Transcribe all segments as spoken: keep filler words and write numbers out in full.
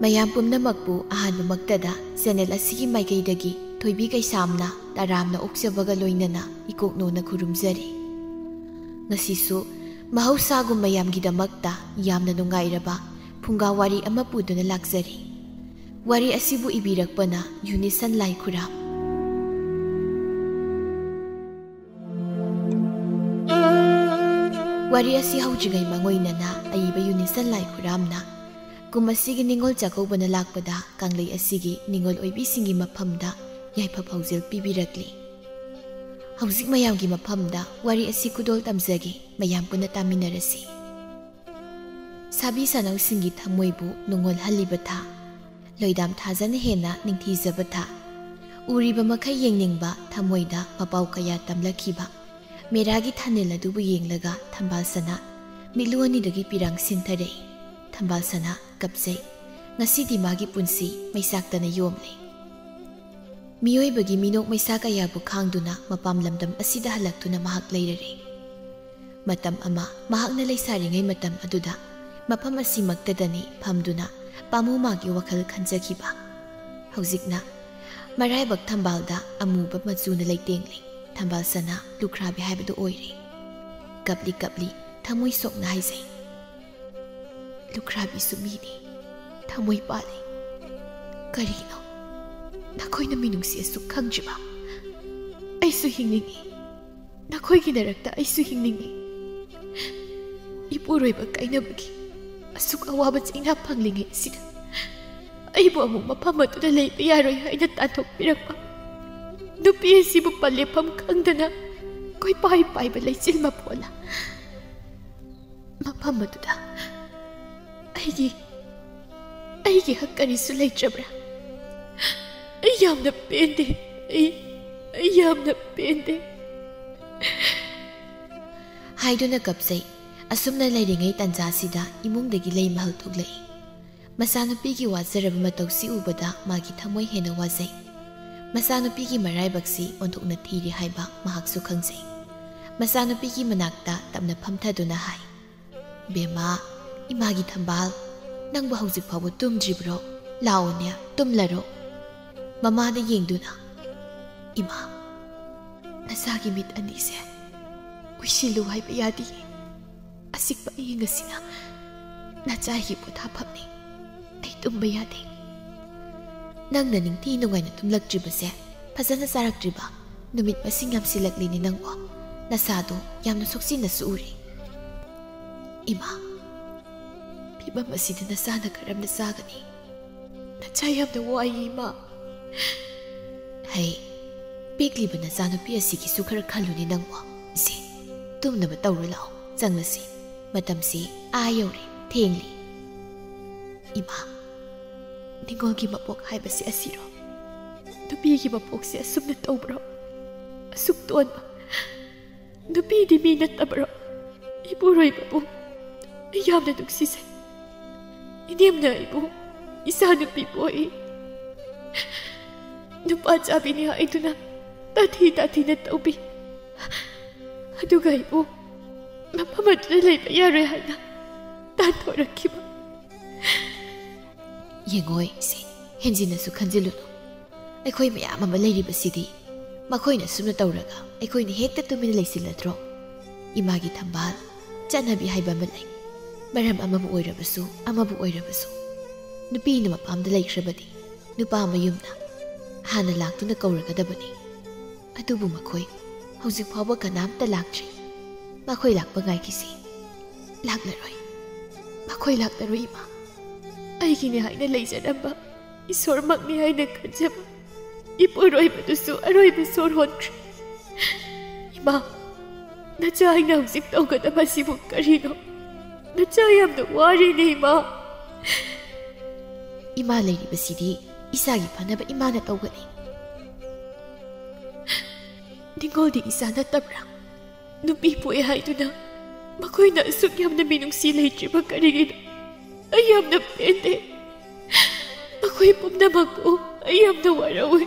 ꯃꯌꯥꯝ ꯄꯨꯝꯅꯃꯛꯄꯨ ꯑꯍꯥꯟꯕꯃꯛꯇꯗ ꯆꯦꯅꯦꯜ ꯑꯁꯤꯒꯤ ꯃꯥꯏꯀꯩꯗꯒꯤ ꯊꯣꯏꯕꯤ ꯀꯩꯁꯥꯝꯅ ꯇꯔꯥꯝꯅ ꯑꯣꯛꯆꯕꯒ ꯂꯣꯏꯅꯅ ꯏꯀꯣꯛꯅꯣꯅ ꯈꯨꯔꯨꯝꯖꯔꯤ꯫ ꯉꯁꯤꯁꯨ ꯃꯍꯧꯁꯥꯒꯨꯝ ꯃꯌꯥꯝꯒꯤꯗꯃꯛꯇ ꯌꯥꯝꯅ ꯅꯨꯡꯉꯥꯏꯔꯕ ꯐꯨꯡꯒꯥ ꯋꯥꯔꯤ ꯑꯃ ꯄꯨꯗꯨꯅ ꯂꯥꯛꯆꯔꯤ꯫ ꯋꯥꯔꯤ ꯑꯁꯤꯕꯨ ꯏꯕꯤꯔꯛꯄꯅ ꯌꯨꯅꯤꯁꯟ ꯂꯥꯏꯈꯨꯔꯥꯝ꯫ ꯋꯥꯔꯤ ꯑꯁꯤ ꯍꯧꯗ꯭ꯔꯤꯉꯩ ꯃꯥꯡꯑꯣꯏꯅꯅ ꯑꯏꯕ ꯌꯨꯅꯤꯁꯟ ꯂꯥꯏꯈꯨꯔꯥꯝꯅ ꯀꯨꯝ ꯑꯁꯤꯒꯤ ꯅꯤꯉꯣꯜ ꯆꯥꯛꯀꯧꯕꯅ ꯂꯥꯛꯄꯗ ꯀꯪꯂꯩ ꯑꯁꯤꯒꯤ ꯅꯤꯉꯣꯜ ꯑꯣꯏꯕꯤꯁꯤꯡꯒꯤ ꯃꯐꯝꯗ ꯌꯥꯏꯐ ꯄꯥꯎꯖꯦꯜ ꯄꯤꯕꯤꯔꯛꯂꯤ꯫ ꯍꯧꯖꯤꯛ ꯃꯌꯥꯝꯒꯤ ꯃꯐꯝꯗ ꯋꯥꯔꯤ ꯑꯁꯤ ꯈꯨꯗꯣꯜ ꯇꯝꯖꯒꯦ, ꯃꯌꯥꯝ ꯄꯨꯟꯅ ꯇꯥꯃꯤꯟꯅꯔꯁꯤ꯫ ꯁꯥꯕꯤ ꯁꯥꯅꯧꯁꯤꯡꯒꯤ ꯊꯃꯣꯏꯕꯨ ꯅꯨꯡꯉꯣꯜꯍꯜꯂꯤꯕ ꯊꯥ, ꯂꯣꯏꯗꯥꯝ ꯊꯥꯖꯅ ꯍꯦꯟꯅ ꯅꯤꯡꯊꯤꯖꯕ ꯊꯥ, ꯎꯔꯤꯕ ꯃꯈꯩ ꯌꯦꯡꯅꯤꯡꯕ ꯊꯃꯣꯏꯗ ꯃꯄꯥꯎ ꯀꯌꯥ ꯇꯝꯂꯛꯈꯤꯕ ꯃꯦꯔꯥꯒꯤ ꯊꯥꯅꯤꯜ ꯑꯗꯨꯕꯨ ꯌꯦꯡꯂꯒ ꯊꯝꯕꯥꯜ ꯁꯅꯥ ꯃꯤꯠꯂꯨ ꯑꯅꯤꯗꯒꯤ ꯄꯤꯔꯥꯡ ꯁꯤꯟꯊꯔꯛꯏ꯫ ꯊꯝꯕꯥꯜ ꯁꯅꯥ, ꯀꯞꯆꯩ꯫ ꯉꯁꯤꯗꯤ ꯃꯥꯒꯤ ꯄꯨꯟꯁꯤ ꯃꯩꯁꯥꯛꯇꯅ ꯌꯣꯝꯂꯦ꯫ ꯃꯤꯑꯣꯏꯕꯒꯤ ꯃꯤꯅꯣꯛ ꯃꯩꯁꯥ ꯀꯌꯥꯕꯨ ꯈꯥꯡꯗꯨꯅ ꯃꯄꯥꯝ ꯂꯝꯗꯝ ꯑꯁꯤꯗ ꯍꯜꯂꯛꯇꯨꯅ ꯃꯍꯥꯛ ꯂꯩꯔꯔꯦ꯫ ꯃꯇꯝ ꯑꯃ ꯃꯍꯥꯛꯅ ꯂꯩꯁꯥꯔꯤꯉꯩ ꯃꯇꯝ ꯑꯗꯨꯗ ꯃꯐꯝ ꯑꯁꯤꯃꯛꯇꯗꯅꯤ ꯐꯝꯗꯨꯅ ꯄꯥꯃꯨ ꯃꯥꯒꯤ ꯋꯥꯈꯜ ꯈꯟꯖꯈꯤꯕ꯫ ꯍꯧꯖꯤꯛꯅ ꯃꯔꯥꯏꯕꯛ ꯊꯝꯕꯥꯜꯗ ꯑꯃꯨꯕ ꯃꯆꯨꯅ ꯂꯩꯇꯦꯡꯂꯤ꯫ ꯊꯝꯕꯥꯜ ꯁꯅꯥ ꯂꯨꯈ꯭ꯔꯥꯕꯤ ꯍꯥꯏꯕꯗꯨ ꯑꯣꯏꯔꯦ꯫ ꯀꯞꯂꯤ ꯀꯞꯂꯤ ꯊꯃꯣꯏ ꯁꯣꯛꯅ ꯍꯥꯏꯖꯩ꯫ ꯂꯨꯈ꯭ꯔꯥꯕꯤꯁꯨ ꯃꯤꯅꯤ, ꯊꯃꯣꯏ ꯄꯥꯜꯂꯤ꯫ ꯀꯔꯤꯒꯤꯅꯣ ꯅꯈꯣꯏꯅ ꯃꯤꯅꯨꯡꯁꯤ ꯑꯁꯨꯛ ꯈꯪꯗ꯭ꯔꯤꯕ? ꯑꯩꯁꯨ ꯍꯤꯡꯅꯤꯡꯏ, ꯅꯈꯣꯏꯒꯤ ꯅꯔꯛꯇ ꯑꯩꯁꯨ ꯍꯤꯡꯅꯤꯡꯏ꯫ ꯏꯄꯨꯔꯣꯏꯕ ꯀꯥꯏꯅꯕꯒꯤ ꯑꯁꯨꯛ ꯑꯋꯥꯕ ꯆꯩꯅꯥ ꯐꯪꯂꯤꯉꯩ ꯑꯁꯤꯗ ꯑꯩꯕꯨ ꯑꯃꯨꯛ ꯃꯐꯝ ꯑꯗꯨꯗ ꯂꯩꯕ ꯌꯥꯔꯣꯏ ꯍꯥꯏꯅ ꯇꯥꯟꯊꯣꯛꯄꯤꯔꯛꯄ ꯅꯨꯄꯤ ꯑꯁꯤꯕꯨ ꯄꯜꯂꯦꯐꯝ ꯈꯪꯗꯅ ꯀꯣꯏꯄꯥꯏ ꯄꯥꯏꯕ ꯂꯩꯆꯤꯜ ꯃꯄꯣꯜꯂ꯫ ꯃꯐꯝ ꯑꯗꯨꯗ ꯑꯩꯒꯤ, ꯑꯩꯒꯤ ꯍꯛ ꯀꯔꯤꯁꯨ ꯂꯩꯇ꯭ꯔꯕ꯭ꯔꯥ? ꯑꯩ ꯌꯥꯝꯅ ꯄꯦꯟꯗꯦ꯫ ꯑꯩ, ꯑꯩ ꯌꯥꯝꯅ ꯄꯦꯟꯗꯦ꯫ ꯍꯥꯏꯗꯨꯅ ꯀꯞꯆꯩ꯫ ꯑꯁꯨꯝꯅ ꯂꯩꯔꯤꯉꯩ ꯇꯥꯟꯖꯥꯁꯤꯗ ꯏꯃꯨꯡꯗꯒꯤ ꯂꯩ ꯃꯍꯜ ꯊꯣꯛꯂꯛꯏ꯫ ꯃꯆꯥꯅꯨꯄꯤꯒꯤ ꯋꯥꯖꯔꯕ ꯃꯇꯧꯁꯤ ꯎꯕꯗ ꯃꯥꯒꯤ ꯊꯃꯣꯏ ꯍꯦꯟꯅ ꯋꯥꯖꯩ꯫ ꯃꯆꯥꯅꯨꯄꯤꯒꯤ ꯃꯔꯥꯏꯕꯛꯁꯤ ꯑꯣꯟꯊꯣꯛꯅ ꯊꯤꯔꯦ ꯍꯥꯏꯕ ꯃꯍꯥꯛꯁꯨ ꯈꯪꯖꯩ꯫ ꯃꯆꯥꯅꯨꯄꯤꯒꯤ ꯃꯅꯥꯛꯇ ꯇꯞꯅ ꯐꯝꯊꯗꯨꯅ ꯍꯥꯏ, "ꯕꯦꯝꯃ, ꯏꯃꯥꯒꯤ ꯊꯝꯕꯥꯜ, ꯅꯪꯕꯨ ꯍꯧꯖꯤꯛ ꯐꯥꯎꯕ ꯇꯨꯝꯗ꯭ꯔꯤꯕ꯭ꯔꯣ? ꯂꯥꯛꯑꯣꯅꯦ, ꯇꯨꯝꯂꯔꯣ꯫ ꯃꯃꯥꯗ ꯌꯦꯡꯗꯨꯅ, "ꯏꯃꯥ, ꯅꯆꯥꯒꯤ ꯃꯤꯠ ꯑꯅꯤꯁꯦ ꯎꯏꯁꯤꯜꯂꯨ ꯍꯥꯏꯕ ꯌꯥꯗꯦ꯫ ꯑꯁꯤꯛꯄ ꯑꯏꯪ ꯑꯁꯤꯅ ꯅꯆꯥꯒꯤ ꯄꯣꯊꯥꯐꯝꯅꯤ꯫ ꯑꯩ ꯇꯨꯝꯕ ꯌꯥꯗꯦ꯫ ꯅꯪꯅ ꯅꯤꯡꯊꯤ ꯅꯨꯡꯉꯥꯏꯅ ꯇꯨꯝꯂꯛꯇ꯭ꯔꯤꯕꯁꯦ, ꯐꯖꯅ ꯆꯥꯔꯛꯇ꯭ꯔꯤꯕ, ꯅꯨꯃꯤꯠ ꯃꯁꯤꯡ ꯌꯥꯝꯁꯤꯜꯂꯛꯂꯤꯅꯦ ꯅꯪꯕꯣ꯫ ꯅꯁꯥꯗꯣ ꯌꯥꯝꯅ ꯁꯣꯛꯆꯤꯟꯅꯁꯨ ꯎꯔꯦ꯫ ꯏꯃꯥ, ꯐꯤꯕꯝ ꯑꯁꯤꯗ ꯅꯆꯥꯅ ꯀꯔꯝꯅ ꯆꯥꯒꯅꯤ? ꯅꯆꯥ ꯌꯥꯝꯅ ꯋꯥꯏ, ꯏꯃꯥ꯫" "ꯍꯩ, ꯄꯤꯛꯂꯤꯕ ꯅꯆꯥꯅꯨꯄꯤ ꯑꯁꯤꯒꯤꯁꯨ ꯈꯔ ꯈꯜꯂꯨꯅꯦ ꯅꯪꯕꯣ꯫ ꯏꯁꯦ, ꯇꯨꯝꯅꯕ ꯇꯧꯔꯣ ꯂꯥꯛꯑꯣ, ꯆꯪꯂꯁꯤ꯫ ꯃꯇꯝꯁꯤ ꯑꯥ ꯌꯧꯔꯦ, ꯊꯦꯡꯂꯦ꯫" "ꯏꯃꯥ, ꯅꯤꯉꯣꯜꯒꯤ ꯃꯄꯣꯛ ꯍꯥꯏꯕꯁꯤ ꯑꯁꯤꯔꯣ? ꯅꯨꯄꯤꯒꯤ ꯃꯄꯣꯛꯁꯤ ꯑꯁꯨꯝꯅ ꯇꯧꯕ꯭ꯔꯣ? ꯑꯁꯨꯛ ꯇꯣꯟꯕ ꯅꯨꯄꯤꯗꯤ ꯃꯤ ꯅꯠꯇꯕ꯭ꯔꯣ? ꯏꯄꯨꯔꯣꯏꯕꯕꯨ ꯑꯩ ꯌꯥꯝꯅ ꯅꯨꯡꯁꯤꯖꯩ꯫ ꯏꯅꯦꯝꯅ ꯑꯩꯕꯨ ꯏꯆꯥꯅꯨꯄꯤ ꯄꯣꯛꯏ꯫ ꯅꯨꯄꯥ ꯆꯥꯕꯤꯅꯤ ꯍꯥꯏꯗꯨꯅ ꯇꯥꯊꯤ ꯇꯥꯊꯤꯅ ꯇꯧꯕꯤ꯫ ꯑꯗꯨꯒ ꯑꯩꯕꯨ ꯃꯐꯝ ꯑꯗꯨꯗ ꯂꯩꯕ ꯌꯥꯔꯣꯏ ꯍꯥꯏꯅ ꯇꯥꯟꯊꯣꯔꯛꯈꯤꯕ꯫" "ꯌꯦꯡꯉꯣꯏ, ꯏꯆꯦ, ꯍꯦꯟꯖꯤꯟꯅꯁꯨ ꯈꯟꯖꯤꯜꯂꯨꯅꯨ꯫ ꯑꯩꯈꯣꯏ ꯃꯌꯥꯝ ꯑꯃ ꯂꯩꯔꯤꯕꯁꯤꯗꯤ ꯃꯈꯣꯏꯅ ꯑꯁꯨꯝꯅ ꯇꯧꯔꯒ ꯑꯩꯈꯣꯏꯅ ꯍꯦꯛꯇ ꯇꯨꯃꯤꯟꯅ ꯂꯩꯁꯤꯜꯂꯗ꯭ꯔꯣ? ꯏꯃꯥꯒꯤ ꯊꯝꯕꯥꯜ, ꯆꯠꯅꯕꯤ ꯍꯥꯏꯕ ꯑꯃ ꯂꯩ꯫ ꯃꯔꯝ ꯑꯃꯕꯨ ꯑꯣꯏꯔꯕꯁꯨ, ꯑꯃꯕꯨ ꯑꯣꯏꯔꯕꯁꯨ, ꯅꯨꯄꯤꯅ ꯃꯄꯥꯝꯗ ꯂꯩꯈ꯭ꯔꯕꯗꯤ ꯅꯨꯄꯥ ꯃꯌꯨꯝꯅ ꯍꯥꯟꯅ ꯂꯥꯛꯇꯨꯅ ꯀꯧꯔꯒꯗꯕꯅꯤ꯫ ꯑꯗꯨꯕꯨ ꯃꯈꯣꯏ ꯍꯧꯖꯤꯛ ꯐꯥꯎꯕ ꯀꯅꯥꯝꯇ ꯂꯥꯛꯇ꯭ꯔꯤ꯫ ꯃꯈꯣꯏ ꯂꯥꯛꯄ ꯉꯥꯏꯈꯤꯁꯤ꯫ ꯂꯥꯛꯂꯔꯣꯏ꯫ ꯃꯈꯣꯏ ꯂꯥꯛꯂꯔꯣꯏ, ꯏꯃꯥ꯫ ꯑꯩꯒꯤꯅꯤ ꯍꯥꯏꯅ ꯂꯩꯖꯔꯝꯕ, ꯏꯁꯣꯔꯃꯛꯅꯤ ꯍꯥꯏꯅ ꯈꯟꯖꯕ ꯏꯄꯨꯔꯣꯏꯕꯗꯨꯁꯨ ꯑꯔꯣꯏꯕ ꯁꯣꯔ ꯍꯣꯟꯈ꯭ꯔꯦ꯫ ꯏꯃꯥ, ꯅꯆꯥ ꯑꯩꯅ ꯍꯧꯖꯤꯛ ꯇꯧꯒꯗꯕ ꯑꯁꯤꯕꯨ ꯀꯔꯤꯅꯣ? ꯅꯆꯥ ꯌꯥꯝꯅ ꯋꯥꯔꯦꯅꯦ, ꯏꯃꯥ꯫" "ꯏꯃꯥ ꯂꯩꯔꯤꯕꯁꯤꯗꯤ ꯏꯆꯥꯒꯤ ꯐꯅꯕ ꯏꯃꯥꯅ ꯇꯧꯒꯅꯤ꯫" "ꯅꯤꯡꯉꯣꯜꯗꯤ ꯏꯆꯥ ꯅꯠꯇꯕ꯭ꯔꯥ? ꯅꯨꯄꯤ ꯄꯣꯛꯑꯦ ꯍꯥꯏꯗꯨꯅ ꯃꯈꯣꯏꯅ ꯑꯁꯨꯛ ꯌꯥꯝꯅ ꯃꯤꯅꯨꯡꯁꯤ ꯂꯩꯇ꯭ꯔꯤꯕ ꯀꯔꯤꯒꯤꯅꯣ? ꯑꯩ ꯌꯥꯝꯅ ꯄꯦꯟꯗꯦ꯫ ꯃꯈꯣꯏ ꯄꯨꯝꯅꯃꯛꯄꯨ ꯑꯩ ꯌꯥꯝꯅ ꯋꯥꯔꯧꯏ꯫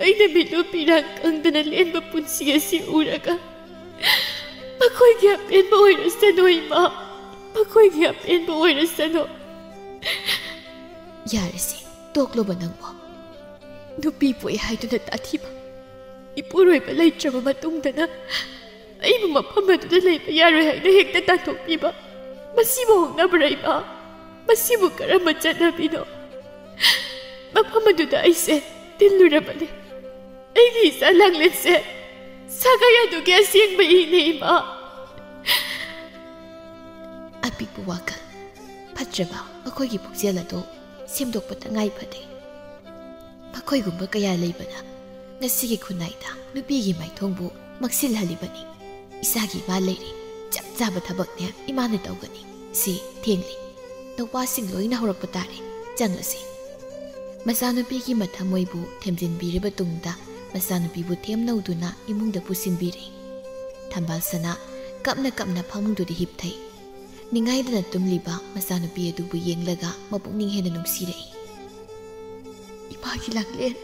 ꯑꯩꯅ ꯃꯤꯠꯂꯨ ꯄꯤꯔꯥꯡ ꯀꯪꯗꯅ ꯂꯦꯟꯕ ꯄꯨꯟꯁꯤ ꯑꯁꯤ ꯎꯔꯒ ꯃꯈꯣꯏꯒꯤ ꯑꯄꯦꯟꯕ ꯑꯣꯏꯔꯁꯅꯨ, ꯏꯃꯥ꯫ ꯃꯈꯣꯏꯒꯤ ꯑꯄꯦꯟꯕ ꯑꯣꯏꯔꯁꯅꯨ꯫ "ꯌꯥꯔꯦꯁꯦ, ꯇꯣꯛꯂꯣꯕ ꯅꯪꯕꯣ꯫ ꯅꯨꯄꯤ ꯄꯣꯛꯏ ꯍꯥꯏꯗꯨꯅ ꯇꯥꯊꯤꯕ ꯏꯄꯨꯔꯣꯏꯕ ꯂꯩꯇ꯭ꯔꯕ ꯃꯇꯨꯡꯗꯅ ꯑꯩꯕꯨ ꯃꯐꯝ ꯑꯗꯨꯗ ꯂꯩꯕ ꯌꯥꯔꯣꯏ ꯍꯥꯏꯅ ꯍꯦꯛꯇ ꯇꯥꯟꯊꯣꯛꯄꯤꯕ꯫ ꯃꯁꯤꯕꯨ ꯍꯧꯅꯕ꯭ꯔꯥ ꯏꯃꯥ? ꯃꯁꯤꯕꯨ ꯀꯔꯝꯕ ꯆꯠꯅꯕꯤꯅꯣ? ꯃꯐꯝ ꯑꯗꯨꯗ ꯑꯩꯁꯦ ꯇꯤꯜꯂꯨꯔꯕꯅꯤ꯫ ꯑꯩꯒꯤ ꯏꯆꯥ ꯂꯥꯡꯂꯦꯟꯁꯦ ꯁꯥꯒꯩ ꯑꯗꯨꯒꯤ ꯑꯁꯦꯡꯕ ꯏꯅꯦ ꯏꯃꯥ"꯫ ꯑꯄꯤꯛꯄ ꯋꯥꯈꯜ ꯐꯠꯇ꯭ꯔꯕ ꯃꯈꯣꯏꯒꯤ ꯄꯨꯛꯆꯦꯜ ꯑꯗꯨ ꯁꯦꯝꯗꯣꯛꯄ ꯇꯉꯥꯏ ꯐꯗꯦ꯫ ꯃꯈꯣꯏꯒꯨꯝꯕ ꯀꯌꯥ ꯂꯩꯕꯅ ꯉꯁꯤꯒꯤ ꯈꯨꯟꯅꯥꯏꯗ ꯅꯨꯄꯤꯒꯤ ꯃꯥꯏꯊꯣꯡꯕꯨ ꯃꯛꯁꯤꯜꯍꯜꯂꯤꯕꯅꯤ꯫ "ꯏꯆꯥꯒꯤ ꯏꯃꯥ ꯂꯩꯔꯤ, ꯆꯞ ꯆꯥꯕ ꯊꯕꯛꯅꯦ, ꯏꯃꯥꯅ ꯇꯧꯒꯅꯤ꯫ ꯁꯤ ꯊꯦꯡꯂꯤ, ꯅꯨꯄꯥꯁꯤꯡ ꯂꯣꯏꯅ ꯍꯧꯔꯛꯄ ꯇꯥꯔꯦ, ꯆꯪꯂꯁꯤ"꯫ ꯃꯆꯥꯅꯨꯄꯤꯒꯤ ꯃꯊꯃꯣꯏꯕꯨ ꯊꯦꯝꯖꯤꯟꯕꯤꯔꯕ ꯇꯨꯡꯗ ꯃꯆꯥꯅꯨꯄꯤꯕꯨ ꯊꯦꯝꯅꯧꯗꯨꯅ ꯏꯃꯨꯡꯗ ꯄꯨꯁꯤꯟꯕꯤꯔꯦ꯫ ꯊꯝꯕꯥꯜ ꯁꯅꯥ ꯀꯞꯅ ꯀꯞꯅ ꯐꯃꯨꯡꯗꯨꯗ ꯍꯤꯞꯊꯩ꯫ ꯅꯤꯡꯉꯥꯏꯗꯅ ꯇꯨꯝꯂꯤꯕ ꯃꯆꯥꯅꯨꯄꯤ ꯑꯗꯨꯕꯨ ꯌꯦꯡꯂꯒ ꯃꯄꯨꯛꯅꯤꯡ ꯍꯦꯟꯅ ꯅꯨꯡꯁꯤꯔꯛꯏ꯫ "ꯏꯃꯥꯒꯤ ꯂꯥꯡꯂꯦꯟ,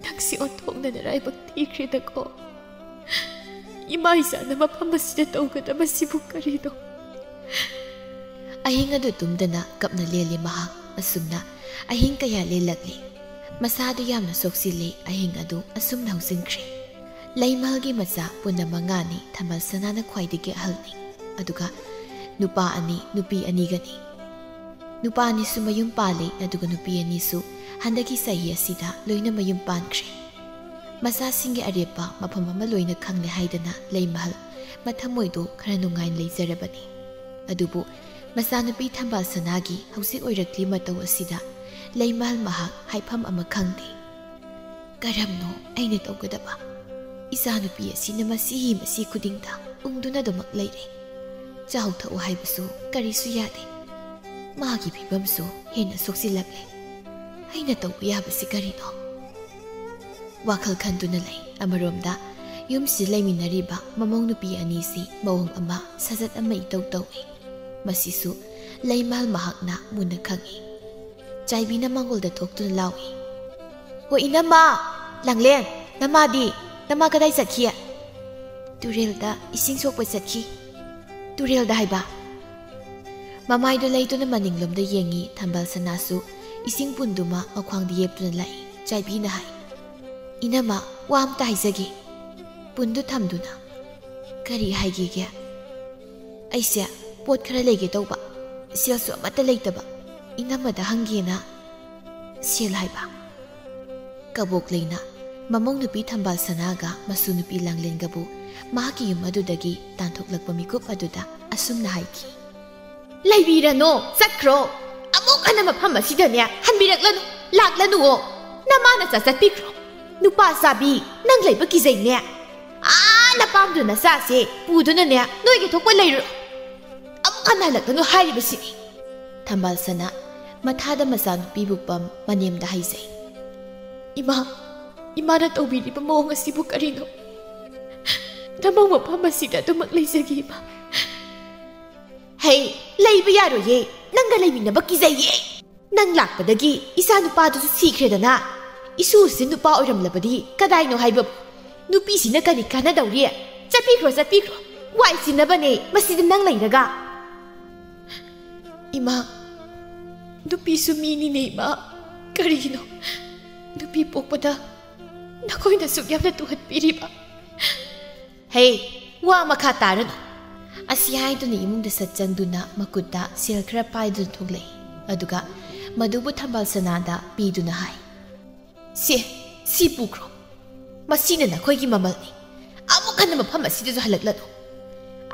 ꯅꯪꯁꯤ ꯑꯣꯟꯊꯣꯛꯅ ꯅꯔꯥꯏꯕꯛ ꯊꯤꯈ꯭ꯔꯦꯗꯀꯣ꯫ ꯏꯃꯥ ꯏꯆꯥꯅ ꯃꯐꯝ ꯑꯁꯤꯗ ꯇꯧꯒꯗꯕꯁꯤꯕꯨ ꯀꯔꯤꯅꯣ?" ꯑꯍꯤꯡ ꯑꯗꯨ ꯇꯨꯝꯗꯅ ꯀꯞꯅ ꯂꯦꯜꯂꯤ ꯃꯍꯥꯛ꯫ ꯑꯁꯨꯝꯅ ꯑꯍꯤꯡ ꯀꯌꯥ ꯂꯦꯜꯂꯛꯂꯤ꯫ ꯃꯁꯥꯗꯨ ꯌꯥꯝꯅ ꯁꯣꯛꯆꯤꯜꯂꯤ꯫ ꯑꯍꯤꯡ ꯑꯗꯨ ꯑꯁꯨꯝꯅ ꯍꯧꯖꯤꯟꯈ꯭ꯔꯦ꯫ ꯂꯩꯃꯍꯜꯒꯤ ꯃꯆꯥ ꯄꯨꯟꯅ ꯃꯉꯥꯅꯤ꯫ ꯊꯝꯕꯥꯜ ꯁꯅꯥꯅ ꯈ꯭ꯋꯥꯏꯗꯒꯤ ꯑꯍꯜꯅꯤ꯫ ꯑꯗꯨꯒ ꯅꯨꯄꯥ ꯑꯅꯤ, ꯅꯨꯄꯤ ꯑꯅꯤꯒꯅꯤ꯫ ꯅꯨꯄꯥ ꯑꯅꯤꯁꯨ ꯃꯌꯨꯝ ꯄꯥꯜꯂꯤ, ꯑꯗꯨꯒ ꯅꯨꯄꯤ ꯑꯅꯤꯁꯨ ꯍꯟꯗꯛꯀꯤ ꯆꯍꯤ ꯑꯁꯤꯗ ꯂꯣꯏꯅ ꯃꯌꯨꯝ ꯄꯥꯟꯈ꯭ꯔꯦ꯫ ꯃꯆꯥꯁꯤꯡꯒꯤ ꯑꯔꯦꯞꯄ ꯃꯐꯝ ꯑꯃ ꯂꯣꯏꯅ ꯈꯪꯂꯦ ꯍꯥꯏꯗꯅ ꯂꯩꯃꯍꯜ ꯃꯊꯃꯣꯏꯗꯨ ꯈꯔ ꯅꯨꯡꯉꯥꯏꯅ ꯂꯩꯖꯔꯕꯅꯤ꯫ ꯑꯗꯨꯕꯨ ꯃꯆꯥꯅꯨꯄꯤ ꯊꯝꯕꯥꯜ ꯁꯅꯥꯒꯤ ꯍꯧꯖꯤꯛ ꯑꯣꯏꯔꯛꯂꯤ ꯃꯇꯧ ꯑꯁꯤꯗ ꯂꯩꯃꯍꯜ ꯃꯍꯥꯛ ꯍꯥꯏꯐꯝ ꯑꯃ ꯈꯪꯗꯦ꯫ "ꯀꯔꯝꯅꯣ ꯑꯩꯅ ꯇꯧꯒꯗꯕ? ꯏꯆꯥꯅꯨꯄꯤ ꯑꯁꯤꯅ ꯃꯁꯤ ꯃꯁꯤ ꯈꯨꯗꯤꯡꯗ ꯎꯪꯗꯨꯅ ꯑꯗꯨꯃꯛ ꯂꯩꯔꯦ꯫ ꯆꯥꯎ ꯊꯛꯎ ꯍꯥꯏꯕꯁꯨ ꯀꯔꯤꯁꯨ ꯌꯥꯗꯦ꯫ ꯃꯥꯒꯤ ꯐꯤꯕꯝꯁꯨ ꯍꯦꯟꯅ ꯁꯣꯛꯆꯤꯜꯂꯛꯂꯦ꯫ ꯑꯩꯅ ꯇꯧꯕ ꯌꯥꯕꯁꯤ ꯀꯔꯤꯅꯣ?" ꯋꯥꯈꯜ ꯈꯟꯗꯨꯅ ꯂꯩ꯫ ꯑꯃꯔꯣꯝꯗ ꯌꯨꯝꯁꯤꯗ ꯂꯩꯃꯤꯟꯅꯔꯤꯕ ꯃꯃꯧ ꯅꯨꯄꯤ ꯑꯅꯤꯁꯤ ꯃꯑꯣꯡ ꯑꯃ, ꯁꯥꯖꯠ ꯑꯃ ꯏꯇꯧ ꯇꯧꯏ꯫ ꯃꯁꯤꯁꯨ ꯂꯩꯃꯍꯜ ꯃꯍꯥꯛꯅ ꯃꯨꯟꯅ ꯈꯪꯏ꯫ ꯆꯥꯏꯕꯤꯅ ꯃꯥꯡꯒꯣꯜꯗ ꯊꯣꯛꯇꯨꯅ ꯂꯥꯎꯏ, "ꯍꯣ ꯏꯅꯝꯃ! ꯂꯥꯡꯂꯦꯟ, ꯅꯃꯥꯗꯤ? ꯅꯃꯥ ꯀꯗꯥꯏ ꯆꯠꯈꯤ?" "ꯇꯨꯔꯦꯜꯗ ꯏꯁꯤꯡ ꯁꯣꯛꯄ ꯆꯠꯈꯤ"꯫ "ꯇꯨꯔꯦꯜꯗ ꯍꯥꯏꯕ?" ꯃꯃꯥꯏꯗꯨ ꯂꯩꯗꯨꯅ ꯃꯅꯤꯡꯂꯣꯝꯗ ꯌꯦꯡꯉꯤ꯫ ꯊꯝꯕꯥꯜ ꯁꯅꯥꯁꯨ ꯏꯁꯤꯡ ꯄꯨꯟꯗꯨꯃ ꯃꯈ꯭ꯋꯥꯡꯗ ꯌꯦꯞꯇꯨꯅ ꯂꯥꯛꯏ꯫ ꯆꯥꯏꯕꯤꯅ ꯍꯥꯏ, "ꯏꯅꯝꯃ, ꯋꯥ ꯑꯝꯇ ꯍꯥꯏꯖꯒꯦ꯫" ꯄꯨꯟꯗꯨ ꯊꯝꯗꯨꯅ, "ꯀꯔꯤ ꯍꯥꯏꯒꯦꯒꯦ?" "ꯑꯩꯁꯦ ꯄꯣꯠ ꯈꯔ ꯂꯩꯒꯦ ꯇꯧꯕ, ꯁꯦꯜꯁꯨ ꯑꯃꯠꯇ ꯂꯩꯇꯕ, ꯏꯅꯝꯃꯗ ꯍꯪꯒꯦꯅ ꯁꯦꯜ ꯍꯥꯏꯕ꯫" ꯀꯕꯣꯛ ꯂꯩꯅ ꯃꯃꯧ ꯅꯨꯄꯤ ꯊꯝꯕꯥꯜ ꯁꯅꯥꯒ ꯃꯁꯨ ꯅꯨꯄꯤ ꯂꯥꯡꯂꯦꯟꯒꯕꯨ ꯃꯍꯥꯛꯀꯤ ꯌꯨꯝ ꯑꯗꯨꯗꯒꯤ ꯇꯥꯟꯊꯣꯛꯂꯛꯄ ꯃꯤꯀꯨꯞ ꯑꯗꯨꯗ ꯑꯁꯨꯝꯅ ꯍꯥꯏꯈꯤ, "ꯂꯩꯕꯤꯔꯅꯣ, ꯆꯠꯈ꯭ꯔꯣ꯫ ꯑꯃꯨꯛ ꯍꯟꯅ ꯃꯐꯝ ꯑꯁꯤꯗꯅꯦ ꯍꯟꯕꯤꯔꯛꯂꯅꯨ, ꯂꯥꯛꯂꯅꯨꯑꯣ꯫ ꯅꯃꯥ ꯅꯆꯥ ꯆꯠꯄꯤꯈ꯭ꯔꯣ꯫ ꯅꯨꯄꯥ ꯆꯥꯕꯤ, ꯅꯪ ꯂꯩꯕ ꯀꯤꯖꯩꯅꯦ꯫ ꯑꯥ, ꯅꯄꯥꯝꯗꯨ ꯅꯆꯥꯁꯦ ꯄꯨꯗꯨꯅꯅꯦ ꯅꯣꯏꯒꯤ ꯊꯣꯛꯄ ꯂꯩꯔꯨꯔꯣ꯫ ꯑꯃꯨꯛ ꯍꯟꯅ ꯍꯜꯂꯛꯀꯅꯨ ꯍꯥꯏꯔꯤꯕꯁꯤꯅꯤ꯫" ꯊꯝꯕꯥꯜ ꯁꯅꯥ ꯃꯊꯥꯗ ꯃꯆꯥꯅꯨꯄꯤꯕꯨ ꯄꯝ ꯃꯅꯦꯝꯗ ꯍꯥꯏꯖꯩ, "ꯏꯃꯥ, ꯏꯃꯥꯅ ꯇꯧꯕꯤꯔꯤꯕ ꯃꯑꯣꯡ ꯑꯁꯤꯕꯨ ꯀꯔꯤꯅꯣ? ꯅꯃꯧ ꯃꯐꯝ ꯑꯁꯤꯗ ꯑꯗꯨꯃꯛ ꯂꯩꯖꯒꯦ, ꯏꯃꯥ꯫" "ꯍꯩ, ꯂꯩꯕ ꯌꯥꯔꯣꯏꯌꯦ꯫ ꯅꯪꯒ ꯂꯩꯃꯤꯟꯅꯕ ꯀꯤꯖꯩꯌꯦ꯫ ꯅꯪ ꯂꯥꯛꯄꯗꯒꯤ ꯏꯆꯥ ꯅꯨꯄꯥꯗꯨꯁꯨ ꯁꯤꯈ꯭ꯔꯦꯗꯅ꯫ ꯏꯁꯨꯁꯤ ꯅꯨꯄꯥ ꯑꯣꯏꯔꯝꯂꯕꯗꯤ ꯀꯗꯥꯏꯅꯣ ꯍꯥꯏꯕ? ꯅꯨꯄꯤꯁꯤꯅ ꯀꯔꯤ ꯀꯥꯟꯅꯗꯧꯔꯤ? ꯆꯠꯄꯤꯈ꯭ꯔꯣ, ꯆꯠꯄꯤꯈ꯭ꯔꯣ꯫ ꯋꯥꯏ ꯆꯤꯟꯅꯕꯅꯦ ꯃꯁꯤꯗ ꯅꯪ ꯂꯩꯔꯒ꯫" "ꯏꯃꯥ, ꯅꯨꯄꯤꯁꯨ ꯃꯤꯅꯤꯅꯦ, ꯏꯃꯥ꯫ ꯀꯔꯤꯒꯤꯅꯣ ꯅꯨꯄꯤ ꯄꯣꯛꯄꯗ ꯅꯈꯣꯏꯅ ꯑꯁꯨꯛ ꯌꯥꯝꯅ ꯇꯨꯍꯠꯄꯤꯔꯤꯕ?" "ꯍꯦ, ꯋꯥ ꯃꯈꯥ ꯇꯥꯔꯅꯨ꯫" ꯑꯁꯤ ꯍꯥꯏꯗꯨꯅ ꯏꯃꯨꯡꯗ ꯁꯠ ꯆꯪꯗꯨꯅ ꯃꯈꯨꯠꯇ ꯁꯦꯜ ꯈꯔ ꯄꯥꯏꯗꯨꯅ ꯊꯣꯛꯂꯛꯏ꯫ ꯑꯗꯨꯒ ꯃꯗꯨꯕꯨ ꯊꯝꯕꯥꯜ ꯁꯅꯥꯗ ꯄꯤꯗꯨꯅ ꯍꯥꯏ, "ꯁꯦ, ꯁꯤ ꯄꯨꯈ꯭ꯔꯣ꯫ ꯃꯁꯤꯅ ꯅꯈꯣꯏꯒꯤ ꯃꯃꯜꯅꯤ꯫ ꯑꯃꯨꯛ ꯍꯟꯅ ꯃꯐꯝ ꯑꯁꯤꯗꯁꯨ ꯍꯜꯂꯛꯂꯅꯨ꯫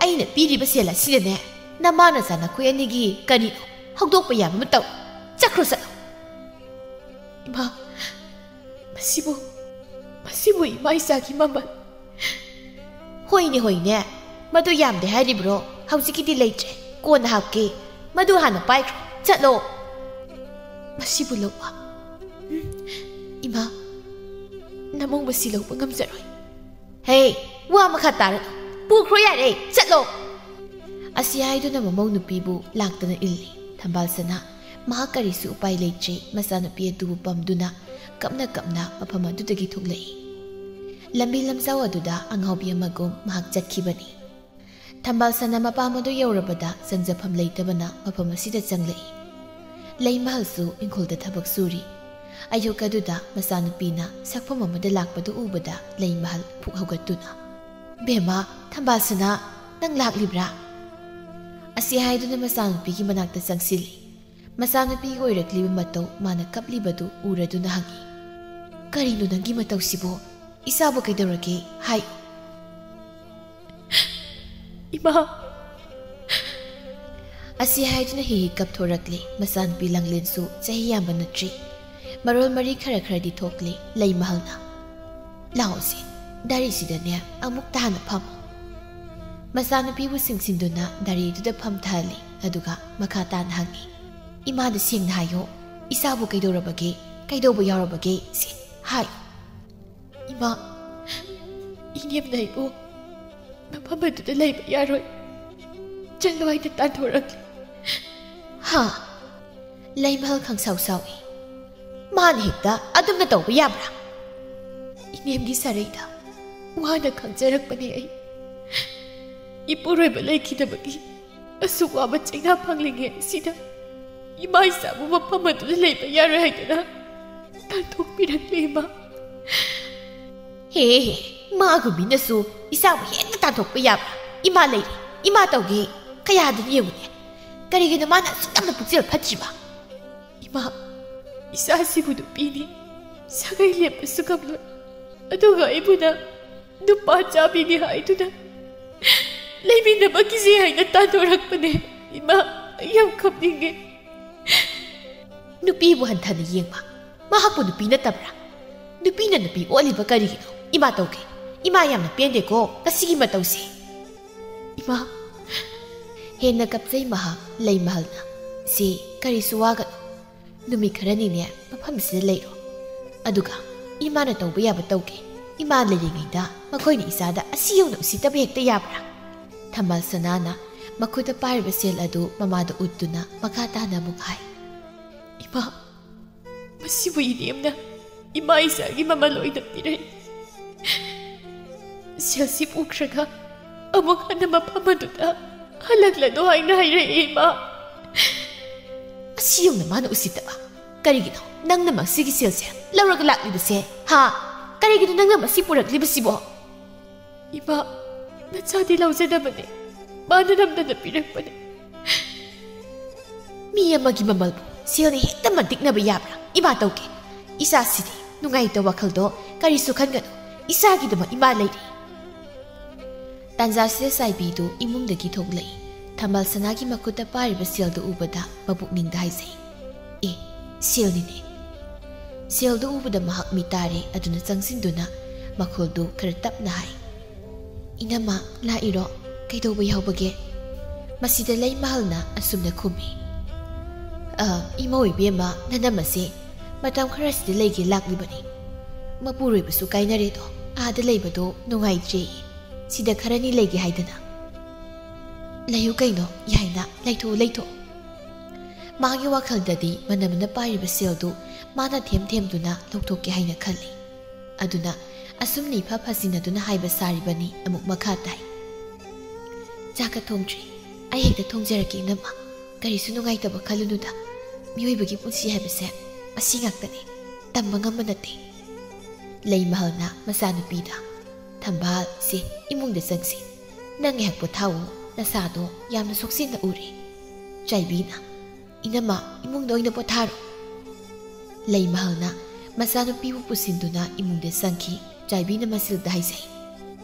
ꯑꯩꯅ ꯄꯤꯔꯤꯕ ꯁꯦꯜ ꯑꯁꯤꯅꯅꯦ ꯅꯃꯥ ꯅꯆꯥ ꯅꯈꯣꯏ ꯑꯅꯤꯒꯤ ꯀꯔꯤꯅꯣ ꯍꯧꯗꯣꯛꯄ ꯌꯥꯕ ꯑꯃ ꯇꯧ꯫ ꯆꯠꯈ꯭ꯔꯣ, ꯆꯠꯂꯣ꯫" "ꯏꯃꯥ, ꯃꯁꯤꯕꯨ, ꯃꯁꯤꯕꯨ ꯏꯃꯥ ꯏꯆꯥꯒꯤ ꯃꯃꯜ?" "ꯍꯣꯏꯅꯦ, ꯍꯣꯏꯅꯦ꯫ ꯃꯗꯨ ꯌꯥꯝꯗꯦ ꯍꯥꯏꯔꯤꯕ꯭ꯔꯣ? ꯍꯧꯖꯤꯛꯀꯤꯗꯤ ꯂꯩꯇ꯭ꯔꯦ꯫ ꯀꯣꯟꯅ ꯍꯥꯞꯀꯦ꯫ ꯃꯗꯨ ꯍꯥꯟꯅ ꯄꯥꯏꯈ꯭ꯔꯣ꯫ ꯆꯠꯂꯣ꯫" "ꯃꯁꯤꯕꯨ ꯂꯧꯕ? ꯎꯝ, ꯏꯃꯥ, ꯅꯃꯧ ꯃꯁꯤ ꯂꯧꯕ ꯉꯝꯖꯔꯣꯏ꯫" "ꯍꯦ, ꯋꯥ ꯃꯈꯥ ꯇꯥꯔꯅꯨ꯫ ꯄꯨꯈ꯭ꯔꯣ ꯌꯥꯔꯦ, ꯆꯠꯂꯣ꯫" ꯑꯁꯤ ꯍꯥꯏꯗꯨꯅ ꯃꯃꯧ ꯅꯨꯄꯤꯕꯨ ꯂꯥꯛꯇꯅ ꯏꯜꯂꯤ꯫ ꯊꯝꯕꯥꯜ ꯁꯅꯥ ꯃꯍꯥꯛ ꯀꯔꯤꯁꯨ ꯎꯄꯥꯏ ꯂꯩꯇ꯭ꯔꯦ꯫ ꯃꯆꯥꯅꯨꯄꯤ ꯑꯗꯨꯕꯨ ꯄꯝꯗꯨꯅ ꯀꯞꯅ ꯀꯞꯅ ꯃꯐꯝ ꯑꯗꯨꯗꯒꯤ ꯊꯣꯛꯂꯛꯏ꯫ ꯂꯝꯕꯤ ꯂꯝꯖꯥꯎ ꯑꯗꯨꯗ ꯑꯉꯥꯎꯕꯤ ꯑꯃꯒꯨꯝ ꯃꯍꯥꯛ ꯆꯠꯈꯤꯕꯅꯤ꯫ ꯊꯝꯕꯥꯜ ꯁꯅꯥ ꯃꯄꯥꯝ ꯑꯗꯨ ꯌꯧꯔꯕꯗ ꯆꯪꯖꯐꯝ ꯂꯩꯇꯕꯅ ꯃꯐꯝ ꯑꯁꯤꯗ ꯆꯪꯂꯛꯏ꯫ ꯂꯩꯃꯍꯜꯁꯨ ꯏꯪꯈꯣꯜꯗ ꯊꯕꯛ ꯁꯨꯔꯤ꯫ ꯑꯌꯨꯛ ꯑꯗꯨꯗ ꯃꯆꯥꯅꯨꯄꯤꯅ ꯁꯛꯐꯝ ꯑꯃꯗ ꯂꯥꯛꯄꯗꯨ ꯎꯕꯗ ꯂꯩꯃꯍꯜ ꯐꯨꯛ ꯍꯧꯒꯠꯇꯨꯅ, "ꯕꯦꯝꯃ, ꯊꯝꯕꯥꯜ ꯁꯅꯥ, ꯅꯪ ꯂꯥꯛꯂꯤꯕ꯭ꯔꯥ?" ꯑꯁꯤ ꯍꯥꯏꯗꯨꯅ ꯃꯆꯥꯅꯨꯄꯤꯒꯤ ꯃꯅꯥꯛꯇ ꯆꯪꯁꯤꯜꯂꯤ꯫ ꯃꯆꯥꯅꯨꯄꯤꯒꯤ ꯑꯣꯏꯔꯛꯂꯤꯕ ꯃꯇꯧ ꯃꯥꯅ ꯀꯞꯂꯤꯕꯗꯨ ꯎꯔꯗꯨꯅ ꯍꯪꯉꯤ, "ꯀꯔꯤꯅꯣ ꯅꯪꯒꯤ ꯃꯇꯧꯁꯤꯕꯣ? ꯏꯆꯥꯕꯨ ꯀꯩꯗꯧꯔꯒꯦ? ꯍꯥꯏ!" "ꯏꯃꯥ!" ꯑꯁꯤ ꯍꯥꯏꯗꯨꯅ ꯍꯤ ꯍꯤ ꯀꯞꯊꯣꯔꯛꯂꯤ꯫ ꯃꯆꯥꯅꯨꯄꯤ ꯂꯥꯡꯂꯦꯟꯁꯨ ꯆꯍꯤ ꯌꯥꯝꯕ ꯅꯠꯇ꯭ꯔꯤ꯫ ꯃꯔꯣꯜ ꯃꯔꯤ ꯈꯔ ꯈꯔꯗꯤ ꯊꯣꯛꯂꯤ꯫ ꯂꯩꯃꯍꯜꯅ, "ꯂꯥꯛꯑꯣꯁꯦ, ꯗꯥꯔꯤꯁꯤꯗꯅꯦ ꯑꯃꯨꯛ ꯇꯥꯅ ꯐꯝꯃꯣ꯫" ꯃꯆꯥꯅꯨꯄꯤꯕꯨ ꯆꯤꯡꯁꯤꯟꯗꯨꯅ ꯗꯥꯔꯤꯗꯨꯗ ꯐꯝꯊꯍꯜꯂꯤ꯫ ꯑꯗꯨꯒ ꯃꯈꯥ ꯇꯥꯅ ꯍꯪꯉꯤ, "ꯏꯃꯥꯗ ꯁꯦꯡꯅ ꯍꯥꯏꯌꯣ, ꯏꯆꯥꯕꯨ ꯀꯩꯗꯧꯔꯕꯒꯦ? ꯀꯩꯗꯧꯕ ꯌꯥꯎꯔꯕꯒꯦ? ꯁꯦ, ꯍꯥꯏꯌꯨ꯫" "ꯏꯃꯥ, ꯏꯅꯦꯝꯅ ꯑꯩꯕꯨ ꯃꯐꯝ ꯑꯗꯨꯗ ꯂꯩꯕ ꯌꯥꯔꯣꯏ, ꯆꯠꯂꯣ ꯍꯥꯏꯅ ꯇꯥꯟꯊꯣꯔꯛꯂꯦ꯫" "ꯍꯥ?" ꯂꯩꯃꯍꯜ ꯈꯪꯁꯥꯎ ꯁꯥꯎꯏ꯫ "ꯃꯥꯅ ꯍꯦꯛꯇ ꯑꯗꯨꯝꯅ ꯇꯧꯕ ꯌꯥꯕ꯭ꯔꯥ? ꯏꯅꯦꯝꯒꯤ ꯁꯔꯩꯗ ꯋꯥꯅ ꯈꯪꯖꯔꯛꯄꯅꯦ ꯑꯩ꯫ ꯏꯄꯨꯔꯣꯏꯕ ꯂꯩꯈꯤꯗꯕꯒꯤ ꯑꯁꯨꯛ ꯋꯥꯕ ꯆꯩꯅꯥ ꯐꯪꯂꯤꯉꯩ ꯑꯁꯤꯗ ꯏꯃꯥ ꯏꯆꯥꯕꯨ ꯃꯐꯝ ꯑꯗꯨꯗ ꯂꯩꯕ ꯌꯥꯔꯣꯏ ꯍꯥꯏꯗꯨꯅ ꯇꯥꯟꯊꯣꯛꯄꯤꯔꯛꯂꯦ, ꯏꯃꯥ꯫" "ꯍꯦ ꯍꯦ, ꯃꯥꯒꯨꯝꯕꯤꯅꯁꯨ ꯏꯆꯥꯕꯨ ꯍꯦꯟꯅ ꯇꯥꯟꯊꯣꯛꯄ ꯌꯥꯕ꯭ꯔꯥ? ꯏꯃꯥ ꯂꯩꯔꯤ, ꯏꯃꯥ ꯇꯧꯒꯦ꯫ ꯀꯌꯥꯗꯅ ꯌꯦꯡꯉꯨꯅꯦ꯫ ꯀꯔꯤꯒꯤꯅꯣ ꯃꯥꯅ ꯑꯁꯨꯛ ꯌꯥꯝꯅ ꯄꯨꯛꯆꯦꯜ ꯐꯠꯇ꯭ꯔꯤꯕ?" "ꯏꯃꯥ, ꯏꯆꯥꯁꯤꯕꯨ ꯅꯨꯄꯤꯅꯤ, ꯁꯥꯒꯩ ꯂꯦꯞꯄꯁꯨ ꯉꯝꯂꯣꯏ꯫ ꯑꯗꯨꯒ ꯑꯩꯕꯨꯅ ꯅꯨꯄꯥ ꯆꯥꯕꯤꯅꯤ ꯍꯥꯏꯗꯨꯅ ꯂꯩꯃꯤꯟꯅꯕ ꯀꯤꯖꯩ ꯍꯥꯏꯅ ꯇꯥꯟꯊꯣꯔꯛꯄꯅꯦ꯫ ꯏꯃꯥ, ꯑꯩ ꯌꯥꯝ ꯀꯞꯅꯤꯡꯉꯦ꯫" "ꯅꯨꯄꯤꯕꯨ ꯍꯟꯊꯅ ꯌꯦꯡꯕ, ꯃꯍꯥꯛꯄꯨ ꯅꯨꯄꯤ ꯅꯠꯇꯕ꯭ꯔꯥ? ꯅꯨꯄꯤꯅ ꯅꯨꯄꯤ ꯑꯣꯜꯂꯤꯕ ꯀꯔꯤꯒꯤꯅꯣ? ꯏꯃꯥ ꯇꯧꯒꯦ꯫ ꯏꯃꯥ ꯌꯥꯝꯅ ꯄꯦꯟꯗꯦꯀꯣ ꯉꯁꯤꯒꯤ ꯃꯇꯧꯁꯦ꯫" "ꯏꯃꯥ!" ꯍꯦꯟꯅ ꯀꯞꯆꯩ ꯃꯍꯥꯛ꯫ ꯂꯩꯃꯍꯜꯅ, "ꯁꯤ ꯀꯔꯤꯁꯨ ꯋꯥꯒꯅꯨ꯫ ꯅꯨꯃꯤꯠ ꯈꯔꯅꯤꯅꯦ ꯃꯐꯝꯁꯤꯗ ꯂꯩꯔꯣ꯫ ꯑꯗꯨꯒ ꯏꯃꯥꯅ ꯇꯧꯕ ꯌꯥꯕ ꯇꯧꯒꯦ꯫ ꯏꯃꯥ ꯂꯩꯔꯤꯉꯩꯗ ꯃꯈꯣꯏꯅ ꯏꯆꯥꯗ ꯑꯁꯤ ꯌꯧꯅ ꯎꯁꯤꯠꯇꯕ ꯍꯦꯛꯇ ꯌꯥꯕ꯭ꯔꯥ?" ꯊꯝꯕꯥꯜ ꯁꯅꯥꯅ ꯃꯈꯨꯠꯇ ꯄꯥꯏꯔꯤꯕ ꯁꯦꯜ ꯑꯗꯨ ꯃꯃꯥꯗ ꯎꯠꯇꯨꯅ ꯃꯈꯥ ꯇꯥꯅ ꯑꯃꯨꯛ ꯍꯥꯏ, "ꯏꯃꯥ, ꯃꯁꯤꯕꯨ ꯏꯅꯦꯝꯅ ꯏꯃꯥ ꯏꯆꯥꯒꯤ ꯃꯃꯜ ꯑꯣꯏꯅ ꯄꯤꯔꯛꯏ꯫ ꯁꯦꯜꯁꯤ ꯄꯨꯈ꯭ꯔꯒ ꯑꯃꯨꯛ ꯍꯟꯅ ꯃꯐꯝ ꯑꯗꯨꯗ ꯍꯜꯂꯛꯂꯅꯨ ꯍꯥꯏꯅ ꯍꯥꯏꯔꯛꯏ, ꯏꯃꯥ꯫ ꯑꯁꯤ ꯌꯧꯅ ꯃꯥꯅ ꯎꯁꯤꯠꯇꯕ꯫ ꯀꯔꯤꯒꯤꯅꯣ ꯅꯪꯅ ꯃꯁꯤꯒꯤ ꯁꯦꯜꯁꯦ ꯂꯧꯔꯒ ꯂꯥꯛꯂꯤꯕꯁꯦ? ꯍꯥ? ꯀꯔꯤꯒꯤꯅꯣ ꯅꯪꯅ ꯃꯁꯤ ꯄꯨꯔꯛꯂꯤꯕꯁꯤꯕꯣ? ꯏꯃꯥ, ꯅꯆꯥꯗꯤ ꯂꯧꯖꯗꯕꯅꯦ꯫ ꯃꯥꯅ ꯅꯝꯗꯅ ꯄꯤꯔꯛꯄꯅꯦ꯫ ꯃꯤ ꯑꯃꯒꯤ ꯃꯃꯜꯕꯨ ꯁꯦꯜꯅ ꯍꯦꯛꯇ ꯃꯟꯇꯤꯛꯅꯕ ꯌꯥꯕ꯭ꯔꯥ? ꯏꯃꯥ ꯇꯧꯒꯦ꯫ ꯏꯆꯥꯁꯤꯗꯤ ꯅꯨꯡꯉꯥꯏꯇꯕ ꯋꯥꯈꯜꯗꯣ ꯀꯔꯤꯁꯨ ꯈꯟꯒꯅꯨ꯫ ꯏꯆꯥꯒꯤꯗꯃꯛ ꯏꯃꯥ ꯂꯩꯔꯤ꯫ ꯇꯥꯟꯖꯥꯁꯤꯗ ꯆꯥꯏꯕꯤꯗꯨ ꯏꯃꯨꯡꯗꯒꯤ ꯊꯣꯛꯂꯛꯏ꯫ ꯊꯝꯕꯥꯜ ꯁꯅꯥꯒꯤ ꯃꯈꯨꯠꯇ ꯄꯥꯏꯔꯤꯕ ꯁꯦꯜꯗꯨ ꯎꯕꯗ ꯃꯄꯨꯛꯅꯤꯡꯗ ꯍꯥꯏꯖꯩ, "ꯑꯦ, ꯁꯦꯜꯅꯤꯅꯦ!" ꯁꯦꯜꯗꯨ ꯎꯕꯗ ꯃꯍꯥꯛ ꯃꯤ ꯇꯥꯔꯦ꯫ ꯑꯗꯨꯅ ꯆꯪꯁꯤꯟꯗꯨꯅ ꯃꯈꯣꯜꯗꯨ ꯈꯔ ꯇꯞꯅ ꯍꯥꯏ, "ꯏꯅꯝꯃ, ꯂꯥꯛꯏꯔꯣ? ꯀꯩꯗꯧꯕ ꯌꯥꯎꯕꯒꯦ?" ꯃꯁꯤꯗ ꯂꯩꯃꯍꯜꯅ ꯑꯁꯨꯝꯅ ꯈꯨꯝꯃꯤ, "ꯑ, ꯏꯃꯧ ꯏꯕꯦꯝꯃ, ꯅꯅꯝꯃꯁꯦ ꯃꯇꯝ ꯈꯔꯁꯤꯗ ꯂꯩꯒꯦ ꯂꯥꯛꯂꯤꯕꯅꯤ꯫ ꯃꯄꯨꯔꯣꯏꯕꯁꯨ ꯀꯥꯏꯅꯔꯦꯗꯣ, ꯑꯥꯗ ꯂꯩꯕꯗꯣ ꯅꯨꯡꯉꯥꯏꯇ꯭ꯔꯦꯌꯦ꯫ ꯁꯤꯗ ꯈꯔꯅꯤ ꯂꯩꯒꯦ ꯍꯥꯏꯗꯅ꯫" "ꯂꯩꯌꯨ ꯀꯩꯅꯣ, ꯌꯥꯏꯅ, ꯂꯩꯊꯣꯛꯎ, ꯂꯩꯊꯣꯛꯎ꯫" ꯃꯥꯒꯤ ꯋꯥꯈꯜꯗꯗꯤ ꯃꯅꯝꯅ ꯄꯥꯏꯔꯤꯕ ꯁꯦꯜꯗꯨ ꯃꯥꯅ ꯊꯦꯝ ꯊꯦꯝꯗꯨꯅ ꯂꯧꯊꯣꯛꯀꯦ ꯍꯥꯏꯅ ꯈꯜꯂꯤ꯫ ꯑꯗꯨꯅ ꯑꯁꯨꯝꯅ ꯏꯐ ꯐꯥꯖꯤꯟꯅꯗꯨꯅ ꯍꯥꯏꯕ ꯁꯥꯔꯤꯕꯅꯤ꯫ ꯑꯃꯨꯛ ꯃꯈꯥ ꯇꯥꯏ, "ꯆꯥꯛꯀ ꯊꯣꯡꯗ꯭ꯔꯤ, ꯑꯩ ꯍꯦꯛꯇ ꯊꯣꯡꯖꯔꯛꯀꯦ, ꯏꯅꯝꯃ꯫ ꯀꯔꯤꯁꯨ ꯅꯨꯡꯉꯥꯏꯇꯕ ꯈꯜꯂꯨꯅꯨꯗ꯫ ꯃꯤꯑꯣꯏꯕꯒꯤ ꯄꯨꯟꯁꯤ ꯍꯥꯏꯕꯁꯦ ꯑꯁꯤ ꯉꯥꯛꯇꯅꯤ, ꯇꯝꯕ ꯉꯝꯕ ꯅꯠꯇꯦ꯫" ꯂꯩꯃꯍꯜꯅ ꯃꯆꯥꯅꯨꯄꯤꯗ, "ꯊꯝꯕꯥꯜ, ꯁꯦ, ꯏꯃꯨꯡꯗ ꯆꯪꯁꯤ꯫ ꯅꯪ ꯉꯥꯏꯍꯥꯛ ꯄꯣꯊꯥꯎꯑꯣ, ꯅꯁꯥꯗꯣ ꯌꯥꯝꯅ ꯁꯣꯛꯆꯤꯟꯅ ꯎꯔꯦ꯫" ꯆꯥꯏꯕꯤꯅ, "ꯏꯅꯝꯃ, ꯏꯃꯨꯡꯗ ꯑꯣꯏꯅ ꯄꯣꯊꯥꯔꯣ꯫" ꯂꯩꯃꯍꯜꯅ ꯃꯆꯥꯅꯨꯄꯤꯕꯨ ꯄꯨꯁꯤꯟꯗꯨꯅ ꯏꯃꯨꯡꯗ ꯆꯪꯈꯤ꯫ ꯆꯥꯏꯕꯤꯅ ꯃꯁꯤꯗ ꯍꯥꯏꯖꯩ,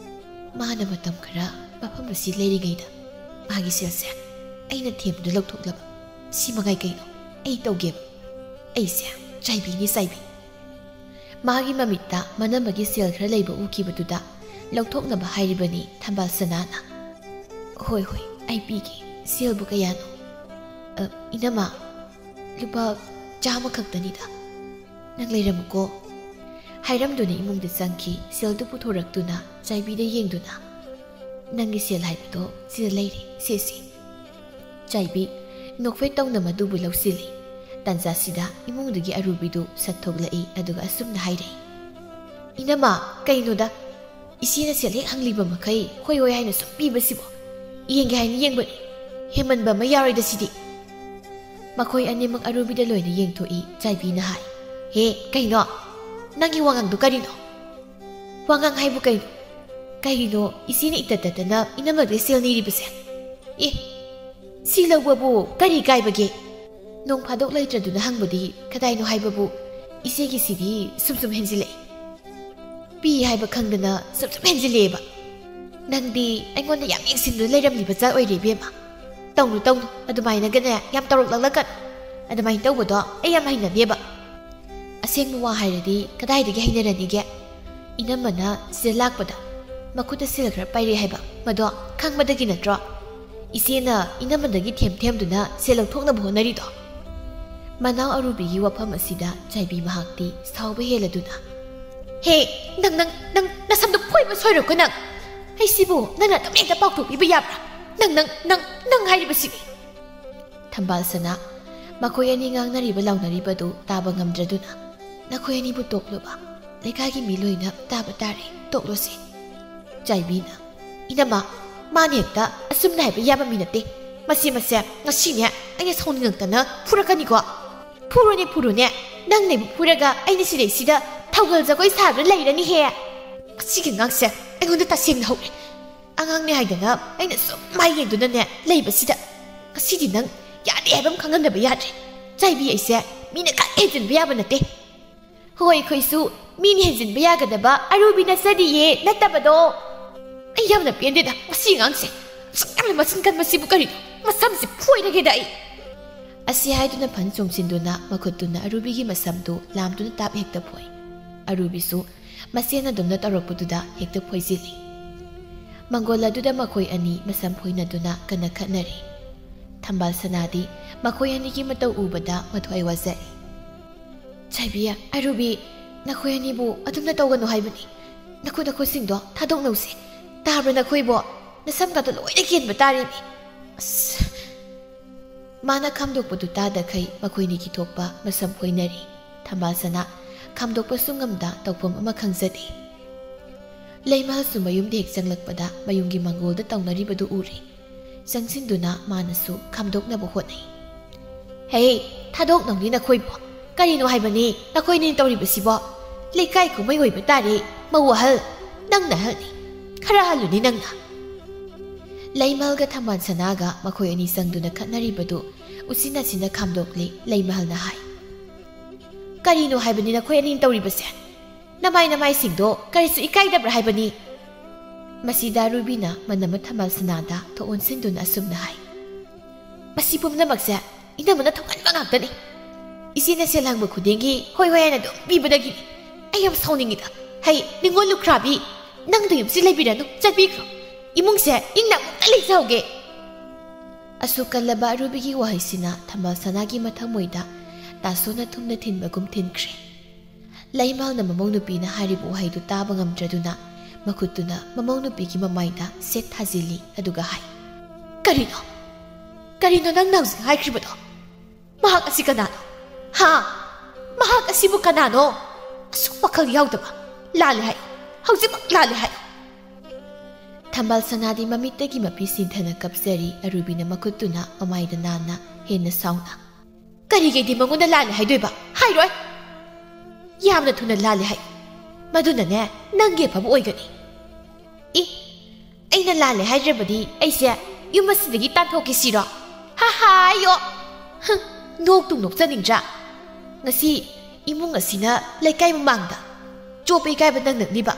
"ꯃꯥꯅ ꯃꯇꯝ ꯈꯔ ꯃꯐꯝ ꯑꯁꯤ ꯂꯩꯔꯤꯉꯩꯗ ꯃꯥꯒꯤ ꯁꯦꯜꯁꯦ ꯑꯩꯅ ꯊꯦꯝꯗꯨꯅ ꯂꯧꯊꯣꯛꯂꯕ꯫ ꯁꯤ ꯃꯉꯥꯏ ꯀꯩꯅꯣ? ꯑꯩ ꯇꯧꯒꯦꯕ꯫ ꯑꯩꯁꯦ ꯆꯥꯏꯕꯤꯅꯤ, ꯆꯥꯏꯕꯤ꯫" ꯃꯥꯒꯤ ꯃꯃꯤꯠꯇ ꯃꯅꯝꯃꯒꯤ ꯁꯦꯜ ꯈꯔ ꯂꯩꯕ ꯎꯈꯤꯕꯗꯨꯗ ꯂꯧꯊꯣꯛꯅꯕ ꯍꯥꯏꯔꯤꯕꯅꯤ ꯊꯝꯕꯥꯜ ꯁꯅꯥꯅ꯫ "ꯍꯣꯏ, ꯍꯣꯏ, ꯑꯩ ꯄꯤꯒꯦ꯫ ꯁꯦꯜꯕꯨ ꯀꯌꯥꯅꯣ?" "ꯑ, ꯏꯅꯝꯃ, ꯂꯨꯄꯥ ꯆꯥꯝꯃ ꯈꯛꯇꯅꯤꯗ꯫ ꯅꯪ ꯂꯩꯔꯝꯃꯨꯀꯣ꯫" ꯍꯥꯏꯔꯝꯗꯨꯅ ꯏꯃꯨꯡꯗ ꯆꯪꯈꯤ꯫ ꯁꯦꯜꯗꯨ ꯄꯨꯊꯣꯔꯛꯇꯨꯅ ꯆꯥꯏꯕꯤꯗ ꯌꯦꯡꯗꯨꯅ, "ꯅꯪꯒꯤ ꯁꯦꯜ ꯍꯥꯏꯕꯗꯣ ꯁꯤꯗ ꯂꯩꯔꯦ, ꯁꯦ, ꯁꯦ꯫" ꯆꯥꯏꯕꯤ ꯅꯣꯛꯐꯦꯠ ꯇꯧꯅ ꯃꯗꯨꯕꯨ ꯂꯧꯁꯤꯜꯂꯤ꯫ ꯇꯥꯟꯖꯥꯁꯤꯗ ꯏꯃꯨꯡꯗꯨꯒꯤ ꯑꯔꯨꯕꯤꯗꯨ ꯁꯠ ꯊꯣꯛꯂꯛꯏ, ꯑꯗꯨꯒ ꯑꯁꯨꯝꯅ ꯍꯥꯏꯔꯛꯏ, "ꯏꯅꯝꯃ, ꯀꯩꯅꯣꯗ?" ꯏꯆꯦꯅ ꯁꯦꯜ ꯍꯦꯛ ꯍꯪꯂꯤꯕ ꯃꯈꯩ ꯍꯣꯏ ꯍꯣꯏ ꯍꯥꯏꯅ ꯁꯨꯝ ꯄꯤꯕꯁꯤꯕꯨ? ꯌꯦꯡꯒꯦ ꯍꯥꯏꯅ ꯌꯦꯡꯕꯅꯤ, ꯍꯦꯟꯃꯟꯕ ꯑꯃ ꯌꯥꯎꯔꯣꯏꯗ ꯁꯤꯗꯤ꯫ ꯃꯈꯣꯏ ꯑꯅꯤꯃꯛ ꯑꯔꯨꯕꯤꯗ ꯂꯣꯏꯅ ꯌꯦꯡꯊꯣꯛꯏ꯫ ꯆꯥꯏꯕꯤꯅ ꯍꯥꯏ, "ꯍꯦ, ꯀꯩꯅꯣ? ꯅꯪꯒꯤ ꯋꯥꯉꯥꯡꯗꯣ ꯀꯔꯤꯅꯣ? ꯋꯥꯉꯥꯡ ꯍꯥꯏꯕꯨ ꯀꯩꯅꯣ? ꯀꯩꯅꯣ ꯏꯆꯦꯅ ꯏꯇꯠ ꯇꯠꯇꯅ ꯏꯅꯝꯃꯗꯒꯤ ꯁꯦꯜ ꯅꯤꯔꯤꯕꯁꯦ? ꯑꯦ, ꯁꯤ ꯂꯧꯕꯕꯨ ꯀꯔꯤ ꯀꯥꯏꯕꯒꯦ? ꯅꯣꯡ ꯐꯥꯗꯣꯛ ꯂꯩꯇ꯭ꯔꯗꯨꯅ ꯍꯪꯕꯗꯤ ꯀꯗꯥꯏꯅꯣ ꯍꯥꯏꯕꯕꯨ ꯏꯆꯦꯒꯤꯁꯤꯗꯤ ꯁꯨꯝ ꯁꯨꯝ ꯍꯦꯟꯖꯤꯜꯂꯛꯏ꯫ ꯄꯤ ꯍꯥꯏꯕ ꯈꯪꯗꯅ ꯁꯨꯝ ꯁꯨꯝ ꯍꯦꯟꯖꯤꯜꯂꯛꯑꯦꯕ꯫ ꯅꯪꯗꯤ ꯑꯩꯉꯣꯟꯗ ꯌꯥꯝ ꯌꯦꯡꯁꯤꯟꯗꯨꯅ ꯂꯩꯔꯝꯂꯤꯕ ꯖꯥꯠ ꯑꯣꯏꯔꯦ ꯏꯕꯦꯝꯃ꯫ ꯇꯧꯅꯨ, ꯇꯧꯅꯨ, ꯑꯗꯨꯃꯥꯏꯅꯒꯅꯦ ꯌꯥꯝ ꯇꯧꯔꯛꯂꯛꯂꯀꯅꯨ꯫ ꯑꯗꯨꯃꯥꯏꯅ ꯇꯧꯕꯗꯣ ꯑꯩ ꯌꯥꯝ ꯍꯩꯅꯗꯦꯕ꯫ ꯑꯁꯦꯡꯕ ꯋꯥ ꯍꯥꯏꯔꯗꯤ ꯀꯗꯥꯏꯗꯒꯤ ꯍꯩꯅꯔꯅꯤꯒꯦ? ꯏꯅꯝꯃꯅ ꯁꯤꯗ ꯂꯥꯛꯄꯗ ꯃꯈꯨꯠꯇ ꯁꯦꯜ ꯈꯔ ꯄꯥꯏꯔꯛꯑꯦ ꯍꯥꯏꯕ, ꯃꯗꯣ ꯈꯪꯕꯗꯒꯤ ꯅꯠꯇ꯭ꯔꯣ? ꯏꯆꯦꯅ ꯏꯅꯝꯃꯗꯒꯤ ꯊꯦꯝ ꯊꯦꯝꯗꯨꯅ ꯁꯦꯜ ꯂꯧꯊꯣꯛꯅꯕ ꯍꯣꯠꯅꯔꯤꯗꯣ?" ꯃꯅꯥꯎ ꯑꯔꯨꯕꯤꯒꯤ ꯋꯥꯐꯝ ꯑꯁꯤꯗ ꯆꯥꯏꯕꯤ ꯃꯍꯥꯛꯇꯤ ꯁꯥꯎꯕ ꯍꯦꯜꯂꯗꯨꯅ, "ꯍꯦ, ꯅꯪ, ꯅꯪ, ꯅꯪ ꯅꯁꯝꯗꯣ ꯐꯣꯏꯕ ꯁꯣꯏꯔꯣꯀꯣ ꯅꯪ꯫ ꯑꯩꯁꯤꯕꯨ ꯅꯪꯅ ꯑꯗꯨꯝ ꯍꯦꯛꯇ ꯄꯥꯎꯊꯣꯛꯄꯤꯕ ꯌꯥꯕ꯭ꯔꯥ? ꯅꯪ, ꯅꯪ, ꯅꯪ, ꯅꯪ ꯍꯥꯏꯔꯤꯕꯁꯤꯗꯤ?" ꯊꯝꯕꯥꯜ ꯁꯅꯥ, ꯃꯈꯣꯏ ꯑꯅꯤ ꯉꯥꯡꯅꯔꯤꯕ ꯂꯥꯎꯅꯔꯤꯕꯗꯨ ꯇꯥꯕ ꯉꯝꯗ꯭ꯔꯗꯨꯅ, "ꯅꯈꯣꯏ ꯑꯅꯤꯕꯨ ꯇꯣꯛꯂꯨꯕ, ꯂꯩꯀꯥꯏꯒꯤ ꯃꯤ ꯂꯣꯏꯅ ꯇꯥꯕ ꯇꯥꯔꯦ, ꯇꯣꯛꯂꯣꯁꯦ꯫" ꯆꯥꯏꯕꯤꯅ, "ꯏꯅꯝꯃ, ꯃꯥꯅ ꯍꯦꯛꯇ ꯑꯁꯨꯝꯅ ꯍꯥꯏꯕ ꯌꯥꯕ ꯃꯤ ꯅꯠꯇꯦ꯫ ꯃꯁꯤ, ꯃꯁꯦ ꯉꯁꯤꯅꯦ ꯑꯩꯅ ꯁꯥꯎꯅꯤꯡꯉꯛꯇꯅ ꯐꯨꯔꯛꯀꯅꯤꯀꯣ꯫ ꯐꯨꯔꯨꯅꯦ, ꯐꯨꯔꯨꯅꯦ, ꯅꯪꯅ ꯑꯩꯕꯨ ꯐꯨꯔꯒ ꯑꯩꯅ ꯁꯤꯗꯩꯁꯤꯗ ꯊꯧꯒꯜ ꯖꯒꯣꯏ ꯁꯥꯗꯨꯅ ꯂꯩꯔꯅꯤꯍꯦ꯫ ꯃꯁꯤꯒꯤ ꯑꯉꯥꯡꯁꯦ ꯑꯩꯉꯣꯟꯗ ꯇꯁꯦꯡꯅ ꯍꯧꯔꯦ꯫ ꯑꯉꯥꯡꯅꯦ ꯍꯥꯏꯗꯅ ꯑꯩꯅ ꯁꯨꯝ ꯃꯥꯏ ꯌꯦꯡꯗꯨꯅꯅꯦ ꯂꯩꯕꯁꯤꯗ ꯉꯁꯤꯗꯤ ꯅꯪ ꯌꯥꯗꯦ ꯍꯥꯏꯕ ꯑꯃ ꯈꯪꯍꯟꯗꯕ ꯌꯥꯗ꯭ꯔꯦ꯫ ꯆꯥꯏꯕꯤ ꯑꯩꯁꯦ ꯃꯤꯅ ꯀꯔꯤ ꯍꯦꯟꯖꯤꯟꯕ ꯌꯥꯕ ꯅꯠꯇꯦ꯫ ꯍꯣꯏ, ꯑꯩꯈꯣꯏꯁꯨ ꯃꯤꯅ ꯍꯦꯟꯖꯤꯟꯕ ꯌꯥꯒꯗꯕ ꯑꯔꯨꯕꯤ ꯅꯠꯆꯗꯤꯌꯦ, ꯅꯠꯇꯕꯗꯣ꯫ ꯑꯩ ꯌꯥꯝꯅ ꯄꯦꯟꯗꯦꯗ ꯃꯁꯤ ꯑꯉꯥꯡꯁꯦ꯫ ꯑꯁꯨꯛ ꯌꯥꯝꯅ ꯃꯆꯤꯟ ꯀꯟꯕꯁꯤꯕꯨ ꯀꯔꯤꯅꯣ? ꯃꯁꯝꯁꯦ ꯐꯣꯏꯔꯒꯦꯗ ꯑꯩ꯫" ꯑꯁꯤ ꯍꯥꯏꯗꯨꯅ ꯐꯟ ꯆꯣꯡꯁꯤꯟꯗꯨꯅ ꯃꯈꯨꯠꯇꯨꯅ ꯑꯔꯨꯕꯤꯒꯤ ꯃꯁꯝꯗꯨ ꯂꯥꯝꯗꯨꯅ ꯇꯥꯞ ꯍꯦꯛꯇ ꯐꯣꯏ꯫ ꯑꯔꯨꯕꯤꯁꯨ ꯃꯁꯦꯟ ꯑꯗꯨꯝꯅ ꯇꯧꯔꯛꯄꯗꯨꯗ ꯍꯦꯛꯇ ꯐꯣꯏꯖꯤꯜꯂꯤ꯫ ꯃꯪꯒꯣꯜ ꯑꯗꯨꯗ ꯃꯈꯣꯏ ꯑꯅꯤ ꯃꯁꯝ ꯐꯣꯏꯅꯗꯨꯅ ꯀꯟꯅ ꯈꯠꯅꯔꯤ꯫ ꯊꯝꯕꯥꯜ ꯁꯅꯥꯗꯤ ꯃꯈꯣꯏ ꯑꯅꯤꯒꯤ ꯃꯇꯧ ꯎꯕꯗ ꯃꯊ꯭ꯋꯥꯏ ꯋꯥꯖꯔꯤ꯫ "ꯆꯥꯏꯕꯤ, ꯑꯔꯨꯕꯤ, ꯅꯈꯣꯏ ꯑꯅꯤꯕꯨ ꯑꯗꯨꯝꯅ ꯇꯧꯒꯅꯨ ꯍꯥꯏꯕꯅꯤ꯫ ꯅꯈꯨꯠ ꯅꯈꯨꯠꯁꯤꯡꯗꯣ ꯊꯥꯗꯣꯛꯅꯧꯁꯦ꯫ ꯇꯥꯕ꯭ꯔꯥ ꯅꯈꯣꯏꯕꯣ? ꯅꯁꯝꯒꯗꯣ ꯂꯣꯏꯅ ꯀꯦꯟꯕ ꯇꯥꯔꯦꯅꯦ꯫" ꯑꯁ! ꯃꯥꯅ ꯈꯥꯝꯗꯣꯛꯄꯗꯨ ꯇꯥꯗꯈꯩ ꯃꯈꯣꯏꯅꯤꯒꯤ ꯊꯣꯛꯄ ꯃꯁꯝ ꯐꯣꯏꯅꯔꯤ꯫ ꯊꯝꯕꯥꯜ ꯁꯅꯥ ꯈꯥꯝꯗꯣꯛꯄꯁꯨ ꯉꯝꯗ ꯇꯧꯐꯝ ꯑꯃ ꯈꯪꯖꯗꯦ꯫ ꯂꯩꯃꯍꯜꯁꯨ ꯃꯌꯨꯝꯗ ꯍꯦꯛ ꯆꯪꯂꯛꯄꯗ ꯃꯌꯨꯝꯒꯤ ꯃꯪꯒꯣꯜꯗ ꯇꯧꯅꯔꯤꯕꯗꯨ ꯎꯔꯦ꯫ ꯆꯪꯁꯤꯟꯗꯨꯅ ꯃꯥꯅꯁꯨ ꯈꯥꯝꯗꯣꯛꯅꯕ ꯍꯣꯠꯅꯩ꯫ "ꯍꯦ, ꯊꯥꯗꯣꯛꯅꯧꯅꯤ ꯅꯈꯣꯏꯕꯨ꯫ ꯀꯔꯤꯅꯣ ꯍꯥꯏꯕꯅꯤ ꯅꯈꯣꯏꯅ ꯇꯧꯔꯤꯕꯁꯤꯕꯣ? ꯂꯩꯀꯥꯏ ꯀꯨꯝꯍꯩ ꯑꯣꯏꯕ ꯇꯥꯔꯦ꯫ ꯃꯧ ꯑꯍꯜ, ꯅꯪꯅ ꯑꯍꯜꯅꯤ꯫ ꯈꯔ ꯍꯜꯂꯨꯅꯤ ꯅꯪꯅ꯫" ꯂꯩꯃꯍꯜꯒ ꯊꯝꯕꯥꯜ ꯁꯅꯥꯒ ꯃꯈꯣꯏ ꯑꯅꯤ ꯆꯪꯗꯨꯅ ꯈꯠꯅꯔꯤꯕꯗꯨ ꯎꯆꯤꯟ ꯅꯥꯆꯤꯟꯅ ꯈꯥꯝꯗꯣꯛꯂꯦ꯫ ꯂꯩꯃꯍꯜꯅ ꯍꯥꯏ, "ꯀꯔꯤꯅꯣ ꯍꯥꯏꯕꯅꯤ ꯅꯈꯣꯏ ꯑꯅꯤꯅ ꯇꯧꯔꯤꯕꯁꯦ? ꯅꯃꯥꯏ ꯅꯃꯥꯏꯁꯤꯡꯗꯣ ꯀꯔꯤꯁꯨ ꯏꯀꯥꯏꯗꯕ꯭ꯔꯥ ꯍꯥꯏꯕꯅꯤ?" ꯃꯁꯤꯗ ꯔꯨꯕꯤꯅ ꯃꯅꯝꯃ ꯊꯝꯕꯥꯜ ꯁꯅꯥꯗ ꯊꯣꯛ ꯑꯣꯟꯁꯤꯟꯗꯨꯅ ꯑꯁꯨꯝꯅ ꯍꯥꯏ, "ꯃꯁꯤ ꯄꯨꯝꯅꯃꯛꯁꯦ ꯏꯅꯝꯃꯅ ꯊꯣꯛꯍꯟꯕ ꯉꯥꯛꯇꯅꯤ꯫ ꯏꯆꯦꯅ ꯁꯦꯜ ꯍꯪꯕ ꯈꯨꯗꯤꯡꯒꯤ ꯍꯣꯏ ꯍꯣꯏ ꯍꯥꯏꯅ ꯑꯗꯨꯝ ꯄꯤꯕꯗꯒꯤꯅꯤ꯫ ꯑꯩ ꯌꯥꯝ ꯁꯥꯎꯅꯤꯡꯉꯤꯗ꯫ ꯍꯩ, ꯅꯤꯡꯉꯣꯜ ꯂꯨꯈ꯭ꯔꯥꯕꯤ, ꯅꯪꯗꯣ ꯌꯨꯝꯁꯤ ꯂꯩꯕꯤꯔꯅꯨ, ꯆꯠꯄꯤꯈ꯭ꯔꯣ꯫ ꯏꯃꯨꯡꯁꯦ ꯏꯪꯅ ꯑꯃꯨꯛꯇ ꯂꯩꯖꯍꯧꯒꯦ꯫" ꯑꯁꯨꯛ ꯀꯜꯂꯕ ꯔꯨꯕꯤꯒꯤ ꯋꯥꯍꯩꯁꯤꯅ ꯊꯝꯕꯥꯜ ꯁꯅꯥꯒꯤ ꯃꯊꯃꯣꯏꯗ ꯇꯥꯁꯣꯟꯅ ꯊꯨꯝꯅ ꯊꯤꯟꯕꯒꯨꯝ ꯊꯤꯟꯈ꯭ꯔꯦ꯫ ꯂꯩꯃꯍꯜꯅ ꯃꯃꯧ ꯅꯨꯄꯤꯅ ꯍꯥꯏꯔꯤꯕ ꯋꯥꯍꯩꯗꯨ ꯇꯥꯕ ꯉꯝꯗ꯭ꯔꯗꯨꯅ ꯃꯈꯨꯠꯇꯨꯅ ꯃꯃꯧ ꯅꯨꯄꯤꯒꯤ ꯃꯃꯥꯏꯗ ꯁꯦꯠ ꯊꯥꯖꯤꯜꯂꯤ, ꯑꯗꯨꯒ ꯍꯥꯏ, "ꯀꯔꯤꯅꯣ? ꯀꯔꯤꯅꯣ ꯅꯪꯅ ꯍꯧꯖꯤꯛ ꯍꯥꯏꯈ꯭ꯔꯤꯕꯗꯣ? ꯃꯍꯥꯛ ꯑꯁꯤ ꯀꯅꯥꯅꯣ? ꯍꯥ? ꯃꯍꯥꯛ ꯑꯁꯤꯕꯨ ꯀꯅꯥꯅꯣ? ꯑꯁꯨꯛ ꯋꯥꯈꯜ ꯌꯥꯎꯗꯕ꯫ ꯂꯥꯜꯂꯦ ꯍꯥꯏꯌꯨ꯫ ꯍꯧꯖꯤꯛꯃꯛ ꯂꯥꯜꯂꯦ ꯍꯥꯏꯌꯨ꯫" ꯊꯝꯕꯥꯜ ꯁꯅꯥꯗꯤ ꯃꯃꯤꯠꯇꯒꯤ ꯃꯄꯤ ꯁꯤꯟꯊꯅ ꯀꯞꯆꯔꯤ꯫ ꯑꯔꯨꯕꯤꯅ ꯃꯈꯨꯠꯇꯨꯅ ꯃꯃꯥꯏꯗ ꯅꯥꯟꯅ ꯍꯦꯟꯅ ꯁꯥꯎꯅ, "ꯀꯔꯤꯒꯤꯗꯤ ꯃꯉꯣꯟꯗ ꯂꯥꯜꯂꯦ ꯍꯥꯏꯗꯣꯏꯕ? ꯍꯥꯏꯔꯣꯏ꯫ ꯌꯥꯝꯅ ꯊꯨꯅ ꯂꯥꯜꯂꯦ ꯍꯥꯏ꯫ ꯃꯗꯨꯅꯅꯦ, ꯅꯪꯒꯤ ꯑꯐꯕ ꯑꯣꯏꯒꯅꯤ꯫" "ꯏ, ꯑꯩꯅ ꯂꯥꯜꯂꯦ ꯍꯥꯏꯗ꯭ꯔꯕꯗꯤ ꯑꯩꯁꯦ ꯌꯨꯝ ꯑꯁꯤꯗꯒꯤ ꯇꯥꯟꯊꯣꯛꯀꯦ ꯁꯤꯔꯣ? ꯍꯥ ꯍꯥ, ꯑꯌꯣ! ꯍ, ꯅꯣꯛꯇꯨ ꯅꯣꯛꯆꯅꯤꯡꯗ꯭ꯔꯥ? ꯉꯁꯤ ꯏꯃꯨꯡ ꯑꯁꯤꯅ ꯂꯩꯀꯥꯏ ꯃꯃꯥꯡꯗ ꯆꯣꯞꯄ ꯏꯀꯥꯏꯕ ꯅꯪꯅꯛꯂꯤꯕ,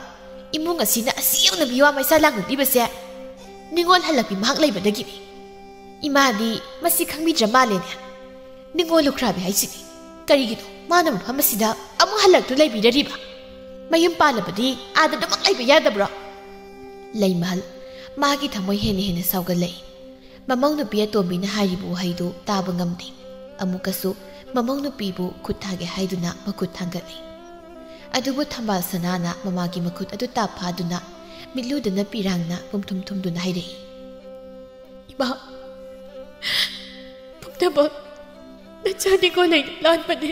ꯏꯃꯨꯡ ꯑꯁꯤꯅ ꯑꯁꯤ ꯌꯧꯅ ꯃꯤꯋꯥ ꯃꯩꯁꯥ ꯂꯥꯡꯅꯛꯂꯤꯕꯁꯦ ꯅꯤꯉꯣꯜ ꯍꯜꯂꯛꯄꯤ ꯃꯍꯥꯛ ꯂꯩꯕꯗꯒꯤꯅꯤ꯫ ꯏꯃꯥꯗꯤ ꯃꯁꯤ ꯈꯪꯕꯤꯗ꯭ꯔ ꯃꯥꯜꯂꯦꯅꯦ꯫ ꯅꯤꯉꯣꯜ ꯂꯨꯈ꯭ꯔꯥꯕꯤ ꯍꯥꯏꯁꯤꯗꯤ ꯀꯔꯤꯒꯤꯅꯣ ꯃꯥꯅ ꯃꯐꯝ ꯑꯁꯤꯗ ꯑꯃꯨꯛ ꯍꯜꯂꯛꯇꯨ ꯂꯩꯕꯤꯔꯔꯤꯕ? ꯃꯌꯨꯝ ꯄꯥꯜꯂꯕꯗꯤ ꯑꯥꯗ ꯑꯗꯨꯃꯛ ꯂꯩꯕ ꯌꯥꯗꯕ꯭ꯔꯣ?" ꯂꯩꯃꯍꯜ, ꯃꯥꯒꯤ ꯊꯃꯣꯏ ꯍꯦꯟꯅ ꯍꯦꯟꯅ ꯁꯥꯎꯒꯠꯂꯛꯏ꯫ ꯃꯃꯧ ꯅꯨꯄꯤ ꯑꯇꯣꯝꯕꯤꯅ ꯍꯥꯏꯔꯤꯕ ꯋꯥꯍꯩꯗꯨ ꯇꯥꯕ ꯉꯝꯗꯦ꯫ ꯑꯃꯨꯛꯀꯁꯨ ꯃꯃꯧ ꯅꯨꯄꯤꯕꯨ ꯈꯨꯠ ꯊꯥꯒꯦ ꯍꯥꯏꯗꯨꯅ ꯃꯈꯨꯠ ꯊꯥꯡꯒꯠꯂꯤ꯫ ꯑꯗꯨꯕꯨ ꯊꯝꯕꯥꯜ ꯁꯅꯥꯅ ꯃꯃꯥꯒꯤ ꯃꯈꯨꯠ ꯑꯗꯨ ꯇꯥꯞ ꯐꯥꯗꯨꯅ ꯃꯤꯠꯂꯨꯗꯅ ꯄꯤꯔꯥꯡꯅ ꯄꯨꯝꯊꯨꯝ ꯊꯨꯝꯗꯨꯅ ꯍꯥꯏꯔꯛꯏ, "ꯏꯃꯥ, ꯄꯨꯝꯅꯃꯛ ꯅꯆꯥ ꯅꯤꯉꯣꯜ ꯂꯩꯅ ꯂꯥꯟꯕꯅꯤ꯫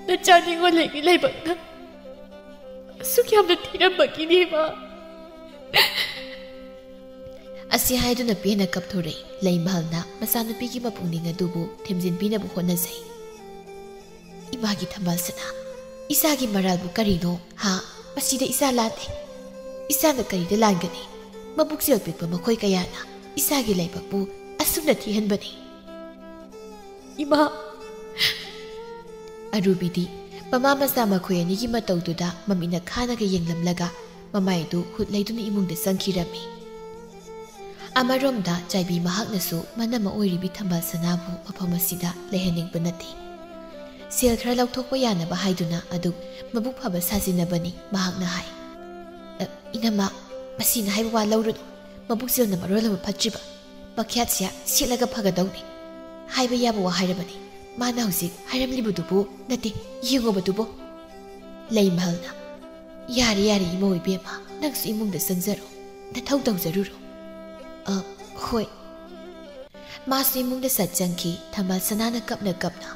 ꯅꯆꯥ ꯅꯤꯉꯣꯜ ꯂꯩꯒꯤ ꯂꯥꯏꯕꯛꯅ ꯑꯁꯨꯛ ꯌꯥꯝꯅ ꯊꯤꯔꯝꯕꯒꯤꯅꯦ, ꯏꯃꯥ꯫ ꯑꯁꯤ ꯍꯥꯏꯗꯨꯅ ꯄꯦꯟꯅ ꯀꯞꯊꯣꯔꯛꯏ꯫ ꯂꯩꯃꯍꯜꯅ ꯃꯆꯥꯅꯨꯄꯤꯒꯤ ꯃꯄꯨꯛꯅꯤꯡ ꯑꯗꯨꯕꯨ ꯊꯦꯝꯖꯤꯟꯕꯤꯅꯕ ꯍꯣꯠꯅꯖꯩ꯫ "ꯏꯃꯥꯒꯤ ꯊꯝꯕꯥꯜ ꯁꯅꯥ, ꯏꯆꯥꯒꯤ ꯃꯔꯥꯜꯕꯨ ꯀꯔꯤꯅꯣ, ꯍꯥ? ꯃꯁꯤꯗ ꯏꯆꯥ ꯂꯥꯟꯗꯦ꯫ ꯏꯆꯥꯅ ꯀꯔꯤꯗ ꯂꯥꯟꯒꯅꯤ? ꯃꯕꯨꯛꯆꯦꯜ ꯄꯤꯛꯄ ꯃꯈꯣꯏ ꯀꯌꯥꯅ ꯏꯆꯥꯒꯤ ꯂꯥꯏꯕꯛꯄꯨ ꯑꯁꯨꯝꯅ ꯊꯤꯍꯟꯕꯅꯤ꯫" "ꯏꯃꯥ!" ꯑꯔꯨꯕꯤꯗꯤ ꯃꯃꯥ ꯃꯆꯥ ꯃꯈꯣꯏ ꯑꯅꯤꯒꯤ ꯃꯇꯧꯗꯨꯗ ꯃꯃꯤꯠꯅ ꯈꯥꯅꯒ ꯌꯦꯡꯂꯝꯂꯒ ꯃꯃꯥꯏꯗꯨ ꯍꯨꯠ ꯂꯩꯗꯨꯅ ꯏꯃꯨꯡꯗ ꯆꯪꯈꯤꯔꯝꯃꯤ꯫ ꯑꯃꯔꯣꯝꯗ ꯆꯥꯏꯕꯤ ꯃꯍꯥꯛꯅꯁꯨ ꯃꯅꯝꯃ ꯑꯣꯏꯔꯤꯕꯤ ꯊꯝꯕꯥꯜ ꯁꯅꯥꯕꯨ ꯃꯐꯝ ꯑꯁꯤꯗ ꯂꯩꯍꯟꯅꯤꯡꯕ ꯅꯠꯇꯦ꯫ ꯁꯦꯜ ꯈꯔ ꯂꯧꯊꯣꯛꯄ ꯌꯥꯅꯕ ꯍꯥꯏꯗꯨꯅ ꯑꯗꯨꯛ ꯃꯕꯨꯛ ꯐꯕ ꯁꯥꯖꯤꯟꯅꯕꯅꯤ ꯃꯍꯥꯛꯅ ꯍꯥꯏ꯫ "ꯑ, ꯏꯅꯝꯃ, ꯃꯁꯤꯅ ꯍꯥꯏꯕ ꯋꯥ ꯂꯧꯔꯨꯅꯨ꯫ ꯃꯕꯨꯛꯆꯦꯜꯅ ꯃꯔꯣꯜ ꯑꯃ ꯐꯠꯇ꯭ꯔꯤꯕ꯫ ꯃꯈ꯭ꯌꯥꯠꯁꯦ ꯁꯦꯠꯂꯒ ꯐꯒꯗꯧꯅꯤ꯫ ꯍꯥꯏꯕ ꯌꯥꯕ ꯋꯥ ꯍꯥꯏꯔꯕꯅꯤ꯫ ꯃꯥꯅ ꯍꯧꯖꯤꯛ ꯍꯥꯏꯔꯝꯂꯤꯕꯗꯨꯕꯨ ꯅꯠꯇꯦ, ꯌꯦꯡꯉꯨꯕꯗꯨꯕꯨ꯫" ꯂꯩꯃꯍꯜꯅ, "ꯌꯥꯔꯦ, ꯌꯥꯔꯦ, ꯏꯃꯧ ꯏꯕꯦꯝꯃ, ꯅꯪꯁꯨ ꯏꯃꯨꯡꯗ ꯆꯪꯖꯔꯣ, ꯅꯊꯧ ꯇꯧꯖꯔꯨꯔꯣ꯫" "ꯑ, ꯍꯣꯏ꯫" ꯃꯥꯁꯨ ꯏꯃꯨꯡꯗ ꯆꯠ ꯆꯪꯈꯤ꯫ ꯊꯝꯕꯥꯜ ꯁꯅꯥꯅ ꯀꯞꯅ ꯀꯞꯅ,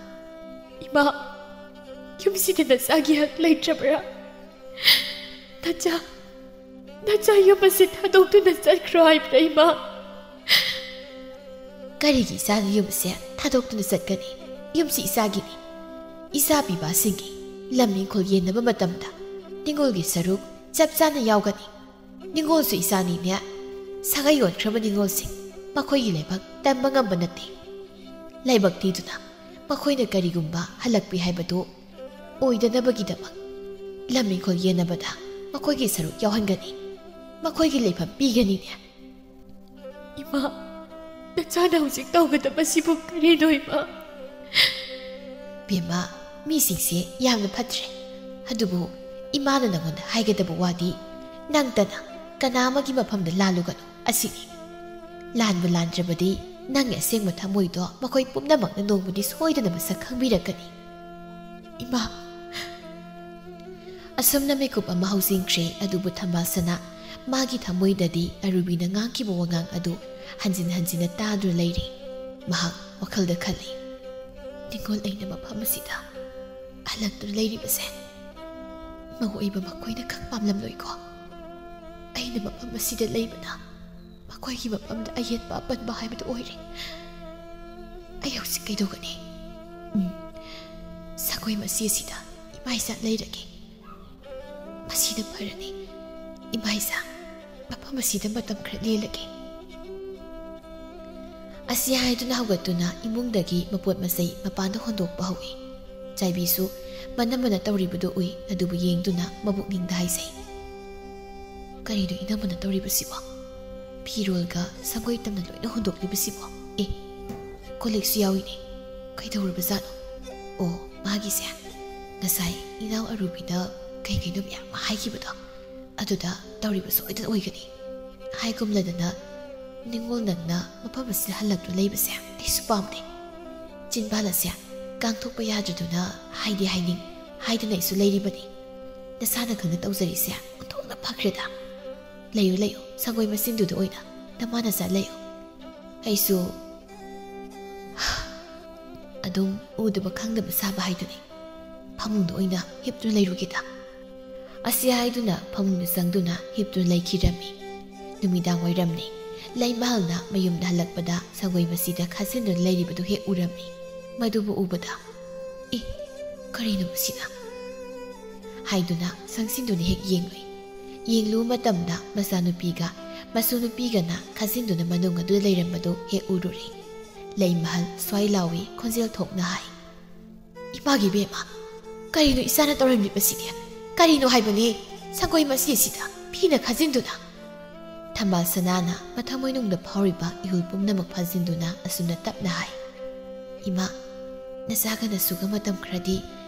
"ꯏꯃꯥ, ꯌꯨꯝꯁꯤꯗ ꯅꯆꯥꯒꯤ ꯍꯛ ꯂꯩꯇ꯭ꯔꯕ꯭ꯔꯥ? ꯅꯆꯥ, ꯅꯆꯥ ꯌꯨꯝ ꯑꯁꯤ ꯊꯥꯗꯣꯛꯇꯨꯅ ꯆꯠꯈ꯭ꯔꯣ ꯍꯥꯏꯕ꯭ꯔꯥ, ꯏꯃꯥ?" "ꯀꯔꯤꯒꯤ ꯏꯆꯥꯒꯤ ꯌꯨꯝ ꯑꯁꯦ ꯊꯥꯗꯣꯛꯇꯨꯅ ꯆꯠꯀꯅꯤ? ꯌꯨꯝꯁꯤ ꯏꯆꯥꯒꯤꯅꯤ꯫ ꯏꯆꯥ ꯄꯤꯕꯁꯤꯡꯒꯤ ꯂꯝ ꯏꯪꯈꯣꯜ ꯌꯦꯟꯅꯕ ꯃꯇꯝꯗ ꯅꯤꯡꯉꯣꯜꯒꯤ ꯁꯔꯨꯛ ꯆꯞ ꯆꯥꯅ ꯌꯥꯎꯒꯅꯤ꯫ ꯅꯤꯡꯉꯣꯜꯁꯨ ꯏꯆꯥꯅꯤꯅꯦ꯫ ꯁꯥꯒꯩ ꯑꯣꯟꯈ꯭ꯔꯕ ꯅꯤꯡꯉꯣꯜꯁꯤꯡ, ꯃꯈꯣꯏꯒꯤ ꯂꯥꯏꯕꯛ ꯇꯝꯕ ꯉꯝꯕ ꯅꯠꯇꯦ꯫ ꯂꯥꯏꯕꯛ ꯊꯤꯗꯨꯅ ꯃꯈꯣꯏꯅ ꯀꯔꯤꯒꯨꯝꯕ ꯍꯜꯂꯛꯄꯤ ꯍꯥꯏꯕꯗꯨ ꯑꯣꯏꯗꯅꯕꯒꯤꯗꯃꯛ ꯂꯝ ꯏꯪꯈꯣꯜ ꯌꯦꯟꯅꯕꯗ ꯃꯈꯣꯏꯒꯤ ꯁꯔꯨꯛ ꯌꯥꯎꯍꯟꯒꯅꯤ, ꯃꯈꯣꯏꯒꯤ ꯂꯩꯐꯝ ꯄꯤꯒꯅꯤꯅꯦ꯫" "ꯏꯃꯥ, ꯅꯆꯥꯅ ꯍꯧꯖꯤꯛ ꯇꯧꯒꯗꯕꯁꯤꯕꯨ ꯀꯔꯤꯅꯣ, ꯏꯃꯥ?" "ꯕꯦꯝꯃ, ꯃꯤꯁꯤꯡꯁꯦ ꯌꯥꯝꯅ ꯐꯠꯇ꯭ꯔꯦ꯫ ꯑꯗꯨꯕꯨ ꯏꯃꯥꯅ ꯅꯉꯣꯟꯗ ꯍꯥꯏꯒꯗꯕ ꯋꯥꯗꯤ, ꯅꯪꯇꯅ ꯀꯅꯥ ꯑꯃꯒꯤ ꯃꯐꯝꯗ ꯂꯥꯜꯂꯨꯒꯅꯨ ꯑꯁꯤꯅꯤ꯫ ꯂꯥꯟꯕꯨ ꯂꯥꯟꯗ꯭ꯔꯕꯗꯤ ꯅꯪꯒꯤ ꯑꯁꯦꯡꯕ ꯊꯃꯣꯏꯗꯣ ꯃꯈꯣꯏ ꯄꯨꯝꯅꯃꯛꯅ ꯅꯣꯡꯃꯗꯤ ꯁꯣꯏꯗꯅ ꯃꯁꯛ ꯈꯪꯕꯤꯔꯛꯀꯅꯤ꯫" "ꯏꯃꯥ!" ꯑꯁꯨꯝꯅ ꯃꯤꯀꯨꯞ ꯑꯃ ꯍꯧꯖꯤꯟꯈ꯭ꯔꯦ, ꯑꯗꯨꯕꯨ ꯊꯝꯕꯥꯜ ꯁꯅꯥ ꯃꯥꯒꯤ ꯊꯃꯣꯏꯗꯗꯤ ꯑꯔꯨꯕꯤꯅ ꯉꯥꯡꯈꯤꯕ ꯋꯥꯉꯥꯡ ꯑꯗꯨ ꯍꯟꯖꯤꯟ ꯍꯟꯖꯤꯟꯅ ꯇꯥꯗꯨꯅ ꯂꯩꯔꯤ꯫ ꯃꯍꯥꯛ ꯋꯥꯈꯜꯗ ꯈꯜꯂꯤ, "ꯅꯤꯡꯉꯣꯜ ꯑꯩꯅ ꯃꯐꯝ ꯑꯁꯤꯗ ꯍꯜꯂꯛꯇꯨꯅ ꯂꯩꯔꯤꯕꯁꯦ ꯃꯔꯨ ꯑꯣꯏꯕ ꯃꯈꯣꯏꯅ ꯈꯛ ꯄꯥꯝꯂꯝꯂꯣꯏꯀꯣ꯫ ꯑꯩꯅ ꯃꯐꯝ ꯑꯁꯤꯗ ꯂꯩꯕꯅ ꯃꯈꯣꯏꯒꯤ ꯃꯐꯝꯗ ꯑꯌꯦꯠꯄ ꯑꯄꯟꯕ ꯍꯥꯏꯕꯗꯨ ꯑꯣꯏꯔꯦ꯫ ꯑꯩ ꯍꯧꯖꯤꯛ ꯀꯩꯗꯧꯒꯅꯤ? ꯎꯝ, ꯁꯪꯒꯣꯏ ꯃꯆꯤ ꯑꯁꯤꯗ ꯏꯃꯥ ꯏꯆꯥ ꯂꯩꯔꯒꯦ꯫ ꯃꯁꯤꯅ ꯐꯔꯅꯤ꯫ ꯏꯃꯥ ꯏꯆꯥ, ꯃꯐꯝ ꯑꯁꯤꯗ ꯃꯇꯝ ꯈꯔ ꯂꯦꯜꯂꯒꯦ꯫ ꯑꯁꯤ ꯍꯥꯏꯗꯨꯅ ꯍꯧꯒꯠꯇꯨꯅ ꯏꯃꯨꯡꯗꯒꯤ ꯃꯄꯣꯠ ꯃꯆꯩ ꯃꯄꯥꯟꯗ ꯍꯣꯟꯗꯣꯛꯄ ꯍꯧꯏ꯫ ꯆꯥꯏꯕꯤꯁꯨ ꯃꯅꯝ ꯃꯅ ꯇꯧꯔꯤꯕꯗꯨ ꯎꯏ, ꯑꯗꯨꯕꯨ ꯌꯦꯡꯗꯨꯅ ꯃꯕꯨꯛꯅꯤꯡꯗ ꯍꯥꯏꯖꯩ, "ꯀꯔꯤꯅꯣ ꯏꯅꯝꯃꯅ ꯇꯧꯔꯤꯕꯁꯤꯕꯣ? ꯐꯤꯔꯣꯜꯒ ꯁꯪꯒꯣꯏ ꯇꯝꯅ ꯂꯣꯏꯅ ꯍꯣꯟꯗꯣꯛꯂꯤꯕꯁꯤꯕꯣ? ꯑꯦ, ꯀꯣꯜ ꯂꯤꯛꯁꯨ ꯌꯥꯎꯏꯅꯦ꯫ ꯀꯩꯗꯧꯔꯕꯖꯥꯠꯅꯣ? ꯑꯣ, ꯃꯥꯒꯤꯁꯦ ꯉꯁꯥꯏ ꯏꯅꯥꯎ ꯑꯔꯨꯕꯤꯅ ꯀꯩ ꯀꯩꯅꯣ ꯃꯌꯥꯝ ꯑꯃ ꯍꯥꯏꯈꯤꯕꯗꯣ, ꯑꯗꯨꯗ ꯇꯧꯔꯤꯕ ꯁꯣꯏꯗꯅ ꯑꯣꯏꯒꯅꯤ꯫ ꯍꯥꯏꯒꯨꯝꯂꯗꯅ ꯅꯤꯡꯉꯣꯜ ꯅꯪꯅ ꯃꯐꯝ ꯑꯁꯤꯗ ꯍꯜꯂꯛꯇꯨꯅ ꯂꯩꯕꯁꯦ ꯑꯩꯁꯨ ꯄꯥꯝꯗꯦ꯫ ꯆꯤꯟꯕꯥꯜ ꯑꯁꯦ ꯀꯥꯡꯊꯣꯛꯄ ꯌꯥꯗ꯭ꯔꯗꯨꯅ ꯍꯥꯏꯗꯤ ꯍꯥꯏꯅꯤꯡ ꯍꯥꯏꯗꯅ ꯑꯩꯁꯨ ꯂꯩꯔꯤꯕꯅꯤ꯫ ꯅꯁꯥꯅ ꯈꯪꯅ ꯇꯧꯖꯔꯤꯁꯦ ꯑꯣꯟꯊꯣꯛꯅ ꯐꯈ꯭ꯔꯦꯗ꯫ ꯂꯩꯌꯨ, ꯂꯩꯌꯨ, ꯁꯪꯒꯣꯏ ꯃꯆꯤꯟꯗꯨꯗ ꯑꯣꯏꯅ ꯅꯃꯥ ꯅꯆꯥ ꯂꯩꯌꯨ꯫ ꯑꯩꯁꯨ ꯑꯗꯨꯝ ꯎꯗꯕ ꯈꯪꯗꯕ ꯁꯥꯕ ꯍꯥꯏꯗꯨꯅꯤ꯫ ꯐꯃꯨꯡꯗ ꯑꯣꯏꯅ ꯍꯤꯞꯇꯨꯅ ꯂꯩꯔꯨꯒꯦꯗ꯫" ꯑꯁꯤ ꯍꯥꯏꯗꯨꯅ ꯐꯃꯨꯡꯗ ꯆꯪꯗꯨꯅ ꯍꯤꯞꯇꯨꯅ ꯂꯩꯈꯤꯔꯝꯃꯤ꯫ ꯅꯨꯃꯤꯗꯥꯡ ꯋꯥꯏꯔꯝꯅꯤ꯫ ꯂꯩꯃꯍꯜꯅ ꯃꯌꯨꯝꯗ ꯍꯜꯂꯛꯄꯗ ꯁꯪꯒꯣꯏ ꯃꯆꯤꯗ ꯈꯥꯖꯤꯟꯗꯨꯅ ꯂꯩꯔꯤꯕꯗꯨ ꯍꯦꯛ ꯎꯔꯝꯃꯤ꯫ ꯃꯗꯨꯕꯨ ꯎꯕꯗ, "ꯏ, ꯀꯔꯤꯅꯣ ꯃꯁꯤꯅ?" ꯍꯥꯏꯗꯨꯅ ꯁꯪꯁꯤꯟꯗꯨꯅ ꯍꯦꯛ ꯌꯦꯡꯂꯨꯏ꯫ ꯌꯦꯡꯂꯨꯕ ꯃꯇꯝꯗ ꯃꯆꯥꯅꯨꯄꯤꯒ ꯃꯁꯨ ꯅꯨꯄꯤꯒꯅ ꯈꯥꯖꯤꯟꯗꯨꯅ ꯃꯅꯨꯡ ꯑꯗꯨꯗ ꯂꯩꯔꯝꯕꯗꯨ ꯍꯦꯛ ꯎꯔꯨꯔꯦ꯫ ꯂꯩꯃꯍꯜ ꯁ꯭ꯋꯥꯏ ꯂꯥꯎꯏ ꯈꯣꯟꯖꯦꯜ ꯊꯣꯛꯅ ꯍꯥꯏ, "ꯏꯃꯥꯒꯤ ꯏꯕꯦꯝꯃ, ꯀꯔꯤꯅꯣ ꯏꯆꯥꯅ ꯇꯧꯔꯝꯂꯤꯕꯁꯤꯗꯤ? ꯀꯔꯤꯅꯣ ꯍꯥꯏꯕꯅꯤ? ꯁꯪꯒꯣꯏ ꯃꯆꯤꯁꯤꯗ ꯐꯤꯅ ꯈꯥꯖꯤꯟꯗꯨꯅ?" ꯊꯝꯕꯥꯜ ꯁꯅꯥꯅ ꯃꯊꯃꯣꯏꯅꯨꯡꯗ ꯐꯥꯎꯔꯤꯕ ꯏꯍꯨꯜ ꯄꯨꯝꯅꯃꯛ ꯐꯥꯖꯤꯟꯗꯨꯅ ꯑꯁꯨꯝꯅ ꯇꯞꯅ ꯍꯥꯏ, "ꯏꯃꯥ, ꯅꯆꯥꯒ ꯅꯁꯨꯒ ꯃꯇꯝ ꯈꯔꯗꯤ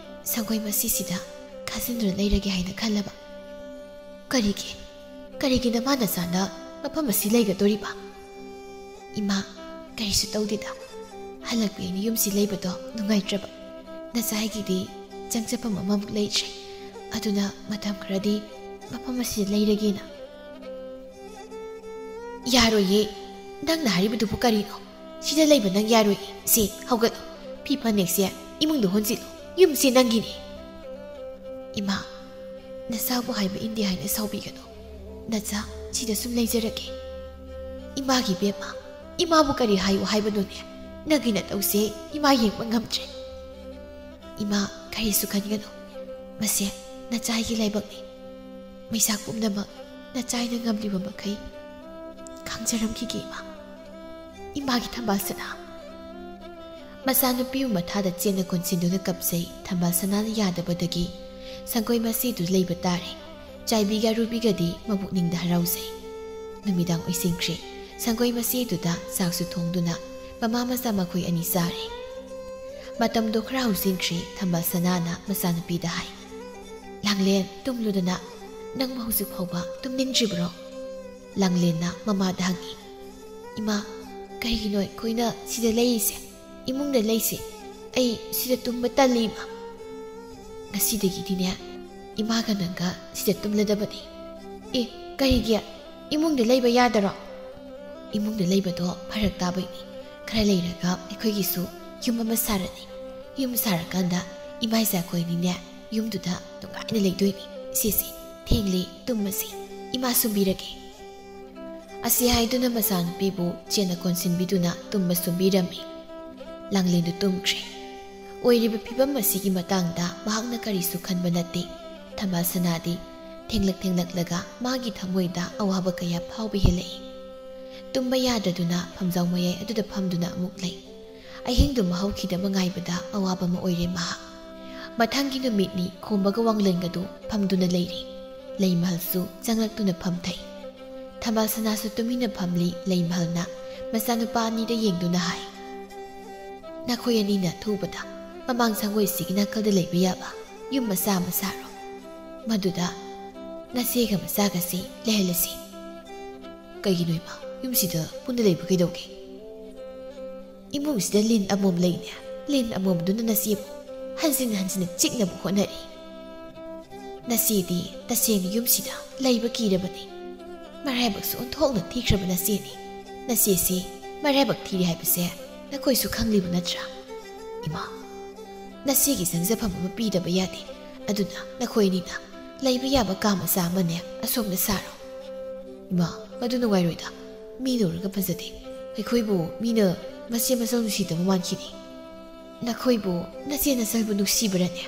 ꯁꯪꯒꯣꯏ ꯃꯆꯤꯁꯤꯗ ꯈꯥꯖꯤꯟꯗꯨꯅ ꯂꯩꯔꯒꯦ ꯍꯥꯏꯅ ꯈꯜꯂꯕ?" "ꯀꯔꯤꯒꯤ? ꯀꯔꯤꯒꯤ ꯅꯃꯥ ꯅꯆꯥꯅ ꯃꯐꯝ ꯑꯁꯤ ꯂꯩꯒꯗꯣꯔꯤꯕ?" "ꯏꯃꯥ, ꯀꯔꯤꯁꯨ ꯇꯧꯗꯦꯗ꯫ ꯍꯜꯂꯛꯄꯤ ꯑꯩꯅ ꯌꯨꯝꯁꯤ ꯂꯩꯕꯗꯣ ꯅꯨꯡꯉꯥꯏꯇ꯭ꯔꯕ꯫ ꯅꯆꯥ ꯑꯩꯒꯤꯗꯤ ꯆꯪꯖꯐꯝ ꯑꯃꯃꯨꯛ ꯂꯩꯇ꯭ꯔꯦ꯫ ꯑꯗꯨꯅ ꯃꯇꯝ ꯈꯔꯗꯤ ꯃꯐꯝ ꯑꯁꯤꯗ ꯂꯩꯔꯒꯦꯅ꯫" "ꯌꯥꯔꯣꯏꯌꯦ꯫ ꯅꯪꯅ ꯍꯥꯏꯔꯤꯕꯗꯨꯕꯨ ꯀꯔꯤꯅꯣ? ꯁꯤꯗ ꯂꯩꯕ ꯅꯪ ꯌꯥꯔꯣꯏꯌꯦ꯫ ꯁꯤ, ꯍꯧꯒꯠꯂꯣ꯫ ꯐꯤ ꯐꯅꯦꯛꯁꯦ ꯏꯃꯨꯡꯗ ꯍꯣꯟꯖꯤꯜꯂꯨ꯫ ꯌꯨꯝꯁꯤ ꯅꯪꯒꯤꯅꯦ꯫" "ꯏꯃꯥ, ꯅꯆꯥꯕꯨ ꯍꯥꯏꯕ ꯏꯟꯗꯦ ꯍꯥꯏꯅ ꯁꯥꯎꯕꯤꯒꯅꯨ꯫ ꯅꯆꯥ ꯁꯤꯗ ꯁꯨꯝ ꯂꯩꯖꯔꯒꯦ꯫ ꯏꯃꯥꯒꯤ ꯏꯕꯦꯝꯃ, ꯏꯃꯥꯕꯨ ꯀꯔꯤ ꯍꯥꯏꯌꯨ ꯍꯥꯏꯕꯅꯣꯅꯦ? ꯅꯪꯒꯤ ꯅꯇꯧꯁꯦ ꯏꯃꯥ ꯌꯦꯡꯕ ꯉꯝꯗ꯭ꯔꯦ꯫ ꯏꯃꯥ, ꯀꯔꯤꯁꯨ ꯈꯟꯒꯅꯨ꯫ ꯃꯁꯦ ꯅꯆꯥꯒꯤ ꯂꯥꯏꯕꯛꯅꯤ꯫ ꯃꯩꯁꯥ ꯄꯨꯝꯅꯃꯛ ꯅꯆꯥꯏꯅ ꯉꯝꯂꯤꯕ ꯃꯈꯩ ꯈꯥꯡꯖꯔꯝꯈꯤꯒꯦ ꯏꯃꯥ꯫ ꯏꯃꯥꯒꯤ ꯊꯝꯕꯥꯜ ꯁꯅꯥ꯫ ꯃꯆꯥꯅꯨꯄꯤꯕꯨ ꯃꯊꯥꯗ ꯆꯦꯠꯅ ꯀꯣꯟꯁꯤꯟꯗꯨꯅ ꯀꯞꯆꯩ꯫ ꯊꯝꯕꯥꯜ ꯁꯅꯥꯅ ꯌꯥꯗꯕꯗꯒꯤ ꯁꯪꯒꯣꯏ ꯃꯆꯦꯗꯨ ꯂꯩꯕ ꯇꯥꯔꯦ꯫ ꯆꯥꯏꯕꯤꯒ ꯑꯔꯨꯕꯤꯒꯗꯤ ꯃꯕꯨꯛꯅꯤꯡꯗ ꯍꯔꯥꯎꯖꯩ꯫ ꯅꯨꯃꯤꯗꯥꯡ ꯑꯣꯏꯁꯤꯟꯈ꯭ꯔꯦ꯫ ꯁꯪꯒꯣꯏ ꯃꯆꯦꯗꯨꯗ ꯆꯥꯛꯁꯨ ꯊꯣꯡꯗꯨꯅ ꯃꯃꯥ ꯃꯆꯥ ꯃꯈꯣꯏ ꯑꯅꯤ ꯆꯥꯔꯦ꯫ ꯃꯇꯝꯗꯣ ꯈꯔ ꯍꯧꯖꯤꯟꯈ꯭ꯔꯦ꯫ ꯊꯝꯕꯥꯜ ꯁꯅꯥꯅ ꯃꯆꯥꯅꯨꯄꯤꯗ ꯍꯥꯏ, "ꯂꯥꯡꯂꯦꯟ, ꯇꯨꯝꯂꯨꯗꯅ, ꯅꯪꯕꯨ ꯍꯧꯖꯤꯛ ꯐꯥꯎꯕ ꯇꯨꯝꯅꯤꯡꯗ꯭ꯔꯤꯕ꯭ꯔꯣ?" ꯂꯥꯡꯂꯦꯟꯅ ꯃꯃꯥꯗ ꯍꯪꯉꯤ, "ꯏꯃꯥ, ꯀꯔꯤꯒꯤꯅꯣ ꯑꯩꯈꯣꯏꯅ ꯁꯤꯗ ꯂꯩꯔꯤꯁꯦ? ꯏꯃꯨꯡꯗ ꯂꯩꯁꯦ꯫ ꯑꯩ ꯁꯤꯗ ꯇꯨꯝꯕ ꯇꯜꯂꯤ, ꯏꯃꯥ꯫ ꯉꯁꯤꯗꯒꯤꯗꯤꯅꯦ, ꯏꯃꯥꯒ ꯅꯪꯒ ꯁꯤꯗ ꯇꯨꯝꯂꯗꯕꯅꯤ꯫" "ꯑꯦ, ꯀꯔꯤꯒꯤ? ꯏꯃꯨꯡꯗ ꯂꯩꯕ ꯌꯥꯗꯔꯣ?" "ꯏꯃꯨꯡꯗ ꯂꯩꯕꯗꯣ ꯐꯔꯛ ꯇꯥꯕꯩꯅꯤ꯫ ꯈꯔ ꯂꯩꯔꯒ ꯑꯩꯈꯣꯏꯒꯤꯁꯨ ꯌꯨꯝ ꯑꯃ ꯁꯥꯔꯅꯤ꯫ ꯌꯨꯝ ꯁꯥꯔꯀꯥꯟꯗ ꯏꯃꯥ ꯏꯆꯥ ꯑꯩꯈꯣꯏꯅꯤꯅꯦ, ꯌꯨꯝꯗꯨꯗ ꯅꯨꯡꯉꯥꯏꯅ ꯂꯩꯗꯣꯏꯅꯤ꯫ ꯁꯤꯁꯦ, ꯊꯦꯡꯂꯦ, ꯇꯨꯝꯃꯁꯤ꯫ ꯏꯃꯥ ꯁꯨꯝꯕꯤꯔꯒꯦ꯫" ꯑꯁꯤ ꯍꯥꯏꯗꯨꯅ ꯃꯆꯥꯅꯨꯄꯤꯕꯨ ꯆꯦꯠꯅ ꯀꯣꯟꯁꯤꯟꯕꯤꯗꯨꯅ ꯇꯨꯝꯕ ꯁꯨꯝꯕꯤꯔꯝꯃꯤ꯫ ꯂꯥꯡꯂꯦꯟꯗꯨ ꯇꯨꯝꯈ꯭ꯔꯦ꯫ ꯑꯣꯏꯔꯤꯕ ꯐꯤꯕꯝ ꯑꯁꯤꯒꯤ ꯃꯇꯥꯡꯗ ꯃꯍꯥꯛꯅ ꯀꯔꯤꯁꯨ ꯈꯟꯕ ꯅꯠꯇꯦ꯫ ꯊꯝꯕꯥꯜ ꯁꯅꯥꯗꯤ ꯊꯦꯡꯂꯛ ꯊꯦꯡꯂꯛꯂꯒ ꯃꯥꯒꯤ ꯊꯃꯣꯏꯗ ꯑꯋꯥꯕ ꯀꯌꯥ ꯐꯥꯎꯕ ꯍꯦꯜꯂꯛꯏ꯫ ꯇꯨꯝꯕ ꯌꯥꯗ꯭ꯔꯗꯨꯅ ꯐꯝꯖꯥꯎ ꯃꯌꯥꯏ ꯑꯗꯨꯗ ꯐꯝꯗꯨꯅ ꯑꯃꯨꯛ ꯂꯩ꯫ ꯑꯍꯤꯡꯗꯨ ꯃꯍꯥꯎ ꯈꯤꯗꯕ ꯉꯥꯏꯕꯗ ꯑꯋꯥꯕ ꯑꯃ ꯑꯣꯏꯔꯦ ꯃꯍꯥꯛ꯫ ꯃꯊꯪꯒꯤ ꯅꯨꯃꯤꯠꯅꯤ꯫ ꯈꯣꯝꯕꯒ ꯋꯥꯡꯂꯦꯟꯒꯗꯨ ꯐꯝꯗꯨꯅ ꯂꯩꯔꯤ꯫ ꯂꯩꯃꯍꯜꯁꯨ ꯆꯪꯂꯛꯇꯨꯅ ꯐꯝꯊꯩ꯫ ꯊꯝꯕꯥꯜ ꯁꯅꯥꯁꯨ ꯇꯨꯃꯤꯟꯅ ꯐꯝꯂꯤ꯫ ꯂꯩꯃꯍꯜꯅ ꯃꯆꯥꯅꯨꯄꯥ ꯑꯅꯤꯗ ꯌꯦꯡꯗꯨꯅ ꯍꯥꯏ, "ꯅꯈꯣꯏ ꯑꯅꯤꯅ ꯑꯊꯨꯕꯗ ꯃꯃꯥꯡ ꯁꯪꯒꯣꯏꯁꯤꯒꯤ ꯅꯥꯀꯜꯗ ꯂꯩꯕ ꯌꯥꯕ ꯌꯨꯝ ꯃꯆꯥ ꯑꯃ ꯁꯥꯔꯣ꯫ ꯃꯗꯨꯗ ꯅꯆꯦꯒ ꯃꯆꯥꯒꯁꯤ ꯂꯩꯍꯜꯂꯁꯤ꯫" "ꯀꯩꯒꯤꯅꯣ ꯏꯃꯥ? ꯌꯨꯝꯁꯤꯗ ꯄꯨꯟꯅ ꯂꯩꯕ ꯀꯩꯗꯧꯒꯦ?" "ꯏꯃꯨꯡꯁꯤꯗ ꯂꯤꯟ ꯑꯃꯣꯝ ꯂꯩꯅꯦ꯫ ꯂꯤꯟ ꯑꯃꯣꯝꯗꯨꯅ ꯅꯆꯦꯕꯨ ꯍꯟꯖꯤꯟ ꯍꯟꯖꯤꯟꯅ ꯆꯤꯛꯅꯕ ꯍꯣꯠꯅꯔꯤ꯫ ꯅꯆꯦꯗꯤ ꯇꯁꯦꯡꯅ ꯌꯨꯝꯁꯤꯗ ꯂꯩꯕ ꯀꯤꯔꯕꯅꯤ꯫ ꯃꯔꯥꯏꯕꯛꯁꯨ ꯑꯣꯟꯊꯣꯛꯅ ꯊꯤꯈ꯭ꯔꯕ ꯅꯆꯦꯅꯤ꯫ ꯅꯆꯦꯁꯤ ꯃꯔꯥꯏꯕꯛ ꯊꯤꯔꯦ ꯍꯥꯏꯕꯁꯦ ꯅꯈꯣꯏꯁꯨ ꯈꯪꯂꯤꯕ ꯅꯠꯇ꯭ꯔꯥ? ꯏꯃꯥ, ꯅꯆꯦꯒꯤ ꯆꯪꯖꯐꯝ ꯑꯃ ꯄꯤꯗꯕ ꯌꯥꯗꯦ꯫ ꯑꯗꯨꯅ ꯅꯈꯣꯏ ꯑꯅꯤꯅ ꯂꯩꯕ ꯌꯥꯕ ꯀꯥ ꯃꯆꯥ ꯑꯃꯅꯦ ꯑꯁꯣꯝꯗ ꯁꯥꯔꯣ꯫ ꯏꯃꯥ, ꯃꯗꯨ ꯅꯨꯡꯉꯥꯏꯔꯣꯏꯗ꯫ ꯃꯤꯅ ꯎꯔꯒ ꯐꯖꯗꯦ꯫ ꯑꯩꯈꯣꯏꯕꯨ ꯃꯤꯅ ꯃꯆꯦ ꯃꯆꯜ ꯅꯨꯡꯁꯤꯗꯕ ꯃꯥꯟꯈꯤꯅꯤ꯫ ꯅꯈꯣꯏꯕꯨ ꯅꯆꯦ ꯅꯆꯜꯕꯨ ꯅꯨꯡꯁꯤꯕ꯭ꯔꯅꯦ?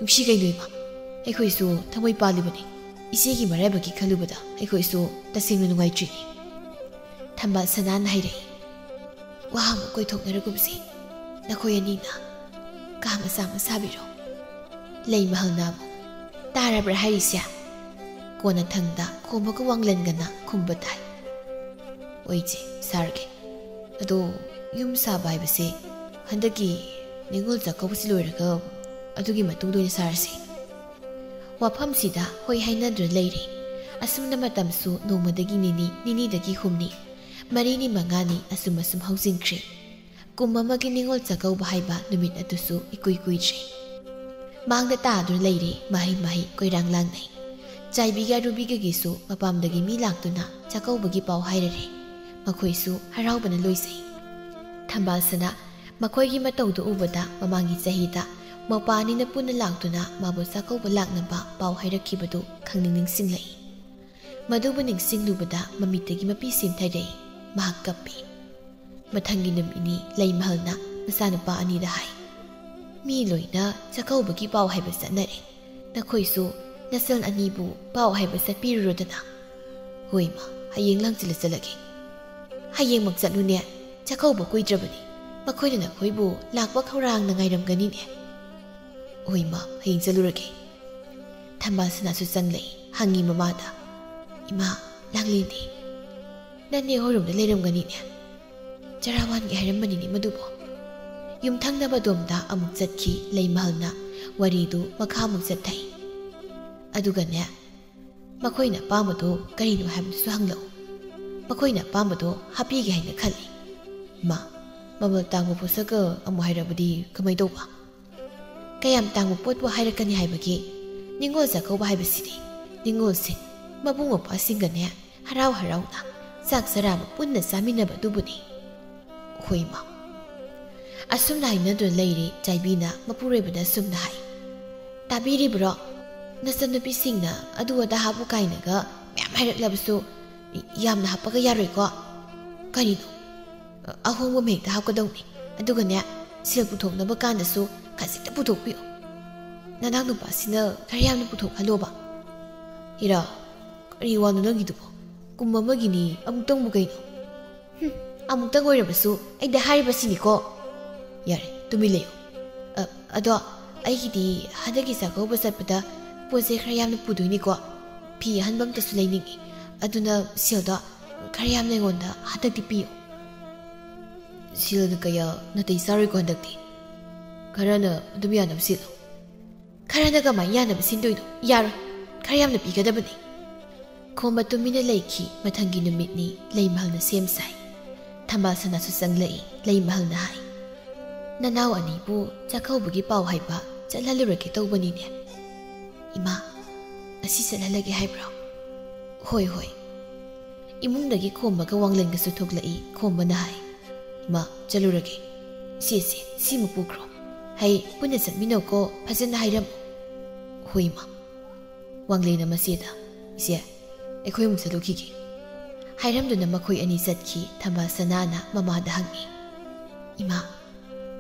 ꯅꯨꯡꯁꯤ ꯀꯩꯅꯣ ꯏꯃꯥ꯫ ꯑꯩꯈꯣꯏꯁꯨ ꯊꯃꯣꯏ ꯄꯥꯜꯂꯤꯕꯅꯤ꯫ ꯏꯆꯦꯒꯤ ꯃꯔꯥꯏꯕꯛꯀꯤ ꯈꯜꯂꯨꯕꯗ ꯑꯩꯈꯣꯏꯁꯨ ꯇꯁꯦꯡꯅ ꯅꯨꯡꯉꯥꯏꯇ꯭ꯔꯤꯅꯤ꯫ ꯊꯝꯕꯥꯜ ꯁꯅꯥꯅ ꯍꯥꯏꯔꯛꯏ, ꯋꯥ ꯑꯃꯨꯛ ꯀꯣꯏꯊꯣꯛꯅꯔꯒꯨꯝꯁꯤ꯫ ꯅꯈꯣꯏ ꯑꯅꯤꯅ ꯀꯥ ꯃꯆꯥ ꯑꯃ ꯁꯥꯕꯤꯔꯣ꯫ ꯂꯩꯃꯍꯜꯅ ꯑꯃꯨꯛ, ꯇꯥꯔꯕ꯭ꯔꯥ ꯍꯥꯏꯔꯤꯁꯦ? ꯀꯣꯟꯅꯊꯪꯗ ꯈꯣꯝꯕꯒ ꯋꯥꯡꯂꯦꯟꯒꯅ ꯈꯨꯝꯕ ꯇꯥꯏ꯫ ꯑꯣꯏ ꯏꯆꯦ, ꯁꯥꯔꯒꯦ꯫ ꯑꯗꯣ ꯌꯨꯝ ꯁꯥꯕ ꯍꯥꯏꯕꯁꯦ ꯍꯟꯗꯛꯀꯤ ꯅꯤꯉꯣꯜ ꯆꯥꯛꯀꯧꯕꯁꯤ ꯂꯣꯏꯔꯒ ꯑꯗꯨꯒꯤ ꯃꯇꯨꯡꯗ ꯑꯣꯏꯅ ꯁꯥꯔꯁꯤ꯫ ꯋꯥꯐꯝꯁꯤꯗ ꯍꯣꯏ ꯍꯥꯏꯅꯗꯨꯅ ꯂꯩꯔꯦ꯫ ꯑꯁꯨꯝꯅ ꯃꯇꯝꯁꯨ ꯅꯣꯡꯃꯗꯒꯤ ꯅꯤꯅꯤ, ꯅꯤꯅꯤꯗꯒꯤ ꯍꯨꯝꯅꯤ, ꯃꯔꯤꯅꯤ ꯃꯉꯥꯅꯤ ꯑꯁꯨꯝ ꯑꯁꯨꯝ ꯍꯧꯖꯤꯟꯈ꯭ꯔꯦ꯫ ꯀꯨꯝ ꯑꯃꯒꯤ ꯅꯤꯉꯣꯜ ꯆꯥꯛꯀꯧꯕ ꯍꯥꯏꯕ ꯅꯨꯃꯤꯠ ꯑꯗꯨꯁꯨ ꯏꯀꯨꯏ ꯀꯨꯏꯗ꯭ꯔꯦ꯫ ꯃꯥꯡꯗ ꯇꯥꯗꯨꯅ ꯂꯩꯔꯦ ꯃꯍꯩ ꯃꯍꯩ ꯀꯣꯏꯔꯥꯡ ꯂꯥꯡꯅꯩ꯫ ꯆꯥꯏꯕꯤꯒ ꯔꯨꯕꯤꯒꯒꯤꯁꯨ ꯃꯄꯥꯝꯗꯒꯤ ꯃꯤ ꯂꯥꯛꯇꯨꯅ ꯆꯥꯛꯀꯧꯕꯒꯤ ꯄꯥꯎ ꯍꯥꯏꯔꯔꯦ꯫ ꯃꯈꯣꯏꯁꯨ ꯍꯔꯥꯎꯕꯅ ꯂꯣꯏꯖꯩ꯫ ꯊꯝꯕꯥꯜꯁꯅ ꯃꯈꯣꯏꯒꯤ ꯃꯇꯧꯗꯨ ꯎꯕꯗ ꯃꯃꯥꯡꯒꯤ ꯆꯍꯤꯗ ꯃꯧꯄꯥ ꯑꯅꯤꯅ ꯄꯨꯟꯅ ꯂꯥꯛꯇꯨꯅ ꯃꯥꯕꯨ ꯆꯥꯛꯀꯧꯕ ꯂꯥꯛꯅꯕ ꯄꯥꯎ ꯍꯥꯏꯔꯛꯈꯤꯕꯗꯨ ꯈꯪꯅꯤꯡ ꯅꯤꯡꯁꯤꯡꯂꯛꯏ꯫ ꯃꯗꯨꯕꯨ ꯅꯤꯡꯁꯤꯡꯂꯨꯕꯗ ꯃꯃꯤꯠꯇꯒꯤ ꯃꯄꯤ ꯆꯦꯟꯊꯔꯛꯏ꯫ ꯃꯍꯥꯛ ꯀꯞꯄꯤ꯫ ꯃꯊꯪꯒꯤ ꯅꯨꯃꯤꯠꯅꯤ ꯂꯩꯃꯍꯜꯅ ꯃꯆꯥꯅꯨꯄꯥ ꯑꯅꯤꯗ ꯍꯥꯏ, ꯃꯤ ꯂꯣꯏꯅ ꯆꯥꯛꯀꯧꯕꯒꯤ ꯄꯥꯎ ꯍꯥꯏꯕ ꯆꯠꯅꯔꯦ꯫ ꯅꯈꯣꯏꯁꯨ ꯅꯆꯜ ꯑꯅꯤꯕꯨ ꯄꯥꯎ ꯍꯥꯏꯕ ꯆꯠꯄꯤꯔꯨꯔꯣꯗꯅ꯫ ꯍꯣꯏ ꯏꯃꯥ, ꯍꯌꯦꯡ ꯂꯥꯡꯁꯤꯜꯂ ꯆꯠꯂꯒꯦ꯫ ꯍꯌꯦꯡꯃꯛ ꯆꯠꯂꯨꯅꯦ, ꯆꯥꯛꯀꯧꯕ ꯀꯨꯏꯗ꯭ꯔꯕꯅꯤ꯫ ꯃꯈꯣꯏꯅ ꯅꯈꯣꯏꯕꯨ ꯂꯥꯛꯄ ꯈꯧꯔꯥꯡꯅ ꯉꯥꯏꯔꯝꯒꯅꯤꯅꯦ꯫ ꯍꯣꯏ ꯏꯃꯥ, ꯍꯌꯦꯡ ꯆꯠꯂꯨꯔꯒꯦ꯫ ꯊꯝꯕꯥꯜ ꯁꯅꯥꯁꯨ ꯆꯪꯂꯛꯏ, ꯍꯪꯉꯤ ꯃꯃꯥꯗ, ꯏꯃꯥ, ꯂꯥꯡꯂꯦꯟꯗꯤ? ꯅꯅꯦ ꯍꯣꯏꯔꯣꯝꯗ ꯂꯩꯔꯝꯒꯅꯤꯅꯦ꯫ ꯆꯔꯥ ꯋꯥꯟꯒꯦ ꯍꯥꯏꯔꯝꯕꯅꯤꯅꯦ ꯃꯗꯨꯕꯣ꯫ ꯌꯨꯝꯊꯪꯅꯕ ꯗꯣꯝꯗ ꯑꯃꯨꯛ ꯆꯠꯈꯤ ꯂꯩꯃꯍꯜꯅ, ꯋꯥꯔꯤꯗꯨ ꯃꯈꯥ ꯑꯃꯨꯛ ꯆꯠꯊꯩ꯫ ꯑꯗꯨꯒꯅꯦ, ꯃꯈꯣꯏꯅ ꯑꯄꯥꯝꯕꯗꯣ ꯀꯔꯤꯅꯣ ꯍꯥꯏꯕꯗꯨꯁꯨ ꯍꯪꯂꯛꯎ꯫ ꯃꯈꯣꯏꯅ ꯑꯄꯥꯝꯕꯗꯣ ꯍꯥꯞꯄꯤꯒꯦ ꯍꯥꯏꯅ ꯈꯜꯂꯤ꯫ ꯃꯥ, ꯃꯃꯜ ꯇꯥꯡꯕ ꯄꯣꯠꯁꯛꯀ ꯑꯃꯨꯛ ꯍꯥꯏꯔꯕꯗꯤ ꯀꯃꯥꯏ ꯇꯧꯕ? ꯀꯌꯥꯝ ꯇꯥꯡꯕ ꯄꯣꯠꯄꯨ ꯍꯥꯏꯔꯛꯀꯅꯤ ꯍꯥꯏꯕꯒꯦ? ꯅꯤꯉꯣꯜ ꯆꯥꯛꯀꯧꯕ ꯍꯥꯏꯕꯁꯤꯗꯤ ꯅꯤꯉꯣꯜꯁꯤꯡ, ꯃꯕꯨꯡ ꯃꯧꯄ꯭ꯋꯥꯁꯤꯡꯒꯅꯦ ꯍꯔꯥꯎ ꯍꯔꯥꯎꯅ ꯆꯥꯛ ꯆꯔꯥ ꯑꯃ ꯄꯨꯟꯅ ꯆꯥꯃꯤꯟꯅꯕ ꯑꯗꯨꯕꯨꯅꯤ꯫ ꯍꯣꯏ ꯏꯃꯥ꯫ ꯑꯁꯨꯝꯅ ꯍꯥꯏꯅꯗꯨꯅ ꯂꯩꯔꯦ ꯆꯥꯏꯕꯤꯅ ꯃꯄꯨꯔꯣꯏꯕꯗ ꯑꯁꯨꯝꯅ ꯍꯥꯏ, ꯇꯥꯕꯤꯔꯤꯕ꯭ꯔꯣ? ꯅꯆꯟꯅꯨꯄꯤꯁꯤꯡꯅ ꯑꯗꯨ ꯑꯗꯥ ꯍꯥꯞꯄꯨ ꯀꯥꯏꯅꯒ ꯃꯌꯥꯝ ꯍꯥꯏꯔꯛꯂꯕꯁꯨ ꯌꯥꯝꯅ ꯍꯥꯞꯄꯒ ꯌꯥꯔꯣꯏꯀꯣ꯫ ꯀꯔꯤꯅꯣ? ꯑꯍꯣꯡꯕ ꯑꯃ ꯍꯦꯛꯇ ꯍꯥꯞꯀꯗꯧꯅꯤ꯫ ꯑꯗꯨꯒꯅꯦ, ꯁꯦꯜ ꯄꯨꯊꯣꯛꯅꯕ ꯀꯥꯟꯗꯁꯨ ꯈꯖꯤꯛꯇ ꯄꯨꯊꯣꯛꯄꯤꯌꯨ꯫ ꯅꯅꯥꯎ ꯅꯨꯄꯥꯁꯤꯅ ꯈꯔ ꯌꯥꯝꯅ ꯄꯨꯊꯣꯛꯍꯜꯂꯣꯕ꯫ ꯏꯔꯥ, ꯀꯔꯤ ꯋꯥꯅꯣ ꯅꯪꯒꯤꯗꯨꯕꯣ? ꯀꯨꯝ ꯑꯃꯒꯤꯅꯤ, ꯑꯃꯨꯛꯇꯪꯕꯨ ꯀꯩꯅꯣ? ꯍꯨꯝ, ꯑꯃꯨꯛꯇꯪ ꯑꯣꯏꯔꯕꯁꯨ ꯑꯩꯗ ꯍꯥꯏꯔꯤꯕꯁꯤꯅꯤꯀꯣ꯫ ꯌꯥꯔꯦ, ꯇꯨꯃꯤꯟ ꯂꯩꯌꯨ꯫ ꯑ, ꯑꯗꯣ ꯑꯩꯒꯤꯗꯤ ꯍꯟꯗꯛꯀꯤ ꯆꯥꯛꯀꯧꯕ ꯆꯠꯄꯗ ꯄꯣꯠ ꯆꯩ ꯈꯔ ꯌꯥꯝꯅ ꯄꯨꯗꯣꯏꯅꯤꯀꯣ꯫ ꯐꯤ ꯑꯍꯟꯕ ꯑꯝꯇꯁꯨ ꯂꯩꯅꯤꯡꯉꯤ꯫ ꯑꯗꯨꯅ ꯁꯦꯜꯗꯣ ꯈꯔ ꯌꯥꯝꯅ ꯑꯩꯉꯣꯟꯗ ꯍꯟꯗꯛꯇꯤ ꯄꯤꯌꯨ꯫ ꯁꯦꯜꯒ ꯀꯌꯥ ꯅꯥꯇꯩ ꯆꯥꯔꯣꯏꯀꯣ ꯍꯟꯗꯛꯇꯤ꯫ ꯈꯔꯅ ꯑꯗꯨꯝ ꯌꯥꯅꯕ ꯁꯤꯜꯂꯣ꯫ ꯈꯔꯅ ꯀꯃꯥꯏꯅ ꯌꯥꯅꯕ ꯁꯤꯟꯗꯣꯏꯅꯣ? ꯌꯥꯔꯣꯏ, ꯈꯔ ꯌꯥꯝꯅ ꯄꯤꯒꯗꯕꯅꯤ꯫ ꯈꯣꯝꯕ ꯇꯨꯃꯤꯟꯅ ꯂꯩꯈꯤ꯫ ꯃꯊꯪꯒꯤ ꯅꯨꯃꯤꯠꯅꯤ꯫ ꯂꯩꯃꯍꯜꯅ ꯁꯦꯝ ꯁꯥꯏ꯫ ꯊꯝꯕꯥꯜ ꯁꯅꯥꯁꯨ ꯆꯪꯂꯛꯏ꯫ ꯂꯩꯃꯍꯜꯅ ꯍꯥꯏ, "ꯅꯅꯥꯎ ꯑꯅꯤꯕꯨ ꯆꯥꯛꯀꯧꯕꯒꯤ ꯄꯥꯎ ꯍꯥꯏꯕ ꯆꯠꯍꯜꯂꯨꯔꯒꯦ ꯇꯧꯕꯅꯤꯅꯦ꯫ ꯏꯃꯥ, ꯑꯁꯤ ꯆꯠꯍꯜꯂꯒꯦ ꯍꯥꯏꯕ꯭ꯔꯣ?" "ꯍꯣꯏ, ꯍꯣꯏ꯫" ꯏꯃꯨꯡꯗꯒꯤ ꯈꯣꯝꯕꯒ ꯋꯥꯡꯂꯦꯟꯒꯁꯨ ꯊꯣꯛꯂꯛꯏ꯫ ꯈꯣꯝꯕꯅ ꯍꯥꯏ, "ꯏꯃꯥ, ꯆꯠꯂꯨꯔꯒꯦ꯫ ꯁꯦ, ꯁꯦ, ꯁꯤꯃ ꯄꯨꯈ꯭ꯔꯣ꯫ ꯍꯩ, ꯄꯨꯟꯅ ꯆꯠꯃꯤꯟꯅꯧꯀꯣ, ꯐꯖꯅ ꯍꯥꯏꯔꯝꯃꯨ꯫" "ꯍꯣꯏ, ꯏꯃꯥ꯫" ꯋꯥꯡꯂꯦꯟꯅ ꯃꯆꯦꯗ, "ꯏꯆꯦ, ꯑꯩꯈꯣꯏ ꯑꯃꯨꯛ ꯆꯠꯂꯨꯈꯤꯒꯦ꯫" ꯍꯥꯏꯔꯝꯗꯨꯅ ꯃꯈꯣꯏ ꯑꯅꯤ ꯆꯠꯈꯤ꯫ ꯊꯝꯕꯥꯜ ꯁꯅꯥꯅ ꯃꯃꯥꯗ ꯍꯪꯉꯤ, "ꯏꯃꯥ,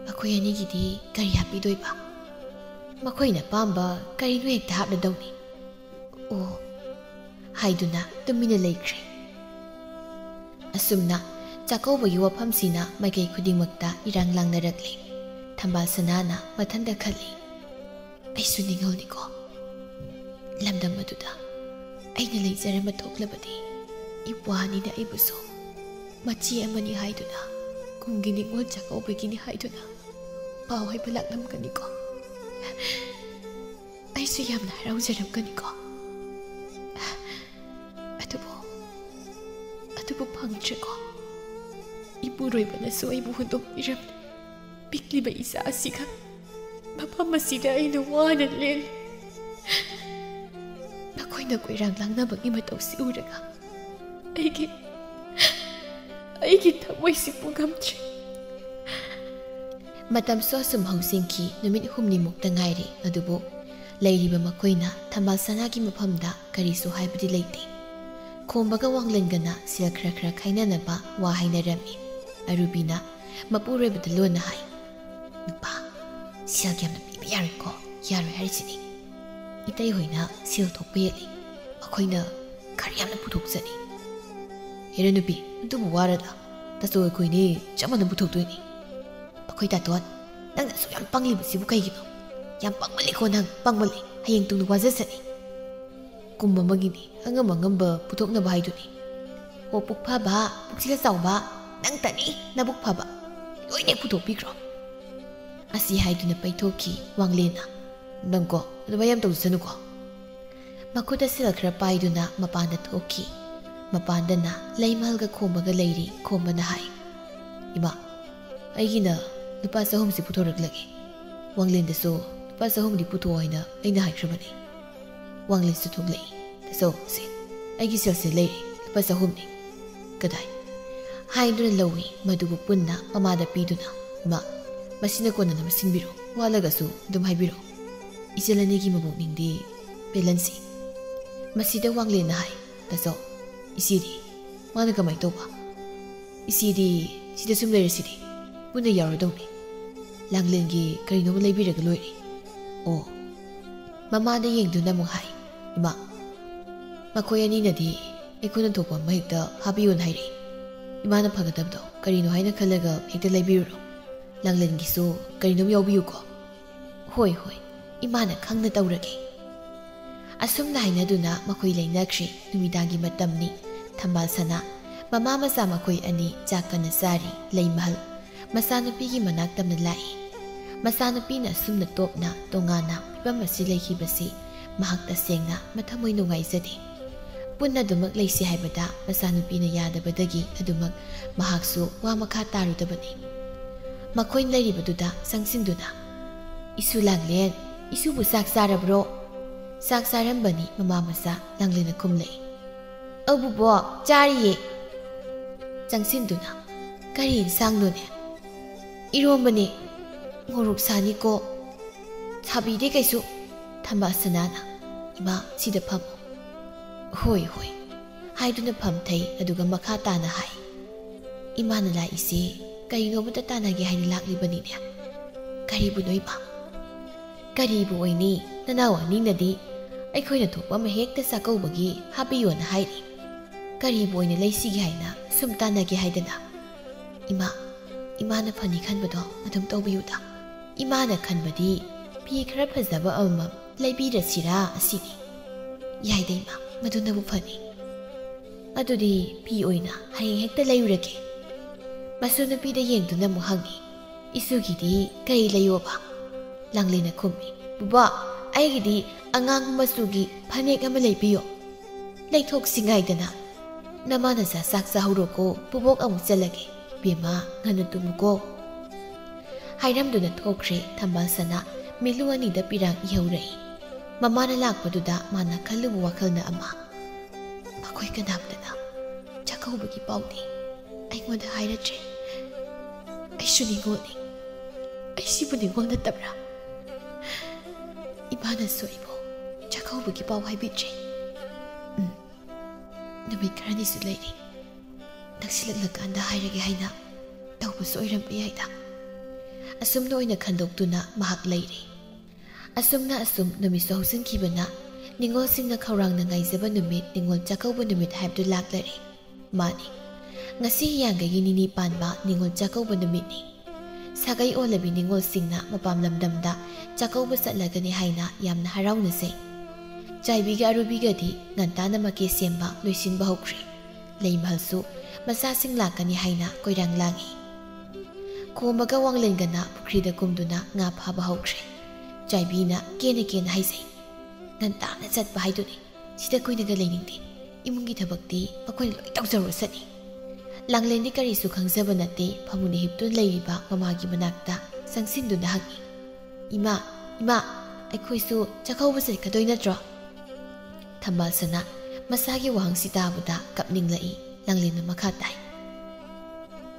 ꯑꯩꯈꯣꯏ ꯑꯅꯤꯒꯤꯗꯤ ꯀꯔꯤ ꯍꯥꯞꯄꯤꯗꯣꯏꯕ?" "ꯃꯈꯣꯏꯅ ꯑꯄꯥꯝꯕ ꯀꯔꯤꯅꯣ ꯍꯦꯛꯇ ꯍꯥꯞꯂꯗꯧꯅꯤ꯫" "ꯑꯣ" ꯍꯥꯏꯗꯨꯅ ꯇꯨꯃꯤꯟꯅ ꯂꯩꯈ꯭ꯔꯦ꯫ ꯑꯁꯨꯝꯅ ꯆꯥꯛꯀꯧꯕꯒꯤ ꯋꯥꯐꯝꯁꯤꯅ ꯃꯥꯏꯀꯩ ꯈꯨꯗꯤꯡꯃꯛꯇ ꯏꯔꯥꯡ ꯂꯥꯡꯅꯔꯛꯂꯤ꯫ ꯊꯝꯕꯥꯜ ꯁꯅꯥꯅ ꯃꯊꯟꯇ ꯈꯜꯂꯤ, "ꯑꯩꯁꯨ ꯅꯤꯡꯉꯣꯜꯅꯤꯀꯣ꯫ ꯂꯝꯗꯝ ꯑꯗꯨꯗ ꯑꯩꯅ ꯂꯩꯖꯔꯝꯕ ꯊꯣꯛꯂꯕꯗꯤ, ꯏꯄ꯭ꯋꯥ ꯑꯅꯤꯅ ꯑꯩꯕꯨꯁꯨ ꯃꯆꯦ ꯑꯃꯅꯤ ꯍꯥꯏꯗꯨꯅ, ꯀꯨꯝꯒꯤ ꯅꯤꯡꯉꯣꯜ ꯆꯥꯛꯀꯧꯕꯒꯤꯅꯤ ꯍꯥꯏꯗꯨꯅ ꯄꯥꯎ ꯍꯥꯏꯕ ꯂꯥꯛꯂꯝꯒꯅꯤꯀꯣ꯫ ꯑꯩꯁꯨ ꯌꯥꯝꯅ ꯍꯔꯥꯎꯖꯔꯝꯒꯅꯤꯀꯣ꯫ ꯑꯗꯨꯕꯨ, ꯑꯗꯨꯕꯨ ꯐꯪꯗ꯭ꯔꯦꯀꯣ꯫ ꯏꯄꯨꯔꯣꯏꯕꯅꯁꯨ ꯑꯩꯕꯨ ꯍꯨꯟꯗꯣꯛꯄꯤꯔꯝꯂꯦ꯫ ꯄꯤꯛꯂꯤꯕ ꯏꯆꯥ ꯑꯁꯤꯒ ꯃꯐꯝ ꯑꯁꯤꯗ ꯑꯩꯅ ꯋꯥꯅ ꯂꯦꯜꯂꯤ꯫ ꯃꯈꯣꯏꯅ ꯀꯣꯏꯔꯥꯡ ꯂꯥꯡꯅꯕꯒꯤ ꯃꯇꯧꯁꯤ ꯎꯔꯒ ꯑꯩꯒꯤ, ꯑꯩꯒꯤ ꯊꯃꯣꯏꯁꯤ ꯄꯨꯉꯝꯗ꯭ꯔꯦ꯫" ꯃꯇꯝꯁꯨ ꯑꯁꯨꯝ ꯍꯧꯖꯤꯟꯈꯤ꯫ ꯅꯨꯃꯤꯠ ꯍꯨꯝꯅꯤꯃꯨꯛꯇ ꯉꯥꯏꯔꯦ꯫ ꯑꯗꯨꯕꯨ ꯂꯩꯔꯤꯕ ꯃꯈꯣꯏꯅ ꯊꯝꯕꯥꯜ ꯁꯅꯥꯒꯤ ꯃꯐꯝꯗ ꯀꯔꯤꯁꯨ ꯍꯥꯏꯕꯗꯤ ꯂꯩꯇꯦ꯫ ꯈꯣꯝꯕꯒ ꯋꯥꯡꯂꯦꯟꯒꯅ ꯁꯦꯜ ꯈꯔ ꯈꯔ ꯈꯥꯏꯅꯅꯕ ꯋꯥ ꯍꯥꯏꯅꯔꯝꯃꯤ꯫ ꯑꯔꯨꯕꯤꯅ ꯃꯄꯨꯔꯣꯏꯕꯗ ꯂꯣꯟꯅ ꯍꯥꯏ, "ꯅꯨꯄꯥ, ꯁꯦꯜ ꯌꯥꯝꯅ ꯄꯤꯕ ꯌꯥꯔꯣꯏꯀꯣ, ꯌꯥꯔꯣꯏ ꯍꯥꯏꯔꯤꯁꯤꯅꯤ꯫ ꯏꯇꯩ ꯍꯣꯏꯅ ꯁꯦꯜ ꯊꯣꯛꯄ ꯍꯦꯜꯂꯤ, ꯃꯈꯣꯏꯅ ꯈꯔ ꯌꯥꯝꯅ ꯄꯨꯊꯣꯛꯆꯅꯤ꯫" "ꯍꯦꯔꯥ ꯅꯨꯄꯤ, ꯑꯗꯨꯕꯨ ꯋꯥꯔꯗ? ꯇꯥꯆꯧ ꯑꯩꯈꯣꯏꯅꯤ ꯆꯞ ꯃꯥꯟꯅ ꯄꯨꯊꯣꯛꯇꯣꯏꯅꯤ꯫" "ꯑꯩꯈꯣꯏ ꯇꯥꯇꯣꯟ, ꯅꯪꯅ ꯑꯁꯨꯛ ꯌꯥꯝ ꯄꯪꯂꯤꯕꯁꯤꯕꯨ ꯀꯩꯒꯤꯅꯣ? ꯌꯥꯝ ꯄꯪꯃꯜꯂꯤꯀꯣ ꯅꯪ, ꯄꯪꯃꯜꯂꯤ꯫ ꯍꯌꯦꯡ ꯇꯨꯡꯗ ꯋꯥꯖꯁꯅꯤ꯫ ꯀꯨꯝ ꯑꯃꯒꯤꯅꯤ, ꯑꯉꯝ ꯑꯉꯝꯕ ꯄꯨꯊꯣꯛꯅꯕ ꯍꯥꯏꯗꯨꯅꯤ꯫ ꯑꯣ ꯄꯨꯛ ꯐꯕ, ꯄꯨꯛꯆꯦꯜ ꯆꯥꯎꯕ, ꯅꯪꯇꯅꯤ ꯅꯕꯨꯛ ꯐꯕ꯫ ꯂꯣꯏꯅ ꯄꯨꯊꯣꯛꯄꯤꯈ꯭ꯔꯣ꯫" ꯑꯁꯤ ꯍꯥꯏꯗꯨꯅ ꯄꯩꯊꯣꯛꯈꯤ ꯋꯥꯡꯂꯦꯟꯅ꯫ "ꯅꯪꯀꯣ, ꯑꯗꯨꯃꯥꯏ ꯌꯥꯝ ꯇꯧꯖꯁꯅꯨꯀꯣ꯫" ꯃꯈꯨꯠꯇ ꯁꯦꯜ ꯈꯔ ꯄꯥꯏꯗꯨꯅ ꯃꯄꯥꯟꯗ ꯊꯣꯛꯈꯤ꯫ ꯃꯄꯥꯟꯗꯅ ꯂꯩꯃꯍꯜꯒ ꯈꯣꯝꯕꯒ ꯂꯩꯔꯤ꯫ ꯈꯣꯝꯕꯅ ꯍꯥꯏ, "ꯏꯃꯥ, ꯑꯩꯒꯤꯅ ꯂꯨꯄꯥ ꯆꯍꯨꯝꯁꯤ ꯄꯨꯊꯣꯔꯛꯂꯒꯦ꯫ ꯋꯥꯡꯂꯦꯟꯗꯁꯨ ꯂꯨꯄꯥ ꯆꯍꯨꯝꯗꯤ ꯄꯨꯊꯣꯛꯑꯣ ꯍꯥꯏꯅ ꯑꯩꯅ ꯍꯥꯏꯈ꯭ꯔꯕꯅꯤ꯫" ꯋꯥꯡꯂꯦꯟꯁꯨ ꯊꯣꯛꯂꯛꯏ꯫ "ꯇꯥꯆꯧ, ꯁꯦ, ꯑꯩꯒꯤ ꯁꯦꯜꯁꯦ ꯂꯩꯔꯦ, ꯂꯨꯄꯥ ꯆꯍꯨꯝꯅꯤ꯫" "ꯀꯗꯥꯏ?" ꯍꯥꯏꯗꯨꯅ ꯂꯧꯏ꯫ ꯃꯗꯨꯕꯨ ꯄꯨꯟꯅ ꯃꯃꯥꯗ ꯄꯤꯗꯨꯅ, "ꯏꯃꯥ, ꯃꯁꯤꯅ ꯀꯣꯟꯅꯅꯕ ꯁꯤꯟꯕꯤꯔꯣ, ꯋꯥꯠꯂꯒꯁꯨ ꯑꯗꯨꯝ ꯍꯥꯏꯕꯤꯔꯣ꯫ ꯏꯆꯜ ꯑꯅꯤꯒꯤ ꯃꯕꯨꯛꯅꯤꯡꯗꯤ ꯄꯦꯜꯍꯟꯁꯤ꯫" ꯃꯁꯤꯗ ꯋꯥꯡꯂꯦꯟꯅ ꯍꯥꯏ, "ꯇꯥꯆꯧ, ꯏꯆꯦꯗꯤ? ꯃꯥꯅ ꯀꯃꯥꯏ ꯇꯧꯕ?" "ꯏꯆꯦꯗꯤ ꯁꯤꯗ ꯁꯨꯝ ꯂꯩꯔꯁꯤꯗꯤ, ꯄꯨꯟꯅ ꯌꯥꯎꯔꯗꯧꯅꯤ꯫ ꯂꯥꯡꯂꯦꯟꯒꯤ ꯀꯔꯤꯅꯣꯃ ꯂꯩꯕꯤꯔꯒ ꯂꯣꯏꯔꯦ꯫" "ꯑꯣ꯫" ꯃꯃꯥꯗ ꯌꯦꯡꯗꯨꯅ ꯑꯃꯨꯛ ꯍꯥꯏ, "ꯏꯃꯥ, ꯃꯈꯣꯏ ꯑꯅꯤꯅꯗꯤ ꯑꯩꯈꯣꯏꯅ ꯊꯣꯛꯄ ꯑꯃ ꯍꯦꯛꯇ ꯍꯥꯞꯄꯤꯌꯣꯅ ꯍꯥꯏꯔꯛꯏ꯫ ꯏꯃꯥꯅ ꯐꯒꯗꯕꯗꯣ ꯀꯔꯤꯅꯣ ꯍꯥꯏꯅ ꯈꯜꯂꯒ ꯍꯦꯛꯇ ꯂꯩꯕꯤꯔꯨꯔꯣ꯫ ꯂꯥꯡꯂꯦꯟꯒꯤꯁꯨ ꯀꯔꯤꯅꯣꯝ ꯌꯥꯎꯕꯤꯌꯨꯀꯣ꯫" "ꯍꯣꯏ, ꯍꯣꯏ, ꯏꯃꯥꯅ ꯈꯪꯅ ꯇꯧꯔꯒꯦ꯫" ꯑꯁꯨꯝꯅ ꯍꯥꯏꯅꯗꯨꯅ ꯃꯈꯣꯏ ꯂꯩꯅꯈ꯭ꯔꯦ꯫ ꯅꯨꯃꯤꯗꯥꯡꯒꯤ ꯃꯇꯝꯅꯤ꯫ ꯊꯝꯕꯥꯜ ꯁꯅꯥ, ꯃꯃꯥ ꯃꯆꯥ ꯃꯈꯣꯏ ꯑꯅꯤ ꯆꯥꯛ ꯀꯟꯅ ꯆꯥꯔꯤ꯫ ꯂꯩꯃꯍꯜ ꯃꯆꯥꯅꯨꯄꯤꯒꯤ ꯃꯅꯥꯛ ꯇꯝꯅ ꯂꯥꯛꯏ꯫ ꯃꯆꯥꯅꯨꯄꯤꯅ ꯑꯁꯨꯝꯅ ꯇꯣꯞꯅ ꯇꯣꯉꯥꯟꯅ ꯐꯤꯕꯝ ꯑꯁꯤ ꯂꯩꯈꯤꯕꯁꯤ ꯃꯍꯥꯛ ꯇꯁꯦꯡꯅ ꯃꯊꯃꯣꯏ ꯅꯨꯡꯉꯥꯏꯖꯗꯦ꯫ ꯄꯨꯟꯅ ꯑꯗꯨꯃꯛ ꯂꯩꯁꯤ ꯍꯥꯏꯕꯗ ꯃꯆꯥꯅꯨꯄꯤꯅ ꯌꯥꯗꯕꯗꯒꯤ ꯑꯗꯨꯃꯛ ꯃꯍꯥꯛꯁꯨ ꯋꯥ ꯃꯈꯥ ꯇꯥꯔꯨꯗꯕꯅꯤ꯫ ꯃꯈꯣꯏꯅ ꯂꯩꯔꯤꯕꯗꯨꯗ ꯆꯪꯁꯤꯟꯗꯨꯅ, "ꯏꯁꯨ ꯂꯥꯡꯂꯦꯟ, ꯏꯁꯨꯕꯨ ꯆꯥꯛ ꯆꯥꯔꯕ꯭ꯔꯣ?" ꯆꯥꯛ ꯆꯥꯔꯝꯕꯅꯤ ꯃꯃꯥ ꯃꯆꯥ꯫ ꯂꯥꯡꯂꯦꯟꯅ ꯈꯨꯝꯂꯛꯏ, "ꯑꯧ ꯕꯨꯕꯣꯛ, ꯆꯥꯔꯤꯌꯦ꯫" ꯆꯪꯁꯤꯟꯗꯨꯅ, "ꯀꯔꯤ ꯏꯟꯁꯥꯡꯅꯣꯅꯦ?" "ꯏꯔꯣꯝꯕꯅꯦ꯫ ꯃꯣꯔꯣꯛ ꯁꯥꯅꯤꯀꯣ꯫" "ꯁꯥꯕꯤꯗꯦ ꯀꯩꯁꯨ, ꯊꯝꯕꯥꯜ ꯁꯅꯥꯅ, "ꯏꯃꯥ, ꯁꯤꯗ ꯐꯝꯃꯣ꯫" "ꯍꯣꯏ, ꯍꯣꯏ" ꯍꯥꯏꯗꯨꯅ ꯐꯝꯊꯩ꯫ ꯑꯗꯨꯒ ꯃꯈꯥ ꯇꯥꯅ ꯍꯥꯏ, "ꯏꯃꯥꯅ ꯂꯥꯛꯏꯁꯦ ꯀꯔꯤꯅꯣꯕꯨꯇ ꯇꯥꯟꯅꯒꯦ ꯍꯥꯏꯅ ꯂꯥꯛꯂꯤꯕꯅꯤꯅꯦ꯫" "ꯀꯔꯤꯕꯨꯅꯣ ꯏꯃꯥ?" "ꯀꯔꯤꯕꯨ ꯑꯣꯏꯅꯤ, ꯅꯅꯥꯎ ꯑꯅꯤꯅꯗꯤ ꯑꯩꯈꯣꯏꯅ ꯊꯣꯛꯄ ꯑꯃ ꯍꯦꯛꯇ ꯆꯥꯛꯀꯧꯕꯒꯤ ꯍꯥꯞꯄꯤꯌꯣꯅ ꯍꯥꯏꯔꯤ꯫ ꯀꯔꯤꯕꯨ ꯑꯣꯏꯅ ꯂꯩꯁꯤꯒꯦ ꯍꯥꯏꯅ ꯁꯨꯝ ꯇꯥꯟꯅꯒꯦ ꯍꯥꯏꯗꯅ꯫" "ꯏꯃꯥ, ꯏꯃꯥꯅ ꯐꯅꯤ ꯈꯟꯕꯗꯣ ꯑꯗꯨꯝ ꯇꯧꯕꯤꯌꯨꯗ꯫ ꯏꯃꯥꯅ ꯈꯟꯕꯗꯤ ꯐꯤ ꯈꯔ ꯐꯖꯕ ꯑꯃꯃꯝ ꯂꯩꯕꯤꯔꯁꯤꯔꯥ ꯑꯁꯤꯅꯤ꯫" "ꯌꯥꯏꯗ ꯏꯃꯥ, ꯃꯗꯨꯅꯕꯨ ꯐꯅꯤ꯫" "ꯑꯗꯨꯗꯤ ꯐꯤ ꯑꯣꯏꯅ ꯍꯌꯦꯡ ꯍꯦꯛꯇ ꯂꯩꯔꯨꯔꯒꯦ꯫" ꯃꯁꯨ ꯅꯨꯄꯤꯗ ꯌꯦꯡꯗꯨꯅ ꯑꯃꯨꯛ ꯍꯪꯉꯤ, "ꯏꯁꯨꯒꯤꯗꯤ ꯀꯔꯤ ꯂꯩꯌꯣꯕ?" ꯂꯥꯡꯂꯦꯟꯅ ꯈꯨꯝꯃꯤ, "ꯕꯨꯕꯥ, ꯑꯩꯒꯤꯗꯤ ꯑꯉꯥꯡꯕ ꯃꯆꯨꯒꯤ ꯐꯅꯦꯛ ꯑꯃ ꯂꯩꯕꯤꯌꯣ꯫" "ꯂꯩꯊꯣꯛꯁꯤ ꯉꯥꯏꯗꯅ, ꯅꯃꯥ ꯅꯆꯥ ꯆꯥꯛ ꯆꯥꯍꯧꯔꯣꯀꯣ, ꯕꯨꯕꯣꯛ ꯑꯃꯨꯛ ꯆꯠꯂꯒꯦ꯫ ꯕꯦꯝꯃ, ꯉꯟꯅ ꯇꯨꯝꯃꯨꯀꯣ꯫" ꯍꯥꯏꯔꯝꯗꯨꯅ ꯊꯣꯛꯈ꯭ꯔꯦ꯫ ꯊꯝꯕꯥꯜ ꯁꯅꯥ ꯃꯤꯠꯂꯨ ꯑꯅꯤꯗ ꯄꯤꯔꯥꯡ ꯏꯍꯧꯔꯛꯏ꯫ ꯃꯃꯥꯅ ꯂꯥꯛꯄꯗꯨꯗ ꯃꯥꯅ ꯈꯜꯂꯨꯕ ꯋꯥꯈꯜꯅ ꯑꯃ꯫ "ꯃꯈꯣꯏ ꯀꯅꯥꯝꯇꯅ ꯆꯥꯛꯀꯧꯕꯒꯤ ꯄꯥꯎꯗꯤ ꯑꯩꯉꯣꯟꯗ ꯍꯥꯏꯔꯛꯇ꯭ꯔꯦ꯫ ꯑꯩꯁꯨ ꯅꯤꯉꯣꯜꯅꯤ꯫ ꯑꯩꯁꯤꯕꯨ ꯅꯤꯉꯣꯜ ꯅꯠꯇꯕ꯭ꯔꯥ? ꯏꯃꯥꯅꯁꯨ ꯑꯩꯕꯨ ꯆꯥꯛꯀꯧꯕꯒꯤ ꯄꯥꯎ ꯍꯥꯏꯕꯤꯗ꯭ꯔꯦ꯫ ꯎꯝ, ꯅꯨꯃꯤꯠ ꯈꯔꯅꯤꯁꯨ ꯂꯩꯔꯤ꯫ ꯅꯛꯁꯤꯜꯂꯛꯂꯀꯥꯟꯗ ꯍꯥꯏꯔꯒꯦ ꯍꯥꯏꯅ ꯇꯧꯕꯁꯨ ꯑꯣꯏꯔꯝꯕ ꯌꯥꯏꯗ꯫" ꯑꯁꯨꯝꯅ ꯑꯣꯏꯅ ꯈꯟꯗꯣꯛꯇꯨꯅ ꯃꯍꯥꯛ ꯂꯩꯔꯤ꯫ ꯑꯁꯨꯝꯅ ꯑꯁꯨꯝ ꯅꯨꯃꯤꯠꯁꯨ ꯍꯧꯖꯤꯟꯈꯤꯕꯅ ꯅꯤꯉꯣꯜꯁꯤꯡꯅ ꯈꯧꯔꯥꯡꯅ ꯉꯥꯏꯖꯕ ꯅꯨꯃꯤꯠ, ꯅꯤꯉꯣꯜ ꯆꯥꯛꯀꯧꯕ ꯅꯨꯃꯤꯠ ꯍꯥꯏꯕꯗꯨ ꯂꯥꯛꯂꯔꯦ꯫ ꯃꯥꯅꯤ, ꯉꯁꯤ ꯍꯤꯌꯥꯡꯒꯩꯒꯤ ꯅꯤꯅꯤ ꯄꯥꯟꯕ ꯅꯤꯉꯣꯜ ꯆꯥꯛꯀꯧꯕ ꯅꯨꯃꯤꯠꯅꯤ꯫ ꯁꯥꯒꯩ ꯑꯣꯜꯂꯕꯤ ꯅꯤꯉꯣꯜꯁꯤꯡꯅ ꯃꯄꯥꯝ ꯂꯝꯗꯝꯗ ꯆꯥꯛꯀꯧꯕ ꯆꯠꯂꯒꯅꯤ ꯍꯥꯏꯅ ꯌꯥꯝꯅ ꯍꯔꯥꯎꯅꯖꯩ꯫ ꯆꯥꯏꯕꯤꯒ ꯑꯔꯨꯕꯤꯒꯗꯤ ꯉꯟꯇꯥꯅ ꯃꯀꯦ ꯁꯦꯝꯕ ꯂꯣꯏꯁꯤꯟꯕ ꯍꯧꯈ꯭ꯔꯦ꯫ ꯂꯩꯃꯍꯜꯁꯨ ꯃꯆꯥꯁꯤꯡ ꯂꯥꯛꯀꯅꯤ ꯍꯥꯏꯅ ꯀꯣꯏꯔꯥꯡ ꯂꯥꯡꯏ꯫ ꯈꯣꯝꯕꯒ ꯋꯥꯡꯂꯦꯟꯒꯅ ꯄꯨꯈ꯭ꯔꯤꯗ ꯀꯨꯝꯗꯨꯅ ꯉꯥ ꯐꯥꯕ ꯍꯧꯈ꯭ꯔꯦ꯫ ꯆꯥꯏꯕꯤꯅ ꯀꯦꯅ ꯀꯦꯅ ꯍꯥꯏꯖꯩ, "ꯉꯟꯇꯥꯅ ꯆꯠꯄ ꯍꯥꯏꯗꯨꯅꯤ꯫ ꯁꯤꯗ ꯀꯨꯏꯅꯒ ꯂꯩꯅꯤꯡꯗꯦ꯫ ꯏꯃꯨꯡꯒꯤ ꯊꯕꯛꯇꯤ ꯑꯩꯈꯣꯏꯅ ꯂꯣꯏ ꯇꯧꯖꯔꯨꯔꯁꯅꯤ꯫" ꯂꯥꯡꯂꯦꯟꯗꯤ ꯀꯔꯤꯁꯨ ꯈꯪꯖꯕ ꯅꯠꯇꯦ꯫ ꯐꯃꯨꯡꯗ ꯍꯤꯞꯇꯨꯅ ꯂꯩꯔꯤꯕ ꯃꯃꯥꯒꯤ ꯃꯅꯥꯛꯇ ꯆꯪꯁꯤꯟꯗꯨꯅ ꯍꯪꯉꯤ, "ꯏꯃꯥ, ꯏꯃꯥ, ꯑꯩꯈꯣꯏꯁꯨ ꯆꯥꯛꯀꯧꯕ ꯆꯠꯀꯗꯣꯏ ꯅꯠꯇ꯭ꯔꯣ?" ꯊꯝꯕꯥꯜꯁꯅꯥ ꯃꯆꯥꯒꯤ ꯋꯥꯍꯪꯁꯤ ꯇꯥꯕꯗ ꯀꯞꯅꯤꯡꯂꯛꯏ꯫ ꯂꯥꯡꯂꯦꯟꯅ ꯃꯈꯥ ꯇꯥꯏ,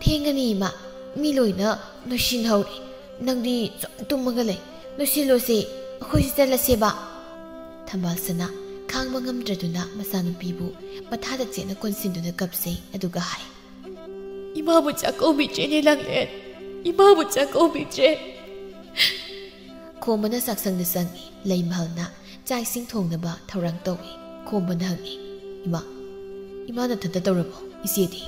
"ꯊꯦꯡꯒꯅꯤ ꯏꯃꯥ, ꯃꯤ ꯂꯣꯏꯅ ꯂꯣꯏꯁꯤꯟꯍꯧꯔꯦ꯫ ꯅꯪꯗꯤ ꯁꯨꯝ ꯇꯨꯝꯃꯒ ꯂꯩ꯫ ꯂꯣꯏꯁꯤꯜꯂꯣꯁꯦ꯫ ꯑꯩꯈꯣꯏꯁꯨ ꯆꯠꯂꯁꯦꯕ꯫ ꯊꯝꯕꯥꯜ ꯁꯅꯥ ꯈꯥꯡꯕ ꯉꯝꯗ꯭ꯔꯗꯨꯅ ꯃꯆꯥꯅꯨꯄꯤꯕꯨ ꯃꯊꯥꯗ ꯆꯦꯠꯅ ꯀꯣꯟꯁꯤꯟꯗꯨꯅ ꯀꯞꯆꯩ, ꯑꯗꯨꯒ ꯍꯥꯏ, "ꯏꯃꯥꯕꯨ ꯆꯥꯛꯀꯧꯕꯤꯗ꯭ꯔꯦꯅꯦ ꯂꯥꯡꯂꯦꯟ, ꯏꯃꯥꯕꯨ ꯆꯥꯛꯀꯧꯕꯤꯗ꯭ꯔꯦ꯫" ꯈꯣꯝꯕꯅ ꯆꯥꯛꯁꯪꯗ ꯆꯪꯏ꯫ ꯂꯩꯃꯍꯜꯅ ꯆꯥꯛ ꯏꯁꯤꯡ ꯊꯣꯡꯅꯕ ꯊꯧꯔꯥꯡ ꯇꯧꯏ꯫ ꯈꯣꯝꯕꯅ ꯍꯪꯏ, "ꯏꯃꯥ, ꯏꯃꯥ ꯅꯊꯟꯇ ꯇꯧꯔꯕꯣ? ꯏꯆꯦꯗꯤ?"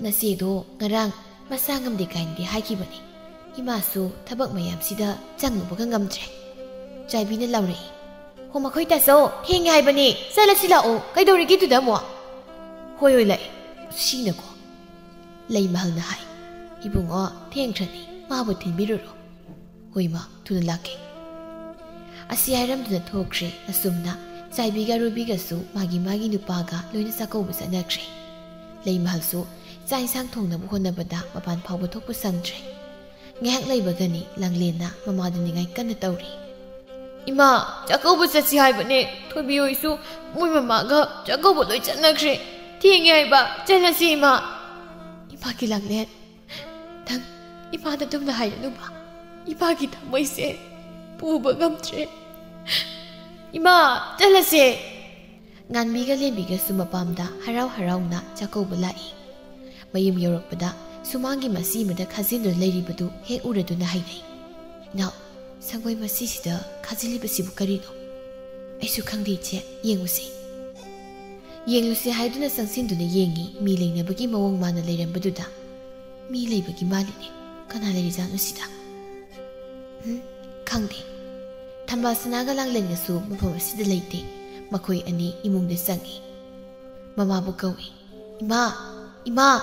"ꯅꯆꯦꯗꯣ ꯉꯔꯥꯡ ꯃꯁꯥ ꯉꯝꯗꯦ ꯀꯥꯏꯅꯗꯤ ꯍꯥꯏꯈꯤꯕꯅꯤ꯫ ꯏꯃꯥꯁꯨ ꯊꯕꯛ ꯃꯌꯥꯝꯁꯤꯗ ꯆꯪꯉꯨꯕꯒ ꯉꯝꯗ꯭ꯔꯦ꯫" ꯆꯥꯏꯕꯤꯅ ꯂꯥꯎꯔꯛꯏ, "ꯍꯣ, ꯃꯈꯣꯏ ꯇꯥꯆꯧ, ꯊꯦꯡꯉꯦ ꯍꯥꯏꯕꯅꯤ, ꯆꯠꯂꯁꯤ ꯂꯥꯛꯑꯣ, ꯀꯩꯗꯧꯔꯤꯒꯦ ꯑꯗꯨꯗ ꯑꯃꯨꯛ?" "ꯍꯣꯏ, ꯍꯣꯏ, ꯂꯥꯛꯑꯦ, ꯁꯤꯅꯀꯣ꯫" ꯂꯩꯃꯍꯜꯅ ꯍꯥꯏ, "ꯏꯕꯨꯡꯉꯣ, ꯊꯦꯡꯈ꯭ꯔꯅꯤ, ꯃꯥꯕꯨ ꯊꯤꯟꯕꯤꯔꯨꯔꯣ꯫" "ꯍꯣꯏ ꯃꯥ, ꯊꯨꯅ ꯂꯥꯛꯀꯦ꯫" ꯑꯁꯤ ꯍꯥꯏꯔꯝꯗꯨꯅ ꯊꯣꯛꯈ꯭ꯔꯦ꯫ ꯑꯁꯨꯝꯅ ꯆꯥꯏꯕꯤꯒ ꯔꯨꯕꯤꯒꯁꯨ ꯃꯥꯒꯤ ꯃꯥꯒꯤ ꯅꯨꯄꯥꯒ ꯂꯣꯏꯅ ꯆꯥꯛꯀꯧꯕ ꯆꯠꯅꯈ꯭ꯔꯦ꯫ ꯂꯩꯃꯍꯜꯁꯨ ꯆꯥꯛ ꯏꯟꯁꯥꯡ ꯊꯣꯡꯅꯕ ꯍꯣꯠꯅꯕꯗ ꯃꯄꯥꯟ ꯐꯥꯎꯕ ꯊꯣꯛꯄ ꯁꯪꯗ꯭ꯔꯦ꯫ ꯉꯥꯏꯍꯥꯛ ꯂꯩꯕꯒꯅꯤ ꯂꯥꯡꯂꯦꯟꯅ ꯃꯃꯥꯗ ꯅꯤꯡꯉꯥꯏ ꯀꯟꯅ ꯇꯧꯔꯤ꯫ "ꯏꯃꯥ, ꯆꯥꯛꯀꯧꯕ ꯆꯠꯁꯤ ꯍꯥꯏꯕꯅꯦ꯫ ꯊꯣꯏꯕꯤ ꯍꯣꯏꯁꯨ ꯃꯣꯏ ꯃꯃꯥꯒ ꯆꯥꯛꯀꯧꯕ ꯂꯣꯏ ꯆꯠꯅꯈ꯭ꯔꯦ꯫ ꯊꯦꯡꯉꯦ ꯍꯥꯏꯕ, ꯆꯠꯂꯁꯤ ꯏꯃꯥ꯫" "ꯏꯃꯥꯒꯤ ꯂꯥꯡꯂꯦꯟ, ꯅꯪ ꯏꯃꯥꯗ ꯑꯗꯨꯝꯅ ꯍꯥꯏꯔꯅꯨꯕ꯫ ꯏꯃꯥꯒꯤ ꯊꯃꯣꯏꯁꯦ ꯄꯨꯕ ꯉꯝꯗ꯭ꯔꯦ꯫ ꯏꯃꯥ, ꯆꯠꯂꯁꯦ꯫" ꯉꯥꯟꯕꯤꯒ ꯂꯦꯝꯕꯤꯒꯁꯨ ꯃꯄꯥꯝꯗ ꯍꯔꯥꯎ ꯍꯔꯥꯎꯅ ꯆꯥꯛꯀꯧꯕ ꯂꯥꯛꯏ꯫ ꯃꯌꯨꯝ ꯌꯧꯔꯛꯄꯗ ꯁꯨꯃꯥꯡꯒꯤ ꯃꯆꯤ ꯑꯃꯗ ꯈꯥꯖꯤꯟꯗꯨꯅ ꯂꯩꯔꯤꯕꯗꯨ ꯍꯦꯛ ꯎꯔꯗꯨꯅ ꯍꯥꯏꯅꯩ, "ꯏꯅꯥꯎ, ꯁꯪꯒꯣꯏ ꯃꯆꯤꯁꯤꯗ ꯈꯥꯖꯤꯜꯂꯤꯕꯁꯤꯕꯨ ꯀꯔꯤꯅꯣ?" "ꯑꯩꯁꯨ ꯈꯪꯗꯦ ꯏꯆꯦ, ꯌꯦꯡꯉꯨꯁꯤ꯫" ꯌꯦꯡꯂꯨꯁꯤ ꯍꯥꯏꯗꯨꯅ ꯆꯪꯁꯤꯟꯗꯨꯅ ꯌꯦꯡꯉꯤ, ꯃꯤ ꯂꯩꯅꯕꯒꯤ ꯃꯑꯣꯡ ꯃꯥꯅ ꯂꯩꯔꯝꯕꯗꯨꯗ꯫ "ꯃꯤ ꯂꯩꯕꯒꯤ ꯃꯥꯜꯂꯤꯅꯦ, ꯀꯅꯥ ꯂꯩꯔꯤꯖꯥꯠꯅꯣ ꯁꯤꯗ?" "ꯎꯝ, ꯈꯪꯗꯦ꯫" ꯊꯝꯕꯥꯜ ꯁꯅꯥꯒ ꯂꯥꯡꯂꯦꯟꯒꯁꯨ ꯃꯐꯝ ꯑꯁꯤꯗ ꯂꯩꯇꯦ꯫ ꯃꯈꯣꯏ ꯑꯅꯤ ꯏꯃꯨꯡꯗ ꯆꯪꯉꯤ꯫ ꯃꯃꯥꯕꯨ ꯀꯧꯏ, "ꯏꯃꯥ, ꯏꯃꯥ!"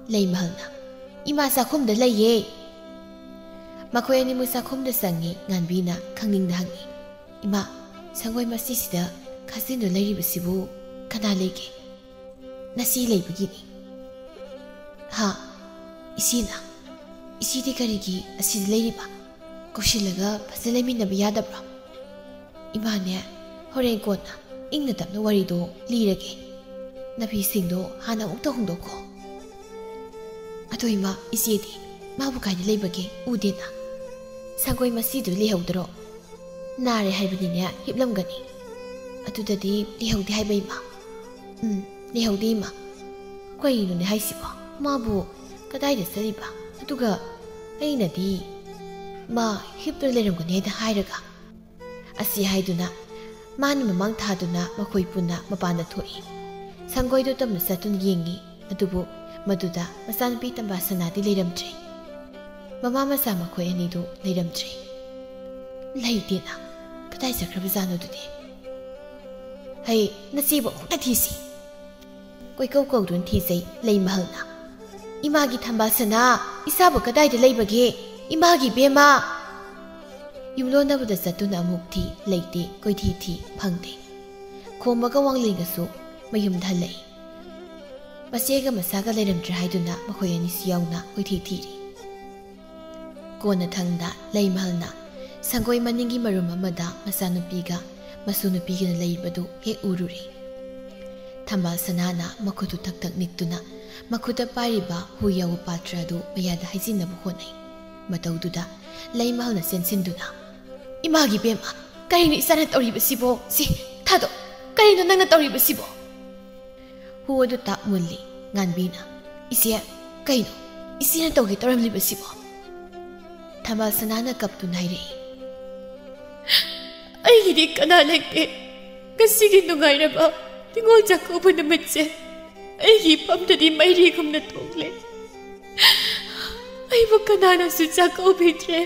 ꯂꯩꯃꯍꯜꯅ, "ꯏꯃꯥ ꯆꯥꯛꯈꯨꯝꯗ ꯂꯩꯌꯦ꯫" ꯃꯈꯣꯏ ꯑꯅꯤꯃꯛ ꯆꯥꯛꯈꯨꯝꯗ ꯆꯪꯉꯤ꯫ ꯉꯥꯟꯕꯤꯅ ꯈꯪꯅꯤꯡꯅ ꯍꯪꯉꯤ, "ꯏꯃꯥ, ꯁꯪꯒꯣꯏ ꯃꯆꯤꯁꯤꯗ ꯈꯥꯖꯤꯟꯗꯨ ꯂꯩꯔꯤꯕꯁꯤꯕꯨ ꯀꯅꯥ ꯂꯩꯒꯦ?" "ꯅꯆꯦ ꯂꯩꯕꯒꯤꯅꯤ꯫" "ꯍꯥ? ꯏꯆꯦꯅ? ꯏꯆꯦꯗꯤ ꯀꯔꯤꯒꯤ ꯑꯁꯤꯗ ꯂꯩꯔꯤꯕ? ꯀꯧꯁꯤꯜꯂꯒ ꯐꯖꯅ ꯂꯩꯃꯤꯟꯅꯕ ꯌꯥꯗꯕ꯭ꯔꯣ?" "ꯏꯃꯥꯅꯦ, ꯍꯣꯔꯦꯟ ꯀꯣꯟꯅ ꯏꯪꯅ ꯇꯞꯅ ꯋꯥꯔꯤꯗꯣ ꯂꯤꯔꯒꯦ꯫ ꯅꯥꯄꯤꯁꯤꯡꯗꯣ ꯍꯥꯟꯅ ꯑꯃꯨꯛꯇ ꯍꯣꯡꯗꯣꯛꯈꯣ꯫" "ꯑꯗꯣ ꯏꯃꯥ, ꯏꯆꯦꯗꯤ? ꯃꯥꯕꯨ ꯀꯥꯏꯗ ꯂꯩꯕꯒꯦ? ꯎꯗꯦꯅ?" "ꯁꯪꯒꯣꯏ ꯃꯁꯤꯗꯨ ꯂꯩꯍꯧꯗ꯭ꯔꯣ? ꯅꯥꯔꯦ ꯍꯥꯏꯕꯅꯤꯅꯦ, ꯍꯤꯞꯂꯝꯒꯅꯤ꯫" "ꯑꯗꯨꯗꯗꯤ ꯂꯩꯍꯧꯗꯦ ꯍꯥꯏꯕ, ꯏꯃꯥ?" "ꯎꯝ, ꯂꯩꯍꯧꯗꯦ, ꯏꯃꯥ꯫" "ꯀꯩꯅꯣꯅꯦ ꯍꯥꯏꯁꯤꯕꯣ? ꯃꯥꯕꯨ ꯀꯗꯥꯏꯗ ꯆꯠꯂꯤꯕ? ꯑꯗꯨꯒ ꯑꯩꯅꯗꯤ ꯃꯥ ꯍꯤꯞꯇꯨꯅ ꯂꯩꯔꯝꯒꯅꯤ ꯍꯥꯏꯅ ꯍꯥꯏꯔꯒ꯫" ꯑꯁꯤ ꯍꯥꯏꯗꯨꯅ ꯃꯥꯅ ꯃꯃꯥꯡ ꯊꯥꯗꯨꯅ ꯃꯈꯣꯏ ꯄꯨꯟꯅ ꯃꯄꯥꯟꯗ ꯊꯣꯛꯏ꯫ ꯁꯪꯒꯣꯏꯗꯣ ꯇꯞꯅ ꯆꯠꯇꯨꯅ ꯌꯦꯡꯏ꯫ ꯑꯗꯨꯕꯨ ꯃꯗꯨꯗ ꯃꯆꯥꯅꯨꯄꯤ ꯇꯝꯕꯥ ꯁꯅꯥꯗꯤ ꯂꯩꯔꯝꯗ꯭ꯔꯦ꯫ ꯃꯃꯥ ꯃꯆꯥ ꯃꯈꯣꯏ ꯑꯅꯤꯗꯨ ꯂꯩꯔꯝꯗ꯭ꯔꯦ꯫ "ꯂꯩꯇꯦꯅ꯫ ꯀꯗꯥꯏ ꯆꯠꯈ꯭ꯔꯕꯖꯥꯠꯅꯣ ꯑꯗꯨꯗꯤ? ꯍꯩ, ꯅꯆꯦꯕꯨ ꯑꯃꯨꯛꯇ ꯊꯤꯁꯤ꯫" ꯀꯣꯏꯀꯧ ꯀꯧꯗꯨꯅ ꯊꯤꯖꯩ ꯂꯩꯃꯍꯜꯅ꯫ "ꯏꯃꯥꯒꯤ ꯊꯝꯕꯥꯜ ꯁꯅꯥ, ꯏꯆꯥꯕꯨ ꯀꯗꯥꯏꯗ ꯂꯩꯕꯒꯦ? ꯏꯃꯥꯒꯤ ꯏꯕꯦꯝꯃ!" ꯌꯨꯝꯂꯣꯟꯅꯕꯗ ꯆꯠꯇꯨꯅ ꯑꯃꯨꯛ ꯊꯤ, ꯂꯩꯇꯦ, ꯀꯣꯏꯊꯤ ꯊꯤ, ꯐꯪꯗꯦ꯫ ꯈꯣꯝꯃꯒ ꯋꯥꯡꯂꯦꯟꯒꯁꯨ ꯃꯌꯨꯝꯗ ꯍꯜꯂꯛꯏ꯫ ꯃꯆꯦꯒ ꯃꯆꯥꯒ ꯂꯩꯔꯝꯗ꯭ꯔꯦ ꯍꯥꯏꯗꯨꯅ ꯃꯈꯣꯏ ꯑꯅꯤꯁꯨ ꯌꯥꯎꯅ ꯀꯣꯏꯊꯤ ꯊꯤꯔꯤ꯫ ꯀꯣꯟꯅꯊꯪꯗ ꯂꯩꯃꯍꯜꯅ ꯁꯪꯒꯣꯏ ꯃꯅꯤꯡꯒꯤ ꯃꯔꯨꯝ ꯑꯃꯗ ꯃꯆꯥꯅꯨꯄꯤꯒ ꯃꯁꯨ ꯅꯨꯄꯤꯒꯅ ꯂꯩꯕꯗꯨ ꯍꯦꯛ ꯎꯔꯨꯔꯦ꯫ ꯊꯝꯕꯥꯜ ꯁꯅꯥꯅ ꯃꯈꯨꯠꯇꯨ ꯊꯛ ꯊꯛ ꯅꯤꯛꯇꯨꯅ ꯃꯈꯨꯠꯇ ꯄꯥꯏꯔꯤꯕ ꯍꯨ ꯌꯥꯎꯕ ꯄꯥꯇ꯭ꯔ ꯑꯗꯨ ꯃꯌꯥꯗ ꯍꯩꯖꯤꯟꯅꯕ ꯍꯣꯠꯅꯩ꯫ ꯃꯇꯧꯗꯨꯗ ꯂꯩꯃꯍꯜꯅ ꯆꯦꯟꯁꯤꯟꯗꯨꯅ, "ꯏꯃꯥꯒꯤ ꯏꯕꯦꯝꯃ, ꯀꯔꯤꯅꯣ ꯏꯆꯥꯅ ꯇꯧꯔꯤꯕꯁꯤꯕꯣ? ꯁꯤ ꯊꯥꯗꯣꯛ, ꯀꯔꯤꯅꯣ ꯅꯪꯅ ꯇꯧꯔꯤꯕꯁꯤꯕꯣ?" ꯍꯨ ꯑꯗꯨ ꯇꯥꯛ ꯃꯨꯜꯂꯤ꯫ ꯉꯥꯟꯕꯤꯅ, "ꯏꯆꯦ, ꯀꯩꯅꯣ ꯏꯆꯦꯅ ꯇꯧꯒꯦ ꯇꯧꯔꯝꯂꯤꯕꯁꯤꯕꯣ?" ꯊꯝꯕꯥꯜ ꯁꯅꯥꯅ ꯀꯞꯇꯨꯅ ꯍꯥꯏꯔꯛꯏ, "ꯑꯩꯒꯤꯗꯤ ꯀꯅꯥ ꯂꯩꯇꯦ꯫ ꯉꯁꯤꯒꯤ ꯅꯨꯡꯉꯥꯏꯔꯕ ꯅꯤꯉꯣꯜ ꯆꯥꯛꯀꯧꯕ ꯅꯨꯃꯤꯠꯁꯦ ꯑꯩꯒꯤ ꯏꯐꯝꯗꯗꯤ ꯃꯩꯔꯤꯒꯨꯝꯅ ꯊꯣꯛꯂꯦ꯫ ꯑꯩꯕꯨ ꯀꯅꯥꯅꯁꯨ ꯆꯥꯛꯀꯧꯕꯤꯗ꯭ꯔꯦ꯫"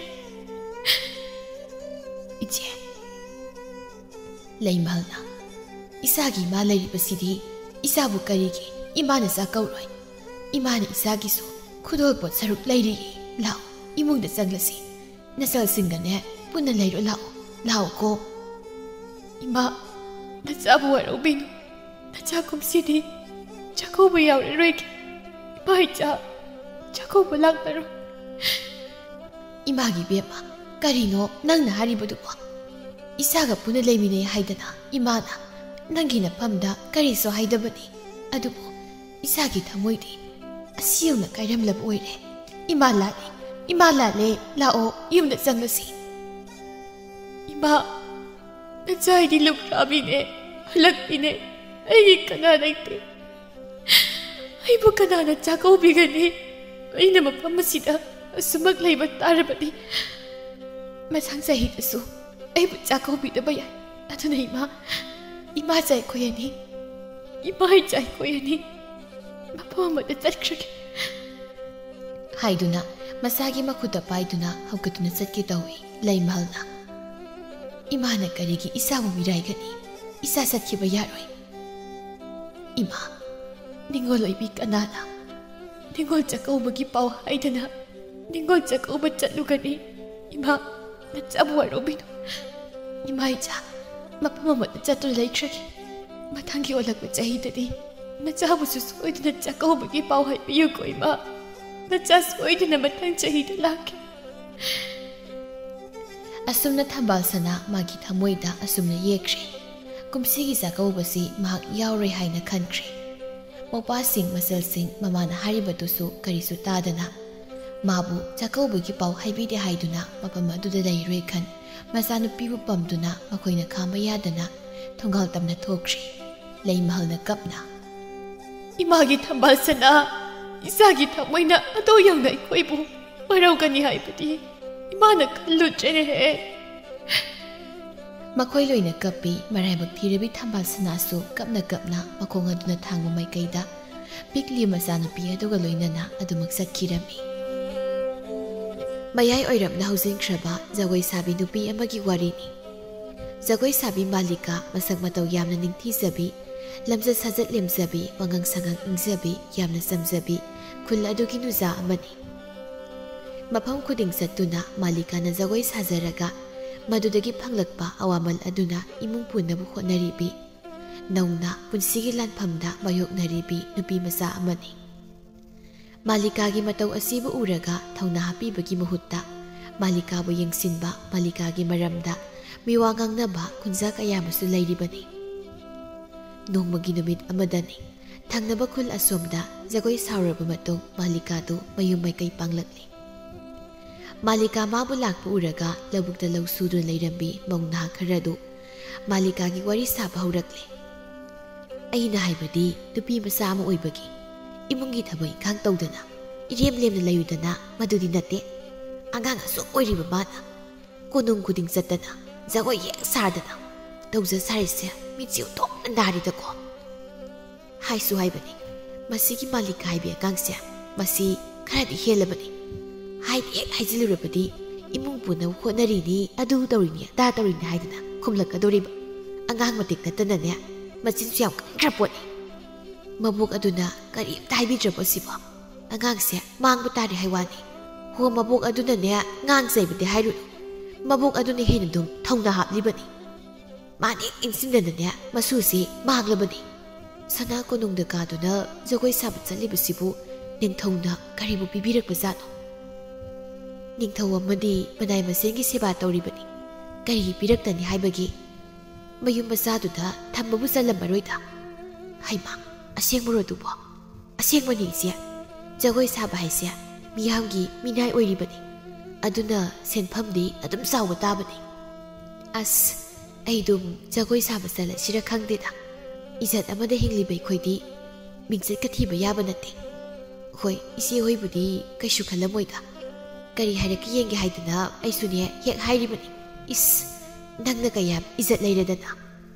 "ꯏꯆꯦ," ꯂꯩꯃꯍꯜꯅ, "ꯏꯆꯥꯒꯤ ꯏꯃꯥ ꯂꯩꯔꯤꯕꯁꯤꯗꯤ ꯏꯆꯥꯕꯨ ꯀꯔꯤꯒꯤ ꯏꯃꯥꯅ ꯆꯥꯛꯀꯧꯔꯣꯏ? ꯏꯃꯥꯅ ꯏꯆꯥꯒꯤꯁꯨ ꯈꯨꯗꯣꯜꯄꯣꯠ ꯁꯔꯨꯛ ꯂꯩꯔꯤꯌꯦ꯫ ꯂꯥꯛꯑꯣ, ꯏꯃꯨꯡꯗ ꯆꯪꯂꯁꯤ꯫ ꯅꯆꯜꯁꯤꯡꯒꯅꯦ ꯄꯨꯟꯅ ꯂꯩꯔꯣ, ꯂꯥꯛꯑꯣ, ꯂꯥꯛꯑꯣꯀꯣ꯫" "ꯏꯃꯥ, ꯅꯆꯥꯕꯨ ꯋꯥꯔꯧꯕꯤꯅꯨ꯫ ꯅꯆꯥ ꯀꯨꯝꯁꯤꯗꯤ ꯆꯥꯛꯀꯧꯕ ꯌꯥꯎꯔꯔꯣꯏꯒꯦ꯫ ꯏꯃꯥ ꯏꯆꯥ ꯆꯥꯛꯀꯧꯕ ꯂꯥꯛꯂꯔꯣꯏ꯫" "ꯏꯃꯥꯒꯤ ꯏꯕꯦꯝꯃ, ꯀꯔꯤꯅꯣ ꯅꯪꯅ ꯍꯥꯏꯔꯤꯕꯗꯨꯕꯣ? ꯏꯆꯥꯒ ꯄꯨꯟꯅ ꯂꯩꯃꯤꯟꯅꯩ ꯍꯥꯏꯗꯅ ꯏꯃꯥꯅ ꯅꯪꯒꯤ ꯅꯐꯝꯗ ꯀꯔꯤꯁꯨ ꯍꯥꯏꯗꯕꯅꯤ꯫ ꯑꯗꯨꯕꯨ ꯏꯆꯥꯒꯤ ꯊꯃꯣꯏꯗꯤ ꯑꯁꯤ ꯌꯧꯅ ꯀꯥꯏꯔꯝꯂꯕ ꯑꯣꯏꯔꯦ꯫ ꯏꯃꯥ ꯂꯥꯛꯂꯤ, "ꯏꯃꯥ ꯂꯥꯜꯂꯦ, ꯂꯥꯛꯑꯣ, ꯌꯨꯝꯗ ꯆꯪꯉꯁꯤ꯫" "ꯏꯃꯥ, ꯅꯆꯥ ꯑꯩꯗꯤ ꯂꯨꯈ꯭ꯔꯥꯕꯤꯅꯦ, ꯍꯜꯂꯛꯄꯤꯅꯦ, ꯑꯩꯒꯤ ꯀꯅꯥ ꯂꯩꯇꯦ꯫ ꯑꯩꯕꯨ ꯀꯅꯥꯅ ꯆꯥꯛꯀꯧꯕꯤꯒꯅꯤ? ꯑꯩꯅ ꯃꯐꯝ ꯑꯁꯤꯗ ꯑꯁꯨꯃꯛ ꯂꯩꯕ ꯇꯥꯔꯕꯗꯤ, ꯃꯊꯪ ꯆꯍꯤꯗꯁꯨ ꯑꯩꯕꯨ ꯆꯥꯛꯀꯧꯕꯤꯗꯕ ꯌꯥꯏ꯫ ꯑꯗꯨꯅ ꯏꯃꯥ, ꯏꯃꯥ ꯏꯆꯥ ꯑꯩꯈꯣꯏ ꯑꯅꯤ, ꯏꯃꯥ ꯏꯆꯥ ꯑꯩꯈꯣꯏ ꯑꯅꯤ ꯃꯐꯝ ꯑꯃꯗ ꯆꯠꯈ꯭ꯔꯒꯦ꯫" ꯍꯥꯏꯗꯨꯅ ꯃꯁꯥꯒꯤ ꯃꯈꯨꯠꯇ ꯄꯥꯏꯗꯨꯅ ꯍꯧꯒꯠꯇꯨꯅ ꯆꯠꯀꯦ ꯇꯧꯏ ꯂꯩꯃꯍꯜꯅ꯫ "ꯏꯃꯥꯅ ꯀꯔꯤꯒꯤ ꯏꯆꯥꯕꯨ ꯃꯤꯔꯥꯏꯒꯅꯤ? ꯏꯆꯥ ꯆꯠꯈꯤꯕ ꯌꯥꯔꯣꯏ꯫" "ꯏꯃꯥ, ꯅꯤꯡꯉꯣꯜ ꯑꯣꯏꯕꯤ ꯀꯅꯥꯅ ꯅꯤꯡꯉꯣꯜ ꯆꯥꯛꯀꯧꯕꯒꯤ ꯄꯥꯎ ꯍꯥꯏꯗꯅ ꯅꯤꯡꯉꯣꯜ ꯆꯥꯛꯀꯧꯕ ꯆꯠꯂꯨꯒꯅꯤ? ꯏꯃꯥ, ꯅꯆꯥꯕꯨ ꯋꯥꯔꯧꯕꯤꯅꯨ꯫ ꯏꯃꯥ ꯏꯆꯥ ꯃꯐꯝ ꯑꯃꯗ ꯆꯠꯇꯨꯅ ꯂꯩꯈ꯭ꯔꯒꯦ꯫ ꯃꯊꯪꯒꯤ ꯑꯣꯜꯂꯛꯄ ꯆꯍꯤꯗꯗꯤ ꯅꯆꯥꯕꯨꯁꯨ ꯁꯣꯏꯗꯅ ꯆꯥꯛꯀꯧꯕꯒꯤ ꯄꯥꯎ ꯍꯥꯏꯕꯤꯌꯨꯀꯣ ꯏꯃꯥ꯫ ꯅꯆꯥ ꯁꯣꯏꯗꯅ ꯃꯊꯪ ꯆꯍꯤꯗ ꯂꯥꯛꯀꯦ꯫" ꯑꯁꯨꯝꯅ ꯊꯝꯕꯥꯜ ꯁꯅꯥ ꯃꯥꯒꯤ ꯊꯃꯣꯏꯗ ꯑꯁꯨꯝꯅ ꯌꯦꯛꯈ꯭ꯔꯦ꯫ ꯀꯨꯝꯁꯤꯒꯤ ꯆꯥꯛꯀꯧꯕꯁꯤ ꯃꯍꯥꯛ ꯌꯥꯎꯔꯣꯏ ꯍꯥꯏꯅ ꯈꯟꯈ꯭ꯔꯦ꯫ ꯃꯧꯄꯥꯁꯤꯡ ꯃꯆꯜꯁꯤꯡ ꯃꯃꯥꯅ ꯍꯥꯏꯔꯤꯕꯗꯨꯁꯨ ꯀꯔꯤꯁꯨ ꯇꯥꯗꯅ, ꯃꯥꯕꯨ ꯆꯥꯛꯀꯧꯕꯒꯤ ꯄꯥꯎ ꯍꯥꯏꯕꯤꯗꯦ ꯍꯥꯏꯗꯨꯅ ꯃꯐꯝ ꯑꯗꯨꯗ ꯂꯩꯔꯣꯏ ꯈꯟ, ꯃꯆꯥꯅꯨꯄꯤꯕꯨ ꯄꯝꯗꯨꯅ ꯃꯈꯣꯏꯅ ꯈꯥꯝꯕ ꯌꯥꯗꯅ ꯊꯣꯡꯒꯥꯜ ꯇꯝꯅ ꯊꯣꯛꯈ꯭ꯔꯦ꯫ ꯂꯩꯃꯍꯜꯅ ꯀꯞꯅ, "ꯏꯃꯥꯒꯤ ꯊꯝꯕꯥꯜ ꯁꯅꯥ, ꯏꯆꯥꯒꯤ ꯊꯃꯣꯏꯅ ꯑꯗꯣ ꯌꯧꯅ ꯑꯩꯈꯣꯏꯕꯨ ꯋꯥꯔꯧꯒꯅꯤ ꯍꯥꯏꯕꯗꯤ ꯏꯃꯥꯅ ꯈꯜꯂꯨꯗ꯭ꯔꯦꯅꯦꯍꯦ꯫" ꯃꯈꯣꯏ ꯂꯣꯏꯅ ꯀꯞꯄꯤ꯫ ꯃꯔꯥꯏꯕꯛ ꯊꯤꯔꯕꯤ ꯊꯝꯕꯥꯜ ꯁꯅꯥꯁꯨ ꯀꯞꯅ ꯀꯞꯅ ꯃꯈꯣꯡ ꯑꯗꯨꯅ ꯊꯥꯡꯕ ꯃꯥꯏꯀꯩꯗ ꯄꯤꯛꯂꯤ ꯃꯆꯥꯅꯨꯄꯤ ꯑꯗꯨꯒ ꯂꯣꯏꯅꯅ ꯑꯗꯨꯃꯛ ꯆꯠꯈꯤꯔꯝꯃꯤ꯫ ꯃꯌꯥꯏ ꯑꯣꯏꯔꯞꯅ ꯍꯧꯖꯤꯟꯈ꯭ꯔꯕ ꯖꯒꯣꯏ ꯁꯥꯕꯤ ꯅꯨꯄꯤ ꯑꯃꯒꯤ ꯋꯥꯔꯤꯅꯤ꯫ ꯖꯒꯣꯏ ꯁꯥꯕꯤ ꯃꯥꯂꯤꯀꯥ ꯃꯁꯛ ꯃꯇꯧ ꯌꯥꯝꯅ ꯅꯤꯡꯊꯤꯖꯕꯤ, ꯂꯝꯆꯠ ꯁꯥꯖꯠ ꯂꯦꯝꯖꯕꯤ, ꯋꯥꯉꯥꯡ ꯁꯉꯥꯡ ꯏꯪꯖꯕꯤ, ꯌꯥꯝꯅ ꯆꯝꯖꯕꯤ, ꯈꯨꯜ ꯑꯗꯨꯒꯤ ꯅꯨꯖꯥ ꯑꯃꯅꯤ꯫ ꯃꯐꯝ ꯈꯨꯗꯤꯡ ꯆꯠꯇꯨꯅ ꯃꯥꯂꯤꯀꯥꯅ ꯖꯒꯣꯏ ꯁꯥꯖꯔꯒ ꯃꯗꯨꯗꯒꯤ ꯐꯪꯂꯛꯄ ꯑꯋꯥꯃꯜ ꯑꯗꯨꯅ ꯏꯃꯨꯡ ꯄꯨꯅꯕ ꯍꯣꯠꯅꯔꯤꯕꯤ, ꯅꯧꯅ ꯄꯨꯟꯁꯤꯒꯤ ꯂꯥꯟꯐꯝꯗ ꯃꯥꯌꯣꯛꯅꯔꯤꯕꯤ ꯅꯨꯄꯤ ꯃꯆꯥ ꯑꯃꯅꯤ꯫ ꯃꯥꯂꯤꯀꯥꯒꯤ ꯃꯇꯧ ꯑꯁꯤꯕꯨ ꯎꯔꯒ ꯊꯧꯅꯥ ꯍꯥꯞꯄꯤꯕꯒꯤ ꯃꯍꯨꯠꯇ ꯃꯥꯂꯤꯀꯥꯕꯨ ꯌꯦꯡꯁꯤꯟꯕ, ꯃꯥꯂꯤꯀꯥꯒꯤ ꯃꯔꯝꯗ ꯃꯤꯋꯥ ꯉꯥꯡꯅꯕ ꯈꯨꯟꯖꯥ ꯀꯌꯥ ꯑꯃꯁꯨ ꯂꯩꯔꯤꯕꯅꯤ꯫ ꯅꯣꯡꯃꯒꯤ ꯅꯨꯃꯤꯠ ꯑꯃꯗꯅꯤ, ꯊꯪꯅꯕ ꯈꯨꯜ ꯑꯁꯣꯝꯗ ꯖꯒꯣꯏ ꯁꯥꯎꯔꯕ ꯃꯇꯨꯡ ꯃꯥꯂꯤꯀꯥꯗꯨ ꯃꯌꯨꯝ ꯃꯥꯏꯀꯩ ꯄꯥꯡꯂꯛꯂꯤ꯫ ꯃꯥꯂꯤꯀꯥ ꯃꯥꯕꯨ ꯂꯥꯛꯄ ꯎꯔꯒ ꯂꯧꯕꯨꯛꯇ ꯂꯧ ꯁꯨꯗꯨꯅ ꯂꯩꯔꯝꯕꯤ ꯃꯧ ꯅꯍꯥ ꯈꯔ ꯑꯗꯨ ꯃꯥꯂꯤꯀꯥꯒꯤ ꯋꯥꯔꯤ ꯁꯥꯕ ꯍꯧꯔꯛꯂꯦ꯫ ꯑꯩꯅ ꯍꯥꯏꯕꯗꯤ, ꯅꯨꯄꯤ ꯃꯆꯥ ꯑꯃ ꯑꯣꯏꯕꯒꯤ ꯏꯃꯨꯡꯒꯤ ꯊꯕꯛ ꯏꯪꯈꯥꯡ ꯇꯧꯗꯅ ꯏꯔꯦꯝ ꯂꯦꯝꯅ ꯂꯩꯔꯨꯗꯅ ꯃꯗꯨꯗꯤ ꯅꯠꯇꯦ꯫ ꯑꯉꯥꯡ ꯑꯁꯨꯛ ꯑꯣꯏꯔꯤꯕ ꯃꯥꯅ ꯀꯣꯅꯨꯡ ꯈꯨꯗꯤꯡ ꯆꯠꯇꯅ ꯖꯒꯣꯏ ꯍꯦꯛ ꯁꯥꯗꯅ ꯇꯧꯖ ꯁꯥꯔꯤꯁꯦ ꯃꯤꯠꯁꯦ ꯎꯟꯊꯣꯛꯅ ꯅꯥꯔꯤꯗꯀꯣ꯫ ꯍꯥꯏꯁꯨ ꯍꯥꯏꯕꯅꯤ, ꯃꯁꯤꯒꯤ ꯃꯥꯂꯤꯀꯥ ꯍꯥꯏꯕꯤ ꯑꯉꯥꯡꯁꯦ ꯃꯁꯤ ꯈꯔꯗꯤ ꯍꯦꯜꯂꯕꯅꯤ꯫ ꯍꯥꯏꯗꯤ ꯍꯦꯛ ꯍꯥꯏꯖꯤꯜꯂꯨꯔꯕꯗꯤ ꯏꯃꯨꯡ ꯄꯨꯅꯕ ꯍꯣꯠꯅꯔꯤꯅꯤ, ꯑꯗꯨ ꯇꯧꯔꯤꯅꯤ, ꯑꯗꯥ ꯇꯧꯔꯤꯅꯤ ꯍꯥꯏꯗꯅ ꯈꯨꯝꯂꯛꯀꯗꯧꯔꯤꯕ꯫ ꯑꯉꯥꯡ ꯃꯇꯤꯛ ꯅꯠꯇꯅꯅꯦ, ꯃꯆꯤꯟꯁꯨ ꯌꯥꯝ ꯀꯟꯈ꯭ꯔ ꯄꯣꯠꯅꯤ꯫ ꯃꯕꯣꯛ ꯑꯗꯨꯅ ꯀꯔꯤꯝꯇ ꯍꯥꯏꯕꯤꯗ꯭ꯔꯕꯣ ꯁꯤꯕꯣ? ꯑꯉꯥꯡꯁꯦ ꯃꯥꯡꯕ ꯇꯥꯔꯦ ꯍꯥꯏ ꯋꯥꯅꯤ꯫ ꯍꯣ, ꯃꯕꯣꯛ ꯑꯗꯨꯅꯅꯦ ꯉꯥꯡ ꯆꯩꯕꯗꯤ ꯍꯥꯏꯔꯨꯅꯨ꯫ ꯃꯕꯣꯛ ꯑꯗꯨꯅ ꯍꯦꯟꯅ ꯑꯗꯨꯝ ꯊꯧꯅꯥ ꯍꯥꯞꯂꯤꯕꯅꯤ꯫ ꯃꯥꯅ ꯍꯦꯛ ꯏꯟꯁꯤꯟꯗꯅꯅꯦ ꯃꯁꯨꯁꯤ ꯃꯥꯡꯂꯕꯅꯤ꯫ ꯁꯅꯥ ꯀꯣꯅꯨꯡꯗ ꯀꯥꯗꯨꯅ ꯖꯒꯣꯏ ꯁꯥꯕ ꯆꯠꯂꯤꯕꯁꯤꯕꯨ ꯅꯤꯡꯊꯧꯅ ꯀꯔꯤꯕꯨ ꯄꯤꯕꯤꯔꯛꯄꯖꯥꯠꯅꯣ? ꯅꯤꯡꯊꯧ ꯑꯃꯗꯤ ꯃꯅꯥꯏ ꯃꯁꯤꯡꯒꯤ ꯁꯦꯕꯥ ꯇꯧꯔꯤꯕꯅꯤ꯫ ꯀꯔꯤ ꯄꯤꯔꯛꯇꯅꯤ ꯍꯥꯏꯕꯒꯤ? ꯃꯌꯨꯝ ꯃꯆꯥꯗꯨꯗ ꯊꯝꯕꯕꯨ ꯆꯜꯂꯝꯃꯔꯣꯏꯗ꯫ ꯍꯩꯃꯥ, ꯑꯁꯦꯡꯕꯔꯣ ꯑꯗꯨꯕꯣ? ꯑꯁꯦꯡꯕꯅꯤ ꯏꯆꯦ꯫ ꯖꯒꯣꯏ ꯁꯥꯕ ꯍꯥꯏꯁꯦ ꯃꯤꯌꯥꯝꯒꯤ ꯃꯤꯅꯥꯏ ꯑꯣꯏꯔꯤꯕꯅꯤ꯫ ꯑꯗꯨꯅ ꯁꯦꯟꯐꯝꯗꯤ ꯑꯗꯨꯝ ꯆꯥꯎꯕ ꯇꯥꯕꯅꯤ꯫ ꯑꯁ, ꯑꯩꯗꯨꯝ ꯖꯒꯣꯏ ꯁꯥꯕ ꯆꯠꯂꯁꯤꯔ ꯈꯪꯗꯦꯗ꯫ ꯏꯖꯠ ꯑꯃꯗ ꯍꯤꯡꯂꯤꯕ ꯑꯩꯈꯣꯏꯗꯤ ꯃꯤꯡꯆꯠꯀ ꯊꯤꯕ ꯌꯥꯕ ꯅꯠꯇꯦ꯫ ꯍꯣꯏ, ꯏꯆꯦ ꯍꯣꯏꯕꯨꯗꯤ ꯀꯩꯁꯨ ꯈꯜꯂꯝꯃꯣꯏꯗ꯫ ꯀꯔꯤ ꯍꯥꯏꯔꯛꯀꯦ ꯌꯦꯡꯒꯦ ꯍꯥꯏꯗꯅ ꯑꯩꯁꯨꯅꯦ ꯍꯦꯛ ꯍꯥꯏꯔꯤꯕꯅꯤ꯫ ꯏꯁ, ꯅꯪꯅ ꯀꯌꯥꯝ ꯏꯖꯠ ꯂꯩꯔꯗꯅ꯫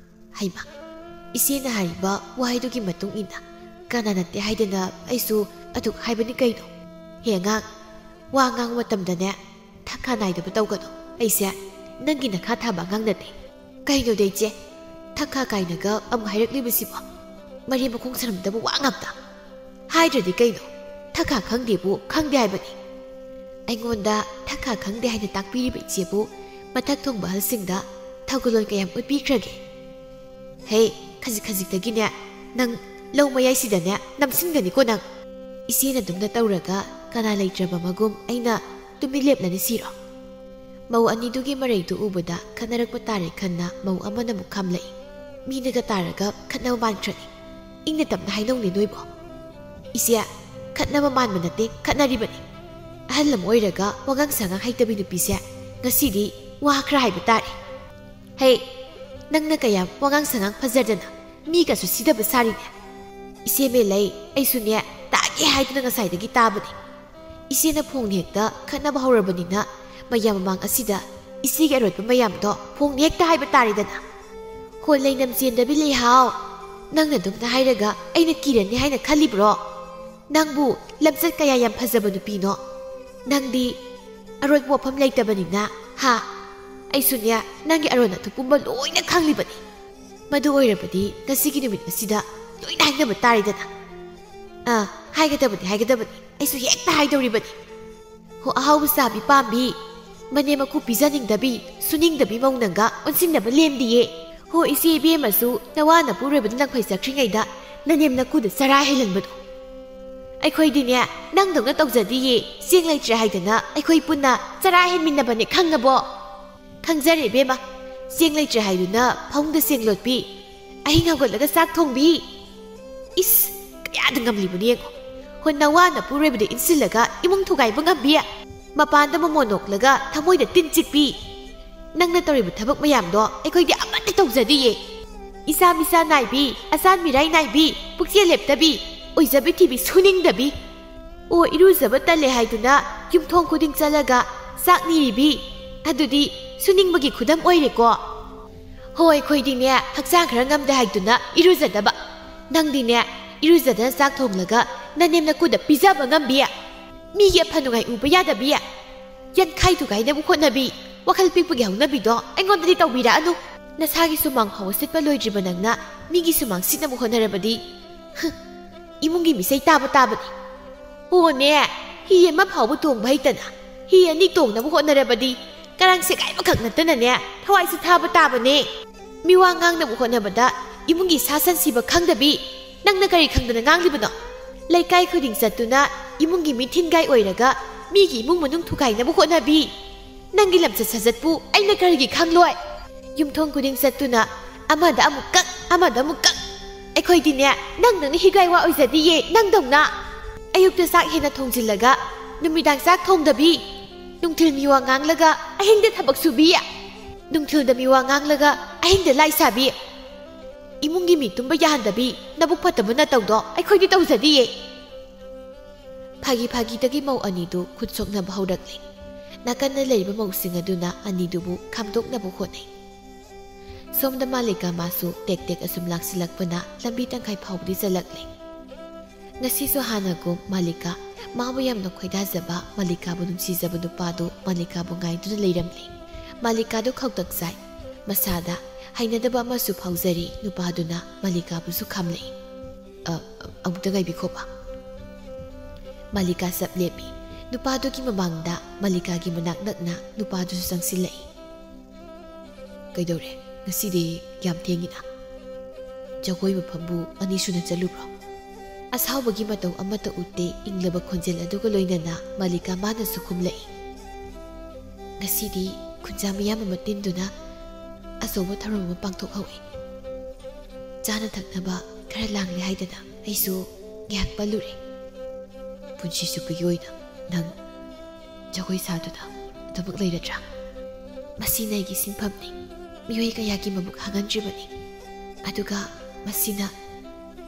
ꯍꯩꯃꯥ, ꯏꯆꯦꯅ ꯍꯥꯏꯔꯤꯕ ꯋꯥꯍꯩꯗꯨꯒꯤ ꯃꯇꯨꯡ ꯏꯟꯅ ꯀꯅꯥ ꯅꯠꯇꯦ ꯍꯥꯏꯗꯅ ꯑꯩꯁꯨ ꯑꯗꯨꯛ ꯍꯥꯏꯕꯅꯤ ꯀꯩꯅꯣ? ꯍꯦ ꯑꯉꯥꯡ, ꯋꯥ ꯉꯥꯡꯕ ꯃꯇꯝꯗꯅꯦ ꯊꯛꯈꯥ ꯅꯥꯏꯗꯕ ꯇꯧꯒꯅꯨ꯫ ꯑꯩꯁꯦ ꯅꯪꯒꯤ ꯅꯈꯥ ꯊꯥꯕ ꯑꯉꯥꯡ ꯅꯠꯇꯦ꯫ ꯀꯩꯅꯣꯗ ꯏꯆꯦ, ꯊꯛꯈꯥ ꯀꯥꯏꯅꯒ ꯑꯃꯨꯛ ꯍꯥꯏꯔꯛꯂꯤꯕꯁꯤꯕꯣ? ꯃꯔꯤ ꯃꯈꯣꯡ ꯁꯝꯅꯗꯕ ꯋꯥ ꯉꯥꯛꯇ꯫ ꯍꯥꯏꯗ꯭ꯔꯗꯤ ꯀꯩꯅꯣ? ꯊꯛꯈꯥ ꯈꯪꯗꯦꯕꯨ ꯈꯪꯗꯦ ꯍꯥꯏꯕꯅꯤ꯫ ꯑꯩꯉꯣꯟꯗ ꯊꯛꯈꯥ ꯈꯪꯗꯦ ꯍꯥꯏꯅ ꯇꯥꯛꯄꯤꯔꯤꯕ ꯏꯆꯦꯕꯨ ꯃꯊꯛ ꯊꯣꯡꯕ ꯑꯍꯜꯁꯤꯡꯗ ꯊꯧꯒꯜꯂꯣꯟ ꯀꯌꯥꯝ ꯎꯠꯄꯤꯈ꯭ꯔꯒꯦ? ꯍꯦ, ꯈꯖꯤꯛ ꯈꯖꯤꯛꯇꯒꯤꯅꯦ ꯅꯪ ꯂꯧ ꯃꯌꯥꯏꯁꯤꯗꯅꯦ ꯅꯝꯁꯤꯟꯒꯅꯤꯀꯣ ꯅꯪ꯫ ꯏꯆꯦꯅ ꯑꯗꯨꯝꯅ ꯇꯧꯔꯒ ꯀꯅꯥ ꯂꯩꯇ꯭ꯔꯕ ꯃꯒꯨꯝ ꯑꯩꯅ ꯇꯨꯃꯤꯟ ꯂꯦꯞꯂꯅꯤ ꯁꯤꯔꯣ? ꯃꯧ ꯑꯅꯤꯗꯨꯒꯤ ꯃꯔꯩꯗꯨ ꯎꯕꯗ ꯈꯠꯅꯔꯛꯄ ꯇꯥꯔꯦ ꯈꯟꯅ ꯃꯧ ꯑꯃꯅ ꯑꯃꯨꯛ ꯈꯥꯝꯂꯛꯏ꯫ ꯃꯤꯅꯒ ꯇꯥꯔꯒ ꯈꯠꯅꯕ ꯃꯥꯟꯈ꯭ꯔꯅꯤ꯫ ꯏꯪꯅ ꯇꯞꯅ ꯍꯥꯏꯅꯧꯅꯦ ꯅꯣꯏꯕꯣ꯫ ꯏꯆꯦ, ꯈꯠꯅꯕ ꯃꯥꯟꯕ ꯅꯠꯇꯦ, ꯈꯠꯅꯔꯤꯕꯅꯤ꯫ ꯑꯍꯜ ꯑꯃ ꯑꯣꯏꯔꯒ ꯋꯥꯉꯥꯡ ꯁꯉꯥꯡ ꯍꯩꯇꯕꯤ ꯅꯨꯄꯤꯁꯦ ꯉꯁꯤꯗꯤ ꯋꯥ ꯈꯔ ꯍꯥꯏꯕ ꯇꯥꯔꯦ꯫ ꯍꯦ, ꯅꯪꯅ ꯀꯌꯥꯝ ꯋꯥꯉꯥꯡ ꯁꯉꯥꯡ ꯐꯖꯗꯅ ꯃꯤꯒꯁꯨ ꯁꯤꯗꯕ ꯁꯥꯔꯤꯅꯦ꯫ ꯏꯆꯦ ꯃꯦꯂꯩ, ꯑꯩꯁꯨꯅꯦ ꯇꯥꯒꯦ ꯍꯥꯏꯗꯨꯅ ꯉꯁꯥꯏꯗꯒꯤ ꯇꯥꯕꯅꯤ꯫ ꯏꯆꯦꯅ ꯐꯣꯡꯅ ꯍꯦꯛꯇ ꯈꯠꯅꯕ ꯍꯧꯔꯕꯅꯤꯅ ꯃꯌꯥꯝ ꯃꯃꯥꯡ ꯑꯁꯤꯗ ꯏꯆꯦꯒꯤ ꯑꯔꯣꯠꯄ ꯃꯌꯥꯝꯗꯣ ꯐꯣꯡꯅ ꯍꯦꯛꯇ ꯍꯥꯏꯕ ꯇꯥꯔꯦꯗꯅ꯫ ꯍꯣ ꯂꯩꯅꯝ ꯆꯦꯟꯗꯕꯤ ꯂꯩꯍꯥꯎ, ꯅꯪꯅ ꯑꯗꯨꯝꯅ ꯍꯥꯏꯔꯒ ꯑꯩꯅ ꯀꯤꯔꯅꯤ ꯍꯥꯏꯅ ꯈꯜꯂꯤꯕ꯭ꯔꯣ? ꯅꯪꯕꯨ ꯂꯝꯆꯠ ꯀꯌꯥ ꯌꯥꯝ ꯐꯖꯕ ꯅꯨꯄꯤꯅꯣ꯫ ꯅꯪꯗꯤ ꯑꯔꯣꯠꯄ ꯋꯥꯐꯝ ꯂꯩꯇꯕꯅꯤꯅ, ꯍꯥ? ꯑꯩꯁꯨꯅꯦ ꯅꯪꯒꯤ ꯑꯔꯣꯟ ꯑꯊꯨꯞ ꯄꯨꯝꯕ ꯂꯣꯏꯅ ꯈꯪꯂꯤꯕꯅꯤ꯫ ꯃꯗꯨ ꯑꯣꯏꯔꯕꯗꯤ ꯉꯁꯤꯒꯤ ꯅꯨꯃꯤꯠ ꯑꯁꯤꯗ ꯂꯣꯏꯅ ꯍꯥꯏꯅꯕ ꯇꯥꯔꯦꯗꯅ꯫ ꯑꯥ, ꯍꯥꯏꯒꯗꯕꯅꯤ, ꯍꯥꯏꯒꯗꯕꯅꯤ꯫ ꯑꯩꯁꯨ ꯍꯦꯛꯇ ꯍꯥꯏꯗꯧꯔꯤꯕꯅꯤ꯫ ꯍꯣ, ꯑꯍꯥꯎꯕ ꯆꯥꯕꯤ ꯄꯥꯝꯕꯤ, ꯃꯅꯦꯝ ꯃꯀꯨ ꯄꯤꯖꯅꯤꯡꯗꯕꯤ, ꯁꯨꯅꯤꯡꯗꯕꯤ ꯃꯧ ꯅꯪꯒ ꯑꯣꯟꯁꯤꯟꯅꯕ ꯂꯦꯝꯗꯤꯌꯦ꯫ ꯍꯣ, ꯏꯆꯦ ꯏꯕꯦꯝꯃꯁꯨ ꯅꯋꯥ ꯅꯄꯨꯔꯣꯏꯕꯗ ꯂꯪꯐꯩ ꯆꯠꯈ꯭ꯔꯤꯉꯩꯗ ꯅꯅꯦꯝ ꯅꯀꯨꯗ ꯆꯔꯥ ꯍꯦꯜꯍꯟꯕꯗꯣ꯫ ꯑꯩꯈꯣꯏꯗꯤꯅꯦ, ꯅꯪꯗꯧꯅ ꯇꯧꯖꯗꯤꯌꯦ, ꯆꯦꯡ ꯂꯩꯇ꯭ꯔꯦ ꯍꯥꯏꯗꯅ ꯑꯩꯈꯣꯏ ꯄꯨꯟꯅ ꯆꯔꯥ ꯍꯦꯟꯃꯤꯟꯅꯕꯅꯦ, ꯈꯪꯉꯕꯣ? ꯈꯪꯖꯔꯦ ꯏꯕꯦꯝꯃ, ꯆꯦꯡ ꯂꯩꯇ꯭ꯔꯦ ꯍꯥꯏꯗꯨꯅ ꯐꯃꯨꯡꯗ ꯆꯦꯡ ꯂꯣꯠꯄꯤ, ꯑꯍꯤꯡ ꯍꯧꯒꯠꯂꯒ ꯆꯥꯛ ꯊꯣꯡꯕꯤ꯫ ꯏꯁ, ꯀꯌꯥꯗ ꯉꯝꯂꯤꯕꯅꯣ ꯌꯦꯡꯉꯣ꯫ ꯍꯣ, ꯅꯋꯥ ꯅꯄꯨꯔꯣꯏꯕꯗ ꯏꯟꯁꯤꯜꯂꯒ ꯏꯃꯨꯡ ꯊꯨꯒꯥꯏꯕ ꯉꯝꯕꯤ, ꯃꯄꯥꯟꯗ ꯃꯣꯃꯣꯟ ꯅꯣꯛꯂꯒ ꯊꯃꯣꯏꯗ ꯇꯤꯟ ꯆꯤꯛꯄꯤ꯫ ꯅꯪꯅ ꯇꯧꯔꯤꯕ ꯊꯕꯛ ꯃꯌꯥꯝꯗꯣ ꯑꯩꯈꯣꯏꯗꯤ ꯑꯃꯠꯇ ꯇꯧꯖꯗꯤꯌꯦ꯫ ꯏꯆꯥ ꯃꯤꯆꯥ ꯅꯥꯏꯕꯤ, ꯑꯆꯥꯟ ꯃꯤꯔꯥꯏ ꯅꯥꯏꯕꯤ, ꯄꯨꯛꯆꯦꯜ ꯂꯦꯞꯇꯕꯤ, ꯑꯣꯏꯖꯕꯤ ꯊꯤꯕꯤ, ꯁꯨꯅꯤꯡꯗꯕꯤ꯫ ꯑꯣ, ꯏꯔꯨꯖꯕ ꯇꯜꯂꯦ ꯍꯥꯏꯗꯨꯅ ꯌꯨꯝꯊꯣꯡ ꯈꯨꯗꯤꯡ ꯆꯠꯂꯒ ꯆꯥꯛ ꯅꯤꯔꯤꯕꯤ꯫ ꯑꯗꯨꯗꯤ ꯁꯨꯅꯤꯡꯕꯒꯤ ꯈꯨꯗꯝ ꯑꯣꯏꯔꯦꯀꯣ꯫ ꯍꯣꯏ, ꯑꯩꯈꯣꯏꯗꯤꯅꯦ ꯍꯛꯆꯥꯡ ꯈꯔ ꯉꯝꯗꯦ ꯍꯥꯏꯗꯨꯅ ꯏꯔꯨꯖꯗꯕ꯫ ꯅꯪꯗꯤꯅꯦ ꯏꯔꯨꯖꯗꯅ ꯆꯥꯛ ꯊꯣꯡꯂꯒ ꯅꯅꯦꯝ ꯅꯀꯨꯗ ꯄꯤꯖꯕ ꯉꯝꯕꯤ꯫ ꯃꯤꯒꯤ ꯑꯐ ꯅꯨꯡꯉꯥꯏ ꯎꯕ ꯌꯥꯗꯕꯤ꯫ ꯌꯥꯟꯈꯥꯏ ꯊꯨꯒꯥꯏꯅꯕ ꯍꯣꯠꯅꯕꯤ, ꯋꯥꯈꯜ ꯄꯤꯛꯄꯒꯤ ꯍꯧꯅꯕꯤꯗꯣ ꯑꯩꯉꯣꯟꯗꯗꯤ ꯇꯧꯕꯤꯔꯛꯑꯅꯨ꯫ ꯅꯁꯥꯒꯤ ꯁꯨꯃꯥꯡ ꯐꯥꯎꯕ ꯁꯤꯠꯄ ꯂꯣꯏꯗ꯭ꯔꯤꯕ ꯅꯪꯅ ꯃꯤꯒꯤ ꯁꯨꯃꯥꯡ ꯁꯤꯠꯅꯕ ꯍꯣꯠꯅꯔꯕꯗꯤ, ꯍ, ꯏꯃꯨꯡꯒꯤ ꯃꯤꯆꯩ ꯇꯥꯕ ꯇꯥꯕꯅꯤ꯫ ꯍꯣꯅꯦ, ꯍꯤ ꯑꯃ ꯐꯥꯎꯕ ꯇꯣꯡꯕ ꯍꯩꯇꯅ ꯍꯤ ꯑꯅꯤ ꯇꯣꯡꯅꯕ ꯍꯣꯠꯅꯔꯕꯗꯤ ꯀꯔꯥꯡ ꯁꯦꯒꯥꯏꯕꯈꯛ ꯅꯠꯇꯅꯅꯦ, ꯊꯋꯥꯏꯁꯨ ꯊꯥꯕ ꯇꯥꯕꯅꯦ꯫ ꯃꯤꯋꯥ ꯉꯥꯡꯅꯕ ꯍꯣꯠꯅꯕꯗ ꯏꯃꯨꯡꯒꯤ ꯁꯥ ꯁꯟ ꯁꯤꯕ ꯈꯪꯗꯕꯤ, ꯅꯪꯅ ꯀꯔꯤ ꯈꯪꯗꯅ ꯉꯥꯡꯂꯤꯕꯅꯣ? ꯂꯩꯀꯥꯏ ꯈꯨꯗꯤꯡ ꯆꯠꯇꯨꯅ ꯏꯃꯨꯡꯒꯤ ꯃꯤ ꯊꯤꯟꯒꯥꯏ ꯑꯣꯏꯔꯒ ꯃꯤꯒꯤ ꯏꯃꯨꯡ ꯃꯅꯨꯡ ꯊꯨꯒꯥꯏꯅꯕ ꯍꯣꯠꯅꯕꯤ꯫ ꯅꯪꯒꯤ ꯂꯝꯆꯠ ꯁꯥꯖꯠꯄꯨ ꯑꯩꯅ ꯀꯔꯤꯒꯤ ꯈꯪꯂꯣꯏ? ꯌꯨꯝꯊꯣꯡ ꯈꯨꯗꯤꯡ ꯆꯠꯇꯨꯅ ꯑꯃꯗ ꯑꯃꯨꯛ ꯀꯛ, ꯑꯃꯗ ꯑꯃꯨꯛ ꯀꯛ꯫ ꯑꯩꯈꯣꯏꯗꯤꯅꯦ, ꯅꯪꯗꯧꯅ ꯍꯤꯒꯥꯏ ꯋꯥ ꯑꯣꯏꯖꯗꯤꯌꯦ, ꯅꯪꯗꯧꯅ꯫ ꯑꯌꯨꯛꯇ ꯆꯥꯛ ꯍꯦꯟꯅ ꯊꯣꯡꯖꯤꯜꯂꯒ ꯅꯨꯃꯤꯗꯥꯡ ꯆꯥꯛ ꯊꯣꯡꯗꯕꯤ, ꯅꯨꯡꯊꯤꯜ ꯃꯤꯋꯥ ꯉꯥꯡꯂꯒ ꯑꯍꯤꯡꯗ ꯊꯕꯛ ꯁꯨꯕꯤ, ꯅꯨꯡꯊꯤꯜꯗ ꯃꯤꯋꯥ ꯉꯥꯡꯂꯒ ꯑꯍꯤꯡꯗ ꯂꯥꯏ ꯁꯥꯕꯤ, ꯏꯃꯨꯡꯒꯤ ꯃꯤ ꯇꯨꯝꯕ ꯌꯥꯍꯟꯗꯕꯤ, ꯅꯕꯨꯛ ꯐꯠꯇꯕ ꯅꯇꯧꯗꯣ ꯑꯩꯈꯣꯏꯗꯤ ꯇꯧꯖꯗꯤꯌꯦ꯫ ꯐꯥꯒꯤ ꯐꯥꯒꯤꯗꯒꯤ ꯃꯧ ꯑꯅꯤꯗꯨ ꯈꯨꯠ ꯁꯣꯛꯅꯕ ꯍꯧꯔꯛꯂꯦ꯫ ꯅꯥꯀꯟꯗ ꯂꯩꯔꯤꯕ ꯃꯧꯁꯤꯡ ꯑꯗꯨꯅ ꯑꯅꯤꯗꯨꯕꯨ ꯈꯥꯝꯗꯣꯛꯅꯕ ꯍꯣꯠꯅꯩ꯫ ꯁꯣꯝꯗ ꯃꯥꯂꯤꯀꯥ ꯃꯥꯁꯨ ꯇꯦꯛ ꯇꯦꯛ ꯑꯁꯨꯝ ꯂꯥꯛꯁꯤꯜꯂꯛꯄꯅ ꯂꯝꯕꯤ ꯇꯪꯈꯥꯏ ꯐꯥꯎꯕꯗꯤ ꯆꯠꯂꯛꯂꯦ꯫ ꯉꯁꯤꯁꯨ ꯍꯥꯟꯅꯒꯨꯝ ꯃꯥꯂꯤꯀꯥ ꯃꯥꯕꯨ ꯌꯥꯝꯅ ꯈꯣꯏꯗꯥꯖꯕ, ꯃꯥꯂꯤꯀꯥꯕꯨ ꯅꯨꯡꯁꯤꯖꯕ ꯅꯨꯄꯥꯗꯨ ꯃꯥꯂꯤꯀꯥꯕꯨ ꯉꯥꯏꯗꯨꯅ ꯂꯩꯔꯝꯂꯦ꯫ ꯃꯥꯂꯤꯀꯥꯗꯨ ꯈꯧꯇꯛ ꯆꯥꯏ꯫ ꯃꯁꯥꯗ ꯍꯩꯅꯗꯕ ꯑꯃꯁꯨ ꯐꯥꯎꯖꯔꯤ꯫ ꯅꯨꯄꯥꯗꯨꯅ ꯃꯥꯂꯤꯀꯥꯕꯨꯁꯨ ꯈꯥꯝꯂꯛꯏ꯫ "ꯑ, ꯑ, ꯑꯃꯨꯛꯇ ꯉꯥꯏꯕꯤꯈꯣꯕ꯫" ꯃꯥꯂꯤꯀꯥ ꯆꯞ ꯂꯦꯞꯄꯤ꯫ ꯅꯨꯄꯥꯗꯨꯒꯤ ꯃꯃꯥꯡꯗ ꯃꯥꯂꯤꯀꯥꯒꯤ ꯃꯅꯥꯛ ꯅꯛꯅ ꯅꯨꯄꯥꯗꯨꯁꯨ ꯆꯪꯁꯤꯜꯂꯛꯏ꯫ "ꯀꯩꯗꯧꯔꯦ? ꯉꯁꯤꯗꯤ ꯌꯥꯝ ꯊꯦꯡꯉꯤꯅ꯫ ꯖꯒꯣꯏ ꯃꯐꯝꯕꯨ ꯑꯅꯤꯁꯨꯅ ꯆꯠꯂꯨꯕ꯭ꯔꯣ?" ꯑꯁꯥꯎꯕꯒꯤ ꯃꯇꯧ ꯑꯃꯠꯇ ꯎꯠꯇꯦ꯫ ꯏꯪꯂꯕ ꯈꯣꯟꯖꯦꯜ ꯑꯗꯨꯒ ꯂꯣꯏꯅꯅ ꯃꯥꯂꯤꯀꯥ ꯃꯥꯅꯁꯨ ꯈꯨꯝꯂꯛꯏ꯫ "ꯉꯁꯤꯗꯤ ꯈꯨꯟꯖꯥ ꯃꯤꯌꯥꯝ ꯑꯃ ꯇꯤꯟꯗꯨꯅ ꯑꯆꯧꯕ ꯊꯧꯔꯝ ꯑꯃ ꯄꯥꯡꯊꯣꯛꯍꯧꯏ꯫ ꯆꯥꯅ ꯊꯛꯅꯕ ꯈꯔ ꯂꯥꯡꯂꯦ ꯍꯥꯏꯗꯅ ꯑꯩꯁꯨ ꯉꯥꯏꯍꯥꯛ ꯄꯜꯂꯨꯔꯦ꯫ ꯄꯨꯟꯁꯤ ꯆꯨꯞꯄꯒꯤ ꯑꯣꯏꯅ ꯅꯪ ꯖꯒꯣꯏ ꯁꯥꯗꯨꯅ ꯑꯗꯨꯃꯛ ꯂꯩꯔꯗ꯭ꯔꯥ? ꯃꯁꯤꯅ ꯑꯩꯒꯤ ꯁꯤꯟꯐꯝꯅꯤ꯫ ꯃꯤꯑꯣꯏ ꯀꯌꯥꯒꯤ ꯃꯕꯨꯛ ꯍꯥꯡꯍꯟꯗ꯭ꯔꯤꯕꯅꯤ꯫ ꯑꯗꯨꯒ ꯃꯁꯤꯅ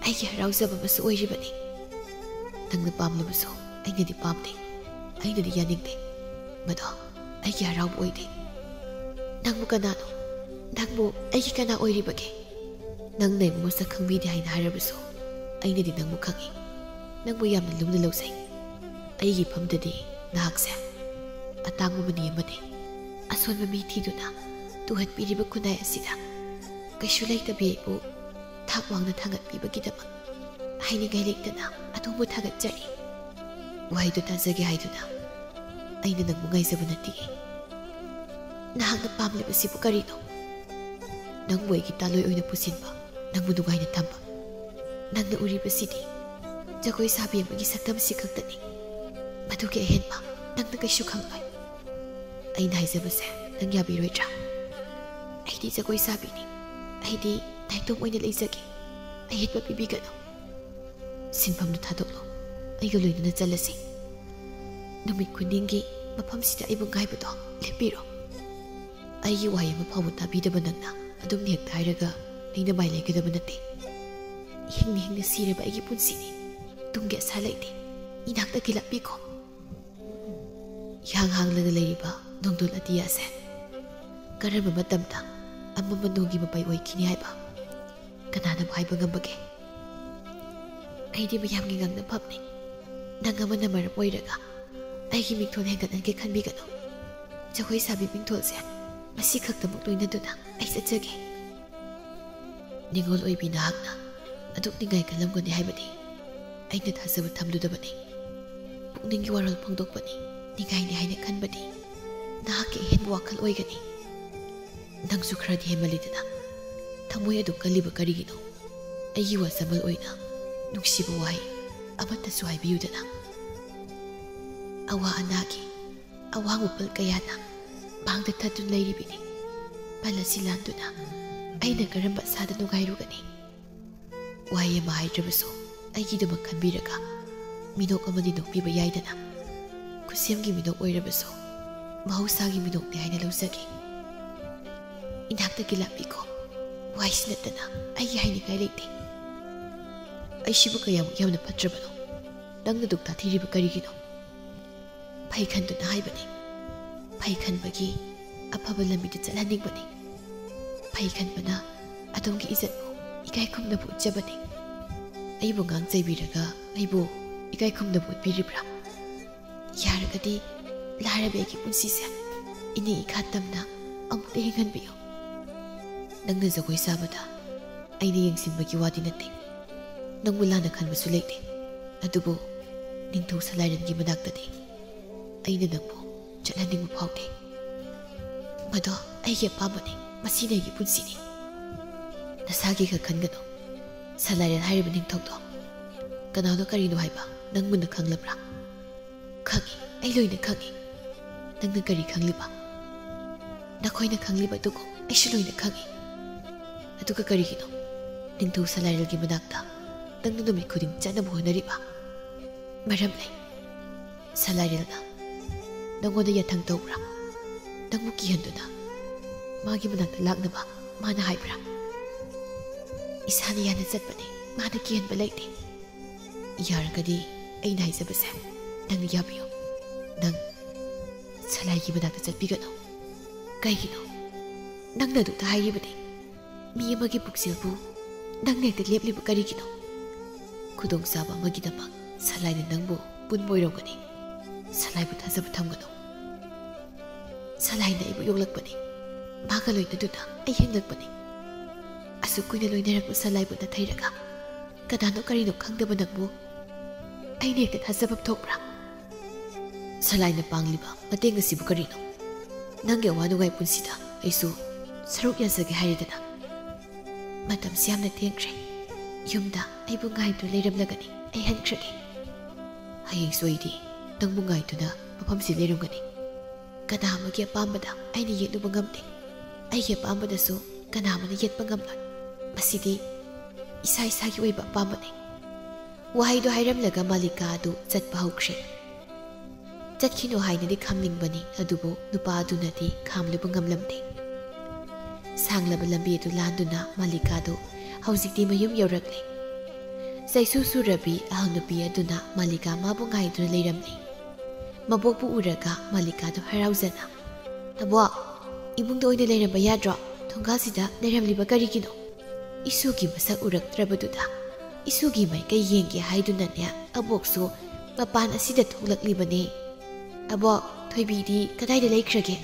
ꯑꯩꯒꯤ ꯍꯔꯥꯎꯖꯕ ꯑꯃꯁꯨ ꯑꯣꯏꯔꯤꯕꯅꯤ꯫ ꯅꯪꯅ ꯄꯥꯝꯂꯕꯁꯨ ꯑꯩꯅꯗꯤ ꯄꯥꯝꯗꯦ꯫ ꯑꯩꯅꯗꯤ ꯌꯥꯅꯤꯡꯗꯦ꯫ ꯃꯗꯣ ꯑꯩꯒꯤ ꯍꯔꯥꯎꯕ ꯑꯣꯏꯗꯦ꯫ ꯅꯪꯕꯨ ꯀꯅꯥꯅꯣ? ꯅꯪꯕꯨ ꯑꯩꯒꯤ ꯀꯅꯥ ꯑꯣꯏꯔꯤꯕꯒꯦ? ꯅꯪꯅ ꯑꯩꯕꯨ ꯃꯁꯛ ꯈꯪꯕꯤꯗꯦ ꯍꯥꯏꯅ ꯍꯥꯏꯔꯕꯁꯨ ꯑꯩꯅꯗꯤ ꯅꯪꯕꯨ ꯈꯪꯏ꯫ ꯅꯪꯕꯨ ꯌꯥꯝꯅ ꯂꯨꯝꯅ ꯂꯧꯖꯩ꯫ ꯑꯩꯒꯤ ꯏꯐꯝꯗꯗꯤ ꯅꯍꯥꯛꯁꯦ ꯑꯇꯥꯡꯕ ꯃꯅꯤ ꯑꯃꯅꯤ꯫ ꯑꯁꯣꯟꯕ ꯃꯤ ꯊꯤꯗꯨꯅ ꯇꯨꯍꯠꯄꯤꯔꯤꯕ ꯈꯨꯟꯅꯥꯏ ꯑꯁꯤꯗ ꯀꯩꯁꯨ ꯂꯩꯇꯕꯤ ꯑꯩꯕꯨ ꯊꯥꯛ ꯋꯥꯡꯅ ꯊꯥꯡꯒꯠꯄꯤꯕꯒꯤꯗꯃꯛ ꯍꯥꯏꯅꯤꯡꯉꯥꯏ ꯂꯩꯇꯅ ꯑꯗꯣꯝꯕꯨ ꯊꯥꯒꯠꯆꯔꯤ꯫ ꯋꯥꯍꯩꯗꯨ ꯇꯥꯖꯒꯦ ꯍꯥꯏꯗꯨꯅ ꯑꯩꯅ ꯅꯪꯕꯨ ꯉꯥꯏꯖꯕ ꯅꯠꯇꯦ꯫ ꯅꯍꯥꯛꯅ ꯄꯥꯝꯂꯤꯕꯁꯤꯕꯨ ꯀꯔꯤꯅꯣ? ꯅꯪꯕꯨ ꯑꯩꯒꯤ ꯇꯥꯂꯣꯏ ꯑꯣꯏꯅ ꯄꯨꯁꯤꯟꯕ, ꯅꯪꯕꯨ ꯅꯨꯡꯉꯥꯏꯅ ꯊꯝꯕ, ꯅꯪꯅ ꯎꯔꯤꯕꯁꯤꯗꯤ ꯖꯒꯣꯏ ꯁꯥꯕꯤ ꯑꯃꯒꯤ ꯁꯛꯇꯝꯁꯤ ꯈꯛꯇꯅꯤ꯫ ꯃꯗꯨꯒꯤ ꯑꯍꯦꯟꯕ ꯅꯪꯅ ꯀꯩꯁꯨ ꯈꯪꯂꯣꯏ꯫ ꯑꯩꯅ ꯍꯥꯏꯖꯕꯁꯦ ꯅꯪ ꯌꯥꯕꯤꯔꯣꯏꯗ꯭ꯔꯥ? ꯑꯩꯗꯤ ꯖꯒꯣꯏ ꯁꯥꯕꯤꯅꯤ꯫ ꯑꯩꯗꯤ ꯅꯥꯏꯇꯣꯝ ꯑꯣꯏꯅ ꯂꯩꯖꯒꯦ꯫ ꯑꯌꯦꯠꯄ ꯄꯤꯕꯤꯒꯅꯨ꯫ ꯁꯤꯟꯐꯝꯗꯨ ꯊꯥꯗꯣꯛꯂꯣ꯫ ꯑꯩꯒ ꯂꯣꯏꯅꯅ ꯆꯠꯂꯁꯤ꯫ ꯅꯨꯃꯤꯠ ꯈꯨꯗꯤꯡꯒꯤ ꯃꯐꯝꯁꯤꯗ ꯑꯩꯕꯨ ꯉꯥꯏꯕꯗꯣ ꯂꯦꯞꯄꯤꯔꯣ꯫ ꯑꯩꯒꯤ ꯋꯥꯍꯩ ꯑꯃ ꯐꯥꯎꯕ ꯇꯥꯕꯤꯗꯕ ꯅꯪꯅ ꯑꯗꯨꯝ ꯍꯦꯛꯇ ꯍꯥꯏꯔꯒ ꯑꯩꯅ ꯃꯥꯏ ꯂꯩꯒꯗꯕ ꯅꯠꯇꯦ꯫ ꯍꯤꯡꯅ ꯍꯤꯡꯅ ꯁꯤꯔꯕ ꯑꯩꯒꯤ ꯄꯨꯟꯁꯤꯅꯤ꯫ ꯇꯨꯡꯒꯤ ꯑꯁꯥ ꯂꯩꯇꯦ꯫ ꯏꯅꯥꯛꯇꯒꯤ ꯂꯥꯛꯄꯤꯈꯣ꯫ ꯏꯍꯥꯡ ꯍꯥꯡꯂꯒ ꯂꯩꯔꯤꯕ ꯅꯣꯡꯗꯣꯜ ꯑꯇꯤꯌꯥꯁꯦ ꯀꯔꯝꯕ ꯃꯇꯝꯗ ꯑꯃꯝꯕ ꯅꯣꯡꯒꯤ ꯃꯄꯩ ꯑꯣꯏꯈꯤꯅꯤ ꯍꯥꯏꯕ ꯀꯅꯥꯅꯕꯨ ꯍꯥꯏꯕ ꯉꯝꯕꯒꯦ? ꯑꯩꯗꯤ ꯃꯌꯥꯝꯒꯤ ꯉꯥꯡꯅꯐꯝꯅꯤ꯫ ꯅꯪ ꯑꯃꯅ ꯃꯔꯝ ꯑꯣꯏꯔꯒ ꯑꯩꯒꯤ ꯃꯤꯡꯊꯣꯜ ꯍꯦꯟꯒꯠꯍꯟꯒꯦ ꯈꯟꯕꯤꯒꯅꯨ꯫ ꯖꯒꯣꯏ ꯁꯥꯕꯤ ꯃꯤꯡꯊꯣꯜꯁꯦ ꯃꯁꯤ ꯈꯛꯇꯃꯛ ꯂꯣꯏꯅꯗꯨꯅ ꯑꯩ ꯆꯠꯆꯒꯦ꯫ ꯅꯤꯉꯣꯜ ꯑꯣꯏꯕꯤ ꯅꯍꯥꯛꯅ ꯑꯗꯨꯛ ꯅꯤꯡꯉꯥꯏ ꯀꯜꯂꯝꯒꯅꯤ ꯍꯥꯏꯕꯗꯤ ꯑꯩꯅ ꯊꯥꯖꯕ ꯊꯝꯂꯨꯗꯕꯅꯤ꯫ ꯄꯨꯛꯅꯤꯡꯒꯤ ꯋꯥꯔꯣꯜ ꯐꯣꯡꯗꯣꯛꯄꯅꯤ ꯅꯤꯡꯉꯥꯏꯅꯤ ꯍꯥꯏꯅ ꯈꯟꯕꯗꯤ ꯅꯍꯥꯛꯀꯤ ꯑꯍꯦꯟꯕ ꯋꯥꯈꯜ ꯑꯣꯏꯒꯅꯤ꯫ ꯅꯪꯁꯨ ꯈꯔꯗꯤ ꯍꯦꯟꯃꯜꯂꯤꯗꯅ꯫ ꯊꯃꯣꯏ ꯑꯗꯨ ꯀꯜꯂꯤꯕ ꯀꯔꯤꯒꯤꯅꯣ? ꯑꯩꯒꯤ ꯋꯥꯖꯃꯜ ꯑꯣꯏꯅ ꯅꯨꯡꯁꯤꯕ ꯋꯥꯍꯩ ꯑꯃꯠꯇꯁꯨ ꯍꯥꯏꯕꯤꯌꯨꯗꯅ꯫ ꯑꯋꯥ ꯑꯅꯥꯒꯤ ꯑꯋꯥꯡꯕ ꯄꯜ ꯀꯌꯥꯅ ꯃꯥꯡꯗ ꯊꯠꯇꯨꯅ ꯂꯩꯔꯤꯕꯤꯅꯤ꯫ ꯄꯜ ꯑꯁꯤ ꯂꯥꯟꯗꯨꯅ ꯑꯩꯅ ꯀꯔꯝꯕ ꯑꯁꯥꯗ ꯅꯨꯡꯉꯥꯏꯔꯨꯒꯅꯤ? ꯋꯥꯍꯩ ꯑꯃ ꯍꯥꯏꯗ꯭ꯔꯕꯁꯨ ꯑꯩꯒꯤꯗꯃꯛ ꯈꯟꯕꯤꯔꯒ ꯃꯤꯅꯣꯛ ꯑꯃꯗꯤ ꯅꯣꯛꯄꯤꯕ ꯌꯥꯏꯗꯅ꯫ ꯈꯨꯠꯁꯦꯝꯒꯤ ꯃꯤꯅꯣꯛ ꯑꯣꯏꯔꯕꯁꯨ ꯃꯍꯧꯁꯥꯒꯤ ꯃꯤꯅꯣꯛꯅꯤ ꯍꯥꯏꯅ ꯂꯧꯖꯒꯦ꯫ ꯏꯅꯥꯛꯇꯒꯤ ꯂꯥꯛꯄꯤꯈꯣ꯫ ꯋꯥꯍꯩꯁꯤ ꯅꯠꯇꯅ ꯑꯩꯒꯤ ꯍꯥꯏꯅꯤꯡꯉꯥꯏ ꯂꯩꯇꯦ꯫ ꯑꯩꯁꯤꯕꯨ ꯀꯌꯥꯃꯨꯛ ꯌꯥꯝꯅ ꯐꯠꯇ꯭ꯔꯕꯅꯣ? ꯅꯪꯅ ꯗꯨꯛ ꯊꯥꯊꯤꯔꯤꯕ ꯀꯔꯤꯒꯤꯅꯣ? ꯐꯩ ꯈꯟꯗꯨꯅ ꯍꯥꯏꯕꯅꯤ꯫ ꯐꯩ ꯈꯟꯕꯒꯤ ꯑꯐꯕ ꯂꯝꯕꯤꯗ ꯆꯠꯍꯟꯅꯤꯡꯕꯅꯤ꯫ ꯐꯩ ꯈꯟꯕꯅ ꯑꯗꯣꯝꯒꯤ ꯏꯖꯠꯄꯨ ꯏꯀꯥꯏ ꯈꯨꯝꯅꯕ ꯎꯠꯆꯕꯅꯤ꯫ ꯑꯩꯕꯨ ꯉꯥꯡ ꯆꯩꯕꯤꯔꯒ ꯑꯩꯕꯨ ꯏꯀꯥꯏ ꯈꯨꯝꯅꯕ ꯎꯠꯄꯤꯔꯤꯕ꯭ꯔꯥ? ꯌꯥꯔꯒꯗꯤ ꯂꯥꯏꯔꯕ ꯑꯩꯒꯤ ꯄꯨꯟꯁꯤꯁꯦ ꯏꯅꯦ ꯏꯈꯥ ꯇꯝꯅ ꯑꯃꯨꯛꯇ ꯍꯤꯡꯍꯟꯕꯤꯌꯨ꯫ ꯅꯪꯅ ꯖꯒꯣꯏ ꯁꯥꯕꯗ ꯑꯩꯅ ꯌꯦꯡꯁꯤꯟꯕꯒꯤ ꯋꯥꯗꯤ ꯅꯠꯇꯦ꯫ ꯅꯪꯕꯨ ꯂꯥꯟꯅ ꯈꯟꯕꯁꯨ ꯂꯩꯇꯦ꯫ ꯑꯗꯨꯕꯨ ꯅꯤꯡꯊꯧ ꯁꯂꯥꯏꯔꯦꯟꯒꯤ ꯃꯅꯥꯛꯇꯗꯤ ꯑꯩꯅ ꯅꯪꯕꯨ ꯆꯠꯍꯟꯅꯤꯡꯕ ꯐꯥꯎꯗꯦ꯫ ꯃꯗꯣ ꯑꯩꯒꯤ ꯑꯄꯥꯝꯕꯅꯤ꯫ ꯃꯁꯤꯅ ꯑꯩꯒꯤ ꯄꯨꯟꯁꯤꯅꯤ꯫ ꯅꯁꯥꯒꯤ ꯈꯛ ꯈꯟꯒꯅꯨ꯫ ꯁꯂꯥꯏꯔꯦꯟ ꯍꯥꯏꯔꯤꯕ ꯅꯤꯡꯊꯧꯗꯣ ꯀꯅꯥꯅꯣ ꯀꯔꯤꯅꯣ ꯍꯥꯏꯕ ꯅꯪ ꯃꯨꯟꯅ ꯈꯪꯂꯕ꯭ꯔꯥ? ꯈꯪꯉꯤ, ꯑꯩ ꯂꯣꯏꯅ ꯈꯪꯉꯤ꯫ ꯅꯪꯅ ꯀꯔꯤ ꯈꯪꯂꯤꯕ? ꯅꯈꯣꯏꯅ ꯈꯪꯂꯤꯕ ꯑꯗꯨꯒꯨꯝ ꯑꯩꯁꯨ ꯂꯣꯏꯅ ꯈꯪꯉꯤ꯫ ꯑꯗꯨꯒ ꯀꯔꯤꯒꯤꯅꯣ ꯅꯤꯡꯊꯧ ꯁꯂꯥꯏꯔꯦꯜꯒꯤ ꯃꯅꯥꯛꯇ ꯅꯪꯅ ꯅꯨꯃꯤꯠ ꯈꯨꯗꯤꯡ ꯆꯠꯅꯕ ꯍꯣꯠꯅꯔꯤꯕ? ꯃꯔꯝ ꯂꯩ꯫ ꯁꯂꯥꯏꯔꯦꯜꯅ ꯅꯪꯉꯣꯟꯗ ꯌꯥꯊꯪ ꯇꯧꯕ꯭ꯔꯥ? ꯅꯪꯕꯨ ꯀꯤꯍꯟꯗꯨꯅ ꯃꯥꯒꯤ ꯃꯅꯥꯛꯇ ꯂꯥꯛꯅꯕ ꯃꯥꯅ ꯍꯥꯏꯕ꯭ꯔꯥ? ꯏꯁꯥꯅ ꯌꯥꯅ ꯆꯠꯄꯅꯤ, ꯃꯥꯅ ꯀꯤꯍꯟꯕ ꯂꯩꯇꯦ꯫ ꯌꯥꯔꯒꯗꯤ ꯑꯩꯅ ꯍꯥꯏꯖꯕꯁꯦ ꯅꯪꯅ ꯌꯥꯕꯤꯌꯨ꯫ ꯅꯪ ꯁꯂꯥꯏꯒꯤ ꯃꯅꯥꯛꯇ ꯆꯠꯄꯤꯒꯅꯨ꯫ ꯀꯩꯒꯤꯅꯣ? ꯅꯪꯅ ꯑꯗꯨꯗ ꯍꯥꯏꯔꯤꯕꯅꯤ, ꯃꯤ ꯑꯃꯒꯤ ꯄꯨꯛꯆꯦꯜꯕꯨ ꯅꯪꯅ ꯍꯦꯛꯇ ꯂꯦꯞꯂꯤꯕ ꯀꯔꯤꯒꯤꯅꯣ? ꯈꯨꯗꯣꯡꯆꯥꯕ ꯑꯃꯒꯤꯗꯃꯛ ꯁꯂꯥꯏꯅ ꯅꯪꯕꯨ ꯄꯨꯟꯕ ꯑꯣꯏꯔꯝꯒꯅꯤ꯫ ꯁꯂꯥꯏꯕꯨ ꯊꯥꯖꯕ ꯊꯝꯒꯅꯨ꯫ ꯁꯂꯥꯏꯅ ꯑꯩꯕꯨ ꯌꯣꯛꯂꯛꯄꯅꯤ꯫ ꯃꯥꯒ ꯂꯣꯏꯅꯗꯨꯅ ꯑꯩ ꯍꯤꯡꯂꯛꯄꯅꯤ꯫ ꯑꯁꯨꯛ ꯀꯨꯏꯅ ꯂꯣꯏꯅꯔꯛꯄ ꯁꯂꯥꯏꯕꯨ ꯅꯥꯊꯩꯔꯒ ꯀꯅꯥꯅꯣ ꯀꯔꯤꯅꯣ ꯈꯪꯗꯕ ꯅꯪꯕꯨ ꯑꯩꯅ ꯍꯦꯛꯇ ꯊꯥꯖꯐꯝ ꯊꯣꯛꯄ꯭ꯔꯥ? ꯁꯂꯥꯏꯅ ꯄꯥꯡꯂꯤꯕ ꯃꯇꯦꯡ ꯑꯁꯤꯕꯨ ꯀꯔꯤꯅꯣ? ꯅꯪꯒꯤ ꯑꯋꯥ ꯅꯨꯡꯉꯥꯏ ꯄꯨꯟꯁꯤꯗ ꯑꯩꯁꯨ ꯁꯔꯨꯛ ꯌꯥꯖꯒꯦ ꯍꯥꯏꯔꯦꯗꯅ꯫ ꯃꯇꯝꯁꯤ ꯌꯥꯝꯅ ꯊꯦꯡꯈ꯭ꯔꯦ꯫ ꯌꯨꯝꯗ ꯑꯩꯕꯨ ꯉꯥꯏꯗꯨꯅ ꯂꯩꯔꯝꯂꯒꯅꯤ꯫ ꯑꯩ ꯍꯟꯈ꯭ꯔꯒꯦ꯫ ꯍꯌꯦꯡꯁꯨ ꯑꯩꯗꯤ ꯅꯪꯕꯨ ꯉꯥꯏꯗꯨꯅ ꯃꯐꯝꯁꯤ ꯂꯩꯔꯝꯒꯅꯤ꯫ ꯀꯅꯥ ꯑꯃꯒꯤ ꯑꯄꯥꯝꯕꯗ ꯑꯩꯅ ꯌꯦꯠꯂꯨꯕ ꯉꯝꯗꯦ꯫ ꯑꯩꯒꯤ ꯑꯄꯥꯝꯕꯗꯁꯨ ꯀꯅꯥ ꯑꯃꯅ ꯌꯦꯠꯄ ꯉꯝꯂꯣꯏ꯫ ꯃꯁꯤꯗꯤ ꯏꯁꯥ ꯏꯁꯥꯒꯤ ꯑꯣꯏꯕ ꯑꯄꯥꯝꯕꯅꯤ꯫ ꯋꯥꯍꯩꯗꯨ ꯍꯥꯏꯔꯝꯂꯒ ꯃꯥꯂꯤꯀꯥ ꯑꯗꯨ ꯆꯠꯄ ꯍꯧꯈ꯭ꯔꯦ꯫ ꯆꯠꯈꯤꯅꯨ ꯍꯥꯏꯅꯗꯤ ꯈꯥꯝꯅꯤꯡꯕꯅꯤ, ꯑꯗꯨꯕꯨ ꯅꯨꯄꯥ ꯑꯗꯨꯅꯗꯤ ꯈꯥꯝꯂꯨꯕ ꯉꯝꯂꯝꯗꯦ꯫ ꯁꯥꯡꯂꯕ ꯂꯝꯕꯤ ꯑꯗꯨ ꯂꯥꯟꯗꯨꯅ ꯃꯥꯂꯤꯀꯥꯗꯨ ꯍꯧꯖꯤꯛꯇꯤ ꯃꯌꯨꯝ ꯌꯧꯔꯛꯂꯦ꯫ ꯆꯩꯁꯨ ꯁꯨꯔꯕꯤ ꯑꯍꯜ ꯅꯨꯄꯤ ꯑꯗꯨꯅ ꯃꯥꯂꯤꯀꯥ ꯃꯥꯕꯨ ꯉꯥꯏꯗꯨꯅ ꯂꯩꯔꯝꯂꯦ꯫ ꯃꯕꯣꯛꯄꯨ ꯎꯔꯒ ꯃꯥꯂꯤꯀꯥꯗꯨ ꯍꯔꯥꯎꯖꯅ, "ꯑꯕꯣꯛ, ꯏꯃꯨꯡꯗ ꯑꯣꯏꯅ ꯂꯩꯔꯝꯕ ꯌꯥꯗ꯭ꯔꯣ? ꯊꯣꯡꯒꯥꯜꯁꯤꯗ ꯂꯩꯔꯝꯂꯤꯕ ꯀꯔꯤꯒꯤꯅꯣ?" ꯏꯁꯨꯒꯤ ꯃꯁꯛ ꯎꯔꯛꯇ꯭ꯔꯕꯗꯨꯗ ꯏꯁꯨꯒꯤ ꯃꯥꯏꯀꯩ ꯌꯦꯡꯒꯦ ꯍꯥꯏꯗꯨꯅꯅꯦ ꯑꯕꯣꯛꯁꯨ ꯃꯄꯥꯟ ꯑꯁꯤꯗ ꯊꯣꯛꯂꯛꯂꯤꯕꯅꯦ꯫ "ꯑꯕꯣꯛ, ꯊꯣꯏꯕꯤꯗꯤ ꯀꯗꯥꯏꯗ ꯂꯩꯈ꯭ꯔꯒꯦ?"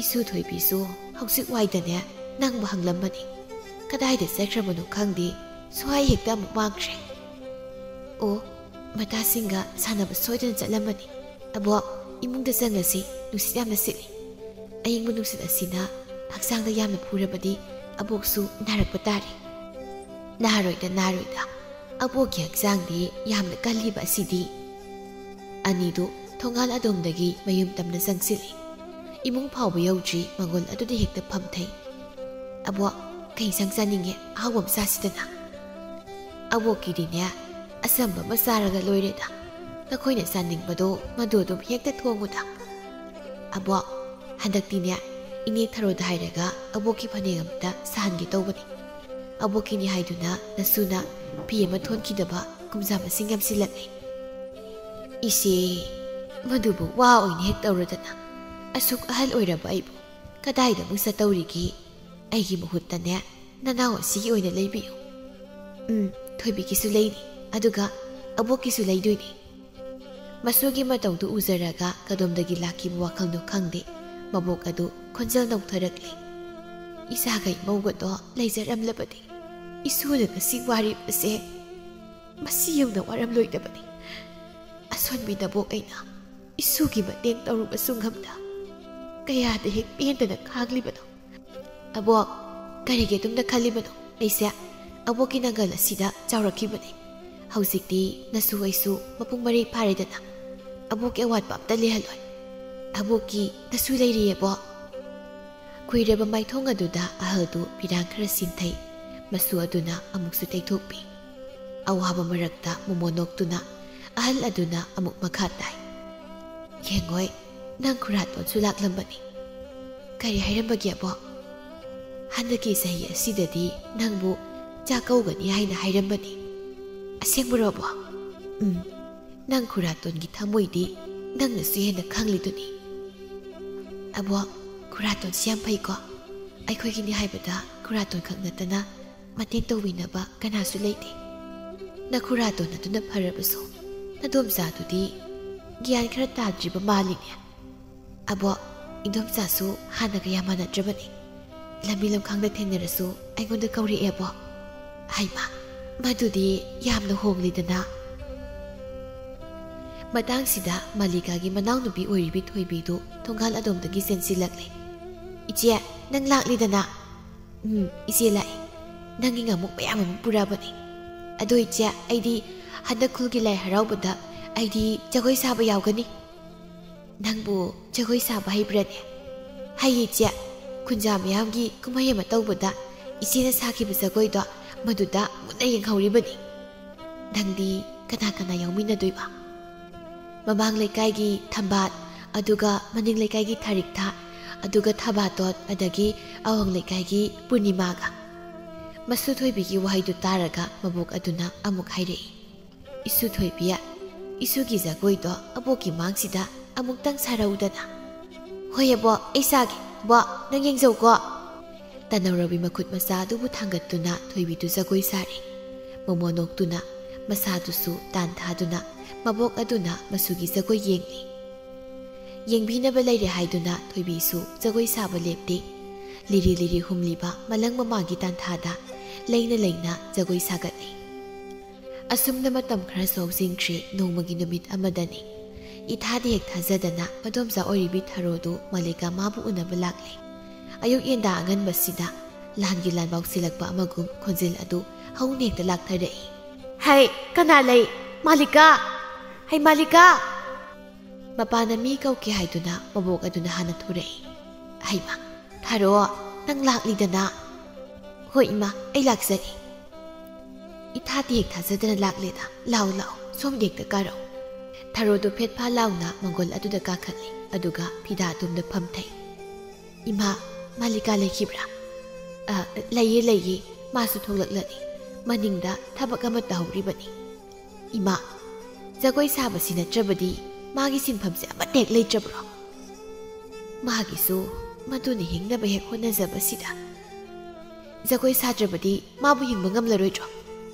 ꯏꯁꯨ ꯊꯣꯏꯕꯤꯁꯨ ꯍꯧꯖꯤꯛ ꯋꯥꯏꯗꯅꯦ ꯅꯪꯕꯨ ꯍꯪꯂꯝꯕꯅꯤ꯫ ꯀꯗꯥꯏꯗ ꯆꯠꯈ꯭ꯔꯕꯅꯣ ꯈꯪꯗꯦ, ꯁ꯭ꯋꯥꯏ ꯍꯦꯛꯇ ꯑꯃꯨꯛ ꯃꯥꯡꯈ꯭ꯔꯦ꯫ "ꯑꯣ, ꯃꯇꯥꯁꯤꯡꯒ ꯁꯥꯟꯅꯕ ꯁꯣꯏꯗꯅ ꯆꯠꯂꯝꯃꯅꯤ꯫ ꯑꯕꯣꯛ, ꯏꯃꯨꯡꯗ ꯆꯪꯂꯁꯤ, ꯅꯨꯡꯁꯤꯠ ꯌꯥꯝꯅ ꯁꯤꯠꯂꯤ꯫ ꯑꯏꯪꯕ ꯅꯨꯡꯁꯤꯠ ꯑꯁꯤꯅ ꯍꯛꯆꯥꯡꯗ ꯌꯥꯝꯅ ꯐꯨꯔꯕꯗꯤ ꯑꯕꯣꯛꯁꯨ ꯅꯥꯔꯛꯄ ꯇꯥꯔꯦ꯫" "ꯅꯥꯔꯣꯏꯗ, ꯅꯥꯔꯣꯏꯗ꯫ ꯑꯕꯣꯛꯀꯤ ꯍꯛꯆꯥꯡꯗꯤ ꯌꯥꯝꯅ ꯀꯜꯂꯤꯕ ꯑꯁꯤꯗꯤ꯫" ꯑꯅꯤꯗꯨ ꯊꯣꯡꯒꯥꯜ ꯑꯗꯣꯝꯗꯒꯤ ꯃꯌꯨꯝ ꯇꯝꯅ ꯆꯪꯁꯤꯜꯂꯤ꯫ ꯏꯃꯨꯡ ꯐꯥꯎꯕ ꯌꯧꯗ꯭ꯔꯤ ꯃꯪꯒꯣꯜ ꯑꯗꯨꯗ ꯍꯦꯛꯇ ꯐꯝꯊꯩ꯫ "ꯑꯕꯣꯛ, ꯀꯩ ꯏꯟꯁꯥꯡ ꯆꯥꯅꯤꯡꯉꯦ? ꯑꯍꯥꯎꯕ ꯑꯃ ꯆꯥꯁꯤꯗꯅ꯫" "ꯑꯕꯣꯛꯀꯤꯗꯤꯅꯦ, ꯑꯆꯝꯕ ꯑꯃ ꯆꯥꯔꯒ ꯂꯣꯏꯔꯦꯗ꯫ ꯅꯈꯣꯏꯅ ꯆꯥꯅꯤꯡꯕꯗꯣ ꯃꯗꯨ ꯑꯗꯨꯝ ꯍꯦꯛꯇ ꯊꯣꯡꯉꯨꯗ꯫ ꯑꯕꯣꯛ, ꯍꯟꯗꯛꯇꯤꯅꯦ, ꯏꯅꯦ ꯊꯔꯣꯗ ꯍꯥꯏꯔꯒ ꯑꯕꯣꯛꯀꯤ ꯐꯅꯦꯛ ꯑꯃꯇ ꯁꯥꯍꯟꯒꯦ ꯇꯧꯕꯅꯤ꯫ ꯑꯕꯣꯛꯀꯤꯅꯤ ꯍꯥꯏꯗꯨꯅ ꯅꯁꯨꯅ ꯐꯤ ꯑꯃ ꯊꯣꯟꯈꯤꯗꯕ ꯀꯨꯝꯖꯥ ꯃꯁꯤꯡ ꯌꯥꯝꯁꯤꯜꯂꯛꯂꯦ꯫ ꯏꯆꯦ, ꯃꯗꯨꯕꯨ ꯋꯥ ꯑꯣꯏꯅ ꯍꯦꯛ ꯇꯧꯔꯗꯅ꯫ ꯑꯁꯨꯛ ꯑꯍꯜ ꯑꯣꯏꯔꯕ ꯑꯩꯕꯨ ꯀꯗꯥꯏꯗ ꯑꯃꯨꯛ ꯆꯠꯇꯧꯔꯤꯒꯦ? ꯑꯩꯒꯤ ꯃꯍꯨꯠꯇꯅꯦ, ꯅꯅꯥꯎ ꯑꯁꯤꯒꯤ ꯑꯣꯏꯅ ꯂꯩꯕꯤꯌꯨ꯫ ꯎꯝ, ꯊꯣꯏꯕꯤꯒꯤꯁꯨ ꯂꯩꯅꯤ, ꯑꯗꯨꯒ ꯑꯕꯣꯛꯀꯤꯁꯨ ꯂꯩꯗꯣꯏꯅꯤ꯫ ꯃꯁꯨꯒꯤ ꯃꯇꯧꯗꯨ ꯎꯖꯔꯒ ꯀꯗꯣꯝꯗꯒꯤ ꯂꯥꯛꯈꯤꯕ ꯋꯥꯈꯜꯅꯣ ꯈꯪꯗꯦ, ꯃꯕꯣꯛ ꯑꯗꯨ ꯈꯣꯟꯖꯦꯜ ꯅꯧꯊꯔꯛꯂꯦ꯫ ꯏꯆꯥꯒ ꯏꯃꯧꯒꯗꯣ ꯂꯩꯖꯔꯝꯂꯕꯗꯤ ꯏꯁꯨꯅ ꯉꯁꯤ ꯋꯥꯔꯤꯕꯁꯦ ꯃꯁꯤ ꯌꯧꯅ ꯋꯥꯔꯝꯂꯣꯏꯗꯕꯅꯤ꯫ ꯑꯁꯣꯟꯕꯤ ꯅꯕꯣꯛ ꯑꯩꯅ ꯏꯁꯨꯒꯤ ꯃꯇꯦꯡ ꯇꯧꯔꯨꯕꯁꯨ ꯉꯝꯗ ꯀꯌꯥꯗ ꯍꯦꯛ ꯄꯦꯟꯗꯅ ꯈꯥꯡꯂꯤꯕꯅꯣ꯫ ꯑꯕꯣꯛ, ꯀꯔꯤꯒꯤ ꯑꯗꯨꯝꯅ ꯈꯜꯂꯤꯕꯅꯣ? ꯑꯩꯁꯦ ꯑꯕꯣꯛꯀꯤ ꯅꯪꯒꯜ ꯑꯁꯤꯗ ꯆꯥꯎꯔꯛꯈꯤꯕꯅꯤ꯫ ꯍꯧꯖꯤꯛꯇꯤ ꯅꯁꯨ ꯑꯩꯁꯨ ꯃꯄꯨꯡ ꯃꯔꯩ ꯐꯥꯔꯦꯗꯅ꯫ ꯑꯕꯣꯛꯀꯤ ꯑꯋꯥꯠꯄ ꯑꯝꯇ ꯂꯩꯍꯜꯂꯣꯏ꯫ ꯑꯕꯣꯛꯀꯤ ꯅꯁꯨ ꯂꯩꯔꯤꯌꯦ, ꯑꯕꯣꯛ꯫ ꯈꯨꯏꯔꯕ ꯃꯥꯏꯊꯣꯡ ꯑꯗꯨꯗ ꯑꯍꯜꯗꯨ ꯄꯤꯔꯥꯡ ꯈꯔ ꯁꯤꯟꯊꯩ꯫ ꯃꯁꯨ ꯑꯗꯨꯅ ꯑꯃꯨꯛꯁꯨ ꯇꯩꯊꯣꯛꯄꯤ꯫ ꯑꯋꯥꯕ ꯃꯔꯛꯇ ꯃꯣꯃꯣꯟ ꯅꯣꯛꯇꯨꯅ ꯑꯍꯜ ꯑꯗꯨꯅ ꯑꯃꯨꯛ ꯃꯈꯥ ꯇꯥꯏ꯫ ꯌꯦꯡꯉꯣꯏ, ꯅꯪ ꯈꯨꯔꯥꯇꯣꯟꯁꯨ ꯂꯥꯛꯂꯝꯕꯅꯤ꯫ ꯀꯔꯤ ꯍꯥꯏꯔꯝꯕꯒꯦ, ꯑꯕꯣꯛ? ꯍꯟꯗꯛꯀꯤ ꯆꯍꯤ ꯑꯁꯤꯗꯗꯤ ꯅꯪꯕꯨ ꯆꯥꯛꯀꯧꯒꯅꯤ ꯍꯥꯏꯅ ꯍꯥꯏꯔꯝꯕꯅꯤ꯫ ꯑꯁꯦꯡꯕꯔꯣ, ꯑꯕꯣꯛ? ꯎꯝ, ꯅꯪ ꯈꯨꯔꯥꯇꯣꯟꯒꯤ ꯊꯃꯣꯏꯗꯤ ꯅꯪꯅꯁꯨ ꯍꯦꯟꯅ ꯈꯪꯂꯤꯗꯨꯅꯤ꯫ ꯑꯕꯣꯛ, ꯈꯨꯔꯥꯇꯣꯟꯁꯤ ꯌꯥꯝ ꯐꯩꯀꯣ꯫ ꯑꯩꯈꯣꯏꯒꯤꯅꯤ ꯍꯥꯏꯕꯗ ꯈꯨꯔꯥꯇꯣꯟ ꯈꯛ ꯅꯠꯇꯅ ꯃꯇꯦꯡ ꯇꯧꯕꯤꯅꯕ ꯀꯅꯥꯁꯨ ꯂꯩꯇꯦ꯫ ꯅꯈꯨꯔꯥꯇꯣꯟ ꯑꯗꯨꯅ ꯐꯔꯕꯁꯨ ꯅꯗꯣꯝꯆꯥꯗꯨꯗꯤ ꯒ꯭ꯌꯥꯟ ꯈꯔ ꯇꯥꯗ꯭ꯔꯤꯕ ꯃꯥꯜꯂꯤꯅꯦ꯫ ꯑꯕꯣꯛ, ꯏꯗꯣꯝꯆꯥꯁꯨ ꯍꯥꯟꯅꯒ ꯌꯥꯝ ꯃꯥꯟꯅꯗ꯭ꯔꯕꯅꯤ꯫ ꯂꯝꯕꯤ ꯂꯝꯈꯥꯡꯗ ꯊꯦꯡꯅꯔꯁꯨ ꯑꯩꯉꯣꯟꯗ ꯀꯧꯔꯛꯑꯦ, ꯑꯕꯣꯛ꯫ ꯍꯩꯃꯥ, ꯃꯗꯨꯗꯤ ꯌꯥꯝꯅ ꯍꯣꯡꯂꯤꯗꯅ꯫ ꯃꯇꯥꯡꯁꯤꯗ ꯃꯜꯂꯤꯀꯥꯒꯤ ꯃꯅꯥꯎꯅꯨꯄꯤ ꯑꯣꯏꯔꯤꯕꯤ ꯊꯣꯏꯕꯤꯗꯨ ꯊꯣꯡꯒꯥꯜ ꯑꯗꯣꯝꯗꯒꯤ ꯆꯦꯟꯁꯤꯜꯂꯛꯂꯦ꯫ "ꯏꯆꯦ, ꯅꯪ ꯂꯥꯛꯂꯤꯗꯅ?" "ꯎꯝ, ꯏꯆꯦ ꯂꯥꯛꯑꯦ꯫ ꯅꯪꯒꯤ ꯉꯥꯃꯨꯛ ꯃꯌꯥꯝ ꯑꯃ ꯄꯨꯔꯛꯑꯕꯅꯤ꯫ ꯑꯗꯣ ꯏꯆꯦ, ꯑꯩꯗꯤ ꯍꯟꯗꯛ ꯈꯨꯜꯒꯤ ꯂꯥꯏ ꯍꯔꯥꯎꯕꯗ ꯑꯩꯗꯤ ꯖꯒꯣꯏ ꯁꯥꯕ ꯌꯥꯎꯒꯅꯤ꯫" "ꯅꯪꯕꯨ ꯖꯒꯣꯏ ꯁꯥꯕ ꯍꯩꯕ꯭ꯔꯅꯦ?" "ꯍꯩꯌꯦ ꯏꯆꯦ꯫ ꯈꯨꯟꯖꯥ ꯃꯌꯥꯝꯒꯤ ꯀꯨꯝꯍꯩ ꯑꯃ ꯇꯧꯕꯗ ꯏꯆꯦꯅ ꯁꯥꯈꯤꯕ ꯖꯒꯣꯏꯗꯣ ꯃꯗꯨꯗ ꯃꯨꯟꯅ ꯌꯦꯡꯍꯧꯔꯤꯕꯅꯤ꯫" "ꯅꯪꯗꯤ ꯀꯅꯥ ꯀꯅꯥ ꯌꯥꯎꯃꯤꯟꯅꯗꯣꯏꯕ?" ꯃꯃꯥꯡ ꯂꯩꯀꯥꯏꯒꯤ ꯊꯝꯕꯥꯜ, ꯑꯗꯨꯒ ꯃꯅꯤꯡ ꯂꯩꯀꯥꯏꯒꯤ ꯊꯥꯔꯤꯛꯊꯥ, ꯑꯗꯨꯒ ꯊꯕꯥꯇꯣꯟ, ꯑꯗꯒꯤ ꯑꯋꯥꯡ ꯂꯩꯀꯥꯏꯒꯤ ꯄꯨꯔꯅꯤꯃꯥꯒ꯫ ꯃꯁꯨ ꯊꯣꯏꯕꯤꯒꯤ ꯋꯥꯍꯩꯗꯨ ꯇꯥꯔꯒ ꯃꯕꯣꯛ ꯑꯗꯨꯅ ꯑꯃꯨꯛ ꯍꯥꯏꯔꯛꯏ, "ꯏꯁꯨ ꯊꯣꯏꯕꯤ, ꯏꯁꯨꯒꯤ ꯖꯒꯣꯏꯗꯣ ꯑꯕꯣꯛꯀꯤ ꯃꯥꯡꯁꯤꯗ ꯑꯃꯨꯛꯇꯪ ꯁꯥꯔꯛꯎꯗꯅ꯫" "ꯍꯣꯏ ꯑꯕꯣꯛ, ꯑꯩ ꯁꯥꯒꯦ꯫ ꯕꯣꯛ, ꯅꯪ ꯌꯦꯡꯖꯧꯀꯣ꯫" ꯇꯅꯧꯔꯕꯤ ꯃꯈꯨꯠ ꯃꯆꯥ ꯑꯗꯨꯕꯨ ꯊꯥꯡꯒꯠꯇꯨꯅ ꯊꯣꯏꯕꯤꯗꯨ ꯖꯒꯣꯏ ꯁꯥꯔꯤ꯫ ꯃꯣꯃꯣ ꯅꯣꯛꯇꯨꯅ, ꯃꯁꯥꯗꯨꯁꯨ ꯇꯥꯟꯊꯥꯗꯨꯅ, ꯃꯕꯣꯛ ꯑꯗꯨꯅ ꯃꯁꯨꯒꯤ ꯖꯒꯣꯏ ꯌꯦꯡꯂꯤ꯫ ꯌꯦꯡꯕꯤꯅꯕ ꯂꯩꯔꯦ ꯍꯥꯏꯗꯨꯅ ꯊꯣꯏꯕꯤꯁꯨ ꯖꯒꯣꯏ ꯁꯥꯕ ꯂꯦꯞꯇꯦ꯫ ꯂꯤꯔꯤ ꯂꯤꯔꯤ ꯍꯨꯝꯂꯤꯕ ꯃꯂꯪ ꯃꯃꯥꯒꯤ ꯇꯥꯟꯊꯥꯗ ꯂꯩꯅ ꯂꯩꯅ ꯖꯒꯣꯏ ꯁꯥꯒꯠꯂꯤ꯫ ꯑꯁꯨꯝꯅ ꯃꯇꯝ ꯈꯔ ꯁꯣꯛꯆꯤꯟꯈ꯭ꯔꯦ꯫ ꯅꯣꯡꯃꯒꯤ ꯅꯨꯃꯤꯠ ꯑꯃꯗꯅꯤ꯫ ꯏꯊꯥꯗꯤ ꯍꯦꯛ ꯊꯥꯖꯗꯅ ꯃꯗꯣꯝꯆꯥ ꯑꯣꯏꯔꯤꯕꯤ ꯊꯔꯣꯗꯨ ꯃꯥꯂꯤꯀꯥ ꯃꯥꯕꯨ ꯎꯅꯕ ꯂꯥꯛꯂꯦ꯫ ꯑꯌꯨꯛ ꯌꯦꯟꯗꯥ ꯑꯉꯟꯕꯁꯤꯗ ꯂꯥꯟꯒꯤ ꯂꯥꯟꯕꯥꯎ ꯁꯤꯜꯂꯛꯄ ꯑꯃꯒꯨꯝ ꯈꯣꯟꯖꯦꯜ ꯑꯗꯨ ꯍꯧꯅ ꯍꯦꯛꯇ ꯂꯥꯛꯊꯔꯛꯏ꯫ "ꯍꯩ, ꯀꯅꯥ ꯂꯩ? ꯃꯥꯂꯤꯀꯥ! ꯍꯩ, ꯃꯥꯂꯤꯀꯥ!" ꯃꯄꯥꯅ ꯃꯤ ꯀꯧꯒꯦ ꯍꯥꯏꯗꯨꯅ ꯃꯕꯣꯛ ꯑꯗꯨꯅ ꯍꯥꯟꯅ ꯊꯣꯔꯛꯏ꯫ "ꯍꯩꯃ, ꯊꯔꯣ, ꯅꯪ ꯂꯥꯛꯂꯤꯗꯅ?" "ꯍꯣꯏ ꯏꯃꯥ, ꯑꯩ ꯂꯥꯛꯆꯔꯤ꯫" "ꯏꯊꯥꯗꯤ ꯍꯦꯛ ꯊꯥꯖꯗꯅ ꯂꯥꯛꯂꯦꯗ꯫ ꯂꯥꯛꯑꯣ, ꯂꯥꯛꯑꯣ, ꯁꯣꯝꯗ ꯍꯦꯛꯇ ꯀꯥꯔꯛꯑꯣ꯫" ꯊꯔꯣꯗꯨ ꯐꯦꯠ ꯐꯥ ꯂꯥꯎꯅ ꯃꯪꯒꯣꯜ ꯑꯗꯨꯗ ꯀꯥꯈꯠꯂꯤ, ꯑꯗꯨꯒ ꯐꯤꯗꯥ ꯑꯗꯣꯝꯗ ꯐꯝꯊꯩ꯫ "ꯏꯃꯥ, ꯃꯥꯂꯤꯀꯥ ꯂꯩꯈꯤꯕ꯭ꯔꯥ?" "ꯑ, ꯂꯩꯌꯦ, ꯂꯩꯌꯦ꯫ ꯃꯥꯁꯨ ꯊꯣꯛꯂꯛꯂꯅꯤ꯫ ꯃꯅꯤꯡꯗ ꯊꯕꯛ ꯑꯃ ꯇꯧꯍꯧꯔꯤꯕꯅꯤ꯫" "ꯏꯃꯥ, ꯖꯒꯣꯏ ꯁꯥꯕꯁꯤ ꯅꯠꯇ꯭ꯔꯕꯗꯤ ꯃꯥꯒꯤ ꯁꯤꯟꯐꯝꯁꯦ ꯑꯃꯠꯇ ꯍꯦꯛ ꯂꯩꯇ꯭ꯔꯕ꯭ꯔꯣ? ꯃꯥꯒꯤꯁꯨ ꯃꯗꯨꯅ ꯍꯤꯡꯅꯕ ꯍꯦꯛ ꯍꯣꯠꯅꯖꯕꯁꯤꯗ꯫ ꯖꯒꯣꯏ ꯁꯥꯗ꯭ꯔꯕꯗꯤ ꯃꯥꯕꯨ ꯍꯤꯡꯕ ꯉꯝꯂꯔꯣꯏꯗ꯭ꯔꯣ?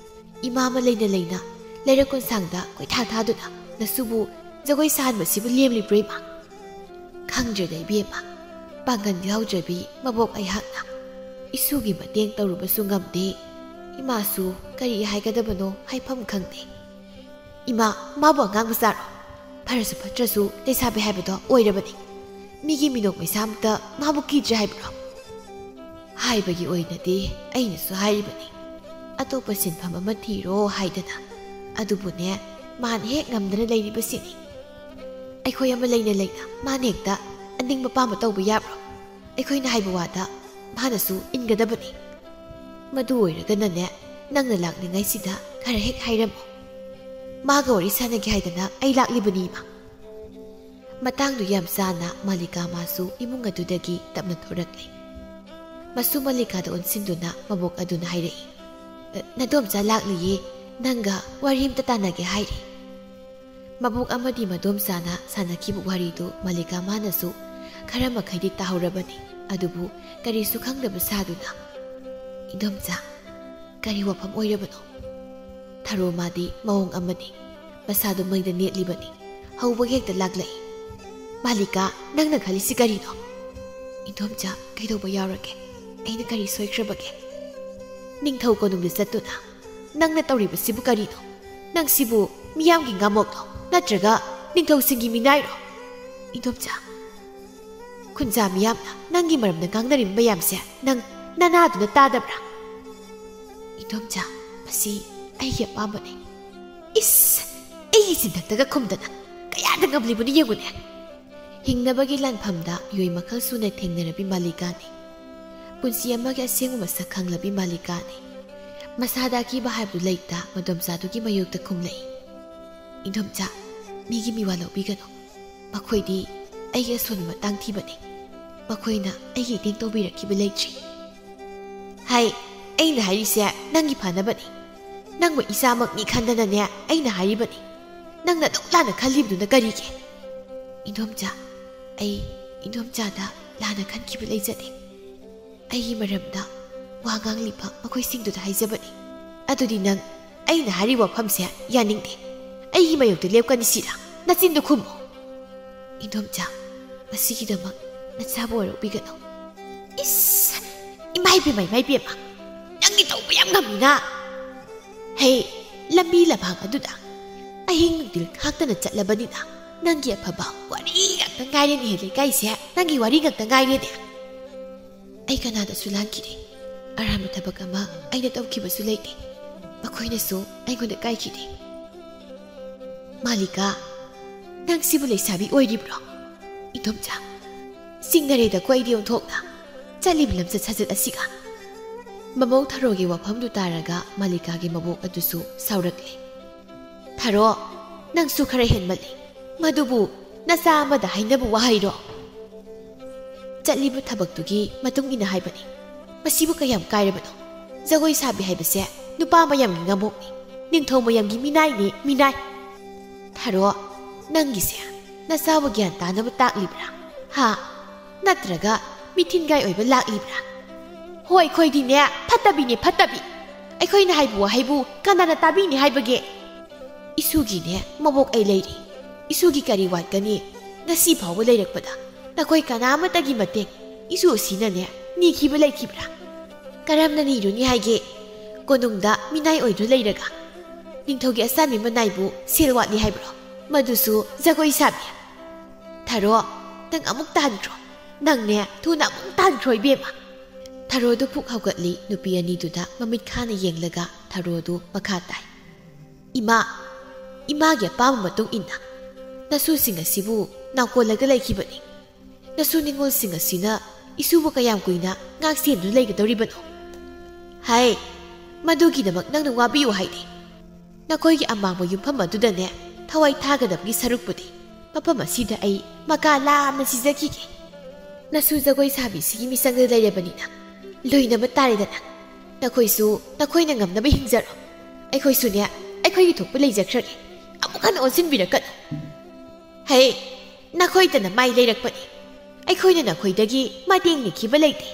ꯏꯃꯥ ꯑꯃ ꯂꯩꯅ ꯂꯩꯅ ꯂꯩꯔꯛ ꯀꯣꯟꯁꯥꯡꯗ ꯀꯣꯏꯊꯥ ꯊꯥꯗꯨꯅ ꯅꯁꯨꯕꯨ ꯖꯒꯣꯏ ꯁꯥꯍꯟꯕꯁꯤꯕꯨ ꯂꯦꯝꯂꯤꯕ꯭ꯔꯣ ꯏꯃꯥ? ꯈꯪꯗ꯭ꯔꯦꯗ ꯏꯕꯦꯝꯃ, ꯄꯥꯡꯒꯜ ꯌꯥꯎꯗ꯭ꯔꯕꯤ ꯃꯕꯣꯛ ꯑꯩꯍꯥꯛꯅ ꯏꯁꯨꯒꯤ ꯃꯇꯦꯡ ꯇꯧꯔꯨꯕꯁꯨ ꯉꯝꯗꯦ꯫ ꯏꯃꯥꯁꯨ ꯀꯔꯤ ꯍꯥꯏꯒꯗꯕꯅꯣ ꯍꯥꯏꯐꯝ ꯈꯪꯗꯦ꯫ ꯏꯃꯥ, ꯃꯥꯕꯨ ꯑꯉꯥꯡ ꯃꯆꯥꯔꯣ? ꯐꯔꯁꯨ ꯐꯠꯇ꯭ꯔꯁꯨ ꯂꯩꯁꯥꯕꯤ ꯍꯥꯏꯕꯗꯣ ꯑꯣꯏꯔꯕꯅꯤ꯫ ꯃꯤꯒꯤ ꯃꯤꯅꯣꯛ ꯃꯩꯁꯥꯃꯛꯇ ꯃꯥꯕꯨ ꯀꯤꯗ꯭ꯔꯦ ꯍꯥꯏꯕ꯭ꯔꯣ?" "ꯍꯥꯏꯕꯒꯤ ꯑꯣꯏꯅꯗꯤ ꯑꯩꯅꯁꯨ ꯍꯥꯏꯔꯤꯕꯅꯤ꯫ ꯑꯇꯣꯞꯄ ꯁꯤꯟꯐꯝ ꯑꯃ ꯊꯤꯔꯣ ꯍꯥꯏꯗꯅ꯫ ꯑꯗꯨꯕꯨꯅꯦ, ꯃꯥꯅ ꯍꯦꯛ ꯉꯝꯗꯅ ꯂꯩꯔꯤꯕꯁꯤꯅꯤ꯫ ꯑꯩꯈꯣꯏ ꯑꯃ ꯂꯩꯅ ꯂꯩꯅ ꯃꯥꯅ ꯍꯦꯛꯇ ꯑꯅꯤꯡꯕ ꯄꯥꯝꯕ ꯇꯧꯕ ꯌꯥꯕ꯭ꯔꯣ? ꯑꯩꯈꯣꯏꯅ ꯍꯥꯏꯕ ꯋꯥꯗ ꯃꯥꯅꯁꯨ ꯏꯟꯒꯗꯕꯅꯤ꯫ ꯃꯗꯨ ꯑꯣꯏꯔꯒꯅꯅꯦ, ꯅꯪꯅ ꯂꯥꯛꯂꯤꯉꯩꯁꯤꯗ ꯈꯔ ꯍꯦꯛ ꯍꯥꯏꯔꯝꯃꯨ꯫" ꯃꯥꯒ ꯋꯥꯔꯤ ꯁꯥꯟꯅꯒꯦ ꯍꯥꯏꯗꯅ ꯑꯩ ꯂꯥꯛꯂꯤꯕꯅꯤ, ꯏꯃꯥ꯫ ꯃꯇꯥꯡꯗꯨ ꯌꯥꯝ ꯆꯥꯅ ꯃꯥꯂꯤꯀꯥ ꯃꯥꯁꯨ ꯏꯃꯨꯡ ꯑꯗꯨꯗꯒꯤ ꯇꯞꯅ ꯊꯣꯔꯛꯂꯦ꯫ ꯃꯁꯨ ꯃꯥꯂꯤꯀꯥꯗ ꯑꯣꯟꯁꯤꯟꯗꯨꯅ ꯃꯕꯣꯛ ꯑꯗꯨꯅ ꯍꯥꯏꯔꯛꯏ, "ꯑ, ꯅꯗꯣꯝꯆꯥ ꯂꯥꯛꯂꯤꯌꯦ, ꯅꯪꯒ ꯋꯥꯔꯤ ꯑꯝꯇ ꯇꯥꯟꯅꯒꯦ ꯍꯥꯏꯔꯤ꯫" ꯃꯕꯣꯛ ꯑꯃꯗꯤ ꯃꯗꯣꯝꯆꯥꯅ ꯁꯥꯟꯅꯈꯤꯕ ꯋꯥꯔꯤꯗꯨ ꯃꯥꯂꯤꯀꯥ ꯃꯥꯅꯁꯨ ꯈꯔ ꯃꯈꯩꯗꯤ ꯇꯥꯍꯧꯔꯕꯅꯤ, ꯑꯗꯨꯕꯨ ꯀꯔꯤꯁꯨ ꯈꯪꯗꯕ ꯁꯥꯗꯨꯅ, "ꯏꯗꯣꯝꯆꯥ, ꯀꯔꯤ ꯋꯥꯐꯝ ꯑꯣꯏꯔꯕꯅꯣ?" ꯊꯔꯣ ꯃꯥꯗꯤ ꯃꯑꯣꯡ ꯑꯃꯅꯤ, ꯃꯁꯥꯗꯨ ꯃꯩꯗ ꯅꯦꯠꯂꯤꯕꯅꯤ, ꯍꯧꯕꯒ ꯍꯦꯛꯇ ꯂꯥꯛꯂꯛꯏ꯫ "ꯃꯥꯂꯤꯀꯥ, ꯅꯪꯅ ꯈꯜꯂꯤꯁꯤ ꯀꯔꯤꯅꯣ?" "ꯏꯗꯣꯝꯆꯥ, ꯀꯩꯗꯧꯕ ꯌꯥꯎꯔꯒꯦ? ꯑꯩꯅ ꯀꯔꯤ ꯁꯣꯏꯈ꯭ꯔꯕꯒꯦ?" "ꯅꯤꯡꯊꯧ ꯀꯣꯅꯨꯡꯗ ꯆꯠꯇꯨꯅ ꯅꯪꯅ ꯇꯧꯔꯤꯕꯁꯤꯕꯨ ꯀꯔꯤꯅꯣ? ꯅꯪꯁꯤꯕꯨ ꯃꯤꯌꯥꯝꯒꯤ ꯉꯥꯃꯣꯛꯂꯣ? ꯅꯠꯇ꯭ꯔꯒ ꯅꯤꯡꯊꯧꯁꯤꯡꯒꯤ ꯃꯤꯅꯥꯏꯔꯣ?" "ꯏꯗꯣꯝꯆꯥ, ꯈꯨꯟꯖꯥ ꯃꯤꯌꯥꯝꯅ ꯅꯪꯒꯤ ꯃꯔꯝꯗ ꯉꯥꯡꯅꯔꯤꯕ ꯃꯌꯥꯝꯁꯦ ꯅꯪ ꯅꯅꯥꯗꯨꯅ ꯇꯥꯗꯕ꯭ꯔꯥ?" "ꯏꯗꯣꯝꯆꯥ, ꯃꯁꯤ ꯑꯩꯒꯤ ꯑꯄꯥꯝꯕꯅꯤ꯫" "ꯏꯁ, ꯑꯩꯒꯤ ꯆꯤꯟꯊꯛꯇꯒ ꯈꯨꯝꯗꯅ ꯀꯌꯥꯗ ꯉꯝꯂꯤꯕꯅꯣ ꯌꯦꯡꯉꯨꯅꯦ!" ꯍꯤꯡꯅꯕꯒꯤ ꯂꯥꯟꯐꯝꯗ ꯃꯤꯑꯣꯏ ꯃꯈꯜ ꯁꯨꯅ ꯊꯦꯡꯅꯔꯕꯤ ꯃꯥꯂꯤꯀꯥꯅꯤ꯫ ꯄꯨꯟꯁꯤ ꯑꯃꯒꯤ ꯑꯁꯦꯡꯕ ꯃꯁꯛ ꯈꯪꯂꯕꯤ ꯃꯥꯂꯤꯀꯥꯅꯤ꯫ ꯃꯁꯥꯗ ꯑꯀꯤꯕ ꯍꯥꯏꯕꯗꯨ ꯂꯩꯇ ꯃꯗꯣꯝꯆꯥꯗꯨꯒꯤ ꯃꯥꯌꯣꯛꯇ ꯈꯨꯝꯂꯛꯏ, "ꯏꯗꯣꯝꯆꯥ, ꯃꯤꯒꯤ ꯃꯤꯋꯥ ꯂꯧꯕꯤꯒꯅꯨ꯫ ꯃꯈꯣꯏꯗꯤ ꯑꯩꯒꯤ ꯑꯁꯣꯟꯕ ꯃꯇꯥꯡ ꯊꯤꯕꯅꯤ꯫ ꯃꯈꯣꯏꯅ ꯑꯩꯒꯤ ꯏꯇꯦꯡ ꯇꯧꯕꯤꯔꯛꯈꯤꯕ ꯂꯩꯇ꯭ꯔꯤ꯫" "ꯍꯥꯏ, ꯑꯩꯅ ꯍꯥꯏꯔꯤꯁꯦ ꯅꯪꯒꯤ ꯐꯅꯕꯅꯤ꯫ ꯅꯪꯕꯨ ꯏꯆꯥꯃꯛꯅꯤ ꯈꯟꯗꯅꯅꯦ ꯑꯩꯅ ꯍꯥꯏꯔꯤꯕꯅꯤ꯫ ꯅꯪꯅ ꯑꯗꯨꯛ ꯂꯥꯟꯅ ꯈꯜꯂꯤꯕꯗꯨꯅ ꯀꯔꯤꯒꯤ?" "ꯏꯗꯣꯝꯆꯥ, ꯑꯩ ꯏꯗꯣꯝꯆꯥꯗ ꯂꯥꯟꯅ ꯈꯟꯈꯤꯕ ꯂꯩꯖꯗꯦ꯫ ꯑꯩꯒꯤ ꯃꯔꯝꯗ ꯋꯥ ꯉꯥꯡꯂꯤꯕ ꯃꯈꯣꯏꯁꯤꯡꯗꯨꯗ ꯍꯥꯏꯖꯕꯅꯤ꯫" "ꯑꯗꯨꯗꯤ ꯅꯪ ꯑꯩꯅ ꯍꯥꯏꯔꯤꯕ ꯋꯥꯐꯝꯁꯦ ꯌꯥꯅꯤꯡꯗꯦ꯫ ꯑꯩꯒꯤ ꯃꯥꯌꯣꯛꯇ ꯂꯦꯞꯀꯅꯤ ꯁꯤꯔꯥ? ꯅꯆꯤꯟꯗꯨ ꯈꯨꯝꯃꯨ꯫" "ꯏꯗꯣꯝꯆꯥ, ꯃꯁꯤꯒꯤꯗꯃꯛ ꯅꯆꯥꯕꯨ ꯋꯥꯔꯧꯕꯤꯒꯅꯨ꯫" "ꯏꯁ! ꯏꯃꯥꯏ ꯄꯦꯝꯃ, ꯏꯃꯥꯏ ꯄꯦꯝꯃ! ꯅꯪꯗꯤ ꯇꯧꯕ ꯌꯥꯝ ꯉꯝꯃꯤꯅ!" "ꯍꯦ, ꯂꯝꯕꯤ ꯂꯝꯍꯥꯡ ꯑꯗꯨꯗ ꯑꯍꯤꯡ ꯅꯨꯡꯊꯤꯜ ꯈꯥꯛꯇꯅ ꯆꯠꯂꯕꯅꯤꯅ ꯅꯪꯒꯤ ꯑꯐꯕ ꯋꯥꯔꯤ ꯉꯥꯛꯇ ꯉꯥꯏꯔꯦꯅꯦ, ꯂꯩꯀꯥꯏꯁꯦ꯫ ꯅꯪꯒꯤ ꯋꯥꯔꯤ ꯉꯥꯛꯇ ꯉꯥꯏꯔꯦꯅꯦ꯫" "ꯑꯩ ꯀꯅꯥꯗꯁꯨ ꯂꯥꯟꯈꯤꯗꯦ꯫ ꯑꯔꯥꯟꯕ ꯊꯕꯛ ꯑꯃ ꯑꯩꯅ ꯇꯧꯈꯤꯕꯁꯨ ꯂꯩꯇꯦ꯫ ꯃꯈꯣꯏꯅꯁꯨ ꯑꯩꯉꯣꯟꯗ ꯀꯥꯏꯈꯤꯗꯦ꯫" "ꯃꯥꯂꯤꯀꯥ, ꯅꯪ ꯁꯤꯕꯨ ꯂꯩꯁꯥꯕꯤ ꯑꯣꯏꯔꯤꯕ꯭ꯔꯣ?" "ꯏꯗꯣꯝꯆꯥ, ꯆꯤꯡꯅꯔꯦꯗꯀꯣ ꯑꯩꯗꯤ ꯑꯣꯟꯊꯣꯛꯅ ꯆꯠꯂꯤꯕ ꯂꯝꯆꯠ ꯁꯥꯖꯠ ꯑꯁꯤꯒ꯫" ꯃꯃꯧ ꯊꯔꯣꯒꯤ ꯋꯥꯐꯝꯗꯨ ꯇꯥꯔꯒ ꯃꯥꯂꯤꯀꯥꯒꯤ ꯃꯕꯣꯛ ꯑꯗꯨꯁꯨ ꯁꯥꯎꯔꯛꯂꯦ꯫ "ꯊꯥꯔꯣ, ꯅꯪꯁꯨ ꯈꯔ ꯍꯦꯟꯃꯜꯂꯤ꯫ ꯃꯗꯨꯕꯨ ꯅꯆꯥ ꯑꯃꯗ ꯍꯥꯏꯅꯕ ꯋꯥꯍꯩꯔꯣ?" "ꯆꯠꯂꯤꯕ ꯊꯕꯛꯇꯨꯒꯤ ꯃꯇꯨꯡ ꯏꯟꯅ ꯍꯥꯏꯕꯅꯤ꯫ ꯃꯁꯤꯕꯨ ꯀꯌꯥꯝ ꯀꯥꯏꯔꯕꯅꯣ? ꯖꯒꯣꯏ ꯁꯥꯕꯤ ꯍꯥꯏꯕꯁꯦ ꯅꯨꯄꯥ ꯃꯌꯥꯝꯒꯤ ꯉꯥꯃꯣꯛꯅꯤ, ꯅꯤꯡꯊꯧ ꯃꯌꯥꯝꯒꯤ ꯃꯤꯅꯥꯏꯅꯤ, ꯃꯤꯅꯥꯏ꯫ ꯊꯥꯔꯣ, ꯅꯪꯒꯤꯁꯦ ꯅꯆꯥꯕꯨ ꯒ꯭ꯌꯥꯟ ꯇꯥꯅꯕ ꯇꯥꯛꯂꯤꯕ꯭ꯔꯥ? ꯍꯥ? ꯅꯠꯇ꯭ꯔꯒ ꯃꯤꯊꯤꯟꯒꯥꯏ ꯑꯣꯏꯕ ꯂꯥꯛꯂꯤꯕ꯭ꯔꯥ? ꯍꯣꯏ, ꯑꯩꯈꯣꯏꯗꯤꯅꯦ, ꯐꯠꯇꯕꯤꯅꯦ, ꯐꯠꯇꯕꯤ꯫ ꯑꯩꯈꯣꯏꯅ ꯍꯥꯏꯕ ꯋꯥꯍꯩꯕꯨ ꯀꯅꯥꯅ ꯇꯥꯕꯤꯅꯤ ꯍꯥꯏꯕꯒꯦ? ꯏꯁꯨꯒꯤꯅꯦ ꯃꯕꯣꯛ ꯑꯩ ꯂꯩꯔꯤ꯫ ꯏꯁꯨꯒꯤ ꯀꯔꯤ ꯋꯥꯠꯀꯅꯤ? ꯉꯁꯤ ꯐꯥꯎꯕ ꯂꯩꯔꯛꯄꯗ ꯅꯈꯣꯏ ꯀꯅꯥ ꯑꯃꯠꯇꯒꯤ ꯃꯇꯦꯡ ꯏꯁꯨ ꯑꯁꯤꯅꯅꯦ ꯅꯤꯈꯤꯕ ꯂꯩꯈꯤꯕ꯭ꯔꯥ? ꯀꯔꯝꯅ ꯅꯤꯔꯨꯅꯤ ꯍꯥꯏꯒꯦ? ꯀꯣꯅꯨꯡꯗ ꯃꯤꯅꯥꯏ ꯑꯣꯏꯗꯨꯅ ꯂꯩꯔꯒ ꯅꯤꯡꯊꯧꯒꯤ ꯑꯆꯥꯟꯕꯤ ꯃꯅꯥꯏꯕꯨ ꯁꯦꯜ ꯋꯥꯠꯂꯤ ꯍꯥꯏꯕ꯭ꯔꯣ? ꯃꯗꯨꯁꯨ ꯖꯒꯣꯏ ꯁꯥꯕꯤ꯫ ꯊꯥꯔꯣ, ꯅꯪ ꯑꯃꯨꯛ ꯇꯥꯍꯟꯈ꯭ꯔꯣ꯫ ꯅꯪꯅꯦ, ꯊꯨꯅ ꯑꯃꯨꯛ ꯇꯥꯍꯟꯈ꯭ꯔꯣ, ꯏꯕꯦꯝꯃ꯫ ꯊꯥꯔꯣꯗꯨ ꯐꯨꯛ ꯍꯧꯒꯠꯂꯤ꯫ ꯅꯨꯄꯤ ꯑꯅꯤꯗꯨꯗ ꯃꯃꯤꯠ ꯈꯥꯅ ꯌꯦꯡꯂꯒ ꯊꯥꯔꯣꯗꯨ ꯃꯈꯥ ꯇꯥꯏ꯫ "ꯏꯃꯥ, ꯏꯃꯥꯒꯤ ꯑꯄꯥꯝꯕ ꯃꯇꯨꯡ ꯏꯟꯅ ꯅꯁꯨꯁꯤꯡ ꯑꯁꯤꯕꯨ ꯅꯥꯎꯀꯣꯜꯂꯒ ꯂꯩꯈꯤꯕꯅꯤ꯫ ꯅꯁꯨ ꯅꯤꯉꯣꯜꯁꯤꯡ ꯑꯁꯤꯅ ꯏꯁꯨꯕꯨ ꯀꯌꯥꯝ ꯀꯨꯏꯅ ꯉꯥꯛ ꯁꯦꯟꯗꯨꯅ ꯂꯩꯒꯗꯧꯔꯤꯕꯅꯣ? ꯍꯥꯏ, ꯃꯗꯨꯒꯤꯗꯃꯛ ꯅꯪꯅ ꯋꯥꯕꯤꯌꯨ ꯍꯥꯏꯗꯦ꯫ ꯅꯈꯣꯏꯒꯤ ꯑꯃꯥꯡꯕ ꯌꯨꯝꯐꯝ ꯑꯗꯨꯗꯅꯦ ꯊꯋꯥꯏ ꯊꯥꯒꯗꯕꯒꯤ ꯁꯔꯨꯛꯄꯨꯗꯤ ꯃꯐꯝ ꯑꯁꯤꯗ ꯑꯩ ꯃꯀꯥ ꯂꯥꯝꯅ ꯁꯤꯖꯈꯤꯒꯦ꯫ ꯅꯁꯨ ꯖꯒꯣꯏ ꯁꯥꯕꯤꯁꯤꯒꯤ ꯃꯤꯆꯪꯗ ꯂꯩꯔꯕꯅꯤꯅ ꯂꯣꯏꯅꯕ ꯇꯥꯔꯦꯗꯅ꯫ ꯅꯈꯣꯏꯁꯨ ꯅꯈꯣꯏꯅ ꯉꯝꯅꯕ ꯍꯤꯡꯖꯔꯣ꯫ ꯑꯩꯈꯣꯏꯁꯨꯅꯦ, ꯑꯩꯈꯣꯏꯒꯤ ꯊꯣꯛꯄ ꯂꯩꯖꯈ꯭ꯔꯒꯦ꯫ ꯑꯃꯨꯛ ꯍꯟꯅ ꯑꯣꯟꯁꯤꯟꯕꯤꯔꯛꯀꯅꯨ꯫ ꯍꯦ, ꯅꯈꯣꯏꯇꯅ ꯃꯥꯏ ꯂꯩꯔꯛꯄꯅꯤ꯫ ꯑꯩꯈꯣꯏꯅ ꯅꯈꯣꯏꯗꯒꯤ ꯃꯇꯦꯡ ꯅꯤꯈꯤꯕ ꯂꯩꯇꯦ꯫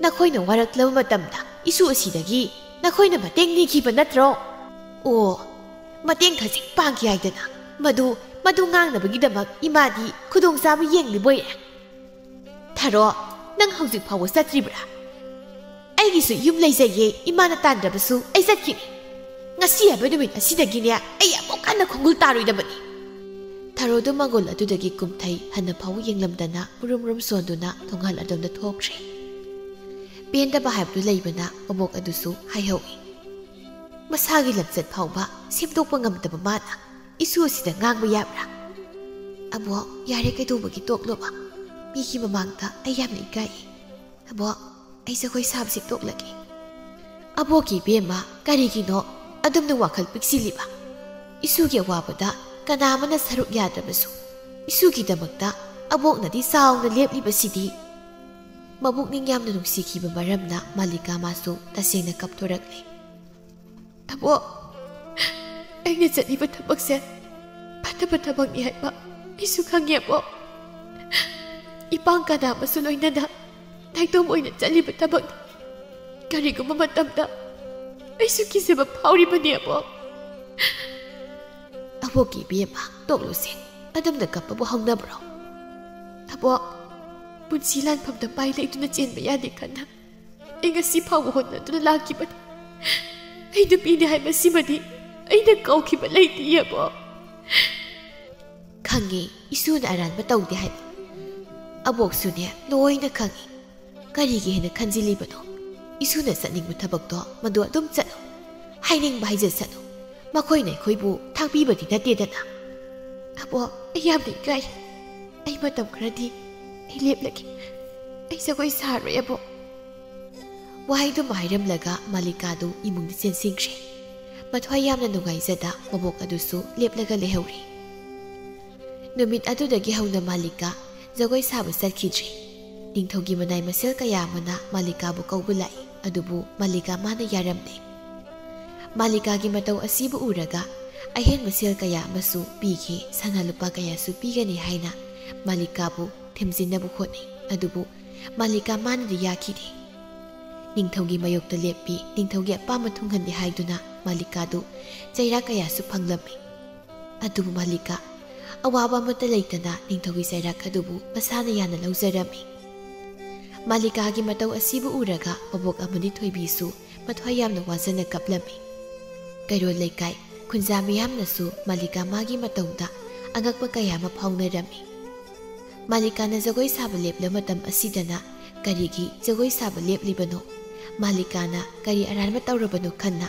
ꯅꯈꯣꯏꯅ ꯋꯥꯔꯛꯂꯕ ꯃꯇꯝꯗ ꯏꯁꯨ ꯑꯁꯤꯗꯒꯤ ꯅꯈꯣꯏꯅ ꯃꯇꯦꯡ ꯅꯤꯈꯤꯕ ꯅꯠꯇ꯭ꯔꯣ? ꯑꯣ, ꯃꯇꯦꯡ ꯈꯖꯤꯛ ꯄꯥꯡꯈꯤ ꯍꯥꯏꯗꯅ ꯃꯗꯨ, ꯃꯗꯨ ꯉꯥꯡꯅꯕꯒꯤꯗꯃꯛ ꯏꯃꯥꯗꯤ ꯈꯨꯗꯣꯡꯆꯥꯕ ꯌꯦꯡꯂꯤꯕꯣꯏꯔꯦ꯫ ꯊꯥꯔꯣ, ꯅꯪ ꯍꯧꯖꯤꯛ ꯐꯥꯎꯕ ꯆꯠꯇ꯭ꯔꯤꯕ꯭ꯔꯥ? ꯑꯩꯒꯤꯁꯨ ꯌꯨꯝ ꯂꯩꯖꯩꯌꯦ, ꯏꯃꯥꯅ ꯇꯥꯟꯗ꯭ꯔꯕꯁꯨ ꯑꯩ ꯆꯠꯈꯤꯅꯤ꯫ ꯉꯁꯤ ꯍꯥꯏꯕ ꯅꯨꯃꯤꯠ ꯑꯁꯤꯗꯒꯤꯅꯦ ꯑꯩ ꯑꯃꯨꯛ ꯍꯟꯅ ꯈꯣꯡꯒꯨꯜ ꯇꯥꯔꯣꯏꯗꯕꯅꯤ꯫ ꯊꯥꯔꯣꯗꯨ ꯃꯪꯒꯣꯜ ꯑꯗꯨꯗꯒꯤ ꯀꯨꯝꯊꯩ, ꯍꯟꯅ ꯐꯥꯎ ꯌꯦꯡꯂꯝꯗꯅ ꯃꯨꯔꯨꯝ ꯃꯨꯔꯨꯝ ꯁꯣꯟꯗꯨꯅ ꯊꯣꯡꯒꯥꯜ ꯑꯗꯣꯝꯗ ꯊꯣꯛꯈ꯭ꯔꯦ꯫ ꯄꯦꯟꯗꯕ ꯍꯥꯏꯕꯗꯨ ꯂꯩꯕꯅ ꯃꯕꯣꯛ ꯑꯗꯨꯁꯨ ꯍꯥꯏꯍꯧꯏ꯫ ꯃꯁꯥꯒꯤ ꯂꯝꯆꯠ ꯐꯥꯎꯕ ꯁꯦꯝꯗꯣꯛꯄ ꯉꯝꯗꯕ ꯃꯥꯅ ꯏꯁꯨ ꯑꯁꯤꯗ ꯉꯥꯡꯕ ꯌꯥꯕ꯭ꯔꯥ? "ꯑꯕꯣꯛ, ꯌꯥꯔꯦ, ꯀꯩꯗꯧꯕꯒꯤ ꯇꯣꯛꯂꯣꯕ? ꯃꯤꯒꯤ ꯃꯃꯥꯡꯗ ꯑꯩ ꯌꯥꯝꯅ ꯏꯀꯥꯏ꯫ ꯑꯕꯣꯛ, ꯑꯩ ꯖꯒꯣꯏ ꯁꯥꯕꯁꯤ ꯇꯣꯛꯂꯒꯦ꯫" "ꯑꯕꯣꯛꯀꯤ ꯏꯕꯦꯝꯃ, ꯀꯔꯤꯒꯤꯅꯣ ꯑꯗꯨꯝꯅ ꯋꯥꯈꯜ ꯄꯤꯛꯁꯤꯜꯂꯤꯕ? ꯏꯁꯨꯒꯤ ꯑꯋꯥꯕꯗ ꯀꯅꯥ ꯑꯃꯅ ꯁꯔꯨꯛ ꯌꯥꯗ꯭ꯔꯕꯁꯨ, ꯏꯁꯨꯒꯤꯗꯃꯛꯇ ꯑꯕꯣꯛꯅꯗꯤ ꯆꯥꯎꯅ ꯂꯦꯞꯂꯤꯕꯁꯤꯗꯤ꯫ ꯃꯕꯨꯛꯅꯤꯡ ꯌꯥꯝꯅ ꯅꯨꯡꯁꯤꯈꯤꯕ ꯃꯔꯝꯅ ꯃꯥꯂꯤꯀꯥ ꯃꯥꯁꯨ ꯇꯁꯦꯡꯅ ꯀꯞꯊꯣꯔꯛꯂꯦ꯫ "ꯑꯕꯣꯛ, ꯑꯩꯅ ꯆꯠꯂꯤꯕ ꯊꯕꯛꯁꯦ ꯐꯠꯇꯕ ꯊꯕꯛꯅꯤ ꯍꯥꯏꯕ ꯑꯩꯁꯨ ꯈꯪꯉꯦ, ꯑꯕꯣꯛ꯫ ꯏꯄꯥꯡ ꯀꯅꯥ ꯑꯃꯁꯨ ꯂꯣꯏꯅꯅ ꯅꯥꯏꯇꯣꯝ ꯑꯣꯏꯅ ꯆꯠꯂꯤꯕ ꯊꯕꯛꯅꯤ꯫ ꯀꯔꯤꯒꯨꯝꯕ ꯃꯇꯝꯗ ꯑꯩꯁꯨ ꯀꯤꯖꯕ ꯐꯥꯎꯔꯤꯕꯅꯤ, ꯑꯕꯣꯛ꯫" "ꯑꯕꯣꯛꯀꯤ ꯏꯕꯦꯝꯃ, ꯇꯣꯛꯂꯨꯁꯦ꯫ ꯑꯗꯨꯝꯅ ꯀꯞꯄꯕꯨ ꯍꯧꯅꯕ꯭ꯔꯣ?" "ꯑꯕꯣꯛ, ꯄꯨꯟꯁꯤ ꯂꯥꯟꯐꯝꯗ ꯃꯥꯏ ꯂꯩꯗꯨꯅ ꯆꯦꯟꯕ ꯌꯥꯗꯦ ꯈꯟꯅ ꯑꯩ ꯉꯁꯤ ꯐꯥꯎꯕ ꯍꯣꯠꯅꯗꯨꯅ ꯂꯥꯛꯈꯤꯕꯅꯤ꯫ ꯑꯩ ꯅꯨꯄꯤꯅꯤ ꯍꯥꯏꯕꯁꯤꯃꯗꯤ ꯑꯩꯅ ꯀꯥꯎꯈꯤꯕ ꯂꯩꯇꯦ, ꯑꯕꯣꯛ꯫" "ꯈꯪꯉꯦ, ꯏꯁꯨꯅ ꯑꯔꯥꯟꯕ ꯇꯧꯗꯦ ꯍꯥꯏꯕ꯫ ꯑꯕꯣꯛꯁꯨꯅꯦ, ꯂꯣꯏꯅ ꯈꯪꯉꯤ꯫ ꯀꯔꯤꯒꯤ ꯍꯦꯟꯅ ꯈꯟꯖꯤꯜꯂꯤꯕꯅꯣ? ꯏꯁꯨꯅ ꯆꯠꯅꯤꯡꯕ ꯊꯕꯛꯇꯣ ꯃꯗꯨ ꯑꯗꯨꯝ ꯆꯠꯂꯨ꯫ ꯍꯥꯏꯅꯤꯡꯕ ꯍꯥꯏꯖꯁꯅꯨ꯫ ꯃꯈꯣꯏꯅ ꯑꯩꯈꯣꯏꯕꯨ ꯊꯥꯛꯄꯤꯕꯗꯤ ꯅꯠꯇꯦꯗꯅ꯫" "ꯑꯕꯣꯛ, ꯑꯩ ꯌꯥꯝꯅ ꯏꯀꯥꯏ꯫ ꯑꯩ ꯃꯇꯝ ꯈꯔꯗꯤ ꯑꯩ ꯂꯦꯞꯂꯒꯦ꯫ ꯑꯩ ꯖꯒꯣꯏ ꯁꯥꯔꯣꯏ, ꯑꯕꯣꯛ꯫" ꯋꯥꯍꯩꯗꯨꯃ ꯍꯥꯏꯔꯝꯂꯒ ꯃꯥꯂꯤꯀꯥꯗꯨ ꯏꯃꯨꯡꯗ ꯆꯦꯟꯁꯤꯟꯈ꯭ꯔꯦ꯫ ꯃꯊ꯭ꯋꯥꯏ ꯌꯥꯝꯅ ꯅꯨꯡꯉꯥꯏꯖꯗ ꯃꯕꯣꯛ ꯑꯗꯨꯁꯨ ꯂꯦꯞꯂꯒ ꯂꯩꯍꯧꯔꯦ꯫ ꯅꯨꯃꯤꯠ ꯑꯗꯨꯗꯒꯤ ꯍꯧꯅ ꯃꯥꯂꯤꯀꯥ ꯖꯒꯣꯏ ꯁꯥꯕ ꯆꯠꯈꯤꯗ꯭ꯔꯦ꯫ ꯅꯤꯡꯊꯧꯒꯤ ꯃꯅꯥꯏ ꯃꯁꯦꯜ ꯀꯌꯥ ꯑꯃꯅ ꯃꯥꯂꯤꯀꯥꯕꯨ ꯀꯧꯕ ꯂꯥꯛꯏ, ꯑꯗꯨꯕꯨ ꯃꯥꯂꯤꯀꯥ ꯃꯥꯅ ꯌꯥꯔꯝꯗꯦ꯫ ꯃꯥꯂꯤꯀꯥꯒꯤ ꯃꯇꯧ ꯑꯁꯤꯕꯨ ꯎꯔꯒ ꯑꯍꯦꯟ ꯃꯁꯦꯜ ꯀꯌꯥ ꯑꯃꯁꯨ ꯄꯤꯒꯦ, ꯁꯅꯥ ꯂꯨꯄꯥ ꯀꯌꯥꯁꯨ ꯄꯤꯒꯅꯤ ꯍꯥꯏꯅ ꯃꯥꯂꯤꯀꯥꯕꯨ ꯊꯦꯝꯖꯤꯟꯅꯕ ꯍꯣꯠꯅꯩ, ꯑꯗꯨꯕꯨ ꯃꯥꯂꯤꯀꯥ ꯃꯥꯅꯗꯤ ꯌꯥꯈꯤꯗꯦ꯫ ꯅꯤꯡꯊꯧꯒꯤ ꯃꯥꯌꯣꯛꯇ ꯂꯦꯞꯄꯤ, ꯅꯤꯡꯊꯧꯒꯤ ꯑꯄꯥꯝꯕ ꯊꯨꯡꯍꯟꯗꯦ ꯍꯥꯏꯗꯨꯅ ꯃꯥꯂꯤꯀꯥꯗꯨ ꯆꯩꯔꯥꯛ ꯀꯌꯥꯁꯨ ꯐꯪꯂꯝꯃꯤ꯫ ꯑꯗꯨꯕꯨ ꯃꯥꯂꯤꯀꯥ ꯑꯋꯥꯕ ꯑꯃꯠꯇ ꯂꯩꯇꯅ ꯅꯤꯡꯊꯧꯒꯤ ꯆꯩꯔꯥꯛ ꯑꯗꯨꯕꯨ ꯃꯁꯥꯅ ꯌꯥꯅ ꯂꯧꯖꯔꯝꯃꯤ꯫ ꯃꯥꯂꯤꯀꯥꯒꯤ ꯃꯇꯧ ꯑꯁꯤꯕꯨ ꯎꯔꯒ ꯃꯕꯣꯛ ꯑꯃꯗꯤ ꯊꯣꯏꯕꯤꯁꯨ ꯃꯊ꯭ꯋꯥꯏ ꯌꯥꯝꯅ ꯋꯥꯖꯅ ꯀꯞꯂꯝꯃꯤ꯫ ꯀꯩꯔꯣꯜ ꯂꯩꯀꯥꯏ ꯈꯨꯟꯖꯥ ꯃꯤꯌꯥꯝꯅꯁꯨ ꯃꯥꯂꯤꯀꯥ ꯃꯥꯒꯤ ꯃꯇꯧꯗ ꯑꯉꯛꯄ ꯀꯌꯥ ꯑꯃ ꯐꯥꯎꯅꯔꯝꯃꯤ꯫ ꯃꯥꯂꯤꯀꯥꯅ ꯖꯒꯣꯏ ꯁꯥꯕ ꯂꯦꯞꯂ ꯃꯇꯝ ꯑꯁꯤꯗꯅ ꯀꯔꯤꯒꯤ ꯖꯒꯣꯏ ꯁꯥꯕ ꯂꯦꯞꯂꯤꯕꯅꯣ? ꯃꯥꯂꯤꯀꯥꯅ ꯀꯔꯤ ꯑꯔꯥꯟꯕ ꯇꯧꯔꯕꯅꯣ ꯈꯟꯅ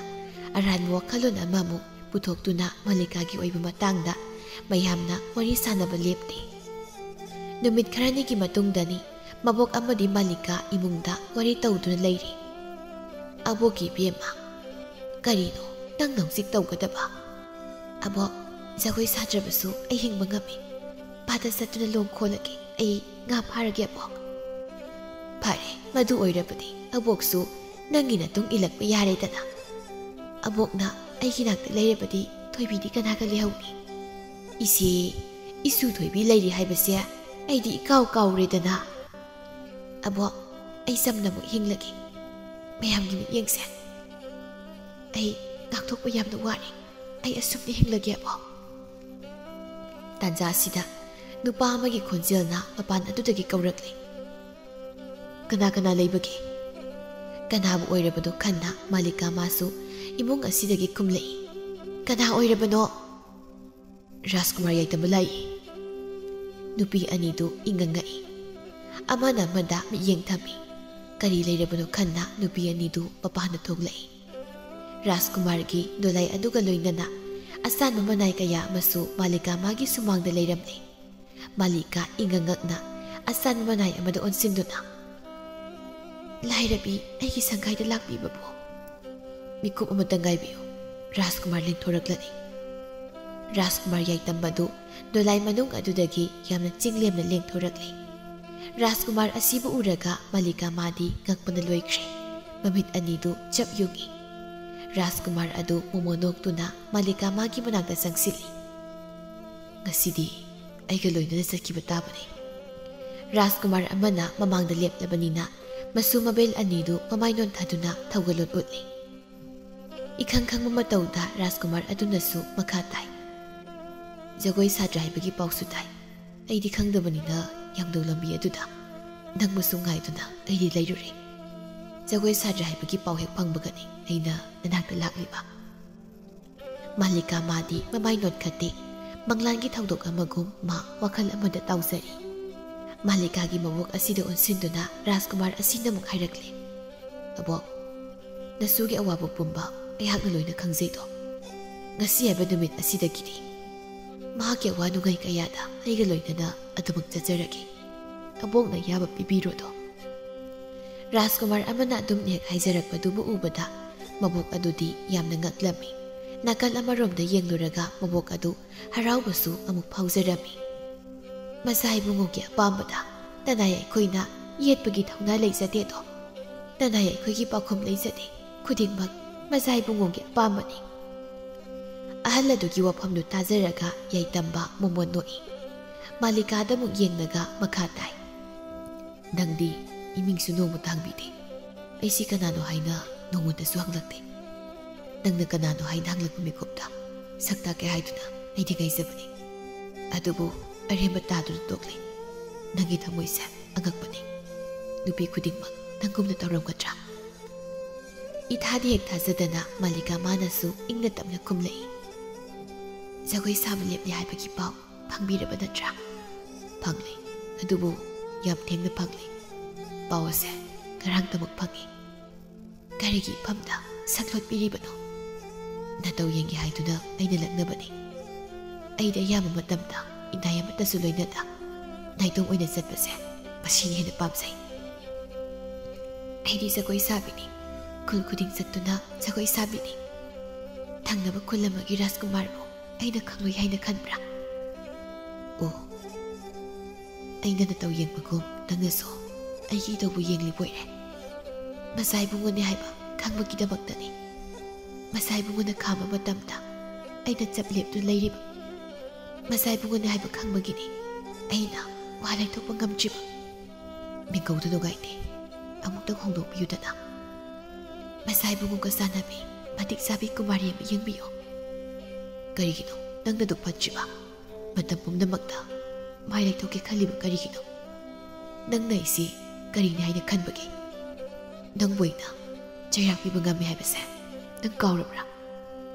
ꯑꯔꯥꯟꯕ ꯋꯥꯈꯜꯂꯣꯟ ꯑꯃꯃꯨꯛ ꯄꯨꯊꯣꯛꯇꯨꯅ ꯃꯥꯂꯤꯀꯥꯒꯤ ꯑꯣꯏꯕ ꯃꯇꯥꯡꯗ ꯃꯌꯥꯝꯅ ꯋꯥꯔꯤ ꯁꯥꯅꯕ ꯂꯦꯞꯇꯦ꯫ ꯅꯨꯃꯤꯠ ꯈꯔꯅꯤꯒꯤ ꯃꯇꯨꯡꯗꯅꯤ ꯃꯕꯣꯛ ꯑꯃꯗꯤ ꯃꯥꯂꯤꯀꯥ ꯏꯃꯨꯡꯗ ꯋꯥꯔꯤ ꯇꯧꯗꯨꯅ ꯂꯩꯔꯤ꯫ "ꯑꯕꯣꯛꯀꯤ ꯏꯕꯦꯝꯃ, ꯀꯔꯤꯅꯣ ꯅꯪꯅ ꯍꯧꯖꯤꯛ ꯇꯧꯒꯗꯕ?" "ꯑꯕꯣꯛ, ꯖꯒꯣꯏ ꯁꯥꯗ꯭ꯔꯕꯁꯨ ꯑꯩ ꯍꯤꯡꯕ ꯉꯝꯃꯤ꯫ ꯄꯥꯠꯇ ꯆꯠꯇꯨꯅ ꯂꯣꯡ ꯈꯣꯜꯂꯒꯦ, ꯑꯩ ꯉꯥ ꯐꯥꯔꯒꯦ ꯑꯕꯣꯛ꯫" "ꯐꯔꯦ, ꯃꯗꯨ ꯑꯣꯏꯔꯕꯗꯤ ꯑꯕꯣꯛꯁꯨ ꯅꯪꯒꯤ ꯅꯇꯨꯡ ꯏꯜꯂꯛꯄ ꯌꯥꯔꯦꯗꯅ꯫ ꯑꯕꯣꯛꯅ ꯑꯩꯒꯤ ꯅꯥꯛꯇ ꯂꯩꯔꯕꯗꯤ ꯊꯣꯏꯕꯤꯗꯤ ꯀꯅꯥꯒ ꯂꯩꯍꯧꯅꯤ? ꯏꯆꯦ, ꯏꯁꯨ ꯊꯣꯏꯕꯤ ꯂꯩꯔꯤ ꯍꯥꯏꯕꯁꯦ ꯑꯩꯗꯤ ꯏꯀꯥꯎ ꯀꯥꯎꯔꯦꯗꯅ꯫ ꯑꯕꯣꯛ, ꯑꯩ ꯆꯝꯅ ꯑꯃꯨꯛ ꯍꯤꯡꯂꯒꯦ꯫ ꯃꯌꯥꯝꯒꯤ ꯃꯤꯠꯌꯦꯡꯁꯦ ꯑꯩ ꯉꯥꯛꯊꯣꯛꯄ ꯌꯥꯝꯅ ꯋꯥꯔꯦ꯫ ꯑꯩ ꯑꯁꯨꯝꯅ ꯍꯤꯡꯂꯒꯦ ꯑꯕꯣꯛ꯫" ꯇꯥꯟꯖꯥ ꯑꯁꯤꯗ ꯅꯨꯄꯥ ꯑꯃꯒꯤ ꯈꯣꯟꯖꯦꯜꯅ ꯃꯄꯥꯟ ꯑꯗꯨꯗꯒꯤ ꯀꯧꯔꯛꯂꯦ꯫ "ꯀꯅꯥ ꯀꯅꯥ ꯂꯩꯕꯒꯦ?" ꯀꯅꯥꯕꯨ ꯑꯣꯏꯔꯕꯅꯣ ꯈꯟꯅ ꯃꯥꯂꯤꯀꯥ ꯃꯥꯁꯨ ꯏꯃꯨꯡ ꯑꯁꯤꯗꯒꯤ ꯈꯨꯝꯂꯛꯏ꯫ "ꯀꯅꯥ ꯑꯣꯏꯔꯕꯅꯣ?" "ꯔꯥꯖꯀꯨꯃꯥꯔ ꯌꯥꯏꯇꯝꯕ ꯂꯥꯛꯏ꯫" ꯅꯨꯄꯤ ꯑꯅꯤꯗꯨ ꯏꯉꯛ ꯉꯛꯏ꯫ ꯑꯃꯅ ꯑꯃꯗ ꯃꯤꯠꯌꯦꯡ ꯊꯝꯃꯤ꯫ ꯀꯔꯤ ꯂꯩꯔꯕꯅꯣ ꯈꯟꯅ ꯅꯨꯄꯤ ꯑꯅꯤꯗꯨ ꯃꯄꯥꯟꯗ ꯊꯣꯛꯂꯛꯏ꯫ ꯔꯥꯖꯀꯨꯃꯥꯔꯒꯤ ꯗꯣꯂꯥꯏ ꯑꯗꯨꯒ ꯂꯣꯏꯅꯅ ꯑꯁꯥꯟꯕ ꯃꯅꯥꯏ ꯀꯌꯥ ꯑꯃꯁꯨ ꯃꯥꯂꯤꯀꯥ ꯃꯥꯒꯤ ꯁꯨꯃꯥꯡꯗ ꯂꯩꯔꯝꯂꯦ꯫ ꯃꯥꯂꯤꯀꯥ ꯏꯉꯛ ꯉꯛꯅ ꯑꯁꯥꯟꯕ ꯃꯅꯥꯏ ꯑꯃꯗ ꯑꯣꯟꯁꯤꯟꯗꯨꯅ, "ꯂꯥꯏꯔꯕꯤ, ꯑꯩꯒꯤ ꯁꯪꯒꯥꯏꯗ ꯂꯥꯛꯄꯤꯕꯕꯨ ꯃꯤꯀꯨꯞ ꯑꯃꯇ ꯉꯥꯏꯕꯤꯌꯨ꯫" ꯔꯥꯖꯀꯨꯃꯥꯔ ꯂꯦꯡꯊꯣꯔꯛꯂꯅꯤ꯫ ꯔꯥꯖꯀꯨꯃꯥꯔ ꯌꯥꯏꯇꯝꯕꯗꯨ ꯗꯣꯂꯥꯏ ꯃꯅꯨꯡ ꯑꯗꯨꯗꯒꯤ ꯌꯥꯝꯅ ꯆꯤꯡꯂꯦꯝꯅ ꯂꯦꯡꯊꯣꯔꯛꯂꯤ꯫ ꯔꯥꯖꯀꯨꯃꯥꯔ ꯑꯁꯤꯕꯨ ꯎꯔꯒ ꯃꯥꯂꯤꯀꯥ ꯃꯥꯗꯤ ꯉꯛꯄꯅ ꯂꯣꯏꯈ꯭ꯔꯦ꯫ ꯃꯃꯤꯠ ꯑꯅꯤꯗꯨ ꯆꯞ ꯌꯨꯡꯏ꯫ ꯔꯥꯖꯀꯨꯃꯥꯔ ꯑꯗꯨ ꯃꯣꯃꯣ ꯅꯣꯛꯇꯨꯅ ꯃꯥꯂꯤꯀꯥ ꯃꯥꯒꯤ ꯃꯅꯥꯛꯇ ꯆꯪꯁꯤꯜꯂꯤ꯫ "ꯉꯁꯤꯗꯤ ꯑꯩꯒ ꯂꯣꯏꯅꯅ ꯆꯠꯈꯤꯕ ꯇꯥꯕꯅꯤ꯫" ꯔꯥꯖꯀꯨꯃꯥꯔ ꯑꯃꯅ ꯃꯃꯥꯡꯗ ꯂꯦꯞꯂꯕꯅꯤꯅ ꯃꯁꯨ ꯃꯕꯦꯜ ꯑꯅꯤꯗꯨ ꯃꯃꯥꯏ ꯅꯣꯟꯊꯗꯨꯅ ꯊꯧꯒꯜꯂꯣꯟ ꯎꯠꯂꯤ꯫ ꯏꯈꯪ ꯈꯪꯕ ꯃꯇꯧꯗ ꯔꯥꯖꯀꯨꯃꯥꯔ ꯑꯗꯨꯅꯁꯨ ꯃꯈꯥ ꯇꯥꯏ, "ꯖꯒꯣꯏ ꯁꯥꯗ꯭ꯔꯦ ꯍꯥꯏꯕꯒꯤ ꯄꯥꯎꯁꯨ ꯇꯥꯏ꯫ ꯑꯩꯗꯤ ꯈꯪꯗꯕꯅꯤꯅ ꯌꯥꯝꯗꯧ ꯂꯝꯕꯤ ꯑꯗꯨꯗ ꯅꯪꯕꯨꯁꯨ ꯉꯥꯏꯗꯨꯅ ꯑꯩꯗꯤ ꯂꯩꯔꯨꯔꯦ꯫ ꯖꯒꯣꯏ ꯁꯥꯗ꯭ꯔꯦ ꯍꯥꯏꯕꯒꯤ ꯄꯥꯎ ꯍꯦꯛ ꯐꯪꯕꯒꯅꯤ ꯑꯩꯅ ꯅꯅꯥꯛꯇ ꯂꯥꯛꯂꯤꯕ꯫" ꯃꯥꯂꯤꯀꯥ ꯃꯥꯗꯤ ꯃꯃꯥꯏ ꯅꯣꯟꯈꯠꯇꯦ꯫ ꯃꯪꯂꯥꯟꯒꯤ ꯊꯧꯗꯣꯛ ꯑꯃꯒꯨꯝ ꯃꯥ ꯋꯥꯈꯜ ꯑꯃꯗ ꯇꯥꯎꯖꯔꯤ꯫ ꯃꯥꯂꯤꯀꯥꯒꯤ ꯃꯕꯣꯛ ꯑꯁꯤꯗ ꯑꯣꯟꯁꯤꯟꯗꯨꯅ ꯔꯥꯖꯀꯨꯃꯥꯔ ꯑꯁꯤꯅ ꯑꯃꯨꯛ ꯍꯥꯏꯔꯛꯂꯦ, "ꯑꯕꯣꯛ, ꯅꯁꯨꯒꯤ ꯑꯋꯥꯕ ꯄꯨꯝꯕ ꯑꯩꯍꯥꯛꯅ ꯂꯣꯏꯅ ꯈꯪꯖꯩꯗꯣ꯫ ꯉꯁꯤ ꯍꯥꯏꯕ ꯅꯨꯃꯤꯠ ꯑꯁꯤꯗꯒꯤꯗꯤ ꯃꯍꯥꯛꯀꯤ ꯑꯋꯥ ꯅꯨꯡꯉꯥꯏ ꯀꯌꯥꯗ ꯑꯩꯒ ꯂꯣꯏꯅꯅ ꯑꯗꯨꯃꯛ ꯆꯠꯆꯔꯒꯦ꯫ ꯑꯕꯣꯛꯅ ꯑꯌꯥꯕ ꯄꯤꯕꯤꯔꯣꯗꯣ꯫" ꯔꯥꯖꯀꯨꯃꯥꯔ ꯑꯃꯅ ꯑꯗꯨꯝ ꯍꯦꯛ ꯍꯥꯏꯖꯔꯛꯄꯗꯨꯕꯨ ꯎꯕꯗ ꯃꯕꯣꯛ ꯑꯗꯨꯗꯤ ꯌꯥꯝꯅ ꯉꯛꯂꯝꯃꯤ꯫ ꯅꯥꯀꯜ ꯑꯃꯔꯣꯝꯗ ꯌꯦꯡꯂꯨꯔꯒ ꯃꯕꯣꯛ ꯑꯗꯨ ꯍꯔꯥꯎꯕꯁꯨ ꯑꯃꯨꯛ ꯐꯥꯎꯖꯔꯝꯃꯤ꯫ "ꯃꯆꯥ ꯏꯕꯨꯡꯉꯣꯒꯤ ꯑꯄꯥꯝꯕꯗ ꯇꯅꯥꯏ ꯑꯩꯈꯣꯏꯅ ꯌꯦꯠꯄꯒꯤ ꯊꯧꯅꯥ ꯂꯩꯖꯗꯦꯗꯣ꯫ ꯇꯅꯥꯏ ꯑꯩꯈꯣꯏꯒꯤ ꯄꯥꯎꯈꯨꯝ ꯂꯩꯖꯗꯦ꯫ ꯈꯨꯗꯤꯡꯃꯛ ꯃꯆꯥ ꯏꯕꯨꯡꯉꯣꯒꯤ ꯑꯄꯥꯝꯕꯅꯤ꯫" ꯑꯍꯜ ꯑꯗꯨꯒꯤ ꯋꯥꯐꯝꯗꯨ ꯇꯥꯖꯔꯒ ꯌꯥꯏꯇꯝꯕ ꯃꯣꯃꯣꯟ ꯅꯣꯛꯏ꯫ ꯃꯥꯂꯤꯀꯥꯗ ꯑꯃꯨꯛ ꯌꯦꯡꯂꯒ ꯃꯈꯥ ꯇꯥꯏ, "ꯅꯪꯗꯤ ꯏꯃꯤꯡꯁꯨ ꯅꯣꯡꯃꯇ ꯍꯪꯕꯤꯗꯦ꯫ ꯑꯩꯁꯤ ꯀꯅꯥꯅꯣ ꯍꯥꯏꯅ ꯅꯣꯡꯃꯇꯁꯨ ꯍꯪꯂꯛꯇꯦ꯫ ꯅꯪꯅ ꯀꯅꯥꯅꯣ ꯍꯥꯏꯅ ꯍꯪꯂꯛꯄ ꯃꯤꯀꯨꯞꯇ ꯁꯛ ꯇꯥꯛꯀꯦ ꯍꯥꯏꯗꯨꯅ ꯑꯩꯗꯤ ꯉꯥꯏꯖꯕꯅꯤ꯫ ꯑꯗꯨꯕꯨ ꯑꯔꯦꯝꯕ ꯇꯥꯗꯨꯅ ꯇꯣꯛꯂꯦ꯫ ꯅꯪꯒꯤ ꯊꯃꯣꯏꯁꯦ ꯑꯉꯛꯄꯅꯤ꯫ ꯅꯨꯄꯤ ꯈꯨꯗꯤꯡꯃꯛ ꯅꯪꯒꯨꯝꯅ ꯇꯧꯔꯝꯒꯗ꯭ꯔꯥ?" ꯏꯊꯥꯗꯤ ꯍꯦꯛ ꯊꯥꯖꯗꯅ ꯃꯥꯂꯤꯀꯥ ꯃꯥꯅꯁꯨ ꯏꯪꯅ ꯇꯞꯅ ꯈꯨꯝꯂꯛꯏ, "ꯖꯒꯣꯏ ꯁꯥꯕ ꯂꯦꯞꯂꯦ ꯍꯥꯏꯕꯒꯤ ꯄꯥꯎ ꯐꯪꯕꯤꯔꯕ ꯅꯠꯇ꯭ꯔꯥ?" "ꯐꯪꯂꯦ, ꯑꯗꯨꯕꯨ ꯌꯥꯝ ꯊꯦꯡꯅ ꯐꯪꯂꯦ꯫ ꯄꯥꯎ ꯑꯁꯦ ꯉꯔꯥꯡꯇꯃꯛ ꯐꯪꯉꯤ꯫" "ꯀꯔꯤꯒꯤ ꯏꯐꯝꯗ ꯁꯛ ꯂꯣꯠꯄꯤꯔꯤꯕꯅꯣ?" "ꯅꯇꯧ ꯌꯦꯡꯒꯦ ꯍꯥꯏꯗꯨꯅ ꯑꯩꯅ ꯂꯛꯅꯕꯅꯤ꯫ ꯑꯩꯗꯤ ꯑꯌꯥꯝꯕ ꯃꯇꯝꯗ ꯏꯅꯥꯏ ꯑꯃꯠꯇꯁꯨ ꯂꯣꯏꯅꯗ ꯅꯥꯏꯇꯣꯝ ꯑꯣꯏꯅ ꯆꯠꯄꯁꯦ ꯃꯁꯤꯅ ꯍꯦꯟꯅ ꯄꯥꯝꯖꯩ꯫" "ꯑꯩꯗꯤ ꯖꯒꯣꯏ ꯁꯥꯕꯤꯅꯤ꯫ ꯈꯨꯜ ꯈꯨꯗꯤꯡ ꯆꯠꯇꯨꯅ ꯖꯒꯣꯏ ꯁꯥꯕꯤꯅꯤ꯫ ꯊꯪꯅꯕ ꯈꯨꯜ ꯑꯃꯒꯤ ꯔꯥꯖꯀꯨꯃꯥꯔꯕꯨ ꯑꯩꯅ ꯈꯪꯂꯣꯏ ꯍꯥꯏꯅ ꯈꯟꯕ꯭ꯔꯥ?" "ꯑꯣ, ꯑꯩꯅ ꯅꯇꯧ ꯌꯦꯡꯕꯒꯨꯝ ꯅꯪꯅꯁꯨ ꯑꯩꯒꯤ ꯏꯇꯧꯕꯨ ꯌꯦꯡꯂꯤꯕ ꯑꯣꯏꯔꯦ꯫ ꯃꯆꯥ ꯏꯕꯨꯡꯉꯣꯅꯦ ꯍꯥꯏꯕ ꯈꯪꯕꯒꯤꯗꯃꯛꯇꯅꯤ꯫ ꯃꯆꯥ ꯏꯕꯨꯡꯉꯣꯅ ꯈꯥꯝꯕ ꯃꯇꯝꯗ ꯑꯩꯅ ꯆꯞ ꯂꯦꯞꯇꯨꯅ ꯂꯩꯔꯤꯕ꯫ ꯃꯆꯥ ꯏꯕꯨꯡꯉꯣꯅꯦ ꯍꯥꯏꯕ ꯈꯪꯕꯒꯤꯅꯤ ꯑꯩꯅ ꯋꯥ ꯂꯩꯊꯣꯛꯄ ꯉꯝꯗ꯭ꯔꯤꯕ꯫" "ꯃꯤꯡꯒꯧꯗꯨ ꯅꯨꯡꯉꯥꯏꯇꯦ꯫ ꯑꯃꯨꯛꯇꯪ ꯍꯣꯡꯗꯣꯛꯄꯤꯌꯨꯗꯅ꯫ ꯃꯆꯥ ꯏꯕꯨꯡꯉꯣꯒ ꯆꯥꯟꯅꯕꯤ ꯃꯇꯤꯛ ꯆꯥꯕꯤ ꯀꯨꯃꯥꯔꯤ ꯑꯃ ꯌꯦꯡꯕꯤꯌꯨ꯫" "ꯀꯔꯤꯒꯤꯅꯣ ꯅꯪꯅ ꯑꯗꯨꯛ ꯐꯠꯇ꯭ꯔꯤꯕ? ꯃꯇꯝ ꯄꯨꯝꯅꯃꯛꯇ ꯃꯥꯏ ꯂꯩꯊꯣꯛꯀꯦ ꯈꯜꯂꯤꯕ ꯀꯔꯤꯒꯤꯅꯣ? ꯅꯪꯅ ꯑꯩꯁꯤ ꯀꯔꯤꯅꯤ ꯍꯥꯏꯅ ꯈꯟꯕꯒꯦ? ꯅꯪꯕꯨ ꯑꯩꯅ ꯆꯩꯔꯥꯛ ꯄꯤꯕ ꯉꯝꯃꯤ ꯍꯥꯏꯕꯁꯦ ꯅꯪ ꯀꯥꯎꯔꯕ꯭ꯔꯥ?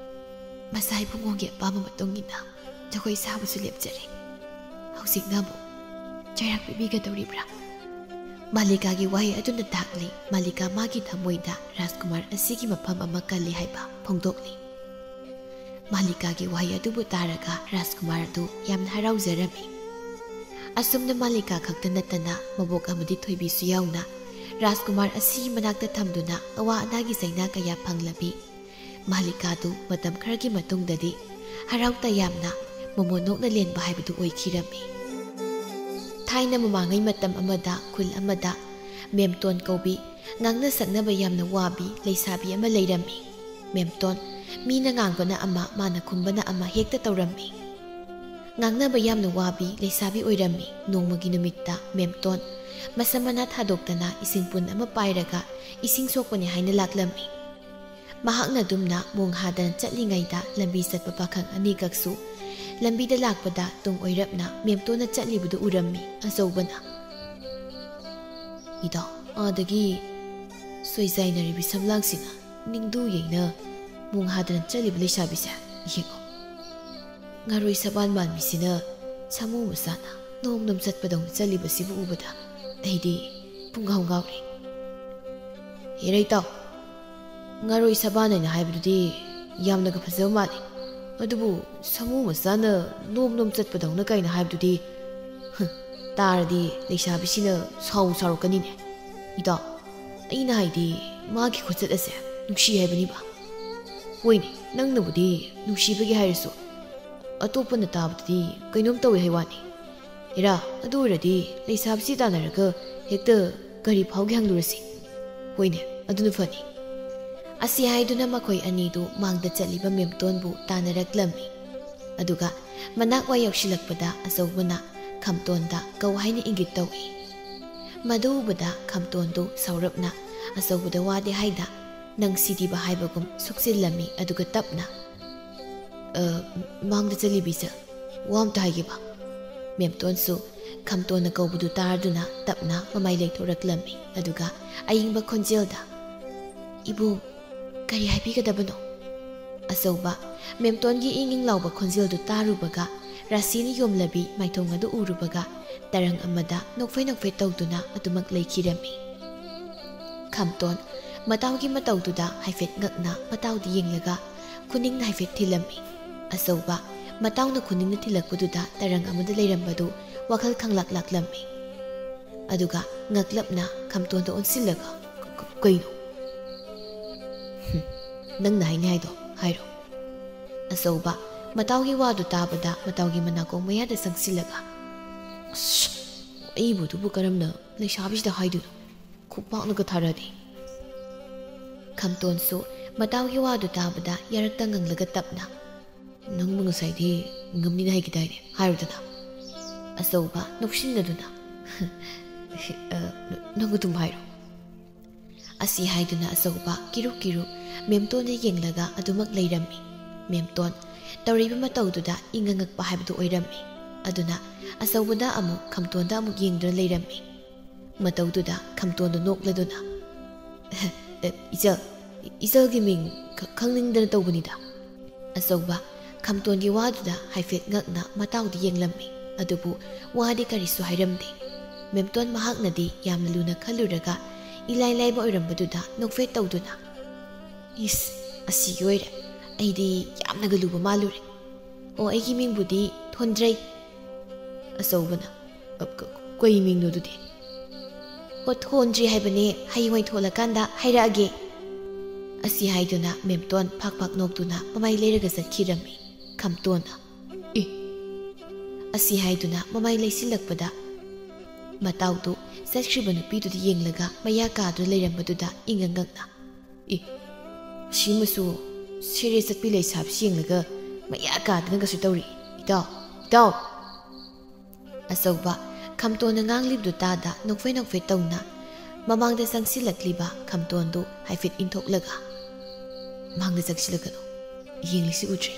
ꯃꯆꯥ ꯏꯕꯨꯡꯉꯣꯒꯤ ꯑꯄꯥꯝꯕ ꯃꯇꯨꯡ ꯏꯟꯅ ꯖꯒꯣꯏ ꯁꯥꯕꯁꯨ ꯂꯦꯞꯆꯔꯦ꯫ ꯍꯧꯖꯤꯛꯅ ꯑꯃꯨꯛ ꯆꯩꯔꯥꯛ ꯄꯤꯕꯤꯒꯗꯧꯔꯤꯕ꯭ꯔꯥ?" ꯃꯥꯂꯤꯀꯥꯒꯤ ꯋꯥꯍꯩ ꯑꯗꯨꯅ ꯇꯥꯛꯂꯤ, ꯃꯥꯂꯤꯀꯥ ꯃꯥꯒꯤ ꯊꯃꯣꯏꯗ ꯔꯥꯖꯀꯨꯃꯥꯔ ꯑꯁꯤꯒꯤ ꯃꯐꯝ ꯑꯃ ꯀꯜꯂꯤ ꯍꯥꯏꯕ ꯐꯣꯡꯗꯣꯛꯂꯤ꯫ ꯃꯥꯂꯤꯀꯥꯒꯤ ꯋꯥꯍꯩ ꯑꯗꯨꯕꯨ ꯇꯥꯔꯒ ꯔꯥꯖꯀꯨꯃꯥꯔ ꯑꯗꯨ ꯌꯥꯝꯅ ꯍꯔꯥꯎꯖꯔꯝꯃꯤ꯫ ꯑꯁꯨꯝꯅ ꯃꯥꯂꯤꯀꯥ ꯈꯛꯇ ꯅꯠꯇꯅ ꯃꯕꯣꯛ ꯑꯃꯗꯤ ꯊꯣꯏꯕꯤꯁꯨ ꯌꯥꯎꯅ ꯔꯥꯖꯀꯨꯃꯥꯔ ꯑꯁꯤꯒꯤ ꯃꯅꯥꯛꯇ ꯊꯝꯗꯨꯅ ꯑꯋꯥ ꯑꯅꯥꯒꯤ ꯆꯩꯅꯥ ꯀꯌꯥ ꯐꯪꯂꯕꯤ ꯃꯥꯂꯤꯀꯥꯗꯨ ꯃꯇꯝ ꯈꯔꯒꯤ ꯃꯇꯨꯡꯗꯗꯤ ꯍꯔꯥꯎ ꯇꯌꯥꯝꯅ ꯃꯃꯣꯟ ꯅꯣꯛꯅ ꯂꯦꯟꯕ ꯍꯥꯏꯕꯗꯨ ꯑꯣꯏꯈꯤꯔꯝꯃꯤ꯫ ꯊꯥꯏꯅ ꯃꯃꯥꯡꯉꯩ ꯃꯇꯝ ꯑꯃꯗ ꯈꯨꯜ ꯑꯃꯗ ꯃꯦꯝꯇꯣꯟ ꯀꯧꯕꯤ, ꯉꯥꯡꯅ ꯁꯛꯅꯕ ꯌꯥꯝꯅ ꯋꯥꯕꯤ ꯂꯩꯁꯥꯕꯤ ꯑꯃ ꯂꯩꯔꯝꯃꯤ꯫ ꯃꯦꯝꯇꯣꯟ, ꯃꯤꯅ ꯉꯥꯡꯕꯅ ꯑꯃ, ꯃꯥꯅ ꯈꯨꯝꯕꯅ ꯑꯃ ꯍꯦꯛꯇ ꯇꯧꯔꯝꯃꯤ꯫ ꯉꯥꯡꯅꯕ ꯌꯥꯝꯅ ꯋꯥꯕꯤ ꯂꯩꯁꯥꯕꯤ ꯑꯣꯏꯔꯝꯃꯤ꯫ ꯅꯣꯡꯃꯒꯤ ꯅꯨꯃꯤꯠꯇ ꯃꯦꯝꯇꯣꯟ ꯃꯁꯝ ꯃꯅꯥ ꯊꯥꯗꯣꯛꯇꯅ ꯏꯁꯤꯡ ꯄꯨꯟ ꯑꯃ ꯄꯥꯏꯔꯒ ꯏꯁꯤꯡ ꯁꯣꯛꯄꯅꯤ ꯍꯥꯏꯅ ꯂꯥꯛꯂꯝꯃꯤ꯫ ꯃꯍꯥꯛꯅ ꯑꯗꯨꯝꯅ ꯃꯣꯡ ꯍꯥꯗꯅ ꯆꯠꯂꯤꯉꯩꯗ ꯂꯝꯕꯤ ꯆꯠꯄ ꯄꯥꯈꯪ ꯑꯅꯤꯈꯛꯁꯨ ꯂꯝꯕꯤꯗ ꯂꯥꯛꯄꯗ ꯇꯨꯡ ꯑꯣꯏꯔꯞꯅ ꯃꯦꯝꯇꯣꯟꯅ ꯆꯠꯂꯤꯕꯗꯨ ꯎꯔꯝꯃꯤ꯫ ꯑꯆꯧꯕꯅ, "ꯏꯇꯥꯎ, ꯑꯥꯗꯒꯤ ꯁꯣꯏꯖꯥꯏꯅꯔꯤꯕꯤ ꯁꯝꯂꯥꯡꯁꯤꯅ ꯅꯤꯡꯗꯨ ꯌꯩꯅ ꯃꯣꯡ ꯍꯥꯗꯅ ꯆꯠꯂꯤꯕ ꯂꯩꯁꯥꯕꯤꯁꯦ ꯌꯦꯡꯉꯣ꯫ ꯉꯥꯔꯣꯏ ꯁꯕꯥꯟ ꯃꯥꯟꯕꯤꯁꯤꯅ ꯁꯥꯃꯨ ꯃꯆꯥꯅ ꯅꯣꯝ ꯅꯣꯝ ꯆꯠꯄꯗꯧꯅ ꯆꯠꯂꯤꯕꯁꯤꯕꯨ ꯎꯕꯗ ꯑꯩꯗꯤ ꯄꯨꯡꯉꯥꯎ ꯉꯥꯎꯔꯦ꯫ ꯍꯦꯔꯥ ꯏꯇꯥꯎ, ꯉꯥꯔꯣꯏ ꯁꯕꯥꯟ ꯍꯥꯏꯅ ꯍꯥꯏꯕꯗꯨꯗꯤ ꯌꯥꯝꯅꯒ ꯐꯖꯕ ꯃꯥꯜꯂꯤ꯫ ꯑꯗꯨꯕꯨ ꯁꯥꯃꯨ ꯃꯆꯥꯅ ꯅꯣꯝ ꯅꯣꯝ ꯆꯠꯄꯗꯧꯅ ꯀꯥꯏꯅ ꯍꯥꯏꯕꯗꯨꯗꯤ, ꯍ, ꯇꯥꯔꯗꯤ ꯂꯩꯁꯥꯕꯤꯁꯤꯅ ꯁꯥꯎ ꯁꯥꯎꯔꯛꯀꯅꯤꯅꯦ꯫ ꯏꯇꯥꯎ, ꯑꯩꯅ ꯍꯥꯏꯗꯤ ꯃꯥꯒꯤ ꯈꯨꯆꯠ ꯑꯁꯦ ꯅꯨꯡꯁꯤ ꯍꯥꯏꯕꯅꯤꯕ꯫ ꯍꯣꯏꯅꯦ, ꯅꯪꯅꯕꯨꯗꯤ ꯅꯨꯡꯁꯤꯕꯒꯤ ꯍꯥꯏꯔꯁꯨ, ꯑꯇꯣꯞꯄꯅ ꯇꯥꯕꯗꯗꯤ ꯀꯩꯅꯣꯝ ꯇꯧꯏ ꯍꯥꯏ ꯋꯥꯅꯤ꯫ ꯏꯔꯥ, ꯑꯗꯨ ꯑꯣꯏꯔꯗꯤ ꯂꯩꯁꯥꯕꯤꯁꯤ ꯇꯥꯟꯅꯔꯒ ꯍꯦꯛꯇ ꯀꯔꯤ ꯐꯥꯎꯒꯦ ꯍꯪꯂꯨꯔꯁꯤ꯫ ꯍꯣꯏꯅꯦ, ꯑꯗꯨꯅ ꯐꯅꯤ꯫ ꯑꯁꯤ ꯍꯥꯏꯗꯨꯅ ꯃꯈꯣꯏ ꯑꯅꯤꯗꯨ ꯃꯥꯡꯗ ꯆꯠꯂꯤꯕ ꯃꯦꯝꯇꯣꯟꯕꯨ ꯇꯥꯟꯅꯔꯛꯂꯝꯃꯤ꯫ ꯑꯗꯨꯒ ꯃꯅꯥꯛ ꯋꯥꯏ ꯌꯧꯁꯤꯜꯂꯛꯄꯗ ꯑꯆꯧꯕꯅ ꯈꯝꯇꯣꯟꯗ ꯀꯧ ꯍꯥꯏꯅ ꯏꯪꯒꯤꯠ ꯇꯧꯏ꯫ ꯃꯗꯨ ꯎꯕꯗ ꯈꯝꯇꯣꯟꯗꯨ ꯁꯥꯎꯔꯞꯅ ꯑꯆꯧꯕꯗ ꯋꯥꯗꯤ ꯍꯥꯏꯗ ꯅꯪ ꯁꯤꯗꯤꯕ ꯍꯥꯏꯕꯒꯨꯝ ꯁꯨꯛꯆꯤꯜꯂꯝꯃꯤ꯫ ꯑꯗꯨꯒ ꯇꯞꯅ, "ꯑ, ꯃꯥꯡꯗ ꯆꯠꯂꯤꯕꯤꯁꯦ, ꯋꯥ ꯑꯝꯇ ꯍꯥꯏꯒꯦꯕ꯫" ꯃꯦꯝꯇꯣꯟꯁꯨ ꯈꯝꯇꯣꯟꯅ ꯀꯧꯕꯗꯨ ꯇꯥꯔꯗꯨꯅ ꯇꯞꯅ ꯃꯃꯥꯏ ꯂꯩꯊꯣꯔꯛꯂꯝꯃꯤ꯫ ꯑꯗꯨꯒ ꯑꯏꯪꯕ ꯈꯣꯟꯖꯦꯜꯗ, "ꯏꯕꯨꯡ, ꯀꯔꯤ ꯍꯥꯏꯕꯤꯒꯗꯕꯅꯣ?" ꯑꯆꯧꯕ ꯃꯦꯝꯇꯣꯟꯒꯤ ꯏꯪ ꯏꯪ ꯂꯥꯎꯕ ꯈꯣꯟꯖꯦꯜꯗꯨ ꯇꯥꯔꯨꯕꯒ, ꯔꯥꯁꯤꯅ ꯌꯣꯝꯂꯕꯤ ꯃꯥꯏꯊꯣꯡ ꯑꯗꯨ ꯎꯔꯨꯕꯒ, ꯇꯔꯪ ꯑꯃꯗ ꯅꯣꯛꯐꯦ ꯅꯣꯛꯐꯦ ꯇꯧꯗꯨꯅ ꯑꯗꯨꯃꯛ ꯂꯩꯈꯤꯔꯝꯃꯤ꯫ ꯈꯝꯇꯣꯟ ꯃꯇꯥꯎꯒꯤ ꯃꯇꯧꯗꯨꯗ ꯍꯥꯏꯐꯦꯠ ꯉꯛꯅ ꯃꯇꯥꯎꯗ ꯌꯦꯡꯂꯒ ꯈꯨꯅꯤꯡꯅ ꯍꯥꯏꯐꯦꯠ ꯊꯤꯜꯂꯝꯃꯤ꯫ ꯑꯆꯧꯕ ꯃꯇꯥꯎꯅ ꯈꯨꯅꯤꯡꯅ ꯊꯤꯜꯂꯛꯄꯗꯨꯗ ꯇꯔꯪ ꯑꯃꯗ ꯂꯩꯔꯝꯕꯗꯨ ꯋꯥꯈꯜ ꯈꯪꯂꯥꯛ ꯂꯥꯛꯂꯝꯃꯤ꯫ ꯑꯗꯨꯒ ꯉꯛꯂꯞꯅ ꯈꯝꯇꯣꯟꯗ ꯑꯣꯟꯁꯤꯜꯂꯒ, "ꯀ-, ꯀ-, ꯀꯩꯅꯣ?" "ꯍꯨꯝ, "ꯅꯪꯅ ꯍꯥꯏꯅꯤ ꯍꯥꯏꯗꯣ ꯍꯥꯏꯔꯣ꯫" ꯑꯆꯧꯕ ꯃꯇꯥꯎꯒꯤ ꯋꯥꯗꯨ ꯇꯥꯕꯗ ꯃꯇꯥꯎꯒꯤ ꯃꯅꯥꯀꯣꯡ ꯃꯌꯥꯗ ꯆꯪꯁꯤꯜꯂꯒ, "ꯑꯁ, ꯑꯩꯕꯨ ꯑꯗꯨꯕꯨ ꯀꯔꯝꯅ ꯂꯩꯁꯥꯕꯤꯁꯤꯗ ꯍꯥꯏꯗꯣꯏꯅꯣ? ꯈꯨꯄꯥꯛꯅꯒ ꯊꯥꯔꯗꯤ!" ꯈꯝꯇꯣꯟꯁꯨ ꯃꯇꯥꯎꯒꯤ ꯋꯥꯗꯨ ꯇꯥꯕꯗ ꯌꯥꯔꯛꯇ ꯉꯪꯂꯒ ꯇꯞꯅ, "ꯅꯪꯕꯨ ꯉꯁꯥꯏꯗꯤ ꯉꯝꯅꯤꯅ ꯍꯥꯏꯈꯤꯗꯥꯏꯅꯦ? ꯍꯥꯏꯔꯨꯗꯅ꯫" ꯑꯆꯧꯕ ꯅꯣꯛꯁꯤꯟꯅꯗꯨꯅ, "ꯑ, ꯅꯪ ꯑꯗꯨꯝ ꯍꯥꯏꯔꯣ꯫" ꯑꯁꯤ ꯍꯥꯏꯗꯨꯅ ꯑꯆꯧꯕ ꯀꯤꯔꯨꯛ ꯀꯤꯔꯨꯛ ꯃꯦꯝꯇꯣꯟꯗ ꯌꯦꯡꯂꯒ ꯑꯗꯨꯃꯛ ꯂꯩꯔꯝꯃꯤ꯫ ꯃꯦꯝꯇꯣꯟ ꯇꯧꯔꯤꯕ ꯃꯇꯧꯗꯨꯗ ꯏꯉꯛ ꯉꯛꯄ ꯍꯥꯏꯕꯗꯨ ꯑꯣꯏꯔꯝꯃꯤ꯫ ꯑꯗꯨꯅ ꯑꯆꯧꯕꯗ ꯑꯃꯨꯛ ꯈꯝꯇꯣꯟꯗ ꯑꯃꯨꯛ ꯌꯦꯡꯗꯨꯅ ꯂꯩꯔꯝꯃꯤ꯫ ꯃꯇꯧꯗꯨꯗ ꯈꯝꯇꯣꯟꯗꯨ ꯅꯣꯛꯂꯗꯨꯅ, "ꯏꯆꯜ, ꯏꯆꯜꯒꯤ ꯃꯤꯡ ꯈ-, ꯈꯪꯅꯤꯡꯗꯅ ꯇꯧꯕꯅꯤꯗ꯫" ꯑꯆꯧꯕ ꯈꯝꯇꯣꯟꯒꯤ ꯋꯥꯗꯨꯗ ꯍꯥꯏꯐꯦꯠ ꯉꯛꯅ ꯃꯇꯥꯎꯗ ꯌꯦꯡꯂꯝꯃꯤ꯫ ꯑꯗꯨꯕꯨ ꯋꯥꯗꯤ ꯀꯔꯤꯁꯨ ꯍꯥꯏꯔꯝꯗꯦ꯫ ꯃꯦꯝꯇꯣꯟ ꯃꯍꯥꯛꯅꯗꯤ ꯌꯥꯝꯅ ꯂꯨꯅ ꯈꯜꯂꯨꯔꯒ ꯏꯂꯥꯏ ꯂꯥꯏꯕ ꯑꯣꯏꯔꯝꯕꯗꯨꯗ ꯅꯣꯛꯐꯦꯠ ꯇꯧꯗꯨꯅ, "ꯏꯁ, ꯑꯁꯤꯒꯤ ꯑꯣꯏꯔꯦ꯫ ꯑꯩꯗꯤ ꯌꯥꯝꯅꯒ ꯂꯨꯕ ꯃꯥꯜꯂꯨꯔꯦ꯫ ꯑꯣ, ꯑꯩꯒꯤ ꯃꯤꯡꯕꯨꯗꯤ ꯊꯣꯟꯗ꯭ꯔꯩ꯫" ꯑꯆꯧꯕꯅ, "ꯑ, ꯀ-, ꯀꯩ ꯃꯤꯡꯅꯣ ꯑꯗꯨꯗꯤ?" "ꯑꯣ, ꯊꯣꯟꯗ꯭ꯔꯤ ꯍꯥꯏꯕꯅꯦ, ꯍꯌꯦꯡꯋꯥꯏ ꯊꯣꯜꯂꯀꯥꯟꯗ ꯍꯥꯏꯔꯛꯑꯒꯦ꯫" ꯑꯁꯤ ꯍꯥꯏꯗꯨꯅ ꯃꯦꯝꯇꯣꯟ ꯐꯥꯛ ꯐꯥꯛ ꯅꯣꯛꯇꯨꯅ ꯃꯃꯥꯏ ꯂꯩꯔꯒ ꯆꯠꯈꯤꯔꯝꯃꯤ꯫ ꯈꯝꯇꯣꯟꯅ, "ꯑꯦ, ꯑꯁꯤ ꯍꯥꯏꯗꯨꯅ ꯃꯃꯥꯏ ꯂꯩꯁꯤꯜꯂꯛꯄꯗ ꯃꯇꯥꯎꯗꯨ ꯆꯠꯈ꯭ꯔꯤꯕ ꯅꯨꯄꯤꯗꯨꯗ ꯌꯦꯡꯂꯒ ꯃꯌꯥ ꯀꯥꯗꯨꯅ ꯂꯩꯔꯝꯕꯗꯨꯗ ꯏꯉꯛ ꯉꯛꯅ, "ꯑꯦ, ꯑꯁꯤꯃꯁꯨ ꯁꯦꯔꯦ ꯆꯠꯄꯤ ꯂꯩꯁꯥꯕꯤꯁꯤ ꯌꯦꯡꯂꯒ ꯃꯌꯥ ꯀꯥꯗꯅ ꯀꯩꯁꯨ ꯇꯧꯔꯤ꯫ ꯏꯇꯥꯎ, ꯏꯇꯥꯎ!" ꯑꯆꯧꯕ ꯈꯝꯇꯣꯟꯅ ꯉꯥꯡꯂꯤꯕꯗꯨ ꯇꯥꯗ ꯅꯣꯛꯐꯦ ꯅꯣꯛꯐꯦ ꯇꯧꯅ ꯃꯃꯥꯡꯗ ꯆꯪꯁꯤꯜꯂꯛꯂꯤꯕ ꯈꯝꯇꯣꯟꯗꯨ ꯍꯥꯏꯐꯦꯠ ꯏꯟꯊꯣꯛꯂꯒ, "ꯃꯥꯡꯗ ꯆꯪꯁꯤꯜꯂꯒꯅꯨ, ꯌꯦꯡꯂꯤꯁꯤ ꯎꯗ꯭ꯔꯦ꯫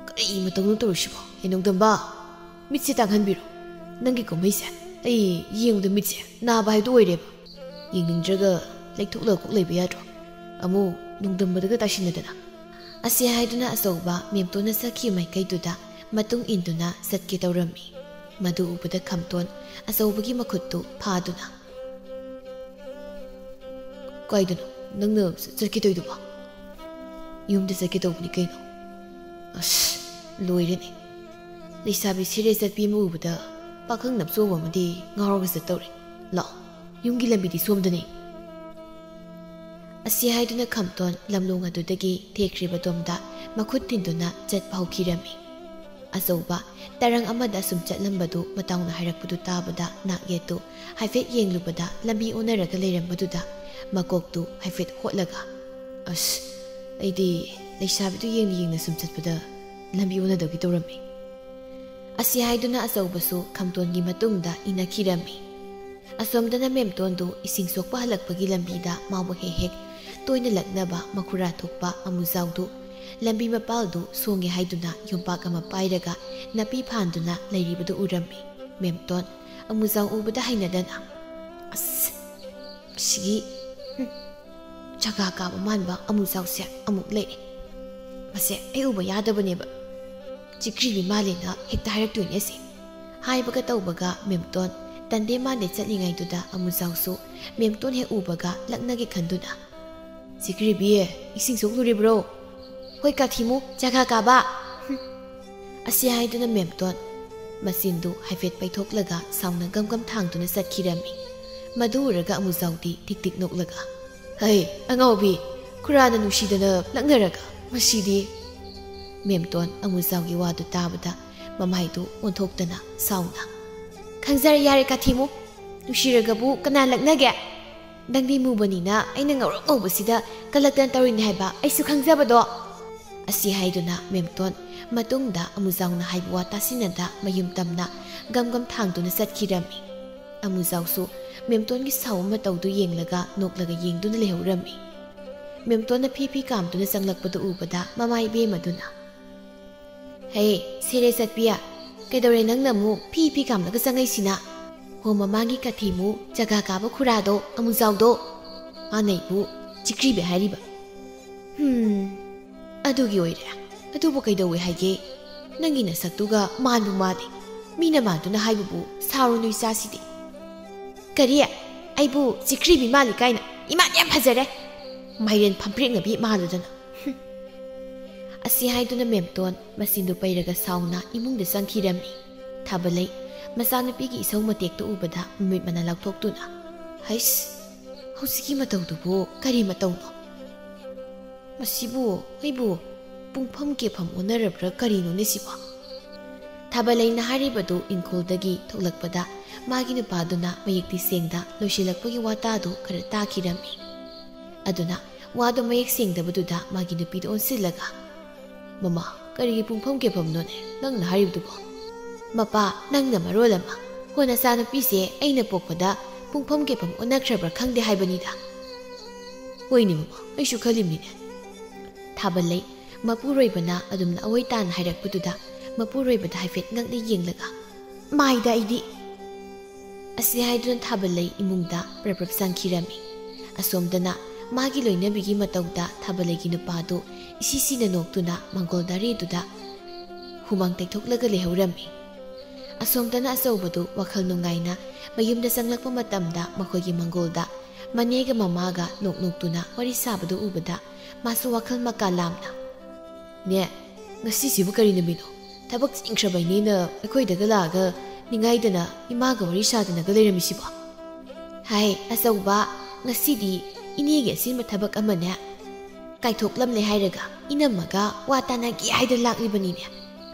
ꯀꯔꯤ ꯃꯇꯧꯅꯣ ꯇꯧꯔꯤꯁꯤꯕꯣ? ꯑꯦ, ꯅꯣꯡꯗꯝꯕ, ꯃꯤꯠꯁꯦ ꯇꯥꯡꯍꯟꯕꯤꯔꯣ꯫ ꯅꯪꯒꯤ ꯀꯨꯝꯍꯩꯁꯦ ꯑꯩ ꯌꯦꯡꯕꯗ ꯃꯤꯠꯁꯦ ꯅꯥꯕ ꯍꯥꯏꯗꯨ ꯑꯣꯏꯔꯦꯕ꯫ ꯌꯦꯡꯅꯤꯡꯗ꯭ꯔꯒ ꯂꯩꯊꯣꯛꯂꯒ ꯀꯣꯛ ꯂꯩꯕ ꯌꯥꯗ꯭ꯔꯣ? ꯑꯃꯨꯛ ꯅꯣꯡꯗꯝꯕꯗꯒ ꯇꯥꯏꯁꯤꯟꯅꯗꯅ꯫" ꯑꯁꯤ ꯍꯥꯏꯗꯨꯅ ꯑꯆꯧꯕ ꯃꯦꯝꯇꯣꯟꯅ ꯆꯠꯈꯤꯕ ꯃꯥꯏꯀꯩꯗꯨꯗ ꯃꯇꯨꯡ ꯏꯟꯗꯨꯅ ꯆꯠꯀꯦ ꯇꯧꯔꯝꯃꯤ꯫ ꯃꯗꯨ ꯎꯕꯗ ꯈꯝꯇꯣꯟ ꯑꯆꯧꯕꯒꯤ ꯃꯈꯨꯠꯇꯨ ꯐꯥꯗꯨꯅ, "ꯀꯥꯏꯗꯅꯣ ꯅꯪꯅ ꯆꯠꯀꯦ ꯇꯧꯔꯤꯗꯨꯕꯣ?" "ꯌꯨꯝꯗ ꯆꯠꯀꯦ ꯇꯧꯕꯅꯤ ꯀꯩꯅꯣ꯫" ꯑꯁ, ꯂꯣꯏꯔꯦꯅꯦ꯫ ꯂꯩꯁꯥꯕꯤ ꯁꯦꯔꯦ ꯆꯠꯄꯤ ꯑꯃ ꯎꯕꯗ ꯄꯥꯈꯪ ꯅꯞꯆꯣꯕ ꯑꯃꯗꯤ ꯉꯥꯎꯔꯒ ꯆꯠꯇꯧꯔꯦ꯫ ꯂꯥꯛꯑꯣ, ꯌꯨꯝꯒꯤ ꯂꯝꯕꯤꯗꯤ ꯁꯣꯝꯗꯅꯦ꯫ ꯑꯁꯤ ꯍꯥꯏꯗꯨꯅ ꯈꯝꯇꯣꯟ ꯂꯝꯂꯣꯡ ꯑꯗꯨꯗꯒꯤ ꯊꯦꯛꯈ꯭ꯔꯤꯕ ꯇꯣꯝꯗ ꯃꯈꯨꯠ ꯊꯤꯟꯗꯨꯅ ꯆꯠꯄ ꯍꯧꯈꯤꯔꯝꯃꯤ꯫ ꯑꯆꯧꯕ ꯇꯔꯪ ꯑꯃꯗ ꯑꯁꯨꯝ ꯆꯠꯂꯝꯕꯗꯨ ꯃꯇꯥꯎꯅ ꯍꯥꯏꯔꯛꯄꯗꯨ ꯇꯥꯕꯗ ꯅꯥꯛꯌꯦꯠꯇꯨ ꯍꯥꯏꯐꯦꯠ ꯌꯦꯡꯂꯨꯕꯗ ꯂꯝꯕꯤ ꯑꯣꯟꯅꯔꯒ ꯂꯩꯔꯝꯕꯗꯨꯗ ꯃꯀꯣꯛꯇꯨ ꯍꯥꯏꯐꯦꯠ ꯍꯣꯠꯂꯒ, "ꯑꯁ, ꯑꯩꯗꯤ ꯂꯩꯁꯥꯕꯤꯗꯨ ꯌꯦꯡꯅ ꯌꯦꯡꯅ ꯁꯨꯝ ꯆꯠꯄꯗ ꯂꯝꯕꯤ ꯑꯣꯟꯅꯗꯧꯒꯤ ꯇꯧꯔꯝꯃꯤ"꯫ ꯑꯁꯤ ꯍꯥꯏꯗꯨꯅ ꯑꯆꯧꯕꯁꯨ ꯈꯝꯇꯣꯟꯒꯤ ꯃꯇꯨꯡꯗ ꯏꯟꯅꯈꯤꯔꯝꯃꯤ꯫ ꯑꯁꯣꯝꯗꯅ ꯃꯦꯝꯇꯣꯟꯗꯨ ꯏꯁꯤꯡ ꯁꯣꯛꯄ ꯍꯜꯂꯛꯄꯒꯤ ꯂꯝꯕꯤꯗ ꯃꯥꯕꯨ ꯍꯦꯛ ꯍꯦꯛ ꯇꯣꯏꯅ ꯂꯛꯅꯕ ꯃꯈꯨꯔꯥ ꯊꯣꯛꯄ ꯑꯃꯨꯖꯥꯎꯗꯨ ꯂꯝꯕꯤ ꯃꯄꯥꯜꯗꯨ ꯁꯣꯡꯉꯦ ꯍꯥꯏꯗꯨꯅ ꯌꯣꯝꯄꯥꯛ ꯑꯃ ꯄꯥꯏꯔꯒ ꯅꯥꯄꯤ ꯐꯥꯟꯗꯨꯅ ꯂꯩꯔꯤꯕꯗꯨ ꯎꯔꯝꯃꯤ꯫ ꯃꯦꯝꯇꯣꯟ ꯑꯃꯨꯖꯥꯎ ꯎꯕꯗ ꯍꯩꯅꯗꯅ, "ꯑꯁ, ꯁꯤꯒꯤ, ꯍꯨꯝ, ꯖꯒꯥ ꯀꯥꯕ ꯃꯥꯟꯕ ꯑꯃꯨꯖꯥꯎꯁꯦ ꯑꯃꯨꯛ ꯂꯩꯔꯦ꯫ ꯃꯁꯦ ꯑꯩ ꯎꯕ ꯌꯥꯗꯕꯅꯦꯕ꯫ ꯆꯤꯛꯈ꯭ꯔꯤꯕꯤ ꯃꯥꯜꯂꯦꯅ ꯍꯦꯛꯇ ꯍꯥꯏꯔꯛꯇꯣꯏꯅꯦ ꯑꯁꯦ"꯫ ꯍꯥꯏꯕꯒ ꯇꯧꯕꯒ ꯃꯦꯝꯇꯣꯟ ꯇꯟꯗꯦ ꯃꯥꯟꯗꯦ ꯆꯠꯂꯤꯉꯩꯗꯨꯗ ꯑꯃꯨꯖꯥꯎꯁꯨ ꯃꯦꯝꯇꯣꯟ ꯍꯦꯛ ꯎꯕꯒ ꯂꯛꯅꯒꯦ ꯈꯟꯗꯨꯅ, "ꯆꯤꯛꯈ꯭ꯔꯤꯕꯤ, ꯏꯁꯤꯡ ꯁꯣꯛꯂꯨꯔꯤꯕ꯭ꯔꯣ? ꯍꯣꯏ ꯀꯥꯊꯤꯃꯨ, ꯖꯒꯥ ꯀꯥꯕ"꯫ ꯍꯨꯝ꯫ ꯑꯁꯤ ꯍꯥꯏꯗꯨꯅ ꯃꯦꯝꯇꯣꯟ ꯃꯆꯤꯟꯗꯨ ꯍꯥꯏꯐꯦꯠ ꯄꯩꯊꯣꯛꯂꯒ ꯁꯥꯎꯅ ꯒꯝ ꯒꯝ ꯊꯥꯡꯗꯨꯅ ꯆꯠꯈꯤꯔꯝꯃꯤ꯫ ꯃꯗꯨ ꯎꯔꯒ ꯑꯃꯨꯖꯥꯎꯗꯤ ꯇꯤꯛ ꯇꯤꯛ ꯅꯣꯛꯂꯒ, "ꯍꯩ, ꯑꯉꯥꯎꯕꯤ, ꯈꯨꯔꯥꯅ ꯅꯨꯡꯁꯤꯗꯅ ꯂꯛꯅꯔꯒ ꯃꯁꯤꯗꯤ"꯫ ꯃꯦꯝꯇꯣꯟ ꯑꯃꯨꯖꯥꯎꯒꯤ ꯋꯥꯗꯨ ꯇꯥꯕꯗ ꯃꯃꯥꯏꯗꯨ ꯑꯣꯟꯊꯣꯛꯇꯅ ꯁꯥꯎꯅ, "ꯈꯪꯖꯔꯦ ꯌꯥꯔꯦ ꯀꯥꯊꯤꯃꯨ, ꯅꯨꯡꯁꯤꯔꯒꯕꯨ ꯀꯅꯥ ꯂꯛꯅꯒꯦ? ꯅꯪꯗꯤ ꯃꯨꯕꯅꯤꯅ ꯑꯩꯅ ꯉꯧꯔꯣꯛ ꯉꯧꯕꯁꯤꯗ ꯀꯂꯛꯇꯅ ꯇꯧꯔꯤꯅꯤ ꯍꯥꯏꯕ ꯑꯩꯁꯨ ꯈꯪꯖꯕꯗꯣ"꯫ ꯑꯁꯤ ꯍꯥꯏꯗꯨꯅ ꯃꯦꯝꯇꯣꯟ ꯃꯇꯨꯡꯗ ꯑꯃꯨꯖꯥꯎꯅ ꯍꯥꯏꯕ ꯋꯥ ꯇꯥꯁꯤꯟꯅꯗ ꯃꯌꯨꯝ ꯇꯝꯅ ꯒꯝ ꯒꯝ ꯊꯥꯡꯗꯨꯅ ꯆꯠꯈꯤꯔꯝꯃꯤ꯫ ꯑꯃꯨꯖꯥꯎꯁꯨ ꯃꯦꯝꯇꯣꯟꯒꯤ ꯁꯥꯎꯕ ꯃꯇꯧꯗꯨ ꯌꯦꯡꯂꯒ ꯅꯣꯛꯂꯒ ꯌꯦꯡꯗꯨꯅ ꯂꯩꯍꯧꯔꯝꯃꯤ꯫ ꯃꯦꯝꯇꯣꯟꯅ ꯐꯤ ꯐꯤ ꯀꯥꯝꯗꯨꯅ ꯆꯪꯂꯛꯄꯗꯨ ꯎꯕꯗ ꯃꯃꯥ ꯏꯕꯦꯝꯃꯗꯨꯅ, "ꯍꯦ, ꯁꯦꯔꯦ ꯆꯠꯄꯤ, ꯀꯩꯗꯧꯔꯦ ꯅꯪꯅ ꯑꯃꯨꯛ ꯐꯤ ꯐꯤ ꯀꯥꯝꯂꯒ ꯆꯪꯉꯛꯏꯁꯤꯅ? ꯍꯣ, ꯃꯃꯥꯡꯒꯤ ꯀꯥꯊꯤꯃꯨ ꯖꯒꯥ ꯀꯥꯕ ꯈꯨꯔꯥꯗꯣ, ꯑꯃꯨꯖꯥꯎꯗꯣ, ꯃꯥꯅ ꯑꯩꯕꯨ ꯆꯤꯛꯈ꯭ꯔꯤꯕꯤ ꯍꯥꯏꯔꯤꯕ"꯫ "ꯍꯨꯝ, ꯑꯗꯨꯒꯤ ꯑꯣꯏꯔꯦ꯫ ꯑꯗꯨꯕꯨ ꯀꯩꯗꯧꯋꯦ ꯍꯥꯏꯒꯦ? ꯅꯪꯒꯤ ꯅꯁꯛꯇꯨꯒ ꯃꯥꯟꯕꯨ ꯃꯥꯜꯂꯤ꯫ ꯃꯤꯅ ꯃꯥꯟꯗꯨꯅ ꯍꯥꯏꯕꯕꯨ ꯁꯥꯎꯔꯨꯅꯨ ꯏꯆꯥꯁꯤꯗꯤ"꯫ "ꯀꯔꯤ? ꯑꯩꯕꯨ ꯆꯤꯛꯈ꯭ꯔꯤꯕꯤ ꯃꯥꯜꯂꯤ ꯀꯥꯏꯅ? ꯏꯃꯥꯗꯤ ꯌꯥꯝ ꯐꯖꯔꯦ꯫ ꯃꯥꯏꯔꯦꯟ ꯐꯝꯄ꯭ꯔꯦꯛꯅꯕꯤ ꯃꯥꯜꯂꯗꯅ"꯫ ꯍꯨꯝ꯫ ꯑꯁꯤ ꯍꯥꯏꯗꯨꯅ ꯃꯦꯝꯇꯣꯟ ꯃꯆꯤꯟꯗꯨ ꯄꯩꯔꯒ ꯁꯥꯎꯅ ꯏꯃꯨꯡꯗ ꯆꯪꯈꯤꯔꯝꯃꯤ꯫ ꯊꯥꯕꯂꯩ ꯃꯆꯥꯅꯨꯄꯤꯒꯤ ꯏꯁꯧ ꯃꯇꯦꯛꯇꯨ ꯎꯕꯗ ꯃꯃꯤꯠ ꯃꯅꯥ ꯂꯥꯎꯊꯣꯛꯇꯨꯅ, "ꯍꯩꯁ, ꯍꯧꯖꯤꯛꯀꯤ ꯃꯇꯧꯗꯨꯕꯨ ꯀꯔꯤ ꯃꯇꯧꯅꯣ? ꯃꯁꯤꯕꯨ ꯑꯩꯕꯨ ꯄꯨꯡꯐꯝ ꯀꯦꯐꯝ ꯑꯣꯟꯅꯔꯕ꯭ꯔꯥ ꯀꯔꯤꯅꯣꯅꯦ ꯁꯤꯕꯣ? ꯊꯥꯕꯂꯩꯅ ꯍꯥꯏꯔꯤꯕꯗꯨ ꯏꯪꯈꯣꯜꯗꯒꯤ ꯊꯣꯛꯂꯛꯄꯗ ꯃꯥꯒꯤ ꯅꯨꯄꯥꯗꯨꯅ ꯃꯌꯦꯛꯇꯤ ꯁꯦꯡꯗ ꯂꯣꯏꯁꯤꯜꯂꯛꯄꯒꯤ ꯋꯥꯇꯥꯗꯨ ꯈꯔ ꯇꯥꯈꯤꯔꯝꯃꯤ꯫ ꯑꯗꯨꯅ ꯋꯥꯗꯣ ꯃꯌꯦꯛ ꯁꯦꯡꯗꯕꯗꯨꯗ ꯃꯥꯒꯤ ꯅꯨꯄꯤꯗ ꯑꯣꯟꯁꯤꯜꯂꯒ, "ꯃꯃꯥ, ꯀꯔꯤꯒꯤ ꯄꯨꯡꯐꯝ ꯀꯦꯐꯝꯅꯣꯅꯦ ꯅꯪꯅ ꯍꯥꯏꯔꯤꯕꯗꯨꯕꯣ? ꯃꯄꯥ, ꯅꯪꯅ ꯃꯔꯣꯜ ꯑꯃ, ꯍꯣ ꯅꯆꯥꯅꯨꯄꯤꯁꯦ ꯑꯩꯅ ꯄꯣꯛꯄꯗ ꯄꯨꯡꯐꯝ ꯀꯦꯐꯝ ꯑꯣꯟꯅꯈ꯭ꯔꯕ꯭ꯔꯥ ꯈꯪꯗꯦ ꯍꯥꯏꯕꯅꯤꯗ"꯫ "ꯍꯣꯏꯅꯦ ꯃꯃꯥ, ꯑꯩꯁꯨ ꯈꯜꯂꯤꯝꯅꯤꯅꯦ"꯫ ꯊꯥꯕꯂꯩ ꯃꯄꯨꯔꯣꯏꯕꯅ ꯑꯗꯨꯝꯅ ꯑꯋꯣꯏ ꯇꯥꯅ ꯍꯥꯏꯔꯛꯄꯗꯨꯗ ꯃꯄꯨꯔꯣꯏꯕꯗ ꯍꯥꯏꯐꯦꯠ ꯉꯛꯅ ꯌꯦꯡꯂꯒ, "ꯃꯥꯏꯗ ꯑꯩꯗꯤ!" ꯑꯁꯤ ꯍꯥꯏꯗꯨꯅ ꯊꯥꯕꯂꯩ ꯏꯃꯨꯡꯗ ꯄ꯭ꯔꯞ ꯄ꯭ꯔꯞ ꯆꯪꯈꯤꯔꯝꯃꯤ꯫ ꯑꯁꯣꯝꯗꯅ ꯃꯥꯒꯤ ꯂꯣꯏꯅꯕꯤꯒꯤ ꯃꯇꯧꯗ ꯊꯥꯕꯂꯩꯒꯤ ꯅꯨꯄꯥꯗꯨ ꯏꯁꯤ ꯁꯤꯅ ꯅꯣꯛꯇꯨꯅ ꯃꯪꯒꯣꯜ ꯗꯥꯔꯤꯗꯨꯗ ꯍꯨꯃꯥꯡ ꯇꯩꯊꯣꯛꯂꯒ ꯂꯩꯍꯧꯔꯝꯃꯤ꯫ ꯑꯁꯣꯝꯗꯅ ꯑꯆꯧꯕꯗꯨ ꯋꯥꯈꯜ ꯅꯨꯡꯉꯥꯏꯅ ꯃꯌꯨꯝꯗ ꯆꯪꯂꯛꯄ ꯃꯇꯝꯗ ꯃꯈꯣꯏꯒꯤ ꯃꯪꯒꯣꯜꯗ ꯃꯅꯦꯒ ꯃꯃꯥꯒ ꯅꯣꯛ ꯅꯣꯛꯇꯨꯅ ꯋꯥꯔꯤ ꯁꯥꯕꯗꯨ ꯎꯕꯗ ꯃꯥꯁꯨ ꯋꯥꯈꯜ ꯃꯀꯥ ꯂꯥꯝꯅ, "ꯅꯦ, ꯉꯁꯤꯁꯤꯕꯨ ꯀꯔꯤ ꯅꯨꯃꯤꯠꯅꯣ? ꯊꯕꯛ ꯆꯤꯟꯈ꯭ꯔꯕꯩꯅꯦꯅ ꯑꯩꯈꯣꯏꯗꯒ ꯂꯥꯛꯑꯒ ꯅꯤꯡꯉꯥꯏꯗꯅ ꯏꯃꯥꯒ ꯋꯥꯔꯤ ꯁꯥꯗꯅꯒ ꯂꯩꯔꯝꯃꯤꯁꯤꯕꯣ?" "ꯍꯥꯏ, ꯑꯆꯧꯕ, ꯉꯁꯤꯗꯤ ꯏꯅꯦꯒꯤ ꯑꯁꯤꯟꯕ ꯊꯕꯛ ꯑꯃꯅꯦ ꯀꯥꯏꯊꯣꯛꯂꯝꯂꯦ ꯍꯥꯏꯔꯒ ꯏꯅꯝꯃꯒ ꯋꯥ ꯇꯥꯅꯒꯦ ꯍꯥꯏꯗꯅ ꯂꯥꯛꯂꯤꯕꯅꯤꯅꯦ"꯫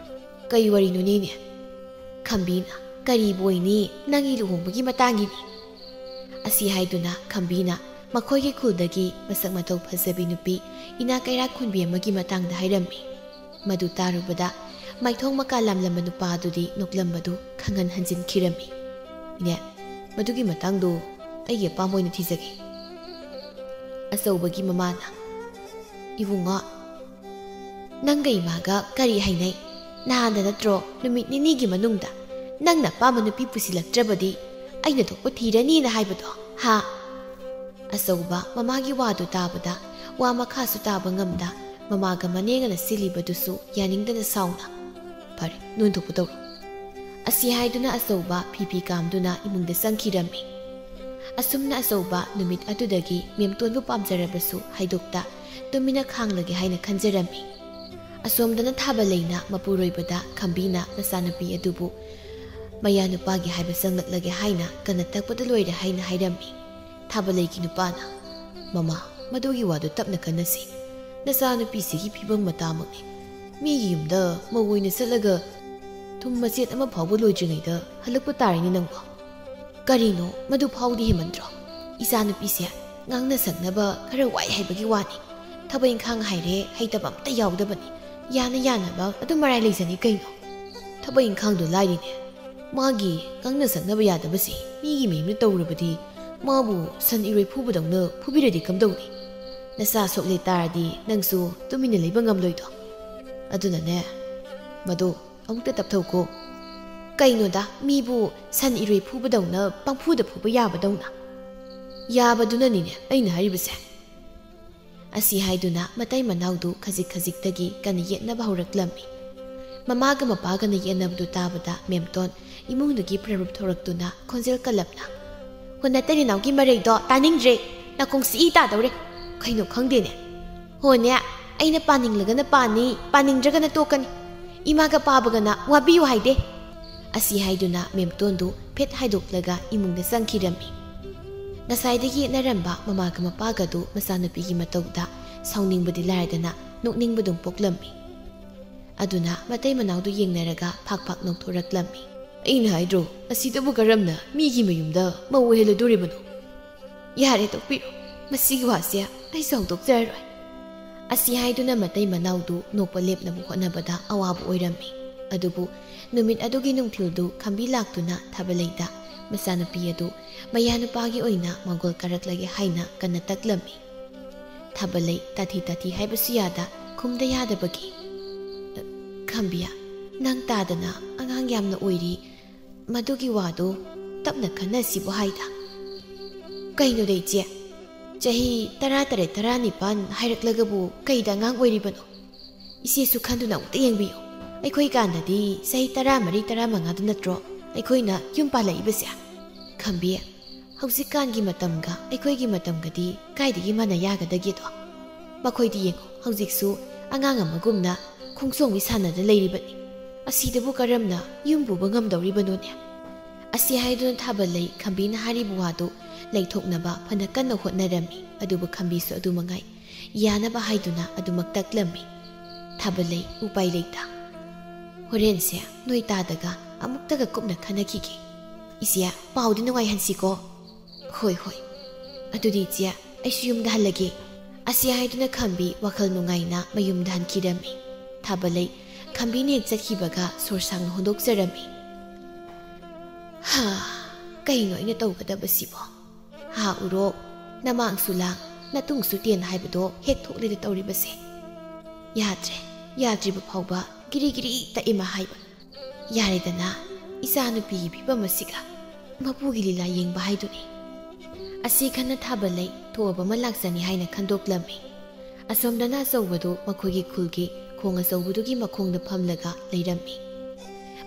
"ꯀꯩ ꯋꯥꯔꯤꯅꯣꯅꯦ ꯏꯅꯦ?" ꯈꯝꯕꯤꯅ, "ꯀꯔꯤꯕꯨ ꯑꯣꯏꯅꯤ, ꯅꯪꯒꯤ ꯂꯨꯍꯣꯡꯕꯒꯤ ꯃꯇꯥꯡꯒꯤꯅꯤ"꯫ ꯑꯁꯤ ꯍꯥꯏꯗꯨꯅ ꯈꯝꯕꯤꯅ ꯃꯈꯣꯏꯒꯤ ꯈꯨꯜꯗꯒꯤ ꯃꯁꯛ ꯃꯇꯧ ꯐꯖꯕꯤ ꯅꯨꯄꯤ ꯏꯅꯥꯛ ꯀꯩꯔꯥꯛ ꯈꯨꯟꯕꯤ ꯑꯃꯒꯤ ꯃꯇꯥꯡꯗ ꯍꯥꯏꯔꯝꯃꯤ꯫ ꯃꯗꯨ ꯇꯥꯔꯨꯕꯗ ꯃꯥꯏꯊꯣꯡ ꯃꯀꯥ ꯂꯥꯝꯂꯝꯕ ꯅꯨꯄꯥ ꯑꯗꯨꯗꯤ ꯅꯣꯛꯂꯝꯕꯗꯨ ꯈꯪꯍꯟ ꯍꯟꯖꯤꯟꯈꯤꯔꯝꯃꯤ꯫ "ꯏꯅꯦ, ꯃꯗꯨꯒꯤ ꯃꯇꯥꯡꯗꯨ ꯑꯩꯒꯤ ꯑꯄꯥꯝꯕ ꯑꯣꯏꯅ ꯊꯤꯖꯒꯦ"꯫ ꯑꯆꯧꯕꯒꯤ ꯃꯃꯥꯅ, "ꯏꯕꯨꯡꯉꯣ, ꯅꯪꯒ ꯏꯃꯥꯒ ꯀꯔꯤ ꯍꯥꯏꯅꯩ? ꯅꯍꯥꯟꯗ ꯅꯠꯇ꯭ꯔꯣ ꯅꯨꯃꯤꯠ ꯅꯤꯅꯤꯒꯤ ꯃꯅꯨꯡꯗ ꯅꯪꯅ ꯑꯄꯥꯝꯕ ꯅꯨꯄꯤ ꯄꯨꯁꯤꯜꯂꯛꯇ꯭ꯔꯕꯗꯤ ꯑꯩꯅ ꯊꯣꯛꯄ ꯊꯤꯔꯅꯤꯅ ꯍꯥꯏꯕꯗꯣ, ꯍꯥ?" ꯑꯆꯧꯕ ꯃꯃꯥꯒꯤ ꯋꯥꯗꯨ ꯇꯥꯕꯗ ꯋꯥ ꯃꯈꯥꯁꯨ ꯇꯥꯕ ꯉꯝꯗ ꯃꯃꯥꯒ ꯃꯅꯦꯒꯅ ꯁꯤꯜꯂꯤꯕꯗꯨꯁꯨ ꯌꯥꯅꯤꯡꯗꯅ ꯁꯥꯎꯅ, "ꯐꯔꯦ, ꯅꯣꯏ ꯊꯣꯛꯄ ꯇꯧꯔꯣ"꯫ ꯑꯁꯤ ꯍꯥꯏꯗꯨꯅ ꯑꯆꯧꯕ ꯐꯤ ꯐꯤ ꯀꯥꯝꯗꯨꯅ ꯏꯃꯨꯡꯗ ꯆꯪꯈꯤꯔꯝꯃꯤ꯫ ꯑꯁꯨꯝꯅ ꯑꯆꯧꯕ ꯅꯨꯃꯤꯠ ꯑꯗꯨꯗꯒꯤ ꯃꯦꯝꯇꯣꯟꯕꯨ ꯄꯥꯝꯖꯔꯕꯁꯨ ꯍꯥꯏꯗꯣꯛꯇ ꯇꯨꯃꯤꯟꯅ ꯈꯥꯡꯂꯒꯦ ꯍꯥꯏꯅ ꯈꯟꯖꯔꯝꯃꯤ꯫ ꯑꯁꯣꯝꯗꯅ ꯊꯥꯕꯂꯩꯅ ꯃꯄꯨꯔꯣꯏꯕꯗ ꯈꯝꯕꯤꯅ ꯃꯆꯥꯅꯨꯄꯤ ꯑꯗꯨꯕꯨ ꯃꯌꯥ ꯅꯨꯄꯥꯒꯤ ꯍꯥꯏꯕ ꯆꯪꯂꯛꯂꯒꯦ ꯍꯥꯏꯅ ꯀꯟꯅ ꯇꯛꯄꯗ ꯂꯣꯏꯔꯦ ꯍꯥꯏꯅ ꯍꯥꯏꯔꯝꯃꯤ꯫ ꯊꯥꯕꯂꯩꯒꯤ ꯅꯨꯄꯥꯅ, "ꯃꯃꯥ, ꯃꯗꯨꯒꯤ ꯋꯥꯗꯨ ꯇꯞꯅ ꯈꯟꯅꯁꯤ꯫ ꯅꯆꯥꯅꯨꯄꯤꯁꯤꯒꯤ ꯐꯤꯕꯝ ꯃꯇꯥꯃꯛꯅꯤ꯫ ꯃꯤꯒꯤ ꯌꯨꯝꯗ ꯃꯧ ꯑꯣꯏꯅ ꯆꯠꯂꯒ ꯊꯨꯝ ꯃꯆꯦꯠ ꯑꯃ ꯐꯥꯎꯕ ꯂꯣꯏꯗ꯭ꯔꯤꯉꯩꯗ ꯍꯜꯂꯛꯄ ꯇꯥꯔꯦꯅꯦ ꯅꯪꯕꯣ꯫ ꯀꯔꯤꯅꯣ, ꯃꯗꯨ ꯐꯥꯎꯗꯤ ꯍꯦꯟꯃꯟꯗ꯭ꯔꯣ? ꯏꯆꯥꯅꯨꯄꯤꯁꯦ ꯉꯥꯡꯅ ꯁꯛꯅꯕ ꯈꯔ ꯋꯥꯏ ꯍꯥꯏꯕꯒꯤ ꯋꯥꯅꯤ꯫ ꯊꯕꯛ ꯏꯪꯈꯥꯡ ꯍꯥꯏꯔꯦ ꯍꯩꯇꯕ ꯑꯝꯇ ꯌꯥꯎꯗꯕꯅꯤ꯫ ꯌꯥꯅ ꯌꯥꯅꯕ ꯑꯗꯨꯝ ꯃꯔꯥꯏ ꯂꯩꯖꯅꯤ ꯀꯩꯅꯣ꯫ ꯊꯕꯛ ꯏꯪꯈꯥꯡꯗꯣ ꯂꯥꯏꯔꯤꯅꯦ꯫ ꯃꯥꯒꯤ ꯉꯥꯡꯅ ꯁꯛꯅꯕ ꯌꯥꯗꯕꯁꯤ ꯃꯤꯒꯤ ꯃꯌꯨꯝꯗ ꯇꯧꯔꯕꯗꯤ ꯃꯥꯕꯨ ꯁꯟ ꯏꯔꯣꯏ ꯐꯨꯕꯗꯧꯅ ꯐꯨꯕꯤꯔꯗꯤ ꯀꯝꯗꯧꯅꯤ? ꯅꯆꯥ ꯁꯣꯛꯂꯦ ꯇꯥꯔꯗꯤ ꯅꯪꯁꯨ ꯇꯨꯃꯤꯟꯅ ꯂꯩꯕ ꯉꯝꯂꯣꯏꯗꯣ꯫ ꯑꯗꯨꯅꯅꯦ, ꯃꯗꯨ ꯑꯃꯨꯛꯇ ꯇꯞꯊꯧꯀꯣ꯫ ꯀꯩꯅꯣꯗ, ꯃꯤꯕꯨ ꯁꯟ ꯏꯔꯣꯏ ꯐꯨꯕꯗꯧꯅ ꯄꯪꯐꯨꯗ ꯐꯨꯕ ꯌꯥꯕꯗꯧꯅ?" "ꯌꯥꯕꯗꯨꯅꯅꯤꯅꯦ ꯑꯩꯅ ꯍꯥꯏꯔꯤꯕꯁꯦ꯫" ꯑꯁꯤ ꯍꯥꯏꯗꯨꯅ ꯃꯇꯩ ꯃꯅꯥꯎꯗꯨ ꯈꯖꯤꯛ ꯈꯖꯤꯛꯇꯒꯤ ꯀꯟꯅ ꯌꯦꯠꯅꯕ ꯍꯧꯔꯛꯂꯝꯃꯤ꯫ ꯃꯃꯥꯒ ꯃꯄꯥꯒꯅ ꯌꯦꯠꯅꯕꯗꯨ ꯇꯥꯕꯗ ꯃꯦꯝꯇꯣꯟ ꯏꯃꯨꯡꯗꯒꯤ ꯄ꯭ꯔꯔꯨꯞ ꯊꯣꯔꯛꯇꯨꯅ ꯈꯣꯟꯖꯦꯜ ꯀꯜꯂꯞꯅ, "ꯍꯣ, ꯅꯇꯩ ꯅꯅꯥꯎꯒꯤ ꯃꯔꯩꯗꯣ ꯇꯥꯅꯤꯡꯗ꯭ꯔꯦ꯫ ꯅꯥꯀꯣꯡ ꯁꯤꯛꯏ ꯇꯥꯗꯧꯔꯦ꯫ ꯀꯩꯅꯣ ꯈꯪꯗꯦꯅꯦ꯫ ꯍꯣꯅꯦ, ꯑꯩꯅ ꯄꯥꯅꯤꯡꯂꯒꯅ ꯄꯥꯅꯤ, ꯄꯥꯅꯤꯡꯗ꯭ꯔꯒꯅ ꯇꯣꯛꯀꯅꯤ꯫ ꯏꯃꯥꯒ ꯄꯥꯕꯒꯅ ꯋꯥꯕꯤꯌꯨ ꯍꯥꯏꯗꯦ꯫" ꯑꯁꯤ ꯍꯥꯏꯗꯨꯅ ꯃꯦꯝꯇꯣꯟꯗꯨ ꯐꯦꯠ ꯍꯥꯏꯗꯣꯛꯂꯒ ꯏꯃꯨꯡꯗ ꯆꯪꯈꯤꯔꯝꯃꯤ꯫ ꯉꯁꯥꯏꯗꯒꯤ ꯌꯦꯠꯅꯔꯝꯕ ꯃꯃꯥꯒ ꯃꯄꯥꯒꯗꯨ ꯃꯆꯥꯅꯨꯄꯤꯒꯤ ꯃꯇꯧꯗ ꯁꯥꯎꯅꯤꯡꯕꯗꯤ ꯂꯥꯏꯔꯗꯅ ꯅꯣꯛꯅꯤꯡꯕꯗꯨꯝ ꯄꯣꯛꯂꯝꯃꯤ꯫ ꯑꯗꯨꯅ ꯃꯇꯩ ꯃꯅꯥꯎꯗꯨ ꯌꯦꯡꯅꯔꯒ ꯐꯥꯛ ꯐꯥꯛ ꯅꯣꯛꯊꯣꯔꯛꯂꯝꯃꯤ꯫ "ꯑꯩꯅ ꯍꯥꯏꯗ꯭ꯔꯣ, ꯑꯁꯤꯗꯕꯨ ꯀꯔꯝꯅ ꯃꯤꯒꯤ ꯃꯌꯨꯝꯗ ꯃꯧ ꯑꯣꯏꯍꯜꯂꯗꯣꯔꯤꯕꯅꯣ? ꯌꯥꯔꯦ, ꯇꯣꯛꯄꯤꯔꯣ꯫ ꯃꯁꯤꯒꯤ ꯋꯥꯁꯦ ꯑꯩꯁꯨ ꯍꯧꯗꯣꯛꯆꯔꯔꯣꯏ꯫" ꯑꯁꯤ ꯍꯥꯏꯗꯨꯅ ꯃꯇꯩ ꯃꯅꯥꯎꯗꯨ ꯅꯣꯛꯄ ꯂꯦꯞꯅꯕ ꯍꯣꯠꯅꯕꯗ ꯑꯋꯥꯕ ꯑꯣꯏꯔꯝꯃꯤ꯫ ꯑꯗꯨꯕꯨ ꯅꯨꯃꯤꯠ ꯑꯗꯨꯒꯤ ꯅꯨꯡꯊꯤꯜꯗꯨ ꯈꯝꯕꯤ ꯂꯥꯛꯇꯨꯅ ꯊꯥꯕꯂꯩꯗ ꯃꯆꯥꯅꯨꯄꯤ ꯑꯗꯨ ꯃꯌꯥꯅꯨꯄꯥꯒꯤ ꯑꯣꯏꯅ ꯃꯥꯡꯒꯣꯜ ꯀꯥꯔꯛꯂꯒꯦ ꯍꯥꯏꯅ ꯀꯟꯅ ꯇꯛꯂꯝꯃꯤ꯫ ꯊꯥꯕꯂꯩ ꯇꯥꯊꯤ ꯇꯥꯊꯤ ꯍꯥꯏꯕꯁꯨ ꯌꯥꯗ, ꯈꯨꯝꯗ ꯌꯥꯗꯕꯒꯤ, "ꯈꯝꯕꯤꯌꯥ, ꯅꯪ ꯇꯥꯗꯅ ꯑꯉꯥꯡ ꯌꯥꯝꯅ ꯑꯣꯏꯔꯤ꯫ ꯃꯗꯨꯒꯤ ꯋꯥꯗꯨ ꯇꯞꯅ ꯈꯟꯅꯁꯤꯕꯨ ꯍꯥꯏꯗ꯫" "ꯀꯩꯅꯣꯗ ꯏꯆꯦ, ꯆꯍꯤ ꯇꯔꯥ ꯇꯔꯦꯠ, ꯇꯔꯥ ꯅꯤꯄꯥꯟ ꯍꯥꯏꯔꯛꯂꯒꯕꯨ ꯀꯩꯗ ꯑꯉꯥꯡ ꯑꯣꯏꯔꯤꯕꯅꯣ? ꯏꯆꯦꯁꯨ ꯈꯟꯗꯨꯅ ꯑꯃꯨꯛꯇ ꯌꯦꯡꯕꯤꯌꯨ꯫ ꯑꯩꯈꯣꯏ ꯀꯥꯟꯗꯗꯤ ꯆꯍꯤ ꯇꯔꯥ ꯃꯔꯤ, ꯇꯔꯥ ꯃꯉꯥꯗ ꯅꯠꯇ꯭ꯔꯣ ꯑꯩꯈꯣꯏꯅ ꯌꯨꯝ ꯄꯥꯜꯂꯛꯏꯕꯁꯦ? ꯈꯝꯕꯤ, ꯍꯧꯖꯤꯛꯀꯥꯟꯒꯤ ꯃꯇꯝꯒ ꯑꯩꯈꯣꯏꯒꯤ ꯃꯇꯝꯒꯗꯤ ꯀꯥꯏꯗꯒꯤ ꯃꯥꯟꯅ ꯌꯥꯒꯗꯒꯦꯗꯣ? ꯃꯈꯣꯏꯗꯤ ꯌꯦꯡꯉꯨ, ꯍꯧꯖꯤꯛꯁꯨ ꯑꯉꯥꯡ ꯑꯃꯒꯨꯝꯅ ꯈꯣꯡꯖꯣꯝꯕꯤ ꯁꯥꯟꯅꯗ ꯂꯩꯔꯤꯕꯅꯤ꯫ ꯑꯁꯤꯗꯕꯨ ꯀꯔꯝꯅ ꯌꯨꯝ ꯄꯨꯕ ꯉꯝꯗꯧꯔꯤꯕꯅꯣꯅꯦ?" ꯑꯁꯤ ꯍꯥꯏꯗꯨꯅ ꯊꯥꯕꯜꯂꯩ ꯈꯝꯕꯤꯅ ꯍꯥꯏꯔꯤꯕ ꯋꯥꯗꯨ ꯂꯩꯊꯣꯛꯅꯕ ꯐꯅ ꯀꯟꯅ ꯍꯣꯠꯅꯔꯝꯃꯤ꯫ ꯑꯗꯨꯕꯨ ꯈꯝꯕꯤꯁꯨ ꯑꯗꯨ ꯃꯉꯥꯏ, ꯌꯥꯅꯕ ꯍꯥꯏꯗꯨꯅ ꯑꯗꯨꯃꯛ ꯇꯛꯂꯝꯃꯤ꯫ ꯊꯥꯕꯜꯂꯩ ꯎꯄꯥꯏ ꯂꯩꯇ, "ꯍꯣꯔꯦꯟꯁꯦ ꯅꯣꯏ ꯇꯥꯗꯒ ꯑꯃꯨꯛꯇꯒ ꯀꯨꯞꯅ ꯈꯟꯅꯈꯤꯒꯦ꯫ ꯏꯆꯦ, ꯄꯥꯎꯗꯤ ꯅꯨꯡꯉꯥꯏꯍꯟꯁꯤꯀꯣ?" "ꯍꯣꯏ, ꯍꯣꯏ꯫ ꯑꯗꯨꯗꯤ ꯏꯆꯦ, ꯑꯩꯁꯨ ꯌꯨꯝꯗ ꯍꯜꯂꯒꯦ"꯫ ꯑꯁꯤ ꯍꯥꯏꯗꯨꯅ ꯈꯝꯕꯤ ꯋꯥꯈꯜ ꯅꯨꯡꯉꯥꯏꯅ ꯃꯌꯨꯝꯗ ꯍꯟꯈꯤꯔꯝꯃꯤ꯫ ꯊꯥꯕꯜꯂꯩ ꯈꯝꯕꯤꯅ ꯍꯦꯛ ꯆꯠꯈꯤꯕꯒ ꯁꯣꯔ ꯁꯥꯡꯅ ꯍꯣꯟꯗꯣꯛꯆꯔꯝꯃꯤ꯫ "ꯍꯥ, ꯀꯩꯅꯣ ꯑꯩꯅ ꯇꯧꯒꯗꯕꯁꯤꯕꯣ? ꯍꯥ ꯎꯔꯣꯛ, ꯅꯃꯥꯡꯁꯨ ꯂꯥꯡ, ꯅꯇꯨꯡꯁꯨ ꯇꯦꯟ ꯍꯥꯏꯕꯗꯣ ꯍꯦꯛ ꯊꯣꯛꯂꯦꯗ ꯇꯧꯔꯤꯕꯁꯦ꯫ ꯌꯥꯗ꯭ꯔꯦ, ꯌꯥꯗ꯭ꯔꯤꯕ ꯐꯥꯎꯕ ꯒꯤꯔꯤ ꯒꯤꯔꯤ ꯇꯛꯏꯃ ꯍꯥꯏꯕ꯫ ꯌꯥꯔꯦꯗꯅ, ꯏꯆꯥꯅꯨꯄꯤꯒꯤ ꯐꯤꯕꯝ ꯑꯁꯤꯒ ꯃꯄꯨꯒꯤ ꯂꯤꯂꯥ ꯌꯦꯡꯕ ꯍꯥꯏꯗꯨꯅꯤ"꯫ ꯑꯁꯤ ꯈꯟꯅ ꯊꯥꯕꯜꯂꯩ ꯊꯣꯛꯑꯕ ꯑꯃ ꯂꯥꯛꯆꯅꯤ ꯍꯥꯏꯅ ꯈꯟꯗꯣꯛꯂꯝꯃꯤ꯫ ꯑꯁꯣꯝꯗꯅ ꯑꯆꯧꯕꯗꯨ ꯃꯈꯣꯏꯒꯤ ꯈꯨꯜꯒꯤ ꯈꯣꯡ ꯑꯆꯧꯕꯗꯨꯒꯤ ꯃꯈꯣꯡꯗ ꯐꯝꯂꯒ ꯂꯩꯔꯝꯃꯤ꯫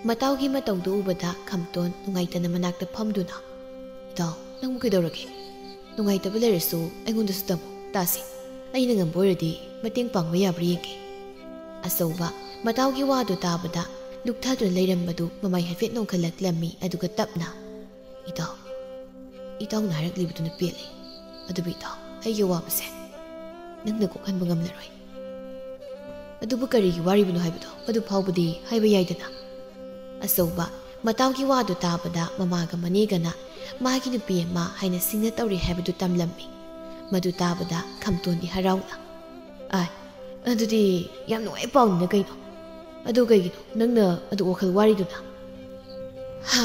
ꯃꯇꯥꯎꯒꯤ ꯃꯇꯧꯗꯨ ꯎꯕꯗ ꯈꯝꯇꯣꯟ ꯅꯨꯡꯉꯥꯏꯇꯅ ꯃꯅꯥꯛꯇ ꯐꯝꯗꯨꯅ, "ꯏꯇꯥꯎ, ꯅꯪꯕꯨ ꯀꯩꯗꯧꯔꯒꯦ? ꯅꯨꯡꯉꯥꯏꯇꯕ ꯂꯩꯔꯁꯨ ꯑꯩꯉꯣꯟꯗꯁꯨ ꯇꯝꯃꯨ, ꯇꯥꯁꯤ꯫ ꯑꯩꯅ ꯉꯝꯕ ꯑꯣꯏꯔꯗꯤ ꯃꯇꯦꯡ ꯄꯥꯡꯕ ꯌꯥꯕ꯭ꯔꯥ ꯌꯦꯡꯒꯦ"꯫ ꯑꯆꯧꯕ ꯃꯇꯥꯎꯒꯤ ꯋꯥꯗꯨ ꯇꯥꯕꯗ ꯂꯨꯞꯊꯗꯨꯅ ꯂꯩꯔꯝꯕꯗꯨ ꯃꯃꯥꯏ ꯍꯥꯏꯐꯦꯠ ꯅꯣꯡꯈꯠꯂꯛꯂꯝꯃꯤ, ꯑꯗꯨꯒ ꯇꯞꯅ, "ꯏꯇꯥꯎ, ꯏꯇꯥꯎꯅ ꯍꯥꯏꯔꯛꯂꯤꯕꯗꯨꯅ ꯄꯦꯜꯂꯦ꯫ ꯑꯗꯨꯕꯨ ꯏꯇꯥꯎ, ꯑꯩꯒꯤ ꯑꯋꯥꯕꯁꯦ ꯅꯪꯅ ꯀꯣꯛꯍꯟꯕ ꯉꯝꯂꯔꯣꯏ꯫ ꯑꯗꯨꯕꯨ ꯀꯔꯤꯒꯤ ꯋꯥꯔꯤꯕꯅꯣ ꯍꯥꯏꯕꯗꯣ ꯑꯗꯨ ꯐꯥꯎꯕꯗꯤ ꯍꯥꯏꯕ ꯌꯥꯏꯗꯅ"꯫ ꯑꯆꯧꯕ ꯃꯇꯥꯎꯒꯤ ꯋꯥꯗꯨ ꯇꯥꯕꯗ ꯃꯃꯥꯒ ꯃꯅꯦꯒꯅ ꯃꯥꯒꯤ ꯅꯨꯄꯤ ꯑꯃ ꯍꯥꯏꯅ ꯁꯤꯡꯅ ꯇꯧꯔꯦ ꯍꯥꯏꯕꯗꯨ ꯇꯝꯂꯝꯃꯤ꯫ ꯃꯗꯨ ꯇꯥꯕꯗ ꯈꯝꯇꯣꯟꯗꯤ ꯍꯔꯥꯎꯅ, "ꯑꯥꯏ, ꯑꯗꯨꯗꯤ ꯌꯥꯝ ꯅꯨꯡꯉꯥꯏꯕ ꯄꯥꯎꯅꯤꯅ ꯀꯩꯅꯣ꯫ ꯑꯗꯨ ꯀꯩꯒꯤꯅꯣ ꯅꯪꯅ ꯑꯗꯨ ꯋꯥꯈꯜ ꯋꯥꯔꯤꯗꯨꯅ?" "ꯍꯥ,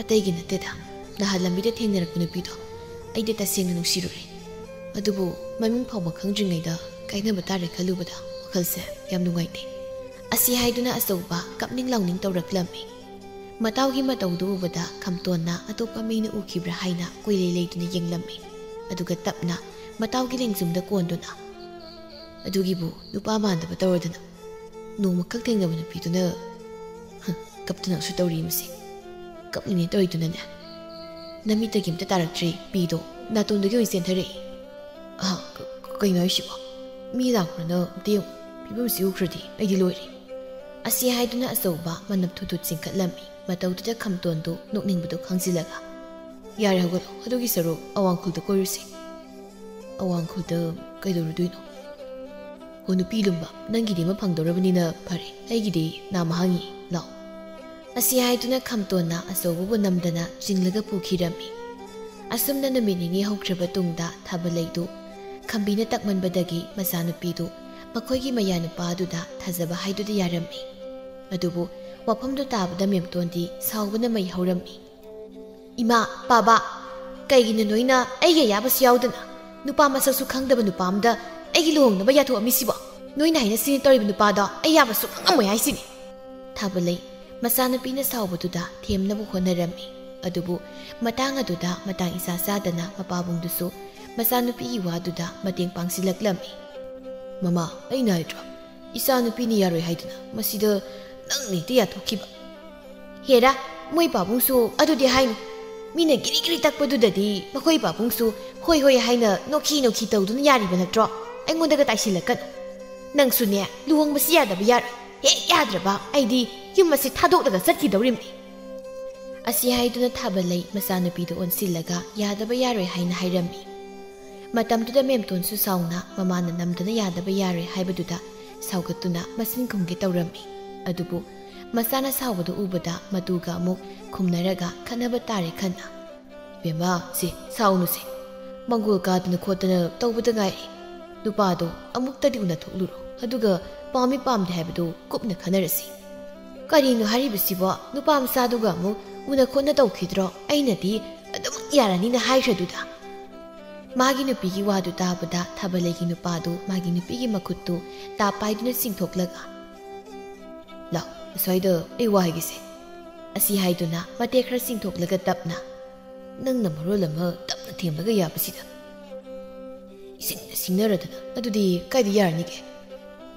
ꯑꯇꯩꯒꯤ ꯅꯠꯇꯦꯗ꯫ ꯅꯍꯥꯟ ꯂꯝꯕꯤꯗ ꯊꯦꯡꯅꯔꯛꯄ ꯅꯨꯄꯤꯗꯣ ꯑꯩꯗꯤ ꯇꯁꯦꯡꯅ ꯅꯨꯡꯁꯤꯔꯨꯔꯦ꯫ ꯑꯗꯨꯕꯨ ꯃꯃꯤꯡ ꯐꯥꯎꯕ ꯈꯪꯗ꯭ꯔꯤꯉꯩꯗ ꯀꯥꯏꯅꯕ ꯇꯥꯔꯦ ꯈꯜꯂꯨꯕꯗ ꯋꯥꯈꯜꯁꯦ ꯌꯥꯝ ꯅꯨꯡꯉꯥꯏꯇꯦ"꯫ ꯑꯁꯤ ꯍꯥꯏꯗꯨꯅ ꯑꯆꯧꯕ ꯀꯞꯅꯤꯡ ꯂꯥꯎꯅꯤꯡ ꯇꯧꯔꯛꯂꯝꯃꯤ꯫ ꯃꯇꯥꯎꯒꯤ ꯃꯇꯧꯗꯨ ꯎꯕꯗ ꯈꯝꯇꯣꯟꯅ ꯑꯇꯣꯞꯄ ꯃꯤꯅ ꯎꯈꯤꯕ꯭ꯔꯥ ꯍꯥꯏꯅ ꯀꯣꯏꯂꯩ ꯂꯩꯗꯨꯅ ꯌꯦꯡꯂꯝꯃꯤ꯫ ꯑꯗꯨꯒ ꯇꯞꯅ ꯃꯇꯥꯎꯒꯤ ꯂꯦꯡꯖꯨꯝꯗ ꯀꯣꯟꯗꯨꯅ, "ꯑꯗꯨꯒꯤꯕꯨ ꯅꯨꯄꯥ ꯃꯥꯟꯗꯕ ꯇꯧꯔꯗꯅ ꯅꯣꯡꯃꯈꯛ ꯊꯦꯡꯅꯕ ꯅꯨꯄꯤꯗꯨꯅ, ꯍ, ꯀꯞꯇꯅꯁꯨ ꯇꯧꯔꯤ ꯃꯁꯤ꯫ ꯀꯞꯅꯤꯡꯉꯦ ꯇꯧꯔꯤꯗꯨꯅꯅꯦ꯫ ꯅꯃꯤꯠꯇꯒꯤ ꯑꯝꯇ ꯇꯥꯔꯛꯇ꯭ꯔꯦ, ꯄꯤꯗꯣ ꯅꯥꯇꯣꯟꯗꯒꯤ ꯑꯣꯏꯅ ꯆꯦꯟꯊꯔꯛꯏ꯫ ꯑꯍ, ꯀ-, ꯀ-, ꯀꯩꯅꯣ ꯍꯥꯏꯁꯤꯕꯣ? ꯃꯤ ꯂꯥꯛꯄ꯭ꯔꯅ ꯑꯝꯇ ꯌꯦꯡꯉꯨ꯫ ꯐꯤꯕꯝꯁꯤ ꯎꯈ꯭ꯔꯗꯤ ꯑꯩꯗꯤ ꯂꯣꯏꯔꯦ"꯫ ꯑꯁꯤ ꯍꯥꯏꯗꯨꯅ ꯑꯆꯧꯕ ꯃꯅꯞ ꯊꯨ ꯊꯨ ꯆꯤꯡꯈꯠꯂꯝꯃꯤ꯫ ꯃꯇꯧꯗꯨꯗ ꯈꯝꯇꯣꯟꯗꯨ ꯅꯣꯛꯅꯤꯡꯕꯗꯨ ꯈꯪꯖꯤꯜꯂꯒ, "ꯌꯥꯔꯦ, ꯍꯧꯒꯠꯂꯣ, ꯑꯗꯨꯒꯤ ꯁꯔꯨꯛ ꯑꯋꯥꯡꯈꯨꯜꯗ ꯀꯣꯏꯔꯨꯁꯦ꯫" "ꯑꯋꯥꯡꯈꯨꯜꯗ ꯀꯩꯗꯧꯔꯨꯗꯣꯏꯅꯣ?" "ꯍꯣ ꯅꯨꯄꯤ ꯂꯨꯝꯕ, ꯅꯪꯒꯤꯗꯤ ꯑꯃ ꯐꯪꯗꯧꯔꯕꯅꯤꯅ ꯐꯔꯦ, ꯑꯩꯒꯤꯗꯤ ꯅꯥꯝꯃ ꯍꯥꯡꯉꯤ, ꯂꯥꯛꯑꯣ꯫" ꯑꯁꯤ ꯍꯥꯏꯗꯨꯅ ꯈꯝꯇꯣꯟꯅ ꯑꯆꯧꯕꯕꯨ ꯅꯝꯗꯅ ꯆꯤꯡꯂꯒ ꯄꯨꯈꯤꯔꯝꯃꯤ꯫ ꯑꯁꯨꯝꯅ ꯅꯨꯃꯤꯠ ꯅꯤꯅꯤ ꯍꯧꯈ꯭ꯔꯕ ꯇꯨꯡꯗ ꯊꯥꯕꯂꯩꯗꯨ ꯈꯝꯕꯤꯅ ꯇꯛꯃꯟꯕꯗꯒꯤ ꯃꯆꯥꯅꯨꯄꯤꯗꯨ ꯃꯈꯣꯏꯒꯤ ꯃꯌꯥꯅꯨꯄꯥ ꯑꯗꯨꯗ ꯊꯥꯖꯕ ꯍꯥꯏꯗꯨꯗ ꯌꯥꯔꯝꯃꯤ꯫ ꯑꯗꯨꯕꯨ ꯋꯥꯐꯝꯗꯨ ꯇꯥꯕꯗ ꯃꯦꯝꯇꯣꯟꯗꯤ ꯁꯥꯎꯕꯅ ꯃꯩ ꯍꯧꯔꯝꯃꯤ꯫ "ꯏꯃꯥ, ꯄꯥꯕ, ꯀꯩꯒꯤꯅꯣ ꯅꯣꯏꯅ ꯑꯩꯒꯤ ꯑꯌꯥꯕꯁꯨ ꯌꯥꯎꯗꯅ ꯅꯨꯄꯥ ꯃꯁꯛꯁꯨ ꯈꯪꯗꯕ ꯅꯨꯄꯥ ꯑꯃꯗ ꯑꯩꯒꯤ ꯂꯨꯍꯣꯡꯅꯕ ꯌꯥꯊꯣꯛꯑꯝꯃꯤꯁꯤꯕꯣ? ꯅꯣꯏꯅ ꯍꯥꯏꯅ ꯁꯤꯅꯤ ꯇꯧꯔꯤꯕ ꯅꯨꯄꯥꯗꯣ ꯑꯩ ꯌꯥꯕ ꯁꯨꯛꯉꯝ ꯉꯝꯃꯣꯏ ꯍꯥꯏꯁꯤꯅꯤ꯫" ꯊꯥꯕꯂꯩ ꯃꯆꯥꯅꯨꯄꯤꯅ ꯁꯥꯎꯕꯗꯨꯗ ꯊꯦꯝꯅꯕ ꯍꯣꯠꯅꯔꯝꯃꯤ꯫ ꯑꯗꯨꯕꯨ ꯃꯇꯥꯡ ꯑꯗꯨꯗ ꯃꯇꯥꯡ ꯏꯆꯥ ꯆꯥꯗꯅ ꯃꯄꯥꯕꯨꯡꯗꯨꯁꯨ ꯃꯆꯥꯅꯨꯄꯤꯒꯤ ꯋꯥꯗꯨꯗ ꯃꯇꯦꯡ ꯄꯥꯡꯁꯤꯜꯂꯛꯂꯝꯃꯤ꯫ "ꯃꯃꯥ, ꯑꯩꯅ ꯍꯥꯏꯗ꯭ꯔꯣ, ꯏꯆꯥꯅꯨꯄꯤꯅ ꯌꯥꯔꯣꯏ ꯍꯥꯏꯗꯨꯅ ꯃꯁꯤꯗ ꯅꯪꯅ ꯍꯦꯛꯇ ꯌꯥꯊꯣꯛꯈꯤꯕ?" "ꯍꯦꯔꯥ, ꯃꯣꯏ ꯄꯥꯕꯨꯡꯁꯨ ꯑꯗꯨꯗꯤ ꯍꯥꯏꯅꯨ꯫ ꯃꯤꯅ ꯒꯤꯔꯤ ꯒꯤꯔꯤ ꯇꯛꯄꯗꯨꯗꯗꯤ ꯃꯈꯣꯏ ꯄꯥꯕꯨꯡꯁꯨ ꯍꯣꯏ ꯍꯣꯏ ꯍꯥꯏꯅ ꯅꯣꯛꯈꯤ ꯅꯣꯛꯈꯤ ꯇꯧꯗꯨꯅ ꯌꯥꯔꯤꯕ ꯅꯠꯇ꯭ꯔꯣ? ꯑꯩꯉꯣꯟꯗꯒ ꯇꯥꯏꯁꯤꯜꯂꯛꯀꯅꯨ꯫ ꯅꯪꯁꯨꯅꯦ, ꯂꯨꯍꯣꯡꯕꯁꯤ ꯌꯥꯗꯕ ꯌꯥꯔꯣꯏ꯫ ꯍꯦꯛ ꯌꯥꯗ꯭ꯔꯕ ꯑꯩꯗꯤ ꯌꯨꯝ ꯑꯁꯤ ꯊꯥꯗꯣꯛꯂꯒ ꯆꯠꯈꯤꯗꯧꯔꯤꯕꯅꯤ꯫" ꯑꯁꯤ ꯍꯥꯏꯗꯨꯅ ꯊꯥꯕꯂꯩ ꯃꯆꯥꯅꯨꯄꯤꯗꯨ ꯑꯣꯟꯁꯤꯜꯂꯒ ꯌꯥꯗꯕ ꯌꯥꯔꯣꯏ ꯍꯥꯏꯅ ꯍꯥꯏꯔꯝꯃꯤ꯫ ꯃꯇꯝꯗꯨꯗ ꯃꯦꯝꯇꯣꯟꯁꯨ ꯁꯥꯎꯅ ꯃꯃꯥꯅ ꯅꯝꯗꯅ ꯌꯥꯗꯕ ꯌꯥꯔꯣꯏ ꯍꯥꯏꯕꯗꯨꯗ ꯁꯥꯎꯒꯠꯇꯨꯅ ꯃꯆꯤꯟ ꯈꯨꯝꯒꯦ ꯇꯧꯔꯝꯃꯤ꯫ ꯑꯗꯨꯕꯨ ꯃꯆꯥꯅ ꯁꯥꯎꯕꯗꯨ ꯎꯕꯗ ꯃꯇꯨꯒ ꯑꯃꯨꯛ ꯈꯨꯝꯅꯔꯒ ꯈꯠꯅꯕ ꯇꯥꯔꯦ ꯈꯟꯅ꯫ "ꯏꯕꯦꯝꯃ, ꯁꯦ, ꯁꯥꯎꯅꯨꯁꯦ꯫ ꯃꯪꯒꯣꯜ ꯀꯥꯗꯅ ꯈꯣꯠꯇꯅ ꯇꯧꯕꯗ ꯉꯥꯏꯔꯤ꯫ ꯅꯨꯄꯥꯗꯣ ꯑꯃꯨꯛꯇꯗꯤ ꯎꯅꯊꯣꯛꯂꯨꯔꯣ꯫ ꯑꯗꯨꯒ ꯄꯥꯝꯃꯤ ꯄꯥꯝꯗꯦ ꯍꯥꯏꯕꯗꯨ ꯀꯨꯞꯅ ꯈꯟꯅꯔꯁꯤ꯫" "ꯀꯔꯤꯅꯣ ꯍꯥꯏꯔꯤꯕꯁꯤꯕꯣ? ꯅꯨꯄꯥ ꯃꯆꯥꯗꯨꯒ ꯑꯃꯨꯛ ꯎꯅ ꯈꯣꯠꯅ ꯇꯧꯈꯤꯗ꯭ꯔꯣ? ꯑꯩꯅꯗꯤ ꯑꯗꯨꯃꯛ ꯌꯥꯔꯅꯤꯅ ꯍꯥꯏꯈ꯭ꯔꯗꯨꯗ꯫" ꯃꯥꯒꯤ ꯅꯨꯄꯤꯒꯤ ꯋꯥꯗꯨ ꯇꯥꯕꯗ ꯊꯥꯕꯂꯩꯒꯤ ꯅꯨꯄꯥꯗꯨ ꯃꯥꯒꯤ ꯅꯨꯄꯤꯒꯤ ꯃꯈꯨꯠꯇꯨ ꯇꯥꯞ ꯄꯥꯏꯗꯨꯅ ꯆꯤꯡꯊꯣꯛꯂꯒ, "ꯂꯥꯎ, ꯑꯁ꯭ꯋꯥꯏꯗ ꯑꯩ ꯋꯥ ꯍꯥꯏꯒꯦꯁꯦ꯫" ꯑꯁꯤ ꯍꯥꯏꯗꯨꯅ ꯃꯇꯦꯛ ꯈꯔ ꯆꯤꯡꯊꯣꯛꯂꯒ ꯇꯞꯅ, "ꯅꯪꯅ ꯃꯔꯣꯜ ꯑꯃ ꯇꯞꯅ ꯊꯦꯝꯂꯒ ꯌꯥꯕꯁꯤꯗ꯫ ꯏꯁꯤꯡꯗ ꯁꯤꯡꯅꯔꯗꯅ ꯑꯗꯨꯗꯤ ꯀꯥꯏꯗ ꯌꯥꯔꯅꯤꯒꯦ?"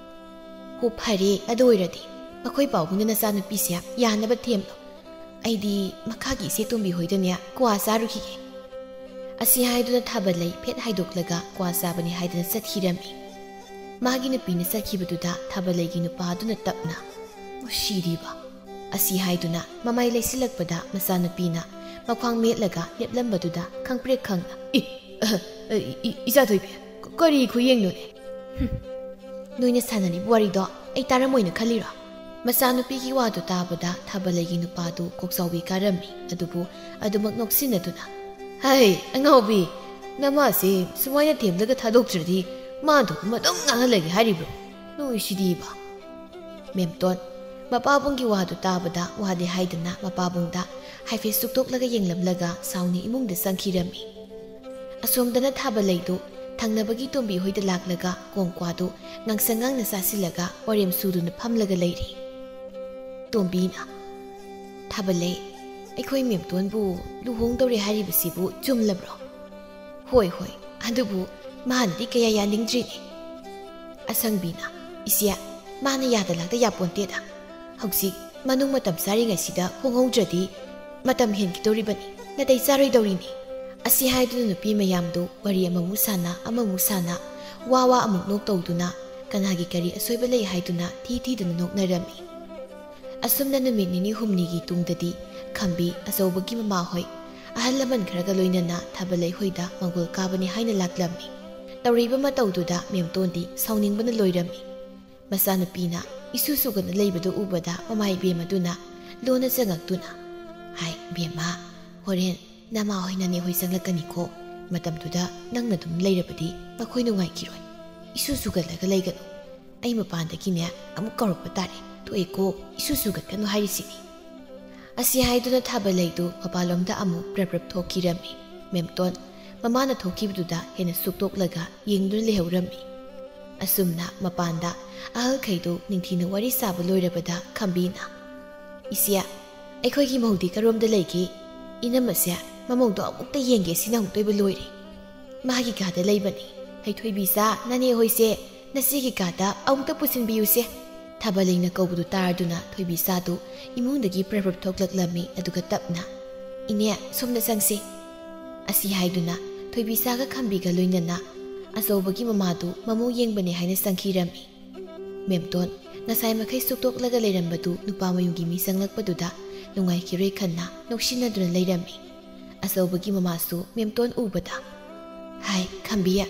"ꯍꯣ, ꯐꯔꯦ, ꯑꯗꯨ ꯑꯣꯏꯔꯗꯤ ꯃꯈꯣꯏ ꯄꯥꯕꯨꯡꯅ ꯅꯆꯥꯅꯨꯄꯤꯁꯦ ꯌꯥꯅꯕ ꯊꯦꯝꯂꯣ꯫ ꯑꯩꯗꯤ ꯃꯈꯥꯒꯤ ꯏꯆꯦ ꯇꯣꯝꯕꯤ ꯍꯣꯏꯗꯅꯦ ꯀ꯭ꯋꯥ ꯆꯥꯔꯨꯈꯤꯒꯦ꯫" ꯑꯁꯤ ꯍꯥꯏꯗꯨꯅ ꯊꯥꯕꯂꯩ ꯐꯦꯠ ꯍꯥꯏꯗꯣꯛꯂꯒ ꯀ꯭ꯋꯥ ꯆꯥꯕꯅꯤ ꯍꯥꯏꯗꯅ ꯆꯠꯈꯤꯔꯝꯃꯤ꯫ ꯃꯥꯒꯤ ꯅꯨꯄꯤꯅ ꯆꯠꯈꯤꯕꯗꯨꯗ ꯊꯥꯕꯂꯩꯒꯤ ꯅꯨꯄꯥꯗꯨꯅ ꯇꯞꯅ, "ꯃꯁꯤꯗꯤꯕ, ꯑꯁꯤ ꯍꯥꯏꯗꯨꯅ ꯃꯃꯥꯏ ꯂꯩꯁꯤꯜꯂꯛꯄꯗ ꯃꯆꯥꯅꯨꯄꯤꯅ ꯃꯈ꯭ꯋꯥꯡ ꯃꯦꯠꯂꯒ ꯂꯦꯞꯂꯝꯕꯗꯨꯗ ꯈꯪꯄ꯭ꯔꯦꯛ ꯈꯪꯅ, "ꯏ, ꯑꯍ, ꯏ, ꯏ, ꯏꯆꯥꯊꯣꯏꯕꯤ, ꯀ-, ꯀꯔꯤ ꯈꯨꯌꯦꯡꯅꯣꯅꯦ? ꯍꯨꯝ, ꯅꯣꯏꯅ ꯁꯥꯟꯅꯔꯤꯕ ꯋꯥꯔꯤꯗꯣ ꯑꯩ ꯇꯥꯔꯝꯃꯣꯏꯅ ꯈꯜꯂꯤꯔꯣ?" ꯃꯆꯥꯅꯨꯄꯤꯒꯤ ꯋꯥꯗꯨ ꯇꯥꯕꯗ ꯊꯥꯕꯂꯩꯒꯤ ꯅꯨꯄꯥꯗꯨ ꯀꯣꯛꯆꯥꯎꯕꯤ ꯀꯥꯔꯝꯃꯤ, ꯑꯗꯨꯕꯨ ꯑꯗꯨꯃꯛ ꯅꯣꯛꯁꯤꯟꯅꯗꯨꯅ, "ꯍꯩ, ꯑꯉꯥꯎꯕꯤ, ꯅꯃꯥꯁꯦ ꯁꯨꯃꯥꯏꯅ ꯊꯦꯝꯂꯒ ꯊꯥꯗꯣꯛꯇ꯭ꯔꯗꯤ ꯃꯥ ꯊꯣꯛꯄ ꯑꯗꯨꯝ ꯉꯥꯡꯍꯜꯂꯒꯦ ꯍꯥꯏꯔꯤꯕ꯭ꯔꯣ? ꯅꯣꯏꯁꯤꯗꯤꯕ!" ꯃꯦꯝꯇꯣꯟ, ꯃꯄꯥꯕꯨꯡꯒꯤ ꯋꯥꯗꯨ ꯇꯥꯕꯗ ꯋꯥꯗꯦ ꯍꯥꯏꯗꯅ ꯃꯄꯥꯕꯨꯡꯗ ꯍꯥꯏꯐꯦꯠ ꯁꯨꯛꯇꯣꯛꯂꯒ ꯌꯦꯡꯂꯝꯂꯒ ꯁꯥꯎꯅ ꯏꯃꯨꯡꯗ ꯆꯪꯈꯤꯔꯝꯃꯤ꯫ ꯑꯁꯣꯝꯗꯅ ꯊꯥꯕꯂꯩꯗꯨ ꯊꯪꯅꯕꯒꯤ ꯇꯣꯝꯕꯤ ꯍꯣꯏꯗ ꯂꯥꯛꯂꯒ ꯀꯣꯡꯀ꯭ꯋꯥꯗꯨ ꯉꯥꯡꯁꯪ ꯉꯥꯡꯅ ꯆꯥꯁꯤꯜꯂꯒ ꯋꯥꯔꯦꯝ ꯁꯨꯗꯨꯅ ꯐꯝꯂꯒ ꯂꯩꯔꯤ꯫ ꯇꯣꯝꯕꯤꯅ, "ꯊꯥꯕꯂꯩ, ꯑꯩꯈꯣꯏ ꯃꯦꯝꯇꯣꯟꯕꯨ ꯂꯨꯍꯣꯡꯗꯧꯔꯦ ꯍꯥꯏꯔꯤꯕꯁꯤꯕꯨ ꯆꯨꯝꯂꯕ꯭ꯔꯣ?" "ꯍꯣꯏ, ꯍꯣꯏ, ꯑꯗꯨꯕꯨ ꯃꯥꯅꯗꯤ ꯀꯌꯥ ꯌꯥꯅꯤꯡꯗ꯭ꯔꯤꯅꯦ꯫" ꯑꯁꯪꯕꯤꯅ, "ꯏꯆꯦ, ꯃꯥꯅ ꯌꯥꯗ ꯂꯥꯛꯇ ꯌꯥꯄꯣꯟꯇꯦꯗ꯫ ꯍꯧꯖꯤꯛ ꯃꯅꯨꯡ ꯃꯇꯝ ꯆꯥꯔꯤꯉꯩꯁꯤꯗ ꯍꯣꯡꯍꯧꯗ꯭ꯔꯗꯤ ꯃꯇꯝ ꯍꯦꯟꯈꯤꯗꯧꯔꯤꯕꯅꯤ, ꯅꯥꯇꯩ ꯆꯥꯔꯣꯏꯗꯧꯔꯤꯅꯤ꯫" ꯑꯁꯤ ꯍꯥꯏꯗꯨꯅ ꯅꯨꯄꯤ ꯃꯌꯥꯝꯗꯨ ꯋꯥꯔꯤ ꯑꯃꯃꯨꯛ ꯁꯥꯟꯅ, ꯑꯃꯃꯨꯛ ꯁꯥꯟꯅ, ꯋꯥ ꯋꯥ ꯑꯃꯨꯛ ꯅꯣꯛ ꯇꯧꯗꯨꯅ ꯀꯅꯥꯒꯤ ꯀꯔꯤ ꯑꯁꯣꯏꯕ ꯂꯩ ꯍꯥꯏꯗꯨꯅ ꯊꯤ ꯊꯤꯗꯨꯅ ꯅꯣꯛꯅꯔꯝꯃꯤ꯫ ꯑꯁꯨꯝꯅ ꯅꯨꯃꯤꯠ ꯅꯤꯅꯤ ꯍꯨꯝꯅꯤꯒꯤ ꯇꯨꯡꯗꯗꯤ ꯈꯝꯕꯤ ꯑꯆꯧꯕꯒꯤ ꯃꯃꯥꯍꯣꯏ ꯑꯍꯜ ꯂꯃꯟ ꯈꯔꯒ ꯂꯣꯏꯅꯅ ꯊꯥꯕꯂꯩ ꯍꯣꯏꯗ ꯃꯪꯒꯣꯜ ꯀꯥꯕꯅꯤ ꯍꯥꯏꯅ ꯂꯥꯛꯂꯝꯃꯤ꯫ ꯇꯧꯔꯤꯕ ꯃꯇꯧꯗꯨꯗ ꯃꯦꯝꯇꯣꯟꯗꯤ ꯁꯥꯎꯅꯤꯡꯕꯅ ꯂꯣꯏꯔꯝꯃꯤ꯫ ꯃꯆꯥꯅꯨꯄꯤꯅ ꯏꯁꯨ ꯁꯨꯒꯅ ꯂꯩꯕꯗꯨ ꯎꯕꯗ ꯃꯃꯥ ꯏꯕꯦꯝ ꯑꯗꯨꯅ ꯂꯣꯟꯅ ꯆꯪꯉꯛꯇꯨꯅ, "ꯍꯥꯏ ꯏꯕꯦꯝꯃ, ꯍꯣꯔꯦꯟ ꯅꯃꯥ ꯍꯣꯏ ꯅꯅꯦ ꯍꯣꯏ ꯆꯪꯂꯛꯀꯅꯤꯀꯣ꯫ ꯃꯇꯝꯗꯨꯗ ꯅꯪꯅ ꯑꯗꯨꯝ ꯂꯩꯔꯕꯗꯤ ꯃꯈꯣꯏ ꯅꯨꯡꯉꯥꯏꯈꯤꯔꯣꯏ꯫ ꯏꯁꯨ ꯁꯨꯒꯠꯂꯒ ꯂꯩꯒꯅꯨ꯫ ꯑꯩ ꯃꯄꯥꯟꯗꯒꯤꯅꯦ ꯑꯃꯨꯛ ꯀꯧꯔꯛꯄ ꯇꯥꯔꯦ꯫ ꯊꯣꯛꯑꯦꯀꯣ, ꯏꯁꯨ ꯁꯨꯒꯠꯀꯅꯨ ꯍꯥꯏꯔꯤꯁꯤꯅꯤ꯫" ꯑꯁꯤ ꯍꯥꯏꯗꯨꯅ ꯊꯥꯕꯂꯩꯗꯨ ꯃꯄꯥꯟꯂꯣꯝꯗ ꯑꯃꯨꯛ ꯄ꯭ꯔꯞ ꯄ꯭ꯔꯞ ꯊꯣꯛꯈꯤꯔꯝꯃꯤ꯫ ꯃꯦꯝꯇꯣꯟ ꯃꯃꯥꯅ ꯊꯣꯛꯈꯤꯕꯗꯨꯗ ꯍꯦꯟꯅ ꯁꯨꯛꯇꯣꯛꯂꯒ ꯌꯦꯡꯗꯨꯅ ꯂꯩꯍꯧꯔꯝꯃꯤ꯫ ꯑꯁꯨꯝꯅ ꯃꯄꯥꯟꯗ ꯑꯍꯜꯈꯩꯗꯨ ꯅꯤꯡꯊꯤꯅ ꯋꯥꯔꯤ ꯁꯥꯕ ꯂꯣꯏꯔꯕꯗ ꯈꯝꯕꯤꯅ, "ꯏꯆꯦ, ꯑꯩꯈꯣꯏꯒꯤ ꯃꯧꯗꯤ ꯀꯔꯣꯝꯗ ꯂꯩꯒꯦ? ꯏꯅꯝꯃꯁꯦ ꯃꯃꯧꯗꯣ ꯑꯃꯨꯛꯇ ꯌꯦꯡꯒꯦ ꯁꯤꯅ ꯑꯃꯨꯛꯇꯣꯏꯕ ꯂꯣꯏꯔꯦ꯫" "ꯃꯥꯒꯤ ꯀꯥꯗ ꯂꯩꯕꯅꯤ꯫ ꯍꯩ ꯊꯣꯏꯕꯤꯆꯥ, ꯅꯅꯦ ꯍꯣꯏꯁꯦ ꯅꯆꯦꯒꯤ ꯀꯥꯗ ꯑꯃꯨꯛꯇ ꯄꯨꯁꯤꯟꯕꯤꯌꯨꯁꯦ꯫" ꯊꯥꯕꯂꯩꯅ ꯀꯧꯕꯗꯨ ꯇꯥꯔꯗꯨꯅ ꯊꯣꯏꯕꯤꯆꯥꯗꯨ ꯏꯃꯨꯡꯗꯒꯤ ꯄ꯭ꯔꯞ ꯄ꯭ꯔꯞ ꯊꯣꯛꯂꯛꯂꯝꯃꯤ, ꯑꯗꯨꯒ ꯇꯞꯅ, "ꯏꯅꯦ, ꯁꯣꯝꯗ ꯆꯪꯁꯤ꯫" ꯑꯁꯤ ꯍꯥꯏꯗꯨꯅ ꯊꯣꯏꯕꯤꯆꯥꯒ ꯈꯝꯕꯤꯒ ꯂꯣꯏꯅꯅ ꯑꯆꯧꯕꯒꯤ ꯃꯃꯥꯗꯨ ꯃꯃꯧ ꯌꯦꯡꯕꯅꯦ ꯍꯥꯏꯅ ꯆꯪꯈꯤꯔꯝꯃꯤ꯫ ꯃꯦꯝꯇꯣꯟ ꯉꯁꯥꯏ ꯃꯈꯩ ꯁꯨꯛꯇꯣꯛꯂꯒ ꯂꯩꯔꯝꯕꯗꯨ ꯅꯨꯄꯥ ꯃꯌꯨꯝꯒꯤ ꯃꯤ ꯆꯪꯂꯛꯄꯗꯨꯗ ꯅꯨꯡꯉꯥꯏꯈꯤꯔꯣꯏ ꯈꯟꯅ ꯅꯣꯛꯁꯤꯟꯅꯗꯨꯅ ꯂꯩꯔꯝꯃꯤ꯫ ꯑꯆꯧꯕꯒꯤ ꯃꯃꯥꯁꯨ ꯃꯦꯝꯇꯣꯟ ꯎꯕꯗ, "ꯍꯥꯏ, ꯈꯝꯕꯤ,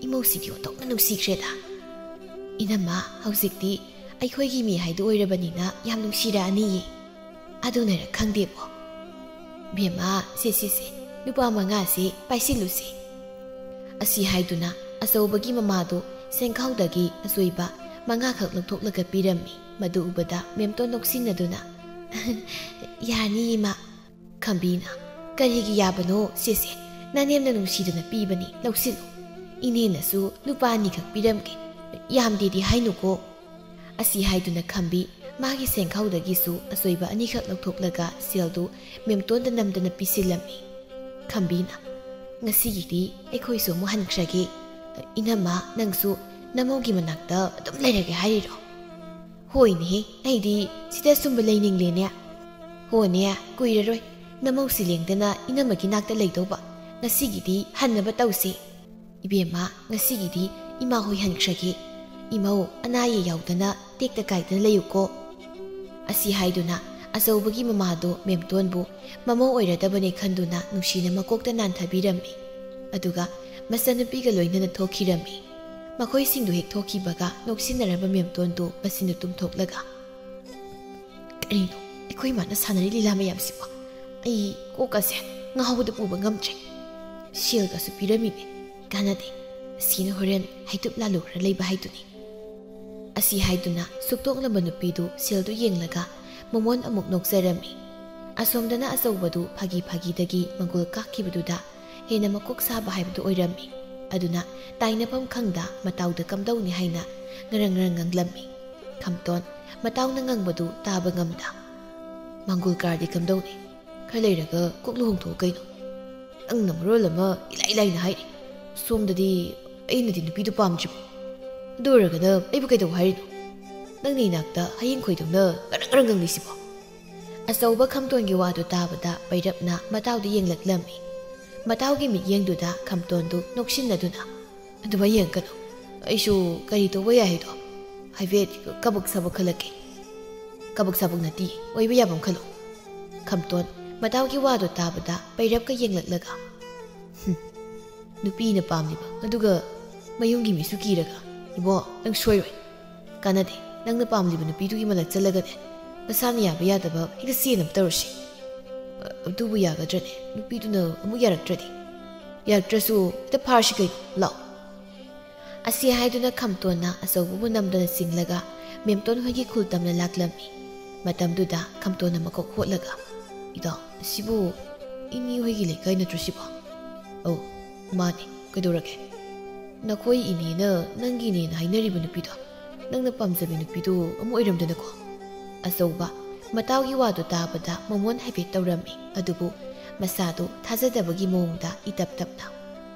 ꯏꯃꯧꯁꯤꯗꯤ ꯑꯣꯟꯊꯣꯛꯅ ꯅꯨꯡꯁꯤꯈ꯭ꯔꯦꯗ꯫ ꯏꯅꯝꯃ, ꯍꯧꯖꯤꯛꯇꯤ ꯑꯩꯈꯣꯏꯒꯤ ꯃꯤ ꯍꯥꯏꯗꯨ ꯑꯣꯏꯔꯕꯅꯤꯅ ꯌꯥꯝ ꯅꯨꯡꯁꯤꯔꯛꯑꯅꯤꯌꯦ꯫ ꯑꯗꯨꯅꯔ ꯈꯪꯗꯦꯕꯣ꯫ ꯕꯦꯝꯃ, ꯁꯦ, ꯁꯦ, ꯁꯦ, ꯂꯨꯄꯥ ꯃꯉꯥꯁꯦ ꯄꯥꯏꯁꯤꯜꯂꯨꯁꯦ"꯫ ꯑꯁꯤ ꯍꯥꯏꯗꯨꯅ ꯑꯆꯧꯕꯒꯤ ꯃꯃꯥꯗꯨ ꯁꯦꯡꯈꯥꯎꯗꯒꯤ ꯑꯆꯣꯏꯕ ꯃꯉꯥꯈꯛ ꯂꯧꯊꯣꯛꯂꯒ ꯄꯤꯔꯝꯃꯤ꯫ ꯃꯗꯨ ꯎꯕꯗ ꯃꯦꯝꯇꯣꯟ ꯅꯣꯛꯁꯤꯟꯅꯗꯨꯅ, "ꯌꯥꯅꯤ, ꯏꯃꯥ"꯫ ꯈꯝꯕꯤꯅ, "ꯀꯔꯤꯒꯤ ꯌꯥꯕꯅꯣ, ꯁꯦ, ꯁꯦ, ꯅꯅꯦꯝꯅ ꯅꯨꯡꯁꯤꯗꯅ ꯄꯤꯕꯅꯤ, ꯂꯧꯁꯤꯜꯂꯨ꯫ ꯏꯅꯦꯅꯁꯨ ꯂꯨꯄꯥ ꯑꯅꯤꯈꯛ ꯄꯤꯔꯝꯒꯦ, ꯌꯥꯝꯗꯦꯗꯤ ꯍꯥꯏꯅꯨꯀꯣ"꯫ ꯑꯁꯤ ꯍꯥꯏꯗꯨꯅ ꯈꯝꯕꯤ ꯃꯥꯒꯤ ꯁꯦꯡꯈꯥꯎꯗꯒꯤꯁꯨ ꯑꯆꯣꯏꯕ ꯑꯅꯤꯈꯛ ꯂꯧꯊꯣꯛꯂꯒ ꯁꯦꯜꯗꯨ ꯃꯦꯝꯇꯣꯟꯗ ꯅꯝꯗꯅ ꯄꯤꯁꯤꯜꯂꯝꯃꯤ꯫ ꯈꯝꯕꯤꯅ, "ꯉꯁꯤꯒꯤꯗꯤ ꯑꯩꯈꯣꯏꯁꯨ ꯑꯃꯨꯛ ꯍꯟꯈ꯭ꯔꯒꯦ꯫ ꯏꯅꯝꯃ, ꯅꯪꯁꯨ ꯅꯃꯧꯒꯤ ꯃꯅꯥꯛꯇ ꯑꯗꯨꯝ ꯂꯩꯔꯒꯦ ꯍꯥꯏꯔꯤꯔꯣ?" "ꯍꯣꯏꯅꯦꯍꯦ, ꯑꯩꯗꯤ ꯁꯤꯗ ꯁꯨꯝꯕ ꯂꯩꯅꯤꯡꯂꯦꯅꯦ"꯫ "ꯍꯣꯅꯦ, ꯀꯨꯏꯔꯔꯣꯏ ꯅꯃꯧꯁꯤ ꯂꯦꯡꯗꯅ ꯏꯅꯝꯃꯒꯤ ꯅꯥꯛꯇ ꯂꯩꯗꯧꯕ꯫ ꯉꯁꯤꯒꯤꯗꯤ ꯍꯟꯅꯕ ꯇꯧꯁꯤ"꯫ "ꯏꯕꯦꯝꯃ, ꯉꯁꯤꯒꯤꯗꯤ ꯏꯃꯥ ꯍꯣꯏ ꯍꯟꯈ꯭ꯔꯒꯦ꯫ ꯏꯃꯧ, ꯑꯅꯥ ꯑꯌꯦꯛ ꯌꯥꯎꯗꯅ ꯇꯦꯛꯇ ꯀꯥꯏꯗꯅ ꯂꯩꯌꯨꯀꯣ"꯫ ꯑꯁꯤ ꯍꯥꯏꯗꯨꯅ ꯑꯆꯧꯕꯒꯤ ꯃꯃꯥꯗꯣ ꯃꯦꯝꯇꯣꯟꯕꯨ ꯃꯃꯧ ꯑꯣꯏꯔꯗꯕꯅꯦ ꯈꯟꯗꯨꯅ ꯅꯨꯡꯁꯤꯅ ꯃꯀꯣꯛꯇ ꯅꯥꯟꯊꯕꯤꯔꯝꯃꯤ꯫ ꯑꯗꯨꯒ ꯃꯆꯟꯅꯨꯄꯤꯒ ꯂꯣꯏꯅꯅ ꯊꯣꯛꯈꯤꯔꯝꯃꯤ꯫ ꯃꯈꯣꯏꯁꯤꯡꯗꯨ ꯍꯦꯛ ꯊꯣꯛꯈꯤꯕꯒ ꯅꯣꯛꯁꯤꯟꯅꯔꯕ ꯃꯦꯝꯇꯣꯟꯗꯨ ꯃꯆꯤꯟꯗꯨ ꯇꯨꯝꯊꯣꯛꯂꯒ, "ꯀꯔꯤꯅꯣ ꯑꯩꯈꯣꯏ ꯃꯥꯅ ꯁꯥꯟꯅꯔꯤ ꯂꯤꯂꯥ ꯃꯌꯥꯝꯁꯤꯕꯣ? ꯑꯩ ꯀꯣꯛꯀꯁꯦ ꯉꯥꯎꯕꯗ ꯄꯨꯕ ꯉꯝꯗ꯭ꯔꯦ꯫ ꯁꯦꯜꯒꯁꯨ ꯄꯤꯔꯝꯃꯤꯅꯦ, ꯀꯥꯟꯅꯗꯦ꯫ ꯑꯁꯤꯅ ꯍꯣꯔꯦꯟ ꯍꯩꯇꯨꯞ ꯂꯥꯜꯂꯨ ꯈꯔ ꯂꯩꯕ ꯍꯥꯏꯗꯨꯅꯤ"꯫ ꯑꯁꯤ ꯍꯥꯏꯗꯨꯅ ꯁꯨꯛꯇꯣꯛꯂꯝꯕ ꯅꯨꯄꯤꯗꯨ ꯁꯦꯜꯗꯨ ꯌꯦꯡꯂꯒ ꯃꯃꯣꯟ ꯑꯃꯨꯛ ꯅꯣꯛꯆꯔꯝꯃꯤ꯫ ꯑꯁꯣꯝꯗꯅ ꯑꯆꯧꯕꯗꯨ ꯐꯥꯒꯤ ꯐꯥꯒꯤꯗꯒꯤ ꯃꯪꯒꯣꯜ ꯀꯥꯛꯈꯤꯕꯗꯨꯗ ꯍꯦꯟꯅ ꯃꯀꯣꯛ ꯁꯥꯕ ꯍꯥꯏꯕꯗꯨ ꯑꯣꯏꯔꯝꯃꯤ꯫ ꯑꯗꯨꯅ ꯇꯥꯏꯅꯐꯝ ꯈꯪꯗ ꯃꯇꯥꯎꯗ ꯀꯝꯗꯧꯅꯤ ꯍꯥꯏꯅ ꯉꯔꯪ ꯉꯔꯪ ꯉꯪꯂꯝꯃꯤ꯫ ꯈꯝꯇꯣꯟ ꯃꯇꯥꯎꯅ ꯉꯪꯕꯗꯨ ꯇꯥꯕ ꯉꯝꯗ, "ꯃꯪꯒꯣꯜ ꯀꯥꯔꯗꯤ ꯀꯝꯗꯧꯅꯤ? ꯈꯔ ꯂꯩꯔꯒ ꯀꯣꯛ ꯂꯨꯍꯣꯡꯊꯣꯛꯑꯣ ꯀꯩꯅꯣ꯫ ꯅꯪꯅ ꯃꯔꯣꯜ ꯑꯃ ꯏꯂꯥꯏ ꯂꯥꯏꯅ ꯍꯥꯏꯔꯤ꯫ ꯁꯣꯝꯗꯗꯤ ꯑꯩꯅꯗꯤ ꯅꯨꯄꯤꯗꯨ ꯄꯥꯝꯗ꯭ꯔꯤꯕ꯫ ꯑꯗꯨ ꯑꯣꯏꯔꯒꯅ ꯑꯩꯕꯨ ꯀꯩꯗꯧ ꯍꯥꯏꯔꯤꯅꯣ? ꯅꯪꯅ ꯏꯅꯥꯛꯇ ꯍꯌꯦꯡ ꯈꯣꯏꯗꯧꯅ ꯉꯔꯪ ꯉꯔꯪ ꯉꯪꯂꯤꯁꯤꯕꯣ?" ꯑꯆꯧꯕ ꯈꯝꯇꯣꯟꯒꯤ ꯋꯥꯗꯨ ꯇꯥꯕꯗ ꯄꯩꯔꯞꯅ ꯃꯇꯥꯎꯗ ꯌꯦꯡꯂꯛꯂꯝꯃꯤ꯫ ꯃꯇꯥꯎꯒꯤ ꯃꯤꯠꯌꯦꯡꯗꯨꯗ ꯈꯝꯇꯣꯟꯗꯨ ꯅꯣꯛꯁꯤꯟꯅꯗꯨꯅ, "ꯑꯗꯨꯃꯥꯏ ꯌꯦꯡꯀꯅꯨ꯫ ꯑꯩꯁꯨ ꯀꯔꯤ ꯇꯧꯕ ꯌꯥꯏ ꯍꯥꯏꯗꯣ? ꯍꯥꯏꯐꯦꯠ ꯀꯕꯛ ꯁꯕꯛ ꯈꯜꯂꯛꯀꯦ꯫ ꯀꯕꯛ ꯁꯕꯛ ꯅꯠꯇꯦ, ꯑꯣꯏꯕ ꯌꯥꯕ ꯑꯃ ꯈꯜꯂꯣ꯫ ꯈꯝꯇꯣꯟ ꯃꯇꯥꯎꯒꯤ ꯋꯥꯗꯣ ꯇꯥꯕꯗ ꯄꯩꯔꯞꯀ ꯌꯦꯡꯂꯛꯂꯒ, "ꯍꯨꯝ, ꯅꯨꯄꯤꯅ ꯄꯥꯝꯂꯤꯕ, ꯑꯗꯨꯒ ꯃꯌꯨꯝꯒꯤ ꯃꯤꯁꯨ ꯀꯤꯔꯒ꯫ ꯏꯕꯣ, ꯅꯪ ꯁꯣꯏꯔꯣꯏ꯫ ꯀꯥꯟꯅꯗꯦ, ꯅꯪꯅ ꯄꯥꯝꯂꯤꯕ ꯅꯨꯄꯤꯗꯨꯒꯤ ꯃꯅꯥꯛ ꯆꯠꯂꯒꯅꯦ, ꯃꯁꯥꯅ ꯌꯥꯕ ꯌꯥꯗꯕ ꯍꯦꯛꯇ ꯆꯦꯟꯅꯕ ꯇꯧꯔꯁꯤ꯫ ꯑꯗꯨꯕꯨ ꯌꯥꯒꯗ꯭ꯔꯅꯦ? ꯅꯨꯄꯤꯗꯨꯅ ꯑꯃꯨꯛ ꯌꯥꯔꯛꯇ꯭ꯔꯗꯤ?" "ꯌꯥꯔꯛꯇ꯭ꯔꯁꯨ ꯍꯦꯛꯇ ꯐꯥꯔꯁꯤ ꯀꯩꯅꯣ, ꯂꯥꯛꯑꯣ꯫" ꯑꯁꯤ ꯍꯥꯏꯗꯨꯅ ꯈꯝꯇꯣꯟꯅ ꯑꯆꯧꯕꯕꯨ ꯅꯝꯗꯅ ꯆꯤꯡꯂꯒ ꯃꯦꯝꯇꯣꯟ ꯍꯣꯏꯒꯤ ꯈꯨꯜ ꯇꯝꯅ ꯂꯥꯛꯂꯝꯃꯤ꯫ ꯃꯇꯝꯗꯨꯗ ꯈꯝꯇꯣꯟꯅ ꯃꯀꯣꯛ ꯍꯣꯠꯂꯒ, "ꯏꯇꯥꯎ, ꯑꯁꯤꯕꯨ ꯏꯅꯦ ꯍꯣꯏꯒꯤ ꯂꯩꯀꯥꯏ ꯅꯠꯇ꯭ꯔꯣ ꯁꯤꯕꯣ?" "ꯑꯧ, ꯃꯥꯅꯦ, ꯀꯩꯗꯧꯔꯒꯦ?" "ꯅꯈꯣꯏ ꯏꯅꯦꯅ ꯅꯪꯒꯤ ꯏꯅꯦꯅ ꯍꯥꯏꯅꯔꯤꯕ ꯅꯨꯄꯤꯗꯣ, ꯅꯪꯅ ꯄꯥꯝꯖꯕꯤ ꯅꯨꯄꯤꯗꯣ ꯑꯃ ꯑꯣꯏꯔꯝꯗꯅꯀꯣ?" ꯑꯆꯧꯕ ꯃꯇꯥꯎꯒꯤ ꯋꯥꯗꯨ ꯇꯥꯕꯗ ꯃꯃꯣꯟ ꯍꯥꯏꯐꯦꯠ ꯇꯧꯔꯝꯃꯤ, ꯑꯗꯨꯕꯨ ꯃꯁꯥꯗꯨ ꯊꯥꯖꯗꯕꯒꯤ ꯃꯑꯣꯡꯗ ꯏꯇꯞ ꯇꯞꯅ,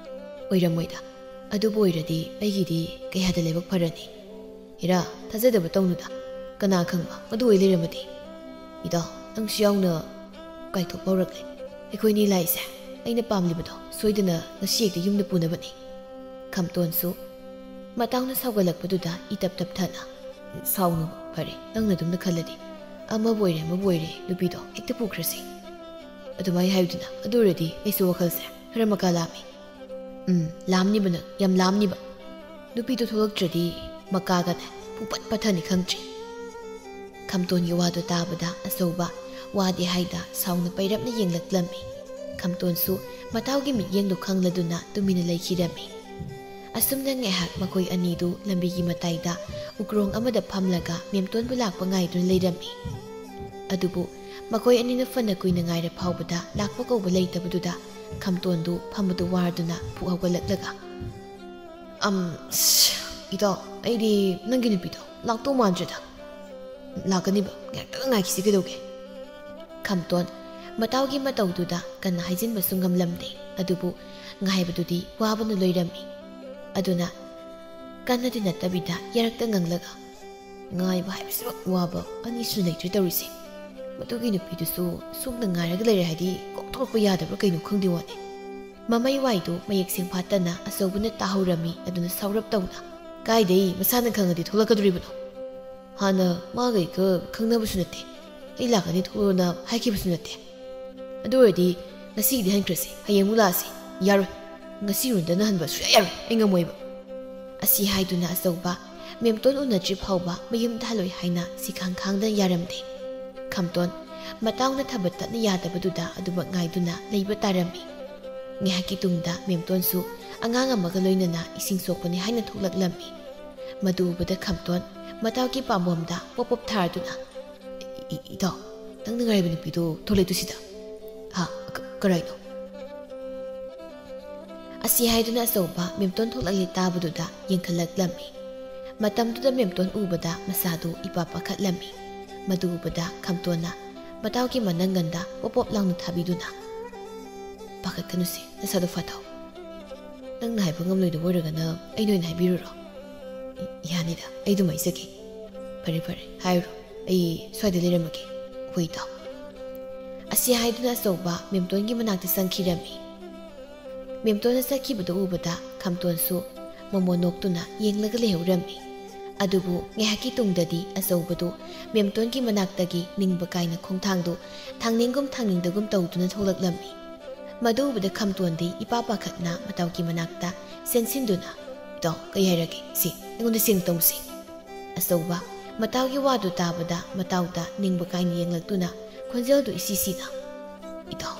"ꯑꯣꯏꯔꯝꯃꯣꯏꯗ꯫ ꯑꯗꯨꯕꯨ ꯑꯣꯏꯔꯗꯤ ꯑꯩꯒꯤꯗꯤ ꯀꯌꯥꯗ ꯂꯥꯏꯕꯛ ꯐꯔꯅꯤ꯫ ꯍꯦꯔꯥ, ꯊꯥꯖꯗꯕ ꯇꯧꯅꯨꯗ꯫ ꯀꯅꯥ ꯈꯪꯕ ꯃꯗꯨ ꯑꯣꯏ ꯂꯩꯔꯝꯃꯗꯤ꯫ ꯏꯇꯥꯎ, ꯅꯪꯁꯨ ꯌꯥꯎꯅ ꯀꯥꯏꯊꯣꯛꯄ ꯍꯧꯔꯛꯂꯦ꯫ ꯑꯩꯈꯣꯏꯅꯤ ꯂꯥꯛꯏꯁꯦ ꯑꯩꯅ ꯄꯥꯝꯂꯤꯕꯗꯣ ꯁꯣꯏꯗꯅ ꯉꯁꯤ ꯍꯦꯛꯇ ꯌꯨꯝꯗ ꯄꯨꯅꯕꯅꯤ꯫" ꯈꯝꯇꯣꯟꯁꯨ ꯃꯇꯥꯎꯅ ꯁꯥꯎꯒꯠꯂꯛꯄꯗꯨꯗ ꯏꯇꯞ ꯇꯞꯊꯅ, "ꯁꯥꯎꯅꯨ, ꯐꯔꯦ, ꯅꯪꯅ ꯑꯗꯨꯝꯅ ꯈꯜꯂꯗꯤ꯫ ꯑꯃꯕꯨ ꯑꯣꯏꯔꯦ, ꯑꯃꯕꯨ ꯑꯣꯏꯔꯦ, ꯅꯨꯄꯤꯗꯣ ꯍꯦꯛꯇ ꯄꯨꯈ꯭ꯔꯁꯤ꯫" "ꯑꯗꯨꯃꯥꯏ ꯍꯥꯏꯌꯨꯗꯅ, ꯑꯗꯨ ꯑꯣꯏꯔꯗꯤ ꯑꯩꯁꯨ ꯋꯥꯈꯜꯁꯦ ꯈꯔ ꯃꯀꯥ ꯂꯥꯝꯃꯤ꯫" "ꯎꯝ, ꯂꯥꯝꯅꯤꯕ ꯅꯪ, ꯌꯥꯝ ꯂꯥꯝꯅꯤꯕ꯫ ꯅꯨꯄꯤꯗꯣ ꯊꯣꯛꯂꯛꯇ꯭ꯔꯗꯤ ꯃꯀꯥꯒꯅꯦ ꯄꯨꯡꯄꯠ ꯄꯠꯊꯅꯤ ꯈꯪꯗ꯭ꯔꯤ꯫" ꯈꯝꯇꯣꯟꯒꯤ ꯋꯥꯗꯨ ꯇꯥꯕꯗ ꯑꯆꯧꯕ ꯋꯥꯗꯤ ꯍꯥꯏꯗ ꯁꯥꯎꯅ ꯄꯩꯔꯞꯅ ꯌꯦꯡꯂꯛꯂꯝꯃꯤ꯫ ꯈꯝꯇꯣꯟꯁꯨ ꯃꯇꯥꯎꯒꯤ ꯃꯤꯠꯌꯦꯡꯗꯨ ꯈꯪꯂꯗꯨꯅ ꯇꯨꯃꯤꯟꯅ ꯂꯩꯈꯤꯔꯝꯃꯤ꯫ ꯑꯁꯨꯝꯅ ꯉꯥꯏꯍꯥꯛ ꯃꯈꯣꯏ ꯑꯅꯤꯗꯨ ꯂꯝꯕꯤꯒꯤ ꯃꯇꯥꯏꯗ ꯎꯀ꯭ꯔꯣꯡ ꯑꯃꯗ ꯐꯝꯂꯒ ꯃꯦꯝꯇꯣꯟꯕꯨ ꯂꯥꯛꯄ ꯉꯥꯏꯗꯨꯅ ꯂꯩꯔꯝꯃꯤ꯫ ꯑꯗꯨꯕꯨ ꯃꯈꯣꯏ ꯑꯅꯤꯅ ꯐꯅ ꯀꯨꯏꯅ ꯉꯥꯏꯔ ꯐꯥꯎꯕꯗ ꯂꯥꯛꯄ ꯀꯧꯕ ꯂꯩꯇꯕꯗꯨꯗ ꯈꯝꯇꯣꯟꯗꯨ ꯐꯝꯕꯗꯨ ꯋꯥꯔꯗꯨꯅ ꯐꯨꯛ ꯍꯧꯒꯠꯂꯛꯂꯒ, "ꯑꯝ, ꯁ, ꯏꯇꯥꯎ, ꯑꯩꯗꯤ ꯅꯪꯒꯤ ꯅꯨꯄꯤꯗꯣ ꯂꯥꯛꯇꯧ ꯃꯥꯟꯗ꯭ꯔꯦꯗ꯫" "ꯂꯥꯛꯀꯅꯤꯕ, ꯉꯥꯏꯍꯥꯛꯇꯪ ꯉꯥꯏꯈꯤꯁꯤ ꯀꯩꯗꯧꯒꯦ?" ꯈꯝꯇꯣꯟ ꯃꯇꯥꯎꯒꯤ ꯃꯇꯧꯗꯨꯗ ꯀꯟꯅ ꯍꯥꯏꯖꯤꯟꯕꯁꯨ ꯉꯝꯂꯝꯗꯦ, ꯑꯗꯨꯕꯨ ꯉꯥꯏꯕꯗꯨꯗꯤ ꯋꯥꯕꯅ ꯂꯣꯏꯔꯝꯃꯤ꯫ ꯑꯗꯨꯅ ꯀꯟꯅꯗꯤ ꯅꯠꯇꯕꯤꯗ ꯌꯥꯔꯛꯇ ꯉꯥꯡꯂꯒ, "ꯉꯥꯏꯕ ꯍꯥꯏꯕꯁꯤꯃꯛ ꯋꯥꯕ ꯑꯅꯤꯁꯨ ꯂꯩꯇ꯭ꯔꯦ ꯇꯧꯔꯤꯁꯦ꯫ ꯃꯗꯨꯒꯤ ꯅꯨꯄꯤꯗꯨꯁꯨ ꯁꯣꯝꯗ ꯉꯥꯏꯔꯒ ꯂꯩꯔꯦ ꯍꯥꯏꯗꯤ ꯀꯣꯛ ꯊꯣꯛꯂꯛꯄ ꯌꯥꯗꯕ꯭ꯔꯥ ꯀꯩꯅꯣ ꯈꯪꯗꯦ ꯋꯥꯅꯤ꯫" ꯃꯃꯩ ꯋꯥꯏꯗꯨ ꯃꯌꯦꯛ ꯁꯦꯡꯐꯥꯠꯇꯅ ꯑꯆꯧꯕꯅ ꯇꯥꯍꯧꯔꯝꯃꯤ꯫ ꯑꯗꯨꯅ ꯁꯥꯎꯔꯞ ꯇꯧꯅ, ꯀꯥꯏꯗꯩ ꯃꯁꯥꯅ ꯈꯪꯉꯗꯤ ꯊꯣꯛꯂꯛꯀꯗꯣꯔꯤꯕꯅꯣ? ꯍꯥꯟꯅ ꯃꯥꯒ ꯑꯩꯒ ꯈꯪꯅꯕꯁꯨ ꯅꯠꯇꯦ, ꯑꯩ ꯂꯥꯛꯀꯅꯤ ꯊꯣꯛꯂꯛꯑꯣꯅ ꯍꯥꯏꯈꯤꯕꯁꯨ ꯅꯠꯇꯦ꯫ ꯑꯗꯨ ꯑꯣꯏꯔꯗꯤ ꯉꯁꯤꯒꯤꯗꯤ ꯍꯟꯈ꯭ꯔꯁꯤ, ꯍꯌꯦꯡ ꯑꯃꯨꯛ ꯂꯥꯛꯑꯁꯤ꯫ ꯌꯥꯔꯣꯏ, ꯉꯁꯤ ꯔꯨꯟꯗꯅ ꯍꯟꯕ ꯁꯨꯡꯌꯥ ꯌꯥꯔꯣꯏ, ꯑꯩ ꯉꯝꯃꯣꯏꯕ꯫ ꯑꯁꯤ ꯍꯥꯏꯗꯨꯅ ꯑꯆꯧꯕ ꯃꯦꯝꯇꯣꯟ ꯎꯅꯗ꯭ꯔꯤ ꯐꯥꯎꯕ ꯃꯌꯨꯝꯗ ꯍꯜꯂꯣꯏ ꯍꯥꯏꯅ ꯁꯤꯈꯥꯡ ꯈꯥꯡꯗꯅ ꯌꯥꯔꯝꯗꯦ꯫ ꯈꯝꯇꯣꯟ ꯃꯇꯥꯎꯅ ꯊꯕꯛ ꯇꯠꯅ ꯌꯥꯗꯕꯗꯨꯗ ꯑꯗꯨꯃꯛ ꯉꯥꯏꯗꯨꯅ ꯂꯩꯕ ꯇꯥꯔꯝꯃꯤ꯫ ꯉꯥꯏꯍꯥꯛꯀꯤ ꯇꯨꯡꯗ ꯃꯦꯝꯇꯣꯟꯁꯨ ꯑꯉꯥꯡ ꯑꯃꯒ ꯂꯣꯏꯅꯅ ꯏꯁꯤꯡ ꯁꯣꯛꯄꯅꯤ ꯍꯥꯏꯅ ꯊꯣꯛꯂꯛꯂꯝꯃꯤ꯫ ꯃꯗꯨ ꯎꯕꯗ ꯈꯝꯇꯣꯟ ꯃꯇꯥꯎꯒꯤ ꯄꯥꯝꯕꯣꯝꯗ ꯄꯣꯞ ꯄꯣꯞ ꯊꯥꯔꯗꯨꯅ, "ꯏ-, ꯏ-, ꯏꯇꯥꯎ, ꯅꯪꯅ ꯉꯥꯏꯔꯤꯕ ꯅꯨꯄꯤꯗꯣ ꯊꯣꯛꯂꯛꯏꯗꯨ ꯁꯤꯗ?" "ꯍꯥ? ꯀ-, ꯀꯔꯥꯏꯅꯣ?" ꯑꯁꯤ ꯍꯥꯏꯗꯨꯅ ꯑꯆꯧꯕ ꯃꯦꯝꯇꯣꯟ ꯊꯣꯛꯂꯛꯂꯤ ꯇꯥꯕꯗꯨꯗ ꯌꯦꯡꯈꯠꯂꯛꯂꯝꯃꯤ꯫ ꯃꯇꯝꯗꯨꯗ ꯃꯦꯝꯇꯣꯟ ꯎꯕꯗ ꯃꯁꯥꯗꯨ ꯏꯄꯥ ꯄꯥꯈꯠꯂꯝꯃꯤ꯫ ꯃꯗꯨ ꯎꯕꯗ ꯈꯝꯇꯣꯟꯅ ꯃꯇꯥꯎꯒꯤ ꯃꯅꯪꯒꯟꯗ ꯄꯣꯞ ꯄꯣꯞ ꯂꯥꯎꯅ ꯊꯥꯕꯤꯗꯨꯅ, "ꯄꯥꯈꯠꯀꯅꯨꯁꯦ, ꯅꯁꯥꯗꯣ ꯐꯊꯧ꯫ ꯅꯪꯅ ꯍꯥꯏꯕ ꯉꯝꯂꯣꯏꯗꯕ ꯑꯣꯏꯔꯒꯅ ꯑꯩꯅ ꯑꯣꯏꯅ ꯍꯥꯏꯕꯤꯔꯨꯔꯣ?" "ꯏ-, ꯌꯥꯅꯤꯗ, ꯑꯩ ꯑꯗꯨꯝ ꯍꯥꯏꯖꯒꯦ꯫" "ꯐꯔꯦ, ꯐꯔꯦ, ꯍꯥꯏꯔꯨꯔꯣ꯫ ꯑꯩ ꯁ꯭ꯋꯥꯏꯗ ꯂꯩꯔꯝꯃꯒꯦ꯫ ꯍꯣꯏ, ꯏꯇꯥꯎ꯫" ꯑꯁꯤ ꯍꯥꯏꯗꯨꯅ ꯑꯆꯧꯕ ꯃꯦꯝꯇꯣꯟꯒꯤ ꯃꯅꯥꯛꯇ ꯆꯪꯈꯤꯔꯝꯃꯤ꯫ ꯃꯦꯝꯇꯣꯟꯅ ꯆꯠꯈꯤꯕꯗꯨ ꯎꯕꯗ ꯈꯝꯇꯣꯟꯁꯨ ꯃꯃꯣꯟ ꯅꯣꯛꯇꯨꯅ ꯌꯦꯡꯂꯒ ꯂꯩꯍꯧꯔꯝꯃꯤ꯫ ꯑꯗꯨꯕꯨ ꯉꯥꯏꯍꯥꯛꯀꯤ ꯇꯨꯡꯗꯗꯤ ꯑꯆꯧꯕꯗꯨ ꯃꯦꯝꯇꯣꯟꯒꯤ ꯃꯅꯥꯛꯇꯒꯤ ꯅꯤꯡꯕ ꯀꯥꯏꯅ ꯈꯣꯡꯊꯥꯡꯗꯨ ꯊꯥꯡꯅꯤꯡꯒꯨꯝ ꯊꯥꯡꯅꯤꯡꯗꯒꯨꯝ ꯇꯧꯗꯨꯅ ꯊꯣꯛꯂꯛꯂꯝꯃꯤ꯫ ꯃꯗꯨ ꯎꯕꯗ ꯈꯝꯇꯣꯟꯗꯤ ꯏꯄꯥ ꯄꯥꯈꯠꯅ ꯃꯇꯥꯎꯒꯤ ꯃꯅꯥꯛꯇ ꯆꯦꯟꯁꯤꯟꯗꯨꯅ, "ꯏꯇꯥꯎ, ꯀꯩ ꯍꯥꯏꯔꯒꯦ? ꯁꯤ ꯑꯩꯉꯣꯟꯗ ꯁꯦꯡꯅ ꯇꯧꯁꯤ꯫" ꯑꯆꯧꯕ ꯃꯇꯥꯎꯒꯤ ꯋꯥꯗꯨ ꯇꯥꯕꯗ ꯃꯇꯥꯎꯗ ꯅꯤꯡꯕ ꯀꯥꯏꯅ ꯌꯦꯡꯂꯛꯇꯨꯅ ꯈꯣꯟꯖꯦꯜꯗꯨ ꯏꯁꯤ ꯁꯤꯅ, "ꯏꯇꯥꯎ,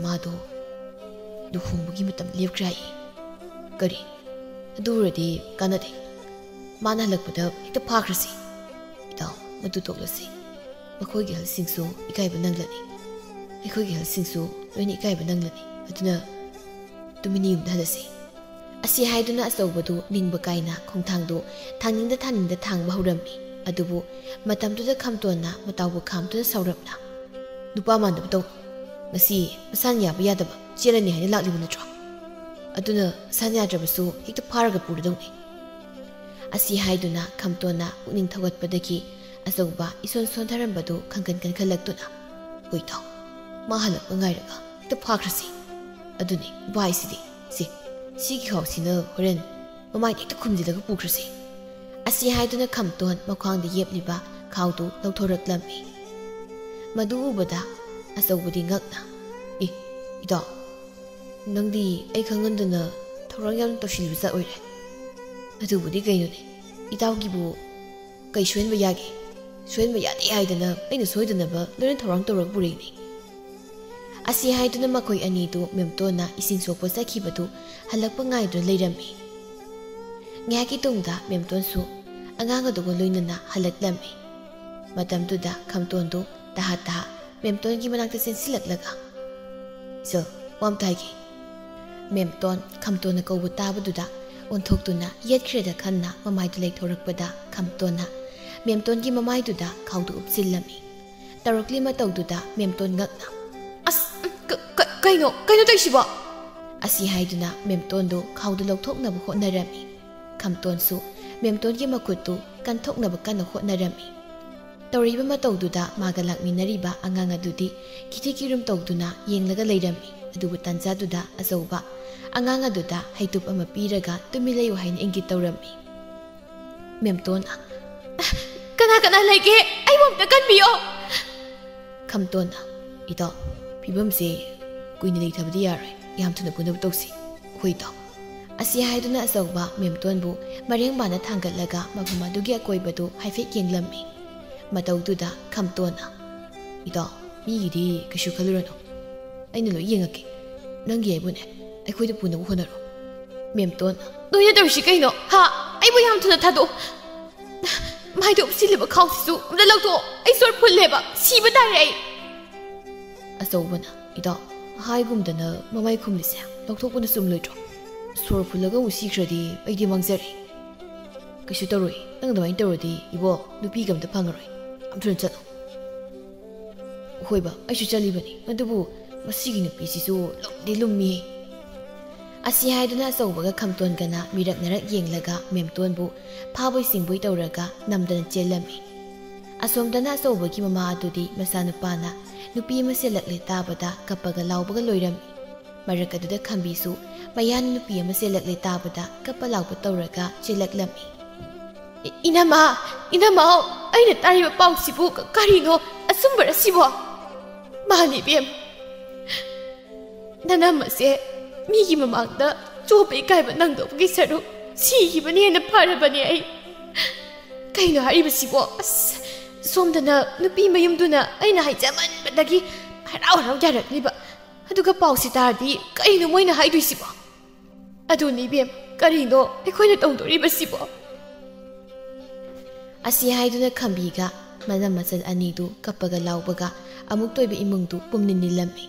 ꯃꯥꯗꯣ ꯂꯨꯍꯣꯡꯕꯒꯤ ꯃꯇꯝ ꯂꯦꯞꯈ꯭ꯔꯦ ꯍꯥꯏꯌꯦ꯫" "ꯀꯔꯤ? ꯑꯗꯨ ꯑꯣꯏꯔꯗꯤ ꯀꯥꯟꯅꯗꯦ꯫ ꯃꯥꯅ ꯍꯜꯂꯛꯄꯗ ꯍꯦꯛꯇ ꯐꯥꯈ꯭ꯔꯁꯤ꯫ ꯏꯇꯥꯎ, ꯃꯗꯨ ꯇꯣꯛꯂꯁꯤ꯫ ꯃꯈꯣꯏꯒꯤ ꯑꯍꯜꯁꯤꯡꯁꯨ ꯏꯀꯥꯏꯕ ꯅꯪꯂꯅꯤ꯫ ꯑꯩꯈꯣꯏꯒꯤ ꯑꯍꯜꯁꯤꯡꯁꯨ ꯂꯣꯏꯅ ꯏꯀꯥꯏꯕ ꯅꯪꯂꯅꯤ꯫ ꯑꯗꯨꯅ ꯇꯨꯃꯤꯟꯅ ꯌꯨꯝꯗ ꯍꯜꯂꯁꯤ꯫" ꯑꯁꯤ ꯍꯥꯏꯗꯨꯅ ꯑꯆꯧꯕꯗꯨ ꯅꯤꯡꯕ ꯀꯥꯏꯅ ꯈꯣꯡꯊꯥꯡꯗꯨ ꯊꯥꯡꯅꯤꯡꯗ ꯊꯥꯡꯅꯤꯡꯗ ꯊꯥꯡꯕ ꯍꯧꯔꯝꯃꯤ꯫ ꯑꯗꯨꯕꯨ ꯃꯇꯝꯗꯨꯗ ꯈꯝꯇꯣꯟꯅ ꯃꯇꯥꯎꯕꯨ ꯈꯥꯝꯗꯨꯅ ꯁꯥꯎꯔꯞꯅ, "ꯅꯨꯄꯥ ꯃꯥꯟꯗꯕ ꯇꯧ꯫ ꯉꯁꯤ ꯃꯁꯥꯅ ꯌꯥꯕ ꯌꯥꯗꯕ ꯆꯦꯜꯂꯅꯤ ꯍꯥꯏꯅ ꯂꯥꯛꯂꯤꯕ ꯅꯠꯇ꯭ꯔꯣ? ꯑꯗꯨꯅ ꯃꯁꯥꯅ ꯌꯥꯗ꯭ꯔꯕꯁꯨ ꯍꯦꯛꯇ ꯐꯥꯔꯒ ꯄꯨꯔꯗꯧꯅꯤ꯫" ꯑꯁꯤ ꯍꯥꯏꯗꯨꯅ ꯈꯝꯇꯣꯟꯅ ꯄꯨꯛꯅꯤꯡ ꯊꯧꯒꯠꯄꯗꯒꯤ ꯑꯆꯧꯕ ꯏꯁꯣꯟ ꯁꯣꯟꯊꯔꯝꯕꯗꯨ ꯈꯪꯀꯟ ꯀꯟꯈꯠꯂꯛꯇꯨꯅ, "ꯍꯣꯏ ꯏꯇꯥꯎ, ꯃꯥ ꯍꯜꯂꯛꯄ ꯉꯥꯏꯔꯒ ꯍꯦꯛꯇ ꯐꯥꯈ꯭ꯔꯁꯤ꯫ ꯑꯗꯨꯅꯤ ꯎꯄꯥꯏꯁꯤꯗꯤ꯫ ꯁꯤ, ꯁꯤꯒꯤ ꯈꯥꯎꯁꯤꯅ ꯍꯣꯔꯦꯟ ꯃꯃꯥꯏꯗ ꯍꯦꯛꯇ ꯈꯨꯝꯖꯤꯜꯂꯒ ꯄꯨꯈ꯭ꯔꯁꯤ꯫ ꯑꯁꯤ ꯍꯥꯏꯗꯨꯅ ꯈꯝꯇꯣꯟ ꯃꯈ꯭ꯋꯥꯡꯗ ꯌꯦꯞꯂꯤꯕ ꯈꯥꯎꯗꯨ ꯂꯧꯊꯣꯔꯛꯂꯝꯃꯤ꯫ ꯃꯗꯨ ꯎꯕꯗ ꯑꯆꯧꯕꯗꯤ ꯉꯛꯅ, "ꯑꯦ, ꯏꯇꯥꯎ, ꯅꯪꯗꯤ ꯑꯩ ꯈꯪꯍꯟꯗꯅ ꯊꯧꯔꯥꯡ ꯌꯥꯝ ꯇꯧꯁꯤꯜꯂꯤꯕ ꯖꯥꯠ ꯑꯣꯏꯔꯦ꯫ ꯑꯗꯨꯕꯨꯗꯤ ꯀꯩꯅꯣꯅꯦ, ꯏꯇꯥꯎꯒꯤꯕꯨ ꯀꯩ ꯁꯣꯏꯍꯟꯕ ꯌꯥꯒꯦ? ꯁꯣꯏꯍꯟꯕ ꯌꯥꯗꯦ ꯍꯥꯏꯗꯅ ꯑꯩꯅ ꯁꯣꯏꯗꯅꯕ ꯂꯣꯏꯅ ꯊꯧꯔꯥꯡ ꯇꯧꯔꯒ ꯄꯨꯔꯛꯏꯅꯤ"꯫ ꯑꯁꯤ ꯍꯥꯏꯗꯨꯅ ꯃꯈꯣꯏ ꯑꯅꯤꯗꯨ ꯃꯦꯝꯇꯣꯟꯅ ꯏꯁꯤꯡ ꯁꯣꯛꯄ ꯆꯠꯈꯤꯕꯗꯨ ꯍꯜꯂꯛꯄ ꯉꯥꯏꯗꯨꯅ ꯂꯩꯔꯝꯃꯤ꯫ ꯉꯥꯏꯍꯥꯛꯀꯤ ꯇꯨꯡꯗ ꯃꯦꯝꯇꯣꯟꯁꯨ ꯑꯉꯥꯡ ꯑꯗꯨꯒ ꯂꯣꯏꯅꯅ ꯍꯜꯂꯛꯂꯝꯃꯤ꯫ ꯃꯇꯝꯗꯨꯗ ꯈꯝꯇꯣꯟꯗꯨ ꯇꯍꯥ ꯇꯍꯥ ꯃꯦꯝꯇꯣꯟꯒꯤ ꯃꯅꯥꯛꯇ ꯆꯦꯟꯁꯤꯜꯂꯛꯂꯒ, "ꯏꯆꯜ, ꯋꯥ ꯑꯝꯇ ꯍꯥꯏꯒꯦ"꯫ ꯃꯦꯝꯇꯣꯟ ꯈꯝꯇꯣꯟꯅ ꯀꯧꯕ ꯇꯥꯕꯗꯨꯗ ꯑꯣꯟꯊꯣꯛꯇꯨꯅ ꯌꯦꯠꯈ꯭ꯔꯦꯗ ꯈꯟꯅ ꯃꯃꯥꯏꯗꯨ ꯂꯩꯊꯣꯔꯛꯄꯗ ꯈꯝꯇꯣꯟꯅ ꯃꯦꯝꯇꯣꯟꯒꯤ ꯃꯃꯥꯏꯗꯨꯗ ꯈꯥꯎꯗꯨ ꯎꯞꯁꯤꯜꯂꯝꯃꯤ꯫ ꯇꯧꯔꯛꯂꯤ ꯃꯇꯧꯗꯨꯗ ꯃꯦꯝꯇꯣꯟ ꯉꯛꯅ, "ꯑꯁ, ꯎꯝ, ꯀ-, ꯀ-, ꯀꯩꯅꯣ, ꯀꯩꯅꯣ ꯇꯧꯏꯁꯤꯕꯣ?" ꯑꯁꯤ ꯍꯥꯏꯗꯨꯅ ꯃꯦꯝꯇꯣꯟꯗꯨ ꯈꯥꯎꯗꯨ ꯂꯧꯊꯣꯛꯅꯕ ꯍꯣꯠꯅꯔꯝꯃꯤ꯫ ꯈꯝꯇꯣꯟꯁꯨ ꯃꯦꯝꯇꯣꯟꯒꯤ ꯃꯈꯨꯠꯇꯨ ꯀꯟꯊꯣꯛꯅꯕ ꯀꯟꯅ ꯍꯣꯠꯅꯔꯝꯃꯤ꯫ ꯇꯧꯔꯤꯕ ꯃꯇꯧꯗꯨꯗ ꯃꯥꯒ ꯂꯥꯛꯃꯤꯟꯅꯔꯤꯕ ꯑꯉꯥꯡ ꯑꯗꯨꯗꯤ ꯈꯤꯊꯤ ꯈꯤꯔꯨꯝ ꯇꯧꯗꯨꯅ ꯌꯦꯡꯂꯒ ꯂꯩꯔꯝꯃꯤ꯫ ꯑꯗꯨꯕꯨ ꯇꯥꯟꯖꯥꯗꯨꯗ ꯑꯆꯧꯕ ꯑꯉꯥꯡ ꯑꯗꯨꯗ ꯍꯩꯇꯨꯞ ꯑꯃ ꯄꯤꯔꯒ "ꯇꯨꯃꯤꯟ ꯂꯩꯌꯨ" ꯍꯥꯏꯅ ꯏꯪꯒꯤꯠ ꯇꯧꯔꯝꯃꯤ꯫ ꯃꯦꯝꯇꯣꯟꯅ, "ꯀꯅꯥ ꯀꯅꯥ ꯂꯩꯒꯦ? ꯑꯩꯕꯨ ꯑꯝꯇ ꯀꯟꯕꯤꯌꯣ!" ꯈꯝꯇꯣꯟꯅ, "ꯏꯇꯥꯎ, ꯐꯤꯕꯝꯁꯦ ꯀꯨꯏꯅ ꯂꯩꯊꯕꯗꯤ ꯌꯥꯔꯣꯏ, ꯌꯥꯝ ꯊꯨꯅ ꯄꯨꯅꯕ ꯇꯧꯁꯤ꯫ ꯍꯣꯏ ꯏꯇꯥꯎ"꯫ ꯑꯁꯤ ꯍꯥꯏꯗꯨꯅ ꯑꯆꯧꯕ ꯃꯦꯝꯇꯣꯟꯕꯨ ꯃꯔꯦꯡ ꯃꯥꯅ ꯊꯥꯡꯒꯠꯂꯒ ꯃꯐꯝ ꯑꯗꯨꯒꯤ ꯑꯀꯣꯏꯕꯗꯨ ꯍꯥꯏꯐꯦꯠ ꯌꯦꯡꯂꯝꯃꯤ꯫ ꯃꯇꯧꯗꯨꯗ ꯈꯝꯇꯣꯟꯅ, "ꯏꯇꯥꯎ, ꯃꯤꯒꯤꯗꯤ ꯀꯩꯁꯨ ꯈꯜꯂꯨꯔꯅꯨ, ꯑꯩꯅ ꯂꯣꯏ ꯌꯦꯡꯉꯛꯀꯦ꯫ ꯅꯪꯒꯤ ꯍꯥꯏꯕꯨꯅꯦ, ꯑꯩꯈꯣꯏꯗ ꯄꯨꯅꯕ ꯍꯣꯠꯅꯔꯣ"꯫ ꯃꯦꯝꯇꯣꯟꯅ, "ꯅꯣꯏꯅ ꯇꯧꯔꯤꯁꯤ ꯀꯩꯅꯣ? ꯍꯥ? ꯑꯩꯕꯨ ꯌꯥꯝ ꯊꯨꯅ ꯊꯥꯗꯣꯛꯑꯣ꯫ ꯃꯥꯏꯗ ꯎꯞꯁꯤꯜꯂꯤꯕ ꯈꯥꯎꯁꯤꯁꯨ ꯑꯝꯇ ꯂꯧꯊꯣꯛꯑꯣ꯫ ꯑꯩ ꯁꯣꯔ ꯐꯨꯜꯂꯦꯕ꯫ ꯁꯤꯕ ꯇꯥꯔꯦ ꯑꯩ"꯫ ꯑꯆꯧꯕꯅ, "ꯏꯇꯥꯎ, ꯍꯥꯏꯒꯨꯝꯗꯅ ꯃꯃꯥꯏ ꯈꯨꯝꯂꯤꯁꯦ ꯂꯧꯊꯣꯛꯄꯅ ꯆꯨꯝꯂꯣꯏꯗ꯭ꯔꯣ? ꯁꯣꯔ ꯐꯨꯜꯂꯒ ꯑꯃꯨꯛ ꯁꯤꯈ꯭ꯔꯗꯤ ꯑꯩꯗꯤ ꯃꯥꯡꯖꯔꯦ"꯫ "ꯀꯩꯁꯨ ꯇꯧꯔꯣꯏ꯫ ꯅꯪ ꯑꯗꯨꯃꯥꯏꯅ ꯇꯧꯔꯗꯤ ꯏꯕꯣ, ꯅꯨꯄꯤꯒ ꯑꯝꯇ ꯐꯪꯉꯔꯣꯏ꯫ ꯌꯥꯝ ꯊꯨꯅ ꯆꯠꯂꯣ"꯫ "ꯍꯣꯏꯕ, ꯑꯩꯁꯨ ꯆꯠꯂꯤꯕꯅꯤ꯫ ꯑꯗꯨꯕꯨ ꯃꯁꯤꯒꯤ ꯅꯨꯄꯤꯁꯤꯁꯨ ꯂꯨꯝꯗꯤ ꯂꯨꯝꯃꯤ"꯫ ꯑꯁꯤ ꯍꯥꯏꯗꯨꯅ ꯑꯆꯧꯕꯒ ꯈꯝꯇꯣꯟꯒꯅ ꯃꯤꯔꯛ ꯅꯔꯛ ꯌꯦꯡꯂꯒ ꯃꯦꯝꯇꯣꯟꯕꯨ ꯐꯥꯕꯣꯏ ꯆꯤꯡꯕꯣꯏ ꯇꯧꯔꯒ ꯅꯝꯗꯅ ꯆꯦꯜꯂꯝꯃꯤ꯫ ꯑꯁꯣꯝꯗꯅ ꯑꯆꯧꯕꯒꯤ ꯃꯃꯥ ꯑꯗꯨꯗꯤ ꯃꯆꯥꯅꯨꯄꯥꯅ ꯅꯨꯄꯤ ꯑꯃ ꯆꯦꯜꯂꯛꯂꯦ ꯇꯥꯕꯗ ꯀꯞꯄꯒ ꯂꯥꯎꯕꯒ ꯂꯣꯏꯔꯝꯃꯤ꯫ ꯃꯔꯛ ꯑꯗꯨꯗ ꯈꯝꯕꯤꯁꯨ ꯃꯌꯥꯟ ꯅꯨꯄꯤ ꯑꯃ ꯆꯦꯜꯂꯛꯂꯦ ꯇꯥꯕꯗ ꯀꯞꯄ ꯂꯥꯎꯕ ꯇꯧꯔꯒ ꯆꯦꯜꯂꯛꯂꯝꯃꯤ꯫ "ꯏ-, ꯏꯅꯝꯃ, ꯏꯅꯝꯃ, ꯑꯩꯅ ꯇꯥꯔꯤꯕ ꯄꯥꯎꯁꯤꯕꯨ ꯀ-, ꯀꯔꯤꯅꯣ? ꯑꯆꯨꯝꯕꯔ ꯁꯤꯕꯣ?" "ꯃꯥꯅꯤ ꯏꯕꯦꯝ, ꯅꯅꯝꯃꯁꯦ ꯃꯤꯒꯤ ꯃꯃꯥꯡꯗ ꯆꯣꯞꯄ ꯏꯀꯥꯏꯕ ꯅꯪꯗꯧꯕꯒꯤ ꯁꯔꯨꯛ ꯁꯤꯈꯤꯕꯅ ꯍꯦꯟꯅ ꯐꯔꯕꯅꯦ꯫ ꯑꯩ ꯀꯩꯅꯣ ꯍꯥꯏꯔꯤꯕꯁꯤꯕꯣ? ꯑꯁ, ꯁꯣꯝꯗꯅ ꯅꯨꯄꯤ ꯃꯌꯨꯝꯗꯨꯅ ꯑꯩꯅ ꯍꯥꯏꯖꯃꯟꯕꯗꯒꯤ ꯍꯔꯥꯎ ꯍꯔꯥꯎ ꯌꯥꯔꯛꯂꯤꯕ, ꯑꯗꯨꯒ ꯄꯥꯎꯁꯤ ꯇꯥꯔꯗꯤ ꯀꯩꯅꯣ ꯃꯣꯏꯅ ꯍꯥꯏꯗꯣꯏꯁꯤꯕꯣ? ꯑꯗꯨꯅꯤ ꯏꯕꯦꯝ, ꯀꯔꯤꯅꯣ ꯑꯩꯈꯣꯏꯅ ꯇꯧꯗꯣꯔꯤꯕꯁꯤꯕꯣ?" ꯑꯁꯤ ꯍꯥꯏꯗꯨꯅ ꯈꯝꯕꯤꯒ ꯃꯅꯝ ꯃꯆꯜ ꯑꯅꯤꯗꯨ ꯀꯞꯄꯒ ꯂꯥꯎꯕꯒ ꯑꯃꯨꯛꯇ ꯑꯣꯏꯕ ꯏꯃꯨꯡꯗꯨ ꯄꯨꯝꯅꯤꯟ ꯅꯤꯜꯂꯝꯃꯤ꯫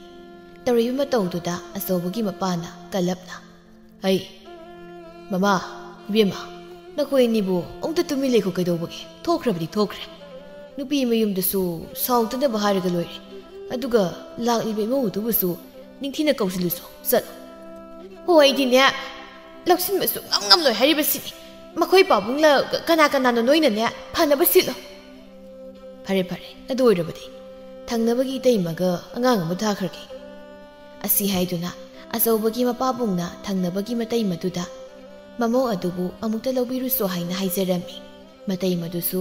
ꯇꯧꯔꯤꯕ ꯃꯇꯧꯗꯨꯗ ꯑꯆꯧꯕꯒꯤ ꯃꯄꯥꯅ ꯀꯜꯂꯞꯅ, "ꯍꯩ, ꯃꯃꯥ, ꯏꯕꯦꯝꯃ, ꯅꯈꯣꯏ ꯑꯅꯤꯕꯨ ꯑꯃꯨꯛꯇ ꯇꯨꯃꯤꯟ ꯂꯩꯈꯣ꯫ ꯀꯩꯗꯧꯕꯒꯦ? ꯊꯣꯛꯈ꯭ꯔꯕꯗꯤ ꯊꯣꯛꯈ꯭ꯔꯦ꯫ ꯅꯨꯄꯤ ꯃꯌꯨꯝꯗꯁꯨ ꯁꯥꯎꯗꯅꯕ ꯍꯥꯏꯔꯒ ꯂꯣꯏꯔꯦ꯫ ꯑꯗꯨꯒ ꯂꯥꯛꯂꯤꯕ ꯏꯃꯧ ꯑꯗꯨꯕꯨꯁꯨ ꯅꯤꯡꯊꯤꯅ ꯀꯧꯁꯤꯜꯂꯨꯁꯣ꯫ ꯆꯠꯂꯣ꯫" "ꯍꯣ, ꯑꯩꯗꯤꯅꯦ, ꯂꯧꯁꯤꯟꯕꯁꯨ ꯉꯝ ꯉꯝꯂꯣꯏ ꯍꯥꯏꯔꯤꯕꯁꯤꯅꯤ꯫ ꯃꯈꯣꯏ ꯄꯥꯕꯨꯡꯂ ꯀ-, ꯀꯅꯥ ꯀꯅꯥꯅꯣ ꯅꯣꯏꯅꯅꯦ ꯐꯅꯕ ꯁꯤꯜꯂꯣ꯫" "ꯐꯔꯦ, ꯐꯔꯦ, ꯑꯗꯨ ꯑꯣꯏꯔꯕꯗꯤ ꯊꯪꯅꯕꯒꯤ ꯏꯇꯩꯃꯒ ꯑꯉꯥꯡ ꯑꯃ ꯊꯥꯈ꯭ꯔꯒꯦ꯫" ꯑꯁꯤ ꯍꯥꯏꯗꯨꯅ ꯑꯆꯧꯕꯒꯤ ꯃꯄꯥꯕꯨꯡꯅ ꯊꯪꯅꯕꯒꯤ ꯃꯇꯩꯃꯗꯨꯗ ꯃꯃꯧ ꯑꯗꯨꯕꯨ ꯑꯃꯨꯛꯇ ꯂꯧꯕꯤꯔꯨꯁꯣ ꯍꯥꯏꯅ ꯍꯥꯏꯖꯔꯝꯃꯤ꯫ ꯃꯇꯩꯃꯗꯨꯁꯨ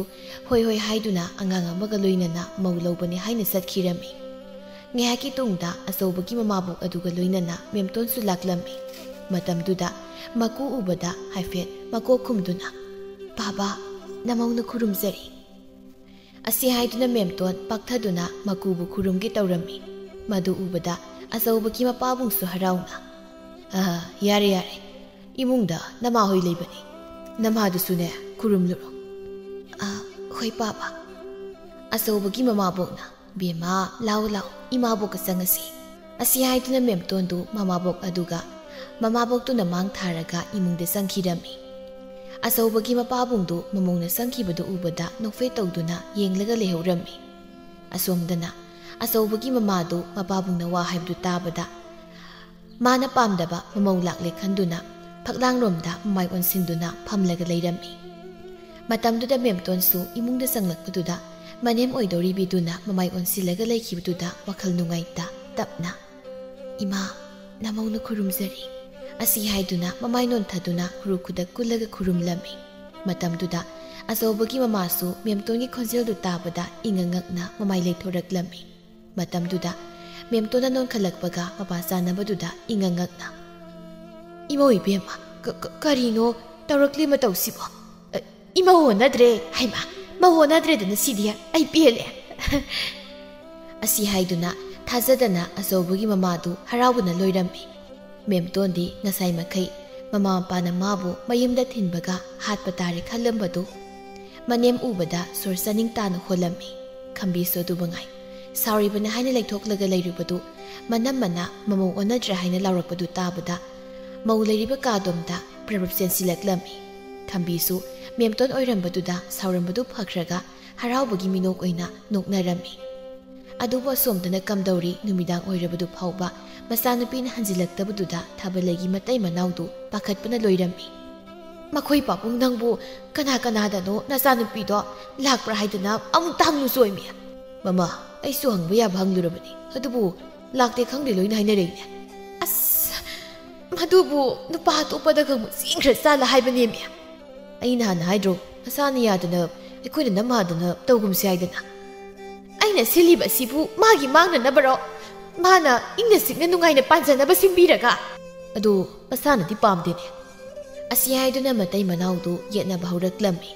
ꯍꯣꯏ ꯍꯣꯏ ꯍꯥꯏꯗꯨꯅ ꯑꯉꯥꯡ ꯑꯃꯒ ꯂꯣꯏꯅꯅ ꯃꯧ ꯂꯧꯕꯅꯤ ꯍꯥꯏꯅ ꯆꯠꯈꯤꯔꯝꯃꯤ꯫ ꯉꯥꯏꯍꯥꯛꯀꯤ ꯇꯨꯡꯗ ꯑꯆꯧꯕꯒꯤ ꯃꯃꯥꯕꯣꯛ ꯑꯗꯨꯒ ꯂꯣꯏꯅꯅ ꯃꯦꯝꯇꯣꯟꯁꯨ ꯂꯥꯛꯂꯝꯃꯤ꯫ ꯃꯇꯝꯗꯨꯗ ꯃꯀꯨ ꯎꯕꯗ ꯍꯥꯏꯐꯦꯠ ꯃꯀꯣꯛ ꯈꯨꯝꯗꯨꯅ, "ꯄꯥꯕ, ꯅꯃꯧꯅ ꯈꯨꯔꯨꯝꯖꯔꯤ꯫" ꯑꯁꯤ ꯍꯥꯏꯗꯨꯅ ꯃꯦꯝꯇꯣꯟ ꯄꯥꯛꯊꯗꯨꯅ ꯃꯀꯨꯕꯨ ꯈꯨꯔꯨꯝꯒꯦ ꯇꯧꯔꯝꯃꯤ꯫ ꯃꯗꯨ ꯎꯕꯗ ꯑꯆꯧꯕꯒꯤ ꯃꯄꯥꯕꯨꯡꯁꯨ ꯍꯔꯥꯎꯅ, "ꯑ, ꯌꯥꯔꯦ, ꯌꯥꯔꯦ, ꯏꯃꯨꯡꯗ ꯅꯃꯥꯍꯣꯏ ꯂꯩꯕꯅꯤ, ꯅꯃꯥꯗꯨꯁꯨꯅꯦ ꯈꯨꯔꯨꯝꯂꯨꯔꯣ꯫" "ꯑ, ꯍꯣꯏ ꯄꯥꯕ꯫" ꯑꯆꯧꯕꯒꯤ ꯃꯃꯥꯕꯣꯛꯅ, "ꯕꯦꯝꯃ, ꯂꯥꯎ ꯂꯥꯎ, ꯏꯃꯥꯕꯣꯛꯀ ꯆꯪꯉꯁꯤ꯫" ꯑꯁꯤ ꯍꯥꯏꯗꯨꯅ ꯃꯦꯝꯇꯣꯟꯗꯨ ꯃꯃꯥꯕꯣꯛ ꯑꯗꯨꯒ ꯃꯃꯥꯕꯣꯛꯇꯨꯅ ꯃꯥꯡ ꯊꯥꯔꯒ ꯏꯃꯨꯡꯗ ꯆꯪꯈꯤꯔꯝꯃꯤ꯫ ꯑꯆꯧꯕꯒꯤ ꯃꯄꯥꯕꯨꯡꯗꯨ ꯃꯃꯧꯅ ꯆꯪꯈꯤꯕꯗꯨ ꯎꯕꯗ ꯅꯣꯛꯐꯦꯠ ꯇꯧꯗꯨꯅ ꯌꯦꯡꯂꯒ ꯂꯩꯍꯧꯔꯝꯃꯤ꯫ ꯑꯁꯣꯝꯗꯅ ꯑꯆꯧꯕꯒꯤ ꯃꯃꯥꯗꯨ ꯃꯄꯥꯕꯨꯡꯅ ꯋꯥ ꯍꯥꯏꯕꯗꯨ ꯇꯥꯕꯗ ꯃꯥꯅ ꯄꯥꯝꯗꯕ ꯃꯃꯧ ꯂꯥꯛꯂꯦ ꯈꯟꯗꯨꯅ ꯐꯛꯂꯥꯡꯂꯣꯝꯗ ꯃꯃꯥꯏ ꯑꯣꯟꯁꯤꯟꯗꯨꯅ ꯐꯝꯂꯒ ꯂꯩꯔꯝꯃꯤ꯫ ꯃꯇꯝꯗꯨꯗ ꯃꯦꯝꯇꯣꯟꯁꯨ ꯏꯃꯨꯡꯗ ꯆꯪꯂꯛꯄꯗꯨꯗ ꯃꯅꯦꯝ ꯑꯣꯏꯗꯧꯔꯤꯕꯤꯗꯨꯅ ꯃꯃꯥꯏ ꯑꯣꯟꯁꯤꯜꯂꯒ ꯂꯩꯈꯤꯕꯗꯨꯗ ꯋꯥꯈꯜ ꯅꯨꯡꯉꯥꯏꯇ ꯇꯞꯅ, "ꯏꯃꯥ, "ꯅꯃꯧꯅ ꯈꯨꯔꯨꯝꯖꯔꯤ" ꯑꯁꯤ ꯍꯥꯏꯗꯨꯅ ꯃꯃꯥꯏ ꯅꯣꯟꯊꯗꯨꯅ ꯈꯨꯔꯨ ꯈꯨꯗꯛ ꯀꯨꯜꯂꯒ ꯈꯨꯔꯨꯝꯂꯝꯃꯤ꯫ ꯃꯇꯝꯗꯨꯗ ꯑꯆꯧꯕꯒꯤ ꯃꯃꯥꯁꯨ ꯃꯦꯝꯇꯣꯟꯒꯤ ꯈꯣꯟꯖꯦꯜꯗꯨ ꯇꯥꯕꯗ ꯏꯉꯛ ꯉꯛꯅ ꯃꯃꯥꯏ ꯂꯩꯊꯣꯔꯛꯂꯝꯃꯤ꯫ ꯃꯇꯝꯗꯨꯗ ꯃꯦꯝꯇꯣꯟꯅ ꯅꯣꯟꯈꯠꯂꯛꯄꯒ ꯃꯄꯥ ꯆꯥꯟꯅꯕꯗꯨꯗ ꯏꯉꯛ ꯉꯛꯅ, "ꯏꯃꯧ ꯏꯕꯦꯝꯃ, ꯀ-, ꯀ-, ꯀꯔꯤꯅꯣ ꯇꯧꯔꯛꯂꯤ ꯃꯇꯧꯁꯤꯕꯣ? ꯑ, ꯏꯃꯧ ꯑꯣꯟꯅꯗ꯭ꯔꯦ, ꯍꯩꯃꯥ, ꯃꯧ ꯑꯣꯟꯅꯗ꯭ꯔꯦꯗꯅ ꯁꯤꯗꯤ ꯑꯩ ꯄꯦꯜꯂꯦ!" ꯑꯁꯤ ꯍꯥꯏꯗꯨꯅ ꯊꯥꯖꯗꯅ ꯑꯆꯧꯕꯒꯤ ꯃꯃꯥꯗꯨ ꯍꯔꯥꯎꯕꯅ ꯂꯣꯏꯔꯝꯃꯤ꯫ ꯃꯦꯝꯇꯣꯟꯗꯤ ꯉꯁꯥꯏ ꯃꯈꯩ ꯃꯃꯥ ꯃꯄꯥꯅ ꯃꯥꯕꯨ ꯃꯌꯨꯝꯗ ꯊꯤꯟꯕꯒ ꯍꯥꯠꯄ ꯇꯥꯔꯦ ꯈꯜꯂꯝꯕꯗꯨ ꯃꯅꯦꯝ ꯎꯕꯗ ꯁꯣꯔ ꯆꯥꯅꯤꯡ ꯇꯥꯅ ꯍꯣꯜꯂꯝꯃꯤ꯫ ꯈꯝꯕꯤꯁꯨ ꯑꯗꯨ ꯃꯉꯥꯏ꯫ ꯁꯥꯎꯔꯤꯕꯅꯤ ꯍꯥꯏꯅ ꯂꯩꯊꯣꯛꯂꯒ ꯂꯩꯔꯨꯕꯗꯨ ꯃꯅꯝꯃꯅ ꯃꯃꯧ ꯑꯣꯟꯅꯗ꯭ꯔꯦ ꯍꯥꯏꯅ ꯂꯥꯎꯔꯛꯄꯗꯨ ꯇꯥꯕꯗ ꯃꯧ ꯂꯩꯔꯤꯕ ꯀꯥꯗꯣꯝꯗ ꯄ꯭ꯔꯞ ꯄ꯭ꯔꯞ ꯆꯦꯟꯁꯤꯜꯂꯛꯂꯝꯃꯤ꯫ ꯈꯝꯕꯤꯁꯨ ꯃꯦꯝꯇꯣꯟ ꯑꯣꯏꯔꯝꯕꯗꯨꯗ ꯁꯥꯎꯔꯝꯕꯗꯨ ꯐꯈ꯭ꯔꯒ ꯍꯔꯥꯎꯕꯒꯤ ꯃꯤꯅꯣꯛ ꯑꯣꯏꯅ ꯅꯣꯛꯅꯔꯝꯃꯤ꯫ ꯑꯗꯨꯕꯨ ꯑꯁꯣꯝꯗꯅ ꯀꯝꯗꯧꯔꯤ, ꯅꯨꯃꯤꯗꯥꯡ ꯑꯣꯏꯔꯕꯗꯨ ꯐꯥꯎꯕ ꯃꯆꯥꯅꯨꯄꯤꯅ ꯍꯟꯖꯤꯜꯂꯛꯇꯕꯗꯨꯗ ꯊꯥꯕꯂꯩꯒꯤ ꯃꯇꯩ ꯃꯅꯥꯎꯗꯨ ꯄꯥꯈꯠꯄꯅ ꯂꯣꯏꯔꯝꯃꯤ꯫ "ꯃꯈꯣꯏ ꯄꯥꯕꯨꯡ, ꯅꯪꯕꯨ ꯀꯅꯥ ꯀꯅꯥꯗꯅꯣ ꯅꯆꯥꯅꯨꯄꯤꯗꯣ ꯂꯥꯛꯄ꯭ꯔꯥ ꯍꯥꯏꯗꯅ ꯑꯃꯨꯛꯇ ꯍꯪꯂꯨ ꯆꯣꯏꯃꯤ꯫" "ꯃꯃꯥ, ꯑꯩꯁꯨ ꯍꯪꯕ ꯌꯥꯕ ꯍꯪꯂꯨꯔꯕꯅꯤ, ꯑꯗꯨꯕꯨ ꯂꯥꯛꯇꯦ ꯈꯪꯗꯦ ꯂꯣꯏꯅ ꯍꯥꯏꯅꯔꯛꯏꯅꯦ꯫" "ꯑꯁ, ꯃꯗꯨꯕꯨ ꯅꯨꯄꯥ ꯑꯇꯣꯞꯄꯗꯒ ꯑꯃꯨꯛ ꯆꯦꯟꯈ꯭ꯔ ꯆꯥꯜꯂ ꯍꯥꯏꯕꯅꯦꯃꯤ꯫ ꯑꯩ ꯅꯍꯥꯟ ꯍꯥꯏꯗ꯭ꯔꯣ, ꯃꯁꯥꯅ ꯌꯥꯗꯅ ꯑꯩꯈꯣꯏꯅ ꯅꯝꯍꯥꯗꯅ ꯇꯧꯒꯨꯝꯁꯦ ꯍꯥꯏꯗꯅ꯫ ꯑꯩꯅ ꯁꯤꯜꯂꯤꯕ ꯑꯁꯤꯕꯨ ꯃꯥꯒꯤ ꯃꯥꯡꯅꯅꯕꯔꯣ? ꯃꯥꯅ ꯏꯪꯅ ꯆꯤꯛꯅ ꯅꯨꯡꯉꯥꯏꯅ ꯄꯥꯟꯖꯅꯕ ꯁꯤꯟꯕꯤꯔꯒ?" "ꯑꯗꯨ ꯃꯁꯥꯅꯗꯤ ꯄꯥꯝꯗꯦꯅꯦ꯫" ꯑꯁꯤ ꯍꯥꯏꯗꯨꯅ ꯃꯇꯩ ꯃꯅꯥꯎꯗꯨ ꯌꯦꯠꯅꯕ ꯍꯧꯔꯛꯂꯝꯃꯤ꯫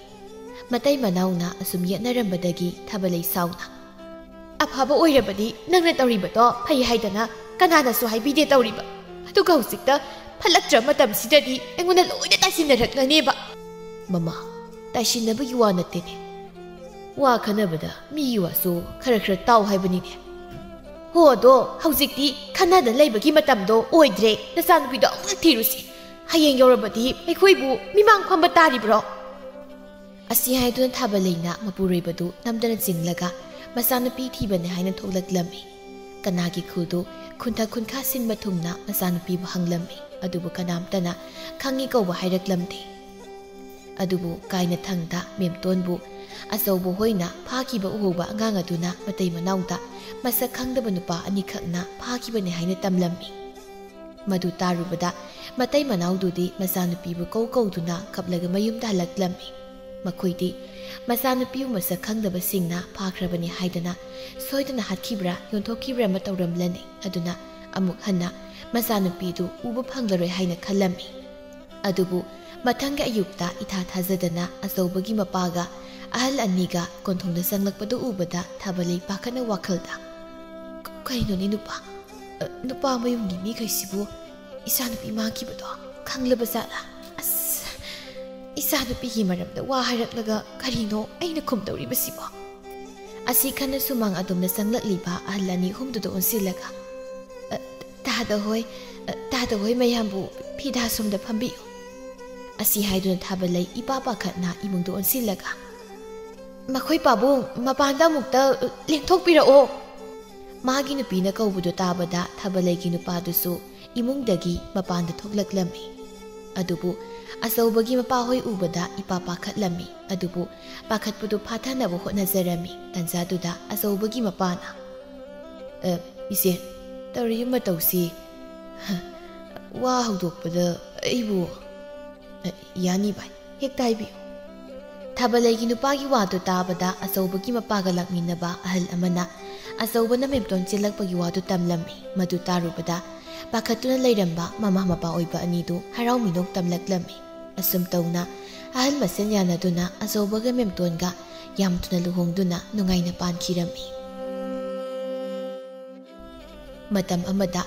ꯃꯇꯩ ꯃꯅꯥꯎꯅ ꯑꯁꯨꯝ ꯌꯦꯠꯅꯔꯝꯕꯗꯒꯤ ꯊꯥꯕꯂꯩ ꯁꯥꯎꯅ, "ꯑꯐꯕ ꯑꯣꯏꯔꯕꯗꯤ ꯅꯪꯅ ꯇꯧꯔꯤꯕꯗꯣ ꯐꯩ ꯍꯥꯏꯗꯅ ꯀꯅꯥꯅꯁꯨ ꯍꯥꯏꯕꯤꯗꯦ ꯇꯧꯔꯤꯕ꯫ ꯑꯗꯨꯒ ꯍꯧꯖꯤꯛꯇ ꯐꯠꯂꯛꯇ꯭ꯔ ꯃꯇꯝꯁꯤꯗꯗꯤ ꯑꯩꯉꯣꯟꯗ ꯂꯣꯏꯅ ꯇꯥꯏꯁꯤꯟꯅꯔꯛꯂꯅꯦꯕ꯫" "ꯃꯃꯥ, ꯇꯥꯏꯁꯤꯟꯅꯕꯒꯤ ꯋꯥ ꯅꯠꯇꯦꯅꯦ꯫ ꯋꯥ ꯈꯟꯅꯕꯗ ꯃꯤꯒꯤ ꯋꯥꯁꯨ ꯈꯔ ꯈꯔ ꯇꯥꯎ ꯍꯥꯏꯕꯅꯤꯅꯦ꯫" "ꯍꯣ, ꯑꯗꯣ ꯍꯧꯖꯤꯛꯇꯤ ꯈꯟꯅꯗ ꯂꯩꯕꯒꯤ ꯃꯇꯝꯗꯣ ꯑꯣꯏꯗ꯭ꯔꯦ꯫ ꯅꯆꯥꯅꯨꯄꯤꯗꯣ ꯑꯃꯨꯛꯇ ꯊꯤꯔꯨꯁꯤ꯫ ꯍꯌꯦꯡ ꯌꯧꯔꯕꯗꯤ ꯑꯩꯈꯣꯏꯕꯨ ꯃꯤꯃꯥꯡ ꯐꯝꯕ ꯇꯥꯔꯤꯕ꯭ꯔꯣ?" ꯑꯁꯤ ꯍꯥꯏꯗꯨꯅ ꯊꯥꯕꯂꯩꯅ ꯃꯄꯨꯔꯣꯏꯕꯗꯨ ꯅꯝꯗꯅ ꯆꯤꯡꯂꯒ ꯃꯆꯥꯅꯨꯄꯤ ꯊꯤꯕꯅꯤ ꯍꯥꯏꯅ ꯊꯣꯛꯂꯛꯂꯝꯃꯤ꯫ ꯀꯅꯥꯒꯤ ꯈꯨꯜꯗꯨ ꯈꯨꯟꯊ ꯈꯨꯟꯈꯥ ꯁꯤꯟꯕ ꯊꯨꯡꯅ ꯃꯆꯥꯅꯨꯄꯤꯕꯨ ꯍꯪꯂꯝꯃꯤ, ꯑꯗꯨꯕꯨ ꯀꯅꯥꯝꯇꯅ ꯈꯪꯉꯤ ꯀꯧꯕ ꯍꯥꯏꯔꯛꯂꯝꯗꯦ꯫ ꯑꯗꯨꯕꯨ ꯀꯥꯏꯅꯊꯪꯗ ꯃꯦꯝꯇꯣꯟꯕꯨ ꯑꯆꯧꯕ ꯍꯣꯏꯅ ꯐꯥꯈꯤꯕ ꯎꯍꯧꯕ ꯑꯉꯥꯡ ꯑꯗꯨꯅ ꯃꯇꯩ ꯃꯅꯥꯎꯗ ꯃꯁꯛ ꯈꯪꯗꯕ ꯅꯨꯄꯥ ꯑꯅꯤꯈꯛꯅ ꯐꯥꯈꯤꯕꯅꯤ ꯍꯥꯏꯅ ꯇꯝꯂꯝꯃꯤ꯫ ꯃꯗꯨ ꯇꯥꯔꯨꯕꯗ ꯃꯇꯩ ꯃꯅꯥꯎꯗꯨꯗꯤ ꯃꯆꯥꯅꯨꯄꯤꯕꯨ ꯀꯧ ꯀꯧꯗꯨꯅ ꯀꯞꯂꯒ ꯃꯌꯨꯝꯗ ꯍꯜꯂꯛꯂꯝꯃꯤ꯫ ꯃꯈꯣꯏꯗꯤ ꯃꯆꯥꯅꯨꯄꯤꯕꯨ ꯃꯁꯛ ꯈꯪꯗꯕꯁꯤꯡꯅ ꯐꯥꯈ꯭ꯔꯕꯅꯤ ꯍꯥꯏꯗꯅ ꯁꯣꯏꯗꯅ ꯍꯥꯠꯈꯤꯕ꯭ꯔꯥ ꯌꯣꯟꯊꯣꯛꯈꯤꯕ꯭ꯔꯥ ꯑꯃ ꯇꯧꯔꯝꯂꯅꯤ꯫ ꯑꯗꯨꯅ ꯑꯃꯨꯛ ꯍꯟꯅ ꯃꯆꯥꯅꯨꯄꯤꯗꯨ ꯎꯕ ꯐꯪꯂꯔꯣꯏ ꯍꯥꯏꯅ ꯈꯜꯂꯝꯃꯤ꯫ ꯑꯗꯨꯕꯨ ꯃꯊꯪꯒꯤ ꯑꯌꯨꯛꯇ ꯏꯊꯥ ꯊꯥꯖꯗꯅ ꯑꯆꯧꯕꯒꯤ ꯃꯄꯥꯒ ꯑꯍꯜ ꯑꯅꯤꯒ ꯀꯣꯟꯊꯣꯡꯗ ꯆꯪꯂꯛꯄꯗꯨ ꯎꯕꯗ ꯊꯥꯕꯂꯩ ꯄꯥꯈꯠꯅ ꯋꯥꯈꯜꯗ, "ꯀ-, ꯀꯩꯅꯣꯅꯦ ꯅꯨꯄꯥ? ꯑ, ꯅꯨꯄꯥ ꯃꯌꯨꯝꯒꯤ ꯃꯤꯈꯩꯁꯤꯕꯨ ꯏꯆꯥꯅꯨꯄꯤ ꯃꯥꯡꯈꯤꯕꯗꯣ ꯈꯪꯂꯕ ꯖꯥꯠꯂꯥ? ꯑꯁ, ꯏꯆꯥꯅꯨꯄꯤꯒꯤ ꯃꯔꯝꯗ ꯋꯥ ꯍꯥꯏꯔꯛꯂꯒ ꯀꯔꯤꯅꯣ ꯑꯩꯅ ꯈꯨꯝꯗꯧꯔꯤꯕꯁꯤꯕꯣ?" ꯑꯁꯤ ꯈꯟꯅ ꯁꯨꯃꯥꯡ ꯑꯗꯣꯝꯗ ꯆꯪꯂꯛꯂꯤꯕ ꯑꯍꯜ ꯑꯅꯤ ꯑꯍꯨꯝꯗꯨꯗ ꯑꯣꯟꯁꯤꯜꯂꯒ, "ꯑ, ꯇꯥꯗ ꯍꯣꯏ, ꯑ, ꯇꯥꯗ ꯍꯣꯏ ꯃꯌꯥꯝꯕꯨ ꯐꯤꯗꯥ ꯁꯣꯝꯗ ꯐꯝꯕꯤꯌꯨ"꯫ ꯑꯁꯤ ꯍꯥꯏꯗꯨꯅ ꯊꯥꯕꯂꯩ ꯏꯄꯥ ꯄꯥꯈꯠꯅ ꯏꯃꯨꯡꯗ ꯑꯣꯟꯁꯤꯜꯂꯒ, "ꯃꯈꯣꯏ ꯄꯥꯕꯨꯡ ꯃꯄꯥꯟꯗ ꯑꯃꯨꯛꯇ ꯂꯦꯡꯊꯣꯛꯄꯤꯔꯛꯑꯣ"꯫ ꯃꯥꯒꯤ ꯅꯨꯄꯤꯅ ꯀꯧꯕꯗꯨ ꯇꯥꯕꯗ ꯊꯥꯕꯂꯩꯒꯤ ꯅꯨꯄꯥꯗꯨꯁꯨ ꯏꯃꯨꯡꯗꯒꯤ ꯃꯄꯥꯟꯗ ꯊꯣꯛꯂꯛꯂꯝꯃꯤ꯫ ꯑꯗꯨꯕꯨ ꯑꯆꯧꯕꯒꯤ ꯃꯄꯥꯍꯣꯏ ꯎꯕꯗ ꯏꯄꯥ ꯄꯥꯈꯠꯂꯝꯃꯤ꯫ ꯑꯗꯨꯕꯨ ꯄꯥꯈꯠꯄꯗꯨ ꯐꯥꯊꯅꯕ ꯍꯣꯠꯅꯖꯔꯝꯃꯤ꯫ ꯇꯟꯖꯥꯗꯨꯗ ꯑꯆꯧꯕꯒꯤ ꯃꯄꯥꯅ, "ꯑ, ꯏꯆꯦ, ꯇꯧꯔꯤꯕ ꯃꯇꯧꯁꯤ, ꯍ, ꯋꯥ ꯍꯧꯗꯣꯛꯄꯗ ꯑꯩꯕꯨ"꯫ "ꯑ, ꯌꯥꯅꯤ ꯚꯥꯏ, ꯍꯦꯛꯇ ꯍꯥꯏꯕꯤꯌꯨ"꯫ ꯊꯥꯕꯂꯩꯒꯤ ꯅꯨꯄꯥꯒꯤ ꯋꯥꯗꯨ ꯇꯥꯕꯗ ꯑꯆꯧꯕꯒꯤ ꯃꯄꯥꯒ ꯂꯥꯛꯃꯤꯟꯅꯕ ꯑꯍꯜ ꯑꯃꯅ ꯑꯆꯧꯕꯅ ꯃꯦꯝꯇꯣꯟ ꯆꯦꯜꯂꯛꯄꯒꯤ ꯋꯥꯗꯨ ꯇꯝꯂꯝꯃꯤ꯫ ꯃꯗꯨ ꯇꯥꯔꯨꯕꯗ ꯄꯥꯈꯠꯇꯨꯅ ꯂꯩꯔꯝꯕ ꯃꯃꯥ ꯃꯄꯥ ꯑꯣꯏꯕ ꯑꯅꯤꯗꯨ ꯍꯔꯥꯎ ꯃꯤꯅꯣꯛ ꯇꯝꯂꯛꯂꯝꯃꯤ꯫ ꯑꯁꯨꯝ ꯇꯧꯅ ꯑꯍꯜ ꯃꯁꯦꯟ ꯌꯥꯅꯗꯨꯅ ꯑꯆꯧꯕꯒ ꯃꯦꯝꯇꯣꯟꯒ ꯌꯥꯝ ꯊꯨꯅ ꯂꯨꯍꯣꯡꯗꯨꯅ ꯅꯨꯡꯉꯥꯏꯅ ꯄꯥꯟꯈꯤꯔꯝꯃꯤ꯫ ꯃꯇꯝ ꯑꯃꯗ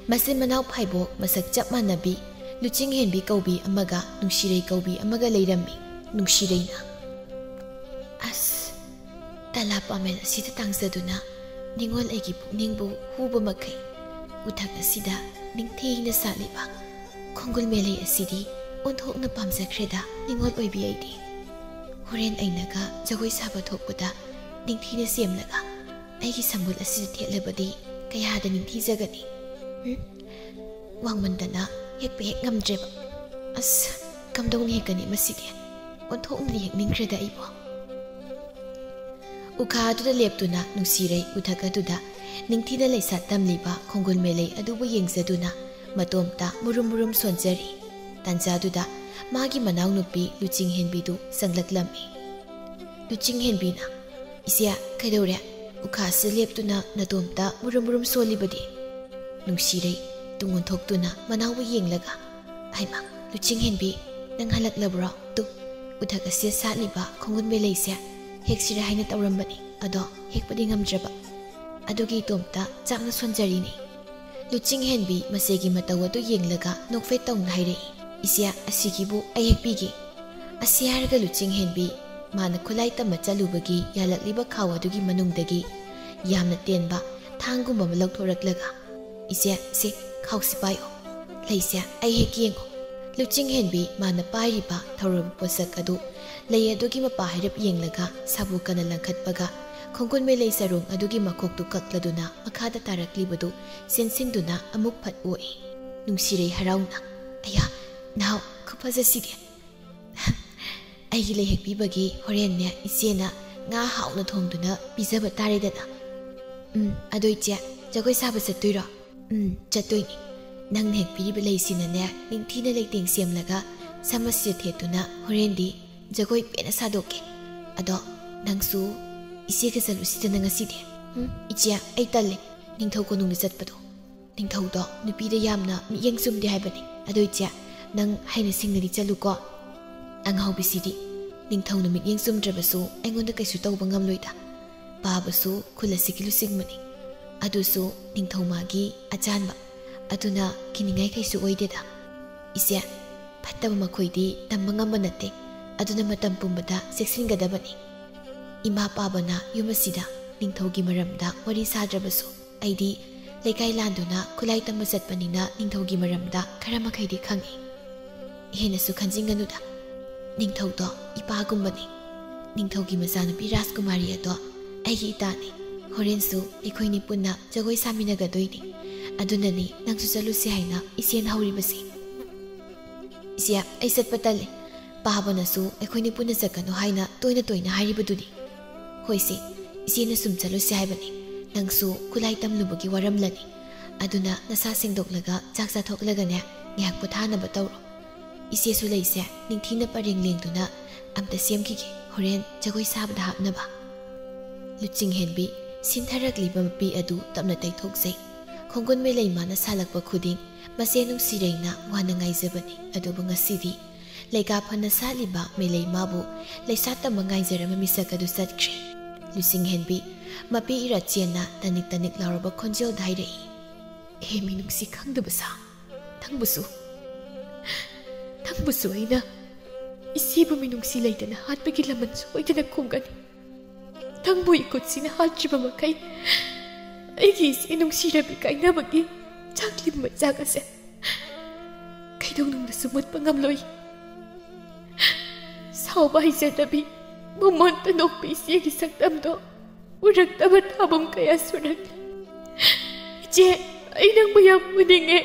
ꯃꯆꯤꯟ ꯃꯅꯥꯎ ꯐꯥꯏꯕꯣꯛ ꯃꯁꯛ ꯆꯞ ꯃꯥꯟꯅꯕꯤ, ꯂꯨꯆꯤꯡ ꯍꯦꯟꯕꯤ ꯀꯧꯕꯤ ꯑꯃꯒ ꯅꯨꯡꯁꯤꯔꯩ ꯀꯧꯕꯤ ꯑꯃꯒ ꯂꯩꯔꯝꯃꯤ꯫ ꯅꯨꯡꯁꯤꯔꯩꯅ, "ꯑꯁ, ꯇꯂꯥ ꯄꯥꯃꯦꯜ ꯑꯁꯤꯗ ꯇꯥꯡꯖꯗꯨꯅ ꯅꯤꯉꯣꯜ ꯑꯩꯒꯤ ꯄꯨꯛꯅꯤꯡꯕꯨ ꯍꯨꯕ ꯃꯈꯩ ꯎꯊꯛ ꯑꯁꯤꯗ ꯅꯤꯡꯊꯤꯅ ꯁꯥꯠꯂꯤꯕ ꯈꯣꯡꯒꯨꯜ ꯃꯦꯂꯩ ꯑꯁꯤꯗꯤ ꯑꯣꯟꯊꯣꯛꯅ ꯄꯥꯝꯖꯈ꯭ꯔꯦꯗ ꯅꯤꯉꯣꯜ ꯑꯣꯏꯕꯤ ꯑꯩꯗꯤ꯫ ꯍꯣꯔꯦꯟ ꯑꯩꯅꯒ ꯖꯒꯣꯏ ꯁꯥꯕ ꯊꯣꯛꯄꯗ ꯅꯤꯡꯊꯤꯅ ꯁꯦꯝꯂꯒ ꯑꯩꯒꯤ ꯁꯝꯕꯨꯜ ꯑꯁꯤꯗ ꯊꯦꯠꯂꯕꯗꯤ ꯀꯌꯥꯗ ꯅꯤꯡꯊꯤꯖꯒꯅꯤ꯫ ꯎꯝ? ꯋꯥꯡꯃꯟꯗꯅ ꯍꯦꯛꯄ ꯍꯦꯛ ꯉꯝꯗ꯭ꯔꯦꯕ꯫ ꯑꯁ, ꯀꯝꯗꯧꯅ ꯍꯦꯛꯀꯅꯤ ꯃꯁꯤꯗꯤ? ꯑꯣꯟꯊꯣꯛꯅꯗꯤ ꯍꯦꯛꯅꯤꯡꯈ꯭ꯔꯦꯗ ꯑꯩꯕꯨ"꯫ ꯎꯈꯥ ꯑꯗꯨꯗ ꯂꯦꯞꯇꯨꯅ ꯅꯨꯡꯁꯤꯔꯩ ꯎꯊꯛ ꯑꯗꯨꯗ ꯅꯤꯡꯊꯤꯅ ꯂꯩꯁꯥꯠ ꯇꯝꯂꯤꯕ ꯈꯣꯡꯒꯨꯜ ꯃꯦꯂꯩ ꯑꯗꯨꯕꯨ ꯌꯦꯡꯖꯗꯨꯅ ꯃꯇꯣꯝꯇ ꯃꯨꯔꯨꯝ ꯃꯨꯔꯨꯝ ꯁꯣꯟꯖꯔꯤ꯫ ꯇꯥꯟꯖꯥꯗꯨꯗ ꯃꯥꯒꯤ ꯃꯅꯥꯎꯅꯨꯄꯤ ꯂꯨꯆꯤꯡꯍꯦꯟꯕꯤꯗꯨ ꯆꯪꯂꯛꯂꯝꯃꯤ꯫ ꯂꯨꯆꯤꯡꯍꯦꯟꯕꯤꯅ, "ꯏꯆꯦ, ꯀꯩꯗꯧꯔꯦ? ꯎꯈꯥꯁꯤꯗ ꯂꯦꯞꯇꯨꯅ ꯅꯇꯣꯝꯇ ꯃꯨꯔꯨꯝ ꯃꯨꯔꯨꯝ ꯁꯣꯜꯂꯤꯕꯗꯤ?" ꯅꯨꯡꯁꯤꯔꯩ ꯇꯨꯡ ꯑꯣꯟꯊꯣꯛꯇꯨꯅ ꯃꯅꯥꯎꯕꯨ ꯌꯦꯡꯂꯒ, "ꯍꯩꯃꯥ, ꯂꯨꯆꯤꯡꯍꯦꯟꯕꯤ, ꯅꯪ ꯍꯜꯂꯛꯂꯕ꯭ꯔꯣ? ꯇꯨ, ꯎꯊꯛ ꯑꯁꯤꯗ ꯁꯥꯠꯂꯤꯕ ꯈꯣꯡꯒꯨꯟ ꯃꯦꯂꯩꯁꯦ ꯍꯦꯛꯁꯤꯔꯥ ꯍꯥꯏꯅ ꯇꯧꯔꯝꯕꯅꯤ, ꯑꯗꯣ ꯍꯦꯛꯄꯗꯤ ꯉꯝꯗ꯭ꯔꯕ꯫ ꯑꯗꯨꯒꯤ ꯏꯇꯣꯝꯇ ꯆꯥꯛꯅ ꯁꯣꯟꯖꯔꯤꯅꯤ꯫" ꯂꯨꯆꯤꯡꯍꯦꯟꯕꯤ ꯃꯆꯦꯒꯤ ꯃꯇꯧ ꯑꯗꯨ ꯌꯦꯡꯂꯒ ꯅꯣꯛꯐꯦꯠ ꯇꯧꯅ ꯍꯥꯏꯔꯛꯏ, "ꯏꯆꯦ, ꯑꯁꯤꯒꯤꯕꯨ ꯑꯩ ꯍꯦꯛꯄꯤꯒꯦ꯫" ꯑꯁꯤ ꯍꯥꯏꯔꯒ ꯂꯨꯆꯤꯡꯍꯦꯟꯕꯤ ꯃꯥꯅ ꯈꯨꯠꯂꯥꯏ ꯇꯝꯕ ꯆꯠꯂꯨꯕꯒꯤ ꯌꯥꯜꯂꯛꯂꯤꯕ ꯈꯥꯎ ꯑꯗꯨꯒꯤ ꯃꯅꯨꯡꯗꯒꯤ ꯌꯥꯝꯅ ꯇꯦꯟꯕ ꯊꯥꯡꯒꯨꯝꯕ ꯑꯃ ꯂꯧꯊꯣꯔꯛꯂꯒ, "ꯏꯆꯦ, ꯁꯤ ꯈꯥꯎꯁꯤ ꯄꯥꯏꯌꯣ꯫ ꯂꯩꯁꯦ ꯑꯩ ꯍꯦꯛ ꯌꯦꯡꯉꯣ꯫" ꯂꯨꯆꯤꯡꯍꯦꯟꯕꯤ ꯃꯥꯅ ꯄꯥꯏꯔꯤꯕ ꯊꯧꯔꯕ ꯄꯣꯠꯁꯛ ꯑꯗꯨ ꯂꯩ ꯑꯗꯨꯒꯤ ꯃꯄꯥ ꯍꯥꯏꯔꯞ ꯌꯦꯡꯂꯒ ꯁꯥꯕꯨ ꯀꯟꯅ ꯂꯪꯈꯠꯄꯒ ꯈꯣꯡꯒꯨꯟ ꯃꯦꯂꯩ ꯆꯔꯣꯡ ꯑꯗꯨꯒꯤ ꯃꯈꯣꯛꯇꯨ ꯀꯛꯂꯗꯨꯅ ꯃꯈꯥꯗ ꯇꯥꯔꯛꯂꯤꯕꯗꯨ ꯆꯦꯟꯁꯤꯟꯗꯨꯅ ꯑꯃꯨꯛ ꯐꯠ ꯑꯣꯛꯏ꯫ ꯅꯨꯡꯁꯤꯔꯩ ꯍꯔꯥꯎꯅ, "ꯑꯌꯥ, ꯅꯥꯎ, ꯈꯨꯐꯖꯁꯤꯗꯤ!" "ꯑꯩꯒꯤ ꯂꯩ ꯍꯦꯛꯄꯤꯕꯒꯤ ꯍꯣꯔꯦꯟꯅꯦ ꯏꯆꯦꯅ ꯉꯥ ꯍꯥꯎꯅ ꯊꯣꯡꯗꯨꯅ ꯄꯤꯖꯕ ꯇꯥꯔꯦꯗꯅ꯫" "ꯎꯝ, ꯑꯗꯣ ꯏꯆꯦ, ꯖꯒꯣꯏ ꯁꯥꯕ ꯆꯠꯇꯣꯏꯔꯣ?" "ꯎꯝ, ꯆꯠꯇꯣꯏꯅꯤ꯫ ꯅꯪꯅ ꯍꯦꯛꯄꯤꯔꯤꯕ ꯂꯩꯁꯤꯅꯅꯦ ꯅꯤꯡꯊꯤꯅ ꯂꯩꯇꯦꯡ ꯁꯦꯝꯂꯒ ꯁꯝ ꯑꯁꯤꯗ ꯊꯦꯠꯇꯨꯅ ꯍꯣꯔꯦꯟꯗꯤ ꯖꯒꯣꯏ ꯄꯦꯟꯅ ꯁꯥꯗꯣꯛꯀꯦ꯫ ꯑꯗꯣ ꯅꯪꯁꯨ ꯏꯆꯦꯒ ꯆꯠꯂꯨꯁꯤꯗꯅ ꯉꯁꯤꯗꯤ꯫" "ꯎꯝ, ꯏꯆꯦ, ꯑꯩ ꯇꯜꯂꯦ ꯅꯤꯡꯊꯧ ꯀꯣꯅꯨꯡꯗ ꯆꯠꯄꯗꯣ꯫ ꯅꯤꯡꯊꯧꯗꯣ ꯅꯨꯄꯤꯗ ꯌꯥꯝꯅ ꯃꯤꯠꯌꯦꯡ ꯆꯨꯝꯗꯦ ꯍꯥꯏꯕꯅꯤ꯫ ꯑꯗꯣ ꯏꯆꯦ, ꯅꯪ ꯍꯩꯅ ꯁꯤꯡꯅꯗꯤ ꯆꯠꯂꯨꯀꯣ꯫" ꯑꯉꯥꯎꯕꯤꯁꯤꯗꯤ, ꯅꯤꯡꯊꯧꯅ ꯃꯤꯠꯌꯦꯡ ꯆꯨꯝꯗ꯭ꯔꯕꯁꯨ ꯑꯩꯉꯣꯟꯗ ꯀꯩꯁꯨ ꯇꯧꯕ ꯉꯝꯂꯣꯏꯗ꯫ ꯄꯥꯕꯁꯨ ꯈꯨꯜ ꯑꯁꯤꯒꯤ ꯂꯨꯆꯤꯡꯕꯅꯤ꯫ ꯑꯗꯨꯁꯨ ꯅꯤꯡꯊꯧ ꯃꯥꯒꯤ ꯑꯆꯥꯟꯕ꯫ ꯑꯗꯨꯅ ꯀꯤꯅꯤꯡꯉꯥꯏ ꯀꯩꯁꯨ ꯑꯣꯏꯗꯦꯗ꯫ ꯏꯆꯦ, ꯐꯠꯇꯕ ꯃꯈꯣꯏꯗꯤ ꯇꯝꯕ ꯉꯝꯕ ꯅꯠꯇꯦ꯫ ꯑꯗꯨꯅ ꯃꯇꯝ ꯄꯨꯝꯕꯗ ꯆꯦꯛꯁꯤꯟꯒꯗꯕꯅꯤ꯫ ꯏꯃꯥ ꯄꯥꯕꯅ ꯌꯨꯝ ꯑꯁꯤꯗ ꯅꯤꯡꯊꯧꯒꯤ ꯃꯔꯝꯗ ꯋꯥꯔꯤ ꯁꯥꯗ꯭ꯔꯕꯁꯨ, ꯑꯩꯗꯤ ꯂꯩꯀꯥꯏ ꯂꯥꯟꯗꯨꯅ ꯈꯨꯠꯂꯥꯏ ꯇꯝꯕ ꯆꯠꯄꯅꯤꯅ ꯅꯤꯡꯊꯧꯒꯤ ꯃꯔꯝꯗ ꯈꯔ ꯃꯈꯩꯗꯤ ꯈꯪꯏ꯫ ꯍꯦꯟꯅꯁꯨ ꯈꯟꯖꯤꯟꯒꯅꯨꯗ꯫ ꯅꯤꯡꯊꯧꯗꯣ ꯏꯄꯥꯒꯨꯝꯕꯅꯤ꯫ ꯅꯤꯡꯊꯧꯒꯤ ꯃꯆꯥꯅꯨꯄꯤ ꯔꯥꯖꯀꯨꯃꯥꯔꯤ ꯑꯗꯣ ꯑꯩꯒꯤ ꯏꯇꯥꯅꯤ꯫ ꯍꯣꯔꯦꯟꯁꯨ ꯑꯩꯈꯣꯏꯅꯤ ꯄꯨꯟꯅ ꯖꯒꯣꯏ ꯁꯥꯃꯤꯟꯅꯒꯗꯣꯏꯅꯤ꯫ ꯑꯗꯨꯅꯅꯤ ꯅꯪꯁꯨ ꯆꯠꯂꯨꯁꯤ ꯍꯥꯏꯅ ꯏꯆꯦꯅ ꯍꯧꯔꯤꯕꯁꯤ꯫ "ꯏꯆꯦ, ꯑꯩ ꯆꯠꯄ ꯇꯜꯂꯤ꯫ ꯄꯥꯕꯅꯁꯨ ꯑꯩꯈꯣꯏꯅꯤ ꯄꯨꯟꯅ ꯆꯠꯀꯅꯨ ꯍꯥꯏꯅ ꯇꯣꯏꯅ ꯇꯣꯏꯅ ꯍꯥꯏꯔꯤꯕꯗꯨꯅꯤ꯫" "ꯍꯣꯏꯁꯦ, ꯏꯆꯦꯅ ꯁꯨꯝ ꯆꯠꯂꯨꯁꯤ ꯍꯥꯏꯕꯅꯤ꯫ ꯅꯪꯁꯨ ꯈꯨꯠꯂꯥꯏ ꯇꯝꯂꯨꯕꯒꯤ ꯋꯥꯔꯝꯂꯅꯤ꯫ ꯑꯗꯨꯅ ꯅꯁꯥ ꯁꯦꯡꯗꯣꯛꯂꯒ ꯆꯥꯛ ꯆꯥꯊꯣꯛꯂꯒꯅꯦ, ꯉꯥꯏꯍꯥꯛ ꯄꯣꯊꯥꯅꯕ ꯇꯧꯔꯣ꯫ ꯏꯆꯦꯁꯨ ꯂꯩꯁꯦ, ꯅꯤꯡꯊꯤꯅ ꯄꯔꯦꯡ ꯂꯦꯡꯗꯨꯅ ꯑꯝꯇ ꯁꯦꯝꯈꯤꯒꯦ, ꯍꯣꯔꯦꯟ ꯖꯒꯣꯏ ꯁꯥꯕꯗ ꯍꯥꯞꯅꯕ꯫ ꯂꯨꯆꯤꯡꯍꯦꯟꯕꯤ ꯁꯤꯟꯊꯔꯛꯂꯤꯕ ꯃꯄꯤ ꯑꯗꯨ ꯇꯞꯅ ꯇꯩꯊꯣꯛꯆꯩ꯫ ꯈꯣꯡꯒꯨꯟ ꯃꯦꯂꯩꯃꯥꯅ ꯁꯥꯜꯂꯛꯄ ꯈꯨꯗꯤꯡ ꯃꯆꯦ ꯅꯨꯡꯁꯤꯔꯩꯅ ꯋꯥꯅ ꯉꯥꯏꯖꯕꯅꯤ, ꯑꯗꯨꯕꯨ ꯉꯁꯤꯗꯤ ꯂꯩꯀꯥ ꯐꯅ ꯁꯥꯠꯂꯤꯕ ꯃꯦꯂꯩꯃꯥꯕꯨ ꯂꯩꯁꯥ ꯇꯝꯕ ꯉꯥꯏꯖꯔꯝꯕ ꯃꯤꯁꯛ ꯑꯗꯨ ꯆꯠꯈ꯭ꯔꯦ꯫ ꯂꯨꯆꯤꯡꯍꯦꯟꯕꯤ ꯃꯄꯤ ꯏꯔꯥ ꯆꯦꯟꯅ ꯇꯅꯤꯛ ꯇꯅꯤꯛ ꯂꯥꯎꯔꯕ ꯈꯣꯟꯖꯦꯜꯗ ꯍꯥꯏꯔꯛꯏ, "ꯍꯦ ꯃꯤꯅꯨꯡꯁꯤ ꯈꯪꯗꯕ ꯁꯥ, ꯅꯪꯕꯨꯁꯨ, ꯅꯪꯕꯨꯁꯨ ꯑꯩꯅ ꯏꯆꯦꯕꯨ ꯃꯤꯅꯨꯡꯁꯤ ꯂꯩꯇꯅ ꯍꯥꯠꯄꯒꯤ ꯂꯃꯟ ꯁꯣꯏꯗꯅ ꯈꯨꯝꯒꯅꯤ꯫ ꯅꯪꯕꯨ ꯏꯈꯨꯠꯁꯤꯅ ꯍꯥꯠꯇ꯭ꯔꯤꯕ ꯃꯈꯩ ꯑꯩꯒꯤ ꯏꯆꯦ ꯅꯨꯡꯁꯤꯔꯕꯤ ꯀꯥꯏꯅꯕꯒꯤ ꯆꯥꯛꯂꯤ ꯃꯩꯆꯥꯛ ꯑꯁꯦ ꯀꯩꯗꯧꯅꯨꯡꯗꯁꯨ ꯃꯨꯠꯄ ꯉꯝꯂꯣꯏ꯫ ꯁꯥꯎꯕ ꯍꯩꯖꯗꯕꯤ, ꯃꯃꯣꯟꯇ ꯅꯣꯛꯄꯤ ꯏꯆꯦꯒꯤ ꯁꯛꯇꯝꯗꯣ ꯎꯔꯛꯇꯕ ꯊꯥꯕꯨꯝ ꯀꯌꯥ ꯁꯨꯔꯛꯂꯦ꯫ ꯏꯆꯦ, ꯑꯩ ꯅꯪꯕꯨ ꯌꯥꯝ ꯎꯅꯤꯡꯉꯦ꯫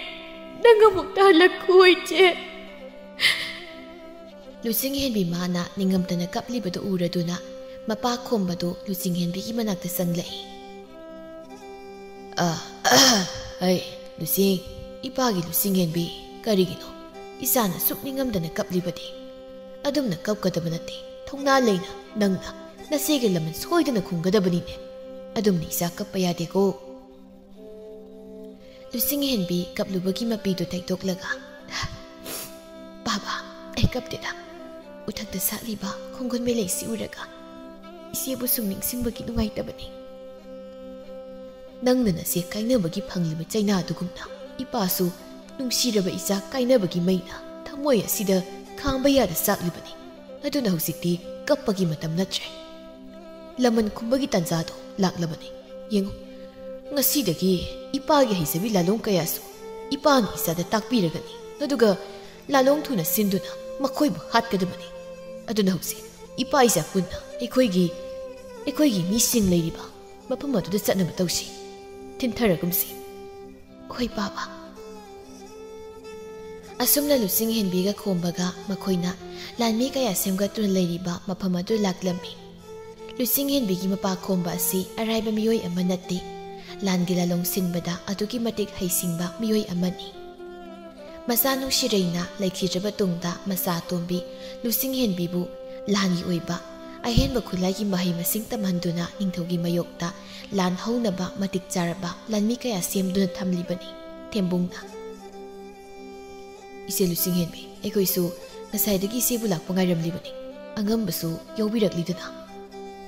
ꯅꯪ ꯑꯃꯨꯛꯇ ꯍꯜꯂꯛꯈꯨꯑꯣ, ꯏꯆꯦ꯫" ꯂꯨꯆꯤꯡꯍꯦꯟꯕꯤ ꯃꯥꯅ ꯅꯤꯡꯉꯝꯗꯅ ꯀꯞꯂꯤꯕꯗꯨ ꯎꯔꯗꯨꯅ ꯃꯄꯥ ꯈꯣꯝꯕꯗꯨ ꯂꯨꯆꯤꯡꯍꯦꯟꯕꯤꯒꯤ ꯃꯅꯥꯛꯇ ꯆꯪꯂꯛꯏ꯫ "ꯑ, ꯑꯍ, ꯍꯩ, ꯂꯨꯆꯤꯡ, ꯏꯄꯥꯒꯤ ꯂꯨꯆꯤꯡꯍꯦꯟꯕꯤ, ꯀꯔꯤꯒꯤꯅꯣ ꯏꯆꯥꯅ ꯁꯨꯛ ꯅꯤꯡꯉꯝꯗꯅ ꯀꯞꯂꯤꯕꯗꯤ? ꯑꯗꯨꯝꯅ ꯀꯞꯀꯗꯕ ꯅꯠꯇꯦ, ꯊꯧꯅꯥ ꯂꯩꯅ ꯅꯪꯅ ꯅꯆꯦꯒꯤ ꯂꯃꯟ ꯁꯣꯏꯗꯅ ꯈꯨꯝꯒꯗꯕꯅꯤꯅꯦ꯫ ꯑꯗꯨꯝꯅ ꯏꯆꯥ ꯀꯞꯄ ꯌꯥꯗꯦꯀꯣ꯫" ꯂꯨꯆꯤꯡꯍꯦꯟꯕꯤ ꯀꯞꯂꯨꯕꯒꯤ ꯃꯄꯤꯗꯨ ꯇꯩꯊꯣꯛꯂꯒ, "ꯕꯥꯕꯥ, ꯑꯩ ꯀꯞꯇꯦꯗ꯫ ꯎꯊꯛꯇ ꯁꯥꯠꯂꯤꯕ ꯈꯣꯡꯒꯨꯟ ꯃꯦꯂꯩꯁꯤ ꯎꯔꯒ ꯏꯆꯦꯕꯨ ꯁꯨꯝ ꯅꯤꯡꯁꯤꯡꯕꯒꯤ ꯅꯨꯡꯉꯥꯏꯇꯕꯅꯤ꯫ ꯅꯪꯅ ꯅꯆꯦ ꯀꯥꯏꯅꯕꯒꯤ ꯐꯪꯂꯤꯕ ꯆꯩꯅꯥ ꯑꯗꯨꯒꯨꯝꯅ ꯏꯄꯥꯁꯨ ꯅꯨꯡꯁꯤꯔꯕ ꯏꯆꯥ ꯀꯥꯏꯅꯕꯒꯤ ꯃꯩꯅ ꯊꯃꯣꯏ ꯑꯁꯤꯗ ꯈꯥꯡꯕ ꯌꯥꯗ ꯆꯥꯛꯂꯤꯕꯅꯤ꯫ ꯑꯗꯨꯅ ꯍꯧꯖꯤꯛꯇꯤ ꯀꯞꯄꯒꯤ ꯃꯇꯝ ꯅꯠꯇ꯭ꯔꯦ꯫ ꯂꯃꯟ ꯈꯨꯝꯕꯒꯤ ꯇꯥꯟꯖꯥꯗꯣ ꯂꯥꯛꯂꯕꯅꯤ꯫ ꯌꯦꯡꯉꯨ, ꯉꯁꯤꯗꯒꯤ ꯏꯄꯥꯒꯤ ꯍꯩꯖꯕꯤ ꯂꯥꯂꯣꯡ ꯀꯌꯥꯁꯨ ꯏꯄꯥꯅ ꯏꯆꯥꯗ ꯇꯥꯛꯄꯤꯔꯒꯅꯤ꯫ ꯑꯗꯨꯒ ꯂꯥꯂꯣꯡ ꯊꯨꯅ ꯁꯤꯟꯗꯨꯅ ꯃꯈꯣꯏꯕꯨ ꯍꯥꯠꯀꯗꯕꯅꯤ꯫ ꯑꯗꯨꯅ ꯍꯧꯖꯤꯛ ꯏꯄꯥ ꯏꯆꯥ ꯄꯨꯟꯅ ꯑꯩꯈꯣꯏꯒꯤ, ꯑꯩꯈꯣꯏꯒꯤ ꯃꯤꯁꯤꯡ ꯂꯩꯔꯤꯕ ꯃꯐꯝ ꯑꯗꯨꯗ ꯆꯠꯅꯕ ꯇꯧꯁꯤ꯫ ꯊꯤꯟꯊꯔꯒꯨꯝꯁꯤ꯫" "ꯍꯣꯏ, ꯕꯥꯕꯥ꯫" ꯑꯁꯨꯝꯅ ꯂꯨꯆꯤꯡꯍꯦꯟꯕꯤꯒ ꯈꯣꯝꯕꯒ ꯃꯈꯣꯏꯅ ꯂꯥꯟꯃꯤ ꯀꯌꯥ ꯁꯦꯝꯒꯠꯇꯨꯅ ꯂꯩꯔꯤꯕ ꯃꯐꯝ ꯑꯗꯨ ꯂꯥꯛꯂꯝꯃꯤ꯫ ꯂꯨꯆꯤꯡꯍꯦꯟꯕꯤꯒꯤ ꯃꯄꯥ ꯈꯣꯝꯕ ꯑꯁꯤ ꯑꯔꯥꯏꯕ ꯃꯤꯑꯣꯏ ꯑꯃ ꯅꯠꯇꯦ꯫ ꯂꯥꯟꯒꯤ ꯂꯥꯂꯣꯡ ꯁꯤꯟꯕꯗ ꯑꯗꯨꯛꯀꯤ ꯃꯇꯤꯛ ꯍꯩꯁꯤꯡꯕ ꯃꯤꯑꯣꯏ ꯑꯃꯅꯤ꯫ ꯃꯆꯥꯅꯨ ꯁꯤꯔꯩꯅ ꯂꯩꯈꯤꯗ꯭ꯔꯕ ꯇꯨꯡꯗ ꯃꯆꯥ ꯑꯇꯣꯝꯕꯤ ꯂꯨꯆꯤꯡꯍꯦꯟꯕꯤꯕꯨ ꯂꯥꯟꯒꯤ ꯑꯣꯏꯕ ꯑꯍꯦꯟꯕ ꯈꯨꯠꯂꯥꯏꯒꯤ ꯃꯍꯩ ꯃꯁꯤꯡ ꯇꯝꯍꯟꯗꯨꯅ ꯅꯤꯡꯊꯧꯒꯤ ꯃꯥꯌꯣꯛꯇ ꯂꯥꯟ ꯍꯧꯅꯕ ꯃꯇꯤꯛ ꯆꯥꯔꯕ ꯂꯥꯟꯃꯤ ꯀꯌꯥ ꯁꯦꯝꯗꯨꯅ ꯊꯝꯂꯤꯕꯅꯤ꯫ ꯊꯦꯝꯕꯨꯡꯅ, "ꯏꯆꯦ ꯂꯨꯆꯤꯡꯍꯦꯟꯕꯤ, ꯑꯩꯈꯣꯏꯁꯨ ꯉꯁꯥꯏꯗꯒꯤ ꯏꯆꯦꯕꯨ ꯂꯥꯛꯄ ꯉꯥꯏꯔꯝꯂꯤꯕꯅꯤ꯫ ꯑꯉꯝꯕꯁꯨ ꯌꯥꯎꯕꯤꯔꯛꯂꯤꯗꯅ?"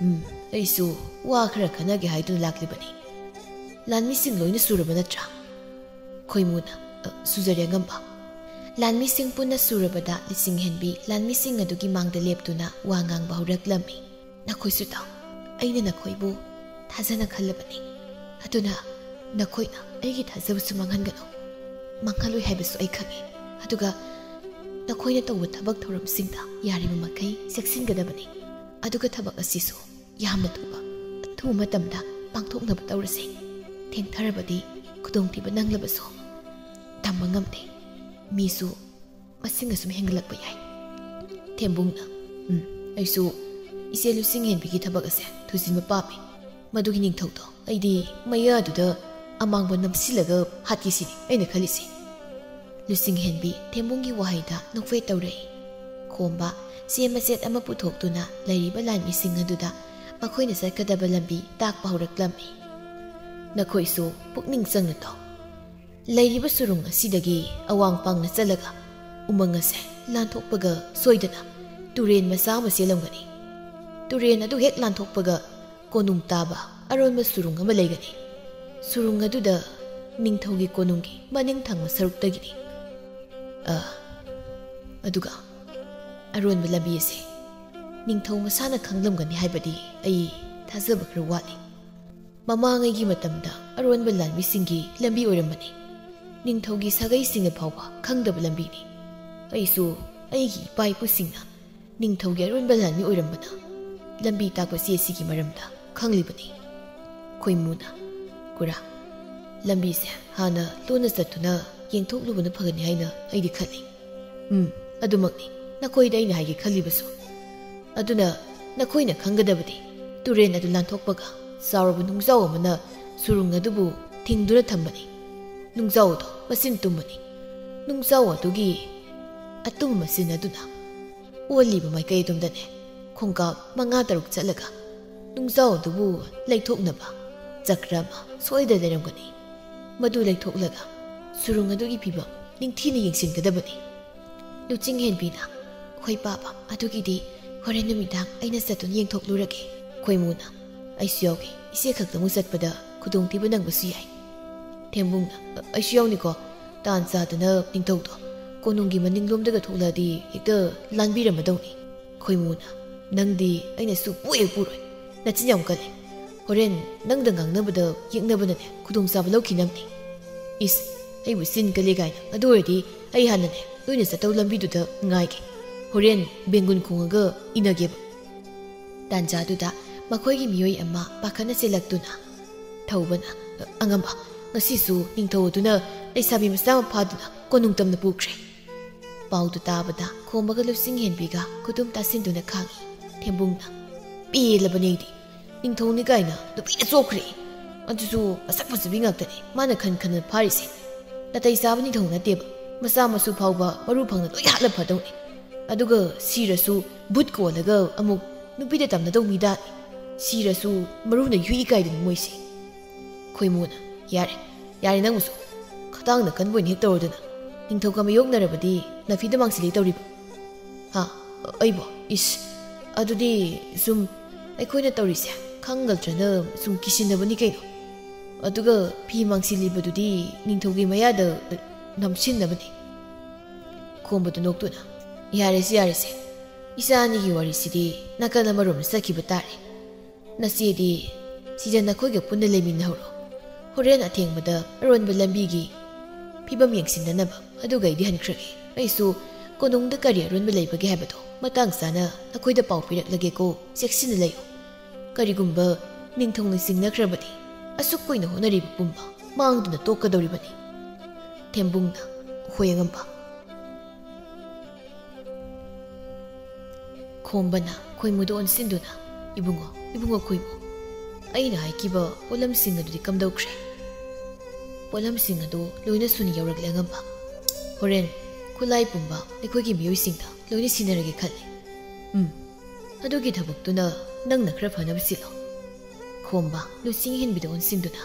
"ꯎꯝ, ꯑꯩꯁꯨ ꯋꯥ ꯈꯔ ꯈꯟꯅꯒꯦ ꯍꯥꯏꯗꯨꯅ ꯂꯥꯛꯂꯤꯕꯅꯤ꯫ ꯂꯥꯟꯃꯤꯁꯤꯡ ꯂꯣꯏꯅ ꯁꯨꯔꯕ ꯅꯠꯇ꯭ꯔꯥ?" ꯈꯣꯏꯃꯨꯅ, "ꯑ, ꯁꯨꯖꯔꯦ ꯑꯉꯝꯕ꯫" ꯂꯥꯟꯃꯤꯁꯤꯡ ꯄꯨꯟꯅ ꯁꯨꯔꯕꯗ ꯂꯨꯆꯤꯡꯍꯦꯟꯕꯤ ꯂꯥꯟꯃꯤꯁꯤꯡ ꯑꯗꯨꯒꯤ ꯃꯥꯡꯗ ꯂꯦꯞꯇꯨꯅ ꯋꯥ ꯉꯥꯡꯕ ꯍꯧꯔꯛꯂꯝꯃꯤ꯫ "ꯅꯈꯣꯏꯁꯨ ꯇꯥꯎ, ꯑꯩꯅ ꯅꯈꯣꯏꯕꯨ ꯊꯥꯖꯅ ꯈꯜꯂꯕꯅꯤ꯫ ꯑꯗꯨꯅ ꯅꯈꯣꯏꯅ ꯑꯩꯒꯤ ꯊꯥꯖꯕꯁꯨ ꯃꯥꯡꯍꯟꯒꯅꯨ꯫ ꯃꯥꯡꯍꯜꯂꯣꯏ ꯍꯥꯏꯕꯁꯨ ꯑꯩ ꯈꯪꯏ꯫ ꯑꯗꯨꯒ ꯅꯈꯣꯏꯅ ꯇꯧꯕ ꯊꯕꯛ ꯊꯧꯔꯝꯁꯤꯡꯗ ꯌꯥꯔꯤꯕ ꯃꯈꯩ ꯆꯦꯛꯁꯤꯟꯒꯗꯕꯅꯤ꯫ ꯑꯗꯨꯒ ꯊꯕꯛ ꯑꯁꯤꯁꯨ ꯌꯥꯝꯅ ꯊꯨꯕ, ꯑꯊꯨꯕ ꯃꯇꯝꯗ ꯄꯥꯡꯊꯣꯛꯅꯕ ꯇꯧꯔꯁꯤ꯫ ꯊꯦꯡꯊꯔꯕꯗꯤ ꯈꯨꯗꯣꯡꯊꯤꯕ ꯅꯪꯂꯕꯁꯨ ꯇꯝꯕ ꯉꯝꯗꯦ꯫ ꯃꯤꯁꯨ ꯃꯁꯤꯡ ꯑꯁꯨꯝ ꯍꯦꯟꯒꯠꯂꯛꯄ ꯌꯥꯏ꯫" ꯊꯦꯝꯕꯨꯡꯅ, "ꯎꯝ, ꯑꯩꯁꯨ ꯏꯆꯦ ꯂꯨꯆꯤꯡꯍꯦꯟꯕꯤꯒꯤ ꯊꯕꯛ ꯑꯁꯦ ꯊꯨꯖꯤꯟꯕ ꯄꯥꯝꯃꯤ꯫ ꯃꯗꯨꯒꯤ ꯅꯤꯡꯊꯧꯗꯣ ꯑꯩꯗꯤ ꯃꯌꯥꯗꯨꯗ ꯑꯃꯥꯡꯕ ꯅꯝꯁꯤꯜꯂꯒ ꯍꯥꯠꯀꯦ ꯁꯤꯅꯤ ꯑꯩꯅ ꯈꯜꯂꯤꯁꯤ꯫" ꯂꯨꯆꯤꯡꯍꯦꯟꯕꯤ ꯊꯦꯝꯕꯨꯡꯒꯤ ꯋꯥꯍꯩꯗ ꯅꯣꯛꯐꯦꯠ ꯇꯧꯔꯛꯏ꯫ ꯈꯣꯝꯕ ꯆꯦ ꯃꯆꯦꯠ ꯑꯃ ꯄꯨꯊꯣꯛꯇꯨꯅ ꯂꯩꯔꯤꯕ ꯂꯥꯟꯃꯤꯁꯤꯡ ꯑꯗꯨꯗ ꯃꯈꯣꯏꯅ ꯆꯠꯀꯗꯕ ꯂꯝꯕꯤ ꯇꯥꯛꯄ ꯍꯧꯔꯛꯂꯝꯃꯤ꯫ "ꯅꯈꯣꯏꯁꯨ ꯄꯨꯛꯅꯤꯡ ꯆꯪꯅ ꯇꯥꯎ꯫ ꯂꯩꯔꯤꯕ ꯁꯨꯔꯨꯡ ꯑꯁꯤꯗꯒꯤ ꯑꯋꯥꯡ ꯄꯥꯡꯅ ꯆꯠꯂꯒ ꯎꯃꯪ ꯑꯁꯦ ꯂꯥꯟꯊꯣꯛꯄꯒ ꯁꯣꯏꯗꯅ ꯇꯨꯔꯦꯟ ꯃꯆꯥ ꯑꯃ ꯆꯦꯜꯂꯝꯒꯅꯤ꯫ ꯇꯨꯔꯦꯟ ꯑꯗꯨ ꯍꯦꯛ ꯂꯥꯟꯊꯣꯛꯄꯒ ꯀꯣꯅꯨꯡ ꯇꯥꯕ ꯑꯔꯣꯟꯕ ꯁꯨꯔꯨꯡ ꯑꯃ ꯂꯩꯒꯅꯤ꯫ ꯁꯨꯔꯨꯡ ꯑꯗꯨꯗ ꯅꯤꯡꯊꯧꯒꯤ ꯀꯣꯅꯨꯡꯒꯤ ꯃꯅꯤꯡ ꯊꯪꯕ ꯁꯔꯨꯛꯇꯒꯤꯅꯤ꯫ ꯑ, ꯑꯗꯨꯒ ꯑꯔꯣꯟꯕ ꯂꯝꯕꯤ ꯑꯁꯦ ꯅꯤꯡꯊꯧ ꯃꯁꯥꯅ ꯈꯪꯂꯝꯒꯅꯤ ꯍꯥꯏꯕꯗꯤ ꯑꯩ ꯊꯥꯖꯕ ꯈꯔ ꯋꯥꯠꯂꯤ꯫ ꯃꯃꯥꯡꯉꯩꯒꯤ ꯃꯇꯝꯗ ꯑꯔꯣꯟꯕ ꯂꯥꯟꯃꯤꯁꯤꯡꯒꯤ ꯂꯝꯕꯤ ꯑꯣꯏꯔꯝꯕꯅꯤ꯫ ꯅꯤꯡꯊꯧꯒꯤ ꯁꯥꯒꯩꯁꯤꯡꯅ ꯐꯥꯎꯕ ꯈꯪꯗꯕ ꯂꯝꯕꯤꯅꯤ꯫ ꯑꯩꯁꯨ ꯑꯩꯒꯤ ꯏꯄꯥ ꯏꯄꯨꯁꯤꯡꯅ ꯅꯤꯡꯊꯧꯒꯤ ꯑꯔꯣꯟꯕ ꯂꯥꯟꯃꯤ ꯑꯣꯏꯔꯝꯕꯅ ꯂꯝꯕꯤ ꯇꯥꯛꯄ ꯆꯦ ꯑꯁꯤꯒꯤ ꯃꯔꯝꯗ ꯈꯪꯂꯤꯕꯅꯤ꯫" ꯈꯣꯏꯃꯨꯅ, "ꯈꯨꯔꯥ, ꯂꯝꯕꯤꯁꯦ ꯍꯥꯟꯅ ꯂꯣꯟꯅ ꯆꯠꯇꯨꯅ ꯌꯦꯡꯊꯣꯛꯂꯨꯕꯅ ꯐꯒꯅꯤ ꯍꯥꯏꯅ ꯑꯩꯗꯤ ꯈꯜꯂꯤ꯫" "ꯎꯝ, ꯑꯗꯨꯃꯛꯅꯤ ꯅꯈꯣꯏꯗ ꯑꯩꯅ ꯍꯥꯏꯒꯦ ꯈꯜꯂꯤꯕꯁꯨ꯫ ꯑꯗꯨꯅ ꯅꯈꯣꯏꯅ ꯈꯪꯒꯗꯕꯗꯤ ꯇꯨꯔꯦꯟ ꯑꯗꯨ ꯂꯥꯟꯊꯣꯛꯄꯒ ꯆꯥꯎꯔꯕ ꯅꯨꯡꯖꯥꯎ ꯑꯃꯅ ꯁꯨꯔꯨꯡ ꯑꯗꯨꯕꯨ ꯊꯤꯡꯗꯨꯅ ꯊꯝꯕꯅꯤ꯫ ꯅꯨꯡꯖꯥꯎ ꯑꯗꯨ ꯃꯆꯤꯟ ꯇꯨꯝꯕꯅꯤ꯫ ꯅꯨꯡꯖꯥꯎ ꯑꯗꯨꯒꯤ ꯑꯇꯨꯝ ꯃꯆꯤꯟ ꯑꯗꯨꯅ ꯑꯣꯜꯂꯤꯕ ꯃꯥꯏꯀꯩ ꯑꯗꯣꯝꯗꯅꯦ ꯈꯣꯡꯀꯥꯞ ꯃꯉꯥ ꯇꯔꯨꯛ ꯆꯠꯂꯒ ꯅꯨꯡꯖꯥꯎ ꯑꯗꯨꯕꯨ ꯂꯩꯊꯣꯛꯅꯕ ꯆꯀ꯭ꯔ ꯑꯃ ꯁꯣꯏꯗꯅ ꯂꯩꯔꯝꯒꯅꯤ꯫ ꯃꯗꯨ ꯂꯩꯊꯣꯛꯂꯒ ꯁꯨꯔꯨꯡ ꯑꯗꯨꯒꯤ ꯐꯤꯕꯝ ꯅꯤꯡꯊꯤꯅ ꯌꯦꯡꯁꯤꯟꯒꯗꯕꯅꯤ꯫ ꯂꯨꯆꯤꯡ ꯍꯦꯟꯕꯤꯅ, "ꯍꯣꯏ ꯄꯥꯕ, ꯑꯗꯨꯒꯤꯗꯤ ꯍꯣꯔꯦꯟ ꯅꯨꯃꯤꯗꯥꯡ ꯑꯩꯅ ꯆꯠꯇꯨꯅ ꯌꯦꯡꯊꯣꯛꯂꯨꯔꯒꯦ꯫" ꯈꯣꯏꯃꯨꯅ, "ꯑꯩꯁꯨ ꯌꯥꯎꯒꯦ, ꯏꯆꯦ ꯈꯛꯇꯃꯛ ꯆꯠꯄꯗ ꯈꯨꯗꯣꯡꯊꯤꯕ ꯅꯪꯕꯁꯨ ꯌꯥꯏ꯫" ꯊꯦꯝꯕꯨꯡꯅ, "ꯑꯩꯁꯨ ꯌꯥꯎꯅꯤꯀꯣ꯫ ꯇꯥꯟ ꯆꯥꯗꯅ ꯅꯤꯡꯊꯧꯗꯣ ꯀꯣꯅꯨꯡꯒꯤ ꯃꯅꯤꯡꯂꯣꯝꯗꯒ ꯊꯣꯛꯂꯛꯑꯗꯤ ꯍꯦꯛꯇ ꯂꯥꯟꯕꯤꯔꯝꯃꯗꯧꯅꯤ꯫" ꯈꯣꯏꯃꯨꯅ, "ꯅꯪꯗꯤ ꯑꯩꯅ ꯁꯨꯛꯄꯨ ꯍꯦꯛ ꯄꯨꯔꯣꯏ꯫ ꯅꯆꯤꯟ ꯌꯥꯝ ꯀꯜꯂꯦ꯫ ꯍꯣꯔꯦꯟ ꯅꯪꯗ ꯉꯥꯡꯅꯕꯗ ꯌꯦꯛꯅꯕꯅꯅꯦ ꯈꯨꯗꯣꯡꯆꯥꯕ ꯂꯧꯈꯤꯅꯕꯅꯤ꯫" "ꯏꯁ, ꯑꯩꯕꯨ ꯆꯤꯟ ꯀꯜꯂꯦ ꯀꯥꯏꯅ꯫ ꯑꯗꯨ ꯑꯣꯏꯔꯗꯤ ꯑꯩ ꯍꯥꯟꯅꯅꯦ ꯅꯣꯏꯅ ꯆꯠꯇꯧ ꯂꯝꯕꯤꯗꯨꯗ ꯉꯥꯏꯒꯦ꯫ ꯍꯣꯔꯦꯟ ꯕꯦꯡꯒꯨꯟ ꯈꯣꯡꯉꯒ ꯏꯟꯅꯒꯦꯕ꯫" ꯇꯥꯟꯖꯥꯗꯨꯗ ꯃꯈꯣꯏꯒꯤ ꯃꯤꯑꯣꯏ ꯑꯃ ꯄꯥꯈꯠꯅ ꯆꯦꯜꯂꯛꯇꯨꯅ ꯊꯧꯕꯅ, "ꯑꯉꯝꯕ, ꯉꯁꯤꯁꯨ ꯅꯤꯡꯊꯧ ꯑꯗꯨꯅ ꯂꯩꯁꯥꯕꯤ ꯃꯆꯥ ꯑꯃ ꯐꯥꯗꯨꯅ ꯀꯣꯅꯨꯡ ꯇꯝꯅ ꯄꯨꯈ꯭ꯔꯦ꯫" ꯄꯥꯎꯗꯨ ꯇꯥꯕꯗ ꯈꯣꯝꯕꯒ ꯂꯨꯆꯤꯡ ꯍꯦꯟꯕꯤꯒ ꯈꯨꯗꯨꯝ ꯇꯥꯁꯤꯟꯗꯨꯅ ꯈꯥꯡꯏ꯫ ꯊꯦꯝꯕꯨꯡꯅ, "ꯄꯦꯜꯂꯕꯅꯦ ꯑꯩꯗꯤ꯫ ꯅꯤꯡꯊꯧꯅꯤ ꯀꯥꯏꯅ ꯅꯨꯄꯤꯅ ꯆꯣꯞꯈ꯭ꯔꯦ꯫ ꯑꯗꯨꯁꯨ ꯃꯁꯛ ꯐꯖꯕꯤ ꯉꯥꯛꯇꯅꯦ ꯃꯥꯅ ꯈꯟ ꯈꯟꯅ ꯐꯥꯔꯤꯁꯦ꯫ ꯅꯥꯇꯩ ꯆꯥꯕ ꯅꯤꯡꯊꯧ ꯅꯠꯇꯦꯕ꯫ ꯃꯆꯥ ꯃꯁꯨ ꯐꯥꯎꯕ ꯃꯔꯨ ꯐꯪꯅ ꯂꯣꯏ ꯍꯥꯠꯂ ꯐꯗꯧꯅꯦ꯫ ꯑꯗꯨꯒ ꯁꯤꯔꯁꯨ ꯕꯨꯠ ꯀꯣꯜꯂꯒ ꯑꯃꯨꯛ ꯅꯨꯄꯤꯗ ꯇꯝꯅꯗꯧ ꯃꯤꯗꯥꯅꯤ꯫ ꯁꯤꯔꯁꯨ ꯃꯔꯨꯅ ꯌꯨꯏ ꯀꯥꯏꯗꯨꯅꯤ ꯃꯣꯏꯁꯦ꯫" ꯈꯣꯏꯃꯨꯅ, "ꯌꯥꯔꯦ, ꯌꯥꯔꯦ ꯅꯪꯕꯨꯁꯨ꯫ ꯈꯇꯥꯡꯅ ꯀꯟꯕ ꯑꯣꯏꯅ ꯍꯦꯛ ꯇꯧꯔꯗꯅ꯫ ꯅꯤꯡꯊꯧꯒ ꯃꯥꯌꯣꯛꯅꯔꯕꯗꯤ ꯅꯐꯤꯗ ꯃꯥꯡꯁꯤꯜꯂꯤ ꯇꯧꯔꯤꯕ꯫ ꯍꯥ? ꯑꯩꯕꯣ? ꯏꯁ, ꯑꯗꯨꯗꯤ ꯁꯨꯝ ꯑꯩꯈꯣꯏꯅ ꯇꯧꯔꯤꯁꯦ ꯈꯪꯒꯗ꯭ꯔꯅ ꯁꯨꯝ ꯀꯤꯁꯤꯟꯅꯕꯅꯤ ꯀꯩꯅꯣ꯫ ꯑꯗꯨꯒ ꯐꯤ ꯃꯥꯡꯁꯤꯜꯂꯤꯕꯗꯨꯗꯤ ꯅꯤꯡꯊꯧꯒꯤ ꯃꯌꯥꯗ ꯅꯝꯁꯤꯟꯅꯕꯅꯤ꯫" ꯈꯣꯝꯕꯗꯨ ꯅꯣꯛꯇꯨꯅ, "ꯌꯥꯔꯦꯁꯦ, ꯌꯥꯔꯦꯁꯦ꯫ ꯏꯆꯥ ꯑꯅꯤꯒꯤ ꯋꯥꯔꯤꯁꯤꯗꯤ ꯅꯥꯀꯜ ꯑꯃꯔꯣꯝꯗ ꯆꯠꯈꯤꯕ ꯇꯥꯔꯦ꯫ ꯅꯆꯦꯗꯤ ꯁꯤꯗ ꯅꯈꯣꯏꯒ ꯄꯨꯟꯅ ꯂꯩꯃꯤꯟꯅꯍꯧꯔꯣ꯫ ꯍꯣꯔꯦꯟ ꯑꯊꯦꯡꯕꯗ ꯑꯔꯣꯟꯕ ꯂꯝꯕꯤꯒꯤ ꯐꯤꯕꯝ ꯌꯦꯡꯁꯤꯟꯅꯅꯕ ꯑꯗꯨꯒ ꯑꯩꯗꯤ ꯍꯟꯈ꯭ꯔꯒꯦ꯫ ꯑꯩꯁꯨ ꯀꯣꯅꯨꯡꯗ ꯀꯔꯤ ꯑꯔꯣꯟꯕ ꯂꯩꯕꯒꯦ ꯍꯥꯏꯕꯗꯣ ꯃꯇꯥꯡ ꯆꯥꯅ ꯅꯈꯣꯏꯗ ꯄꯥꯎ ꯄꯤꯔꯛꯂꯒꯦꯀꯣ, ꯆꯦꯛꯁꯤꯟꯅ ꯂꯩꯌꯨ꯫ ꯀꯔꯤꯒꯨꯝꯕ ꯅꯤꯡꯊꯧꯅ ꯆꯤꯡꯅꯈ꯭ꯔꯕꯗꯤ ꯑꯁꯨꯛ ꯀꯨꯏꯅ ꯍꯣꯠꯅꯔꯤꯕ ꯄꯨꯝꯕ ꯃꯥꯡꯗꯨꯅ ꯇꯣꯛꯀꯗꯧꯔꯤꯕꯅꯤ꯫" ꯊꯦꯝꯕꯨꯡꯅ, "ꯍꯣꯏ ꯑꯉꯝꯕ꯫" ꯈꯣꯝꯕꯅ ꯈꯣꯏꯃꯨꯗ ꯑꯣꯟꯁꯤꯟꯗꯨꯅ, "ꯏꯕꯨꯡꯉꯣ, ꯏꯕꯨꯡꯉꯣ ꯈꯣꯏꯃꯨ, ꯑꯩꯅ ꯍꯥꯏꯈꯤꯕ ꯄꯣꯠꯂꯝꯁꯤꯡ ꯑꯗꯨꯗꯤ ꯀꯝꯗꯧꯈ꯭ꯔꯦ? ꯄꯣꯠꯂꯝꯁꯤꯡ ꯑꯗꯨ ꯂꯣꯏꯅ ꯁꯨꯅ ꯌꯧꯔꯛꯂꯦ, ꯑꯉꯝꯕ꯫ ꯍꯣꯔꯦꯟ ꯈꯨꯠꯂꯥꯏ ꯄꯨꯝꯕ ꯑꯩꯈꯣꯏꯒꯤ ꯃꯤꯑꯣꯏꯁꯤꯡꯗ ꯂꯣꯏꯅ ꯁꯤꯟꯅꯔꯒꯦ ꯈꯜꯂꯦ꯫ ꯎꯝ, ꯑꯗꯨꯒꯤ ꯊꯕꯛꯇꯨꯅ ꯅꯪꯅ ꯈꯔ ꯐꯅꯕ ꯁꯤꯜꯂꯣ꯫ ꯈꯣꯝꯕ ꯂꯨꯆꯤꯡ ꯍꯦꯟꯕꯤꯗ ꯑꯣꯟꯁꯤꯟꯗꯨꯅ,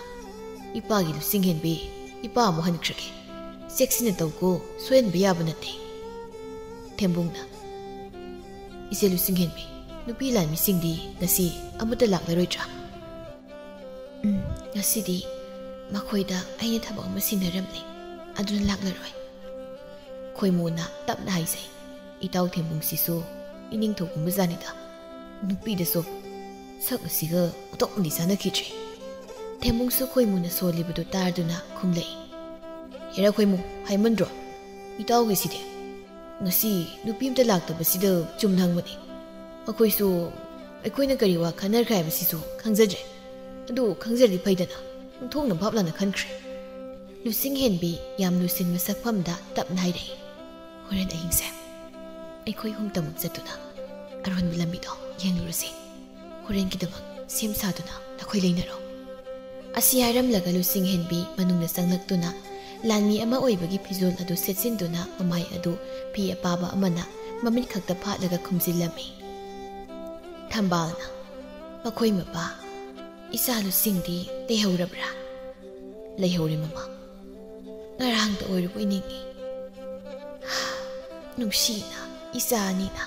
"ꯏꯄꯥꯒꯤ ꯂꯨꯆꯤꯡ ꯍꯦꯟꯕꯤ, ꯏꯄꯥ ꯑꯃꯨꯛ ꯍꯟꯈ꯭ꯔꯒꯦ꯫ ꯆꯦꯛꯁꯤꯟꯅ ꯇꯧꯀꯣ, ꯁꯣꯏꯍꯟꯕ ꯌꯥꯕ ꯅꯠꯇꯦ꯫" ꯊꯦꯝꯕꯨꯡꯅ, "ꯏꯆꯦ ꯂꯨꯆꯤꯡ ꯍꯦꯟꯕꯤ, ꯅꯨꯄꯤ ꯂꯥꯟꯃꯤꯁꯤꯡꯗꯤ ꯉꯁꯤ ꯑꯃꯠꯇ ꯂꯥꯛꯂꯔꯣꯏꯗ꯭ꯔꯥ?" "ꯎꯝ, ꯉꯁꯤꯗꯤ ꯃꯈꯣꯏꯗ ꯑꯩꯅ ꯊꯕꯛ ꯑꯃ ꯁꯤꯟꯅꯔꯝꯂꯦ, ꯑꯗꯨꯅ ꯂꯥꯛꯂꯔꯣꯏ꯫" ꯈꯣꯏꯃꯨꯅ ꯇꯞꯅ ꯍꯥꯏꯖꯩ, "ꯏꯇꯥꯎ ꯊꯦꯝꯕꯨꯡꯁꯤꯁꯨ ꯏꯅꯤꯡꯊꯧꯒꯨꯝꯕ ꯖꯥꯠꯅꯤꯗ꯫ ꯅꯨꯄꯤꯗꯁꯨ ꯁꯛ ꯑꯁꯤꯒ ꯑꯣꯟꯊꯣꯛꯅꯗꯤ ꯆꯥꯟꯅꯈꯤꯗ꯭ꯔꯦ꯫" ꯊꯦꯝꯕꯨꯡꯁꯨ ꯈꯣꯏꯃꯨꯅ ꯁꯣꯜꯂꯤꯕꯗꯨ ꯇꯥꯗꯨꯅ ꯈꯨꯝꯂꯛꯏ, "ꯍꯦꯔꯥ ꯈꯣꯏꯃꯨ, ꯍꯥꯏꯃꯟꯗ꯭ꯔꯣ? ꯏꯇꯥꯎꯒꯤꯁꯤꯗꯤ ꯉꯁꯤ ꯅꯨꯄꯤ ꯑꯝꯇ ꯂꯥꯛꯇꯕꯁꯤꯗ ꯆꯨꯝꯅ ꯍꯪꯕꯅꯤ꯫ ꯑꯩꯈꯣꯏꯁꯨ, ꯑꯩꯈꯣꯏꯅ ꯀꯔꯤ ꯋꯥ ꯈꯟꯅꯈ꯭ꯔꯦ ꯍꯥꯏꯕꯁꯤꯁꯨ ꯈꯪꯖꯗ꯭ꯔꯦ꯫ ꯑꯗꯨ ꯈꯪꯖꯔꯗꯤ ꯐꯩꯗꯅ, ꯑꯣꯟꯊꯣꯛꯅ ꯚꯥꯞ ꯂꯥꯟꯅ ꯈꯟꯈ꯭ꯔꯦ꯫" ꯂꯨꯆꯤꯡ ꯍꯦꯟꯕꯤ ꯌꯥꯝ ꯂꯨꯁꯤꯟꯕ ꯁꯛꯐꯝꯗ ꯇꯞꯅ ꯍꯥꯏꯔꯛꯏ, "ꯍꯣꯔꯦꯟ ꯑꯍꯤꯡꯁꯦ ꯑꯩꯈꯣꯏ ꯑꯍꯨꯝꯇꯃꯛ ꯆꯠꯇꯨꯅ ꯑꯔꯣꯟꯕ ꯂꯝꯕꯤꯗꯣ ꯌꯦꯡꯂꯨꯔꯁꯤ꯫ ꯍꯣꯔꯦꯟꯒꯤꯗꯃꯛ ꯁꯦꯝ ꯁꯥꯗꯨꯅ ꯅꯈꯣꯏ ꯂꯩꯅꯔꯣ꯫" ꯑꯁꯤ ꯍꯥꯏꯔꯝꯂꯒ ꯂꯨꯆꯤꯡ ꯍꯦꯟꯕꯤ ꯃꯅꯨꯡꯗ ꯆꯪꯂꯛꯇꯨꯅ ꯂꯥꯟꯃꯤ ꯑꯃ ꯑꯣꯏꯕꯒꯤ ꯐꯤꯖꯣꯜ ꯑꯗꯨ ꯁꯦꯠꯆꯤꯟꯗꯨꯅ ꯃꯃꯥꯏ ꯑꯗꯨ ꯐꯤ ꯑꯄꯥꯕ ꯑꯃꯅ ꯃꯃꯤꯠ ꯈꯛꯇ ꯐꯥꯠꯂꯒ ꯈꯨꯝꯖꯤꯜꯂꯝꯃꯤ꯫ ꯊꯝꯕꯥꯜꯅ, "ꯃꯈꯣꯏ ꯃꯄꯥ, ꯏꯆꯥ ꯂꯨꯆꯤꯡꯗꯤ ꯂꯩꯍꯧꯔꯕ꯭ꯔꯥ?" "ꯂꯩꯍꯧꯔꯦ, ꯃꯃꯥ꯫ ꯉꯔꯥꯡꯇ ꯑꯣꯏꯔꯕꯣꯏ ꯅꯤꯡꯏ꯫ ꯅꯨꯡꯁꯤꯅ ꯏꯆꯥ ꯑꯅꯤꯅ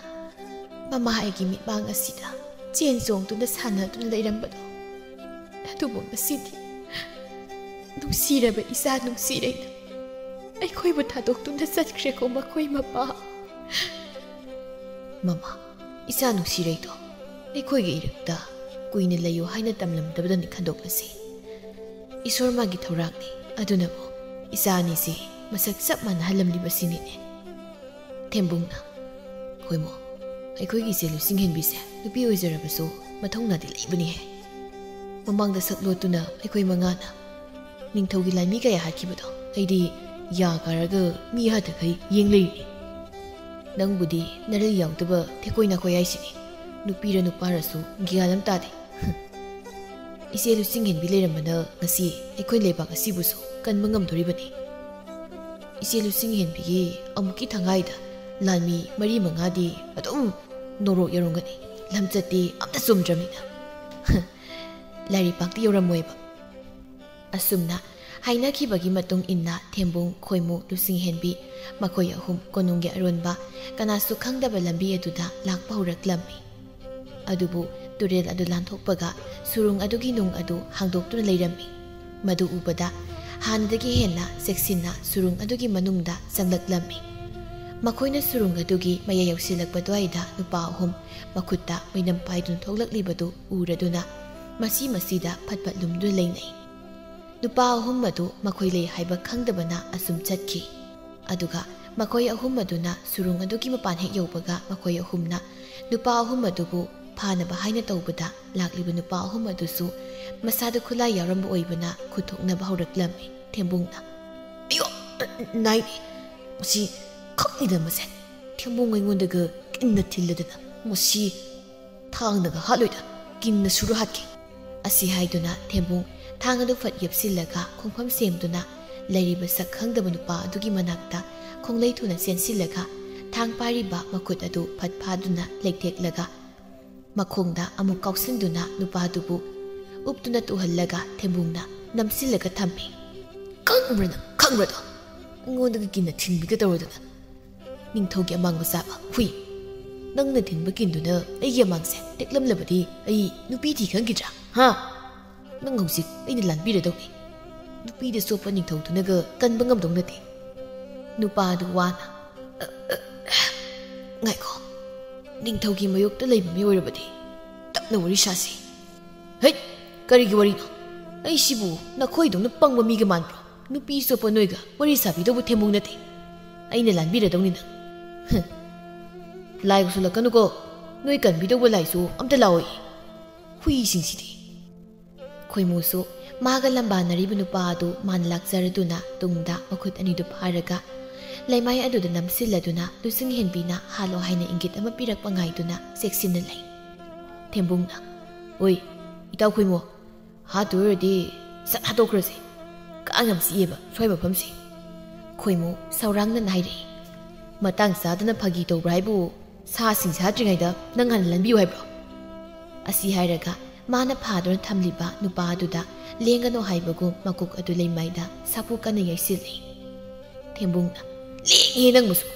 ꯃꯃꯥ ꯑꯩꯒꯤ ꯃꯤꯠꯃꯥꯡ ꯑꯁꯤꯗ ꯆꯦꯟ ꯆꯣꯡꯗꯨꯅ ꯁꯥꯟꯅꯗꯨꯅ ꯂꯩꯔꯝꯕꯗꯣ, ꯑꯗꯨꯕꯨ ꯉꯁꯤꯗꯤ ꯅꯨꯡꯁꯤꯔꯕ ꯏꯆꯥ ꯅꯨꯡꯁꯤꯔꯩꯅ ꯑꯩꯈꯣꯏꯕꯨ ꯊꯥꯗꯣꯛꯇꯨꯅ ꯆꯠꯈ꯭ꯔꯦꯀꯣ ꯃꯈꯣꯏ ꯃꯄꯥ꯫" "ꯃꯃꯥ, ꯏꯆꯥ ꯅꯨꯡꯁꯤꯔꯩꯗꯣ ꯑꯩꯈꯣꯏꯒꯤ ꯏꯔꯛꯇ ꯀꯨꯏꯅ ꯂꯩꯌꯨ ꯍꯥꯏꯅ ꯇꯝꯂꯝꯗꯕꯗꯅꯤ ꯈꯟꯗꯣꯛꯂꯁꯤ꯫ ꯏꯁꯣꯔ ꯃꯥꯒꯤ ꯊꯧꯔꯥꯡꯅꯤ꯫ ꯑꯗꯨꯅꯕꯨ ꯏꯆꯥ ꯑꯅꯤꯁꯤ ꯃꯁꯛ ꯆꯞ ꯃꯥꯟꯅꯍꯜꯂꯝꯂꯤꯕꯁꯤꯅꯤꯅꯦ꯫" ꯊꯦꯝꯕꯨꯡꯅ, "ꯈꯣꯏꯃꯣ, ꯑꯩꯈꯣꯏꯒꯤ ꯏꯆꯦ ꯂꯨꯆꯤꯡ ꯍꯦꯟꯕꯤꯁꯦ ꯅꯨꯄꯤ ꯑꯣꯏꯖꯔꯕꯁꯨ ꯃꯊꯧꯅꯥꯗꯤ ꯂꯩꯕꯅꯤꯍꯦ꯫ ꯃꯃꯥꯡꯗ ꯁꯛ ꯂꯣꯠꯇꯨꯅ ꯑꯩꯈꯣꯏ ꯃꯉꯥꯅ ꯅꯤꯡꯊꯧꯒꯤ ꯂꯥꯟꯃꯤ ꯀꯌꯥ ꯍꯥꯠꯈꯤꯕꯗꯣ ꯑꯩꯗꯤ ꯌꯥ ꯀꯥꯔꯒ ꯃꯤ ꯍꯥꯠꯇꯈꯩ ꯌꯦꯡ ꯂꯩꯔꯤꯅꯤ꯫ ꯅꯪꯕꯨꯗꯤ ꯅꯔꯩ ꯌꯥꯎꯗꯕ ꯊꯦꯛꯀꯣꯏ ꯅꯥꯀꯣꯏ ꯍꯥꯏꯁꯤꯅꯤ꯫ ꯅꯨꯄꯤꯔ ꯅꯨꯄꯥꯔꯁꯨ ꯒ꯭ꯌꯥꯟ ꯑꯃ ꯇꯥꯗꯦ꯫" ꯏꯆꯦ ꯂꯨꯆꯤꯡꯍꯦꯟꯕꯤ ꯂꯩꯔꯝꯕꯅ ꯉꯁꯤ ꯑꯩꯈꯣꯏ ꯂꯩꯕꯥꯛ ꯑꯁꯤꯕꯨꯁꯨ ꯀꯟꯕ ꯉꯝꯗꯣꯔꯤꯕꯅꯤ꯫ ꯏꯆꯦ ꯂꯨꯆꯤꯡꯍꯦꯟꯕꯤꯒꯤ ꯑꯃꯨꯛꯀꯤ ꯊꯉꯥꯏꯗ ꯂꯥꯟꯃꯤ ꯃꯔꯤ ꯃꯉꯥꯗꯤ ꯑꯗꯨꯝ ꯅꯣꯔꯣꯛ ꯌꯧꯔꯝꯒꯅꯤ, ꯂꯝꯆꯠꯇꯤ ꯑꯝꯇ ꯆꯨꯝꯗ꯭ꯔꯕꯅꯤꯅ꯫ ꯂꯥꯏꯔꯩꯄꯥꯛꯇꯤ ꯌꯧꯔꯝꯃꯣꯏꯕ꯫ ꯑꯁꯨꯝꯅ ꯍꯥꯏꯅꯈꯤꯕꯒꯤ ꯃꯇꯨꯡ ꯏꯟꯅ ꯊꯦꯝꯕꯨꯡ, ꯈꯣꯏꯃꯨ, ꯂꯨꯆꯤꯡꯍꯦꯟꯕꯤ ꯃꯈꯣꯏ ꯑꯍꯨꯝ ꯀꯣꯅꯨꯡꯒꯤ ꯑꯔꯣꯟꯕ ꯀꯅꯥꯁꯨ ꯈꯪꯗꯕ ꯂꯝꯕꯤ ꯑꯗꯨꯗ ꯂꯥꯛꯄ ꯍꯧꯔꯛꯂꯝꯃꯤ꯫ ꯑꯗꯨꯕꯨ ꯇꯨꯔꯦꯜ ꯑꯗꯨ ꯂꯥꯟꯊꯣꯛꯄꯒ ꯁꯨꯔꯨꯡ ꯑꯗꯨꯒꯤ ꯅꯨꯡ ꯑꯗꯨ ꯍꯥꯡꯗꯣꯛꯇꯨꯅ ꯂꯩꯔꯝꯃꯤ꯫ ꯃꯗꯨ ꯎꯕꯗ ꯍꯥꯟꯅꯗꯒꯤ ꯍꯦꯟꯅ ꯆꯦꯛꯁꯤꯟꯅ ꯁꯨꯔꯨꯡ ꯑꯗꯨꯒꯤ ꯃꯅꯨꯡꯗ ꯆꯪꯂꯛꯂꯝꯃꯤ꯫ ꯃꯈꯣꯏꯅ ꯁꯨꯔꯨꯡ ꯑꯗꯨꯒꯤ ꯃꯌꯥꯏ ꯌꯧꯁꯤꯜꯂꯛꯄ ꯑꯗꯨꯋꯥꯏꯗ ꯅꯨꯄꯥ ꯑꯍꯨꯝ ꯃꯈꯨꯠꯇ ꯃꯩꯅꯝ ꯄꯥꯏꯗꯨꯅ ꯊꯣꯛꯂꯛꯂꯤꯕꯗꯨ ꯎꯔꯗꯨꯅ ꯃꯁꯤ ꯃꯁꯤꯗ ꯐꯠ ꯐꯠ ꯂꯨꯝꯗꯨꯅ ꯂꯩꯅꯩ꯫ ꯅꯨꯄꯥ ꯑꯍꯨꯝ ꯑꯗꯨ ꯃꯈꯣꯏ ꯂꯩ ꯍꯥꯏꯕ ꯈꯪꯗꯕꯅ ꯑꯁꯨꯝ ꯆꯠꯈꯤ꯫ ꯑꯗꯨꯒ ꯃꯈꯣꯏ ꯑꯍꯨꯝ ꯑꯗꯨꯅ ꯁꯨꯔꯨꯡ ꯑꯗꯨꯒꯤ ꯃꯄꯥꯟ ꯍꯦꯛ ꯌꯧꯕꯒ ꯃꯈꯣꯏ ꯑꯍꯨꯝꯅ ꯅꯨꯄꯥ ꯑꯍꯨꯝ ꯑꯗꯨꯕꯨ ꯐꯥꯅꯕ ꯍꯥꯏꯅ ꯇꯧꯕꯗ ꯂꯥꯛꯂꯤꯕ ꯅꯨꯄꯥ ꯑꯍꯨꯝ ꯑꯗꯨꯁꯨ ꯃꯁꯥꯗ ꯈꯨꯠꯂꯥꯏ ꯌꯥꯎꯔꯝꯕ ꯑꯣꯏꯕꯅ ꯈꯨꯠ ꯊꯣꯛꯅꯕ ꯍꯧꯔꯛꯂꯝꯃꯤ꯫ ꯊꯦꯝꯕꯨꯡꯅ, "ꯑꯌꯣ, ꯅꯥꯏꯅꯦ, ꯃꯁꯤ ꯈꯪꯅꯤꯗ ꯃꯁꯦ꯫ ꯊꯦꯝꯕꯨꯡ ꯑꯩꯉꯣꯟꯗꯒ ꯀꯤꯟꯅ ꯊꯤꯜꯂꯗꯅ ꯃꯁꯤ ꯊꯥꯡꯅꯒ ꯍꯥꯠꯂꯣꯏꯗ, ꯀꯤꯟꯅ ꯁꯨꯔ ꯍꯥꯠꯀꯦ"꯫ ꯑꯁꯤ ꯍꯥꯏꯗꯨꯅ ꯊꯦꯝꯕꯨꯡ ꯊꯥꯡ ꯑꯗꯨ ꯐꯠ ꯌꯦꯞꯁꯤꯜꯂꯒ ꯈꯣꯡꯐꯝ ꯁꯦꯝꯗꯨꯅ ꯂꯩꯔꯤꯕ ꯁꯛ ꯈꯪꯗꯕ ꯅꯨꯄꯥ ꯑꯗꯨꯒꯤ ꯃꯅꯥꯛꯇ ꯈꯣꯡꯂꯩ ꯊꯨꯅ ꯆꯦꯟꯁꯤꯜꯂꯒ ꯊꯥꯡ ꯄꯥꯏꯔꯤꯕ ꯃꯈꯨꯠ ꯑꯗꯨ ꯐꯠ ꯐꯥꯗꯨꯅ ꯂꯩꯊꯦꯛꯂꯒ ꯃꯈꯣꯡꯗ ꯑꯃꯨꯛ ꯀꯥꯎꯁꯤꯟꯗꯨꯅ ꯅꯨꯄꯥꯗꯨꯕꯨ ꯎꯞꯇꯨꯅ ꯇꯨꯍꯜꯂꯒ ꯊꯦꯝꯕꯨꯡꯅ ꯅꯝꯁꯤꯜꯂꯒ ꯊꯝꯃꯤ꯫ "ꯈꯪꯕ꯭ꯔꯥ ꯅꯪ? ꯈꯪꯕ꯭ꯔꯥꯗꯣ? ꯑꯩꯉꯣꯟꯗꯒ ꯀꯤꯟꯅ ꯊꯤꯟꯕꯤꯒ ꯇꯧꯔꯗꯅ꯫ ꯅꯤꯡꯊꯧꯒꯤ ꯑꯃꯥꯡꯕ ꯆꯥꯕ ꯍꯨꯏ! ꯅꯪꯅ ꯊꯤꯟꯕ ꯀꯤꯟꯗꯨꯅ ꯑꯩꯒꯤ ꯑꯃꯥꯡꯁꯦ ꯇꯦꯛꯂꯝꯂꯕꯗꯤ ꯑꯩ ꯅꯨꯄꯤ ꯊꯤ ꯈꯪꯈꯤꯗ꯭ꯔꯥ? ꯍꯥ? ꯅꯪ ꯍꯧꯖꯤꯛ ꯑꯩꯅ ꯂꯥꯟꯕꯤꯔꯗꯧꯅꯤ꯫ ꯅꯨꯄꯤꯗ ꯆꯣꯞꯄ ꯅꯤꯡꯊꯧꯗꯨꯅꯒ ꯀꯟꯕ ꯉꯝꯗꯧ ꯅꯠꯇꯦ"꯫ ꯅꯨꯄꯥ ꯑꯗꯨ ꯋꯥꯅ, "ꯑ, ꯑ, ꯉꯥꯏꯈꯣ, ꯅꯤꯡꯊꯧꯒꯤ ꯃꯥꯌꯣꯛꯇ ꯂꯩꯕ ꯃꯤ ꯑꯣꯏꯔꯕꯗꯤ ꯇꯞꯅ ꯋꯥꯔꯤ ꯁꯥꯁꯤ"꯫ "ꯍꯩꯠ! ꯀꯔꯤꯒꯤ ꯋꯥꯔꯤꯅꯣ? ꯑꯩꯁꯤꯕꯨ ꯅꯈꯣꯏꯗꯧꯅ ꯄꯪꯕ ꯃꯤꯒ ꯃꯥꯟꯕ꯭ꯔꯣ? ꯅꯨꯄꯤ ꯆꯣꯞꯄ ꯅꯣꯏꯒ ꯋꯥꯔꯤ ꯁꯥꯕꯤꯗꯧꯕ ꯊꯦꯝꯕꯨꯡ ꯅꯠꯇꯦ꯫ ꯑꯩꯅ ꯂꯥꯟꯕꯤꯔꯗꯧꯅꯤ ꯅꯪ꯫ ꯍꯝ꯫ ꯂꯥꯏ ꯎꯁꯜꯂꯛꯀꯅꯨꯀꯣ꯫ ꯅꯣꯏ ꯀꯟꯕꯤꯗꯧꯕ ꯂꯥꯏꯁꯨ ꯑꯝꯇ ꯂꯥꯛꯑꯣꯏ꯫ ꯍꯨꯏꯁꯤꯡꯁꯤꯗꯤ"꯫ ꯈꯣꯏꯃꯨꯁꯨ ꯃꯥꯒ ꯂꯝꯕꯥꯅꯔꯤꯕ ꯅꯨꯄꯥ ꯑꯗꯨ ꯃꯥꯅ ꯂꯥꯛꯆꯔꯗꯨꯅ ꯇꯨꯡꯗ ꯃꯈꯨꯠ ꯑꯅꯤꯗꯨ ꯐꯥꯔꯒ ꯂꯩꯃꯥꯏ ꯑꯗꯨꯗ ꯅꯝꯁꯤꯜꯂꯗꯨꯅ ꯂꯨꯆꯤꯡꯍꯦꯟꯕꯤꯅ ꯍꯥꯠꯂꯣ ꯍꯥꯏꯅ ꯏꯪꯒꯤꯠ ꯑꯃ ꯄꯤꯔꯛꯄ ꯉꯥꯏꯗꯨꯅ ꯆꯦꯛꯁꯤꯟꯅ ꯂꯩ꯫ ꯊꯦꯝꯕꯨꯡꯅ, "ꯑꯣꯏ, ꯏꯇꯥꯎ ꯈꯣꯏꯃꯨ, ꯍꯥꯠꯇꯣꯏ ꯑꯣꯏꯔꯗꯤ ꯁꯠ ꯍꯥꯠꯇꯣꯛꯈ꯭ꯔꯁꯤ꯫ ꯀꯥꯡ ꯌꯥꯝ ꯆꯤꯛꯑꯦꯕ ꯁ꯭ꯋꯥꯏ ꯃꯐꯝꯁꯤ꯫ ꯈꯣꯏꯃꯨ ꯁꯧꯔꯥꯡꯅꯅ ꯍꯥꯏꯔꯛꯏ꯫ "ꯃꯇꯥꯡ ꯆꯥꯗꯅ ꯐꯥꯒꯤ ꯇꯧꯕ꯭ꯔꯥ ꯍꯥꯏꯕꯨ? ꯁꯥꯁꯤꯡꯁꯦ ꯍꯥꯠꯇ꯭ꯔꯤꯉꯩꯗ ꯅꯪ ꯍꯥꯟꯅ ꯂꯟꯕꯤꯌꯨ ꯍꯥꯏꯕ꯭ꯔꯣ?" ꯑꯁꯤ ꯍꯥꯏꯔꯒ ꯃꯥꯅ ꯐꯥꯗꯨꯅ ꯊꯝꯂꯤꯕ ꯅꯨꯄꯥ ꯑꯗꯨꯗ ꯂꯦꯡꯒꯅꯨ ꯍꯥꯏꯕꯒꯨꯝ ꯃꯀꯣꯛ ꯑꯗꯨ ꯂꯩꯃꯥꯏꯗ ꯁꯥꯐꯨ ꯀꯟꯅ ꯌꯩꯁꯤꯜꯂꯤ꯫ ꯊꯦꯝꯕꯨꯡꯅ, "ꯂꯦꯡꯉꯦ ꯅꯪꯕꯨꯁꯨ꯫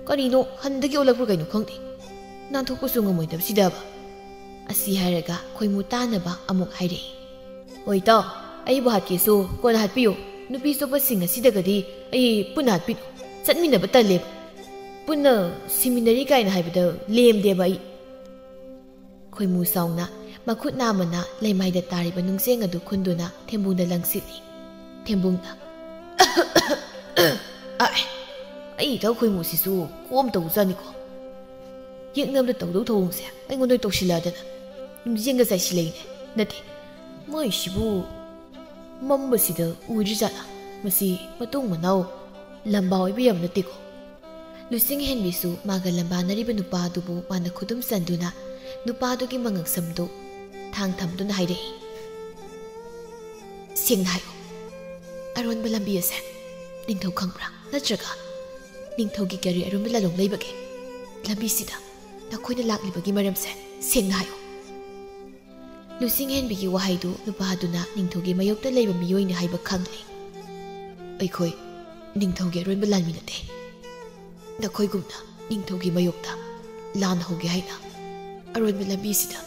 ꯀꯔꯤꯅꯣ ꯍꯟꯗꯒꯤ ꯑꯣꯜꯂꯛꯄ꯭ꯔꯥ ꯀꯩꯅꯣ ꯈꯪꯗꯦ꯫ ꯅꯥꯟꯊꯣꯛꯄꯁꯨ ꯉꯝꯃꯣꯏꯗꯕꯁꯤꯗꯕ"꯫ ꯑꯁꯤ ꯍꯥꯏꯔꯒ ꯈꯣꯏꯃꯨ ꯇꯥꯅꯕ ꯑꯃꯨꯛ ꯍꯥꯏꯔꯛꯏ꯫ "ꯍꯣꯏ ꯏꯇꯥꯎ, ꯑꯩꯕꯨ ꯍꯥꯠꯀꯦꯁꯨ ꯀꯣꯟꯅ ꯍꯥꯠꯄꯤꯌꯨ꯫ ꯅꯨꯄꯤ ꯆꯣꯞꯄꯁꯤꯡ ꯑꯁꯤꯗꯒꯗꯤ ꯑꯩ ꯄꯨꯟꯅ ꯍꯥꯠꯄꯤꯅꯨ꯫ ꯆꯠꯃꯤꯟꯅꯕ ꯇꯜꯂꯦꯕ꯫ ꯄꯨꯟꯅ ꯁꯤꯃꯤꯟꯅꯔꯤ ꯀꯥꯏꯅ ꯍꯥꯏꯕꯗ ꯂꯦꯝꯗꯦꯕ ꯑꯩ"꯫ ꯈꯣꯏꯃꯨ ꯁꯥꯎꯅ ꯃꯈꯨꯠ ꯅꯥꯝꯃꯅ ꯂꯩꯃꯥꯏꯗ ꯇꯥꯔꯤꯕ ꯅꯨꯡꯖꯦꯡ ꯑꯗꯨ ꯈꯨꯟꯗꯨꯅ ꯊꯦꯝꯕꯨꯡꯗ ꯂꯪꯁꯤꯜꯂꯤ꯫ ꯊꯦꯝꯕꯨꯡꯅ, "ꯑꯥꯏ, ꯑꯩ ꯏꯇꯥꯎ ꯈꯣꯏꯃꯨꯁꯤꯁꯨ ꯀꯣꯝ ꯇꯧꯖꯥꯅꯤꯀꯣ꯫ ꯌꯦꯛꯅꯕꯗ ꯇꯧꯗꯧ ꯊꯧꯑꯣꯡꯁꯦ ꯑꯩꯉꯣꯟꯗ ꯇꯧꯁꯤꯜꯂꯛꯑꯗꯅ ꯅꯨꯡꯖꯦꯡꯒ ꯆꯥꯏꯁꯤꯜꯂꯛꯏꯅꯦ꯫ ꯅꯠꯇꯦ, ꯃꯣꯏꯁꯤꯕꯨ ꯃꯝꯕꯁꯤꯗ ꯎꯗ꯭ꯔꯤꯖꯥꯠꯂꯥ? ꯃꯁꯤ ꯃꯇꯨꯡ ꯃꯅꯥꯎ ꯂꯝꯕꯥ ꯑꯣꯏꯕ ꯌꯥꯕ ꯅꯠꯇꯦꯀꯣ"꯫ ꯂꯨꯆꯤꯡ ꯍꯦꯟꯕꯤꯁꯨ ꯃꯥꯒ ꯂꯝꯕꯥꯅꯔꯤꯕ ꯅꯨꯄꯥ ꯑꯗꯨꯕꯨ ꯃꯥꯅ ꯈꯨꯗꯨꯝ ꯆꯟꯗꯨꯅ ꯅꯨꯄꯥꯗꯨꯒꯤ ꯃꯉꯛꯁꯝꯗꯨ ꯊꯥꯡ ꯊꯝꯗꯨꯅ ꯍꯥꯏꯔꯛꯏ, "ꯁꯦꯡꯅ ꯍꯥꯏꯌꯨ, ꯑꯔꯣꯟꯕ ꯂꯝꯕꯤ ꯑꯁꯦ ꯅꯤꯡꯊꯧ ꯈꯪꯕ꯭ꯔꯥ? ꯅꯠꯇ꯭ꯔꯒ ꯅꯤꯡꯊꯧꯒꯤ ꯀꯔꯤ ꯑꯔꯣꯟꯕ ꯂꯥꯂꯣꯡ ꯂꯩꯕꯒꯦ? ꯂꯝꯕꯤꯁꯤꯗ ꯅꯈꯣꯏꯅ ꯂꯥꯛꯂꯤꯕꯒꯤ ꯃꯔꯝꯁꯦ ꯁꯦꯡꯅ ꯍꯥꯏꯌꯨ"꯫ ꯂꯨꯆꯤꯡ ꯍꯦꯟꯕꯤꯒꯤ ꯋꯥꯍꯩꯗꯨ ꯅꯨꯄꯥꯗꯨꯅ ꯅꯤꯡꯊꯧꯒꯤ ꯃꯥꯌꯣꯛꯇ ꯂꯩꯕ ꯃꯤꯑꯣꯏꯅꯤ ꯍꯥꯏꯕ ꯈꯪꯂꯦ꯫ "ꯑꯩꯈꯣꯏ ꯅꯤꯡꯊꯧꯒꯤ ꯑꯔꯣꯟꯕ ꯂꯥꯟꯃꯤ ꯅꯠꯇꯦ꯫ ꯅꯈꯣꯏꯒꯨꯝꯅ ꯅꯤꯡꯊꯧꯒꯤ ꯃꯥꯌꯣꯛꯇ ꯂꯥꯟ ꯍꯧꯒꯦ ꯍꯥꯏꯅ ꯑꯔꯣꯟꯕ ꯂꯝꯕꯤꯁꯤꯗ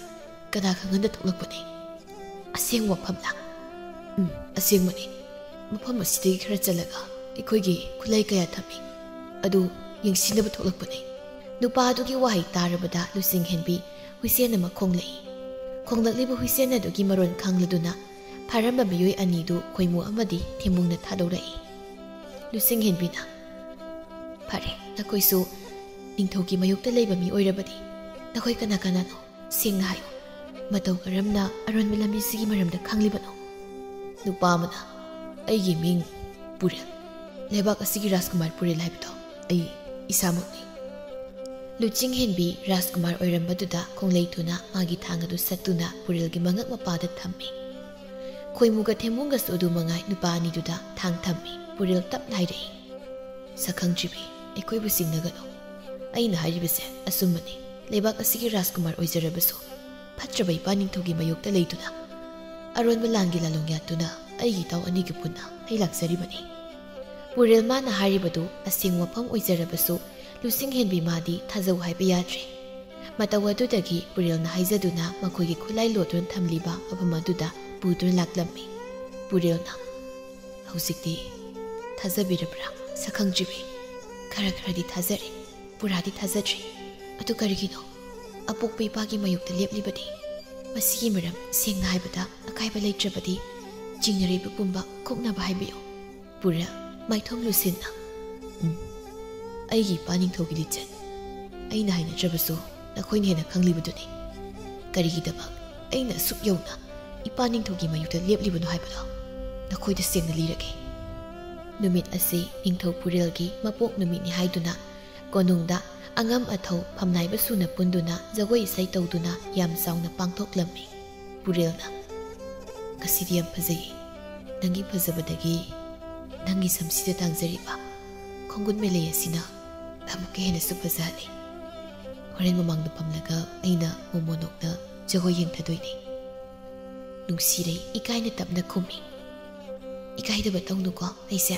ꯀꯅꯥ ꯈꯪꯍꯟꯗ ꯊꯣꯛꯂꯛꯄꯅꯤ"꯫ "ꯑꯁꯦꯡꯕ ꯃꯐꯝꯂ?" "ꯎꯝ, ꯑꯁꯦꯡꯕꯅꯤ꯫ ꯃꯐꯝ ꯑꯁꯤꯗꯒꯤ ꯈꯔ ꯆꯠꯂꯒ ꯑꯩꯈꯣꯏꯒꯤ ꯈꯨꯠꯂꯥꯏ ꯀꯌꯥ ꯊꯝꯃꯤ꯫ ꯑꯗꯨ ꯌꯦꯡꯁꯤꯟꯅꯕ ꯊꯣꯛꯂꯛꯄꯅꯤ"꯫ ꯅꯨꯄꯥ ꯑꯗꯨꯒꯤ ꯋꯥꯍꯩ ꯇꯥꯔꯕꯗ ꯂꯨꯆꯤꯡ ꯍꯦꯟꯕꯤ ꯍꯨꯏꯁꯦꯟ ꯑꯃ ꯈꯣꯡꯂꯛꯏ꯫ ꯈꯣꯡꯂꯛꯂꯤꯕ ꯍꯨꯏꯁꯦꯟ ꯑꯗꯨꯒꯤ ꯃꯔꯣꯟ ꯈꯪꯂꯗꯨꯅ ꯐꯥꯔꯝꯕ ꯃꯤꯑꯣꯏ ꯑꯅꯤꯗꯨ ꯈꯣꯏꯃꯨ ꯑꯃꯗꯤ ꯊꯦꯝꯕꯨꯡꯅ ꯊꯥꯗꯣꯔꯛꯏ꯫ ꯂꯨꯆꯤꯡ ꯍꯦꯟꯕꯤꯅ, "ꯐꯔꯦ, ꯅꯈꯣꯏꯁꯨ ꯅꯤꯡꯊꯧꯒꯤ ꯃꯥꯌꯣꯛꯇ ꯂꯩꯕ ꯃꯤ ꯑꯣꯏꯔꯕꯗꯤ ꯅꯈꯣꯏ ꯀꯅꯥ ꯀꯅꯥꯅꯣ? ꯁꯦꯡꯅ ꯍꯥꯏꯌꯨ꯫ ꯃꯇꯧ ꯀꯔꯝꯅ ꯑꯔꯣꯟꯕ ꯂꯝꯕꯤꯁꯤꯒꯤ ꯃꯔꯝꯗ ꯈꯪꯂꯤꯕꯅꯣ?" ꯅꯨꯄꯥ ꯑꯃꯅ, "ꯑꯩꯒꯤ ꯃꯤꯡ ꯄꯨꯔꯦꯜ꯫ ꯂꯩꯕꯥꯛ ꯑꯁꯤꯒꯤ ꯔꯥꯖꯀꯨꯃꯥꯔ ꯄꯨꯔꯦꯜ ꯍꯥꯏꯕꯗꯣ ꯑꯩ ꯏꯁꯥꯃꯛꯅꯤ"꯫ ꯂꯨꯆꯤꯡ ꯍꯦꯟꯕꯤ ꯔꯥꯖꯀꯨꯃꯥꯔ ꯑꯣꯏꯔꯝꯕꯗꯨꯗ ꯈꯣꯡꯂꯩ ꯊꯨꯅ ꯃꯥꯒꯤ ꯊꯥꯡ ꯑꯗꯨ ꯁꯠꯇꯨꯅ ꯄꯨꯔꯦꯜꯒꯤ ꯃꯉꯛ ꯃꯄꯥꯗ ꯊꯝꯃꯤ꯫ ꯈꯣꯏꯃꯨꯒ ꯊꯦꯝꯕꯨꯡꯒꯁꯨ ꯑꯗꯨ ꯃꯉꯥꯏ ꯅꯨꯄꯥ ꯑꯅꯤꯗꯨꯗ ꯊꯥꯡ ꯊꯝꯃꯤ꯫ ꯄꯨꯔꯦꯜ ꯇꯞꯅ ꯍꯥꯏꯔꯛꯏ, "ꯁꯛꯈꯪꯗ꯭ꯔꯤꯕꯤ, ꯑꯩꯈꯣꯏꯕꯨ ꯆꯤꯡꯅꯒꯅꯨ꯫ ꯑꯩꯅ ꯍꯥꯏꯔꯤꯕꯁꯦ ꯑꯆꯨꯝꯕꯅꯤ꯫ ꯂꯩꯕꯥꯛ ꯑꯁꯤꯒꯤ ꯔꯥꯖꯀꯨꯃꯥꯔ ꯑꯣꯏꯖꯔꯕꯁꯨ, ꯐꯠꯇ꯭ꯔꯕ ꯏꯄꯥ ꯅꯤꯡꯊꯧꯒꯤ ꯃꯥꯌꯣꯛꯇ ꯂꯩꯗꯨꯅ, ꯑꯔꯣꯟꯕ ꯂꯥꯟꯒꯤ ꯂꯥꯂꯣꯡ ꯌꯥꯠꯇꯨꯅ ꯑꯩꯒꯤ ꯏꯇꯥꯎ ꯑꯅꯤꯒꯤ ꯄꯨꯟꯅ ꯍꯩ ꯂꯥꯛꯆꯔꯤꯕꯅꯤ꯫" ꯄꯨꯔꯦꯜ ꯃꯥꯅ ꯍꯥꯏꯔꯤꯕꯗꯨ ꯑꯁꯦꯡꯕ ꯋꯥꯐꯝ ꯑꯣꯏꯖꯔꯕꯁꯨ, ꯂꯨꯆꯤꯡ ꯍꯦꯟꯕꯤ ꯃꯥꯗꯤ ꯊꯥꯖꯧ ꯍꯥꯏꯕ ꯌꯥꯗ꯭ꯔꯦ꯫ ꯃꯇꯧ ꯑꯗꯨꯗꯒꯤ ꯄꯨꯔꯦꯜꯅ ꯍꯥꯏꯖꯗꯨꯅ ꯃꯈꯣꯏꯒꯤ ꯈꯨꯠꯂꯥꯏ ꯂꯣꯠꯇꯨꯅ ꯊꯝꯂꯤꯕ ꯃꯐꯝ ꯑꯗꯨꯗ ꯄꯨꯗꯨꯅ ꯂꯥꯛꯂꯝꯃꯤ꯫ ꯄꯨꯔꯦꯜꯅ, "ꯍꯧꯖꯤꯛꯇꯤ ꯊꯥꯖꯕꯤꯔꯕ꯭ꯔꯥ, ꯁꯛꯈꯪꯗ꯭ꯔꯤꯕꯤ?" "ꯈꯔ ꯈꯔꯗꯤ ꯊꯥꯖꯔꯦ, ꯄꯨꯔꯥꯗꯤ ꯊꯥꯖꯗ꯭ꯔꯤ꯫ ꯑꯗꯨ ꯀꯔꯤꯒꯤꯅꯣ? ꯑꯄꯣꯛꯄ ꯏꯄꯥꯒꯤ ꯃꯥꯌꯣꯛꯇ ꯂꯦꯞꯂꯤꯕꯗꯤ꯫ ꯃꯁꯤꯒꯤ ꯃꯔꯝ ꯁꯦꯡꯅ ꯍꯥꯏꯕꯗ ꯑꯀꯥꯏꯕ ꯂꯩꯇ꯭ꯔꯕꯗꯤ, ꯆꯤꯡꯅꯔꯤꯕ ꯄꯨꯝꯕ ꯀꯣꯛꯅꯕ ꯍꯥꯏꯕꯤꯌꯨ꯫" ꯄꯨꯔꯦꯜ, ꯃꯥꯏꯊꯣꯡ ꯂꯨꯁꯤꯟꯅ, "ꯎꯝ, ꯑꯩꯒꯤ ꯏꯄꯥ ꯅꯤꯡꯊꯧꯒꯤ ꯂꯤꯆꯠ ꯑꯩꯅ ꯍꯥꯏꯅꯗ꯭ꯔꯕꯁꯨ ꯅꯈꯣꯏꯅ ꯍꯦꯟꯅ ꯈꯪꯂꯤꯕꯗꯨꯅꯤ꯫ ꯀꯔꯤꯒꯤꯗꯃꯛ ꯑꯩꯅ ꯑꯁꯨꯛ ꯌꯧꯅ ꯏꯄꯥ ꯅꯤꯡꯊꯧꯒꯤ ꯃꯥꯌꯣꯛꯇ ꯂꯦꯞꯂꯤꯕꯅꯣ ꯍꯥꯏꯕꯗꯣ ꯅꯈꯣꯏꯗ ꯁꯦꯡꯅ ꯂꯤꯔꯒꯦ꯫ ꯅꯨꯃꯤꯠ ꯑꯁꯤ ꯅꯤꯡꯊꯧ ꯄꯨꯔꯦꯜꯒꯤ ꯃꯄꯣꯛ ꯅꯨꯃꯤꯠꯅꯤ ꯍꯥꯏꯗꯨꯅ ꯀꯣꯅꯨꯡꯗ ꯑꯉꯝ ꯑꯊꯧ ꯐꯝꯅꯥꯏꯕ ꯁꯨꯅ ꯄꯨꯟꯗꯨꯅ ꯖꯒꯣꯏ ꯏꯁꯩ ꯇꯧꯗꯨꯅ ꯌꯥꯝ ꯆꯥꯎꯅ ꯄꯥꯡꯊꯣꯛꯂꯝꯃꯤ꯫ ꯄꯨꯔꯦꯜꯅ, "ꯉꯁꯤꯗꯤ ꯌꯥꯝ ꯐꯖꯩꯌꯦ꯫ ꯅꯪꯒꯤ ꯐꯖꯕꯗꯒꯤ ꯅꯪꯒꯤ ꯁꯝꯁꯤꯗ ꯇꯥꯡꯖꯔꯤꯕ ꯈꯣꯡꯒꯨꯟ ꯃꯦꯂꯩ ꯑꯁꯤꯅ ꯑꯃꯨꯛꯀ ꯍꯦꯟꯅꯁꯨ ꯐꯖꯍꯜꯂꯤ꯫ ꯍꯣꯔꯦꯟ ꯃꯃꯥꯡꯗ ꯐꯝꯂꯒ ꯑꯩꯅ ꯃꯣꯃꯣꯅꯣꯛꯅ ꯖꯒꯣꯏ ꯌꯦꯡꯊꯗꯣꯏꯅꯤ꯫" ꯅꯨꯡꯁꯤꯔꯩ ꯏꯀꯥꯏꯅ ꯇꯞꯅ ꯈꯨꯝꯃꯤ꯫ "ꯏꯀꯥꯏꯗꯕ ꯇꯧꯅꯨꯀꯣ, ꯑꯩꯁꯦ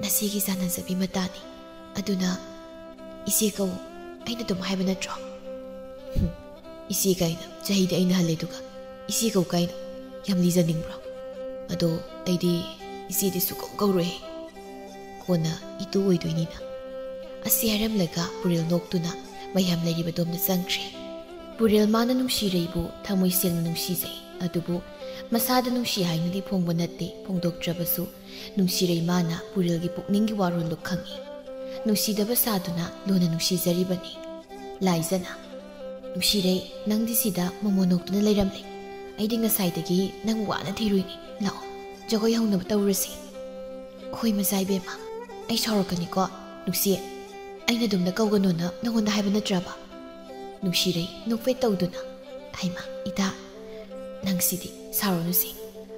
ꯅꯆꯦꯒꯤ ꯆꯥꯟꯅꯖꯕꯤ ꯃꯇꯥꯅꯤ꯫ ꯑꯗꯨꯅ ꯏꯆꯦ ꯀꯧ, ꯑꯩꯅ ꯑꯗꯨꯝ ꯍꯥꯏꯕ ꯅꯠꯇ꯭ꯔꯣ?" "ꯍꯨꯝ, ꯏꯆꯦ ꯀꯥꯏꯅ, ꯆꯍꯤꯗꯤ ꯑꯩꯅ ꯍꯜꯂꯦ, ꯑꯗꯨꯒ ꯏꯆꯦ ꯀꯧ ꯀꯥꯏꯅ, ꯌꯥꯝ ꯂꯤꯖꯅꯤꯡꯕ꯭ꯔꯣ? ꯑꯗꯣ ꯑꯩꯗꯤ ꯏꯆꯦꯗꯤ ꯁꯨꯀꯧ ꯀꯧꯔꯣꯏ꯫ ꯀꯣꯟꯅ ꯏꯇꯨ ꯑꯣꯏꯗꯣꯏꯅꯤꯅ꯫" ꯑꯁꯤ ꯍꯥꯏꯔꯝꯂꯒ ꯄꯨꯔꯦꯜ ꯅꯣꯛꯇꯨꯅ ꯃꯌꯥꯝ ꯂꯩꯔꯤꯕꯗꯣꯝꯗ ꯆꯪꯈ꯭ꯔꯦ꯫ ꯄꯨꯔꯦꯜ ꯃꯥꯅ ꯅꯨꯡꯁꯤꯔꯩꯕꯨ ꯊꯃꯣꯏ ꯁꯦꯡꯅ ꯅꯨꯡꯁꯤꯖꯩ, ꯑꯗꯨꯕꯨ ꯃꯁꯥꯗ ꯅꯨꯡꯁꯤ ꯍꯥꯏꯅꯗꯤ ꯐꯣꯡꯕ ꯅꯠꯇꯦ, ꯐꯣꯡꯗꯣꯛꯇ꯭ꯔꯕꯁꯨ ꯅꯨꯡꯁꯤꯔꯩ ꯃꯥꯅ ꯄꯨꯔꯦꯜꯒꯤ ꯄꯨꯛꯅꯤꯡꯒꯤ ꯋꯥꯔꯣꯜꯗꯨ ꯈꯪꯏ꯫ ꯅꯨꯡꯁꯤꯗꯕ ꯁꯥꯗꯨꯅ ꯂꯨꯅ ꯅꯨꯡꯁꯤꯖꯔꯤꯕꯅꯤ꯫ ꯂꯥꯏꯖꯅ, "ꯅꯨꯡꯁꯤꯔꯩ, ꯅꯪꯗꯤ ꯁꯤꯗ ꯃꯣꯃꯣ ꯅꯣꯛꯇꯨꯅ ꯂꯩꯔꯝꯂꯦ꯫ ꯑꯩꯗꯤ ꯉꯁꯥꯏꯗꯒꯤ ꯅꯪ ꯋꯥꯅ ꯊꯤꯔꯨꯏꯅꯤ꯫ ꯂꯥꯛꯑꯣ, ꯖꯒꯣꯏ ꯍꯧꯅꯕ ꯇꯧꯔꯁꯤ꯫" "ꯍꯣꯏ, ꯃꯆꯥ ꯏꯕꯦꯝꯃ, ꯑꯩ ꯁꯥꯎꯔꯛꯀꯅꯤꯀꯣ꯫ ꯅꯨꯡꯁꯤ, ꯑꯩꯅ ꯑꯗꯨꯝꯅ ꯀꯧꯒꯅꯣꯅ ꯅꯉꯣꯟꯗ ꯍꯥꯏꯕ ꯅꯠꯇ꯭ꯔꯕ?" ꯅꯨꯡꯁꯤꯔꯩ ꯅꯣꯛꯐꯦꯠ ꯇꯧꯗꯨꯅ, "ꯍꯩꯃꯥ, ꯏꯇꯥ, ꯅꯪꯁꯤꯗꯤ ꯁꯥꯎꯔꯅꯨꯁꯦ꯫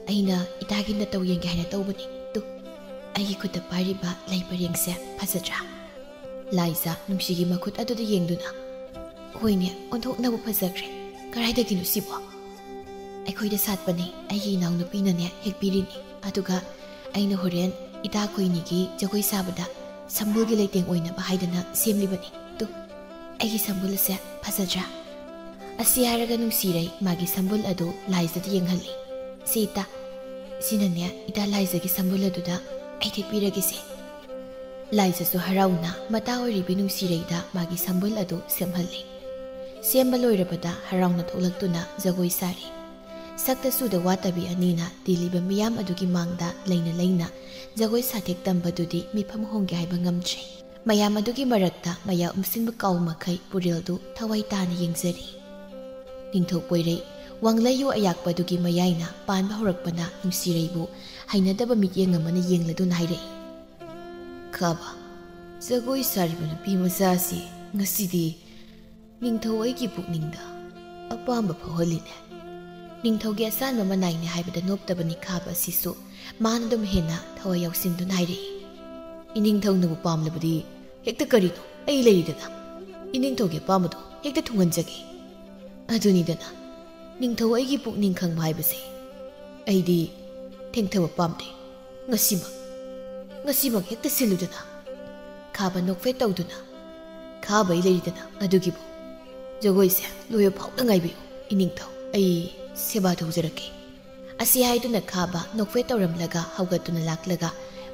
ꯑꯩꯅ ꯏꯇꯥꯒꯤ ꯅꯇꯧ ꯌꯦꯡꯒꯦ ꯍꯥꯏꯅ ꯇꯧꯕꯅꯤ꯫ ꯇꯨ, ꯑꯩꯒꯤ ꯈꯨꯠꯇ ꯄꯥꯏꯔꯤꯕ ꯂꯩ ꯄꯔꯦꯡꯁꯦ ꯐꯖꯗ꯭ꯔꯥ?" ꯂꯥꯏꯖ ꯅꯨꯡꯁꯤꯒꯤ ꯃꯈꯨꯠ ꯑꯗꯨꯗ ꯌꯦꯡꯗꯨꯅ, "ꯍꯣꯏꯅꯦ, ꯑꯣꯟꯊꯣꯛꯅꯕꯨ ꯐꯖꯈ꯭ꯔꯦ꯫ ꯀꯗꯥꯏꯗꯒꯤꯅꯣ ꯁꯤꯕꯣ?" "ꯑꯩꯈꯣꯏꯗ ꯁꯥꯠꯄꯅꯦ, ꯑꯩꯒꯤ ꯏꯅꯥꯎꯅꯨꯄꯤꯅꯅꯦ ꯍꯦꯛꯄꯤꯔꯤꯅꯤ꯫ ꯑꯗꯨꯒ ꯑꯩꯅ ꯍꯣꯔꯦꯟ ꯏꯇꯥ ꯑꯩꯈꯣꯏꯅꯤꯒꯤ ꯖꯒꯣꯏ ꯁꯥꯕꯗ ꯁꯝꯕꯜꯒꯤ ꯂꯩꯇꯦꯡ ꯑꯣꯏꯅꯕ ꯍꯥꯏꯗꯅ ꯁꯦꯝꯂꯤꯕꯅꯤ꯫ ꯇꯨ, ꯑꯩꯒꯤ ꯁꯝꯕꯜ ꯑꯁꯦ ꯐꯖꯗ꯭ꯔꯥ?" ꯑꯁꯤ ꯍꯥꯏꯔꯒ ꯅꯨꯡꯁꯤꯔꯩ ꯃꯥꯒꯤ ꯁꯝꯕꯜ ꯑꯗꯨ ꯂꯥꯏꯖꯗ ꯌꯦꯡꯍꯜꯂꯤ꯫ "ꯁꯤ ꯏꯇꯥ, ꯁꯤꯅꯅꯦ ꯏꯇꯥ ꯂꯥꯏꯖꯒꯤ ꯁꯝꯕꯜ ꯑꯗꯨꯗ ꯑꯩ ꯊꯦꯠꯄꯤꯔꯒꯦꯁꯦ꯫" ꯂꯥꯏꯖꯁꯨ ꯍꯔꯥꯎꯅ ꯃꯇꯥ ꯑꯣꯏꯔꯤꯕꯤ ꯅꯨꯡꯁꯤꯔꯩꯗ ꯃꯥꯒꯤ ꯁꯝꯕꯜ ꯑꯗꯨ ꯁꯦꯝꯍꯜꯂꯤ꯫ ꯁꯦꯝꯕ ꯂꯣꯏꯔꯕꯗ ꯍꯔꯥꯎꯅ ꯊꯣꯛꯂꯛꯇꯨꯅ ꯖꯒꯣꯏ ꯁꯥꯔꯤ꯫ ꯁꯛꯇ ꯆꯨꯗ ꯋꯥꯠꯇꯕꯤ ꯑꯅꯤꯅ ꯇꯤꯜꯂꯤꯕ ꯃꯤꯌꯥꯝ ꯑꯗꯨꯒꯤ ꯃꯥꯡꯗ ꯂꯩꯅ ꯂꯩꯅ ꯖꯒꯣꯏ ꯁꯥꯊꯦꯛ ꯇꯝꯕꯗꯨꯗꯤ ꯃꯤꯐꯝ ꯍꯣꯡꯒꯦ ꯍꯥꯏꯕ ꯉꯝꯗ꯭ꯔꯦ꯫ ꯃꯌꯥꯝ ꯑꯗꯨꯒꯤ ꯃꯔꯛꯇ ꯃꯌꯥ ꯎꯝꯁꯤꯟꯕ ꯀꯥꯎ ꯃꯈꯩ ꯄꯨꯔꯦꯜꯗꯨ ꯊꯋꯥꯏ ꯇꯥꯅ ꯌꯦꯡꯖꯔꯤ꯫ ꯅꯤꯡꯊꯧ ꯄꯣꯏꯔꯩ ꯋꯥꯡꯂꯩꯌꯨ ꯑꯌꯥꯛꯄꯗꯨꯒꯤ ꯃꯌꯥꯏꯅ ꯄꯥꯟꯕ ꯍꯧꯔꯛꯄꯅ ꯅꯨꯡꯁꯤꯔꯩꯕꯨ ꯍꯩꯅꯗꯕ ꯃꯤꯠꯌꯦꯡ ꯑꯃꯅ ꯌꯦꯡꯂꯗꯨꯅ ꯍꯥꯏꯔꯛꯏ, "ꯈꯥꯕ, ꯖꯒꯣꯏ ꯁꯥꯔꯤꯕ ꯅꯨꯄꯤ ꯃꯆꯥ ꯑꯁꯤ ꯉꯁꯤꯗꯤ ꯅꯤꯡꯊꯧ ꯑꯩꯒꯤ ꯄꯨꯛꯅꯤꯡꯗ ꯑꯄꯥꯝꯕ ꯐꯥꯎꯍꯜꯂꯤꯅꯦ꯫" ꯅꯤꯡꯊꯧꯒꯤ ꯑꯆꯥꯟꯕ ꯃꯅꯥꯏꯅꯦ ꯍꯥꯏꯕꯗ ꯅꯣꯞꯇꯕꯅꯤ ꯈꯥꯕ ꯑꯁꯤꯁꯨ꯫ ꯃꯥꯅ ꯑꯗꯨꯝ ꯍꯦꯟꯅ ꯊꯋꯥꯏ ꯌꯥꯎꯁꯤꯟꯗꯨꯅ ꯍꯥꯏꯔꯛꯏ, "ꯏꯅꯤꯡꯊꯧꯅꯕꯨ ꯄꯥꯝꯂꯕꯗꯤ ꯍꯦꯛꯇ ꯀꯔꯤꯅꯣ ꯑꯩ ꯂꯩꯔꯤꯗꯅ, ꯏꯅꯤꯡꯊꯧꯒꯤ ꯑꯄꯥꯝꯕꯗꯣ ꯍꯦꯛꯇ ꯊꯨꯡꯍꯟꯖꯒꯦ꯫ ꯑꯗꯨꯅꯤꯗꯅ ꯅꯤꯡꯊꯧ ꯑꯩꯒꯤ ꯄꯨꯛꯅꯤꯡ ꯈꯪꯕ ꯍꯥꯏꯕꯁꯦ꯫ ꯑꯩꯗꯤ ꯊꯦꯡꯊꯕ ꯄꯥꯝꯗꯦ꯫ ꯉꯁꯤꯃꯛ, ꯉꯁꯤꯃꯛ ꯍꯦꯛꯇ ꯁꯤꯜꯂꯨꯗꯅ꯫" ꯈꯥꯕ ꯅꯣꯛꯐꯦꯠ ꯇꯧꯗꯨꯅ, "ꯈꯥꯕ ꯑꯩ ꯂꯩꯔꯤꯗꯅ ꯑꯗꯨꯒꯤꯕꯨ꯫ ꯖꯒꯣꯏꯁꯦ ꯂꯣꯏꯕ ꯐꯥꯎꯗ ꯉꯥꯏꯕꯤꯌꯨ, ꯏꯅꯤꯡꯊꯧ꯫ ꯑꯩ ꯁꯦꯕꯥ ꯇꯧꯖꯔꯛꯀꯦ꯫" ꯑꯁꯤ ꯍꯥꯏꯗꯨꯅ ꯈꯥꯕ ꯅꯣꯛꯐꯦꯠ ꯇꯧꯔꯝꯂꯒ ꯍꯧꯒꯠꯇꯨꯅ ꯂꯥꯛꯂꯒ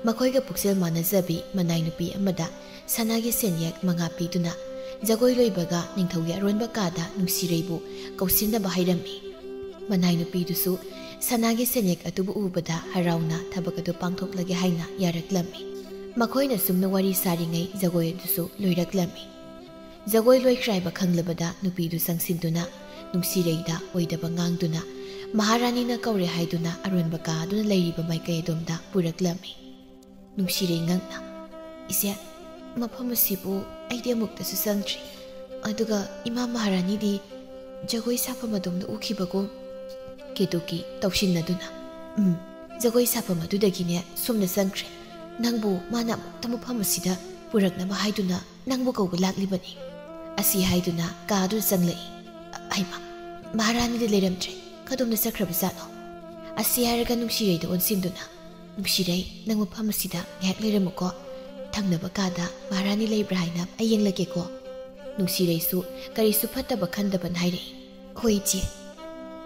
ꯃꯈꯣꯏꯒ ꯄꯨꯛꯆꯦꯜ ꯃꯥꯟꯅꯖꯕꯤ ꯃꯅꯥꯏ ꯅꯨꯄꯤ ꯑꯃꯗ ꯁꯅꯥꯒꯤ ꯁꯦꯟꯌꯦꯛ ꯃꯉꯥ ꯄꯤꯗꯨꯅ ꯖꯒꯣꯏ ꯂꯣꯏꯕꯒ ꯅꯤꯡꯊꯧꯒꯤ ꯑꯔꯣꯟꯕ ꯀꯥꯗ ꯅꯨꯡꯁꯤꯔꯩꯕꯨ ꯀꯧꯁꯤꯟꯅꯕ ꯍꯥꯏꯔꯝꯃꯤ꯫ ꯃꯅꯥꯏ ꯅꯨꯄꯤꯗꯨꯁꯨ ꯁꯅꯥꯒꯤ ꯁꯦꯟꯌꯦꯛ ꯑꯗꯨꯕꯨ ꯎꯕꯗ ꯍꯔꯥꯎꯅ ꯊꯕꯛ ꯑꯗꯨ ꯄꯥꯡꯊꯣꯛꯂꯒꯦ ꯍꯥꯏꯅ ꯌꯥꯔꯛꯂꯝꯃꯤ꯫ ꯃꯈꯣꯏꯅ ꯁꯨꯝꯅ ꯋꯥꯔꯤ ꯁꯥꯔꯤꯉꯩ ꯖꯒꯣꯏ ꯑꯗꯨꯁꯨ ꯂꯣꯏꯔꯛꯂꯝꯃꯤ꯫ ꯖꯒꯣꯏ ꯂꯣꯏꯈ꯭ꯔꯦ ꯍꯥꯏꯕ ꯈꯪꯂꯕꯗ ꯅꯨꯄꯤꯗꯨ ꯆꯪꯁꯤꯟꯗꯨꯅ ꯅꯨꯡꯁꯤꯔꯩꯗ ꯑꯣꯏꯗꯕ ꯉꯥꯡꯗꯨꯅ ꯃꯍꯥꯔꯥꯅꯤꯅ ꯀꯧꯔꯦ ꯍꯥꯏꯗꯨꯅ ꯑꯔꯣꯟꯕ ꯀꯥꯗꯨꯅ ꯂꯩꯔꯤꯕ ꯃꯥꯏꯀꯩ ꯑꯗꯣꯝꯗ ꯄꯨꯔꯛꯂꯝꯃꯤ꯫ ꯅꯨꯡꯁꯤꯔꯩ ꯉꯛꯅ, "ꯏꯆꯦ, ꯃꯐꯝ ꯑꯁꯤꯕꯨ ꯑꯩꯗꯤ ꯑꯃꯨꯛꯇꯁꯨ ꯆꯪꯗ꯭ꯔꯤ꯫ ꯑꯗꯨꯒ ꯏꯃꯥ ꯃꯍꯥꯔꯥꯅꯤꯗꯤ ꯖꯒꯣꯏ ꯁꯥꯐꯝ ꯑꯗꯣꯝꯗ ꯎꯈꯤꯕꯒꯨꯝ꯫" ꯀꯦꯇꯨꯀꯤ ꯇꯧꯁꯤꯟꯅꯗꯨꯅ, "ꯎꯝ, ꯖꯒꯣꯏ ꯁꯥꯐꯝ ꯑꯗꯨꯗꯒꯤꯅꯦ ꯁꯣꯝꯗ ꯆꯪꯈ꯭ꯔꯦ꯫ ꯅꯪꯕꯨ ꯃꯥꯅ ꯑꯃꯨꯛꯇ ꯃꯐꯝ ꯑꯁꯤꯗ ꯄꯨꯔꯛꯅꯕ ꯍꯥꯏꯗꯨꯅ ꯅꯪꯕꯨ ꯀꯧꯕ ꯂꯥꯛꯂꯤꯕꯅꯤ", ꯑꯁꯤ ꯍꯥꯏꯗꯨꯅ ꯀꯥ ꯑꯗꯨ ꯆꯪꯂꯛꯏ꯫ "ꯑ-, ꯍꯩꯃꯥ, ꯃꯍꯥꯔꯥꯅꯤꯗꯤ ꯂꯩꯔꯝꯗ꯭ꯔꯦ꯫ ꯀꯗꯣꯝꯗ ꯆꯠꯈ꯭ꯔꯕꯖꯥꯠꯅꯣ?" ꯑꯁꯤ ꯍꯥꯏꯔꯒ ꯅꯨꯡꯁꯤꯔꯩꯗ ꯑꯣꯟꯁꯤꯟꯗꯨꯅ, "ꯅꯨꯡꯁꯤꯔꯩ, ꯅꯪ ꯃꯐꯝ ꯑꯁꯤꯗ ꯉꯥꯏꯍꯥꯛ ꯂꯩꯔꯝꯃꯨꯀꯣ꯫ ꯊꯪꯅꯕ ꯀꯥꯗ ꯃꯍꯥꯔꯥꯅꯤ ꯂꯩꯕ꯭ꯔꯥ ꯍꯥꯏꯅ ꯑꯩ ꯌꯦꯡꯂꯛꯀꯦꯀꯣ"꯫ ꯅꯨꯡꯁꯤꯔꯩꯁꯨ ꯀꯔꯤꯁꯨ ꯐꯠꯇꯕ ꯈꯟꯗꯕꯅ ꯍꯥꯏꯔꯛꯏ, "ꯍꯣꯏ ꯏꯆꯦ"꯫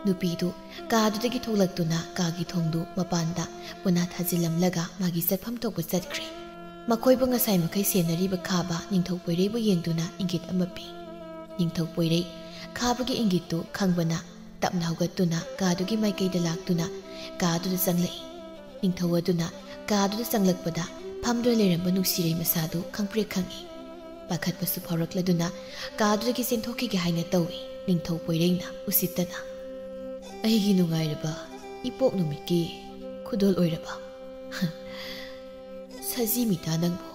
ꯅꯨꯄꯤꯗꯨ ꯀꯥ ꯑꯗꯨꯗꯒꯤ ꯊꯣꯛꯂꯛꯇꯨꯅ ꯀꯥꯒꯤ ꯊꯣꯡꯗꯨ ꯃꯄꯥꯟꯗ ꯄꯣꯅꯥ ꯊꯥꯖꯤꯜꯂꯝꯂꯒ ꯃꯥꯒꯤ ꯆꯠꯐꯝ ꯊꯣꯛꯄ ꯆꯠꯈ꯭ꯔꯦ꯫ ꯃꯈꯣꯏꯕꯨ ꯉꯁꯥꯏ ꯃꯈꯩ ꯁꯦꯟꯅꯔꯤꯕ ꯈꯥꯕ ꯅꯤꯡꯊꯧ ꯄꯣꯏꯔꯩꯕꯨ ꯌꯦꯡꯗꯨꯅ ꯏꯪꯒꯤꯠ ꯑꯃ ꯄꯤ꯫ ꯅꯤꯡꯊꯧ ꯄꯣꯏꯔꯩ ꯈꯥꯕꯒꯤ ꯏꯪꯒꯤꯠꯇꯨ ꯈꯪꯕꯅ ꯇꯞꯅ ꯍꯧꯒꯠꯇꯨꯅ ꯀꯥꯗꯨꯒꯤ ꯃꯥꯏꯀꯩꯗ ꯂꯥꯛꯇꯨꯅ ꯀꯥꯗꯨꯗ ꯆꯪꯂꯛꯏ꯫ ꯅꯤꯡꯊꯧ ꯑꯗꯨꯅ ꯀꯥꯗꯨꯗ ꯆꯪꯂꯛꯄꯗ ꯐꯝꯗꯨꯅ ꯂꯩꯔꯝꯕ ꯅꯨꯡꯁꯤꯔꯩ ꯃꯁꯥꯗꯨ ꯈꯪꯄ꯭ꯔꯦꯛ ꯈꯪꯏ꯫ ꯄꯥꯈꯠꯄꯁꯨ ꯐꯥꯎꯔꯛꯂꯗꯨꯅ ꯀꯥꯗꯨꯗꯒꯤ ꯆꯦꯟꯊꯣꯛꯈꯤꯒꯦ ꯍꯥꯏꯅ ꯇꯧꯏ꯫ ꯅꯤꯡꯊꯧ ꯄꯣꯏꯔꯩꯅ ꯎꯁꯤꯠꯇꯅ, "ꯑꯩꯒꯤ ꯅꯨꯡꯉꯥꯏꯔꯕ ꯏꯄꯣꯛ ꯅꯨꯃꯤꯠꯀꯤ ꯈꯨꯗꯣꯜ ꯑꯣꯏꯔꯕ ꯁꯖꯤ ꯃꯤꯇꯥ ꯅꯪꯕꯨ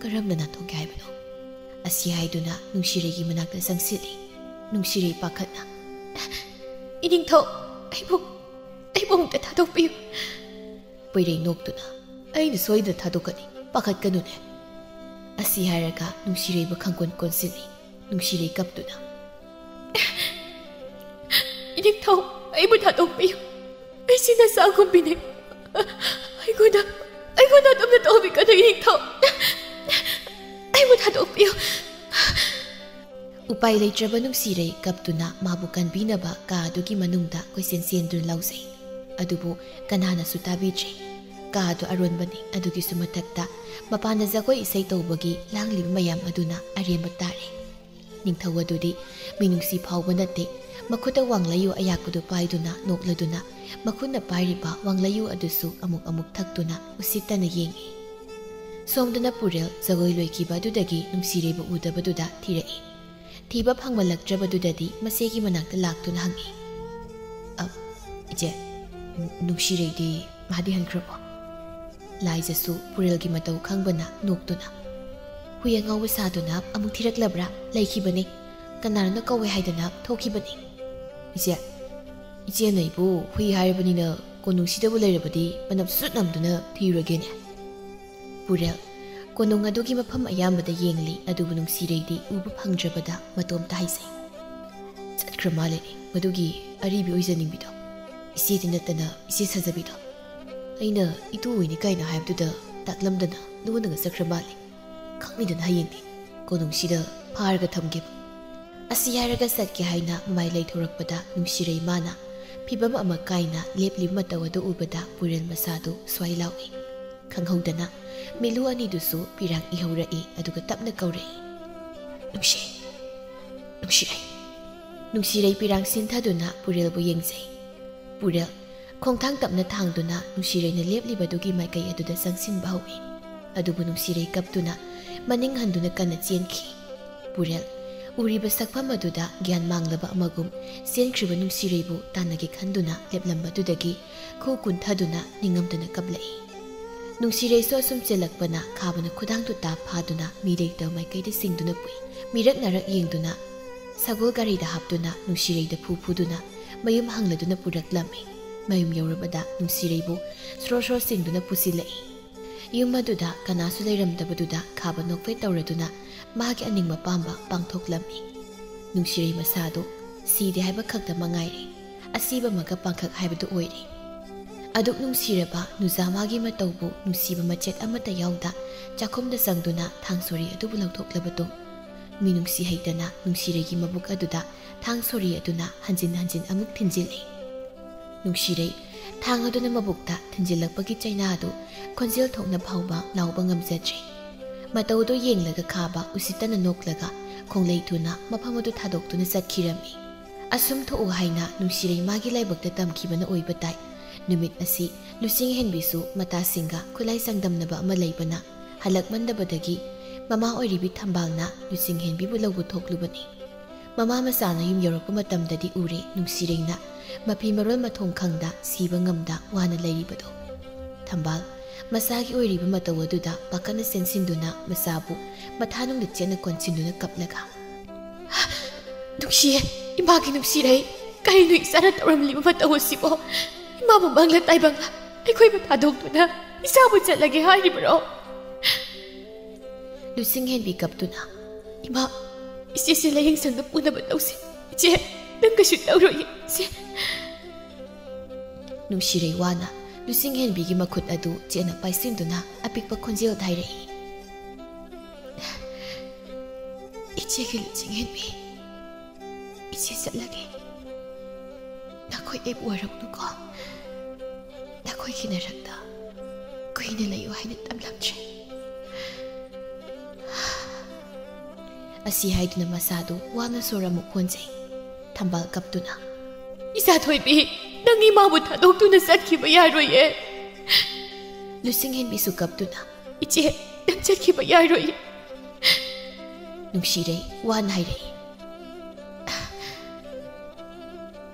ꯀꯔꯝꯅ ꯅꯥꯟꯊꯣꯛꯀꯦ ꯍꯥꯏꯕꯅꯣ?" ꯑꯁꯤ ꯍꯥꯏꯗꯨꯅ ꯅꯨꯡꯁꯤꯔꯩꯒꯤ ꯃꯅꯥꯛꯇ ꯆꯪꯁꯤꯜꯂꯤ꯫ ꯅꯨꯡꯁꯤꯔꯩ ꯄꯥꯈꯠꯅ, "ꯏꯅꯤꯡꯊꯧ, ꯑꯩꯕꯨ, ꯑꯩꯕꯨ ꯑꯃꯨꯛꯇ ꯊꯥꯗꯣꯛꯄꯤꯌꯨ"꯫ ꯄꯣꯏꯔꯩ ꯅꯣꯛꯇꯨꯅ, "ꯑꯩꯅ ꯁꯣꯏꯗꯅ ꯊꯥꯗꯣꯛꯀꯅꯤ, ꯄꯥꯈꯠꯀꯅꯨꯅꯦ"꯫ ꯑꯁꯤ ꯍꯥꯏꯔꯒ ꯅꯨꯡꯁꯤꯔꯩꯕꯨ ꯈꯪꯀꯣꯟ ꯀꯣꯟꯁꯤꯜꯂꯤ꯫ ꯅꯨꯡꯁꯤꯔꯩ ꯀꯞꯇꯨꯅ, "ꯏꯅꯤꯡꯊꯧ, ꯑꯩꯕꯨ ꯊꯥꯗꯣꯛꯄꯤꯌꯨ꯫ ꯑꯩꯁꯤ ꯅꯆꯥꯒꯨꯝꯕꯤꯅꯦ꯫ ꯑꯩꯉꯣꯟꯗ, ꯑꯩꯉꯣꯟꯗ ꯑꯗꯨꯝꯅ ꯇꯧꯕꯤꯒꯅꯨ, ꯏꯅꯤꯡꯊꯧ꯫ ꯑꯩꯕꯨ ꯊꯥꯗꯣꯛꯄꯤꯌꯨ"꯫ ꯎꯄꯥꯏ ꯂꯩꯇ꯭ꯔꯕ ꯅꯨꯡꯁꯤꯔꯩ ꯀꯞꯇꯨꯅ ꯃꯥꯕꯨ ꯀꯟꯕꯤꯅꯕ ꯀꯥ ꯑꯗꯨꯒꯤ ꯃꯅꯨꯡꯗ ꯀꯣꯏꯆꯦꯟ ꯆꯦꯟꯗꯨꯅ ꯂꯥꯎꯖꯩ꯫ ꯑꯗꯨꯕꯨ ꯀꯅꯥꯅꯁꯨ ꯇꯥꯕꯤꯗ꯭ꯔꯦ꯫ ꯀꯥ ꯑꯗꯨ ꯑꯔꯣꯟꯕꯅꯤ꯫ ꯑꯗꯨꯒꯤꯁꯨ ꯃꯊꯛꯇ ꯃꯄꯥꯟꯗ ꯖꯒꯣꯏ ꯏꯁꯩ ꯇꯧꯕꯒꯤ ꯂꯥꯡꯂꯤꯕ ꯃꯌꯥꯝ ꯑꯗꯨꯅ ꯑꯔꯦꯝꯕ ꯇꯥꯔꯦ꯫ ꯅꯤꯡꯊꯧ ꯑꯗꯨꯗꯤ ꯃꯤꯅꯨꯡꯁꯤ ꯐꯥꯎꯕ ꯅꯠꯇꯦ꯫ ꯃꯈꯨꯠꯇ ꯋꯥꯡꯂꯩꯌꯨ ꯑꯌꯥꯛꯄꯗꯨ ꯄꯥꯏꯗꯨꯅ ꯅꯣꯛꯂꯗꯨꯅ ꯃꯈꯨꯠꯅ ꯄꯥꯏꯔꯤꯕ ꯋꯥꯡꯂꯩꯌꯨ ꯑꯗꯨꯁꯨ ꯑꯃꯨꯛ ꯑꯃꯨꯛ ꯊꯛꯇꯨꯅ ꯎꯁꯤꯠꯇꯅ ꯌꯦꯡꯏ꯫ ꯁꯣꯝꯗꯅ ꯄꯨꯔꯦꯜ ꯖꯒꯣꯏ ꯂꯣꯏꯈꯤꯕ ꯑꯗꯨꯗꯒꯤ ꯅꯨꯡꯁꯤꯔꯩꯕꯨ ꯎꯗꯕꯗꯨꯗ ꯊꯤꯔꯛꯏ꯫ ꯊꯤꯕ ꯐꯪꯂꯛꯇ꯭ꯔꯕꯗꯨꯗꯗꯤ ꯃꯆꯦꯒꯤ ꯃꯅꯥꯛꯇ ꯂꯥꯛꯇꯨꯅ ꯍꯪꯉꯤ, "ꯑ, ꯏꯆꯦ, ꯅꯨꯡꯁꯤꯔꯩꯗꯤ ꯃꯥꯗꯤ ꯍꯟꯈ꯭ꯔꯕꯣ?" ꯂꯥꯏꯖꯁꯨ ꯄꯨꯔꯦꯜꯒꯤ ꯃꯇꯧ ꯈꯪꯕꯅ ꯅꯣꯛꯇꯨꯅ, "ꯍꯨꯏ ꯑꯉꯥꯎꯕ ꯁꯥꯗꯨꯅ ꯑꯃꯨꯛ ꯊꯤꯔꯛꯂꯕ꯭ꯔꯥ? ꯂꯩꯈꯤꯕꯅꯤ꯫ ꯀꯅꯥꯅꯣꯅ ꯀꯧꯋꯦ ꯍꯥꯏꯗꯅ ꯊꯣꯛꯈꯤꯕꯅꯤ"꯫ "ꯏꯆꯦ, ꯏꯆꯦꯅ ꯑꯩꯕꯨ ꯍꯨꯏ ꯍꯥꯏꯔꯕꯅꯤꯅ ꯀꯣꯅꯨꯡꯁꯤꯗꯕꯨ ꯂꯩꯔꯕꯗꯤ ꯃꯅꯝ ꯁꯨꯠ ꯅꯝꯗꯨꯅ ꯊꯤꯔꯨꯔꯒꯦꯅꯦ꯫ ꯄꯨꯔꯦꯜ ꯀꯣꯅꯨꯡ ꯑꯗꯨꯒꯤ ꯃꯐꯝ ꯑꯌꯥꯝꯕꯗ ꯌꯦꯡꯂꯤ, ꯑꯗꯨꯕꯨ ꯅꯨꯡꯁꯤꯔꯩꯗꯤ ꯎꯕ ꯐꯪꯗ꯭ꯔꯕꯗ ꯃꯇꯣꯝꯇ ꯍꯥꯏꯖꯩ꯫ ꯆꯠꯈ꯭ꯔ ꯃꯥꯜꯂꯦꯅꯦ ꯃꯗꯨꯒꯤ ꯑꯔꯤꯕꯤ ꯑꯣꯏꯖꯅꯤꯡꯕꯤꯗꯣ꯫ ꯏꯆꯦꯗꯤ ꯅꯠꯇꯅ ꯏꯆꯦ ꯁꯥꯖꯕꯤꯗꯣ꯫ ꯑꯩꯅ ꯏꯇꯨ ꯑꯣꯏꯅꯤ ꯀꯥꯏꯅ ꯍꯥꯏꯕꯗꯨꯗ ꯇꯥꯛꯂꯝꯗꯅ ꯂꯣꯟꯅꯒ ꯆꯠꯈ꯭ꯔ ꯃꯥꯜꯂꯦ꯫ ꯈꯪꯅꯤꯗꯅ ꯍꯌꯦꯡꯗꯤ ꯀꯣꯅꯨꯡꯁꯤꯗ ꯐꯥꯔꯒ ꯊꯝꯒꯦꯕ꯫ ꯑꯁꯤ ꯍꯥꯏꯔꯒ ꯆꯠꯀꯦ ꯍꯥꯏꯅ ꯃꯃꯥꯏ ꯂꯩꯊꯣꯔꯛꯄꯗ ꯅꯨꯡꯁꯤꯔꯩ ꯃꯥꯅ ꯐꯤꯕꯝ ꯑꯃ ꯀꯥꯏꯅ ꯂꯦꯞꯂꯤꯕ ꯃꯇꯧ ꯑꯗꯨ ꯎꯕꯗ ꯄꯨꯔꯦꯜ ꯃꯁꯥꯗꯨ ꯁ꯭ꯋꯥꯏ ꯂꯥꯎꯏ꯫ ꯈꯪꯍꯧꯗꯅ ꯃꯤꯂꯨ ꯑꯅꯤꯗꯨꯁꯨ ꯄꯤꯔꯥꯡ ꯏꯍꯧꯔꯛꯏ, ꯑꯗꯨꯒ ꯇꯞꯅ ꯀꯧꯔꯛꯏ, "ꯅꯨꯡꯁꯤ, ꯅꯨꯡꯁꯤꯔꯩ!" ꯅꯨꯡꯁꯤꯔꯩ ꯄꯤꯔꯥꯡ ꯁꯤꯟꯊꯗꯨꯅ ꯄꯨꯔꯦꯜꯕꯨ ꯌꯦꯡꯖꯩ꯫ ꯄꯨꯔꯦꯜ ꯈꯣꯡꯊꯥꯡ ꯇꯞꯅ ꯊꯥꯡꯗꯨꯅ ꯅꯨꯡꯁꯤꯔꯩꯅ ꯂꯦꯞꯂꯤꯕꯗꯨꯒꯤ ꯃꯥꯏꯀꯩ ꯑꯗꯨꯗ ꯆꯪꯁꯤꯟꯕ ꯍꯧꯏ꯫ ꯑꯗꯨꯕꯨ ꯅꯨꯡꯁꯤꯔꯩ ꯀꯞꯇꯨꯅ ꯃꯅꯤꯡ ꯍꯟꯗꯨꯅ ꯀꯟꯅ ꯆꯦꯟꯈꯤ꯫ ꯄꯨꯔꯦꯜ ꯎꯔꯤꯕ ꯁꯛꯐꯝ ꯑꯗꯨꯗ ꯒ꯭ꯌꯥꯟ ꯃꯥꯡꯂꯕ ꯑꯃꯒꯨꯝ ꯆꯦꯟꯈ꯭ꯔꯤꯕ ꯅꯨꯡꯁꯤꯔꯩꯕꯨ ꯇꯥꯟꯅꯒꯦ ꯈꯟꯗꯨꯅ ꯂꯦꯞꯂꯝꯕꯗꯨꯗꯒꯤ ꯈꯨ ꯀꯨꯟꯊꯗꯨꯅ ꯅꯤꯡꯉꯝꯗꯅ ꯀꯞꯂꯛꯏ꯫ ꯅꯨꯡꯁꯤꯔꯩꯁꯨ ꯑꯁꯨꯝ ꯆꯦꯜꯂꯛꯄꯅ ꯈꯥꯕꯅ ꯈꯨꯗꯥꯡꯗꯨ ꯇꯥ ꯐꯥꯗꯨꯅ ꯃꯤ ꯂꯩꯇꯕ ꯃꯥꯏꯀꯩꯗ ꯆꯤꯡꯗꯨꯅ ꯄꯨꯏ꯫ ꯃꯤꯔꯛ ꯅꯥꯔꯛ ꯌꯦꯡꯗꯨꯅ ꯁꯒꯣꯜ ꯒꯥꯔꯤꯗ ꯍꯥꯞꯇꯨꯅ ꯅꯨꯡꯁꯤꯔꯩꯗ ꯐꯨ ꯐꯨꯗꯨꯅ ꯃꯌꯨꯝ ꯍꯪꯂꯗꯨꯅ ꯄꯨꯔꯛꯂꯝꯃꯤ꯫ ꯃꯌꯨꯝ ꯌꯧꯔꯕꯗ ꯅꯨꯡꯁꯤꯔꯩꯕꯨ ꯁ꯭ꯔꯣ ꯁ꯭ꯔꯣ ꯆꯤꯡꯗꯨꯅ ꯄꯨꯁꯤꯜꯂꯛꯏ꯫ ꯌꯨꯝ ꯑꯗꯨꯗ ꯀꯅꯥꯁꯨ ꯂꯩꯔꯝꯗꯕꯗꯨꯗ ꯈꯥꯕ ꯅꯣꯛꯐꯦꯠ ꯇꯧꯔꯗꯨꯅ ꯃꯥꯒꯤ ꯑꯅꯤꯡꯕ ꯄꯥꯝꯕ ꯄꯥꯡꯊꯣꯛꯂꯝꯃꯤ꯫ ꯅꯨꯡꯁꯤꯔꯩ ꯃꯁꯥꯗꯨ ꯁꯤꯗꯦ ꯍꯥꯏꯕ ꯈꯛꯇ ꯃꯉꯥꯏꯔꯦ꯫ ꯑꯁꯤꯕ ꯑꯃꯒ ꯄꯥꯡꯈꯛ ꯍꯥꯏꯕꯗꯨ ꯑꯣꯏꯔꯦ꯫ ꯑꯗꯨꯛ ꯅꯨꯡꯁꯤꯔꯕ ꯅꯨꯖꯥ ꯃꯥꯒꯤ ꯃꯇꯧꯕꯨ ꯅꯨꯡꯁꯤꯕ ꯃꯆꯦꯠ ꯑꯃꯠꯇ ꯌꯥꯎꯗ ꯆꯥꯛꯈꯨꯝꯗ ꯆꯪꯗꯨꯅ ꯊꯥꯡ ꯁꯣꯔꯤ ꯑꯗꯨꯕꯨ ꯂꯧꯊꯣꯛꯂꯕꯗꯨ ꯃꯤꯅꯨꯡꯁꯤ ꯍꯩꯇꯅ ꯅꯨꯡꯁꯤꯔꯩꯒꯤ ꯃꯕꯨꯛ ꯑꯗꯨꯗ ꯊꯥꯡ ꯁꯣꯔꯤ ꯑꯗꯨꯅ ꯍꯟꯖꯤꯟ ꯍꯟꯖꯤꯟ ꯑꯃꯨꯛ ꯊꯤꯟꯖꯤꯜꯂꯤ꯫ ꯅꯨꯡꯁꯤꯔꯩ ꯊꯥꯡ ꯑꯗꯨꯅ ꯃꯕꯨꯛꯇ ꯊꯤꯟꯖꯤꯜꯂꯛꯄꯒꯤ ꯆꯩꯅꯥ ꯑꯗꯨ ꯈꯣꯟꯖꯦꯜ ꯊꯣꯛꯅ ꯐꯥꯎꯕ ꯂꯥꯎꯕ ꯉꯝꯖꯗ꯭ꯔꯦ꯫ ꯃꯇꯧꯗꯨ ꯌꯦꯡꯂꯒ ꯈꯥꯕ ꯎꯁꯤꯠꯇꯅ ꯅꯣꯛꯂꯒ ꯈꯣꯡꯂꯩ ꯊꯨꯅ ꯃꯐꯝ ꯑꯗꯨ ꯊꯥꯗꯣꯛꯇꯨꯅ ꯆꯠꯈꯤꯔꯝꯃꯤ꯫ ꯑꯁꯨꯝ ꯊꯣꯛꯎ ꯍꯥꯏꯅ ꯅꯨꯡꯁꯤꯔꯩ ꯃꯥꯒꯤ ꯂꯥꯏꯕꯛꯇ ꯇꯝꯈꯤꯕꯅ ꯑꯣꯏꯕ ꯇꯥꯏ꯫ ꯅꯨꯃꯤꯠ ꯑꯁꯤ ꯂꯨꯆꯤꯡ ꯍꯦꯟꯕꯤꯁꯨ ꯃꯇꯥꯁꯤꯡꯒ ꯈꯨꯠꯂꯥꯏ ꯆꯥꯡꯗꯝꯅꯕ ꯑꯃ ꯂꯩꯕꯅ ꯍꯜꯂꯛꯃꯟꯗꯕꯗꯒꯤ ꯃꯃꯥ ꯑꯣꯏꯔꯤꯕꯤ ꯊꯝꯕꯥꯜꯅ ꯂꯨꯆꯤꯡ ꯍꯦꯟꯕꯤꯕꯨ ꯂꯧꯕ ꯊꯣꯛꯂꯨꯕꯅꯤ꯫ ꯃꯃꯥ ꯃꯆꯥꯅ ꯌꯨꯝ ꯌꯧꯔꯛꯄ ꯃꯇꯝꯗꯗꯤ ꯎꯔꯦ ꯅꯨꯡꯁꯤꯔꯩꯅ ꯃꯐꯤ ꯃꯔꯣꯜ ꯃꯊꯣꯡ ꯈꯪꯗ ꯁꯤꯕ ꯉꯝꯗ ꯋꯥꯅ ꯂꯩꯔꯤꯕꯗꯣ꯫ ꯊꯝꯕꯥꯜ ꯃꯆꯥꯒꯤ ꯑꯣꯏꯔꯤꯕ ꯃꯇꯧ ꯑꯗꯨꯗ ꯄꯥꯈꯠꯅ ꯆꯦꯟꯁꯤꯟꯗꯨꯅ ꯃꯆꯥꯕꯨ ꯃꯊꯥꯅꯨꯡꯗ ꯆꯦꯠꯅ ꯀꯣꯟꯁꯤꯟꯗꯨꯅ ꯀꯞꯂꯒ, "ꯅꯨꯡꯁꯤꯌꯦ, ꯏꯃꯥꯒꯤ ꯅꯨꯡꯁꯤꯔꯩ, ꯀꯔꯤꯅꯣ ꯏꯆꯥꯅ ꯇꯧꯔꯝꯂꯤꯕ ꯃꯇꯧ ꯑꯁꯤꯕꯣ? ꯏꯃꯥꯕꯨ ꯃꯪꯂꯥ ꯇꯥꯏꯕꯪꯂꯥ ꯑꯩꯈꯣꯏꯕꯨ ꯊꯥꯗꯣꯛꯇꯨꯅ ꯏꯆꯥꯕꯨ ꯆꯠꯂꯒꯦ ꯍꯥꯏꯔꯤꯕꯔꯣ? ꯂꯨꯆꯤꯡꯍꯦꯟꯕꯤ ꯀꯞꯇꯨꯅ, "ꯏꯃꯥ, ꯏꯆꯦꯁꯦ ꯂꯥꯌꯦꯡ ꯁꯪꯗ ꯄꯨꯅꯕ ꯇꯧꯁꯤ꯫ ꯏꯆꯦ, ꯅꯪ ꯀꯩꯁꯨ ꯇꯧꯔꯣꯏꯌꯦ, ꯏꯆꯦ꯫" ꯅꯨꯡꯁꯤꯔꯩ ꯋꯥꯅ ꯂꯨꯆꯤꯡꯍꯦꯟꯕꯤꯒꯤ ꯃꯈꯨꯠ ꯑꯗꯨ ꯆꯦꯠꯅ ꯄꯥꯏꯁꯤꯟꯗꯨꯅ ꯑꯄꯤꯛꯄ ꯈꯣꯟꯖꯦꯜꯗ ꯍꯥꯏꯔꯛꯏ, "ꯏꯆꯦꯒꯤ ꯂꯨꯆꯤꯡꯍꯦꯟꯕꯤ, ꯏꯆꯦ ꯆꯠꯂꯒꯦ꯫ ꯅꯈꯣꯏ ꯑꯩꯕꯨ ꯋꯥꯔꯧꯅꯨꯀꯣ꯫ ꯅꯈꯣꯏꯒꯤ ꯅꯔꯛꯇ ꯀꯨꯏꯅ ꯂꯩꯌꯨ ꯍꯥꯏꯅ ꯇꯝꯂꯝꯗ꯭ꯔꯦ꯫" ꯑꯁꯤ ꯍꯥꯏꯗꯨꯅ ꯃꯁꯥꯗꯨ ꯋꯥꯅ ꯁꯣꯔ ꯑꯃꯨꯛ ꯍꯣꯟꯖꯩ꯫ ꯊꯝꯕꯥꯜ ꯀꯞꯇꯨꯅ, "ꯏꯆꯥ ꯊꯣꯏꯕꯤ, ꯅꯪ ꯏꯃꯥꯕꯨ ꯊꯥꯗꯣꯛꯇꯨꯅ ꯆꯠꯈꯤꯕ ꯌꯥꯔꯣꯏꯌꯦ꯫" ꯂꯨꯆꯤꯡꯍꯦꯟꯕꯤꯁꯨ ꯀꯞꯇꯨꯅ, "ꯏꯆꯦ, ꯅꯪ ꯆꯠꯈꯤꯕ ꯌꯥꯔꯣꯏꯌꯦ꯫" ꯅꯨꯡꯁꯤꯔꯩ ꯋꯥꯅ ꯍꯥꯏꯔꯛꯏ,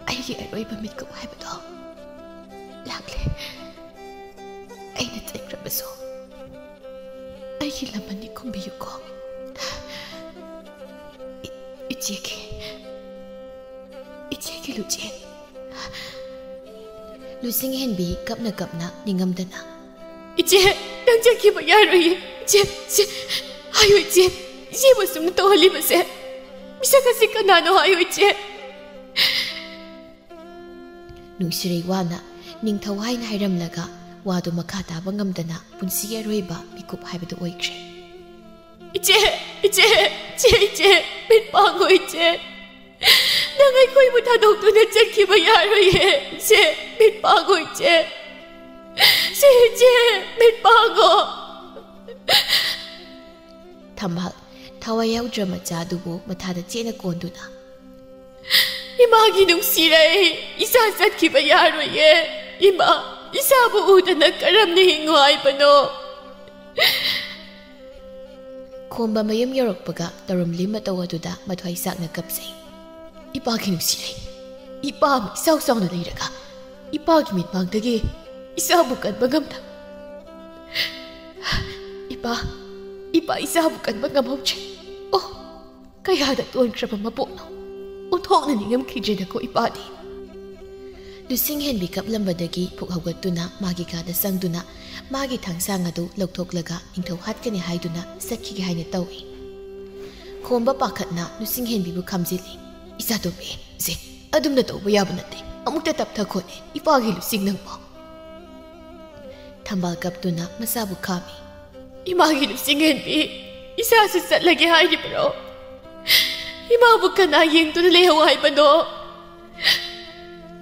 "ꯑꯩꯒꯤ ꯑꯔꯣꯏꯕ ꯃꯤꯠꯀꯨꯞ ꯍꯥꯏꯕꯗꯣ ꯂꯥꯛꯂꯦ꯫ ꯑꯩꯅ ꯆꯠꯈ꯭ꯔꯕꯁꯨ ꯑꯩꯒꯤ ꯂꯃꯟꯗꯤ ꯈꯨꯝꯕꯤꯌꯨꯀꯣ꯫ ꯏ-, ꯏꯆꯦꯒꯤ, ꯏꯆꯦꯒꯤ ꯂꯨꯆꯦꯟ꯫" ꯂꯨꯆꯤꯡꯍꯦꯟꯕꯤ ꯀꯞꯅ ꯀꯞꯅ ꯅꯤꯡꯉꯝꯗꯅ, "ꯏꯆꯦ, ꯅꯪ ꯆꯠꯈꯤꯕ ꯌꯥꯔꯣꯏꯌꯦ꯫ ꯏꯆꯦ, ꯏꯆꯦ, ꯍꯥꯏꯌꯨ ꯏꯆꯦ, ꯏꯆꯦꯕꯨ ꯁꯨꯝ ꯇꯧꯍꯜꯂꯤꯕꯁꯦ ꯃꯤꯁꯛ ꯑꯁꯤ ꯀꯅꯥꯅꯣ ꯍꯥꯏꯌꯨ ꯏꯆꯦ꯫" ꯅꯨꯡꯁꯤꯔꯩ ꯋꯥꯅ ꯅꯤꯡꯊꯧ ꯍꯥꯏꯅ ꯍꯥꯏꯔꯝꯂꯒ ꯋꯥꯗꯨ ꯃꯈꯥ ꯇꯥꯕ ꯉꯝꯗꯅ ꯄꯨꯟꯁꯤꯒꯤ ꯑꯔꯣꯏꯕ ꯃꯤꯀꯨꯞ ꯍꯥꯏꯕꯗꯨ ꯑꯣꯏꯈ꯭ꯔꯦ꯫ "ꯏꯆꯦ, ꯏꯆꯦ, ꯏꯆꯦ, ꯏꯆꯦ, ꯃꯤꯠ ꯄꯥꯡꯉꯣ ꯏꯆꯦ꯫ ꯅꯪ ꯑꯩꯈꯣꯏꯕꯨ ꯊꯥꯗꯣꯛꯇꯨꯅ ꯆꯠꯈꯤꯕ ꯌꯥꯔꯣꯏꯌꯦ꯫ ꯏꯆꯦ, ꯃꯤꯠ ꯄꯥꯡꯉꯣ ꯏꯆꯦ꯫ ꯁꯤ ꯏꯆꯦ, ꯃꯤꯠ ꯄꯥꯡꯉꯣ꯫" ꯊꯝꯕꯥꯜ ꯊꯋꯥꯏ ꯌꯥꯎꯗ꯭ꯔ ꯃꯆꯥꯗꯨꯕꯨ ꯃꯊꯥꯗ ꯆꯦꯠꯅ ꯀꯣꯟꯗꯨꯅ, "ꯏꯃꯥꯒꯤ ꯅꯨꯡꯁꯤꯔꯩ, ꯏꯆꯥ ꯆꯠꯈꯤꯕ ꯌꯥꯔꯣꯏꯌꯦ꯫ ꯏꯃꯥ, ꯏꯆꯥꯕꯨ ꯎꯗꯅ ꯀꯔꯝꯅ ꯍꯤꯡꯉꯨ ꯍꯥꯏꯕꯅꯣ?" ꯈꯣꯝꯕ ꯃꯌꯨꯝ ꯌꯧꯔꯛꯄꯒ ꯇꯧꯔꯝꯂꯤ ꯃꯇꯧ ꯑꯗꯨꯗ ꯃꯊ꯭ꯋꯥꯏ ꯆꯥꯛꯅ ꯀꯞꯆꯩ꯫ "ꯏꯄꯥꯒꯤ ꯅꯨꯡꯁꯤꯔꯩ, ꯏꯄꯥ ꯑꯃ ꯏꯆꯥꯎ ꯆꯥꯎꯅ ꯂꯩꯔꯒ ꯏꯄꯥꯒꯤ ꯃꯤꯠꯃꯥꯡꯗꯒꯤ ꯏꯆꯥꯕꯨ ꯀꯟꯕ ꯉꯝꯗ꯫ ꯏꯄꯥ, ꯏꯄꯥ ꯏꯆꯥꯕꯨ ꯀꯟꯕ ꯉꯝꯍꯧꯗ꯭ꯔꯦ꯫ ꯑꯣ, ꯀꯌꯥꯗ ꯇꯣꯟꯈ꯭ꯔꯕ ꯃꯄꯣꯛꯅꯣ꯫ ꯑꯣꯟꯊꯣꯛꯅ ꯅꯤꯡꯉꯝꯈꯤꯗ꯭ꯔꯦꯗꯀꯣ ꯏꯄꯥꯗꯤ꯫" ꯂꯨꯆꯤꯡꯍꯦꯟꯕꯤ ꯀꯞꯂꯝꯕꯗꯒꯤ ꯐꯨꯛ ꯍꯧꯒꯠꯇꯨꯅ ꯃꯥꯒꯤ ꯀꯥꯗ ꯆꯪꯗꯨꯅ ꯃꯥꯒꯤ ꯊꯥꯡꯁꯥꯡ ꯑꯗꯨ ꯂꯧꯊꯣꯛꯂꯒ ꯅꯤꯡꯊꯧ ꯍꯥꯠꯀꯅꯤ ꯍꯥꯏꯗꯨꯅ ꯆꯠꯈꯤꯒꯦ ꯍꯥꯏꯅ ꯇꯧꯏ꯫ ꯈꯣꯝꯕ ꯄꯥꯈꯠꯅ ꯂꯨꯆꯤꯡꯍꯦꯟꯕꯤꯕꯨ ꯈꯥꯝꯖꯤꯜꯂꯤ꯫ "ꯏꯆꯥꯇꯣꯝꯕꯤ, ꯁꯦ, ꯑꯗꯨꯝꯅ ꯇꯧꯕ ꯌꯥꯕ ꯅꯠꯇꯦ꯫ ꯑꯃꯨꯛꯇ ꯇꯞꯊꯈꯣꯅꯦ, ꯏꯄꯥꯒꯤ ꯂꯨꯆꯤꯡ ꯅꯪꯕꯣ!" ꯊꯝꯕꯥꯜ ꯀꯞꯇꯨꯅ ꯃꯆꯥꯕꯨ ꯈꯥꯝꯃꯤ꯫ "ꯏꯃꯥꯒꯤ ꯂꯨꯆꯤꯡꯍꯦꯟꯕꯤ, ꯏꯆꯥꯁꯨ ꯆꯠꯂꯒꯦ ꯍꯥꯏꯔꯤꯕ꯭ꯔꯣ? ꯏꯃꯥꯕꯨ ꯀꯅꯥ ꯌꯦꯡꯗꯨꯅ ꯂꯩꯍꯧ ꯍꯥꯏꯕꯅꯣ?"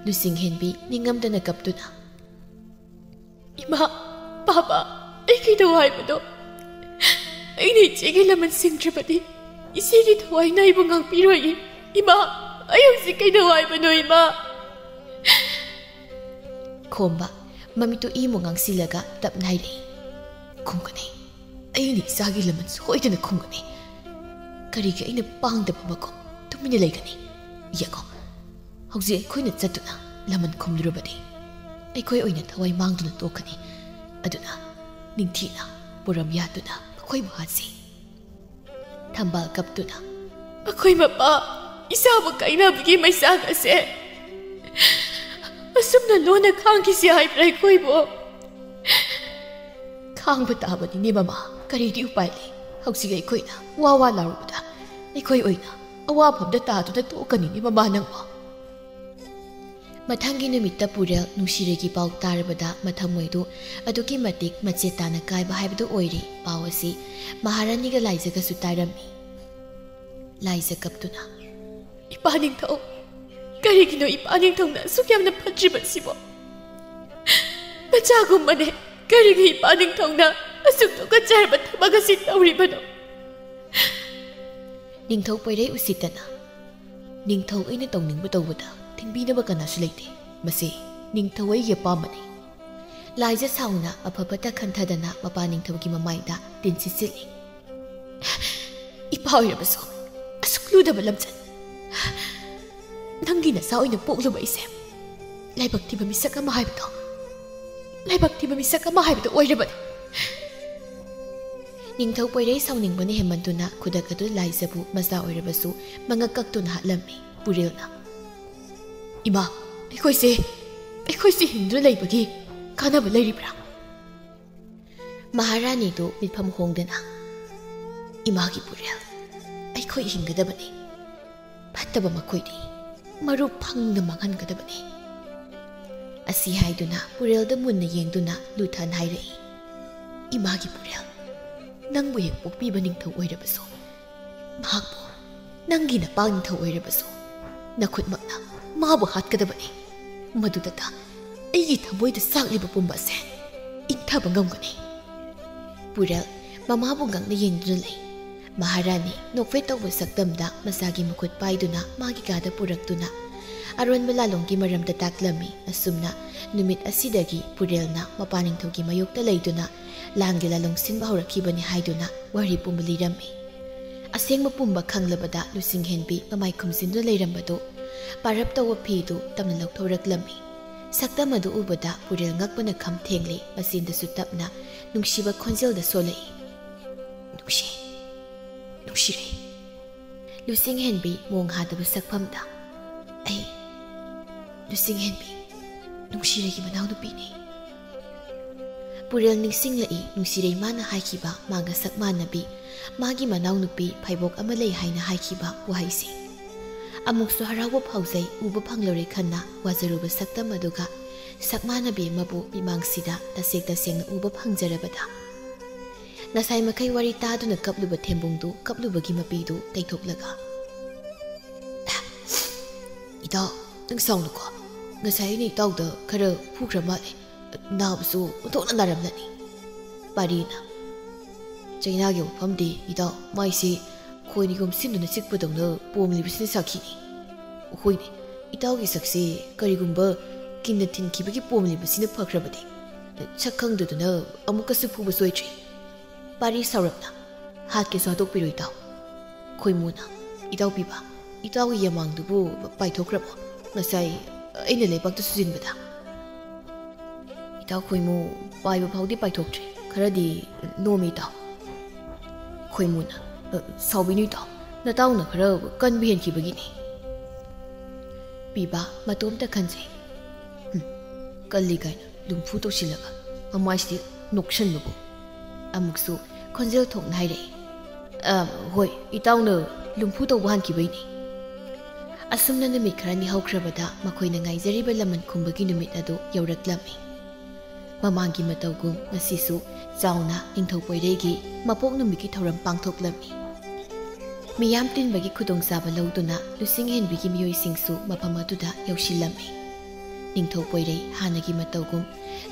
ꯂꯨꯆꯤꯡꯍꯦꯟꯕꯤ ꯅꯤꯡꯉꯝꯗꯅ ꯀꯞꯇꯨꯅ, "ꯏꯃꯥ, ꯄꯥꯕ, ꯑꯩ ꯀꯩꯗꯧ ꯍꯥꯏꯕꯅꯣ? ꯑꯩꯅ ꯏꯆꯦꯒꯤ ꯂꯃꯟ ꯁꯤꯡꯗ꯭ꯔꯕꯗꯤ ꯏꯆꯦꯒꯤ ꯊꯋꯥꯏꯅ ꯑꯩꯕꯨ ꯉꯥꯛꯄꯤꯔꯣꯏ꯫ ꯏꯃꯥ, ꯑꯩ ꯍꯧꯖꯤꯛ ꯀꯩꯗꯧ ꯍꯥꯏꯕꯅꯣ, ꯏꯃꯥ?" ꯈꯣꯝꯕ, ꯃꯃꯤꯠꯇꯨ ꯏꯃꯨ ꯉꯥꯡꯁꯤꯜꯂꯒ ꯇꯞꯅ ꯍꯥꯏꯔꯛꯏ꯫ "ꯈꯨꯝꯒꯅꯤ꯫ ꯑꯩꯅ ꯏꯆꯥꯒꯤ ꯂꯃꯟ ꯁꯣꯏꯗꯅ ꯈꯨꯝꯒꯅꯤ꯫ ꯀꯔꯤꯒꯤ ꯑꯩꯅ ꯄꯥꯡꯗꯕ ꯃꯈꯨꯝ ꯇꯨꯃꯤꯟꯅ ꯂꯩꯒꯅꯤ? ꯌꯦꯡꯉꯣ, ꯍꯧꯖꯤꯛ ꯑꯩꯈꯣꯏꯅ ꯆꯠꯇꯨꯅ ꯂꯃꯟ ꯈꯨꯝꯂꯨꯔꯕꯗꯤ ꯑꯩꯈꯣꯏ ꯑꯣꯏꯅ ꯊꯋꯥꯏ ꯃꯥꯡꯗꯨꯅ ꯇꯣꯛꯀꯅꯤ꯫ ꯑꯗꯨꯅ ꯅꯤꯡꯊꯤꯅ ꯄꯨꯔꯝ ꯌꯥꯠꯇꯨꯅ ꯃꯈꯣꯏꯕꯨ ꯍꯥꯠꯁꯤ꯫" ꯊꯝꯕꯥꯜ ꯀꯞꯇꯨꯅ, "ꯑꯩꯈꯣꯏ ꯃꯄꯥ ꯏꯆꯥꯕꯨ ꯀꯥꯏꯅꯕꯒꯤ ꯃꯩꯆꯥꯛ ꯑꯁꯦ ꯑꯁꯨꯝꯅ ꯂꯣꯟꯅ ꯈꯥꯡꯈꯤꯁꯤ ꯍꯥꯏꯕ꯭ꯔꯥ ꯑꯩꯈꯣꯏꯕꯨ? ꯈꯥꯡꯕ ꯇꯥꯕꯅꯤꯅꯦ ꯃꯃꯥ, ꯀꯔꯤꯗꯤ ꯎꯄꯥꯏ ꯂꯩ? ꯍꯧꯖꯤꯛ ꯑꯩꯈꯣꯏꯅ ꯋꯥ ꯋꯥ ꯂꯥꯎꯔꯨꯕꯗ ꯑꯩꯈꯣꯏ ꯑꯣꯏꯅ ꯑꯋꯥꯐꯝꯗ ꯇꯥꯗꯨꯅ ꯇꯣꯛꯀꯅꯤꯅꯦ ꯃꯃꯥ ꯅꯪꯕꯣ꯫" ꯃꯊꯪꯒꯤ ꯅꯨꯃꯤꯠꯇ ꯄꯨꯔꯦꯜ ꯅꯨꯡꯁꯤꯔꯩꯒꯤ ꯄꯥꯎ ꯇꯥꯔꯕꯗ ꯃꯊꯃꯣꯏꯗꯨ ꯑꯗꯨꯛꯀꯤ ꯃꯇꯤꯛ ꯃꯆꯦꯠ ꯇꯥꯅ ꯀꯥꯏꯕ ꯍꯥꯏꯕꯗꯨ ꯑꯣꯏꯔꯦ꯫ ꯄꯥꯎ ꯑꯁꯤ ꯃꯍꯥꯔꯥꯅꯤꯒ ꯂꯥꯏꯖꯒꯁꯨ ꯇꯥꯔꯝꯃꯤ꯫ ꯂꯥꯏꯖ ꯀꯞꯇꯨꯅ, "ꯏꯄꯥ ꯅꯤꯡꯊꯧ, ꯀꯔꯤꯒꯤꯅꯣ ꯏꯄꯥ ꯅꯤꯡꯊꯧꯅ ꯑꯁꯨꯛ ꯌꯥꯝꯅ ꯐꯠꯇ꯭ꯔꯤꯕꯁꯤꯕꯣ? ꯃꯆꯥꯒꯨꯝꯕꯅꯦ, ꯀꯔꯤꯒꯤ ꯏꯄꯥ ꯅꯤꯡꯊꯧꯅ ꯑꯁꯨꯛ ꯇꯨꯀꯠꯆꯔꯕ ꯊꯕꯛ ꯑꯁꯤ ꯇꯧꯔꯤꯕꯅꯣ?" ꯅꯤꯡꯊꯧ ꯄꯣꯏꯔꯩ ꯎꯁꯤꯠꯇꯅ, "ꯅꯤꯡꯊꯧ ꯑꯩꯅ ꯇꯧꯅꯤꯡꯕ ꯇꯧꯕꯗ ꯊꯤꯡꯕꯤꯅꯕ ꯀꯅꯥꯁꯨ ꯂꯩꯇꯦ꯫ ꯃꯁꯤ ꯅꯤꯡꯊꯧ ꯑꯩꯒꯤ ꯑꯄꯥꯝꯕꯅꯤ꯫" ꯂꯥꯏꯖ ꯁꯥꯎꯅ ꯑꯐ ꯐꯠꯇ ꯈꯟꯊꯗꯅ ꯃꯄꯥ ꯅꯤꯡꯊꯧꯒꯤ ꯃꯃꯥꯏꯗ ꯇꯤꯟꯁꯤꯠ ꯁꯤꯠꯂꯤ꯫ "ꯏꯄꯥ ꯑꯣꯏꯔꯕꯁꯨ ꯑꯁꯨꯛ ꯂꯨꯗꯕ ꯂꯝꯆꯠ꯫ ꯅꯪꯒꯤ ꯅꯆꯥ ꯑꯣꯏꯅ ꯄꯣꯛꯂꯨꯕ ꯑꯩꯁꯦ ꯂꯥꯏꯕꯛ ꯊꯤꯕ ꯃꯤꯁꯛ ꯑꯃ ꯍꯥꯏꯕꯗꯣ, ꯂꯥꯏꯕꯛ ꯊꯤꯕ ꯃꯤꯁꯛ ꯑꯃ ꯍꯥꯏꯕꯗꯣ ꯑꯣꯏꯔꯕꯅꯤ꯫" ꯅꯤꯡꯊꯧ ꯄꯣꯏꯔꯩ ꯁꯥꯎꯅꯤꯡꯕꯅ ꯍꯦꯟꯃꯟꯗꯨꯅ ꯈꯨꯗꯛ ꯑꯗꯨ ꯂꯥꯏꯖꯕꯨ ꯃꯆꯥ ꯑꯣꯏꯔꯕꯁꯨ ꯃꯉꯛ ꯀꯛꯇꯨꯅ ꯍꯥꯠꯂꯝꯃꯤ꯫ ꯄꯨꯔꯦꯜꯅ, "ꯏꯃꯥ, ꯑꯩꯈꯣꯏꯁꯦ ꯑꯩꯈꯣꯏꯁꯦ ꯍꯤꯡꯗꯨꯅ ꯂꯩꯕꯒꯤ ꯀꯥꯟꯅꯕ ꯂꯩꯔꯤꯕ꯭ꯔꯥ? ꯃꯍꯥꯔꯥꯅꯤꯗꯨ ꯃꯤꯠꯐꯝ ꯍꯣꯡꯗꯅ, "ꯏꯃꯥꯒꯤ ꯄꯨꯔꯦꯜ, ꯑꯩꯈꯣꯏ ꯍꯤꯡꯒꯗꯕꯅꯤ꯫ ꯐꯠꯇꯕ ꯃꯈꯣꯏꯗꯤ ꯃꯔꯨ ꯐꯪꯅ ꯃꯥꯡꯍꯟꯒꯗꯕꯅꯤ"꯫ ꯑꯁꯤ ꯍꯥꯏꯗꯨꯅ ꯄꯨꯔꯦꯜꯗ ꯃꯨꯟꯅ ꯌꯦꯡꯗꯨꯅ ꯂꯨꯊꯟ ꯍꯥꯏꯔꯛꯏ, "ꯏꯃꯥꯒꯤ ꯄꯨꯔꯦꯜ, ꯅꯪꯕꯨ ꯍꯦꯛ ꯄꯣꯛꯄꯤꯕ ꯅꯤꯡꯊꯧ ꯑꯣꯏꯔꯕꯁꯨ, ꯃꯍꯥꯛꯄꯨ ꯅꯪꯒꯤ ꯅꯄꯥ ꯅꯤꯡꯊꯧ ꯑꯣꯏꯔꯕꯁꯨ, ꯅꯈꯨꯠꯃꯛꯅ ꯃꯥꯕꯨ ꯍꯥꯠꯀꯗꯕꯅꯤ꯫ ꯃꯗꯨꯗꯇ ꯑꯩꯒꯤ ꯊꯃꯣꯏꯗ ꯆꯥꯛꯂꯤꯕ ꯄꯨꯝꯕ ꯑꯁꯦ ꯏꯪꯊꯕ ꯉꯝꯒꯅꯤ"꯫ ꯄꯨꯔꯦꯜ ꯃꯃꯥꯕꯨ ꯉꯛꯅ ꯌꯦꯡꯗꯨꯅ ꯂꯩ꯫ ꯃꯍꯥꯔꯥꯅꯤ ꯅꯣꯛꯐꯦꯠ ꯇꯧꯕ ꯁꯛꯇꯝꯗ ꯃꯆꯥꯒꯤ ꯃꯈꯨꯠ ꯄꯥꯏꯗꯨꯅ ꯃꯥꯒꯤ ꯀꯥꯗ ꯄꯨꯔꯛꯇꯨꯅ ꯑꯔꯣꯟꯕ ꯂꯥꯂꯣꯡꯒꯤ ꯃꯔꯝꯗ ꯇꯥꯛꯂꯝꯃꯤ꯫ ꯑꯁꯨꯝꯅ ꯅꯨꯃꯤꯠ ꯑꯁꯤꯗꯒꯤ ꯄꯨꯔꯦꯜꯅ ꯃꯄꯥ ꯅꯤꯡꯊꯧꯒꯤ ꯃꯥꯌꯣꯛꯇ ꯂꯩꯗꯨꯅ ꯂꯥꯟꯒꯤ ꯂꯥꯂꯣꯡ ꯁꯤꯟꯕ ꯍꯧꯔꯛꯈꯤꯕꯅꯤ ꯍꯥꯏꯗꯨꯅ ꯋꯥꯔꯤ ꯄꯨꯝꯕ ꯂꯤꯔꯝꯃꯤ꯫ ꯑꯁꯦꯡꯕ ꯄꯨꯝꯕ ꯈꯪꯂꯕꯗ ꯂꯨꯆꯤꯡꯍꯦꯟꯕꯤ ꯃꯃꯥꯏ ꯈꯨꯝꯖꯤꯟꯗꯨꯅ ꯂꯩꯔꯝꯕꯗꯨ ꯄꯥꯔꯞ ꯇꯧꯕ ꯐꯤꯗꯨ ꯇꯞꯅ ꯂꯧꯊꯣꯔꯛꯂꯝꯃꯤ꯫ ꯁꯛꯇꯝ ꯑꯗꯨ ꯎꯕꯗ ꯄꯨꯔꯦꯜ ꯉꯛꯄꯅ ꯈꯝ ꯊꯦꯡꯂꯦ꯫ ꯃꯆꯤꯟꯗꯁꯨ ꯇꯞꯅ ꯅꯨꯡꯁꯤꯕ ꯈꯣꯟꯖꯦꯜꯗ ꯁꯣꯜꯂꯛꯏ, "ꯅꯨꯡꯁꯤ, ꯅꯨꯡꯁꯤꯔꯦ"꯫ ꯂꯨꯆꯤꯡꯍꯦꯟꯕꯤ ꯃꯣꯡ ꯍꯥꯗꯕ ꯁꯛꯐꯝꯗ, "ꯑꯩ ꯂꯨꯆꯤꯡꯍꯦꯟꯕꯤ, ꯅꯨꯡꯁꯤꯔꯩꯒꯤ ꯃꯅꯥꯎꯅꯨꯄꯤꯅꯤ"꯫ ꯄꯨꯔꯦꯜ ꯅꯤꯡꯁꯤꯡꯂꯛꯏ ꯅꯨꯡꯁꯤꯔꯩ ꯃꯥꯅ ꯍꯥꯏꯈꯤꯕ ꯃꯥꯒ ꯁꯛ ꯃꯥꯟꯅꯕꯤ, ꯃꯥꯒꯤ ꯃꯅꯥꯎꯅꯨꯄꯤ ꯐꯩꯕꯣꯛ ꯑꯃ ꯂꯩ ꯍꯥꯏꯅ ꯍꯥꯏꯈꯤꯕ ꯋꯥꯍꯩꯁꯦ꯫ ꯑꯃꯨꯛꯁꯨ ꯍꯔꯥꯎꯕ ꯐꯥꯎꯖꯩ, ꯎꯕ ꯐꯪꯂꯔꯦ ꯈꯟꯅ ꯋꯥꯖꯔꯨꯕ ꯁꯛꯇꯝ ꯑꯗꯨꯒ ꯁꯛ ꯃꯥꯟꯅꯕꯤ ꯑꯃꯕꯨ ꯃꯤꯠꯃꯥꯡꯁꯤꯗ ꯇꯁꯦꯡ ꯇꯁꯦꯡꯅ ꯎꯕ ꯐꯪꯖꯔꯕꯗ꯫ ꯉꯁꯥꯏ ꯃꯈꯩ ꯋꯥꯔꯤ ꯇꯥꯗꯨꯅ ꯀꯞꯂꯨꯕ ꯊꯦꯝꯕꯨꯡꯗꯨ ꯀꯞꯂꯨꯕꯒꯤ ꯃꯄꯤꯗꯨ ꯇꯩꯊꯣꯛꯂꯒ, "ꯏꯇꯥꯎ, ꯅꯪ ꯁꯥꯎꯅꯨꯀꯣ꯫ ꯉꯁꯥꯏ ꯑꯩꯅ ꯏꯇꯥꯎꯗ ꯈꯔ ꯐꯨꯈ꯭ꯔ ꯃꯥꯜꯂꯦ꯫ ꯅꯥꯕꯁꯨ ꯑꯣꯟꯊꯣꯛꯅ ꯅꯥꯔꯝꯂꯅꯤ"꯫ ꯄꯥꯔꯤꯅ, "ꯆꯩꯅꯥꯒꯤ ꯋꯥꯐꯝꯗꯤ ꯏꯇꯥꯎ, ꯃꯥꯏꯁꯤ ꯈꯣꯏꯅ ꯌꯣꯝꯁꯤꯟꯗꯨꯅ ꯆꯤꯛꯄꯗꯧꯅ ꯄꯣꯝꯂꯤꯕꯁꯤꯅ ꯁꯥꯈꯤꯅꯤ꯫ ꯍꯣꯏꯅꯦ, ꯏꯇꯥꯎꯒꯤ ꯁꯛꯁꯤ ꯀꯔꯤꯒꯨꯝꯕ ꯀꯤꯟꯅ ꯊꯤꯟꯈꯤꯕꯒꯤ ꯄꯣꯝꯂꯤꯕꯁꯤꯅ ꯐꯈ꯭ꯔꯕꯗꯤ, ꯁꯛ ꯈꯪꯗꯗꯨꯅ ꯑꯃꯨꯛꯀꯁꯨ ꯐꯨꯕ ꯁꯣꯏꯗ꯭ꯔꯤ"꯫ ꯄꯥꯔꯤ ꯁꯥꯎꯔꯞꯅ, "ꯍꯥꯠꯀꯦꯁꯨ ꯍꯥꯠꯇꯣꯛꯄꯤꯔꯣ ꯏꯇꯥꯎ"꯫ ꯈꯣꯏꯃꯨꯅ, "ꯏꯇꯥꯎ ꯄꯤꯕ, ꯏꯇꯥꯎꯒꯤ ꯌꯥꯃꯥꯡꯗꯨꯕꯨ ꯄꯥꯏꯊꯣꯛꯈ꯭ꯔꯕꯣ? ꯉꯁꯥꯏ ꯑꯩꯅ ꯂꯩꯕꯥꯛꯇ ꯁꯨꯖꯤꯟꯕꯗ"꯫ "ꯏꯇꯥꯎ ꯈꯣꯏꯃꯨ, ꯄꯥꯏꯕ ꯐꯥꯎꯗꯤ ꯄꯥꯏꯊꯣꯛꯇ꯭ꯔꯤ, ꯈꯔꯗꯤ ꯅꯣꯝꯃꯤ ꯏꯇꯥꯎ"꯫ ꯈꯣꯏꯃꯨꯅ, "ꯑ, ꯁꯥꯎꯕꯤꯅꯨ ꯏꯇꯥꯎ, ꯅꯇꯥꯎꯅ ꯈꯔ ꯀꯟꯕ ꯍꯦꯟꯈꯤꯕꯒꯤꯅꯤ"꯫ ꯄꯤꯕꯥ ꯃꯇꯣꯝꯇ ꯈꯟꯖꯩ꯫ "ꯍꯨꯝ, ꯀꯜꯂꯤ ꯀꯥꯏꯅ ꯂꯨꯝꯐꯨ ꯇꯧꯁꯤꯜꯂꯒ ꯃꯃꯥꯏꯁꯤꯗꯤ ꯅꯣꯛꯁꯟꯕꯕꯨ!" ꯑꯃꯨꯛꯁꯨ ꯈꯣꯟꯖꯦꯜ ꯊꯣꯛꯅ ꯍꯥꯏꯔꯛꯏ꯫ "ꯑ, ꯍꯣꯏ, ꯏꯇꯥꯎꯅ ꯂꯨꯝꯐꯨ ꯇꯧꯕ ꯍꯥꯟꯈꯤꯕꯩꯅꯤ꯫" ꯑꯁꯨꯝꯅ ꯅꯨꯃꯤꯠ ꯈꯔꯅꯤ ꯍꯧꯈ꯭ꯔꯕꯗ ꯃꯈꯣꯏꯅ ꯉꯥꯏꯖꯔꯤꯕ ꯂꯃꯟ ꯈꯨꯝꯕꯒꯤ ꯅꯨꯃꯤꯠ ꯑꯗꯨ ꯌꯧꯔꯛꯂꯝꯃꯤ꯫ ꯃꯃꯥꯡꯒꯤ ꯃꯇꯧꯒꯨꯝ ꯉꯁꯤꯁꯨ ꯆꯥꯎꯅ ꯅꯤꯡꯊꯧ ꯄꯣꯏꯔꯩꯒꯤ ꯃꯄꯣꯛ ꯅꯨꯃꯤꯠꯀꯤ ꯊꯧꯔꯝ ꯄꯥꯡꯊꯣꯛꯂꯝꯃꯤ꯫ ꯃꯤꯌꯥꯝ ꯇꯤꯟꯕꯒꯤ ꯈꯨꯗꯣꯡꯆꯥꯕ ꯂꯧꯗꯨꯅ ꯂꯨꯆꯤꯡ ꯍꯦꯟꯕꯤꯒꯤ ꯃꯤꯑꯣꯏꯁꯤꯡꯁꯨ ꯃꯐꯝ ꯑꯗꯨꯗ ꯌꯧꯁꯤꯜꯂꯝꯃꯤ꯫ ꯅꯤꯡꯊꯧ ꯄꯣꯏꯔꯩ ꯍꯥꯟꯅꯒꯤ ꯃꯇꯧꯒꯨꯝ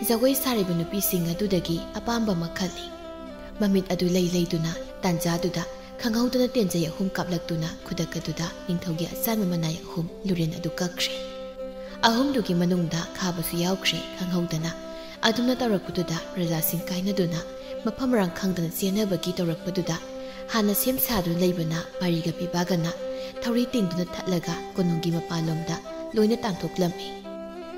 ꯖꯒꯣꯏ ꯁꯥꯔꯤꯕ ꯅꯨꯄꯤꯁꯤꯡ ꯑꯗꯨꯗꯒꯤ ꯑꯄꯥꯝꯕ ꯑꯃ ꯈꯜꯂꯤ꯫ ꯃꯃꯤꯠ ꯑꯗꯨ ꯂꯩ ꯂꯩꯗꯨꯅ ꯇꯥꯟꯖꯥꯗꯨꯗ ꯈꯪꯍꯧꯗꯅ ꯇꯦꯟꯖꯩ ꯑꯍꯨꯝ ꯀꯥꯞꯂꯛꯇꯨꯅ ꯈꯨꯗꯛ ꯑꯗꯨꯗ ꯅꯤꯡꯊꯧꯒꯤ ꯑꯆꯥꯟꯕ ꯃꯅꯥꯏ ꯑꯍꯨꯝ ꯂꯨꯔꯦꯟ ꯑꯗꯨ ꯀꯛꯈ꯭ꯔꯦ꯫ ꯑꯍꯨꯝꯗꯨꯒꯤ ꯃꯅꯨꯡꯗ ꯈꯥꯕꯁꯨ ꯌꯥꯎꯈ꯭ꯔꯦ꯫ ꯈꯪꯍꯧꯗꯅ ꯑꯗꯨꯝꯅ ꯇꯧꯔꯛꯄꯗꯨꯗ ꯄ꯭ꯔꯖꯥꯁꯤꯡ ꯀꯥꯏꯅꯗꯨꯅ ꯃꯐꯝ ꯃꯔꯥꯡ ꯈꯪꯗꯅ ꯆꯦꯟꯅꯕꯒꯤ ꯇꯧꯔꯛꯄꯗꯨꯗ ꯍꯥꯟꯅ ꯁꯦꯝ ꯁꯥꯗꯨꯅ ꯂꯩꯕꯅ ꯄꯥꯔꯤꯒ ꯄꯤꯕꯥꯒꯅ ꯊꯧꯔꯤ ꯇꯤꯡꯗꯨꯅ ꯊꯠꯂꯒ ꯀꯣꯅꯨꯡꯒꯤ ꯃꯄꯥꯟꯂꯣꯝꯗ ꯂꯣꯏꯅ ꯇꯥꯟꯊꯣꯛꯂꯝꯃꯤ꯫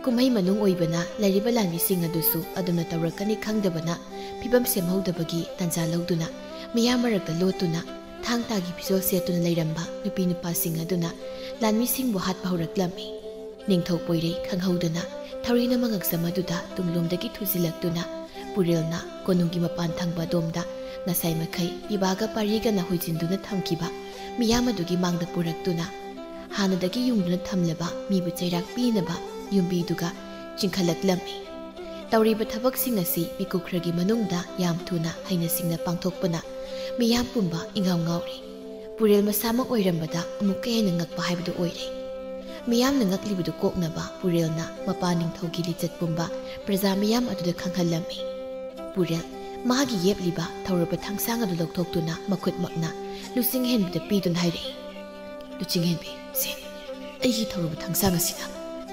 ꯀꯨꯝꯍꯩ ꯃꯅꯨꯡ ꯑꯣꯏꯕꯅ ꯂꯩꯔꯤꯕ ꯂꯥꯟꯃꯤꯁꯤꯡ ꯑꯗꯨꯁꯨ ꯑꯗꯨꯝꯅ ꯇꯧꯔꯛꯀꯅꯤ ꯈꯪꯗꯕꯅ ꯐꯤꯕꯝ ꯁꯦꯝꯍꯧꯗꯕꯒꯤ ꯇꯥꯟꯖꯥ ꯂꯧꯗꯨꯅ ꯃꯤꯌꯥꯝ ꯃꯔꯛꯇ ꯂꯣꯠꯇꯨꯅ ꯊꯥꯡ ꯇꯥꯒꯤ ꯐꯤꯖꯣꯜ ꯁꯦꯠꯇꯨꯅ ꯂꯩꯔꯝꯕ ꯅꯨꯄꯤ ꯅꯨꯄꯥꯁꯤꯡ ꯑꯗꯨꯅ ꯂꯥꯟꯃꯤꯁꯤꯡꯕꯨ ꯍꯥꯠꯄ ꯍꯧꯔꯛꯂꯝꯃꯤ꯫ ꯅꯤꯡꯊꯧ ꯄꯣꯏꯔꯩ ꯈꯪꯍꯧꯗꯅ ꯊꯧꯔꯤꯅ ꯃꯉꯛꯁꯝ ꯑꯗꯨꯗ ꯇꯨꯡꯂꯣꯝꯗꯒꯤ ꯊꯨꯖꯤꯜꯂꯛꯇꯨꯅ ꯄꯨꯔꯦꯜꯅ ꯀꯣꯅꯨꯡꯒꯤ ꯃꯄꯥꯟ ꯊꯪꯕ ꯑꯗꯣꯝꯗ ꯉꯁꯥꯏ ꯃꯈꯩ ꯄꯤꯕꯥꯒ ꯄꯥꯔꯤꯒꯅ ꯍꯣꯏꯖꯤꯟꯗꯨꯅ ꯊꯝꯈꯤꯕ ꯃꯤꯌꯥꯝ ꯑꯗꯨꯒꯤ ꯃꯥꯡꯗ ꯄꯨꯔꯛꯇꯨꯅ ꯍꯥꯟꯅꯗꯒꯤ ꯌꯨꯡꯗꯨꯅ ꯊꯝꯂꯕ ꯃꯤꯕꯨ ꯆꯩꯔꯥꯛ ꯄꯤꯅꯕ ꯌꯨꯝꯕꯤꯗꯨꯒ ꯆꯤꯡꯈꯠꯂꯛꯂꯝꯃꯤ꯫ ꯇꯧꯔꯤꯕ ꯊꯕꯛꯁꯤꯡ ꯑꯁꯤ ꯃꯤꯀꯨꯞ ꯈꯔꯒꯤ ꯃꯅꯨꯡꯗ ꯌꯥꯝ ꯊꯨꯅ ꯍꯩꯅ ꯁꯤꯡꯅ ꯄꯥꯡꯊꯣꯛꯄꯅ ꯃꯤꯌꯥꯝ ꯄꯨꯝꯕ ꯏꯉꯥꯎ ꯉꯥꯎꯔꯦ꯫ ꯄꯨꯔꯦꯜ ꯃꯁꯥꯃꯛ ꯑꯣꯏꯔꯝꯕꯗ ꯑꯃꯨꯛꯀ ꯍꯦꯟꯅ ꯉꯛꯄ ꯍꯥꯏꯕꯗꯨ ꯑꯣꯏꯔꯦ꯫ ꯃꯤꯌꯥꯝꯅ ꯉꯛꯂꯤꯕꯗꯨ ꯀꯣꯛꯅꯕ ꯄꯨꯔꯦꯜꯅ ꯃꯄꯥ ꯅꯤꯡꯊꯧꯒꯤ ꯂꯤꯆꯠ ꯄꯨꯝꯕ ꯄ꯭ꯔꯖꯥ ꯃꯤꯌꯥꯝ ꯑꯗꯨꯗ ꯈꯪꯍꯜꯂꯝꯃꯤ꯫ ꯄꯨꯔꯦꯜ ꯃꯥꯒꯤ ꯌꯦꯞꯂꯤꯕ ꯊꯧꯔꯕ ꯊꯥꯡꯁꯥꯡ ꯑꯗꯨ ꯂꯧꯊꯣꯛꯇꯨꯅ ꯃꯈꯨꯠꯃꯛꯅ ꯂꯨꯆꯤꯡꯍꯦꯟꯕꯤꯗ ꯄꯤꯗꯨꯅ ꯍꯥꯏꯔꯛꯏ, "ꯂꯨꯆꯤꯡꯍꯦꯟꯕꯤ, ꯁꯦ, ꯑꯩꯒꯤ ꯊꯧꯔꯕ ꯊꯥꯡꯁꯥꯡ ꯑꯁꯤꯅ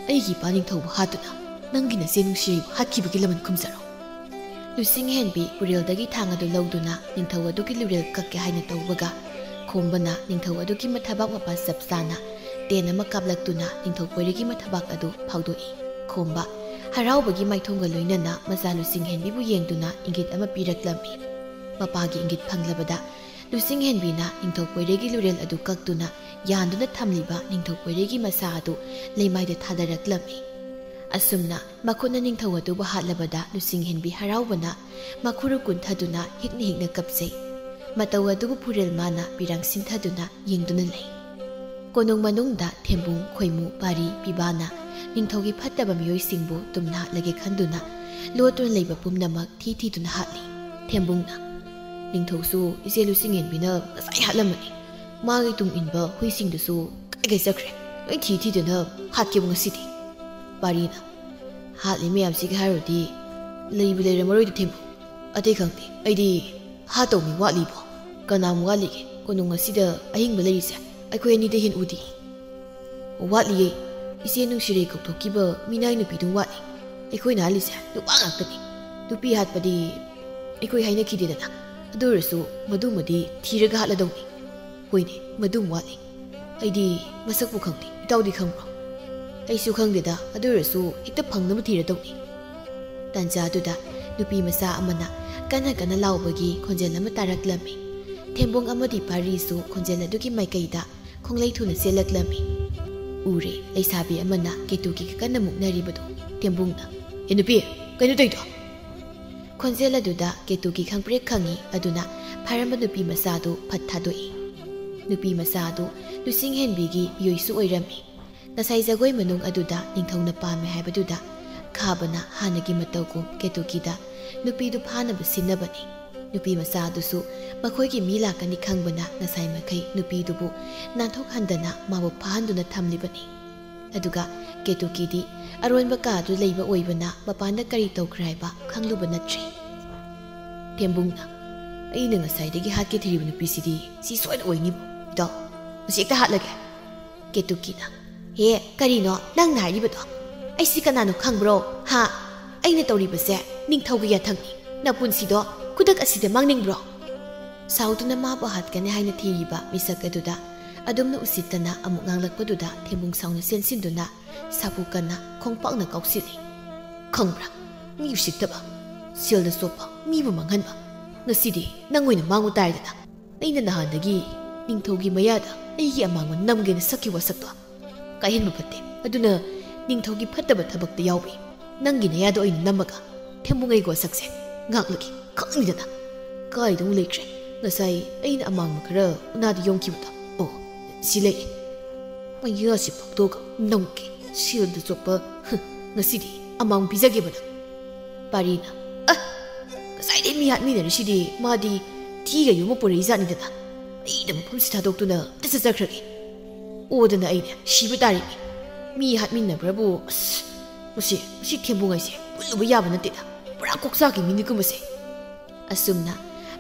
ꯑꯩꯒꯤ ꯏꯄꯥ ꯅꯤꯡꯊꯧꯕꯨ ꯍꯥꯠꯇꯨꯅ ꯅꯪꯒꯤ ꯅꯆꯦ ꯅꯨꯡꯁꯤꯔꯩꯕꯨ ꯍꯥꯠꯈꯤꯕꯒꯤ ꯂꯃꯟ ꯈꯨꯝꯖꯔꯣ꯫" ꯂꯨꯆꯤꯡꯍꯦꯟꯕꯤ ꯄꯨꯔꯦꯜꯗꯒꯤ ꯊꯥꯡ ꯑꯗꯨ ꯂꯧꯗꯨꯅ ꯅꯤꯡꯊꯧ ꯑꯗꯨꯒꯤ ꯂꯨꯔꯦꯜ ꯀꯛꯀꯦ ꯍꯥꯏꯅ ꯇꯧꯕꯒ, ꯈꯣꯝꯕꯅ ꯅꯤꯡꯊꯧ ꯑꯗꯨꯒꯤ ꯃꯊꯕꯥꯛ ꯃꯄꯥ ꯆꯞ ꯆꯥꯅ ꯇꯦꯟ ꯑꯃ ꯀꯥꯞꯂꯛꯇꯨꯅ ꯅꯤꯡꯊꯧ ꯄꯣꯏꯔꯩꯒꯤ ꯃꯊꯕꯥꯛ ꯑꯗꯨ ꯐꯥꯎꯗꯣꯛꯏ꯫ ꯈꯣꯝꯕ ꯍꯔꯥꯎꯕꯒꯤ ꯃꯥꯏꯊꯣꯡꯒ ꯂꯣꯏꯅꯅ ꯃꯆꯥ ꯂꯨꯆꯤꯡꯍꯦꯟꯕꯤꯕꯨ ꯌꯦꯡꯗꯨꯅ ꯏꯪꯒꯤꯠ ꯑꯃ ꯄꯤꯔꯛꯂꯝꯃꯤ꯫ ꯃꯄꯥꯒꯤ ꯏꯪꯒꯤꯠ ꯐꯪꯂꯕꯗ ꯂꯨꯆꯤꯡꯍꯦꯟꯕꯤꯅ ꯅꯤꯡꯊꯧ ꯀꯣꯏꯔꯦꯒꯤ ꯂꯨꯔꯦꯜ ꯑꯗꯨ ꯀꯛꯇꯨꯅ ꯌꯥꯟꯗꯨꯅ ꯊꯝꯂꯤꯕ ꯅꯤꯡꯊꯧ ꯀꯣꯏꯔꯦꯒꯤ ꯃꯁꯥ ꯑꯗꯨ ꯂꯩꯃꯥꯏꯗ ꯊꯥꯗꯔꯛꯂꯝꯃꯤ꯫ ꯑꯁꯨꯝꯅ ꯃꯈꯨꯠꯅ ꯅꯤꯡꯊꯧ ꯑꯗꯨꯕꯨ ꯍꯥꯠꯂꯕꯗ ꯂꯨꯆꯤꯡꯍꯦꯟꯕꯤ ꯍꯔꯥꯎꯕꯅ ꯃꯈꯨꯔꯨ ꯀꯨꯟꯊꯗꯨꯅ ꯍꯤꯛꯅ ꯍꯤꯛꯅ ꯀꯞꯆꯩ꯫ ꯃꯇꯧ ꯑꯗꯨꯕꯨ ꯐꯨꯔꯦꯜ ꯃꯥꯅ ꯄꯤꯔꯥꯡ ꯁꯤꯟꯊꯗꯨꯅ ꯌꯦꯡꯗꯨꯅ ꯂꯩ꯫ ꯀꯣꯅꯨꯡ ꯃꯅꯨꯡꯗ ꯊꯦꯝꯕꯨꯡ, ꯈꯣꯏꯃꯨ, ꯄꯥꯔꯤ, ꯄꯤꯕꯥꯅ ꯅꯤꯡꯊꯧꯒꯤ ꯐꯠꯇꯕ ꯃꯤꯑꯣꯏꯁꯤꯡꯕꯨ ꯇꯨꯝꯅ ꯍꯥꯠꯂꯒꯦ ꯈꯟꯗꯨꯅ ꯂꯣꯠꯇꯨꯅ ꯂꯩꯕ ꯄꯨꯝꯅꯃꯛ ꯊꯤ ꯊꯤꯗꯨꯅ ꯍꯥꯠꯂꯤ꯫ ꯊꯦꯝꯕꯨꯡꯅ, "ꯅꯤꯡꯊꯧꯁꯨ ꯏꯆꯦ ꯂꯨꯆꯤꯡꯉꯦꯟꯕꯤꯅ ꯉꯁꯥꯏ ꯍꯥꯠꯂꯝꯃꯅꯤ꯫ ꯃꯥꯒꯤ ꯇꯨꯡ ꯏꯟꯕ ꯍꯨꯏꯁꯤꯡꯗꯨꯁꯨ ꯀꯥꯏ ꯀꯥꯏ ꯆꯠꯈ꯭ꯔꯦ? ꯂꯣꯏ ꯊꯤ ꯊꯤꯗꯨꯅ ꯍꯥꯠꯀꯦꯕꯨ ꯉꯁꯤꯗꯤ꯫" ꯄꯥꯔꯤꯅ, "ꯍꯥꯠꯂꯤ ꯃꯌꯥꯝꯁꯤꯒꯤ ꯍꯥꯏꯔꯨꯔꯗꯤ ꯂꯩꯕꯨ ꯂꯩꯔꯝꯃꯔꯣꯏꯗ ꯊꯦꯝꯕꯨꯡ꯫ ꯑꯇꯩ ꯈꯪꯗꯦ, ꯑꯩꯗꯤ ꯍꯥꯠꯇꯧ ꯃꯤ ꯋꯥꯠꯂꯤꯕꯣ? ꯀꯅꯥꯃꯨꯛ ꯋꯥꯠꯂꯤꯒꯦ? ꯀꯣꯅꯨꯡ ꯑꯁꯤꯗ ꯑꯍꯤꯡꯕ ꯂꯩꯔꯤꯁꯦ ꯑꯩꯈꯣꯏ ꯑꯅꯤꯗꯩ ꯍꯦꯟ ꯎꯗꯦ꯫" "ꯋꯥꯠꯂꯤꯌꯦ꯫ ꯏꯆꯦ ꯅꯨꯡꯁꯤꯔꯩ ꯀꯧꯊꯣꯛꯈꯤꯕ ꯃꯤꯅꯥꯏ ꯅꯨꯄꯤꯗꯨ ꯋꯥꯠꯂꯤ꯫ ꯑꯩꯈꯣꯏꯅ ꯍꯥꯠꯂꯤꯁꯦ ꯅꯨꯄꯥ ꯉꯥꯛꯇꯅꯤ꯫ ꯅꯨꯄꯤ ꯍꯥꯠꯄꯗꯤ ꯑꯩꯈꯣꯏ ꯍꯥꯏꯅꯈꯤꯗꯦꯗꯅ꯫ ꯑꯗꯨ ꯑꯣꯏꯔꯁꯨ ꯃꯗꯨꯃꯗꯤ ꯊꯤꯔꯒ ꯍꯥꯠꯂꯗꯧꯅꯤ꯫" "ꯍꯣꯏꯅꯦ, ꯃꯗꯨꯝ ꯋꯥꯠꯂꯤ꯫ ꯑꯩꯗꯤ ꯃꯁꯛꯄꯨ ꯈꯪꯗꯦ꯫ ꯏꯇꯥꯎꯗꯤ ꯈꯪꯕ꯭ꯔꯣ?" "ꯑꯩꯁꯨ ꯈꯪꯗꯦꯗ꯫ ꯑꯗꯨ ꯑꯣꯏꯔꯁꯨ ꯍꯦꯛꯇ ꯐꯪꯅꯕ ꯊꯤꯔꯗꯧꯅꯤ꯫" ꯇꯥꯟꯖꯥꯗꯨꯗ ꯅꯨꯄꯤ ꯃꯆꯥ ꯑꯃꯅ ꯀꯟꯅ ꯀꯟꯅ ꯂꯥꯎꯕꯒꯤ ꯈꯣꯟꯖꯦꯜ ꯑꯃ ꯇꯥꯔꯛꯂꯝꯃꯤ꯫ ꯊꯦꯝꯕꯨꯡ ꯑꯃꯗꯤ ꯄꯥꯔꯤꯁꯨ ꯈꯣꯟꯖꯦꯜ ꯑꯗꯨꯒꯤ ꯃꯥꯏꯀꯩꯗ ꯈꯣꯡꯂꯩ ꯊꯨꯅ ꯆꯦꯜꯂꯛꯂꯝꯃꯤ꯫ ꯎꯔꯦ, ꯂꯩꯁꯥꯕꯤ ꯑꯃꯅ ꯀꯦꯇꯨꯀꯤꯒ ꯀꯟꯅ ꯃꯨꯛꯅꯔꯤꯕꯗꯨ꯫ ꯊꯦꯝꯕꯨꯡꯅ, "ꯑꯦ ꯅꯨꯄꯤ, ꯀꯩꯅꯣ ꯇꯧꯔꯤꯗꯣ?" ꯈꯣꯟꯖꯦꯜ ꯑꯗꯨꯗ ꯀꯦꯇꯨꯀꯤ ꯈꯪꯄ꯭ꯔꯦꯛ ꯈꯪꯉꯤ꯫ ꯑꯗꯨꯅ ꯐꯥꯔꯝꯕ ꯅꯨꯄꯤ ꯃꯆꯥꯗꯨ ꯐꯠ ꯊꯥꯗꯣꯛꯏ꯫ ꯅꯨꯄꯤ ꯃꯆꯥ ꯑꯗꯨ ꯂꯨꯆꯤꯡꯍꯦꯟꯕꯤꯒꯤ ꯃꯤꯑꯣꯏꯁꯨ ꯑꯣꯏꯔꯝꯃꯤ꯫ ꯉꯁꯥꯏ ꯖꯒꯣꯏ ꯃꯅꯨꯡ ꯑꯗꯨꯗ ꯅꯤꯡꯊꯧꯅ ꯄꯥꯝꯃꯦ ꯍꯥꯏꯕꯗꯨꯗ ꯈꯥꯕꯅ ꯍꯥꯟꯅꯒꯤ ꯃꯇꯧꯒꯨꯝ ꯀꯦꯇꯨꯀꯤꯗ ꯅꯨꯄꯤꯗꯨ ꯐꯥꯅꯕ ꯁꯤꯟꯅꯕꯅꯤ꯫ ꯅꯨꯄꯤ ꯃꯆꯥ ꯑꯗꯨꯁꯨ ꯃꯈꯣꯏꯒꯤ ꯃꯤ ꯂꯥꯛꯀꯅꯤ ꯈꯪꯕꯅ ꯉꯁꯥꯏ ꯃꯈꯩ ꯅꯨꯄꯤꯗꯨꯕꯨ ꯅꯥꯟꯊꯣꯛꯍꯟꯗꯅ ꯃꯥꯕꯨ ꯐꯥꯍꯟꯗꯨꯅ ꯊꯝꯂꯤꯕꯅꯤ꯫ ꯑꯗꯨꯒ ꯀꯦꯇꯨꯀꯤꯗꯤ ꯑꯔꯣꯟꯕ ꯀꯥ ꯑꯗꯨ ꯂꯩꯕ ꯑꯣꯏꯕꯅ ꯃꯄꯥꯟꯗ ꯀꯔꯤ ꯇꯧꯈ꯭ꯔꯦ ꯍꯥꯏꯕ ꯈꯪꯂꯨꯕ ꯅꯠꯇ꯭ꯔꯦ꯫ ꯊꯦꯝꯕꯨꯡꯅ, "ꯑꯩꯅ ꯉꯁꯥꯏꯗꯒꯤ ꯍꯥꯠꯀꯦ ꯊꯤꯔꯤꯕ ꯅꯨꯄꯤꯁꯤꯗꯤ ꯁꯤ ꯁꯣꯏꯅ ꯑꯣꯏꯅꯤꯕꯨ꯫ ꯏꯇꯥꯎ, ꯃꯁꯤ ꯍꯦꯛꯇ ꯍꯥꯠꯂꯒꯦ꯫" ꯀꯦꯇꯨꯀꯤꯅ, "ꯍꯦ, ꯀꯔꯤꯅꯣ ꯅꯪꯅ ꯍꯥꯏꯔꯤꯕꯗꯣ? ꯑꯩꯁꯤ ꯀꯅꯥꯅꯣ ꯈꯪꯕ꯭ꯔꯣ? ꯍꯥ? ꯑꯩꯅ ꯇꯧꯔꯤꯕꯁꯦ ꯅꯤꯡꯊꯧꯒꯤ ꯌꯥꯊꯪꯅꯤ꯫ ꯅꯄꯨꯟꯁꯤꯗꯣ ꯈꯨꯗꯛ ꯑꯁꯤꯗ ꯃꯥꯡꯅꯤꯡꯕ꯭ꯔꯣ?" ꯁꯥꯎꯗꯨꯅ ꯃꯥꯕꯨ ꯍꯥꯠꯀꯅꯤ ꯍꯥꯏꯅ ꯊꯤꯔꯤꯕ ꯃꯤꯁꯛ ꯑꯗꯨꯗ ꯑꯗꯨꯝꯅ ꯎꯁꯤꯠꯇꯅ ꯑꯃꯨꯛ ꯉꯥꯡꯂꯛꯄꯗꯨꯗ ꯊꯦꯝꯕꯨꯡ ꯁꯥꯎꯅ ꯆꯦꯟꯁꯤꯟꯗꯨꯅ ꯁꯥꯐꯨ ꯀꯟꯅ ꯈꯣꯡꯄꯥꯛꯅ ꯀꯥꯎꯁꯤꯜꯂꯤ꯫ "ꯈꯪꯕ꯭ꯔꯥ? ꯃꯤ ꯎꯁꯤꯠꯇꯕ, ꯁꯦꯜꯗ ꯆꯣꯞꯄ, ꯃꯤꯕꯨ ꯃꯥꯡꯍꯟꯕ꯫ ꯉꯁꯤꯗꯤ ꯅꯪ ꯑꯣꯏꯅ ꯃꯥꯡꯉꯨ ꯇꯥꯔꯦꯗꯅ꯫" ꯑꯩꯅ ꯅꯍꯥꯟꯗꯒꯤ ꯅꯤꯡꯊꯧꯒꯤ ꯃꯌꯥꯗ ꯑꯩꯒꯤ ꯑꯃꯥꯡꯕ ꯅꯝꯒꯦꯅ ꯁꯛꯈꯤꯕ ꯋꯥꯁꯛꯇꯣ ꯀꯥꯏꯍꯟꯕ ꯐꯠꯇꯦ꯫ ꯑꯗꯨꯅ ꯅꯤꯡꯊꯧꯒꯤ ꯐꯠꯇꯕ ꯊꯕꯛꯇ ꯌꯥꯎꯕꯤ ꯅꯪꯒꯤ ꯅꯌꯥꯗ ꯑꯣꯏꯅ ꯅꯝꯃꯒ ꯊꯦꯝꯕꯨꯡꯉꯩꯒꯤ ꯋꯥꯁꯛꯁꯦ ꯉꯥꯛꯂꯒꯦ ꯈꯪꯅꯤꯗꯅ꯫ ꯀꯥꯏꯗ ꯑꯃꯨꯛ ꯂꯩꯈ꯭ꯔꯦ ꯉꯁꯥꯏ ꯑꯩꯅ ꯑꯃꯥꯡꯕ ꯈꯔ ꯎꯅꯥꯗ ꯌꯣꯝꯈꯤꯕꯗꯣ? ꯑꯣ, ꯁꯤ ꯂꯩ꯫ ꯃꯌꯥꯁꯤ ꯐꯥꯛꯇꯣꯛꯑꯒ ꯅꯝꯒꯦ꯫ ꯁꯦꯜꯗ ꯆꯣꯞꯄ꯫ ꯍ, ꯉꯁꯤꯗꯤ ꯑꯃꯥꯡ ꯄꯤꯖꯒꯦꯕ ꯅꯪ꯫ ꯄꯥꯔꯤꯅ, ꯑ, ꯉꯁꯥꯏꯗꯩ ꯃꯤ ꯍꯥꯠꯃꯤꯟꯅꯔꯤꯁꯤꯗꯤ ꯃꯥꯗꯤ ꯊꯤꯒ ꯌꯨꯝꯕ ꯄꯨꯔꯛꯏ ꯖꯥꯠꯅꯤꯗꯅ꯫ ꯑꯩꯅ ꯃꯐꯝꯁꯤ ꯊꯥꯗꯣꯛꯇꯨꯅ ꯑꯝꯇ ꯆꯠꯆꯈ꯭ꯔꯒꯦ꯫ ꯑꯣꯗꯅ ꯑꯩꯅꯦ ꯁꯤꯕ ꯇꯥꯔꯦꯅꯦ꯫ ꯃꯤ ꯍꯥꯠꯃꯤꯟꯅꯕ꯭ꯔꯕꯨ, ꯑꯁ, ꯃꯁꯤ, ꯃꯁꯤ ꯊꯦꯝꯕꯨꯡ ꯍꯥꯏꯁꯦ ꯄꯨꯜꯂꯨꯕ ꯌꯥꯕ ꯅꯠꯇꯦꯗ꯫ ꯄꯨꯔꯥ ꯀꯣꯛꯆꯥꯛꯀꯤ ꯃꯤꯅꯤꯀꯣ ꯃꯁꯦ꯫ ꯑꯁꯨꯝꯅ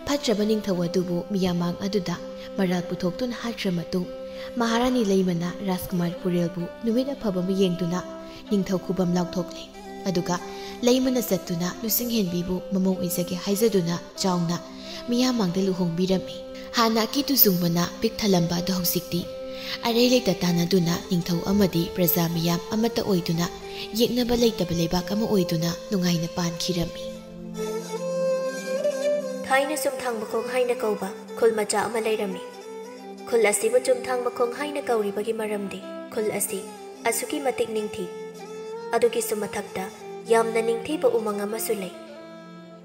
ꯐꯠꯇ꯭ꯔꯕ ꯅꯤꯡꯊꯧ ꯑꯗꯨꯕꯨ ꯃꯤꯌꯥꯝꯃꯥꯡ ꯑꯗꯨꯗ ꯃꯔꯥꯜ ꯄꯨꯊꯣꯛꯇꯨꯅ ꯍꯥꯠꯈ꯭ꯔ ꯃꯇꯨꯡ, ꯃꯍꯥꯔꯥꯅꯤ ꯂꯩꯃꯅ ꯔꯥꯖꯀꯨꯃꯥꯔ ꯄꯨꯔꯦꯜꯕꯨ ꯅꯨꯃꯤꯠ ꯑꯐꯕ ꯑꯃ ꯌꯦꯡꯗꯨꯅ ꯅꯤꯡꯊꯧ ꯈꯨꯕꯝ ꯂꯥꯎꯊꯣꯛꯂꯦ꯫ ꯑꯗꯨꯒ ꯂꯩꯃꯅ ꯆꯠꯇꯨꯅ ꯂꯨꯆꯤꯡꯍꯦꯟꯕꯤꯕꯨ ꯃꯃꯧ ꯑꯣꯏꯖꯒꯦ ꯍꯥꯏꯖꯗꯨꯅ ꯆꯥꯎꯅ ꯃꯤꯌꯥꯝꯃꯥꯡꯗ ꯂꯨꯍꯣꯡꯕꯤꯔꯝꯃꯤ꯫ ꯍꯥꯟꯅ ꯑꯀꯤ ꯇꯨꯖꯨꯡꯕꯅ ꯄꯤꯛ ꯊꯜꯂꯝꯕ ꯑꯗꯨ ꯍꯧꯖꯤꯛꯇꯤ ꯑꯔꯩ ꯂꯩꯇ ꯇꯥꯟꯅꯗꯨꯅ ꯅꯤꯡꯊꯧ ꯑꯃꯗꯤ ꯄ꯭ꯔꯖꯥ ꯃꯤꯌꯥꯝ ꯑꯃꯠꯇ ꯑꯣꯏꯗꯨꯅ ꯌꯦꯛꯅꯕ ꯂꯩꯇꯕ ꯂꯩꯕꯥꯛ ꯑꯃ ꯑꯣꯏꯗꯨꯅ ꯅꯨꯡꯉꯥꯏꯅ ꯄꯥꯟꯈꯤꯔꯝꯃꯤ꯫ ꯊꯥꯏꯅ ꯆꯨꯝꯊꯥꯡ ꯃꯈꯣꯡ ꯍꯥꯏꯅ ꯀꯧꯕ ꯈꯨꯜ ꯃꯆꯥ ꯑꯃ ꯂꯩꯔꯝꯃꯤ꯫ ꯈꯨꯜ ꯑꯁꯤꯕꯨ ꯆꯨꯝꯊꯥꯡ ꯃꯈꯣꯡ ꯍꯥꯏꯅ ꯀꯧꯔꯤꯕꯒꯤ ꯃꯔꯝꯗꯤ ꯈꯨꯜ ꯑꯁꯤ ꯑꯁꯨꯛꯀꯤ ꯃꯇꯤꯛ ꯅꯤꯡꯊꯤ꯫ ꯑꯗꯨꯒꯤꯁꯨ ꯃꯊꯛꯇ ꯌꯥꯝꯅ ꯅꯤꯡꯊꯤꯕ ꯎꯃꯪ ꯑꯃꯁꯨ ꯂꯩ꯫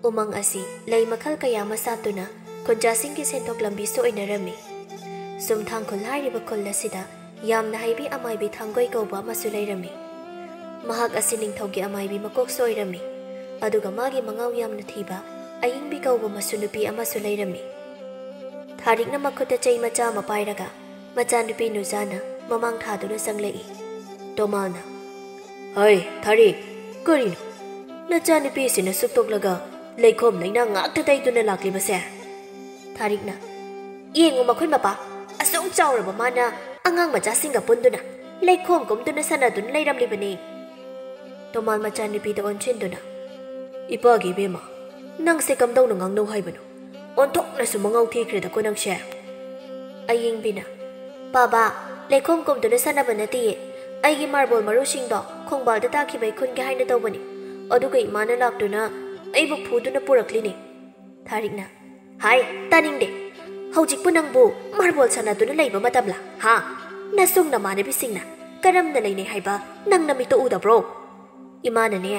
ꯎꯃꯪ ꯑꯁꯤ ꯂꯩ ꯃꯈꯜ ꯀꯌꯥ ꯑꯃ ꯁꯥꯠꯇꯨꯅ ꯈꯨꯟꯖꯥꯁꯤꯡꯒꯤ ꯁꯦꯟꯊꯣꯛ ꯂꯝꯕꯤꯁꯨ ꯑꯣꯏꯅꯔꯝꯃꯤ꯫ ꯆꯨꯝꯊꯥꯡ ꯈꯨꯜ ꯍꯥꯏꯔꯤꯕ ꯈꯨꯜ ꯑꯁꯤꯗ ꯌꯥꯝꯅ ꯍꯩꯕꯤ ꯑꯃꯥꯏꯕꯤ ꯊꯥꯡꯒꯣꯏ ꯀꯧꯕ ꯑꯃꯁꯨ ꯂꯩꯔꯝꯃꯤ꯫ ꯃꯍꯥꯛ ꯑꯁꯤ ꯅꯤꯡꯊꯧꯒꯤ ꯑꯃꯥꯏꯕꯤ ꯃꯀꯣꯛꯁꯨ ꯑꯣꯏꯔꯝꯃꯤ꯫ ꯑꯗꯨꯒ ꯃꯥꯒꯤ ꯃꯉꯥꯎ ꯌꯥꯝꯅ ꯊꯤꯕ ꯑꯌꯤꯡꯕꯤ ꯀꯧꯕ ꯃꯁꯨ ꯅꯨꯄꯤ ꯑꯃꯁꯨ ꯂꯩꯔꯝꯃꯤ꯫ ꯊꯥꯔꯤꯛꯅ ꯃꯈꯨꯠꯇ ꯆꯩ ꯃꯆꯥ ꯑꯃ ꯄꯥꯏꯔꯒ ꯃꯆꯥꯅꯨꯄꯤ ꯅꯨꯖꯥꯅ ꯃꯃꯥꯡ ꯊꯥꯗꯨꯅ ꯆꯪꯂꯛꯏ꯫ ꯇꯣꯃꯥꯜꯅ, "ꯍꯩ, ꯊꯥꯔꯤꯛ, ꯀꯔꯤꯅꯣ? ꯅꯆꯥꯅꯨꯄꯤꯁꯤꯅ ꯁꯨꯛꯇꯣꯛꯂꯒ ꯂꯩꯈꯣꯝ ꯂꯩꯅꯥꯡ ꯉꯥꯛꯇ ꯇꯩꯗꯨꯅ ꯂꯥꯛꯂꯤꯕꯁꯦ?" ꯊꯥꯔꯤꯛꯅ, "ꯌꯦꯡꯉꯨ ꯃꯈꯣꯏ ꯃꯄꯥ, ꯑꯁꯨꯛ ꯆꯥꯎꯔꯕ ꯃꯥꯅ ꯑꯉꯥꯡ ꯃꯆꯥꯁꯤꯡꯒ ꯄꯨꯟꯗꯨꯅ ꯂꯩꯈꯣꯝ ꯀꯨꯝꯗꯨꯅ ꯁꯥꯟꯅꯗꯨꯅ ꯂꯩꯔꯝꯂꯤꯕꯅꯤ꯫" ꯇꯣꯃꯥꯜ ꯃꯆꯥꯅꯨꯄꯤꯗ ꯑꯣꯟꯁꯤꯟꯗꯨꯅ, "ꯏꯄꯥꯒꯤ ꯏꯕꯦꯝꯃ, ꯅꯪꯁꯦ ꯀꯝꯗꯧꯅ ꯉꯥꯡꯅꯧ ꯍꯥꯏꯕꯅꯣ? ꯑꯣꯟꯊꯣꯛꯅꯁꯨ ꯃꯉꯥꯎ ꯊꯤꯈ꯭ꯔꯦꯗꯀꯣ ꯅꯪꯁꯦ꯫" ꯑꯌꯤꯡꯕꯤꯅ, "ꯄꯥꯕꯥ, ꯂꯩꯈꯣꯝ ꯀꯨꯝꯗꯨꯅ ꯁꯥꯟꯅꯕ ꯅꯠꯇꯤꯌꯦ꯫ ꯑꯩꯒꯤ ꯃꯥꯔꯕꯣꯜ ꯃꯔꯨꯁꯤꯡꯗꯣ ꯈꯣꯡꯕꯥꯜꯗ ꯇꯥꯈꯤꯕꯩ ꯈꯨꯟꯒꯦ ꯍꯥꯏꯅ ꯇꯧꯕꯅꯤ꯫ ꯑꯗꯨꯒ ꯏꯃꯥꯅ ꯂꯥꯛꯇꯨꯅ ꯑꯩꯕꯨ ꯐꯨꯗꯨꯅ ꯄꯨꯔꯛꯂꯤꯅꯤ꯫" ꯊꯥꯔꯤꯛꯅ, "ꯍꯥꯏ, ꯇꯥꯅꯤꯡꯗꯦ꯫ ꯍꯧꯖꯤꯛꯄꯨ ꯅꯪꯕꯨ ꯃꯥꯔꯕꯣꯜ ꯁꯥꯟꯅꯗꯨꯅ ꯂꯩꯕ ꯃꯇꯝꯂꯥ? ꯍꯥ? ꯅꯁꯨꯡ ꯅꯃꯥꯟꯅꯕꯤꯁꯤꯡꯅ ꯀꯔꯝꯅ ꯂꯩꯅꯩ ꯍꯥꯏꯕ ꯅꯪ ꯅꯃꯤꯠꯇ ꯎꯗꯕ꯭ꯔꯣ? ꯏꯃꯥꯅꯅꯦ,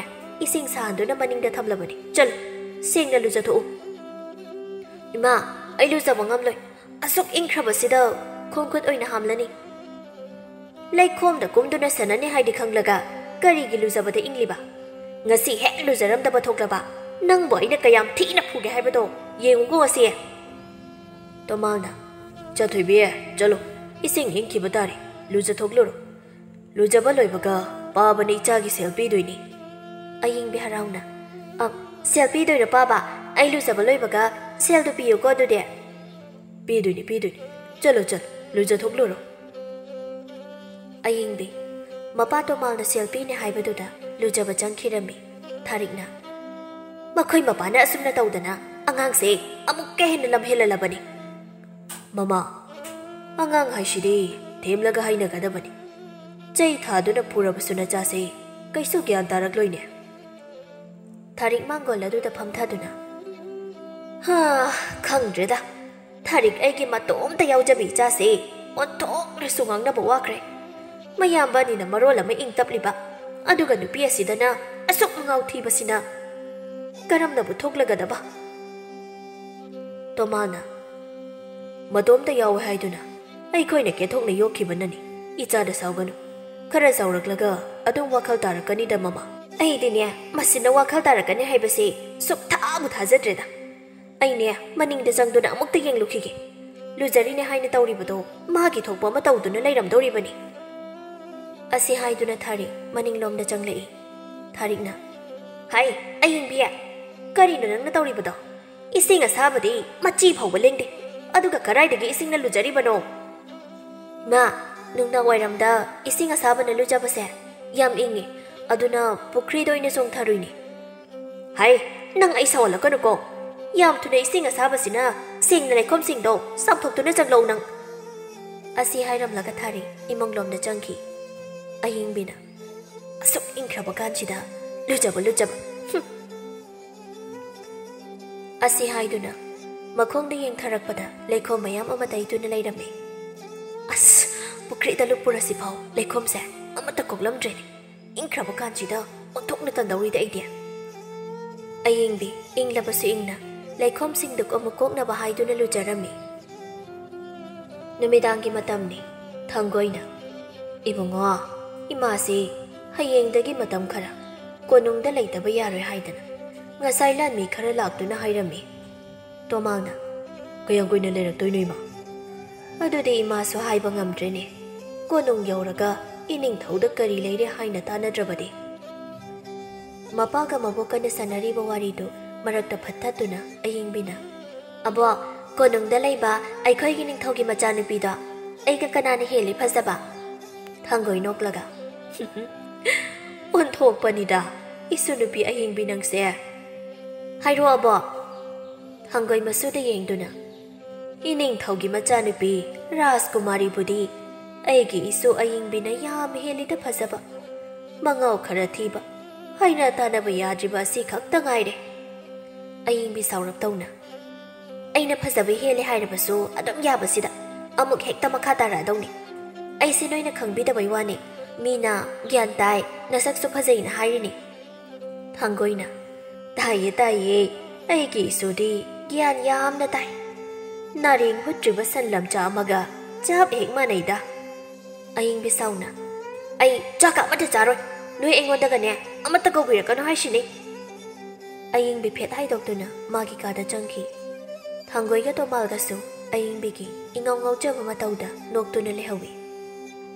ꯏꯁꯤꯡ ꯁꯥꯍꯟꯗꯨꯅ ꯃꯅꯤꯡꯗ ꯊꯝꯂꯕꯅꯤ꯫ ꯆꯠꯂꯨ, ꯁꯦꯡꯅ ꯂꯨꯖꯊꯣꯛꯎ꯫ ꯏꯃꯥ, ꯑꯩ ꯂꯨꯖꯕ ꯉꯝꯂꯣꯏ꯫ ꯑꯁꯨꯛ ꯏꯪꯈ꯭ꯔꯕꯁꯤꯗ ꯈꯣꯡ ꯈꯨꯠ ꯑꯣꯏꯅ ꯍꯥꯝꯂꯅꯤ꯫ ꯂꯩꯈꯣꯝꯗ ꯀꯨꯝꯗꯨꯅ ꯁꯥꯟꯅꯅꯤ ꯍꯥꯏꯗꯤ ꯈꯪꯂꯒ ꯀꯔꯤꯒꯤ ꯂꯨꯖꯕꯗ ꯏꯪꯂꯤꯕ? ꯉꯁꯤ ꯍꯦꯛ ꯂꯨꯖꯔꯝꯗꯕ ꯊꯣꯛꯂꯕ ꯅꯪꯕꯨ ꯑꯩꯅ ꯀꯌꯥꯝ ꯊꯤꯅ ꯐꯨꯒꯦ ꯍꯥꯏꯕꯗꯣ ꯌꯦꯡꯉꯨꯀꯣ ꯉꯁꯤ꯫ ꯇꯣꯃꯥꯜꯅ, ꯆꯥꯊꯣꯏꯕꯤ, ꯆꯠꯂꯣ, ꯏꯁꯤꯡ ꯏꯪꯈꯤꯕ ꯇꯥꯔꯦ, ꯂꯨꯖꯊꯣꯛꯂꯨꯔꯣ꯫ ꯂꯨꯖꯕ ꯂꯣꯏꯕꯒ ꯄꯥꯕꯅ ꯏꯆꯥꯒꯤ ꯁꯦꯜ ꯄꯤꯗꯣꯏꯅꯤ꯫ ꯑꯌꯤꯡꯕꯤ ꯍꯔꯥꯎꯅ, ꯑ, ꯁꯦꯜ ꯄꯤꯗꯣꯏꯔꯣ ꯄꯥꯕ? ꯑꯩ ꯂꯨꯖꯕ ꯂꯣꯏꯕꯒ ꯁꯦꯜꯗꯨ ꯄꯤꯌꯨꯀꯣ ꯑꯗꯨꯗꯤ꯫ ꯄꯤꯗꯣꯏꯅꯤ, ꯄꯤꯗꯣꯏꯅꯤ꯫ ꯆꯠꯂꯣ, ꯆꯠꯂꯣ, ꯂꯨꯖꯊꯣꯛꯂꯨꯔꯣ꯫ ꯑꯌꯤꯡꯕꯤ, ꯃꯄꯥ ꯇꯣꯃꯥꯜꯅ ꯁꯦꯜ ꯄꯤꯅꯦ ꯍꯥꯏꯕꯗꯨꯗ ꯂꯨꯖꯕ ꯆꯪꯈꯤꯔꯝꯃꯤ꯫ ꯊꯥꯔꯤꯛꯅ, ꯃꯈꯣꯏ ꯃꯄꯥꯅ ꯑꯁꯨꯝꯅ ꯇꯧꯗꯅ ꯑꯉꯥꯡꯁꯦ ꯑꯃꯨꯛꯀ ꯍꯦꯟꯅ ꯂꯝꯍꯦꯜꯂꯜꯂꯕꯅꯤ꯫ ꯃꯃꯥ, ꯑꯉꯥꯡ ꯍꯥꯏꯁꯤꯗꯤ ꯊꯦꯝꯂꯒ ꯍꯥꯏꯅꯒꯗꯕꯅꯤ꯫ ꯆꯩ ꯊꯥꯗꯨꯅ ꯐꯨꯔꯕꯁꯨ ꯅꯆꯥꯁꯦ ꯀꯩꯁꯨ ꯒ꯭ꯌꯥꯟ ꯇꯥꯔꯛꯂꯣꯏꯅꯦ꯫ ꯊꯥꯔꯤꯛ ꯃꯥꯡꯒꯣꯜ ꯑꯗꯨꯗ ꯐꯝꯊꯗꯨꯅ, ꯍꯥ, ꯈꯪꯗ꯭ꯔꯦꯗ꯫ ꯊꯥꯔꯤꯛ ꯑꯩꯒꯤ ꯃꯇꯣꯝꯇ ꯌꯥꯎꯖꯕ ꯏꯆꯥꯁꯦ ꯑꯣꯟꯊꯣꯛꯅꯁꯨ ꯉꯥꯡꯅꯕ ꯋꯥꯈ꯭ꯔꯦ꯫ ꯃꯌꯥꯝꯕ ꯑꯅꯤꯅ ꯃꯔꯣꯜ ꯑꯃ ꯏꯪ ꯇꯞꯂꯤꯕ, ꯑꯗꯨꯒ ꯅꯨꯄꯤ ꯑꯁꯤꯗꯅ ꯑꯁꯨꯛ ꯃꯉꯥꯎ ꯊꯤꯕꯁꯤꯅ ꯀꯔꯝꯅꯕꯨ ꯊꯣꯛꯂꯒꯗꯕ? ꯇꯣꯃꯥꯅ, ꯃꯇꯣꯝꯇ ꯌꯥꯎꯋꯦ ꯍꯥꯏꯗꯨꯅ ꯑꯩꯈꯣꯏꯅ ꯀꯦꯊꯣꯛꯅ ꯌꯣꯛꯈꯤꯕꯅꯅꯤ꯫ ꯏꯆꯥꯗ ꯁꯥꯎꯒꯅꯨ꯫ ꯈꯔ ꯆꯥꯎꯔꯛꯂꯒ ꯑꯗꯨꯝ ꯋꯥꯈꯜ ꯇꯥꯔꯛꯀꯅꯤꯗ ꯃꯃꯥ꯫ ꯑꯩꯗꯤꯅꯦ, ꯃꯁꯤꯅ ꯋꯥꯈꯜ ꯇꯥꯔꯛꯀꯅꯤ ꯍꯥꯏꯕꯁꯦ ꯁꯨꯛꯊꯥꯕꯨ ꯊꯥꯖꯗ꯭ꯔꯦꯗ꯫ ꯑꯩꯅꯦ, ꯃꯅꯤꯡꯗ ꯆꯪꯗꯨꯅ ꯑꯃꯨꯛꯇ ꯌꯦꯡꯂꯨꯈꯤꯒꯦ꯫ ꯂꯨꯖꯔꯤꯅꯦ ꯍꯥꯏꯅ ꯇꯧꯔꯤꯕꯗꯣ ꯃꯥꯒꯤ ꯊꯣꯛꯄ ꯑꯃ ꯇꯧꯗꯨꯅ ꯂꯩꯔꯝꯗꯧꯔꯤꯕꯅꯤ꯫ ꯑꯁꯤ ꯍꯥꯏꯗꯨꯅ ꯊꯥꯔꯤꯛ ꯃꯅꯤꯡꯂꯣꯝꯗ ꯆꯪꯂꯛꯏ꯫ ꯊꯥꯔꯤꯛꯅ, ꯍꯥꯏ, ꯑꯌꯤꯡꯕꯤ, ꯀꯔꯤꯅꯣ ꯅꯪꯅ ꯇꯧꯔꯤꯕꯗꯣ? ꯏꯁꯤꯡ ꯑꯁꯥꯕꯗꯤ ꯃꯆꯤ ꯐꯥꯎꯕ ꯂꯦꯡꯗꯦ, ꯑꯗꯨꯒ ꯀꯗꯥꯏꯗꯒꯤ ꯏꯁꯤꯡꯅ ꯂꯨꯖꯔꯤꯕꯅꯣ? ꯃꯥ, ꯅꯨꯡꯗꯥꯡ ꯋꯥꯏꯔꯝꯗ ꯏꯁꯤꯡ ꯑꯁꯥꯕꯅ ꯂꯨꯖꯕꯁꯦ ꯌꯥꯝ ꯏꯪꯉꯤ, ꯑꯗꯨꯅ ꯄꯨꯈ꯭ꯔꯤꯗ ꯑꯣꯏꯅ ꯆꯣꯡꯊꯔꯨꯏꯅꯦ꯫ ꯍꯩ, ꯅꯪ ꯑꯩ ꯁꯥꯎꯍꯜꯂꯛꯀꯅꯨꯀꯣ꯫ ꯌꯥꯝ ꯊꯨꯅ ꯏꯁꯤꯡ ꯑꯁꯥꯕꯁꯤꯅ ꯁꯦꯡꯅ ꯂꯩꯈꯣꯝꯁꯤꯡꯗꯣ ꯆꯥꯝꯊꯣꯛꯇꯨꯅ ꯆꯪꯂꯛꯎ ꯅꯪ꯫ ꯑꯁꯤ ꯍꯥꯏꯔꯝꯂꯒ ꯊꯥꯔꯤꯛ ꯏꯃꯨꯡꯂꯣꯝꯗ ꯆꯪꯈꯤ꯫ ꯑꯌꯤꯡꯕꯤꯅ, ꯑꯁꯨꯛ ꯏꯪꯈ꯭ꯔꯕ ꯀꯥꯟꯁꯤꯗ ꯂꯨꯖꯕ, ꯂꯨꯖꯕ꯫ ꯍꯨꯝ꯫ ꯑꯁꯤ ꯍꯥꯏꯗꯨꯅ ꯃꯈꯣꯡꯗ ꯌꯦꯡꯊꯔꯛꯄꯗ ꯂꯩꯈꯣꯝ ꯃꯌꯥꯝ ꯑꯃ ꯇꯩꯗꯨꯅ ꯂꯩꯔꯝꯃꯤ꯫ "ꯑꯁ, ꯄꯨꯈ꯭ꯔꯤꯗ ꯂꯨꯞꯄꯨꯔꯁꯤ ꯐꯥꯎ ꯂꯩꯈꯣꯝꯁꯦ ꯑꯃꯠꯇ ꯀꯣꯛꯂꯝꯗ꯭ꯔꯦꯅꯦ꯫ ꯏꯪꯈ꯭ꯔꯕ ꯀꯥꯟꯁꯤꯗ ꯑꯣꯟꯊꯣꯛꯅ ꯇꯟꯗꯧꯔꯤꯗ ꯑꯩꯗꯤ꯫" ꯑꯌꯤꯡꯕꯤ ꯏꯪꯂꯕꯁꯨ ꯏꯪꯅ ꯂꯩꯈꯣꯝꯁꯤꯡꯗꯨ ꯑꯃꯨꯛ ꯀꯣꯛꯅꯕ ꯍꯥꯏꯗꯨꯅ ꯂꯨꯖꯔꯝꯃꯤ꯫ ꯅꯨꯃꯤꯗꯥꯡꯒꯤ ꯃꯇꯝꯅꯤ꯫ ꯊꯥꯡꯒꯣꯏꯅ, "ꯏꯕꯨꯡꯉꯣ, ꯏꯃꯥꯁꯤ ꯍꯌꯦꯡꯗꯒꯤ ꯃꯇꯝ ꯈꯔ ꯀꯣꯅꯨꯡꯗ ꯂꯩꯇꯕ ꯌꯥꯔꯣꯏ ꯍꯥꯏꯗꯅ ꯉꯁꯥꯏ ꯂꯥꯟꯃꯤ ꯈꯔ ꯂꯥꯛꯇꯨꯅ ꯍꯥꯏꯔꯝꯃꯤ꯫" ꯇꯣꯃꯥꯜꯅ, "ꯀꯌꯥꯝ ꯀꯨꯏꯅ ꯂꯩꯔꯛꯇꯣꯏꯅꯣ, ꯏꯃꯥ?" "ꯑꯗꯨꯗꯤ ꯏꯃꯥꯁꯨ ꯍꯥꯏꯕ ꯉꯝꯗ꯭ꯔꯦꯅꯦ꯫ ꯀꯣꯅꯨꯡ ꯌꯧꯔꯒ ꯏꯅꯤꯡꯊꯧꯗ ꯀꯔꯤ ꯂꯩꯔꯦ ꯍꯥꯏꯅ ꯇꯥꯟꯅꯗ꯭ꯔꯕꯗꯤ꯫" ꯃꯄꯥꯒ ꯃꯕꯣꯛꯀꯅ ꯁꯥꯟꯅꯔꯤꯕ ꯋꯥꯔꯤꯗꯨ ꯃꯔꯛꯇ ꯐꯠꯊꯠꯇꯨꯅ ꯑꯌꯤꯡꯕꯤꯅ, "ꯑꯕꯣꯛ, ꯀꯣꯅꯨꯡꯗ ꯂꯩꯕ ꯑꯩꯈꯣꯏꯒꯤ ꯅꯤꯡꯊꯧꯒꯤ ꯃꯆꯥꯅꯨꯄꯤꯗꯣ ꯑꯩꯒ ꯀꯅꯥꯅ ꯍꯦꯜꯂꯤ ꯐꯖꯕ?" ꯊꯥꯡꯒꯣꯏ ꯅꯣꯛꯂꯒ, "ꯑꯣꯟꯊꯣꯛꯄꯅꯤꯗ, ꯏꯁꯨ ꯅꯨꯄꯤ ꯑꯌꯤꯡꯕꯤ ꯅꯪꯁꯦ꯫ ꯍꯥꯏꯔꯣ, ꯑꯕꯣꯛ?" ꯊꯥꯡꯒꯣꯏ ꯃꯁꯨꯗ ꯌꯦꯡꯗꯨꯅ, "ꯏꯅꯤꯡꯊꯧꯒꯤ ꯃꯆꯥꯅꯨꯄꯤ ꯔꯥꯖꯀꯨꯃꯥꯔꯤꯕꯨꯗꯤ ꯑꯩꯒꯤ ꯏꯁꯨ ꯑꯌꯤꯡꯕꯤꯅ ꯌꯥꯝ ꯍꯦꯜꯂꯤꯗ ꯐꯖꯕ꯫ ꯃꯉꯥꯎ ꯈꯔ ꯊꯤꯕ, ꯍꯥꯏꯅ ꯇꯥꯟꯅꯕ ꯌꯥꯗ꯭ꯔꯤꯕ ꯑꯁꯤ ꯈꯛꯇ ꯉꯥꯏꯔꯦ꯫" ꯑꯌꯤꯡꯕꯤ ꯁꯥꯎꯔꯞ ꯇꯧꯅ, "ꯑꯩꯅ ꯐꯖꯕ ꯍꯦꯜꯂꯦ ꯍꯥꯏꯔꯕꯁꯨ ꯑꯗꯨꯝ ꯌꯥꯕꯁꯤꯗ ꯑꯃꯨꯛ ꯍꯦꯛꯇ ꯃꯈꯥ ꯇꯥꯔꯛꯑꯗꯧꯅꯤ꯫ ꯑꯩꯁꯦ ꯅꯣꯏꯅ ꯈꯪꯕꯤꯗꯕꯩ ꯋꯥꯅꯤ꯫ ꯃꯤꯅ ꯒ꯭ꯌꯥꯟ ꯇꯥꯏ, ꯅꯁꯛꯁꯨ ꯐꯖꯩꯅ ꯍꯥꯏꯔꯤꯅꯤ꯫" ꯊꯥꯡꯒꯣꯏꯅ, "ꯇꯥꯏꯌꯦ, ꯇꯥꯏꯌꯦ, ꯑꯩꯒꯤ ꯏꯁꯨꯗꯤ ꯒ꯭ꯌꯥꯟ ꯌꯥꯝꯅ ꯇꯥꯏ꯫ ꯅꯥꯔꯦꯡ ꯍꯨꯠꯇ꯭ꯔꯤꯕ ꯁꯟ ꯂꯝꯆꯥ ꯑꯃꯒ ꯆꯞ ꯍꯦꯛ ꯃꯥꯟꯅꯩꯗ꯫" ꯑꯌꯤꯡꯕꯤ ꯁꯥꯎꯅ, "ꯑꯩ ꯆꯥꯛꯀ ꯑꯃꯠꯇ ꯆꯥꯔꯣꯏ꯫ ꯅꯣꯏ ꯑꯩꯉꯣꯟꯗꯒꯅꯦ ꯑꯃꯠꯇ ꯀꯧꯕꯤꯔꯛꯀꯅꯨ ꯍꯥꯏꯁꯤꯅꯤ꯫" ꯑꯌꯤꯡꯕꯤ ꯐꯦꯠ ꯍꯥꯏꯗꯣꯛꯇꯨꯅ ꯃꯥꯒꯤ ꯀꯥꯗ ꯆꯪꯈꯤ꯫ ꯊꯥꯡꯒꯣꯏꯒ ꯇꯣꯃꯥꯜꯒꯁꯨ ꯑꯌꯤꯡꯕꯤꯒꯤ ꯏꯉꯥꯎ ꯉꯥꯎꯖꯕ ꯃꯇꯧꯗ ꯅꯣꯛꯇꯨꯅ ꯂꯩꯍꯧꯏ꯫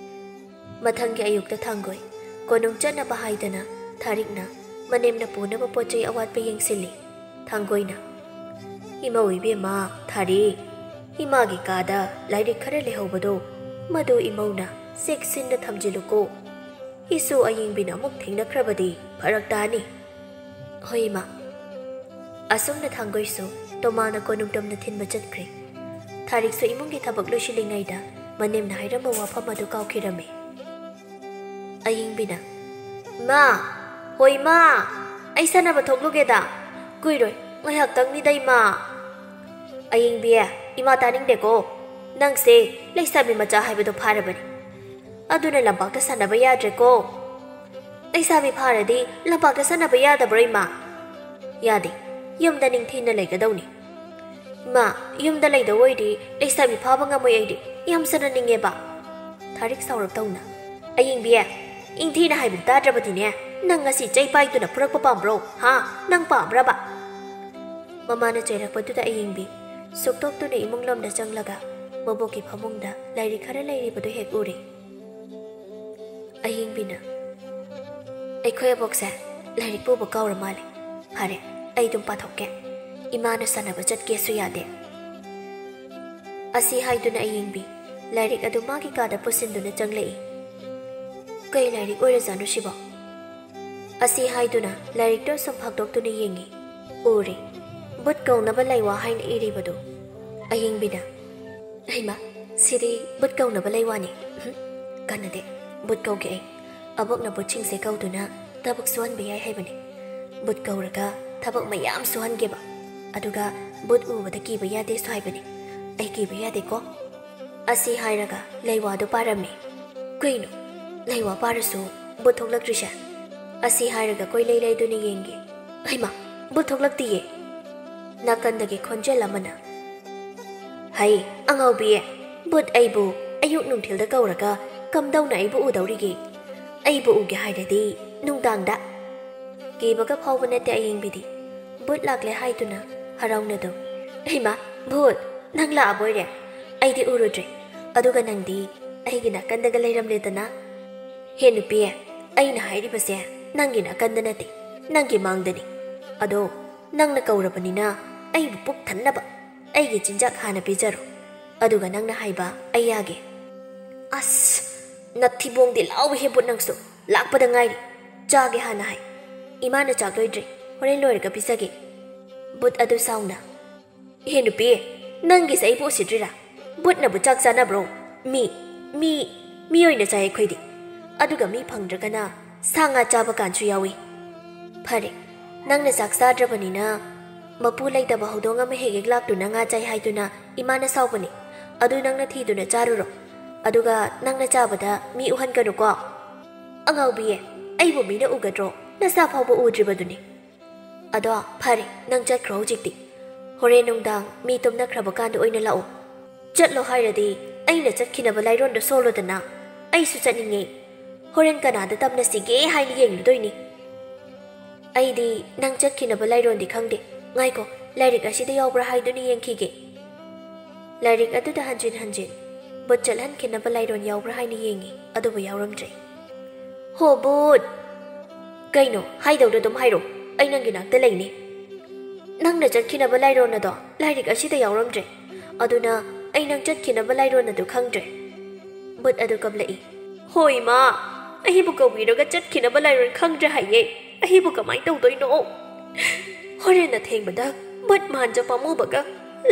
ꯃꯊꯪꯒꯤ ꯑꯌꯨꯛꯇ ꯊꯥꯡꯒꯣꯏ ꯀꯣꯅꯨꯡ ꯆꯠꯅꯕ ꯍꯥꯏꯗꯅ ꯊꯥꯔꯤꯛꯅ ꯃꯅꯦꯝꯅ ꯄꯨꯅꯕ ꯄꯣꯠ ꯆꯩ ꯑꯋꯥꯠꯄ ꯌꯦꯡꯁꯤꯜꯂꯤ꯫ ꯊꯥꯡꯒꯣꯏꯅ, "ꯏꯃꯧ ꯏꯕꯦꯝꯃ, ꯊꯥꯔꯤꯛ, ꯏꯃꯥꯒꯤ ꯀꯥꯗ ꯂꯥꯏꯔꯤꯛ ꯈꯔ ꯂꯩꯍꯧꯕꯗꯣ ꯃꯗꯨ ꯏꯃꯧꯅ ꯆꯦꯛꯁꯤꯟꯅ ꯊꯝꯖꯤꯜꯂꯨꯀꯣ꯫ ꯏꯁꯨ ꯑꯌꯤꯡꯕꯤꯅ ꯑꯃꯨꯛ ꯊꯦꯡꯅꯈ꯭ꯔꯕꯗꯤ ꯐꯔꯛ ꯇꯥꯅꯤ꯫" "ꯍꯣꯏ, ꯏꯃꯥ꯫" ꯑꯁꯨꯝꯅ ꯊꯥꯡꯒꯣꯏꯁꯨ ꯇꯣꯃꯥꯅ ꯀꯣꯅꯨꯡ ꯇꯝꯅ ꯊꯤꯟꯕ ꯆꯠꯈ꯭ꯔꯦ꯫ ꯊꯥꯔꯤꯛꯁꯨ ꯏꯃꯨꯡꯒꯤ ꯊꯕꯛ ꯂꯣꯏꯁꯤꯜꯂꯤꯉꯩꯗ ꯃꯅꯦꯝꯅ ꯍꯥꯏꯔꯝꯕ ꯋꯥꯐꯝ ꯑꯗꯨ ꯀꯥꯎꯈꯤꯔꯝꯃꯤ꯫ ꯑꯌꯤꯡꯕꯤꯅ, "ꯏꯃꯥ! ꯍꯣꯏ, ꯏꯃꯥ! ꯑꯩ ꯁꯥꯟꯅꯕ ꯊꯣꯛꯂꯨꯒꯦꯗ꯫ ꯀꯨꯏꯔꯣꯏ, ꯉꯥꯏꯍꯥꯛꯇꯪꯅꯤꯗ, ꯏꯃꯥ!" "ꯑꯌꯤꯡꯕꯤ, ꯏꯃꯥ ꯇꯥꯅꯤꯡꯗꯦꯀꯣ꯫ ꯅꯪꯁꯦ ꯂꯩꯁꯥꯕꯤ ꯃꯆꯥ ꯍꯥꯏꯕꯗꯣ ꯐꯥꯔꯕꯅꯤ꯫ ꯑꯗꯨꯅ ꯂꯝꯄꯥꯛꯇ ꯁꯥꯟꯅꯕ ꯌꯥꯗ꯭ꯔꯦꯀꯣ꯫ ꯂꯩꯁꯥꯕꯤ ꯐꯥꯔꯗꯤ ꯂꯝꯄꯥꯛꯇ ꯁꯥꯟꯅꯕ ꯌꯥꯗꯕ꯭ꯔꯣ, ꯏꯃꯥ?" "ꯌꯥꯗꯦ꯫ ꯌꯨꯝꯗ ꯅꯤꯡꯊꯤꯅ ꯂꯩꯒꯗꯧꯅꯤ꯫ ꯏꯃꯥ, ꯌꯨꯝꯗ ꯂꯩꯗꯧ ꯑꯣꯏꯗꯤ ꯂꯩꯁꯥꯕꯤ ꯐꯥꯕ ꯉꯝꯃꯣꯏ ꯑꯩꯗꯤ꯫ ꯌꯥꯝ ꯁꯥꯟꯅꯅꯤꯡꯉꯦꯕ꯫" ꯊꯥꯔꯤꯛ ꯁꯥꯎꯔꯞ ꯇꯧꯅ, "ꯑꯌꯤꯡꯕꯤ, ꯏꯪꯊꯤꯅ ꯍꯥꯏꯕꯗꯤ ꯇꯥꯗ꯭ꯔꯕꯗꯤꯅꯦ꯫ ꯅꯪ ꯉꯁꯤ ꯆꯩ ꯄꯥꯏꯗꯨꯅ ꯐꯨꯔꯛꯄ ꯄꯥꯝꯕ꯭ꯔꯣ? ꯍꯥ? ꯅꯪ ꯄꯥꯝꯕ꯭ꯔꯕ?" ꯃꯃꯥꯅ ꯆꯩꯔꯛꯄꯗꯨꯗ ꯑꯌꯤꯡꯕꯤ ꯁꯨꯛꯇꯣꯛꯇꯨꯅ ꯏꯃꯨꯡ ꯂꯣꯝꯗ ꯆꯪꯂꯒ ꯃꯕꯣꯛꯀꯤ ꯐꯃꯨꯡꯗ ꯂꯥꯏꯔꯤꯛ ꯈꯔ ꯂꯩꯔꯤꯕꯗꯨ ꯍꯦꯛ ꯎꯔꯦ꯫ ꯑꯌꯤꯡꯕꯤꯅ, "ꯑꯩꯈꯣꯏ ꯑꯕꯣꯛꯁꯦ ꯂꯥꯏꯔꯤꯛ ꯄꯨꯕ ꯀꯥꯎꯔ ꯃꯥꯜꯂꯦ꯫ ꯐꯔꯦ, ꯑꯩ ꯑꯗꯨꯝ ꯄꯥꯊꯣꯛꯀꯦ꯫ ꯏꯃꯥꯅ ꯁꯥꯟꯅꯕ ꯆꯠꯀꯦꯁꯨ ꯌꯥꯗꯦ꯫" ꯑꯁꯤ ꯍꯥꯏꯗꯨꯅ ꯑꯌꯤꯡꯕꯤ ꯂꯥꯏꯔꯤꯛ ꯑꯗꯨ ꯃꯥꯒꯤ ꯀꯥꯗ ꯄꯨꯁꯤꯟꯗꯨꯅ ꯆꯪꯂꯛꯏ꯫ "ꯀꯩ ꯂꯥꯏꯔꯤꯛ ꯑꯣꯏꯔꯖꯥꯠꯅꯣ ꯁꯤꯕꯣ?" ꯑꯁꯤ ꯍꯥꯏꯗꯨꯅ ꯂꯥꯏꯔꯤꯛꯇꯣ ꯁꯨꯝ ꯐꯥꯛꯇꯣꯛꯇꯨꯅ ꯌꯦꯡꯉꯤ꯫ ꯎꯔꯦ, "ꯕꯨꯠ ꯀꯧꯅꯕ ꯂꯩꯋꯥ" ꯍꯥꯏꯅ ꯏꯔꯤꯕꯗꯨ꯫ ꯑꯌꯤꯡꯕꯤꯅ, "ꯍꯩꯃꯥ, ꯁꯤꯗꯤ ꯕꯨꯠ ꯀꯧꯅꯕ ꯂꯩꯋꯥꯅꯤ꯫ ꯎꯝ, ꯀꯥꯟꯅꯗꯦ, ꯕꯨꯠ ꯀꯧꯒꯦ ꯑꯩ꯫ ꯑꯕꯣꯛꯅ ꯕꯨꯠꯁꯤꯡꯁꯦ ꯀꯧꯗꯨꯅ ꯊꯕꯛ ꯁꯨꯍꯟꯕ ꯌꯥꯏ ꯍꯥꯏꯕꯅꯤ꯫ ꯕꯨꯠ ꯀꯧꯔꯒ ꯊꯕꯛ ꯃꯌꯥꯝ ꯁꯨꯍꯟꯒꯦꯕ꯫ ꯑꯗꯨꯒ ꯕꯨꯠ ꯎꯕꯗ ꯀꯤꯕ ꯌꯥꯗꯦꯁꯨ ꯍꯥꯏꯕꯅꯤ꯫ ꯑꯩ ꯀꯤꯕ ꯌꯥꯗꯦꯀꯣ꯫" ꯑꯁꯤ ꯍꯥꯏꯔꯒ ꯂꯩꯋꯥꯗꯨ ꯄꯥꯔꯝꯃꯤ꯫ "ꯀꯩꯅꯣ, ꯂꯩꯋꯥ ꯄꯥꯔꯁꯨ ꯕꯨꯠ ꯊꯣꯛꯂꯛꯇ꯭ꯔꯤꯁꯦ?" ꯑꯁꯤ ꯍꯥꯏꯔꯒ ꯀꯣꯏꯂꯩ ꯂꯩꯗꯨꯅ ꯌꯦꯡꯒꯦ꯫ "ꯍꯩꯃꯥ, ꯕꯨꯠ ꯊꯣꯛꯂꯛꯇꯤꯌꯦ!" ꯅꯥꯀꯟꯗꯒꯤ ꯈꯣꯟꯖꯦꯜ ꯑꯃꯅ, "ꯍꯩ, ꯑꯉꯥꯎꯕꯤ, ꯕꯨꯠ ꯑꯩꯕꯨ ꯑꯌꯨꯛ ꯅꯨꯡꯊꯤꯜꯗ ꯀꯧꯔꯒ ꯀꯝꯗꯧꯅ ꯑꯩꯕꯨ ꯎꯗꯧꯔꯤꯒꯦ? ꯑꯩꯕꯨ ꯎꯒꯦ ꯍꯥꯏꯔꯗꯤ ꯅꯨꯡꯗꯥꯡꯗ꯫" ꯀꯤꯕꯒ ꯐꯥꯎꯕ ꯅꯠꯇꯦ ꯑꯌꯤꯡꯕꯤꯗꯤ꯫ ꯕꯨꯠ ꯂꯥꯛꯂꯦ ꯍꯥꯏꯗꯨꯅ ꯍꯔꯥꯎꯅꯗꯨ, "ꯍꯩꯃꯥ, ꯚꯨꯠ, ꯅꯪ ꯂꯥꯛꯑꯕꯣꯏꯔꯦ? ꯑꯩꯗꯤ ꯎꯔꯨꯗ꯭ꯔꯦ꯫ ꯑꯗꯨꯒ ꯅꯪꯗꯤ ꯑꯩꯒꯤ ꯅꯥꯀꯟꯗꯒ ꯂꯩꯔꯝꯂꯦꯗꯅ꯫ ꯍꯦ ꯅꯨꯄꯤ, ꯑꯩꯅ ꯍꯥꯏꯔꯤꯕꯁꯦ ꯅꯪꯒꯤ ꯅꯥꯀꯟꯗ ꯅꯠꯇꯦ, ꯅꯪꯒꯤ ꯃꯥꯡꯗꯅꯤ꯫ ꯑꯗꯣ ꯅꯪꯅ ꯀꯧꯔꯕꯅꯤꯅ ꯑꯩꯕꯨ ꯄꯨꯛ ꯊꯟꯅꯕ ꯑꯩꯒꯤ ꯆꯤꯟꯖꯥꯛ ꯍꯥꯟꯅ ꯄꯤꯖꯔꯣ꯫ ꯑꯗꯨꯒ ꯅꯪꯅ ꯍꯥꯏꯕ ꯑꯩ ꯌꯥꯒꯦ꯫" "ꯑꯁ, ꯅꯊꯤꯕꯣꯡꯗꯤ ꯂꯥꯎꯏꯍꯦ ꯕꯨꯠ ꯅꯪꯁꯨ꯫ ꯂꯥꯛꯄꯗ ꯉꯥꯏꯔꯤ꯫ ꯆꯥꯒꯦ ꯍꯥꯟꯅ ꯍꯥꯏ꯫ ꯏꯃꯥꯅ ꯆꯥꯛ ꯂꯣꯏꯗ꯭ꯔꯤ꯫ ꯍꯣꯔꯦꯟ ꯂꯣꯏꯔꯒ ꯄꯤꯖꯒꯦ꯫" ꯕꯨꯠ ꯑꯗꯨ ꯁꯥꯎꯅ, "ꯍꯦ ꯅꯨꯄꯤ, ꯅꯪꯒꯤꯁꯦ ꯑꯩꯕꯨ ꯎꯁꯤꯠꯇ꯭ꯔꯤꯔꯥ? ꯕꯨꯠꯅꯕꯨ ꯆꯥꯛ ꯆꯥꯅꯕ꯭ꯔꯣ? ꯃꯤ, ꯃꯤ, ꯃꯤ ꯑꯣꯏꯅ ꯆꯥꯏ ꯑꯩꯈꯣꯏꯗꯤ꯫ ꯑꯗꯨꯒ ꯃꯤ ꯐꯪꯗ꯭ꯔꯒꯅ ꯁꯥ ꯉꯥ ꯆꯥꯕ ꯀꯥꯟꯁꯨ ꯌꯥꯎꯏ꯫ ꯐꯔꯦ, ꯅꯪꯅ ꯆꯥꯛ ꯆꯥꯗ꯭ꯔꯕꯅꯤꯅ ꯃꯄꯨ ꯂꯩꯇꯕ ꯍꯧꯗꯣꯡ ꯑꯃ ꯍꯦꯛ ꯍꯦꯛ ꯂꯥꯛꯇꯨꯅ ꯉꯥ ꯆꯥꯏ ꯍꯥꯏꯗꯨꯅ ꯏꯃꯥꯅ ꯁꯥꯎꯕꯅꯤ꯫ ꯑꯗꯨ ꯅꯪꯅ ꯊꯤꯗꯨꯅ ꯆꯥꯔꯨꯔꯣ꯫ ꯑꯗꯨꯒ ꯅꯪꯅ ꯆꯥꯕꯗ ꯃꯤ ꯎꯍꯟꯒꯅꯨꯀꯣ꯫ ꯑꯉꯥꯎꯕꯤꯌꯦ, ꯑꯩꯕꯨ ꯃꯤꯅ ꯎꯒꯗ꯭ꯔꯣ? ꯅꯁꯥ ꯐꯥꯎꯕ ꯎꯗ꯭ꯔꯤꯕꯗꯨꯅꯤ꯫ ꯑꯗꯣ ꯐꯔꯦ, ꯅꯪ ꯆꯠꯈ꯭ꯔꯣ ꯍꯧꯖꯤꯛꯇꯤ꯫ ꯍꯣꯔꯦꯟ ꯅꯨꯡꯗꯥꯡ ꯃꯤ ꯇꯨꯝꯅꯈ꯭ꯔꯕ ꯀꯥꯟꯗ ꯑꯣꯏꯅ ꯂꯥꯛꯎ꯫ ꯆꯠꯂꯣ ꯍꯥꯏꯔꯗꯤ ꯑꯩꯅ ꯆꯠꯈꯤꯅꯕ ꯂꯥꯏꯔꯣꯟꯗꯣ ꯁꯣꯜꯂꯣꯗꯅ꯫ ꯑꯩꯁꯨ ꯆꯠꯅꯤꯡꯉꯦ꯫ ꯍꯣꯔꯦꯟ ꯀꯅꯥꯗ ꯇꯝꯅꯁꯤꯒꯦ ꯍꯥꯏꯅ ꯌꯦꯡꯂꯨꯗꯣꯏꯅꯤ꯫ ꯑꯩꯗꯤ ꯅꯪ ꯆꯠꯈꯤꯅꯕ ꯂꯥꯏꯔꯣꯟꯗꯤ ꯈꯪꯗꯦ꯫ ꯉꯥꯏꯈꯣ, ꯂꯥꯏꯔꯤꯛ ꯑꯁꯤꯗ ꯌꯥꯎꯕ꯭ꯔꯥ ꯍꯥꯏꯗꯨꯅ ꯌꯦꯡꯈꯤꯒꯦ꯫ ꯂꯥꯏꯔꯤꯛ ꯑꯗꯨꯗ ꯍꯟꯖꯤꯟ ꯍꯟꯖꯤꯟ ꯕꯨꯠ ꯆꯠꯍꯟꯈꯤꯅꯕ ꯂꯥꯏꯔꯣꯟ ꯌꯥꯎꯕ꯭ꯔꯥ ꯍꯥꯏꯅ ꯌꯦꯡꯉꯤ, ꯑꯗꯨꯕꯨ ꯌꯥꯎꯔꯝꯗ꯭ꯔꯦ꯫ "ꯍꯣ ꯕꯨꯠ!" "ꯀꯩꯅꯣ? ꯍꯥꯏꯗꯧꯗꯣ ꯑꯗꯨꯝ ꯍꯥꯏꯔꯣ, ꯑꯩ ꯅꯪꯒꯤ ꯅꯥꯛꯇ ꯂꯩꯅꯤ꯫" "ꯅꯪꯅ ꯆꯠꯈꯤꯅꯕ ꯂꯥꯏꯔꯣꯟ ꯑꯗꯣ ꯂꯥꯏꯔꯤꯛ ꯑꯁꯤꯗ ꯌꯥꯎꯔꯝꯗ꯭ꯔꯦ, ꯑꯗꯨꯅ ꯑꯩ ꯅꯪ ꯆꯠꯈꯤꯅꯕ ꯂꯥꯏꯔꯣꯟ ꯑꯗꯨ ꯈꯪꯗ꯭ꯔꯦ꯫" ꯕꯨꯠ ꯑꯗꯨ ꯀꯞꯂꯛꯏ꯫ "ꯍꯣꯏ ꯏꯃꯥ, ꯑꯩꯕꯨ ꯀꯧꯕꯤꯔꯒ ꯆꯠꯈꯤꯅꯕ ꯂꯥꯏꯔꯣꯟ ꯈꯪꯗ꯭ꯔꯦ ꯍꯥꯏꯌꯦ꯫ ꯑꯩꯕꯨ ꯀꯃꯥꯏꯅ ꯇꯧꯗꯣꯏꯅꯣ? ꯍꯣꯔꯦꯟ ꯑꯊꯦꯡꯕꯗ ꯕꯨꯠ ꯃꯥꯟꯖ ꯄꯥꯝꯃꯨꯕꯒ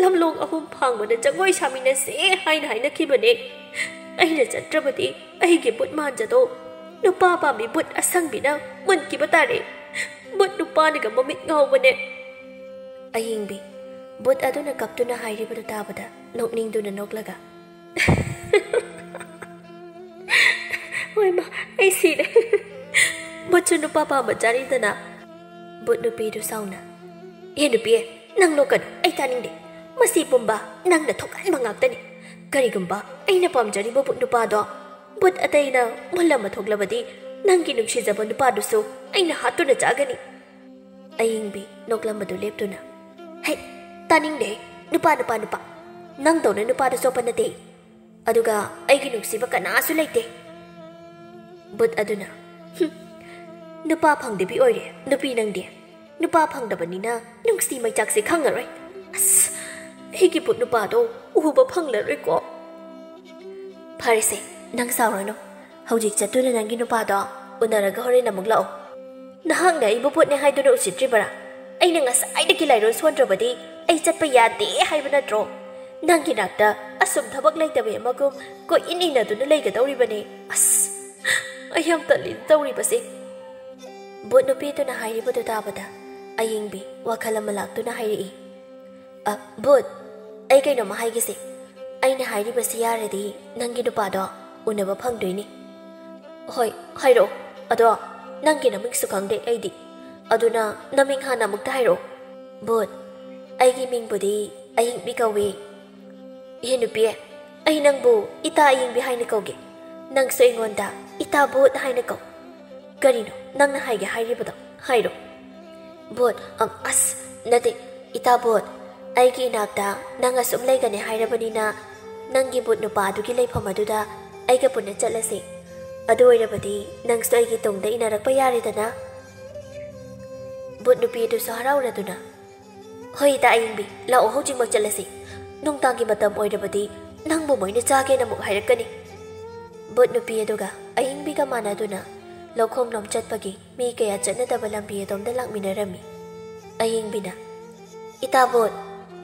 ꯂꯝꯂꯣꯡ ꯑꯍꯨꯝ ꯐꯥꯡꯕꯗ ꯖꯒꯣꯏ ꯁꯥꯃꯤꯟꯅꯁꯦ ꯍꯥꯏꯅ ꯍꯥꯏꯅꯈꯤꯕꯅꯦ꯫ ꯑꯩꯅ ꯆꯠꯇ꯭ꯔꯕꯗꯤ ꯑꯩꯒꯤ ꯕꯨꯠ ꯃꯥꯟꯖꯗꯣ ꯅꯨꯄꯥ ꯄꯥꯝꯃꯤ ꯕꯨꯠ ꯑꯁꯪꯕꯤꯅ ꯃꯨꯟꯈꯤꯕ ꯇꯥꯔꯦ꯫ ꯕꯨꯠ ꯅꯨꯄꯥꯅꯒ ꯃꯃꯤꯠ ꯉꯥꯎꯕꯅꯦ꯫" ꯑꯌꯤꯡꯕꯤ, ꯕꯨꯠ ꯑꯗꯨꯅ ꯀꯞꯇꯨꯅ ꯍꯥꯏꯔꯤꯕꯗꯨ ꯇꯥꯕꯗ ꯅꯣꯛꯅꯤꯡꯗꯨꯅ ꯅꯣꯛꯂꯒ, "ꯍꯣꯏ ꯃꯥ, ꯑꯩ ꯁꯤꯔꯦ꯫ ꯕꯨꯠꯁꯨ ꯅꯨꯄꯥ ꯄꯥꯝꯕ ꯆꯥꯔꯤꯗꯅ꯫" ꯕꯨꯠ ꯅꯨꯄꯤꯗꯨ ꯁꯥꯎꯅ, "ꯑꯦ ꯅꯨꯄꯤ, ꯅꯪ ꯅꯣꯛꯀꯅꯨ, ꯑꯩ ꯇꯥꯅꯤꯡꯗꯦ꯫ ꯃꯁꯤ ꯄꯨꯝꯕ ꯅꯪꯅ ꯊꯣꯛꯍꯟꯕ ꯉꯥꯛꯇꯅꯤ꯫ ꯀꯔꯤꯒꯨꯝꯕ ꯑꯩꯅ ꯄꯥꯝꯖꯔꯤꯕ ꯕꯨꯠ ꯅꯨꯄꯥꯗꯣ ꯕꯨꯠ ꯑꯇꯩꯅ ꯃꯨꯜꯂꯝꯕ ꯊꯣꯛꯂꯕꯗꯤ ꯅꯪꯒꯤ ꯅꯨꯡꯁꯤꯖꯕ ꯅꯨꯄꯥꯗꯨꯁꯨ ꯑꯩꯅ ꯍꯥꯠꯇꯨꯅ ꯆꯥꯒꯅꯤ꯫" ꯑꯌꯤꯡꯕꯤ ꯅꯣꯛꯂꯝꯕꯗꯨ ꯂꯦꯞꯇꯨꯅ, "ꯍꯩ, ꯇꯥꯅꯤꯡꯗꯦ꯫ ꯅꯨꯄꯥ, ꯅꯨꯄꯥ, ꯅꯨꯄꯥ꯫ ꯅꯪꯗꯧꯅ ꯅꯨꯄꯥꯗꯨ ꯆꯣꯞꯄ ꯅꯠꯇꯦ꯫ ꯑꯗꯨꯒ ꯑꯩꯒꯤ ꯅꯨꯡꯁꯤꯕ ꯀꯅꯥꯁꯨ ꯂꯩꯇꯦ꯫" ꯕꯨꯠ ꯑꯗꯨꯅ, "ꯍꯨꯝ, ꯅꯨꯄꯥ ꯐꯪꯗꯕꯤ ꯑꯣꯏꯔꯦ ꯅꯨꯄꯤ ꯅꯪꯗꯤ꯫ ꯅꯨꯄꯥ ꯐꯪꯗꯕꯅꯤꯅ ꯅꯨꯡꯁꯤ ꯃꯩꯆꯥꯛꯁꯦ ꯈꯪꯉꯔꯣꯏ꯫ ꯑꯁ, ꯑꯩꯒꯤ ꯕꯨꯠ ꯅꯨꯄꯥꯗꯣ ꯎꯕ ꯐꯪꯂꯔꯣꯏꯀꯣ꯫" "ꯐꯔꯦꯁꯦ, ꯅꯪ ꯁꯥꯎꯔꯅꯨ꯫ ꯍꯧꯖꯤꯛ ꯆꯠꯇꯨꯅ ꯅꯪꯒꯤ ꯅꯨꯄꯥꯗꯣ ꯎꯅꯔꯒ ꯍꯣꯔꯦꯟ ꯑꯃꯨꯛ ꯂꯥꯛꯑꯣ꯫" "ꯅꯍꯥꯛꯅ ꯑꯩꯕꯨ ꯕꯨꯠꯅꯦ ꯍꯥꯏꯗꯨꯅ ꯎꯁꯤꯠꯇ꯭ꯔꯤꯕꯔꯥ? ꯑꯩꯅ ꯉꯁꯥꯏꯗꯒꯤ ꯂꯥꯏꯔꯣꯟ ꯁꯣꯟꯗ꯭ꯔꯕꯗꯤ ꯑꯩ ꯆꯠꯄ ꯌꯥꯗꯦ ꯍꯥꯏꯕ ꯅꯠꯇ꯭ꯔꯣ? ꯅꯪꯒꯤ ꯅꯥꯛꯇ ꯑꯁꯨꯝ ꯊꯕꯛ ꯂꯩꯇꯕꯤ ꯑꯃꯒꯨꯝ ꯀꯣꯏꯏꯟ ꯏꯟꯅꯗꯨꯅ ꯂꯩꯒꯗꯧꯔꯤꯕꯅꯦ꯫ ꯑꯁ, ꯑꯩ ꯌꯥꯝ ꯇꯜꯂꯤ ꯇꯧꯔꯤꯕꯁꯦ꯫" ꯕꯨꯠ ꯅꯨꯄꯤꯗꯨꯅ ꯍꯥꯏꯔꯤꯕꯗꯨ ꯇꯥꯕꯗ ꯑꯌꯤꯡꯕꯤ ꯋꯥꯈꯜ ꯑꯃ ꯂꯥꯛꯇꯨꯅ ꯍꯥꯏꯔꯛꯏ, "ꯑ, ꯕꯨꯠ, ꯑꯩ ꯀꯩꯅꯣꯝꯃ ꯍꯥꯏꯒꯦꯁꯦ꯫ ꯑꯩꯅ ꯍꯥꯏꯔꯤꯕꯁꯤ ꯌꯥꯔꯗꯤ ꯅꯪꯒꯤ ꯅꯨꯄꯥꯗꯣ ꯎꯅꯕ ꯐꯪꯗꯣꯏꯅꯤ꯫" "ꯍꯣꯏ, ꯍꯥꯏꯔꯛꯑꯣ꯫ ꯑꯗꯣ ꯅꯪꯒꯤ ꯅꯃꯤꯡꯁꯨ ꯈꯪꯗꯦ ꯑꯩꯗꯤ꯫ ꯑꯗꯨꯅ ꯅꯃꯤꯡ ꯍꯥꯟꯅ ꯑꯃꯨꯛꯇ ꯍꯥꯏꯔꯛꯑꯣ꯫" "ꯕꯨꯠ, ꯑꯩꯒꯤ ꯃꯤꯡꯕꯨꯗꯤ ꯑꯌꯤꯡꯕꯤ ꯀꯧꯏ꯫" "ꯏꯍꯦ ꯅꯨꯄꯤ, ꯑꯩ ꯅꯪꯕꯨ ꯏꯇꯥ ꯑꯌꯤꯡꯕꯤ ꯍꯥꯏꯅ ꯀꯧꯒꯦ꯫ ꯅꯪꯁꯨ ꯑꯩꯉꯣꯟꯗ ꯏꯇꯥ ꯕꯨꯠ ꯍꯥꯏꯅ ꯀꯧ꯫ ꯀꯔꯤꯅꯣ ꯅꯪꯅ ꯍꯥꯏꯒꯦ ꯍꯥꯏꯔꯤꯕꯗꯣ? ꯍꯥꯏꯔꯣ꯫" "ꯕꯨꯠ, ꯑꯝ, ꯑꯁ, ꯅꯠꯇꯦ, ꯏꯇꯥ ꯕꯨꯠ, ꯑꯩꯒꯤ ꯏꯅꯥꯛꯇ ꯅꯪ ꯑꯁꯨꯝ ꯂꯩꯒꯅꯤ ꯍꯥꯏꯔꯕꯅꯤꯅ, ꯅꯪꯒꯤ ꯕꯨꯠ ꯅꯨꯄꯥ ꯑꯗꯨꯒꯤ ꯂꯩꯐꯝ ꯑꯗꯨꯗ ꯑꯩꯒ ꯄꯨꯟꯅ ꯆꯠꯂꯁꯤ꯫ ꯑꯗꯨ ꯑꯣꯏꯔꯕꯗꯤ ꯅꯪꯁꯨ ꯑꯩꯒꯤ ꯇꯨꯡꯗ ꯏꯟꯅꯔꯛꯄ ꯌꯥꯔꯦꯗꯅ꯫" ꯕꯨꯠ ꯅꯨꯄꯤ ꯑꯗꯨꯁꯨ ꯍꯔꯥꯎꯔꯗꯨꯅ, "ꯍꯣꯏ, ꯏꯇꯥ ꯑꯌꯤꯡꯕꯤ, ꯂꯥꯛꯑꯣ, ꯍꯧꯖꯤꯛꯃꯛ ꯆꯠꯂꯁꯤ꯫ ꯅꯨꯡꯗꯥꯡꯒꯤ ꯃꯇꯝ ꯑꯣꯏꯔꯕꯗꯤ ꯅꯪꯕꯨ ꯃꯣꯏꯅ ꯆꯥꯒꯦꯅ ꯑꯃꯨꯛ ꯍꯥꯏꯔꯛꯀꯅꯤ꯫" ꯕꯨꯠ ꯅꯨꯄꯤ ꯑꯗꯨꯒ ꯑꯌꯤꯡꯕꯤꯒ ꯃꯥꯟꯅꯗꯨꯅ ꯂꯧꯈꯣꯡꯂꯣꯝ ꯆꯠꯄꯒꯤ ꯃꯤ ꯀꯌꯥ ꯆꯠꯅꯗꯕ ꯂꯝꯕꯤ ꯑꯗꯣꯝꯗ ꯂꯥꯛꯃꯤꯟꯅꯔꯝꯃꯤ꯫ ꯑꯌꯤꯡꯕꯤꯅ, "ꯏꯇꯥ ꯕꯨꯠ,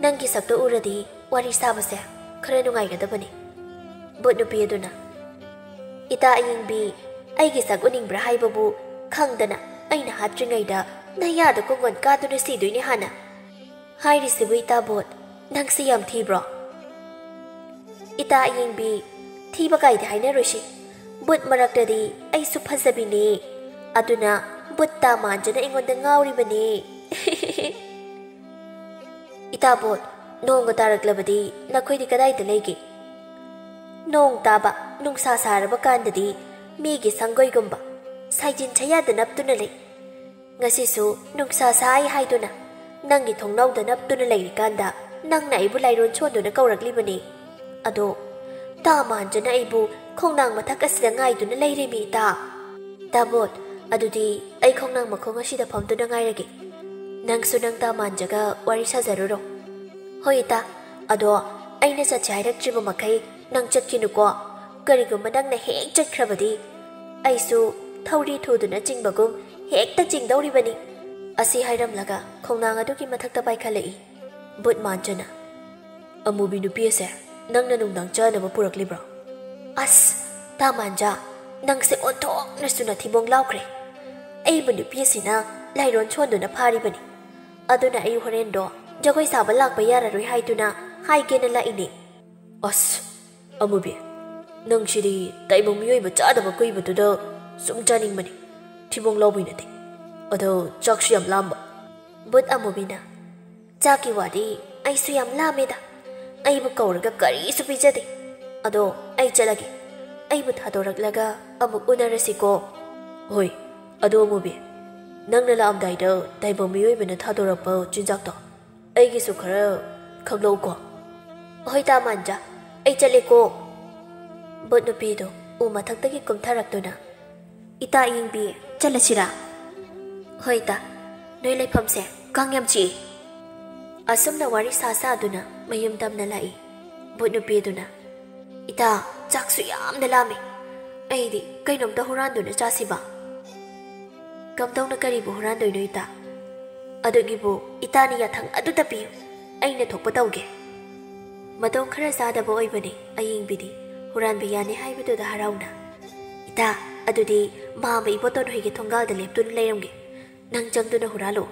ꯅꯪꯒꯤ ꯁꯛꯇꯣ ꯎꯔꯗꯤ ꯋꯥꯔꯤ ꯁꯥꯕꯁꯦ ꯈꯔ ꯅꯨꯡꯉꯥꯏꯒꯗꯕꯅꯤ꯫" ꯕꯨꯠ ꯅꯨꯄꯤ ꯑꯗꯨꯅ, "ꯏꯇꯥ ꯑꯌꯤꯡꯕꯤ, ꯑꯩꯒꯤ ꯁꯛ ꯎꯅꯤꯡꯕ꯭ꯔꯥ ꯍꯥꯏꯕꯕꯨ ꯈꯪꯗꯅ ꯑꯩꯅ ꯍꯥꯠꯇ꯭ꯔꯤꯉꯩꯗ ꯅꯌꯥꯗ ꯀꯣꯡꯒꯣꯟ ꯀꯥꯗꯨꯅ ꯁꯤꯗꯣꯏꯅꯦ ꯍꯥꯟꯅ꯫ ꯍꯥꯏꯔꯤꯁꯤꯕꯨ ꯏꯇꯥ ꯕꯨꯠ, ꯅꯪꯁꯤ ꯌꯥꯝ ꯊꯤꯕ꯭ꯔꯣ?" "ꯏꯇꯥ ꯑꯌꯤꯡꯕꯤ, ꯊꯤꯕ ꯀꯥꯏꯗꯤ ꯍꯥꯏꯅꯔꯣꯏꯁꯤ꯫ ꯕꯨꯠ ꯃꯔꯛꯇꯗꯤ ꯑꯩꯁꯨ ꯐꯖꯕꯤꯅꯦ꯫ ꯑꯗꯨꯅ ꯕꯨꯠ ꯇꯥ ꯃꯥꯟꯖꯅ ꯑꯩꯉꯣꯟꯗ ꯉꯥꯎꯔꯤꯕꯅꯦ꯫" "ꯏꯇꯥ ꯕꯨꯠ, ꯅꯣꯡꯒ ꯇꯥꯔꯛꯂꯕꯗꯤ ꯅꯈꯣꯏꯗꯤ ꯀꯗꯥꯏꯗ ꯂꯩꯒꯦ?" "ꯅꯣꯡ ꯇꯥꯕ, ꯅꯨꯡꯁꯥ ꯁꯥꯔꯕ ꯀꯥꯟꯗꯗꯤ ꯃꯤꯒꯤ ꯁꯪꯒꯣꯏꯒꯨꯝꯕ ꯁꯥꯏꯖꯤꯟ ꯁꯌꯥꯗ ꯅꯞꯇꯨꯅ ꯂꯩ꯫ ꯉꯁꯤꯁꯨ ꯅꯨꯡꯁꯥ ꯁꯥꯏ ꯍꯥꯏꯗꯨꯅ ꯅꯪꯒꯤ ꯊꯣꯡꯅꯥꯎꯗ ꯅꯞꯇꯨꯅ ꯂꯩꯔꯤꯀꯥꯟꯗ ꯅꯪꯅ ꯑꯩꯕꯨ ꯂꯥꯏꯔꯣꯟ ꯁꯣꯟꯗꯨꯅ ꯀꯧꯔꯛꯂꯤꯕꯅꯤ꯫ ꯑꯗꯣ ꯇꯥ ꯃꯥꯟꯖꯅ ꯑꯩꯕꯨ ꯈꯣꯡꯅꯥꯡ ꯃꯊꯛ ꯑꯁꯤꯗ ꯉꯥꯏꯗꯨꯅ ꯂꯩꯔꯦꯃꯤ ꯏꯇꯥ꯫" "ꯏꯇꯥ ꯕꯨꯠ, ꯑꯗꯨꯗꯤ ꯑꯩ ꯈꯣꯡꯅꯥꯡ ꯃꯈꯣꯡ ꯑꯁꯤꯗ ꯐꯝꯗꯨꯅ ꯉꯥꯏꯔꯒꯦ꯫ ꯅꯪꯁꯨ ꯅꯪ ꯇꯥ ꯃꯥꯟꯖꯒ ꯋꯥꯔꯤ ꯁꯥꯖꯔꯨꯔꯣ꯫" "ꯍꯣꯏ ꯏꯇꯥ, ꯑꯗꯣ ꯑꯩꯅ ꯆꯠꯁꯦ ꯍꯥꯏꯔꯛꯇ꯭ꯔꯤꯕ ꯃꯈꯩ ꯅꯪ ꯆꯠꯈꯤꯅꯨꯀꯣ꯫ ꯀꯔꯤꯒꯨꯝꯕ ꯅꯪꯅ ꯍꯦꯛ ꯆꯠꯈ꯭ꯔꯕꯗꯤ ꯑꯩꯁꯨ ꯊꯧꯔꯤ ꯊꯨꯗꯨꯅ ꯆꯤꯡꯕꯒꯨꯝ ꯍꯦꯛꯇ ꯆꯤꯡꯗꯧꯔꯤꯕꯅꯤ꯫" ꯑꯁꯤ ꯍꯥꯏꯔꯝꯂꯒ ꯈꯣꯡꯅꯥꯡ ꯑꯗꯨꯒꯤ ꯃꯊꯛꯇ ꯄꯥꯏꯈꯠꯂꯛꯏ ꯕꯨꯠ ꯃꯥꯟꯖꯅ꯫ "ꯑꯃꯨꯕꯤ ꯅꯨꯄꯤ ꯑꯁꯦ ꯅꯪꯅ ꯅꯨꯡꯗꯥꯡ ꯆꯥꯅꯕ ꯄꯨꯔꯛꯂꯤꯕ꯭ꯔꯣ?" "ꯑꯁ, ꯇꯥ ꯃꯥꯟꯖ, ꯅꯪꯁꯦ ꯑꯣꯟꯊꯣꯛꯅꯁꯨ ꯅꯊꯤꯕꯣꯡ ꯂꯥꯎꯈ꯭ꯔꯦ꯫ ꯑꯩꯕꯨ ꯅꯨꯄꯤ ꯑꯁꯤꯅ ꯂꯥꯏꯔꯣꯟ ꯁꯣꯟꯗꯨꯅ ꯐꯥꯔꯤꯕꯅꯤ꯫ ꯑꯗꯨꯅ ꯑꯩ ꯍꯣꯔꯦꯟꯗꯣ ꯖꯒꯣꯏ ꯁꯥꯕ ꯂꯥꯛꯄ ꯌꯥꯔꯔꯣꯏ ꯍꯥꯏꯗꯨꯅ ꯍꯥꯏꯒꯦꯅ ꯂꯥꯛꯏꯅꯦ꯫ ꯑꯁ, ꯑꯃꯨꯕꯤ, ꯅꯪꯁꯤꯗꯤ ꯇꯥꯏꯕꯪ ꯃꯤꯑꯣꯏꯕ ꯆꯥꯗꯕ ꯀꯨꯏꯕꯗꯨꯗ ꯁꯨꯝ ꯆꯥꯅꯤꯡꯕꯅꯤ꯫ ꯊꯤꯕꯣꯡ ꯂꯥꯎꯕꯩ ꯅꯠꯇꯦ꯫ ꯑꯗꯣ ꯆꯥꯛꯁꯨ ꯌꯥꯝ ꯂꯥꯝꯕ꯫ ꯕꯨꯠ ꯑꯃꯨꯕꯤꯅ, ꯆꯥꯛꯀꯤ ꯋꯥꯗꯤ ꯑꯩꯁꯨ ꯌꯥꯝ ꯂꯥꯝꯃꯦꯗ꯫ ꯑꯩꯕꯨ ꯀꯧꯔꯒ ꯀꯔꯤꯁꯨ ꯄꯤꯖꯗꯦ꯫ ꯑꯗꯣ ꯑꯩ ꯆꯠꯂꯒꯦ꯫ ꯑꯩꯕꯨ ꯊꯥꯗꯣꯔꯛꯂꯒ ꯑꯃꯨꯛ ꯎꯅꯔꯁꯤꯀꯣ꯫ ꯍꯣꯏ, ꯑꯗꯣ ꯑꯃꯨꯕꯤ, ꯅꯪꯅ ꯂꯥꯛꯑꯝꯗꯥꯏꯗ ꯇꯥꯏꯕꯪ ꯃꯤꯑꯣꯏꯕꯅ ꯊꯥꯗꯣꯔꯛꯄ ꯆꯤꯟꯖꯥꯛꯇꯣ ꯑꯩꯒꯤꯁꯨ ꯈꯔ ꯈꯪꯂꯧꯀꯣ꯫ ꯍꯣꯏ ꯇꯥ ꯃꯥꯟꯖꯥ, ꯑꯩ ꯆꯠꯂꯦꯀꯣ꯫ ꯕꯨꯠ ꯅꯨꯄꯤꯗꯣ ꯎ ꯃꯊꯛꯇꯒꯤ ꯀꯨꯝꯊꯔꯛꯇꯨꯅ, ꯏꯇꯥ ꯑꯌꯤꯡꯕꯤ, ꯆꯠꯂꯁꯤꯔꯥ? ꯍꯣꯏ ꯏꯇꯥ, ꯅꯣꯏ ꯂꯩꯐꯝꯁꯦ ꯀꯥꯡ ꯌꯥꯝ ꯆꯤꯛꯏ꯫ ꯑꯁꯨꯝꯅ ꯋꯥꯔꯤ ꯁꯥ ꯁꯥꯗꯨꯅ ꯃꯌꯨꯝ ꯇꯝꯅ ꯂꯥꯛꯏ꯫ ꯕꯨꯠ ꯅꯨꯄꯤꯗꯨꯅ, ꯏꯇꯥ, ꯆꯥꯛꯁꯨ ꯌꯥꯝꯅ ꯂꯥꯝꯃꯤ꯫ ꯑꯩꯗꯤ ꯀꯩꯅꯣꯝꯇ ꯍꯨꯔꯥꯟꯗꯨꯅ ꯆꯥꯁꯤꯕ꯫ ꯀꯝꯗꯧꯅ ꯀꯔꯤꯕꯨ ꯍꯨꯔꯥꯟꯗꯣꯏꯅꯣ ꯏꯇꯥ? ꯑꯗꯨꯒꯤꯕꯨ ꯏꯇꯥꯅ ꯌꯥꯊꯪ ꯑꯗꯨꯇ ꯄꯤꯌꯨ, ꯑꯩꯅ ꯊꯣꯛꯄ ꯇꯧꯒꯦ꯫ ꯃꯇꯣꯡ ꯈꯔ ꯆꯥꯗꯕ ꯑꯣꯏꯕꯅꯤ ꯑꯌꯤꯡꯕꯤꯗꯤ꯫ ꯍꯨꯔꯥꯟꯕ ꯌꯥꯅꯤ ꯍꯥꯏꯕꯗꯨꯗ ꯍꯔꯥꯎꯅ, ꯏꯇꯥ, ꯑꯗꯨꯗꯤ ꯃꯥꯝꯃ ꯏꯕꯣꯇꯣꯟ ꯍꯣꯏꯒꯤ ꯊꯣꯡꯒꯥꯜꯗ ꯂꯦꯞꯇꯨꯅ ꯂꯩꯔꯝꯒꯦ꯫ ꯅꯪ ꯆꯪꯗꯨꯅ ꯍꯨꯔꯥꯜꯂꯨ꯫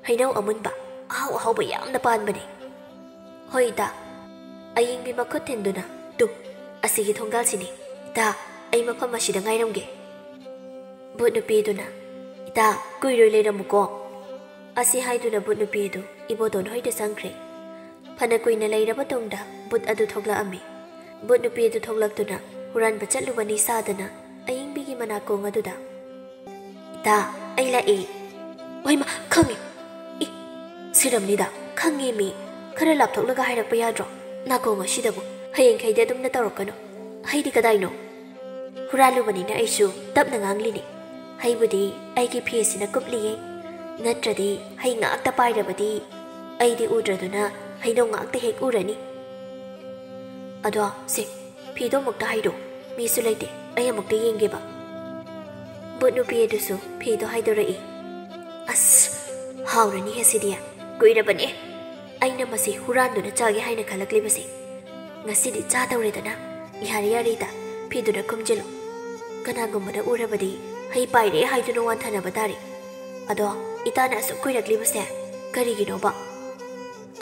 ꯍꯩꯅꯧ ꯑꯃꯨꯟꯕ ꯑꯍꯥꯎ ꯑꯍꯥꯎꯕ ꯌꯥꯝꯅ ꯄꯥꯟꯕꯅꯤ꯫ ꯍꯣꯏ ꯏꯇꯥ꯫ ꯑꯌꯤꯡꯕꯤ ꯃꯈꯨꯠ ꯊꯤꯟꯗꯨꯅ, ꯇꯨ, ꯑꯁꯤꯒꯤ ꯊꯣꯡꯒꯥꯜꯁꯤꯅꯤ꯫ ꯏꯇꯥ, ꯑꯩ ꯃꯐꯝ ꯑꯁꯤꯗ ꯉꯥꯏꯔꯝꯒꯦ꯫ ꯕꯨꯠ ꯅꯨꯄꯤꯗꯨꯅ, ꯏꯇꯥ, ꯀꯨꯏꯔꯣꯏ ꯂꯩꯔꯝꯃꯨꯀꯣ꯫ ꯑꯁꯤ ꯍꯥꯏꯗꯨꯅ ꯕꯨꯠ ꯅꯨꯄꯤ ꯑꯗꯨ ꯏꯕꯣꯇꯣꯟ ꯍꯣꯏꯗ ꯆꯪꯈ꯭ꯔꯦ꯫ ꯐꯅ ꯀꯨꯏꯅ ꯂꯩꯔꯕ ꯇꯨꯡꯗ ꯕꯨꯠ ꯑꯗꯨ ꯊꯣꯛꯂꯛꯑꯝꯃꯤ꯫ ꯕꯨꯠ ꯅꯨꯄꯤ ꯑꯗꯨ ꯊꯣꯛꯂꯛꯇꯨꯅ ꯍꯨꯔꯥꯟꯕ ꯆꯠꯂꯨꯕꯅꯤ ꯁꯥꯗꯅ ꯑꯌꯤꯡꯕꯤꯒꯤ ꯃꯅꯥꯀꯣꯡ ꯑꯗꯨꯗ, ꯏꯇꯥ, ꯑꯩ ꯂꯥꯛꯑꯦ꯫ ꯍꯣꯏꯃ, ꯈꯪꯉꯦ꯫ ꯏ, ꯁꯤꯔꯝꯅꯤꯗ꯫ ꯈꯪꯉꯦ ꯃꯤ꯫ ꯈꯔ ꯂꯥꯞꯊꯣꯛꯂꯒ ꯍꯥꯏꯔꯛꯄ ꯌꯥꯗ꯭ꯔꯣ? ꯅꯥꯀꯣꯡ ꯑꯁꯤꯗꯕꯨ ꯍꯌꯦꯡꯈꯩꯗꯤ ꯑꯗꯨꯝꯅ ꯇꯧꯔꯛꯀꯅꯨ꯫ ꯍꯩꯗꯤ ꯀꯗꯥꯏꯅꯣ? ꯍꯨꯔꯥꯜꯂꯨꯕꯅꯤꯅ ꯑꯩꯁꯨ ꯇꯞꯅ ꯉꯥꯡꯂꯤꯅꯤ꯫ ꯍꯩꯕꯨꯗꯤ ꯑꯩꯒꯤ ꯐꯤ ꯑꯁꯤꯅ ꯀꯨꯞꯂꯤꯌꯦ꯫ ꯅꯠꯇ꯭ꯔꯗꯤ ꯍꯩ ꯉꯥꯛꯇ ꯄꯥꯏꯔꯕꯗꯤ ꯑꯩꯗꯤ ꯎꯗ꯭ꯔꯗꯨꯅ ꯍꯩꯅꯧ ꯉꯥꯛꯇ ꯍꯦꯛ ꯎꯔꯅꯤ꯫ ꯑꯗꯣ ꯁꯦ, ꯐꯤꯗꯣ ꯑꯃꯨꯛꯇ ꯍꯥꯏꯔꯣ꯫ ꯃꯤꯁꯨ ꯂꯩꯇꯦ꯫ ꯑꯩ ꯑꯃꯨꯛꯇ ꯌꯦꯡꯒꯦꯕ꯫ ꯕꯨꯠ ꯅꯨꯄꯤ ꯑꯗꯨꯁꯨ ꯐꯤꯗꯣ ꯍꯥꯏꯗꯣꯔꯛꯏ꯫ ꯑꯁ, ꯍꯥꯎꯔꯅꯤꯍꯦ ꯁꯤꯗꯤ꯫ ꯀꯨꯏꯔꯕꯅꯦ ꯑꯩꯅ ꯃꯁꯤ ꯍꯨꯔꯥꯟꯗꯨꯅ ꯆꯥꯒꯦ ꯍꯥꯏꯅ ꯈꯜꯂꯛꯂꯤꯕꯁꯦ꯫ ꯉꯁꯤꯗꯤ ꯆꯥꯗꯧꯔꯦꯗꯅ꯫ ꯌꯥꯔꯦ, ꯌꯥꯔꯦ ꯏꯇꯥ, ꯐꯤꯗꯨꯅ ꯈꯨꯝꯖꯤꯜꯂꯨ꯫ ꯀꯅꯥꯒꯨꯝꯕꯅ ꯎꯔꯕꯗꯤ ꯍꯩ ꯄꯥꯏꯔꯦ ꯍꯥꯏꯗꯨꯅ ꯋꯥꯟꯊꯅꯕ ꯇꯥꯔꯦ꯫ ꯑꯗꯣ ꯏꯇꯥꯅ ꯑꯁꯨꯛ ꯀꯨꯏꯔꯛꯂꯤꯕꯁꯦ "ꯀꯔꯤꯒꯤꯅꯣꯕ?"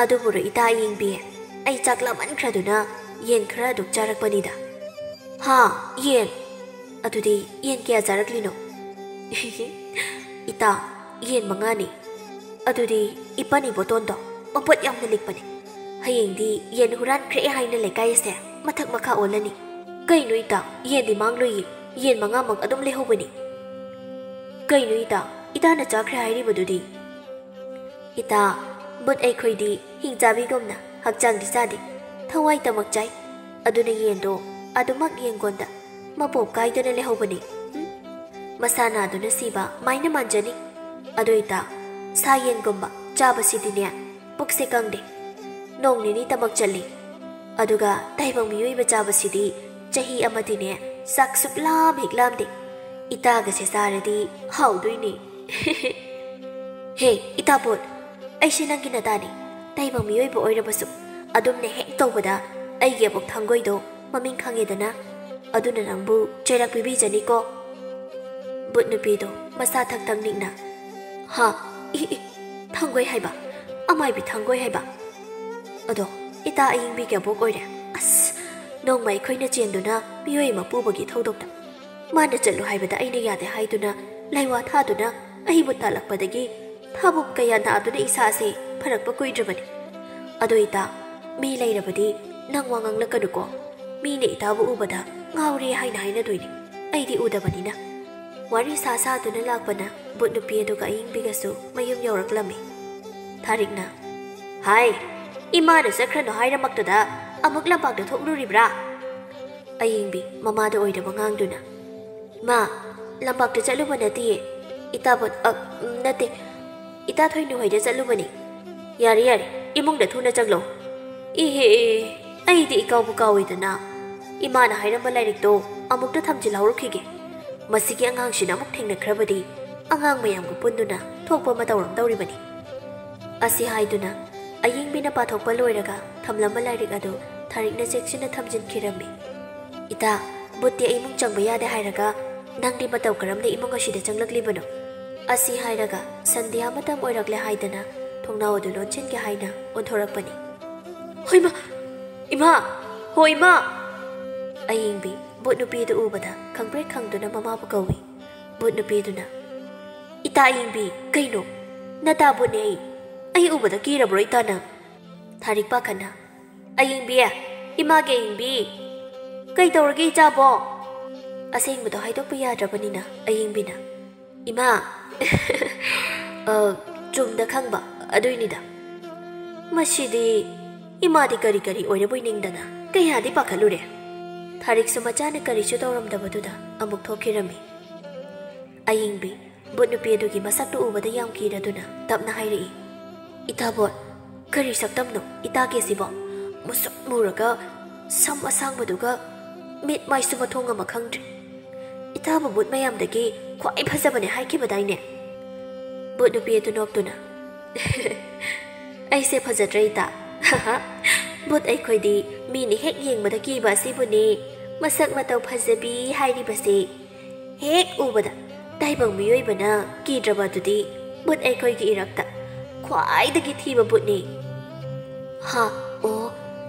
"ꯑꯗꯨꯕꯨꯔꯣ ꯏꯇꯥ ꯑꯌꯤꯡꯕꯤ, ꯑꯩ ꯆꯥꯛ ꯂꯥꯝꯃꯟꯈ꯭ꯔꯗꯨꯅ ꯌꯦꯟ ꯈꯔ ꯑꯗꯨꯛ ꯆꯥꯔꯛꯄꯅꯤꯗ꯫" "ꯍꯥ? ꯌꯦꯟ? ꯑꯗꯨꯗꯤ ꯌꯦꯟ ꯀꯌꯥ ꯆꯥꯔꯛꯂꯤꯅꯣ?" "ꯏꯇꯥ, ꯌꯦꯟ ꯃꯉꯥꯅꯤ꯫" "ꯑꯗꯨꯗꯤ ꯏꯄꯟ ꯏꯕꯣꯇꯣꯟꯗꯣ ꯃꯄꯣꯠ ꯌꯥꯝꯅ ꯂꯤꯛꯄꯅꯦ꯫ ꯍꯌꯦꯡꯗꯤ ꯌꯦꯟ ꯍꯨꯔꯥꯟꯈ꯭ꯔꯦ ꯍꯥꯏꯅ ꯂꯩꯀꯥꯏ ꯑꯁꯦ ꯃꯊꯛ ꯃꯈꯥ ꯑꯣꯜꯂꯅꯤ꯫" "ꯀꯩꯅꯣ ꯏꯇꯥ, ꯌꯦꯟꯗꯤ ꯃꯥꯡꯂꯣꯏꯌꯦ, ꯌꯦꯟ ꯃꯉꯥꯃꯛ ꯑꯗꯨꯝ ꯂꯩꯍꯧꯕꯅꯤ꯫" "ꯀꯩꯅꯣ ꯏꯇꯥ, ꯏꯇꯥꯅ ꯆꯥꯈ꯭ꯔꯦ ꯍꯥꯏꯔꯤꯕꯗꯨꯗꯤ?" "ꯏꯇꯥ, ꯕꯨꯠ ꯑꯩꯈꯣꯏꯗꯤ ꯍꯤꯡꯆꯥꯕꯤꯒꯨꯝꯅ ꯍꯛꯆꯥꯡꯗꯤ ꯆꯥꯗꯦ, ꯊꯋꯥꯏꯇꯃꯛ ꯆꯥꯏ꯫ ꯑꯗꯨꯅ ꯌꯦꯟꯗꯣ ꯑꯗꯨꯃꯛ ꯌꯦꯡꯒꯣꯟꯗ ꯃꯄꯣꯞ ꯀꯥꯏꯗꯅ ꯂꯩꯍꯧꯕꯅꯤ꯫" "ꯍꯨꯝ? ꯃꯁꯥ ꯅꯥꯗꯨꯅ ꯁꯤꯕ ꯃꯥꯏꯅ ꯃꯥꯟꯖꯅꯤ꯫ ꯑꯗꯨ ꯏꯇꯥ, ꯁꯥ ꯌꯦꯟꯒꯨꯝꯕ ꯆꯥꯕꯁꯤꯗꯤꯅꯦ, ꯄꯨꯛꯁꯦ ꯀꯪꯗꯦ, ꯅꯣꯡ ꯅꯤꯅꯤꯇꯃꯛ ꯆꯠꯂꯤ꯫ ꯑꯗꯨꯒ ꯇꯥꯏꯕꯪ ꯃꯤꯑꯣꯏꯕ ꯆꯥꯕꯁꯤꯗꯤ ꯆꯍꯤ ꯑꯃꯗꯤꯅꯦ ꯆꯥꯛ ꯁꯨꯛꯂꯥꯝ ꯍꯦꯛ ꯂꯥꯝꯗꯦ꯫ ꯏꯇꯥꯒꯁꯦ ꯆꯥꯔꯗꯤ ꯍꯥꯎꯗꯣꯏꯅꯦ꯫" "ꯍꯦ, ꯏꯇꯥ ꯕꯨꯠ, ꯑꯩꯁꯦ ꯅꯪꯒꯤ ꯅꯇꯥꯅꯤ꯫ ꯇꯥꯏꯕꯪ ꯃꯤꯑꯣꯏꯕ ꯑꯣꯏꯔꯕꯁꯨ ꯑꯗꯨꯝꯅ ꯍꯦꯛ ꯇꯧꯕꯗ ꯑꯩꯒꯤ ꯑꯕꯣꯛ ꯊꯥꯡꯒꯣꯏꯗꯣ ꯃꯃꯤꯡ ꯈꯪꯉꯦꯗꯅ꯫ ꯑꯗꯨꯅ ꯅꯪꯕꯨ ꯆꯩꯔꯥꯛ ꯄꯤꯕꯤꯖꯅꯤꯀꯣ꯫" ꯕꯨꯠ ꯅꯨꯄꯤꯗꯣ ꯃꯁꯥ ꯊꯛ ꯊꯛ ꯅꯤꯛꯅ, "ꯍꯥ? ꯏ, ꯏ, ꯊꯥꯡꯒꯣꯏ ꯍꯥꯏꯕ? ꯑꯃꯥꯏꯕꯤ ꯊꯥꯡꯒꯣꯏ ꯍꯥꯏꯕ? ꯑꯗꯣ ꯏꯇꯥ ꯑꯌꯤꯡꯕꯤꯒꯤ ꯑꯕꯣꯛ ꯑꯣꯏꯔꯦ꯫ ꯑꯁ, ꯅꯣꯡꯃ ꯑꯩꯈꯣꯏꯅ ꯆꯦꯟꯗꯨꯅ ꯃꯤꯑꯣꯏ ꯑꯃ ꯄꯨꯕꯒꯤ ꯊꯧꯗꯣꯛꯇ ꯃꯥꯅ ꯆꯠꯂꯨ ꯍꯥꯏꯕꯗ ꯑꯩꯅ ꯌꯥꯗꯦ ꯍꯥꯏꯗꯨꯅ ꯂꯥꯏꯋꯥ ꯊꯥꯗꯨꯅ ꯑꯩꯕꯨ ꯇꯥꯜꯂꯛꯄꯗꯒꯤ ꯊꯥꯕꯨꯝ ꯀꯌꯥ ꯅꯥꯗꯨꯅ ꯏꯁꯥꯁꯦ ꯐꯔꯛꯄ ꯀꯨꯏꯗ꯭ꯔꯕꯅꯤ꯫ ꯑꯗꯣ ꯏꯇꯥ, ꯃꯤ ꯂꯩꯔꯕꯗꯤ ꯅꯪ ꯋꯥ ꯉꯥꯡꯂꯛꯀꯅꯨꯀꯣ꯫ ꯃꯤꯅ ꯏꯇꯥꯕꯨ ꯎꯕꯗ ꯉꯥꯎꯔꯦ ꯍꯥꯏꯅ ꯍꯥꯏꯅꯗꯣꯏꯅꯤ, ꯑꯩꯗꯤ ꯎꯗꯕꯅꯤꯅ꯫" ꯋꯥꯔꯤ ꯁꯥ ꯁꯥꯗꯨꯅ ꯂꯥꯛꯄꯅ ꯕꯨꯠ ꯅꯨꯄꯤ ꯑꯗꯨꯒ ꯑꯌꯤꯡꯕꯤꯒꯁꯨ ꯃꯌꯨꯝ ꯌꯧꯔꯛꯂꯝꯃꯤ꯫ ꯊꯥꯔꯤꯛꯅ, "ꯍꯥꯏ, ꯏꯃꯥꯅ ꯆꯠꯈ꯭ꯔꯅꯨ ꯍꯥꯏꯔꯃꯛꯇꯗ ꯑꯃꯨꯛ ꯂꯝꯄꯥꯛꯇ ꯊꯣꯛꯂꯨꯔꯤꯕ꯭ꯔꯥ?" ꯑꯌꯤꯡꯕꯤ ꯃꯃꯥꯗ ꯑꯣꯏꯗꯕ ꯉꯥꯡꯗꯨꯅ, "ꯃꯥ, ꯂꯝꯄꯥꯛꯇ ꯆꯠꯂꯨꯕ ꯅꯠꯇꯤꯌꯦ꯫ ꯏꯇꯥꯕꯣꯠ, ꯑ, ꯎꯝ, ꯅꯠꯇꯦ, ꯏꯇꯥ ꯊꯣꯏꯅꯨ ꯍꯣꯏꯗ ꯆꯠꯂꯨꯕꯅꯤ꯫" "ꯌꯥꯔꯦ, ꯌꯥꯔꯦ, ꯏꯃꯨꯡꯗ ꯊꯨꯅ ꯆꯪꯂꯣ꯫" "ꯏꯍꯦ, ꯑꯩꯗꯤ ꯏꯀꯥꯎꯕꯨ ꯀꯥꯎꯏꯗꯅ꯫ ꯏꯃꯥꯅ ꯍꯥꯏꯔꯝꯕ ꯂꯥꯏꯔꯤꯛꯇꯣ ꯑꯃꯨꯛꯇ ꯊꯝꯖꯤꯜꯍꯧꯔꯛꯈꯤꯒꯦ꯫ ꯃꯁꯤꯒꯤ ꯑꯉꯥꯡꯁꯤꯅ ꯑꯃꯨꯛ ꯊꯦꯡꯅꯈ꯭ꯔꯕꯗꯤ ꯑꯉꯥꯡ ꯃꯌꯥꯝꯒ ꯄꯨꯟꯗꯨꯅ ꯊꯣꯛꯄ ꯑꯃ ꯇꯧꯔꯝꯗꯧꯔꯤꯕꯅꯤ꯫" ꯑꯁꯤ ꯍꯥꯏꯗꯨꯅ ꯑꯌꯤꯡꯕꯤꯅ ꯄꯥꯊꯣꯛꯄ ꯂꯣꯏꯔꯒ ꯊꯝꯂꯝꯕ ꯂꯥꯏꯔꯤꯛ ꯑꯗꯨ ꯊꯥꯔꯤꯛꯅ ꯆꯦꯛꯁꯤꯟꯅ ꯊꯝꯖꯤꯟꯈꯤꯔꯝꯃꯤ꯫ "ꯏꯇꯥ, ꯕꯨꯠꯇꯤ ꯑꯩ ꯏꯃꯨꯡ ꯆꯪꯕ ꯌꯥꯗꯦ ꯍꯥꯏꯔꯒ ꯅꯪꯗꯤ ꯃꯇꯧ ꯀꯔꯝꯅ ꯏꯃꯨꯡ ꯑꯁꯤꯗ ꯆꯪꯂꯛꯂꯤꯕꯅꯣ?" ꯑꯁꯤ ꯍꯥꯏꯔꯒ ꯁꯟꯙ꯭ꯌꯥ ꯃꯇꯝ ꯑꯣꯏꯔꯛꯂꯦ ꯍꯥꯏꯗꯅ ꯊꯣꯡꯅꯥꯎ ꯑꯗꯨ ꯂꯣꯟꯁꯤꯟꯒꯦ ꯍꯥꯏꯅ ꯑꯣꯟꯊꯣꯔꯛꯄꯅꯤ꯫ "ꯍꯣꯏꯃꯥ! ꯏꯃꯥ! ꯍꯣ ꯏꯃꯥ!" ꯑꯌꯤꯡꯕꯤ ꯚꯨꯠ ꯅꯨꯄꯤ ꯑꯗꯨ ꯎꯕꯗ ꯈꯪꯄ꯭ꯔꯦꯛ ꯈꯪꯗꯨꯅ ꯃꯃꯥꯕꯨ ꯀꯧꯏ꯫ ꯚꯨꯠ ꯅꯨꯄꯤ ꯑꯗꯨꯅ, "ꯏꯇꯥ ꯑꯌꯤꯡꯕꯤ, ꯀꯩꯅꯣ? ꯅꯇꯥ ꯚꯨꯠꯅꯦ ꯑꯩ꯫ ꯑꯩ ꯎꯕꯗ ꯀꯤꯔꯕ꯭ꯔꯣ ꯏꯇꯥ ꯅꯪ?" ꯊꯥꯔꯤꯛ ꯄꯥꯈꯠꯅ, "ꯑꯌꯤꯡꯕꯤ, ꯏꯃꯥꯒꯤ ꯑꯌꯤꯡꯕꯤ, ꯀꯩ ꯇꯧꯔꯒꯦ ꯏꯆꯥꯕꯣ?" ꯑꯁꯦꯡꯕꯗꯣ ꯍꯥꯏꯗꯣꯛꯄ ꯌꯥꯗ꯭ꯔꯕꯅꯤꯅ ꯑꯌꯤꯡꯕꯤꯅ, "ꯏꯃꯥ, ꯑ, ꯆꯨꯝꯗ ꯈꯪꯕ ꯑꯗꯨꯏꯅꯤꯗ꯫ ꯃꯁꯤꯗꯤ ꯏꯃꯥꯗꯤ ꯀꯔꯤ ꯀꯔꯤ ꯑꯣꯏꯔꯕꯣꯏ ꯅꯤꯡꯗꯅ ꯀꯌꯥꯗꯤ ꯄꯥꯈꯠꯂꯨꯔꯦ꯫" ꯊꯥꯔꯤꯛꯁꯨ ꯃꯆꯥꯅ ꯀꯔꯤꯁꯨ ꯇꯧꯔꯝꯗꯕꯗꯨꯗ ꯑꯃꯨꯛ ꯊꯣꯛꯈꯤꯔꯝꯃꯤ꯫ ꯑꯌꯤꯡꯕꯤ ꯚꯨꯠ ꯅꯨꯄꯤ ꯑꯗꯨꯒꯤ ꯃꯁꯛꯇꯨ ꯎꯕꯗ ꯌꯥꯝ ꯀꯤꯔꯗꯨꯅ ꯇꯞꯅ ꯍꯥꯏꯔꯛꯏ, "ꯏꯇꯥ ꯚꯨꯠ, ꯀꯔꯤ ꯁꯛꯇꯝꯅꯣ ꯏꯇꯥꯒꯤꯁꯤꯕꯣ? ꯃꯨꯁꯨꯛ ꯃꯨꯔꯒ ꯁꯝ ꯑꯁꯥꯡꯕꯗꯨꯒ ꯃꯤꯠ ꯃꯥꯏꯁꯨ ꯃꯊꯣꯡ ꯑꯃ ꯈꯪꯗ꯭ꯔꯦ꯫ ꯏꯇꯥꯕꯨ ꯚꯨꯠ ꯃꯌꯥꯝꯗꯒꯤ ꯈ꯭ꯋꯥꯏ ꯐꯖꯕꯅꯦ ꯍꯥꯏꯈꯤꯕꯗꯥꯏꯅꯦ?" ꯚꯨꯠ ꯅꯨꯄꯤ ꯑꯗꯨ ꯅꯣꯛꯇꯨꯅ, "ꯑꯩꯁꯦ ꯐꯖꯗ꯭ꯔꯦ ꯏꯇꯥ? ꯚꯨꯠ ꯑꯩꯈꯣꯏꯗꯤ ꯃꯤꯅ ꯍꯦꯛ ꯌꯦꯡꯕꯗ ꯀꯤꯕ ꯑꯁꯤꯕꯨꯅꯤ ꯃꯁꯛ ꯃꯇꯧ ꯐꯖꯕꯤ ꯍꯥꯏꯔꯤꯕꯁꯤ꯫ ꯍꯦꯛ ꯎꯕꯗ ꯇꯥꯏꯕꯪ ꯃꯤꯑꯣꯏꯕꯅ ꯀꯤꯗ꯭ꯔꯕ ꯑꯗꯨꯗꯤ ꯚꯨꯠ ꯑꯩꯈꯣꯏꯒꯤ ꯏꯔꯛꯇ ꯈ꯭ꯋꯥꯏꯗꯒꯤ ꯊꯤꯕ ꯚꯨꯠꯅꯤ꯫" "ꯍꯥ? ꯑꯣ,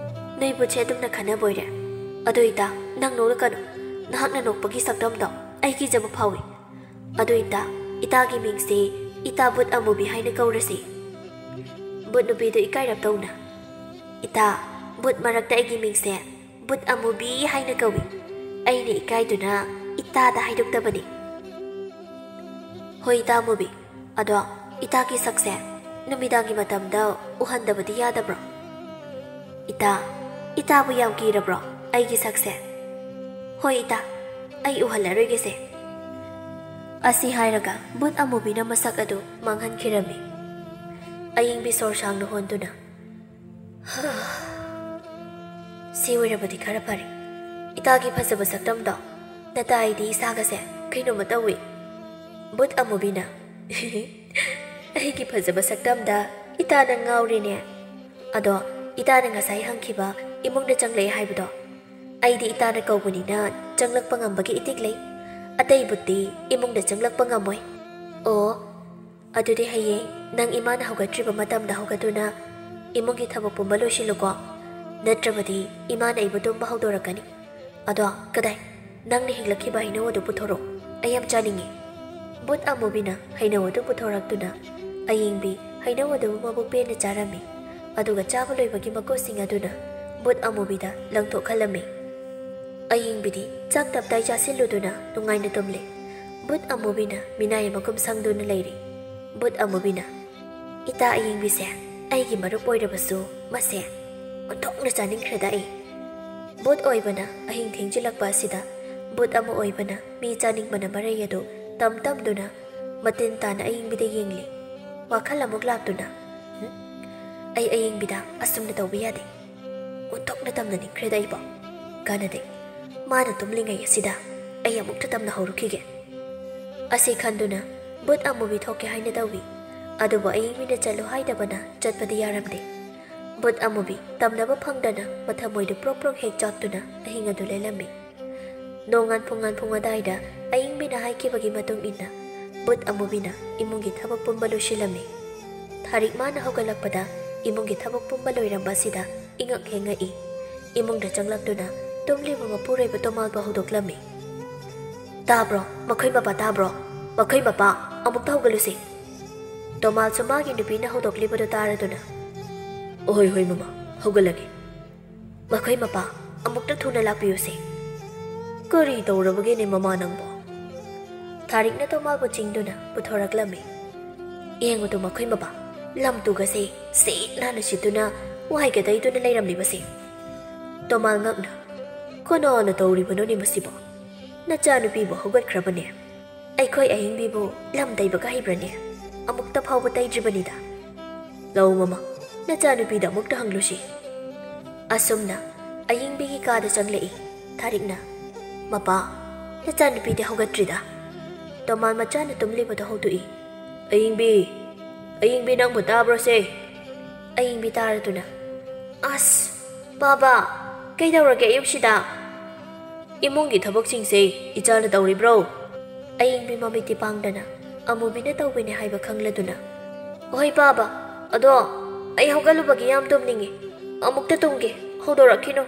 ꯅꯣꯏ ꯚꯨꯠꯁꯦ ꯑꯗꯨꯝꯅ ꯈꯟꯅꯕ ꯑꯣꯏꯔꯦ? ꯑꯗꯨ ꯏꯇꯥ, ꯅꯪ ꯅꯣꯛꯂꯛꯀꯅꯨ꯫ ꯅꯍꯥꯛꯅ ꯅꯣꯛꯄꯒꯤ ꯁꯛꯇꯝꯗꯣ ꯑꯩ ꯀꯤꯖꯕ ꯐꯥꯎꯏ꯫ ꯑꯗꯨ ꯏꯇꯥ, ꯏꯇꯥꯒꯤ ꯃꯤꯡꯁꯦ ꯏꯇꯥ ꯚꯨꯠ ꯑꯃꯨꯕꯤ ꯍꯥꯏꯅ ꯀꯧꯔꯁꯤ꯫" ꯚꯨꯠ ꯅꯨꯄꯤꯗꯨ ꯏꯀꯥꯏꯔꯞ ꯇꯧꯅ, "ꯏꯇꯥ, ꯚꯨꯠ ꯃꯔꯛꯇ ꯑꯩꯒꯤ ꯃꯤꯡꯁꯦ ꯚꯨꯠ ꯑꯃꯨꯕꯤ ꯍꯥꯏꯅ ꯀꯧꯏ꯫ ꯑꯩꯅ ꯏꯀꯥꯏꯗꯨꯅ ꯏꯇꯥꯗ ꯍꯥꯏꯗꯣꯛꯇꯕꯅꯤ꯫" "ꯍꯣꯏ, ꯏꯇꯥ ꯑꯃꯨꯕꯤ, ꯑꯗꯣ ꯏꯇꯥꯒꯤ ꯁꯛꯁꯦ ꯅꯨꯃꯤꯗꯥꯡꯒꯤ ꯃꯇꯝꯗ ꯎꯍꯟꯗꯕꯗꯤ ꯌꯥꯗꯕ꯭ꯔꯣ? ꯏꯇꯥ, ꯏꯇꯥꯕꯨ ꯌꯥꯝ ꯀꯤꯔꯕ꯭ꯔꯣ ꯑꯩꯒꯤ ꯁꯛꯁꯦ? ꯍꯣꯏ ꯏꯇꯥ, ꯑꯩ ꯎꯍꯜꯂꯔꯣꯏꯒꯦꯁꯦ꯫" ꯑꯁꯤ ꯍꯥꯏꯔꯒ ꯚꯨꯠ ꯑꯃꯨꯕꯤꯅ ꯃꯁꯛ ꯑꯗꯨ ꯃꯥꯡꯍꯟꯈꯤꯔꯝꯃꯤ꯫ ꯑꯌꯤꯡꯕꯤ ꯁꯣꯔ ꯁꯥꯡꯅ ꯍꯣꯟꯗꯨꯅ, "ꯁꯤ ꯑꯣꯏꯔꯕꯗꯤ ꯈꯔ ꯐꯔꯦ꯫ ꯏꯇꯥꯒꯤ ꯐꯖꯕ ꯁꯛꯇꯝꯗꯣ ꯅꯇꯥ ꯑꯩꯗꯤ ꯏꯁꯥꯒꯁꯦ ꯀꯩꯅꯣꯝꯃ ꯇꯧꯏ꯫" ꯚꯨꯠ ꯑꯃꯨꯕꯤꯅ, "ꯑꯩꯒꯤ ꯐꯖꯕ ꯁꯛꯇꯝꯗ ꯏꯇꯥ ꯅꯪ ꯉꯥꯎꯔꯦꯅꯦ꯫ ꯑꯗꯣ ꯏꯇꯥꯅ ꯉꯁꯥꯏ ꯍꯪꯈꯤꯕ ꯏꯃꯨꯡꯗ ꯆꯪꯂꯛꯑꯦ ꯍꯥꯏꯕꯗꯣ, ꯑꯩꯗꯤ ꯏꯇꯥꯅ ꯀꯧꯕꯅꯤꯅ ꯆꯪꯂꯛꯄ ꯉꯝꯕꯒꯤ ꯏꯇꯤꯛ ꯂꯩ꯫ ꯑꯇꯩ ꯚꯨꯠꯇꯤ ꯏꯃꯨꯡꯗ ꯆꯪꯂꯛꯄ ꯉꯝꯃꯣꯏ꯫ ꯑꯣ, ꯑꯗꯨꯗꯤ ꯍꯌꯦꯡ "ꯅꯪ ꯏꯃꯥꯅ ꯍꯧꯒꯠꯇ꯭ꯔꯤꯕ ꯃꯇꯝꯗ ꯍꯧꯒꯠꯇꯨꯅ ꯏꯃꯨꯡꯒꯤ ꯊꯕꯛ ꯄꯨꯝꯕ ꯂꯣꯏꯁꯤꯜꯂꯨꯀꯣ, ꯅꯠꯇ꯭ꯔꯕꯗꯤ ꯏꯃꯥꯅ ꯑꯩꯕꯨ ꯇꯨꯝꯕ ꯍꯧꯗꯣꯔꯛꯀꯅꯤ꯫ ꯑꯗꯣ ꯀꯗꯥꯏ, ꯅꯪꯅ ꯍꯦꯛꯂꯛꯈꯤꯕ ꯍꯩꯅꯧ ꯑꯗꯨ ꯄꯨꯊꯣꯔꯛꯎ, ꯑꯩ ꯌꯥꯝ ꯆꯥꯅꯤꯡꯉꯤ꯫" ꯕꯨꯠ ꯑꯃꯨꯕꯤꯅ ꯍꯩꯅꯧ ꯑꯗꯨ ꯄꯨꯊꯣꯔꯛꯇꯨꯅ ꯑꯌꯤꯡꯕꯤ ꯍꯩꯅꯧ ꯑꯗꯨꯕꯨ ꯃꯕꯨꯛ ꯄꯦꯟꯅ ꯆꯥꯔꯝꯃꯤ꯫ ꯑꯗꯨꯒ ꯆꯥꯕ ꯂꯣꯏꯕꯒꯤ ꯃꯀꯨꯁꯤꯡ ꯑꯗꯨꯅ ꯕꯨꯠ ꯑꯃꯨꯕꯤꯗ ꯂꯪꯊꯣꯛꯍꯜꯂꯝꯃꯤ꯫ ꯑꯌꯤꯡꯕꯤꯗꯤ ꯆꯥꯛ ꯇꯞꯇꯥꯏ ꯆꯥꯁꯤꯜꯂꯨꯗꯨꯅ ꯅꯨꯡꯉꯥꯏꯅ ꯇꯨꯝꯂꯦ꯫ ꯕꯨꯠ ꯑꯃꯨꯕꯤꯅ ꯃꯤꯅꯥꯏ ꯑꯃꯒꯨꯝ ꯁꯪꯗꯨꯅ ꯂꯩꯔꯤ꯫ ꯕꯨꯠ ꯑꯃꯨꯕꯤꯅ, "ꯏꯇꯥ ꯑꯌꯤꯡꯕꯤꯁꯦ ꯑꯩꯒꯤ ꯃꯔꯨꯞ ꯑꯣꯏꯔꯕꯁꯨ ꯃꯁꯦ ꯑꯣꯟꯊꯣꯛꯅ ꯆꯥꯅꯤꯡꯈ꯭ꯔꯦꯗ ꯑꯩ꯫" ꯕꯨꯠ ꯑꯣꯏꯕꯅ ꯑꯍꯤꯡ ꯊꯦꯡꯖꯤꯜꯂꯛꯄ ꯑꯁꯤꯗ ꯕꯨꯠ ꯑꯃ ꯑꯣꯏꯕꯅ ꯃꯤ ꯆꯥꯅꯤꯡꯕꯅ ꯃꯔꯩ ꯑꯗꯨ ꯇꯝ ꯇꯝꯗꯨꯅ ꯃꯇꯤꯟ ꯇꯥꯅ ꯑꯌꯤꯡꯕꯤꯗ ꯌꯦꯡꯂꯤ꯫ ꯋꯥꯈꯜ ꯑꯃꯨꯛ ꯂꯥꯛꯇꯨꯅ, "ꯍꯨꯝ? ꯑꯩ ꯑꯌꯤꯡꯕꯤꯗ ꯑꯁꯨꯝꯅ ꯇꯧꯕ ꯌꯥꯗꯦ꯫ ꯑꯣꯟꯊꯣꯛꯅ ꯇꯝꯅꯅꯤꯡꯈ꯭ꯔꯦꯗ ꯑꯩꯕꯣ꯫ ꯀꯥꯟꯅꯗꯦ꯫ ꯃꯥꯅ ꯇꯨꯝꯂꯤꯉꯩ ꯑꯁꯤꯗ ꯑꯩ ꯑꯃꯨꯛꯇ ꯇꯝꯅ ꯍꯧꯔꯨꯈꯤꯒꯦ꯫" ꯑꯁꯤ ꯈꯟꯗꯨꯅ ꯕꯨꯠ ꯑꯃꯨꯕꯤ ꯊꯣꯛꯀꯦ ꯍꯥꯏꯅ ꯇꯧꯏ꯫ ꯑꯗꯨꯕꯨ ꯑꯌꯤꯡꯕꯤꯅ ꯆꯠꯂꯨ ꯍꯥꯏꯗꯕꯅ ꯆꯠꯄꯗꯤ ꯌꯥꯔꯝꯗꯦ꯫ ꯕꯨꯠ ꯑꯃꯨꯕꯤ ꯇꯝꯅꯕ ꯐꯪꯗꯅ ꯃꯊꯃꯣꯏꯗꯨ ꯄ꯭ꯔꯣꯛ ꯄ꯭ꯔꯣꯛ ꯍꯦꯛ ꯆꯥꯛꯇꯨꯅ ꯑꯍꯤꯡ ꯑꯗꯨ ꯂꯦꯜꯂꯝꯃꯤ꯫ ꯅꯣꯡꯉꯥꯟ ꯄꯨꯡꯉꯥꯟ ꯄꯨꯡ ꯑꯗꯥꯏꯗ ꯑꯌꯤꯡꯕꯤꯅ ꯍꯥꯏꯈꯤꯕꯒꯤ ꯃꯇꯨꯡ ꯏꯟꯅ ꯕꯨꯠ ꯑꯃꯨꯕꯤꯅ ꯏꯃꯨꯡꯒꯤ ꯊꯕꯛ ꯄꯨꯝꯕ ꯂꯣꯏꯁꯤꯜꯂꯝꯃꯤ꯫ ꯊꯥꯔꯤꯛ ꯃꯥꯅ ꯍꯧꯒꯠꯂꯛꯄꯗ ꯏꯃꯨꯡꯒꯤ ꯊꯕꯛ ꯄꯨꯝꯕ ꯂꯣꯏꯔꯝꯕ ꯑꯁꯤꯗ ꯏꯉꯛ ꯍꯦꯛ ꯉꯛꯏ꯫ ꯏꯃꯨꯡꯗ ꯆꯪꯂꯛꯇꯨꯅ ꯇꯨꯝꯂꯤꯕ ꯃꯄꯨꯔꯣꯏꯕ ꯇꯣꯃꯥꯜꯕꯨ ꯍꯧꯗꯣꯛꯂꯝꯃꯤ꯫ "ꯇꯥꯕ꯭ꯔꯣ? ꯃꯈꯣꯏ ꯃꯄꯥ ꯇꯥꯕ꯭ꯔꯣ? ꯃꯈꯣꯏ ꯃꯄꯥ, ꯑꯃꯨꯛꯇ ꯍꯧꯒꯠꯂꯨꯁꯤ꯫" ꯇꯣꯃꯥꯜꯁꯨ ꯃꯥꯒꯤ ꯅꯨꯄꯤꯅ ꯍꯧꯗꯣꯛꯂꯤꯕꯗꯨ ꯇꯥꯔꯗꯨꯅ, "ꯑꯍꯣꯏ, ꯍꯣꯏ ꯃꯃꯥ, ꯍꯧꯒꯠꯂꯒꯦ꯫" "ꯃꯈꯣꯏ ꯃꯄꯥ, ꯑꯃꯨꯛꯇ ꯊꯨꯅ ꯂꯥꯛꯄꯤꯌꯨꯁꯦ꯫" "ꯀꯔꯤ ꯇꯧꯔꯕꯒꯦꯅꯦ ꯃꯃꯥ ꯅꯪꯕꯣ?" ꯊꯥꯔꯤꯛꯅ ꯇꯣꯃꯥꯜꯕꯨ ꯆꯤꯡꯗꯨꯅ ꯄꯨꯊꯣꯔꯛꯂꯝꯃꯤ꯫ "ꯌꯦꯡꯉꯨꯗꯣ ꯃꯈꯣꯏ ꯃꯄꯥ, ꯂꯝ ꯇꯨꯒꯁꯦ ꯁꯤꯠ ꯅꯥꯟꯅ ꯁꯤꯠꯇꯨꯅ ꯋꯥꯏꯒ ꯇꯩꯗꯨꯅ ꯂꯩꯔꯝꯂꯤꯕꯁꯦ꯫ ꯇꯣꯃꯥꯜ ꯉꯛꯅ, 'ꯀꯅꯥꯅ ꯇꯧꯔꯤꯕꯅꯣꯅꯦ ꯃꯁꯤꯕꯣ? ꯅꯆꯥꯅꯨꯄꯤꯕꯨ ꯍꯧꯒꯠꯈ꯭ꯔꯕꯅꯦ꯫ ꯑꯩꯈꯣꯏ ꯑꯍꯤꯡꯕꯤꯕꯨ ꯂꯝ ꯇꯩꯕꯒ ꯍꯩꯕ꯭ꯔꯅꯦ? ꯑꯃꯨꯛꯇ ꯐꯥꯎꯕ ꯇꯩꯗ꯭ꯔꯤꯕꯅꯤꯗ꯫ ꯂꯧ ꯃꯃꯥ, ꯅꯆꯥꯅꯨꯄꯤꯗ ꯑꯃꯨꯛꯇ ꯍꯪꯂꯨꯁꯤ꯫" ꯑꯁꯨꯝꯅ ꯑꯌꯤꯡꯕꯤꯒꯤ ꯀꯥꯗ ꯆꯪꯂꯛꯏ꯫ ꯊꯥꯔꯤꯛꯅ, "ꯃꯄꯥ, ꯅꯆꯥꯅꯨꯄꯤꯗꯤ ꯍꯧꯒꯠꯇ꯭ꯔꯤꯗ꯫" ꯇꯣꯃꯥꯜ ꯃꯆꯥꯅ ꯇꯨꯝꯂꯤꯕꯗꯨ ꯍꯧꯗꯣꯛꯏ꯫ "ꯑꯌꯤꯡꯕꯤ, ꯑꯌꯤꯡꯕꯤ, ꯅꯪꯕꯨ ꯇꯥꯕ꯭ꯔꯣ ꯁꯦ?" ꯑꯌꯤꯡꯕꯤ ꯇꯥꯔꯗꯨꯅ, "ꯑꯁ, ꯕꯥꯕꯥ, ꯀꯩꯗꯧꯔꯒꯦ ꯑꯌꯨꯛꯁꯤꯗ? ꯏꯃꯨꯡꯒꯤ ꯊꯕꯛꯁꯤꯡꯁꯦ ꯏꯆꯥꯅ ꯇꯧꯔꯤꯕ꯭ꯔꯣ?" ꯑꯌꯤꯡꯕꯤ ꯃꯃꯤꯠꯇꯤ ꯄꯥꯡꯗꯅ ꯑꯃꯨꯕꯤꯅ ꯇꯧꯕꯅꯦ ꯍꯥꯏꯕ ꯈꯪꯂꯗꯨꯅ, "ꯍꯣꯏ, ꯄꯥꯕ꯫ ꯑꯗꯣ ꯑꯩ ꯍꯧꯒꯠꯂꯨꯕꯒꯤ ꯌꯥꯝ ꯇꯨꯝꯅꯤꯡꯉꯤ꯫ ꯑꯃꯨꯛꯇ ꯇꯨꯝꯒꯦ, ꯍꯧꯗꯣꯔꯛꯈꯤꯅꯨ꯫"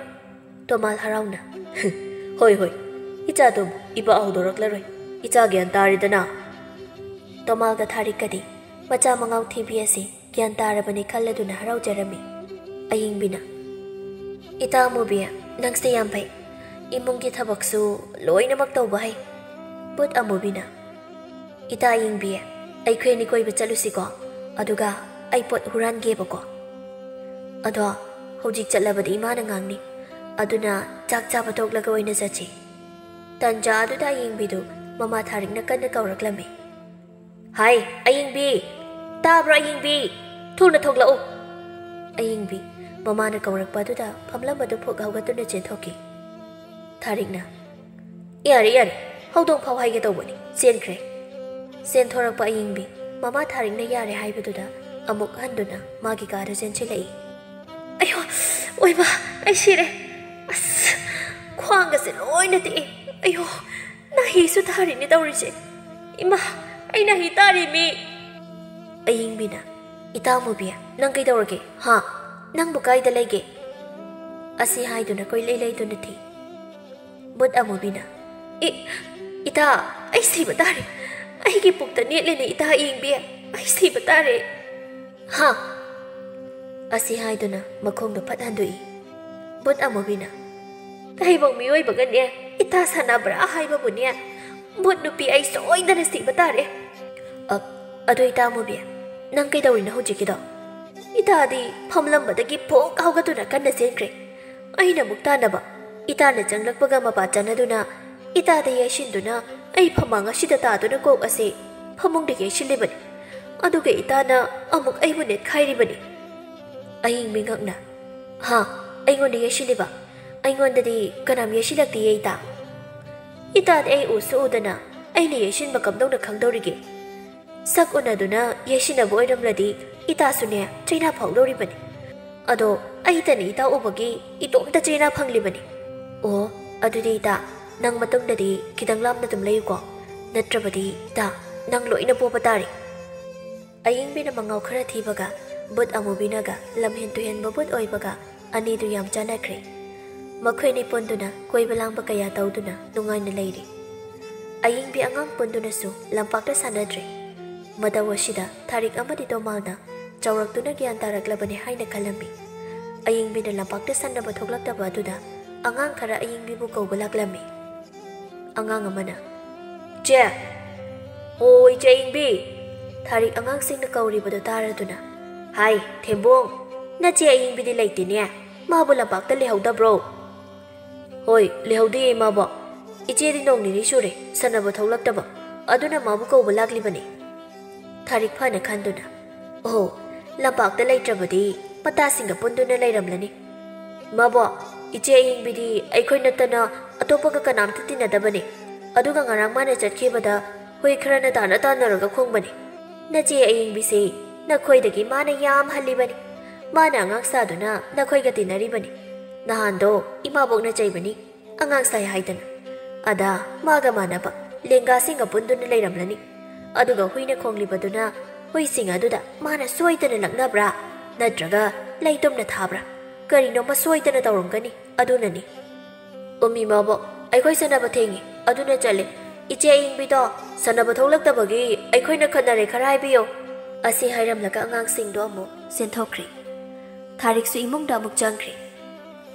ꯇꯣꯃꯥꯜ ꯍꯔꯥꯎꯅ, "ꯍꯣꯏ, ꯍꯣꯏ, ꯏꯆꯥ ꯇꯨꯝꯃꯨ, ꯏꯄꯥ ꯍꯧꯗꯣꯔꯛꯂꯔꯣꯏ꯫ ꯏꯆꯥ ꯒ꯭ꯌꯥꯟ ꯇꯥꯔꯦꯗꯅ꯫" ꯇꯣꯃꯥꯜꯒ ꯊꯥꯔꯤꯛꯀꯗꯤ ꯃꯆꯥ ꯃꯉꯥꯎ ꯊꯤꯕꯤ ꯑꯁꯤ ꯒ꯭ꯌꯥꯟ ꯇꯥꯔꯕꯅꯤ ꯈꯜꯂꯗꯨꯅ ꯍꯔꯥꯎꯖꯔꯝꯃꯤ꯫ ꯑꯌꯤꯡꯕꯤꯅ, "ꯏꯇꯥ ꯑꯃꯨꯕꯤ, ꯅꯪꯁꯦ ꯌꯥꯝ ꯐꯩ꯫ ꯏꯃꯨꯡꯒꯤ ꯊꯕꯛꯁꯨ ꯂꯣꯏꯅꯃꯛ ꯇꯧꯕ ꯍꯩ꯫" ꯕꯨꯠ ꯑꯃꯨꯕꯤꯅ, "ꯏꯇꯥ ꯑꯌꯤꯡꯕꯤ, ꯑꯩꯈꯣꯏ ꯑꯅꯤ ꯀꯣꯏꯕ ꯆꯠꯂꯨꯁꯤꯀꯣ? ꯑꯗꯨꯒ ꯑꯩ ꯄꯣꯠ ꯍꯨꯔꯥꯟꯒꯦꯕꯀꯣ꯫ ꯑꯗꯣ ꯍꯧꯖꯤꯛ ꯆꯠꯂꯕꯗꯤ ꯏꯃꯥꯅ ꯉꯥꯡꯅꯤ꯫ ꯑꯗꯨꯅ ꯆꯥꯛ ꯆꯥꯕ ꯇꯣꯛꯂꯒ ꯑꯣꯏꯅ ꯆꯠꯁꯤ꯫" ꯇꯟꯖꯥ ꯑꯗꯨꯗ ꯑꯌꯤꯡꯕꯤꯗꯨ ꯃꯃꯥ ꯊꯥꯔꯤꯛꯅ ꯀꯟꯅ ꯀꯧꯔꯛꯂꯝꯃꯤ꯫ "ꯍꯥꯏ, ꯑꯌꯤꯡꯕꯤ! ꯇꯥꯕ꯭ꯔꯣ, ꯑꯌꯤꯡꯕꯤ? ꯊꯨꯅ ꯊꯣꯛꯂꯛꯎ!" ꯑꯌꯤꯡꯕꯤ ꯃꯃꯥꯅ ꯀꯧꯔꯛꯄ ꯑꯗꯨꯗ ꯐꯝꯂꯝꯕꯗꯨ ꯐꯨꯛ ꯍꯧꯒꯠꯇꯨꯅ ꯆꯦꯟꯊꯣꯛꯈꯤ꯫ ꯊꯥꯔꯤꯛꯅ, "ꯌꯥꯔꯦ, ꯌꯥꯔꯦ, ꯍꯧꯗꯣꯡ ꯐꯥꯎ ꯍꯥꯏꯒꯦ ꯇꯧꯕꯅꯤ, ꯆꯦꯟꯈ꯭ꯔꯦ꯫" ꯆꯦꯟꯊꯣꯔꯛꯄ ꯑꯌꯤꯡꯕꯤ ꯃꯃꯥ ꯊꯥꯔꯤꯛꯅ ꯌꯥꯔꯦ ꯍꯥꯏꯕꯗꯨꯗ ꯑꯃꯨꯛ ꯍꯟꯗꯨꯅ ꯃꯥꯒꯤ ꯀꯥꯗ ꯆꯦꯟꯁꯤꯜꯂꯛꯏ꯫ "ꯑꯌꯣ, ꯑꯣꯏꯃ, ꯑꯩ ꯁꯤꯔꯦ꯫ ꯑꯁ, ꯈ꯭ꯋꯥꯡꯒꯁꯦ ꯂꯣꯏꯅ ꯇꯦꯛꯑꯦ꯫ ꯑꯌꯣ, ꯅꯥꯍꯤꯁꯨ ꯇꯥꯔꯤꯅꯦ ꯇꯧꯔꯤꯁꯦ꯫ ꯏꯃꯥ, ꯑꯩ ꯅꯥꯍꯤ ꯇꯥꯔꯤꯃꯤ!" ꯑꯌꯤꯡꯕꯤꯅ, "ꯏꯇꯥ ꯑꯃꯨꯕꯤ, ꯅꯪ ꯀꯩꯗꯧꯔꯒꯦ? ꯍꯥ? ꯅꯪꯕꯨ ꯀꯥꯏꯗ ꯂꯩꯒꯦ?" ꯑꯁꯤ ꯍꯥꯏꯗꯨꯅ ꯀꯣꯏꯂꯩ ꯂꯩꯗꯨꯅ ꯊꯤ꯫ ꯕꯨꯠ ꯑꯃꯨꯕꯤꯅ, "ꯏ, ꯏꯇꯥ, ꯑꯩ ꯁꯤꯕ ꯇꯥꯔꯦ꯫ ꯑꯩꯒꯤ ꯄꯨꯛꯇ ꯅꯦꯠꯂꯦꯅꯦ, ꯏꯇꯥ ꯑꯌꯤꯡꯕꯤ꯫ ꯑꯩ ꯁꯤꯕ ꯇꯥꯔꯦ꯫ ꯍꯥ?" ꯑꯁꯤ ꯍꯥꯏꯗꯨꯅ ꯃꯈꯣꯡꯗꯣ ꯐꯠ ꯍꯟꯗꯣꯛꯏ꯫ ꯕꯨꯠ ꯑꯃꯨꯕꯤꯅ, "ꯇꯥꯏꯕꯪ ꯃꯤꯑꯣꯏꯕꯒꯅꯦ ꯏꯇꯥ ꯁꯥꯟꯅꯕ꯭ꯔꯥ ꯍꯥꯏꯕꯕꯨꯅꯦ, ꯕꯨꯠ ꯅꯨꯄꯤ, ꯑꯩ ꯁꯣꯏꯗꯅ ꯁꯤꯕ ꯇꯥꯔꯦ꯫" "ꯑ, ꯑꯗꯣ ꯏꯇꯥ ꯑꯃꯨꯕꯤ, ꯅꯪ ꯀꯩꯗꯧꯔꯤꯅꯣ ꯍꯧꯖꯤꯛꯀꯤꯗꯣ?" "ꯏꯇꯥꯗꯤ ꯐꯝꯂꯝꯕꯗꯒꯤ ꯐꯨꯛ ꯍꯧꯒꯠꯇꯨꯅ ꯀꯟꯅ ꯆꯦꯟꯈ꯭ꯔꯦ꯫ ꯑꯩꯅ ꯑꯃꯨꯛ ꯇꯥꯟꯅꯕ, ꯏꯇꯥꯅ ꯆꯪꯂꯛꯄꯒ ꯃꯄꯥ ꯆꯥꯟꯅꯗꯨꯅ ꯏꯇꯥꯗ ꯌꯩꯁꯤꯟꯗꯨꯅ ꯑꯩ ꯐꯃꯥꯡ ꯑꯁꯤꯗ ꯇꯥꯗꯨꯅ ꯀꯣꯛ ꯑꯁꯤ ꯐꯃꯨꯡꯗ ꯌꯩꯁꯤꯜꯂꯤꯕꯅꯤ꯫ ꯑꯗꯨꯒ ꯏꯇꯥꯅ ꯑꯃꯨꯛ ꯑꯩꯕꯨ ꯅꯦꯠꯈꯥꯏꯔꯤꯕꯅꯤ꯫" ꯑꯍꯤꯡ ꯃꯤꯉꯛꯅ, "ꯍꯥ? ꯑꯩꯉꯣꯟꯗ ꯌꯩꯁꯤꯜꯂꯤꯕ? ꯑꯩꯉꯣꯟꯗꯗꯤ ꯀꯅꯥꯝ ꯌꯩꯁꯤꯜꯂꯛꯇꯤꯌꯦ, ꯏꯇꯥ꯫ ꯏꯇꯥꯗꯤ ꯑꯩ ꯎꯁꯨ ꯎꯗꯅ ꯑꯩꯅ ꯌꯩꯁꯤꯟꯕ ꯀꯝꯗꯧꯅ ꯈꯪꯗꯧꯔꯤꯒꯦ? ꯁꯛ ꯎꯅꯗꯨꯅ ꯌꯩꯁꯤꯟꯅꯕ ꯑꯣꯏꯔꯝꯂꯗꯤ ꯏꯇꯥꯁꯨꯅꯦ ꯆꯩꯅꯥ ꯐꯥꯎꯗꯧꯔꯤꯕꯅꯤ꯫ ꯑꯗꯣ ꯑꯩꯇꯅꯤ ꯏꯇꯥ ꯎꯕꯒꯤ ꯏꯇꯣꯝꯇ ꯆꯩꯅꯥ ꯐꯪꯂꯤꯕꯅꯤ꯫ ꯑꯣ, ꯑꯗꯨꯗꯤ ꯏꯇꯥ, ꯅꯪ ꯃꯇꯨꯡꯗꯗꯤ ꯈꯤꯇꯪ ꯂꯥꯞꯅ ꯑꯗꯨꯝ ꯂꯩꯌꯨꯀꯣ꯫ ꯅꯠꯇ꯭ꯔꯕꯗꯤ ꯏꯇꯥ, ꯅꯪ ꯂꯣꯏꯅ ꯄꯣꯕ ꯇꯥꯔꯦ꯫" ꯑꯏꯪꯕꯤꯅ ꯃꯉꯥꯎ ꯈꯔ ꯊꯤꯕꯒ ꯕꯨꯠ ꯑꯃꯨꯕꯤꯅꯒ ꯂꯝꯍꯦꯟ ꯇꯨꯍꯦꯟꯕ ꯕꯨꯠ ꯑꯣꯏꯕꯒ ꯑꯅꯤꯗꯨ ꯌꯥꯝ ꯆꯥꯟꯅꯈ꯭ꯔꯦ꯫ ꯃꯈꯣꯏꯅꯤ ꯄꯨꯟꯗꯨꯅ ꯀꯣꯏꯕ ꯂꯥꯡꯕ ꯀꯌꯥ ꯇꯧꯗꯨꯅ ꯅꯨꯡꯉꯥꯏꯅ ꯂꯩꯔꯤ꯫ ꯑꯏꯪꯕꯤ ꯑꯉꯥꯡ ꯄꯨꯟꯗꯨꯅꯁꯨ ꯂꯝꯄꯥꯛꯇ ꯁꯥꯟꯅꯗ꯭ꯔꯦ꯫ ꯃꯇꯧ ꯑꯁꯤꯗ ꯊꯥꯔꯤꯛ ꯑꯃꯗꯤ ꯇꯣꯃꯥꯜꯅ ꯆꯥꯎꯔꯛꯇꯨꯅ ꯒ꯭ꯌꯥꯟ ꯇꯥꯔꯛꯂꯕꯅꯤ ꯍꯥꯏꯅ ꯈꯜꯂꯝꯃꯤ꯫ ꯑꯏꯪꯕꯤꯅ ꯂꯝꯄꯥꯛꯇ ꯁꯥꯟꯅꯕ ꯊꯣꯛꯂꯛꯇꯕ ꯑꯗꯨꯗ ꯑꯉꯥꯡ ꯈꯔ ꯑꯏꯪꯕꯤꯕꯨ ꯀꯧꯕ ꯂꯥꯛꯂꯝꯃꯤ꯫ ꯑꯉꯥꯡ ꯑꯃꯅ, "ꯆꯦ!" "ꯑꯣ, ꯏꯆꯦ ꯑꯏꯪꯕꯤ!" ꯊꯥꯔꯤꯛ ꯑꯉꯥꯡꯁꯤꯡꯅ ꯀꯧꯔꯤꯕꯗꯨ ꯇꯥꯔꯗꯨꯅ, "ꯍꯥꯏ, ꯊꯦꯝꯕꯣꯡ, ꯅꯆꯦ ꯑꯏꯪꯕꯤꯗꯤ ꯂꯩꯇꯦꯅꯦ, ꯃꯥꯕꯨ ꯂꯝꯄꯥꯛꯇ ꯂꯩꯍꯧꯗꯕ꯭ꯔꯣ?" "ꯍꯣꯏ, ꯂꯩꯍꯧꯗꯦ ꯏꯃꯥꯕꯣꯛ꯫ ꯏꯆꯦꯗꯤ ꯅꯣꯡ ꯅꯤꯅꯤ ꯁꯨꯔꯦ ꯁꯥꯟꯅꯕ ꯊꯣꯛꯂꯛꯇꯕ, ꯑꯗꯨꯅ ꯃꯥꯕꯨ ꯀꯧꯕ ꯂꯥꯛꯂꯤꯕꯅꯤ꯫" ꯊꯥꯔꯤꯛ ꯐꯅ ꯈꯟꯗꯨꯅ, "ꯑꯣꯍꯣ, ꯂꯝꯄꯥꯛꯇ ꯂꯩꯇ꯭ꯔꯕꯗꯤ ꯃꯇꯥꯁꯤꯡꯒ ꯄꯨꯟꯗꯨꯅ ꯂꯩꯔꯝꯂꯅꯤ꯫ ꯏꯃꯥꯕꯣꯛ, ꯏꯆꯦ ꯑꯏꯪꯕꯤꯗꯤ ꯑꯩꯈꯣꯏ ꯅꯠꯇꯅ ꯑꯇꯣꯞꯄꯒ ꯀꯅꯥꯝꯇ ꯇꯤꯟꯅꯗꯕꯅꯤ꯫ ꯑꯗꯨꯒ ꯉꯔꯥꯡ ꯃꯥꯅ ꯆꯠꯈꯤꯕꯗ ꯍꯨꯏ ꯈꯔꯅ ꯇꯥꯟꯅ ꯇꯥꯟꯅꯔꯒ ꯈꯣꯡꯕꯅꯤ꯫ ꯅꯆꯦ ꯑꯏꯪꯕꯤꯁꯦ ꯅꯈꯣꯏꯗꯒꯤ ꯃꯥꯅ ꯌꯥꯝ ꯍꯜꯂꯤꯕꯅꯤ꯫ ꯃꯥꯅ ꯑꯉꯥꯡ ꯁꯥꯗꯨꯅ ꯅꯈꯣꯏꯒ ꯇꯤꯟꯅꯔꯤꯕꯅꯤ꯫ ꯅꯍꯥꯟꯗꯣ ꯏꯃꯥꯕꯣꯛꯅ ꯆꯩꯕꯅꯤ, ꯑꯉꯥꯡ ꯁꯥꯏ ꯍꯥꯏꯗꯅ꯫ ꯑꯗ ꯃꯥꯒ ꯃꯥꯟꯅꯕ ꯂꯦꯡꯒꯥꯁꯤꯡꯒ ꯄꯨꯟꯗꯨꯅ ꯂꯩꯔꯝꯂꯅꯤ꯫ ꯑꯗꯨꯒ ꯍꯨꯏꯅ ꯈꯣꯡꯂꯤꯕꯗꯨꯅ ꯍꯨꯏꯁꯤꯡ ꯑꯗꯨꯗ ꯃꯥꯅ ꯁꯣꯏꯗꯅ ꯂꯛꯅꯕ꯭ꯔꯥ? ꯅꯠꯇ꯭ꯔꯒ ꯂꯩꯇꯨꯝꯅ ꯊꯥꯕ꯭ꯔꯥ? ꯀꯔꯤꯅꯣꯃ ꯁꯣꯏꯗꯅ ꯇꯧꯔꯝꯒꯅꯤ꯫ ꯑꯗꯨꯅꯅꯤ꯫" "ꯎꯝ, ꯏꯃꯥꯕꯣꯛ, ꯑꯩꯈꯣꯏ ꯁꯥꯟꯅꯕ ꯊꯦꯡꯉꯤ, ꯑꯗꯨꯅ ꯆꯠꯂꯦ꯫ ꯏꯆꯦ ꯑꯏꯪꯕꯤꯗꯣ ꯁꯥꯟꯅꯕ ꯊꯣꯛꯂꯛꯇꯕꯒꯤ ꯑꯩꯈꯣꯏꯅ ꯈꯠꯅꯔꯦ, ꯈꯔ ꯍꯥꯏꯕꯤꯌꯣ꯫" ꯑꯁꯤ ꯍꯥꯏꯔꯝꯂꯒ ꯑꯉꯥꯡꯁꯤꯡꯗꯣ ꯑꯃꯨꯛ ꯆꯦꯟꯊꯣꯛꯈ꯭ꯔꯦ꯫ ꯊꯥꯔꯤꯛꯁꯨ ꯏꯃꯨꯡꯗ ꯑꯃꯨꯛ ꯆꯪꯈ꯭ꯔꯦ꯫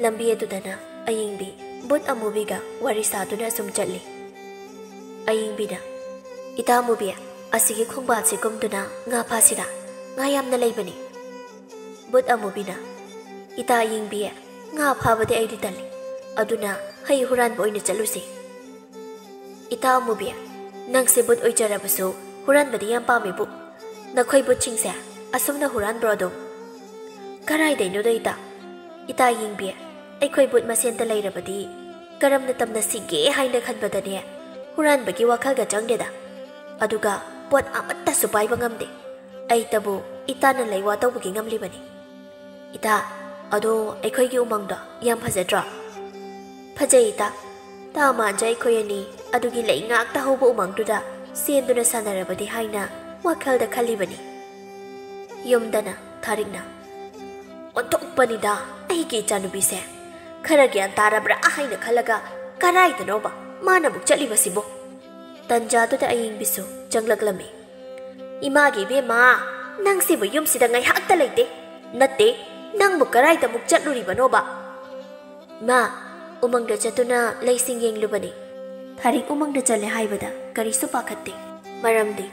ꯂꯝꯕꯤ ꯑꯗꯨꯗꯅ ꯑꯏꯪꯕꯤ ꯕꯨꯠ ꯑꯃꯨꯕꯤꯒ ꯋꯥꯔꯤ ꯁꯥꯗꯨꯅ ꯁꯨꯝ ꯆꯠꯂꯤ꯫ ꯑꯏꯪꯕꯤꯅ, "ꯏꯇꯥ ꯑꯃꯨꯕꯤ, ꯑꯁꯤꯒꯤ ꯈꯣꯡꯕꯥꯜꯁꯤ ꯀꯨꯝꯗꯨꯅ ꯉꯥ ꯐꯥꯁꯤꯔꯥ? ꯉꯥ ꯌꯥꯝꯅ ꯂꯩꯕꯅꯤ꯫" ꯕꯨꯠ ꯑꯃꯨꯕꯤꯅ, "ꯏꯇꯥ ꯑꯏꯪꯕꯤ, ꯉꯥ ꯐꯥꯕꯗꯤ ꯑꯩꯗꯤ ꯇꯜꯂꯤ, ꯑꯗꯨꯅ ꯍꯩ ꯍꯨꯔꯥꯟꯕ ꯑꯣꯏꯅ ꯆꯠꯂꯨꯁꯤ꯫" "ꯏꯇꯥ ꯑꯃꯨꯕꯤ, ꯅꯪꯁꯦ ꯕꯨꯠ ꯑꯣꯏꯖꯔꯕꯁꯨ ꯍꯨꯔꯥꯟꯕꯗꯤ ꯌꯥꯝ ꯄꯥꯝꯃꯤꯕꯨ꯫ ꯅꯈꯣꯏ ꯕꯨꯠꯁꯤꯡꯁꯦ ꯑꯁꯨꯝꯅ ꯍꯨꯔꯥꯟꯕ꯭ꯔꯣ ꯑꯗꯨꯝ?" "ꯀꯔꯥꯏꯗꯩꯅꯣꯗ ꯏꯇꯥ? ꯏꯇꯥ ꯑꯏꯪꯕꯤ, ꯑꯩꯈꯣꯏ ꯕꯨꯠ ꯃꯁꯦꯟꯇ ꯂꯩꯔꯕꯗꯤ ꯀꯔꯝꯅ ꯇꯝꯅꯁꯤꯒꯦ ꯍꯥꯏꯅ ꯈꯟꯕꯗꯅꯦ ꯍꯨꯔꯥꯟꯕꯒꯤ ꯋꯥꯈꯜꯒ ꯆꯪꯗꯦꯗ꯫ ꯑꯗꯨꯒ ꯄꯣꯠ ꯑꯃꯠꯇꯁꯨ ꯄꯥꯏꯕ ꯉꯝꯗꯦ꯫ ꯑꯩꯇꯕꯨ ꯏꯇꯥꯅ ꯂꯩꯋꯥ ꯇꯧꯕꯒꯤ ꯉꯝꯂꯤꯕꯅꯤ꯫" "ꯏꯇꯥ, ꯑꯗꯣ ꯑꯩꯈꯣꯏꯒꯤ ꯎꯃꯪꯗꯣ ꯌꯥꯝ ꯐꯖꯗ꯭ꯔꯣ?" "ꯐꯖꯩ ꯏꯇꯥ꯫ ꯇꯥ ꯃꯥꯟꯖ ꯑꯩꯈꯣꯏ ꯑꯅꯤ ꯑꯗꯨꯒꯤ ꯂꯩ ꯉꯥꯛꯇ ꯍꯧꯕ ꯎꯃꯪꯗꯨꯗ ꯆꯦꯟꯗꯨꯅ ꯁꯥꯟꯅꯔꯕꯗꯤ ꯍꯥꯏꯅ ꯋꯥꯈꯜꯗ ꯈꯜꯂꯤꯕꯅꯤ꯫ ꯌꯨꯝꯗꯅ ꯊꯥꯔꯤꯛꯅ, "ꯑꯣꯟꯊꯣꯛꯄꯅꯤꯗ ꯑꯩꯒꯤ ꯏꯆꯥꯅꯨꯄꯤꯁꯦ꯫ ꯈꯔ ꯒ꯭ꯌꯥꯟ ꯇꯥꯔꯕ꯭ꯔꯥ ꯍꯥꯏꯅ ꯈꯜꯂꯒ ꯀꯔꯥꯏꯗꯅꯣꯕ ꯃꯥꯅ ꯑꯃꯨꯛ ꯆꯠꯂꯤꯕꯁꯤꯕꯣ?" ꯇꯟꯖꯥꯗꯨꯗ ꯑꯌꯤꯡꯕꯤꯁꯨ ꯆꯪꯂꯛꯂꯝꯃꯤ꯫ "ꯏꯃꯥꯒꯤ ꯏꯕꯦꯝꯃ, ꯅꯪꯁꯤꯕꯨ ꯌꯨꯝꯁꯤꯗ ꯉꯥꯏꯍꯥꯛꯇ ꯂꯩꯇꯦ꯫ ꯅꯠꯇꯦ, ꯅꯪꯕꯨ ꯀꯔꯥꯏꯗ ꯑꯃꯨꯛ ꯆꯠꯂꯨꯔꯤꯕꯅꯣꯕ?" "ꯏꯃꯥ, ꯎꯃꯪꯗ ꯆꯠꯇꯨꯅ ꯂꯩꯁꯤꯡ ꯌꯦꯡꯂꯨꯕꯅꯤ꯫" ꯊꯥꯔꯤꯛ ꯎꯃꯪꯗ ꯆꯠꯂꯦ ꯍꯥꯏꯕꯗ ꯀꯔꯤꯁꯨ ꯄꯥꯈꯠꯇꯦ꯫ ꯃꯔꯝꯗꯤ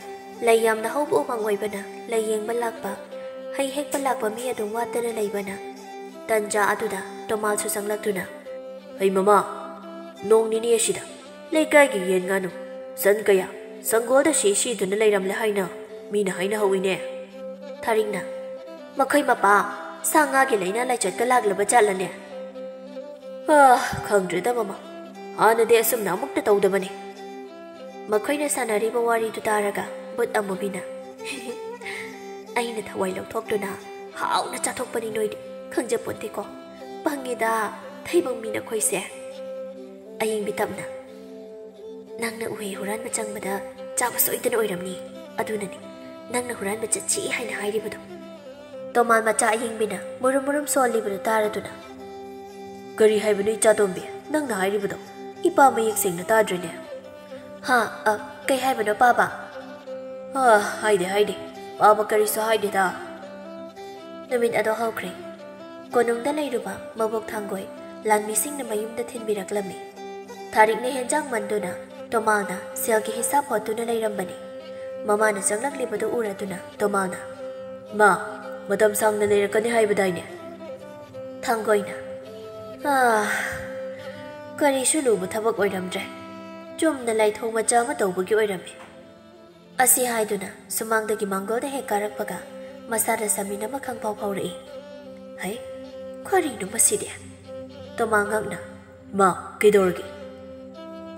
ꯂꯩ ꯌꯥꯝꯅ ꯍꯧꯕ ꯎꯃꯪ ꯑꯣꯏꯕꯅ ꯂꯩ ꯌꯦꯡꯕ ꯂꯥꯛꯄ, ꯍꯩ ꯍꯦꯛꯄ ꯂꯥꯛꯄ ꯃꯤ ꯑꯗꯨꯝ ꯋꯥꯠꯇꯅ ꯂꯩꯕꯅ꯫ ꯇꯟꯖꯥ ꯑꯗꯨꯗ ꯇꯣꯃꯥꯜꯁꯨ ꯆꯪꯂꯛꯇꯨꯅ, "ꯍꯩ ꯃꯃꯥ, ꯅꯣꯡ ꯅꯤꯅꯤ ꯑꯁꯤꯗ ꯂꯩꯀꯥꯏꯒꯤ ꯌꯦꯟ ꯉꯥꯅꯨ, ꯁꯟ ꯀꯌꯥ ꯁꯪꯒꯣꯜꯗ ꯁꯤ ꯁꯤꯗꯨꯅ ꯂꯩꯔꯝꯂꯦ ꯍꯥꯏꯅ ꯃꯤꯅ ꯍꯥꯏꯅꯍꯧꯏꯅꯦ꯫" ꯊꯥꯔꯤꯛꯅ, "ꯃꯈꯣꯏ ꯃꯄꯥ ꯁꯥ ꯉꯥꯒꯤ ꯂꯥꯏꯅꯥ ꯂꯥꯏꯆꯠꯀ ꯂꯥꯛꯂꯕ ꯖꯥꯠꯂꯅꯦ?" "ꯑꯥ, ꯈꯪꯗ꯭ꯔꯦꯗ ꯃꯃꯥ, ꯍꯥꯟꯅꯗꯤ ꯑꯁꯨꯝꯅ ꯑꯃꯨꯛꯇ ꯇꯧꯗꯕꯅꯤ꯫" ꯃꯈꯣꯏꯅ ꯁꯥꯟꯅꯔꯤꯕ ꯋꯥꯔꯤꯗꯨ ꯇꯥꯔꯒ ꯕꯨꯠ ꯑꯃꯨꯕꯤꯅ, "ꯑꯩꯅ ꯊꯋꯥꯏ ꯂꯧꯊꯣꯛꯇꯨꯅ ꯍꯥꯎꯅ ꯆꯥꯊꯣꯛꯄꯅꯤ ꯅꯣꯏꯗꯤ, ꯈꯪꯖꯄꯣꯟꯇꯦꯀꯣ꯫ ꯄꯪꯉꯤꯗ, ꯊꯩꯕꯣꯡ ꯃꯤ ꯅꯈꯣꯏꯁꯦ꯫" ꯑꯌꯤꯡꯕꯤ ꯇꯞꯅ, "ꯅꯪꯅ ꯎꯍꯩ ꯍꯨꯔꯥꯟꯕ ꯆꯪꯕꯗ ꯆꯥꯕ ꯁꯣꯏꯗꯅ ꯑꯣꯏꯔꯝꯅꯤ꯫ ꯑꯗꯨꯅꯅꯤ ꯅꯪꯅ ꯍꯨꯔꯥꯟꯕ ꯆꯠꯁꯤ ꯍꯥꯏꯅ ꯍꯥꯏꯔꯤꯕꯗꯣ꯫" ꯇꯣꯃꯥꯜ ꯃꯆꯥ ꯑꯌꯤꯡꯕꯤꯅ ꯃꯨꯔꯨꯝ ꯃꯨꯔꯨꯝ ꯁꯣꯜꯂꯤꯕꯗꯨ ꯇꯥꯔꯗꯨꯅ, "ꯀꯔꯤ ꯍꯥꯏꯕꯅꯣ ꯏꯆꯥꯇꯣꯝꯕꯤ, ꯅꯪꯅ ꯍꯥꯏꯔꯤꯕꯗꯣ? ꯏꯄꯥ ꯃꯌꯦꯛ ꯁꯦꯡꯅ ꯇꯥꯗ꯭ꯔꯦꯅꯦ꯫" "ꯍꯥ? ꯑ, ꯀꯩ ꯍꯥꯏꯕꯅꯣ ꯄꯥꯕ?" "ꯑ, ꯍꯥꯏꯗꯦ, ꯍꯥꯏꯗꯦ꯫ ꯄꯥꯕ ꯀꯔꯤꯁꯨ ꯍꯥꯏꯗꯦꯗ꯫" ꯅꯨꯃꯤꯠ ꯑꯗꯣ ꯍꯧꯈ꯭ꯔꯦ꯫ ꯀꯣꯅꯨꯡꯗ ꯂꯩꯔꯨꯕ ꯃꯕꯣꯛ ꯊꯥꯡꯒꯣꯏ ꯂꯥꯟꯃꯤꯁꯤꯡꯅ ꯃꯌꯨꯝꯗ ꯊꯤꯟꯕꯤꯔꯛꯂꯝꯃꯤ꯫ ꯊꯥꯔꯤꯛꯅ ꯍꯦꯟꯖꯥꯡ ꯃꯟꯗꯨꯅ ꯇꯣꯃꯥꯜꯅ ꯁꯦꯜꯒꯤ ꯍꯤꯁꯥꯞ ꯍꯣꯠꯇꯨꯅ ꯂꯩꯔꯝꯕꯅꯤ꯫ ꯃꯃꯥꯅ ꯆꯪꯂꯛꯂꯤꯕꯗꯨ ꯎꯔꯗꯨꯅ ꯇꯣꯃꯥꯜꯅ, "ꯃꯥ, ꯃꯇꯝ ꯁꯥꯡꯅ ꯂꯩꯔꯛꯀꯅꯤ ꯍꯥꯏꯕꯗꯥꯏꯅꯦ?" ꯊꯥꯡꯒꯣꯏꯅ, "ꯑꯥ, ꯀꯔꯤꯁꯨ ꯂꯨꯕ ꯊꯕꯛ ꯑꯣꯏꯔꯝꯗ꯭ꯔꯦ꯫ ꯆꯨꯝꯅ ꯂꯥꯏꯊꯧ ꯃꯆꯥ ꯑꯃ ꯇꯧꯕꯒꯤ ꯑꯣꯏꯔꯝꯃꯤ꯫" ꯑꯁꯤ ꯍꯥꯏꯗꯨꯅ ꯁꯨꯃꯥꯡꯗꯒꯤ ꯃꯥꯡꯒꯣꯜꯗ ꯍꯦꯛ ꯀꯥꯔꯛꯄꯒ ꯃꯁꯥꯗ ꯁꯃꯤꯟ ꯑꯃ ꯈꯪꯐꯥꯎ ꯐꯥꯎꯔꯛꯏ꯫ "ꯍꯩ, ꯀꯔꯤꯅꯣ ꯃꯁꯤꯗꯤ?" ꯇꯣꯃꯥ ꯉꯛꯅ, "ꯃꯥ, ꯀꯩꯗꯧꯔꯒꯦ?"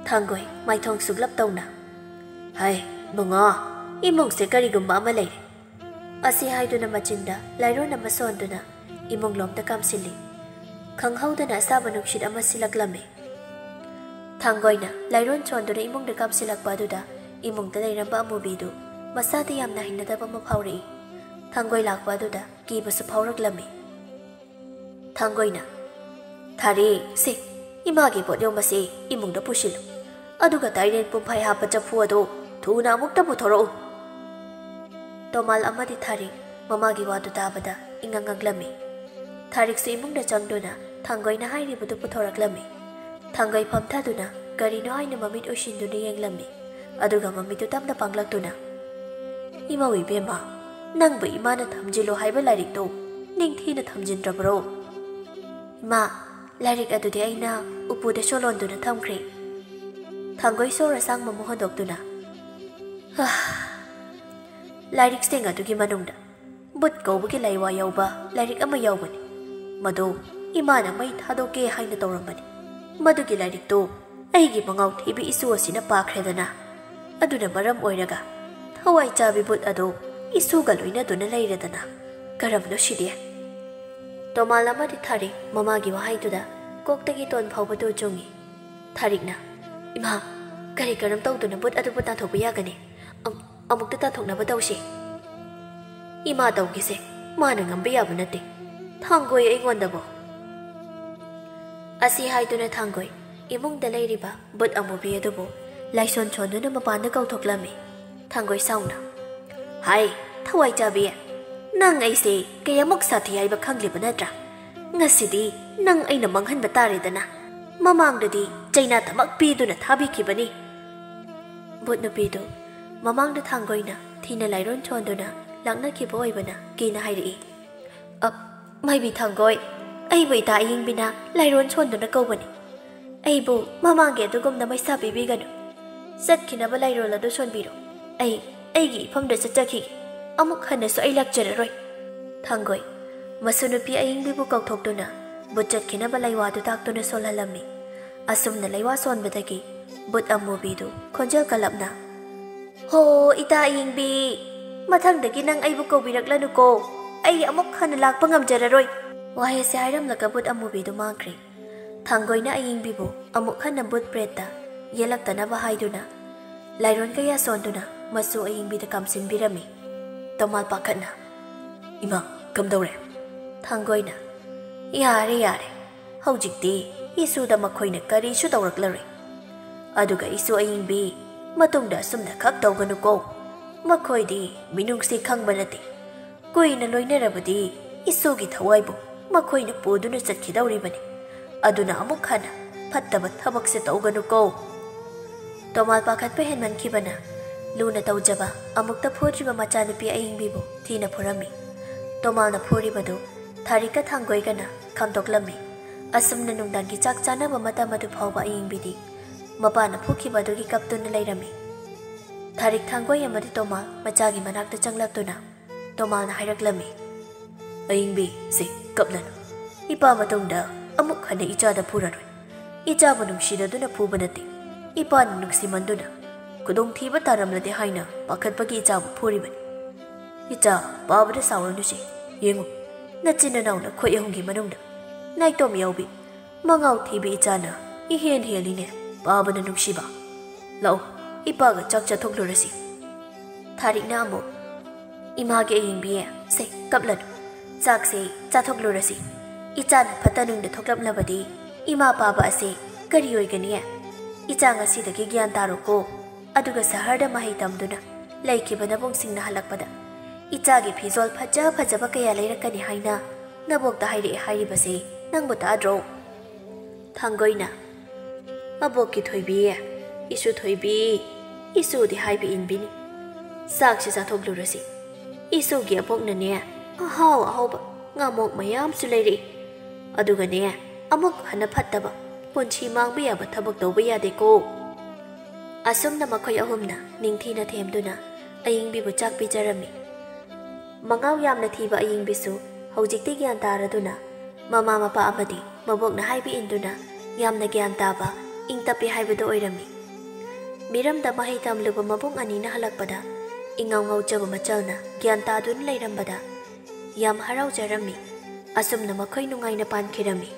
ꯊꯥꯡꯒꯣꯏ ꯃꯥꯏꯊꯣꯡ ꯁꯨꯛꯂꯞ ꯇꯧꯅ, "ꯍꯩ, ꯃꯉꯥ, ꯏꯃꯨꯡꯁꯦ ꯀꯔꯤꯒꯨꯝꯕ ꯑꯃ ꯂꯩꯔꯦ꯫" ꯑꯁꯤ ꯍꯥꯏꯗꯨꯅ ꯃꯆꯤꯟꯗ ꯂꯥꯏꯔꯣꯟ ꯑꯃ ꯁꯣꯟꯗꯨꯅ ꯏꯃꯨꯡꯂꯣꯝꯗ ꯀꯥꯝꯁꯤꯜꯂꯤ꯫ ꯈꯪꯍꯧꯗꯅ ꯑꯁꯥꯕ ꯅꯨꯡꯁꯤꯠ ꯑꯃ ꯁꯤꯜꯂꯛꯂꯝꯃꯤ꯫ ꯊꯥꯡꯒꯣꯏꯅ ꯂꯥꯏꯔꯣꯟ ꯁꯣꯟꯗꯨꯅ ꯏꯃꯨꯡꯗ ꯀꯥꯝꯁꯤꯜꯂꯛꯄ ꯑꯗꯨꯗ ꯏꯃꯨꯡꯗ ꯂꯩꯔꯝꯕ ꯑꯃꯨꯕꯤꯗꯨ ꯃꯁꯥꯗ ꯌꯥꯝꯅ ꯍꯩꯅꯗꯕ ꯑꯃ ꯐꯥꯎꯔꯛꯏ꯫ ꯊꯥꯡꯒꯣꯏ ꯂꯥꯛꯄ ꯑꯗꯨꯗ ꯀꯤꯕꯁꯨ ꯐꯥꯎꯔꯛꯂꯝꯃꯤ꯫ ꯊꯥꯡꯒꯣꯏꯅ, "ꯊꯥꯔꯤꯛ, ꯁꯦ, ꯏꯃꯥꯒꯤ ꯄꯣꯠꯌꯣꯝ ꯑꯁꯤ ꯏꯃꯨꯡꯗ ꯄꯨꯁꯤꯜꯂꯨ꯫ ꯑꯗꯨꯒ ꯇꯥꯏꯔꯦꯟ ꯄꯨꯝꯐꯥꯏ ꯍꯥꯞꯄ ꯆꯐꯨ ꯑꯗꯨ ꯊꯨꯅ ꯑꯃꯨꯛꯇ ꯄꯨꯊꯣꯔꯛꯎ꯫" ꯇꯣꯃꯥꯜ ꯑꯃꯗꯤ ꯊꯥꯔꯤꯛ ꯃꯃꯥꯒꯤ ꯋꯥꯗꯨ ꯇꯥꯕꯗ ꯏꯉꯛ ꯉꯛꯂꯝꯃꯤ꯫ ꯊꯥꯔꯤꯛꯁꯨ ꯏꯃꯨꯡꯗ ꯆꯪꯗꯨꯅ ꯊꯥꯡꯒꯣꯏꯅ ꯍꯥꯏꯔꯤꯕꯗꯨ ꯄꯨꯊꯣꯔꯛꯂꯝꯃꯤ꯫ ꯊꯥꯡꯒꯣꯏ ꯐꯝꯊꯗꯨꯅ ꯀꯔꯤꯅꯣ ꯍꯥꯏꯅ ꯃꯃꯤꯠ ꯎꯏꯁꯤꯟꯗꯨꯅ ꯌꯦꯡꯂꯝꯃꯤ꯫ ꯑꯗꯨꯒ ꯃꯃꯤꯠꯇꯨ ꯇꯞꯅ ꯄꯥꯡꯂꯛꯇꯨꯅ, "ꯏꯃꯧ ꯏꯕꯦꯝꯃ, ꯅꯪꯕꯨ ꯏꯃꯥꯅ ꯊꯝꯖꯤꯜꯂꯨ ꯍꯥꯏꯕ ꯂꯥꯏꯔꯤꯛꯇꯨ ꯅꯤꯡꯊꯤꯅ ꯊꯝꯖꯤꯟꯗ꯭ꯔꯕ꯭ꯔꯣ?" "ꯏꯃꯥ, ꯂꯥꯏꯔꯤꯛ ꯑꯗꯨꯗꯤ ꯑꯩꯅ ꯎꯄꯨꯗ ꯁꯣꯂꯣꯟꯗꯨꯅ ꯊꯝꯈ꯭ꯔꯦ꯫" ꯊꯥꯡꯒꯣꯏ ꯁꯣꯔ ꯑꯁꯥꯡꯕ ꯑꯃ ꯍꯣꯟꯗꯣꯛꯇꯨꯅ, "ꯍꯥ, ꯂꯥꯏꯔꯤꯛꯁꯤꯡ ꯑꯗꯨꯒꯤ ꯃꯅꯨꯡꯗ ꯕꯨꯠ ꯀꯧꯕꯒꯤ ꯂꯥꯏꯋꯥ ꯌꯥꯎꯕ ꯂꯥꯏꯔꯤꯛ ꯑꯃ ꯌꯥꯎꯕꯅꯤ꯫ ꯃꯗꯨ ꯏꯃꯥꯅ ꯃꯩ ꯊꯥꯗꯣꯛꯀꯦ ꯍꯥꯏꯅ ꯇꯧꯔꯝꯕꯅꯤ꯫ ꯃꯗꯨꯒꯤ ꯂꯥꯏꯔꯤꯛꯇꯨ ꯑꯩꯒꯤ ꯃꯉꯥꯎ ꯊꯤꯕꯤ ꯏꯁꯨ ꯑꯁꯤꯅ ꯄꯥꯈ꯭ꯔꯦꯗꯅ꯫ ꯑꯗꯨꯅ ꯃꯔꯝ ꯑꯣꯏꯔꯒ ꯊꯋꯥꯏ ꯆꯥꯕꯤ ꯕꯨꯠ ꯑꯗꯨ ꯏꯁꯨꯒ ꯂꯣꯏꯅꯗꯨꯅ ꯂꯩꯔꯦꯗꯅ꯫ ꯀꯔꯝꯅꯣ ꯁꯤꯗꯤ?" ꯇꯣꯃꯥꯜ ꯑꯃꯗꯤ ꯊꯥꯔꯤꯛ ꯃꯃꯥꯒꯤ ꯋꯥꯍꯩꯗꯨꯗ ꯀꯣꯛꯇꯒꯤ ꯇꯣꯟ ꯐꯥꯎꯕ ꯇꯨ ꯆꯨꯡꯏ꯫ ꯊꯥꯔꯤꯛꯅ, "ꯏꯃꯥ, ꯀꯔꯤ ꯀꯔꯝ ꯇꯧꯗꯨꯅ ꯕꯨꯠ ꯑꯗꯨꯕꯨ ꯇꯥꯟꯊꯣꯛꯄ ꯌꯥꯒꯅꯤ? ꯑꯝ-, ꯑꯃꯨꯛꯇ ꯇꯥꯟꯊꯣꯛꯅꯕ ꯇꯧꯁꯤ꯫" "ꯏꯃꯥ ꯇꯧꯒꯦꯁꯦ, ꯃꯥꯅ ꯉꯝꯕ ꯌꯥꯕ ꯅꯠꯇꯦ꯫ ꯊꯥꯡꯒꯣꯏ ꯑꯩꯉꯣꯟꯗꯕꯨ꯫" ꯑꯁꯤ ꯍꯥꯏꯗꯨꯅ ꯊꯥꯡꯒꯣꯏ ꯏꯃꯨꯡꯗ ꯂꯩꯔꯤꯕ ꯕꯨꯠ ꯑꯃꯨꯕꯤ ꯑꯗꯨꯕꯨ ꯂꯥꯏꯁꯣꯟ ꯁꯣꯟꯗꯨꯅ ꯃꯄꯥꯟꯗ ꯀꯧꯊꯣꯛꯂꯝꯃꯤ꯫ ꯊꯥꯡꯒꯣꯏ ꯁꯥꯎꯅ, "ꯍꯥꯏ, ꯊꯋꯥꯏ ꯆꯥꯕꯤ, ꯅꯪ ꯑꯩꯁꯦ ꯀꯌꯥꯃꯨꯛ ꯁꯥꯊꯤ ꯍꯥꯏꯕ ꯈꯪꯂꯤꯕ ꯅꯠꯇ꯭ꯔꯥ? ꯉꯁꯤꯗꯤ ꯅꯪ ꯑꯩꯅ ꯃꯥꯡꯍꯟꯕ ꯇꯥꯔꯦꯗꯅ꯫ ꯃꯃꯥꯡꯗꯗꯤ ꯆꯩꯅꯥ ꯊꯃꯛ ꯄꯤꯗꯨꯅ ꯊꯥꯕꯤꯈꯤꯕꯅꯤ꯫" ꯕꯨꯠ ꯅꯨꯄꯤꯗꯨ ꯃꯃꯥꯡꯗ ꯊꯥꯡꯒꯣꯏꯅ ꯊꯤꯅ ꯂꯥꯏꯔꯣꯟ ꯁꯣꯟꯗꯨꯅ ꯂꯥꯛꯅꯈꯤꯕ ꯑꯣꯏꯕꯅ ꯀꯤꯅ ꯍꯥꯏꯔꯛꯏ꯫ "ꯑ, ꯃꯥꯏꯕꯤ ꯊꯥꯡꯒꯣꯏ, ꯑꯩꯕꯨ ꯏꯇꯥ ꯑꯌꯤꯡꯕꯤꯅ ꯂꯥꯏꯔꯣꯟ ꯁꯣꯟꯗꯨꯅ ꯀꯧꯕꯅꯤ꯫ ꯑꯩꯕꯨ ꯃꯃꯥꯡꯒꯤ ꯑꯗꯨꯒꯨꯝꯅ ꯃꯩꯁꯥ ꯄꯤꯕꯤꯒꯅꯨ꯫ ꯆꯠꯈꯤꯅꯕ ꯂꯥꯏꯔꯣꯜ ꯑꯗꯨ ꯁꯣꯟꯕꯤꯔꯣ꯫ ꯑꯩ ꯑꯩꯒꯤ ꯏꯐꯝꯗ ꯆꯠꯆꯈꯤꯒꯦ꯫ ꯑꯃꯨꯛ ꯍꯟꯅꯁꯨ ꯑꯩ ꯂꯥꯛꯆꯔꯔꯣꯏ꯫" ꯊꯥꯡꯒꯣꯏ ꯃꯁꯨ ꯅꯨꯄꯤ ꯑꯌꯤꯡꯕꯤꯕꯨ ꯀꯧꯊꯣꯛꯇꯨꯅ ꯕꯨꯠ ꯆꯠꯈꯤꯅꯕ ꯂꯩꯋꯥꯗꯨ ꯇꯥꯛꯇꯨꯅ ꯁꯣꯜꯍꯜꯂꯝꯃꯤ꯫ ꯑꯁꯨꯝꯅ ꯂꯩꯋꯥ ꯁꯣꯟꯕꯗꯒꯤ ꯕꯨꯠ ꯑꯃꯨꯕꯤꯗꯨ ꯈꯣꯟꯖꯦꯜ ꯀꯜꯂꯞꯅ, "ꯍꯣ, ꯏꯇꯥ ꯑꯌꯤꯡꯕꯤ, ꯃꯊꯪꯗꯒꯤ ꯅꯪ ꯑꯩꯕꯨ ꯀꯧꯕꯤꯔꯛꯂꯅꯨꯀꯣ꯫ ꯑꯩ ꯑꯃꯨꯛ ꯍꯟꯅ ꯂꯥꯛꯄ ꯉꯝꯖꯔꯔꯣꯏ꯫" ꯋꯥꯍꯩ ꯑꯁꯤ ꯍꯥꯏꯔꯝꯂꯒ ꯕꯨꯠ ꯑꯃꯨꯕꯤꯗꯨ ꯃꯥꯡꯈ꯭ꯔꯦ꯫ ꯊꯥꯡꯒꯣꯏꯅ ꯑꯌꯤꯡꯕꯤꯕꯨ ꯑꯃꯨꯛ ꯍꯟꯅ ꯕꯨꯠ ꯄ꯭ꯔꯦꯠꯇ ꯌꯦꯜꯂꯛꯇꯅꯕ ꯍꯥꯏꯗꯨꯅ ꯂꯥꯏꯔꯣꯟ ꯀꯌꯥ ꯁꯣꯟꯗꯨꯅ ꯃꯆꯨ ꯑꯌꯤꯡꯕꯤꯗ ꯀꯥꯝꯁꯤꯟꯕꯤꯔꯝꯃꯤ꯫ ꯇꯣꯃꯥꯜ ꯄꯥꯈꯠꯅ, "ꯏꯃꯥ, ꯀꯝꯗꯧꯔꯦ?" ꯊꯥꯡꯒꯣꯏꯅ, "ꯌꯥꯔꯦ, ꯌꯥꯔꯦ, ꯍꯧꯖꯤꯛꯇꯤ ꯏꯁꯨꯗ ꯃꯈꯣꯏꯅ ꯀꯔꯤꯁꯨ ꯇꯧꯔꯛꯂꯔꯣꯏ꯫ ꯑꯗꯨꯒ ꯏꯁꯨ ꯑꯌꯤꯡꯕꯤ, ꯃꯇꯨꯡꯗ ꯑꯁꯨꯝꯅ ꯈꯛ ꯇꯧꯒꯅꯨꯀꯣ꯫ ꯃꯈꯣꯏꯗꯤ ꯃꯤꯅꯨꯡꯁꯤ ꯈꯪꯕ ꯅꯠꯇꯦ꯫ ꯀꯨꯏꯅ ꯂꯣꯏꯅꯔꯕꯗꯤ ꯏꯁꯨꯒꯤ ꯊꯋꯥꯏꯕꯨ ꯃꯈꯣꯏꯅ ꯄꯨꯗꯨꯅ ꯆꯠꯈꯤꯗꯧꯔꯤꯕꯅꯤ꯫ ꯑꯗꯨꯅ ꯑꯃꯨꯛ ꯍꯟꯅ ꯐꯠꯇꯕ ꯊꯕꯛꯁꯦ ꯇꯧꯒꯅꯨꯀꯣ꯫" ꯇꯣꯃꯥꯜ ꯄꯥꯈꯠꯄ ꯍꯦꯟꯃꯟꯈꯤꯕꯅ ꯂꯨꯅ ꯇꯧꯖꯕ ꯑꯃꯨꯛꯇ ꯐꯨꯗ꯭ꯔꯤꯕ ꯃꯆꯥꯅꯨꯄꯤ ꯑꯌꯤꯡꯕꯤꯕꯨ ꯊꯤꯅ ꯐꯨꯔꯝꯃꯤ꯫ ꯇꯣꯃꯥꯜꯅ ꯐꯨꯔꯤꯕꯗꯨ ꯊꯥꯔꯤꯛꯀ ꯊꯥꯡꯒꯣꯏꯒꯅ ꯈꯥꯝꯗꯣꯛꯂꯝꯃꯤ꯫ ꯑꯁꯨꯝꯅ ꯅꯨꯡꯗꯥꯡꯒꯤ ꯆꯥꯛ ꯆꯥꯅꯕ ꯃꯇꯝ ꯑꯗꯨ ꯐꯥꯎꯕ ꯑꯌꯤꯡꯕꯤꯗꯤ ꯃꯄꯥꯅ ꯐꯨꯈꯤꯕ ꯑꯗꯨꯒꯤ ꯀꯞꯇꯨꯅ ꯂꯩꯔꯝꯃꯤ꯫ ꯊꯥꯔꯤꯛ, ꯊꯥꯡꯒꯣꯏ ꯑꯃꯗꯤ ꯇꯣꯃꯥꯜ ꯃꯆꯥꯒꯤ ꯃꯅꯥꯛꯇ ꯆꯪꯂꯛꯇꯨꯅ ꯇꯣꯃꯥꯜꯅ ꯍꯥꯏꯔꯛꯂꯝꯃꯤ, "ꯑꯌꯤꯡꯕꯤ, ꯁꯦ, ꯀꯞꯂꯅꯨ꯫ ꯏꯄꯥ ꯃꯇꯨꯡꯗ ꯑꯃꯨꯛ ꯍꯟꯅ ꯏꯆꯥꯗ ꯐꯨꯔꯔꯣꯏ꯫ ꯏꯆꯥꯕꯨ ꯅꯨꯡꯁꯤꯅꯗꯨꯅ ꯐꯨꯕ ꯅꯠꯇꯦ꯫ ꯏꯄꯥꯅ ꯅꯨꯡꯁꯤꯃꯟꯗꯨꯅ ꯈꯨꯗꯣꯡꯊꯤꯕ ꯇꯥꯔꯝꯂꯗꯤ ꯍꯥꯏꯅ ꯄꯥꯈꯠꯄꯒꯤ ꯏꯆꯥꯕꯨ ꯐꯨꯔꯤꯕꯅꯤ꯫ ꯏꯆꯥ, ꯄꯥꯕꯗ ꯁꯥꯎꯔꯅꯨꯁꯦ꯫ ꯌꯦꯡꯉꯨ, ꯅꯆꯤꯟ ꯅꯅꯥꯎ ꯅꯈꯣꯏ ꯑꯍꯨꯝꯒꯤ ꯃꯅꯨꯡꯗ ꯅꯥꯏꯇꯣꯝ ꯌꯥꯎꯕꯤ ꯃꯉꯥꯎ ꯊꯤꯕꯤ ꯏꯆꯥꯅ ꯏꯍꯦꯟ ꯍꯦꯜꯂꯤꯅꯦ ꯄꯥꯕꯅ ꯅꯨꯡꯁꯤꯕ꯫ ꯂꯥꯛꯑꯣ, ꯏꯄꯥꯒ ꯆꯥꯛ ꯆꯥꯊꯣꯛꯂꯨꯔꯁꯤ꯫" ꯊꯥꯔꯤꯛꯅ ꯑꯃꯨꯛ, "ꯏꯃꯥꯒꯤ ꯑꯌꯤꯡꯕꯤ, ꯁꯦ, ꯀꯞꯂꯅꯨ꯫ ꯆꯥꯛꯁꯦ ꯆꯥꯊꯣꯛꯂꯨꯔꯁꯤ꯫ ꯏꯆꯥꯅ ꯐꯠꯇ ꯅꯨꯡꯗ ꯊꯣꯛꯂꯛꯂꯕꯗꯤ ꯏꯃꯥ ꯄꯥꯕ ꯑꯁꯦ ꯀꯔꯤ ꯑꯣꯏꯒꯅꯤ? ꯏꯆꯥ ꯉꯁꯤꯗꯒꯤ ꯒ꯭ꯌꯥꯟ ꯇꯥꯔꯣꯀꯣ꯫ ꯑꯗꯨꯒ ꯁꯍꯔꯗ ꯃꯍꯩ ꯇꯝꯗꯨꯅ ꯂꯩꯈꯤꯕ ꯅꯕꯨꯡꯁꯤꯡꯅ ꯍꯜꯂꯛꯄꯗ ꯏꯆꯥꯒꯤ ꯐꯤꯖꯣꯜ ꯐꯖ ꯐꯖꯕ ꯀꯌꯥ ꯂꯩꯔꯛꯀꯅꯤ ꯍꯥꯏꯅ ꯅꯕꯣꯛꯇ ꯍꯥꯏꯔꯛꯑꯦ ꯍꯥꯏꯔꯤꯕꯁꯦ ꯅꯪꯕꯨ ꯇꯥꯗ꯭ꯔꯣ?" ꯊꯥꯡꯒꯣꯏꯅ, "ꯑꯕꯣꯛꯀꯤ ꯊꯣꯏꯕꯤ, ꯏꯁꯨ ꯊꯣꯏꯕꯤ, ꯏꯁꯨꯗꯤ ꯍꯥꯏꯕ ꯏꯟꯕꯤꯅꯤ꯫ ꯆꯥꯛꯁꯤ ꯆꯥꯊꯣꯛꯂꯨꯔꯁꯤ꯫ ꯏꯁꯨꯒꯤ ꯑꯕꯣꯛꯅꯅꯦ, ꯑꯍꯥꯎ ꯑꯍꯥꯎꯕ ꯉꯥꯃꯣꯛ ꯃꯌꯥꯝꯁꯨ ꯂꯩꯔꯛꯏ꯫ ꯑꯗꯨꯒꯅꯦ, ꯑꯃꯨꯛ ꯍꯟꯅ ꯐꯠꯇꯕ, ꯄꯨꯟꯁꯤ ꯃꯥꯡꯕ ꯌꯥꯕ ꯊꯕꯛ ꯇꯧꯕ ꯌꯥꯗꯦꯀꯣ꯫" ꯑꯁꯨꯝꯅ ꯃꯈꯣꯏ ꯑꯍꯨꯝꯅ ꯅꯤꯡꯊꯤꯅ ꯊꯦꯝꯗꯨꯅ ꯑꯌꯤꯡꯕꯤꯕꯨ ꯆꯥꯛ ꯄꯤꯖꯔꯝꯃꯤ꯫ ꯃꯉꯥꯎ ꯌꯥꯝꯅ ꯊꯤꯕ ꯑꯌꯤꯡꯕꯤꯁꯨ ꯍꯧꯖꯤꯛꯇꯤ ꯒ꯭ꯌꯥꯟ ꯇꯥꯔꯗꯨꯅ ꯃꯃꯥ ꯃꯄꯥ ꯑꯃꯗꯤ ꯃꯕꯣꯛꯅ ꯍꯥꯏꯕ ꯏꯟꯗꯨꯅ ꯌꯥꯝꯅ ꯒ꯭ꯌꯥꯟ ꯇꯥꯕ, ꯏꯪ ꯇꯞꯄꯤ ꯍꯥꯏꯕꯗꯨ ꯑꯣꯏꯔꯝꯃꯤ꯫ ꯃꯤꯔꯝꯗ ꯃꯍꯩ ꯇꯝꯂꯨꯕ ꯃꯕꯨꯡ ꯑꯅꯤꯅ ꯍꯜꯂꯛꯄꯗ ꯏꯉꯥꯎ ꯉꯥꯎꯖꯕ ꯃꯆꯜꯅ ꯒ꯭ꯌꯥꯟ ꯇꯥꯗꯨꯅ ꯂꯩꯔꯝꯕꯗ ꯌꯥꯝ ꯍꯔꯥꯎꯖꯔꯝꯃꯤ꯫ ꯑꯁꯨꯝꯅ ꯃꯈꯣꯏ ꯅꯨꯡꯉꯥꯏꯅ ꯄꯥꯟꯈꯤꯔꯝꯃꯤ꯫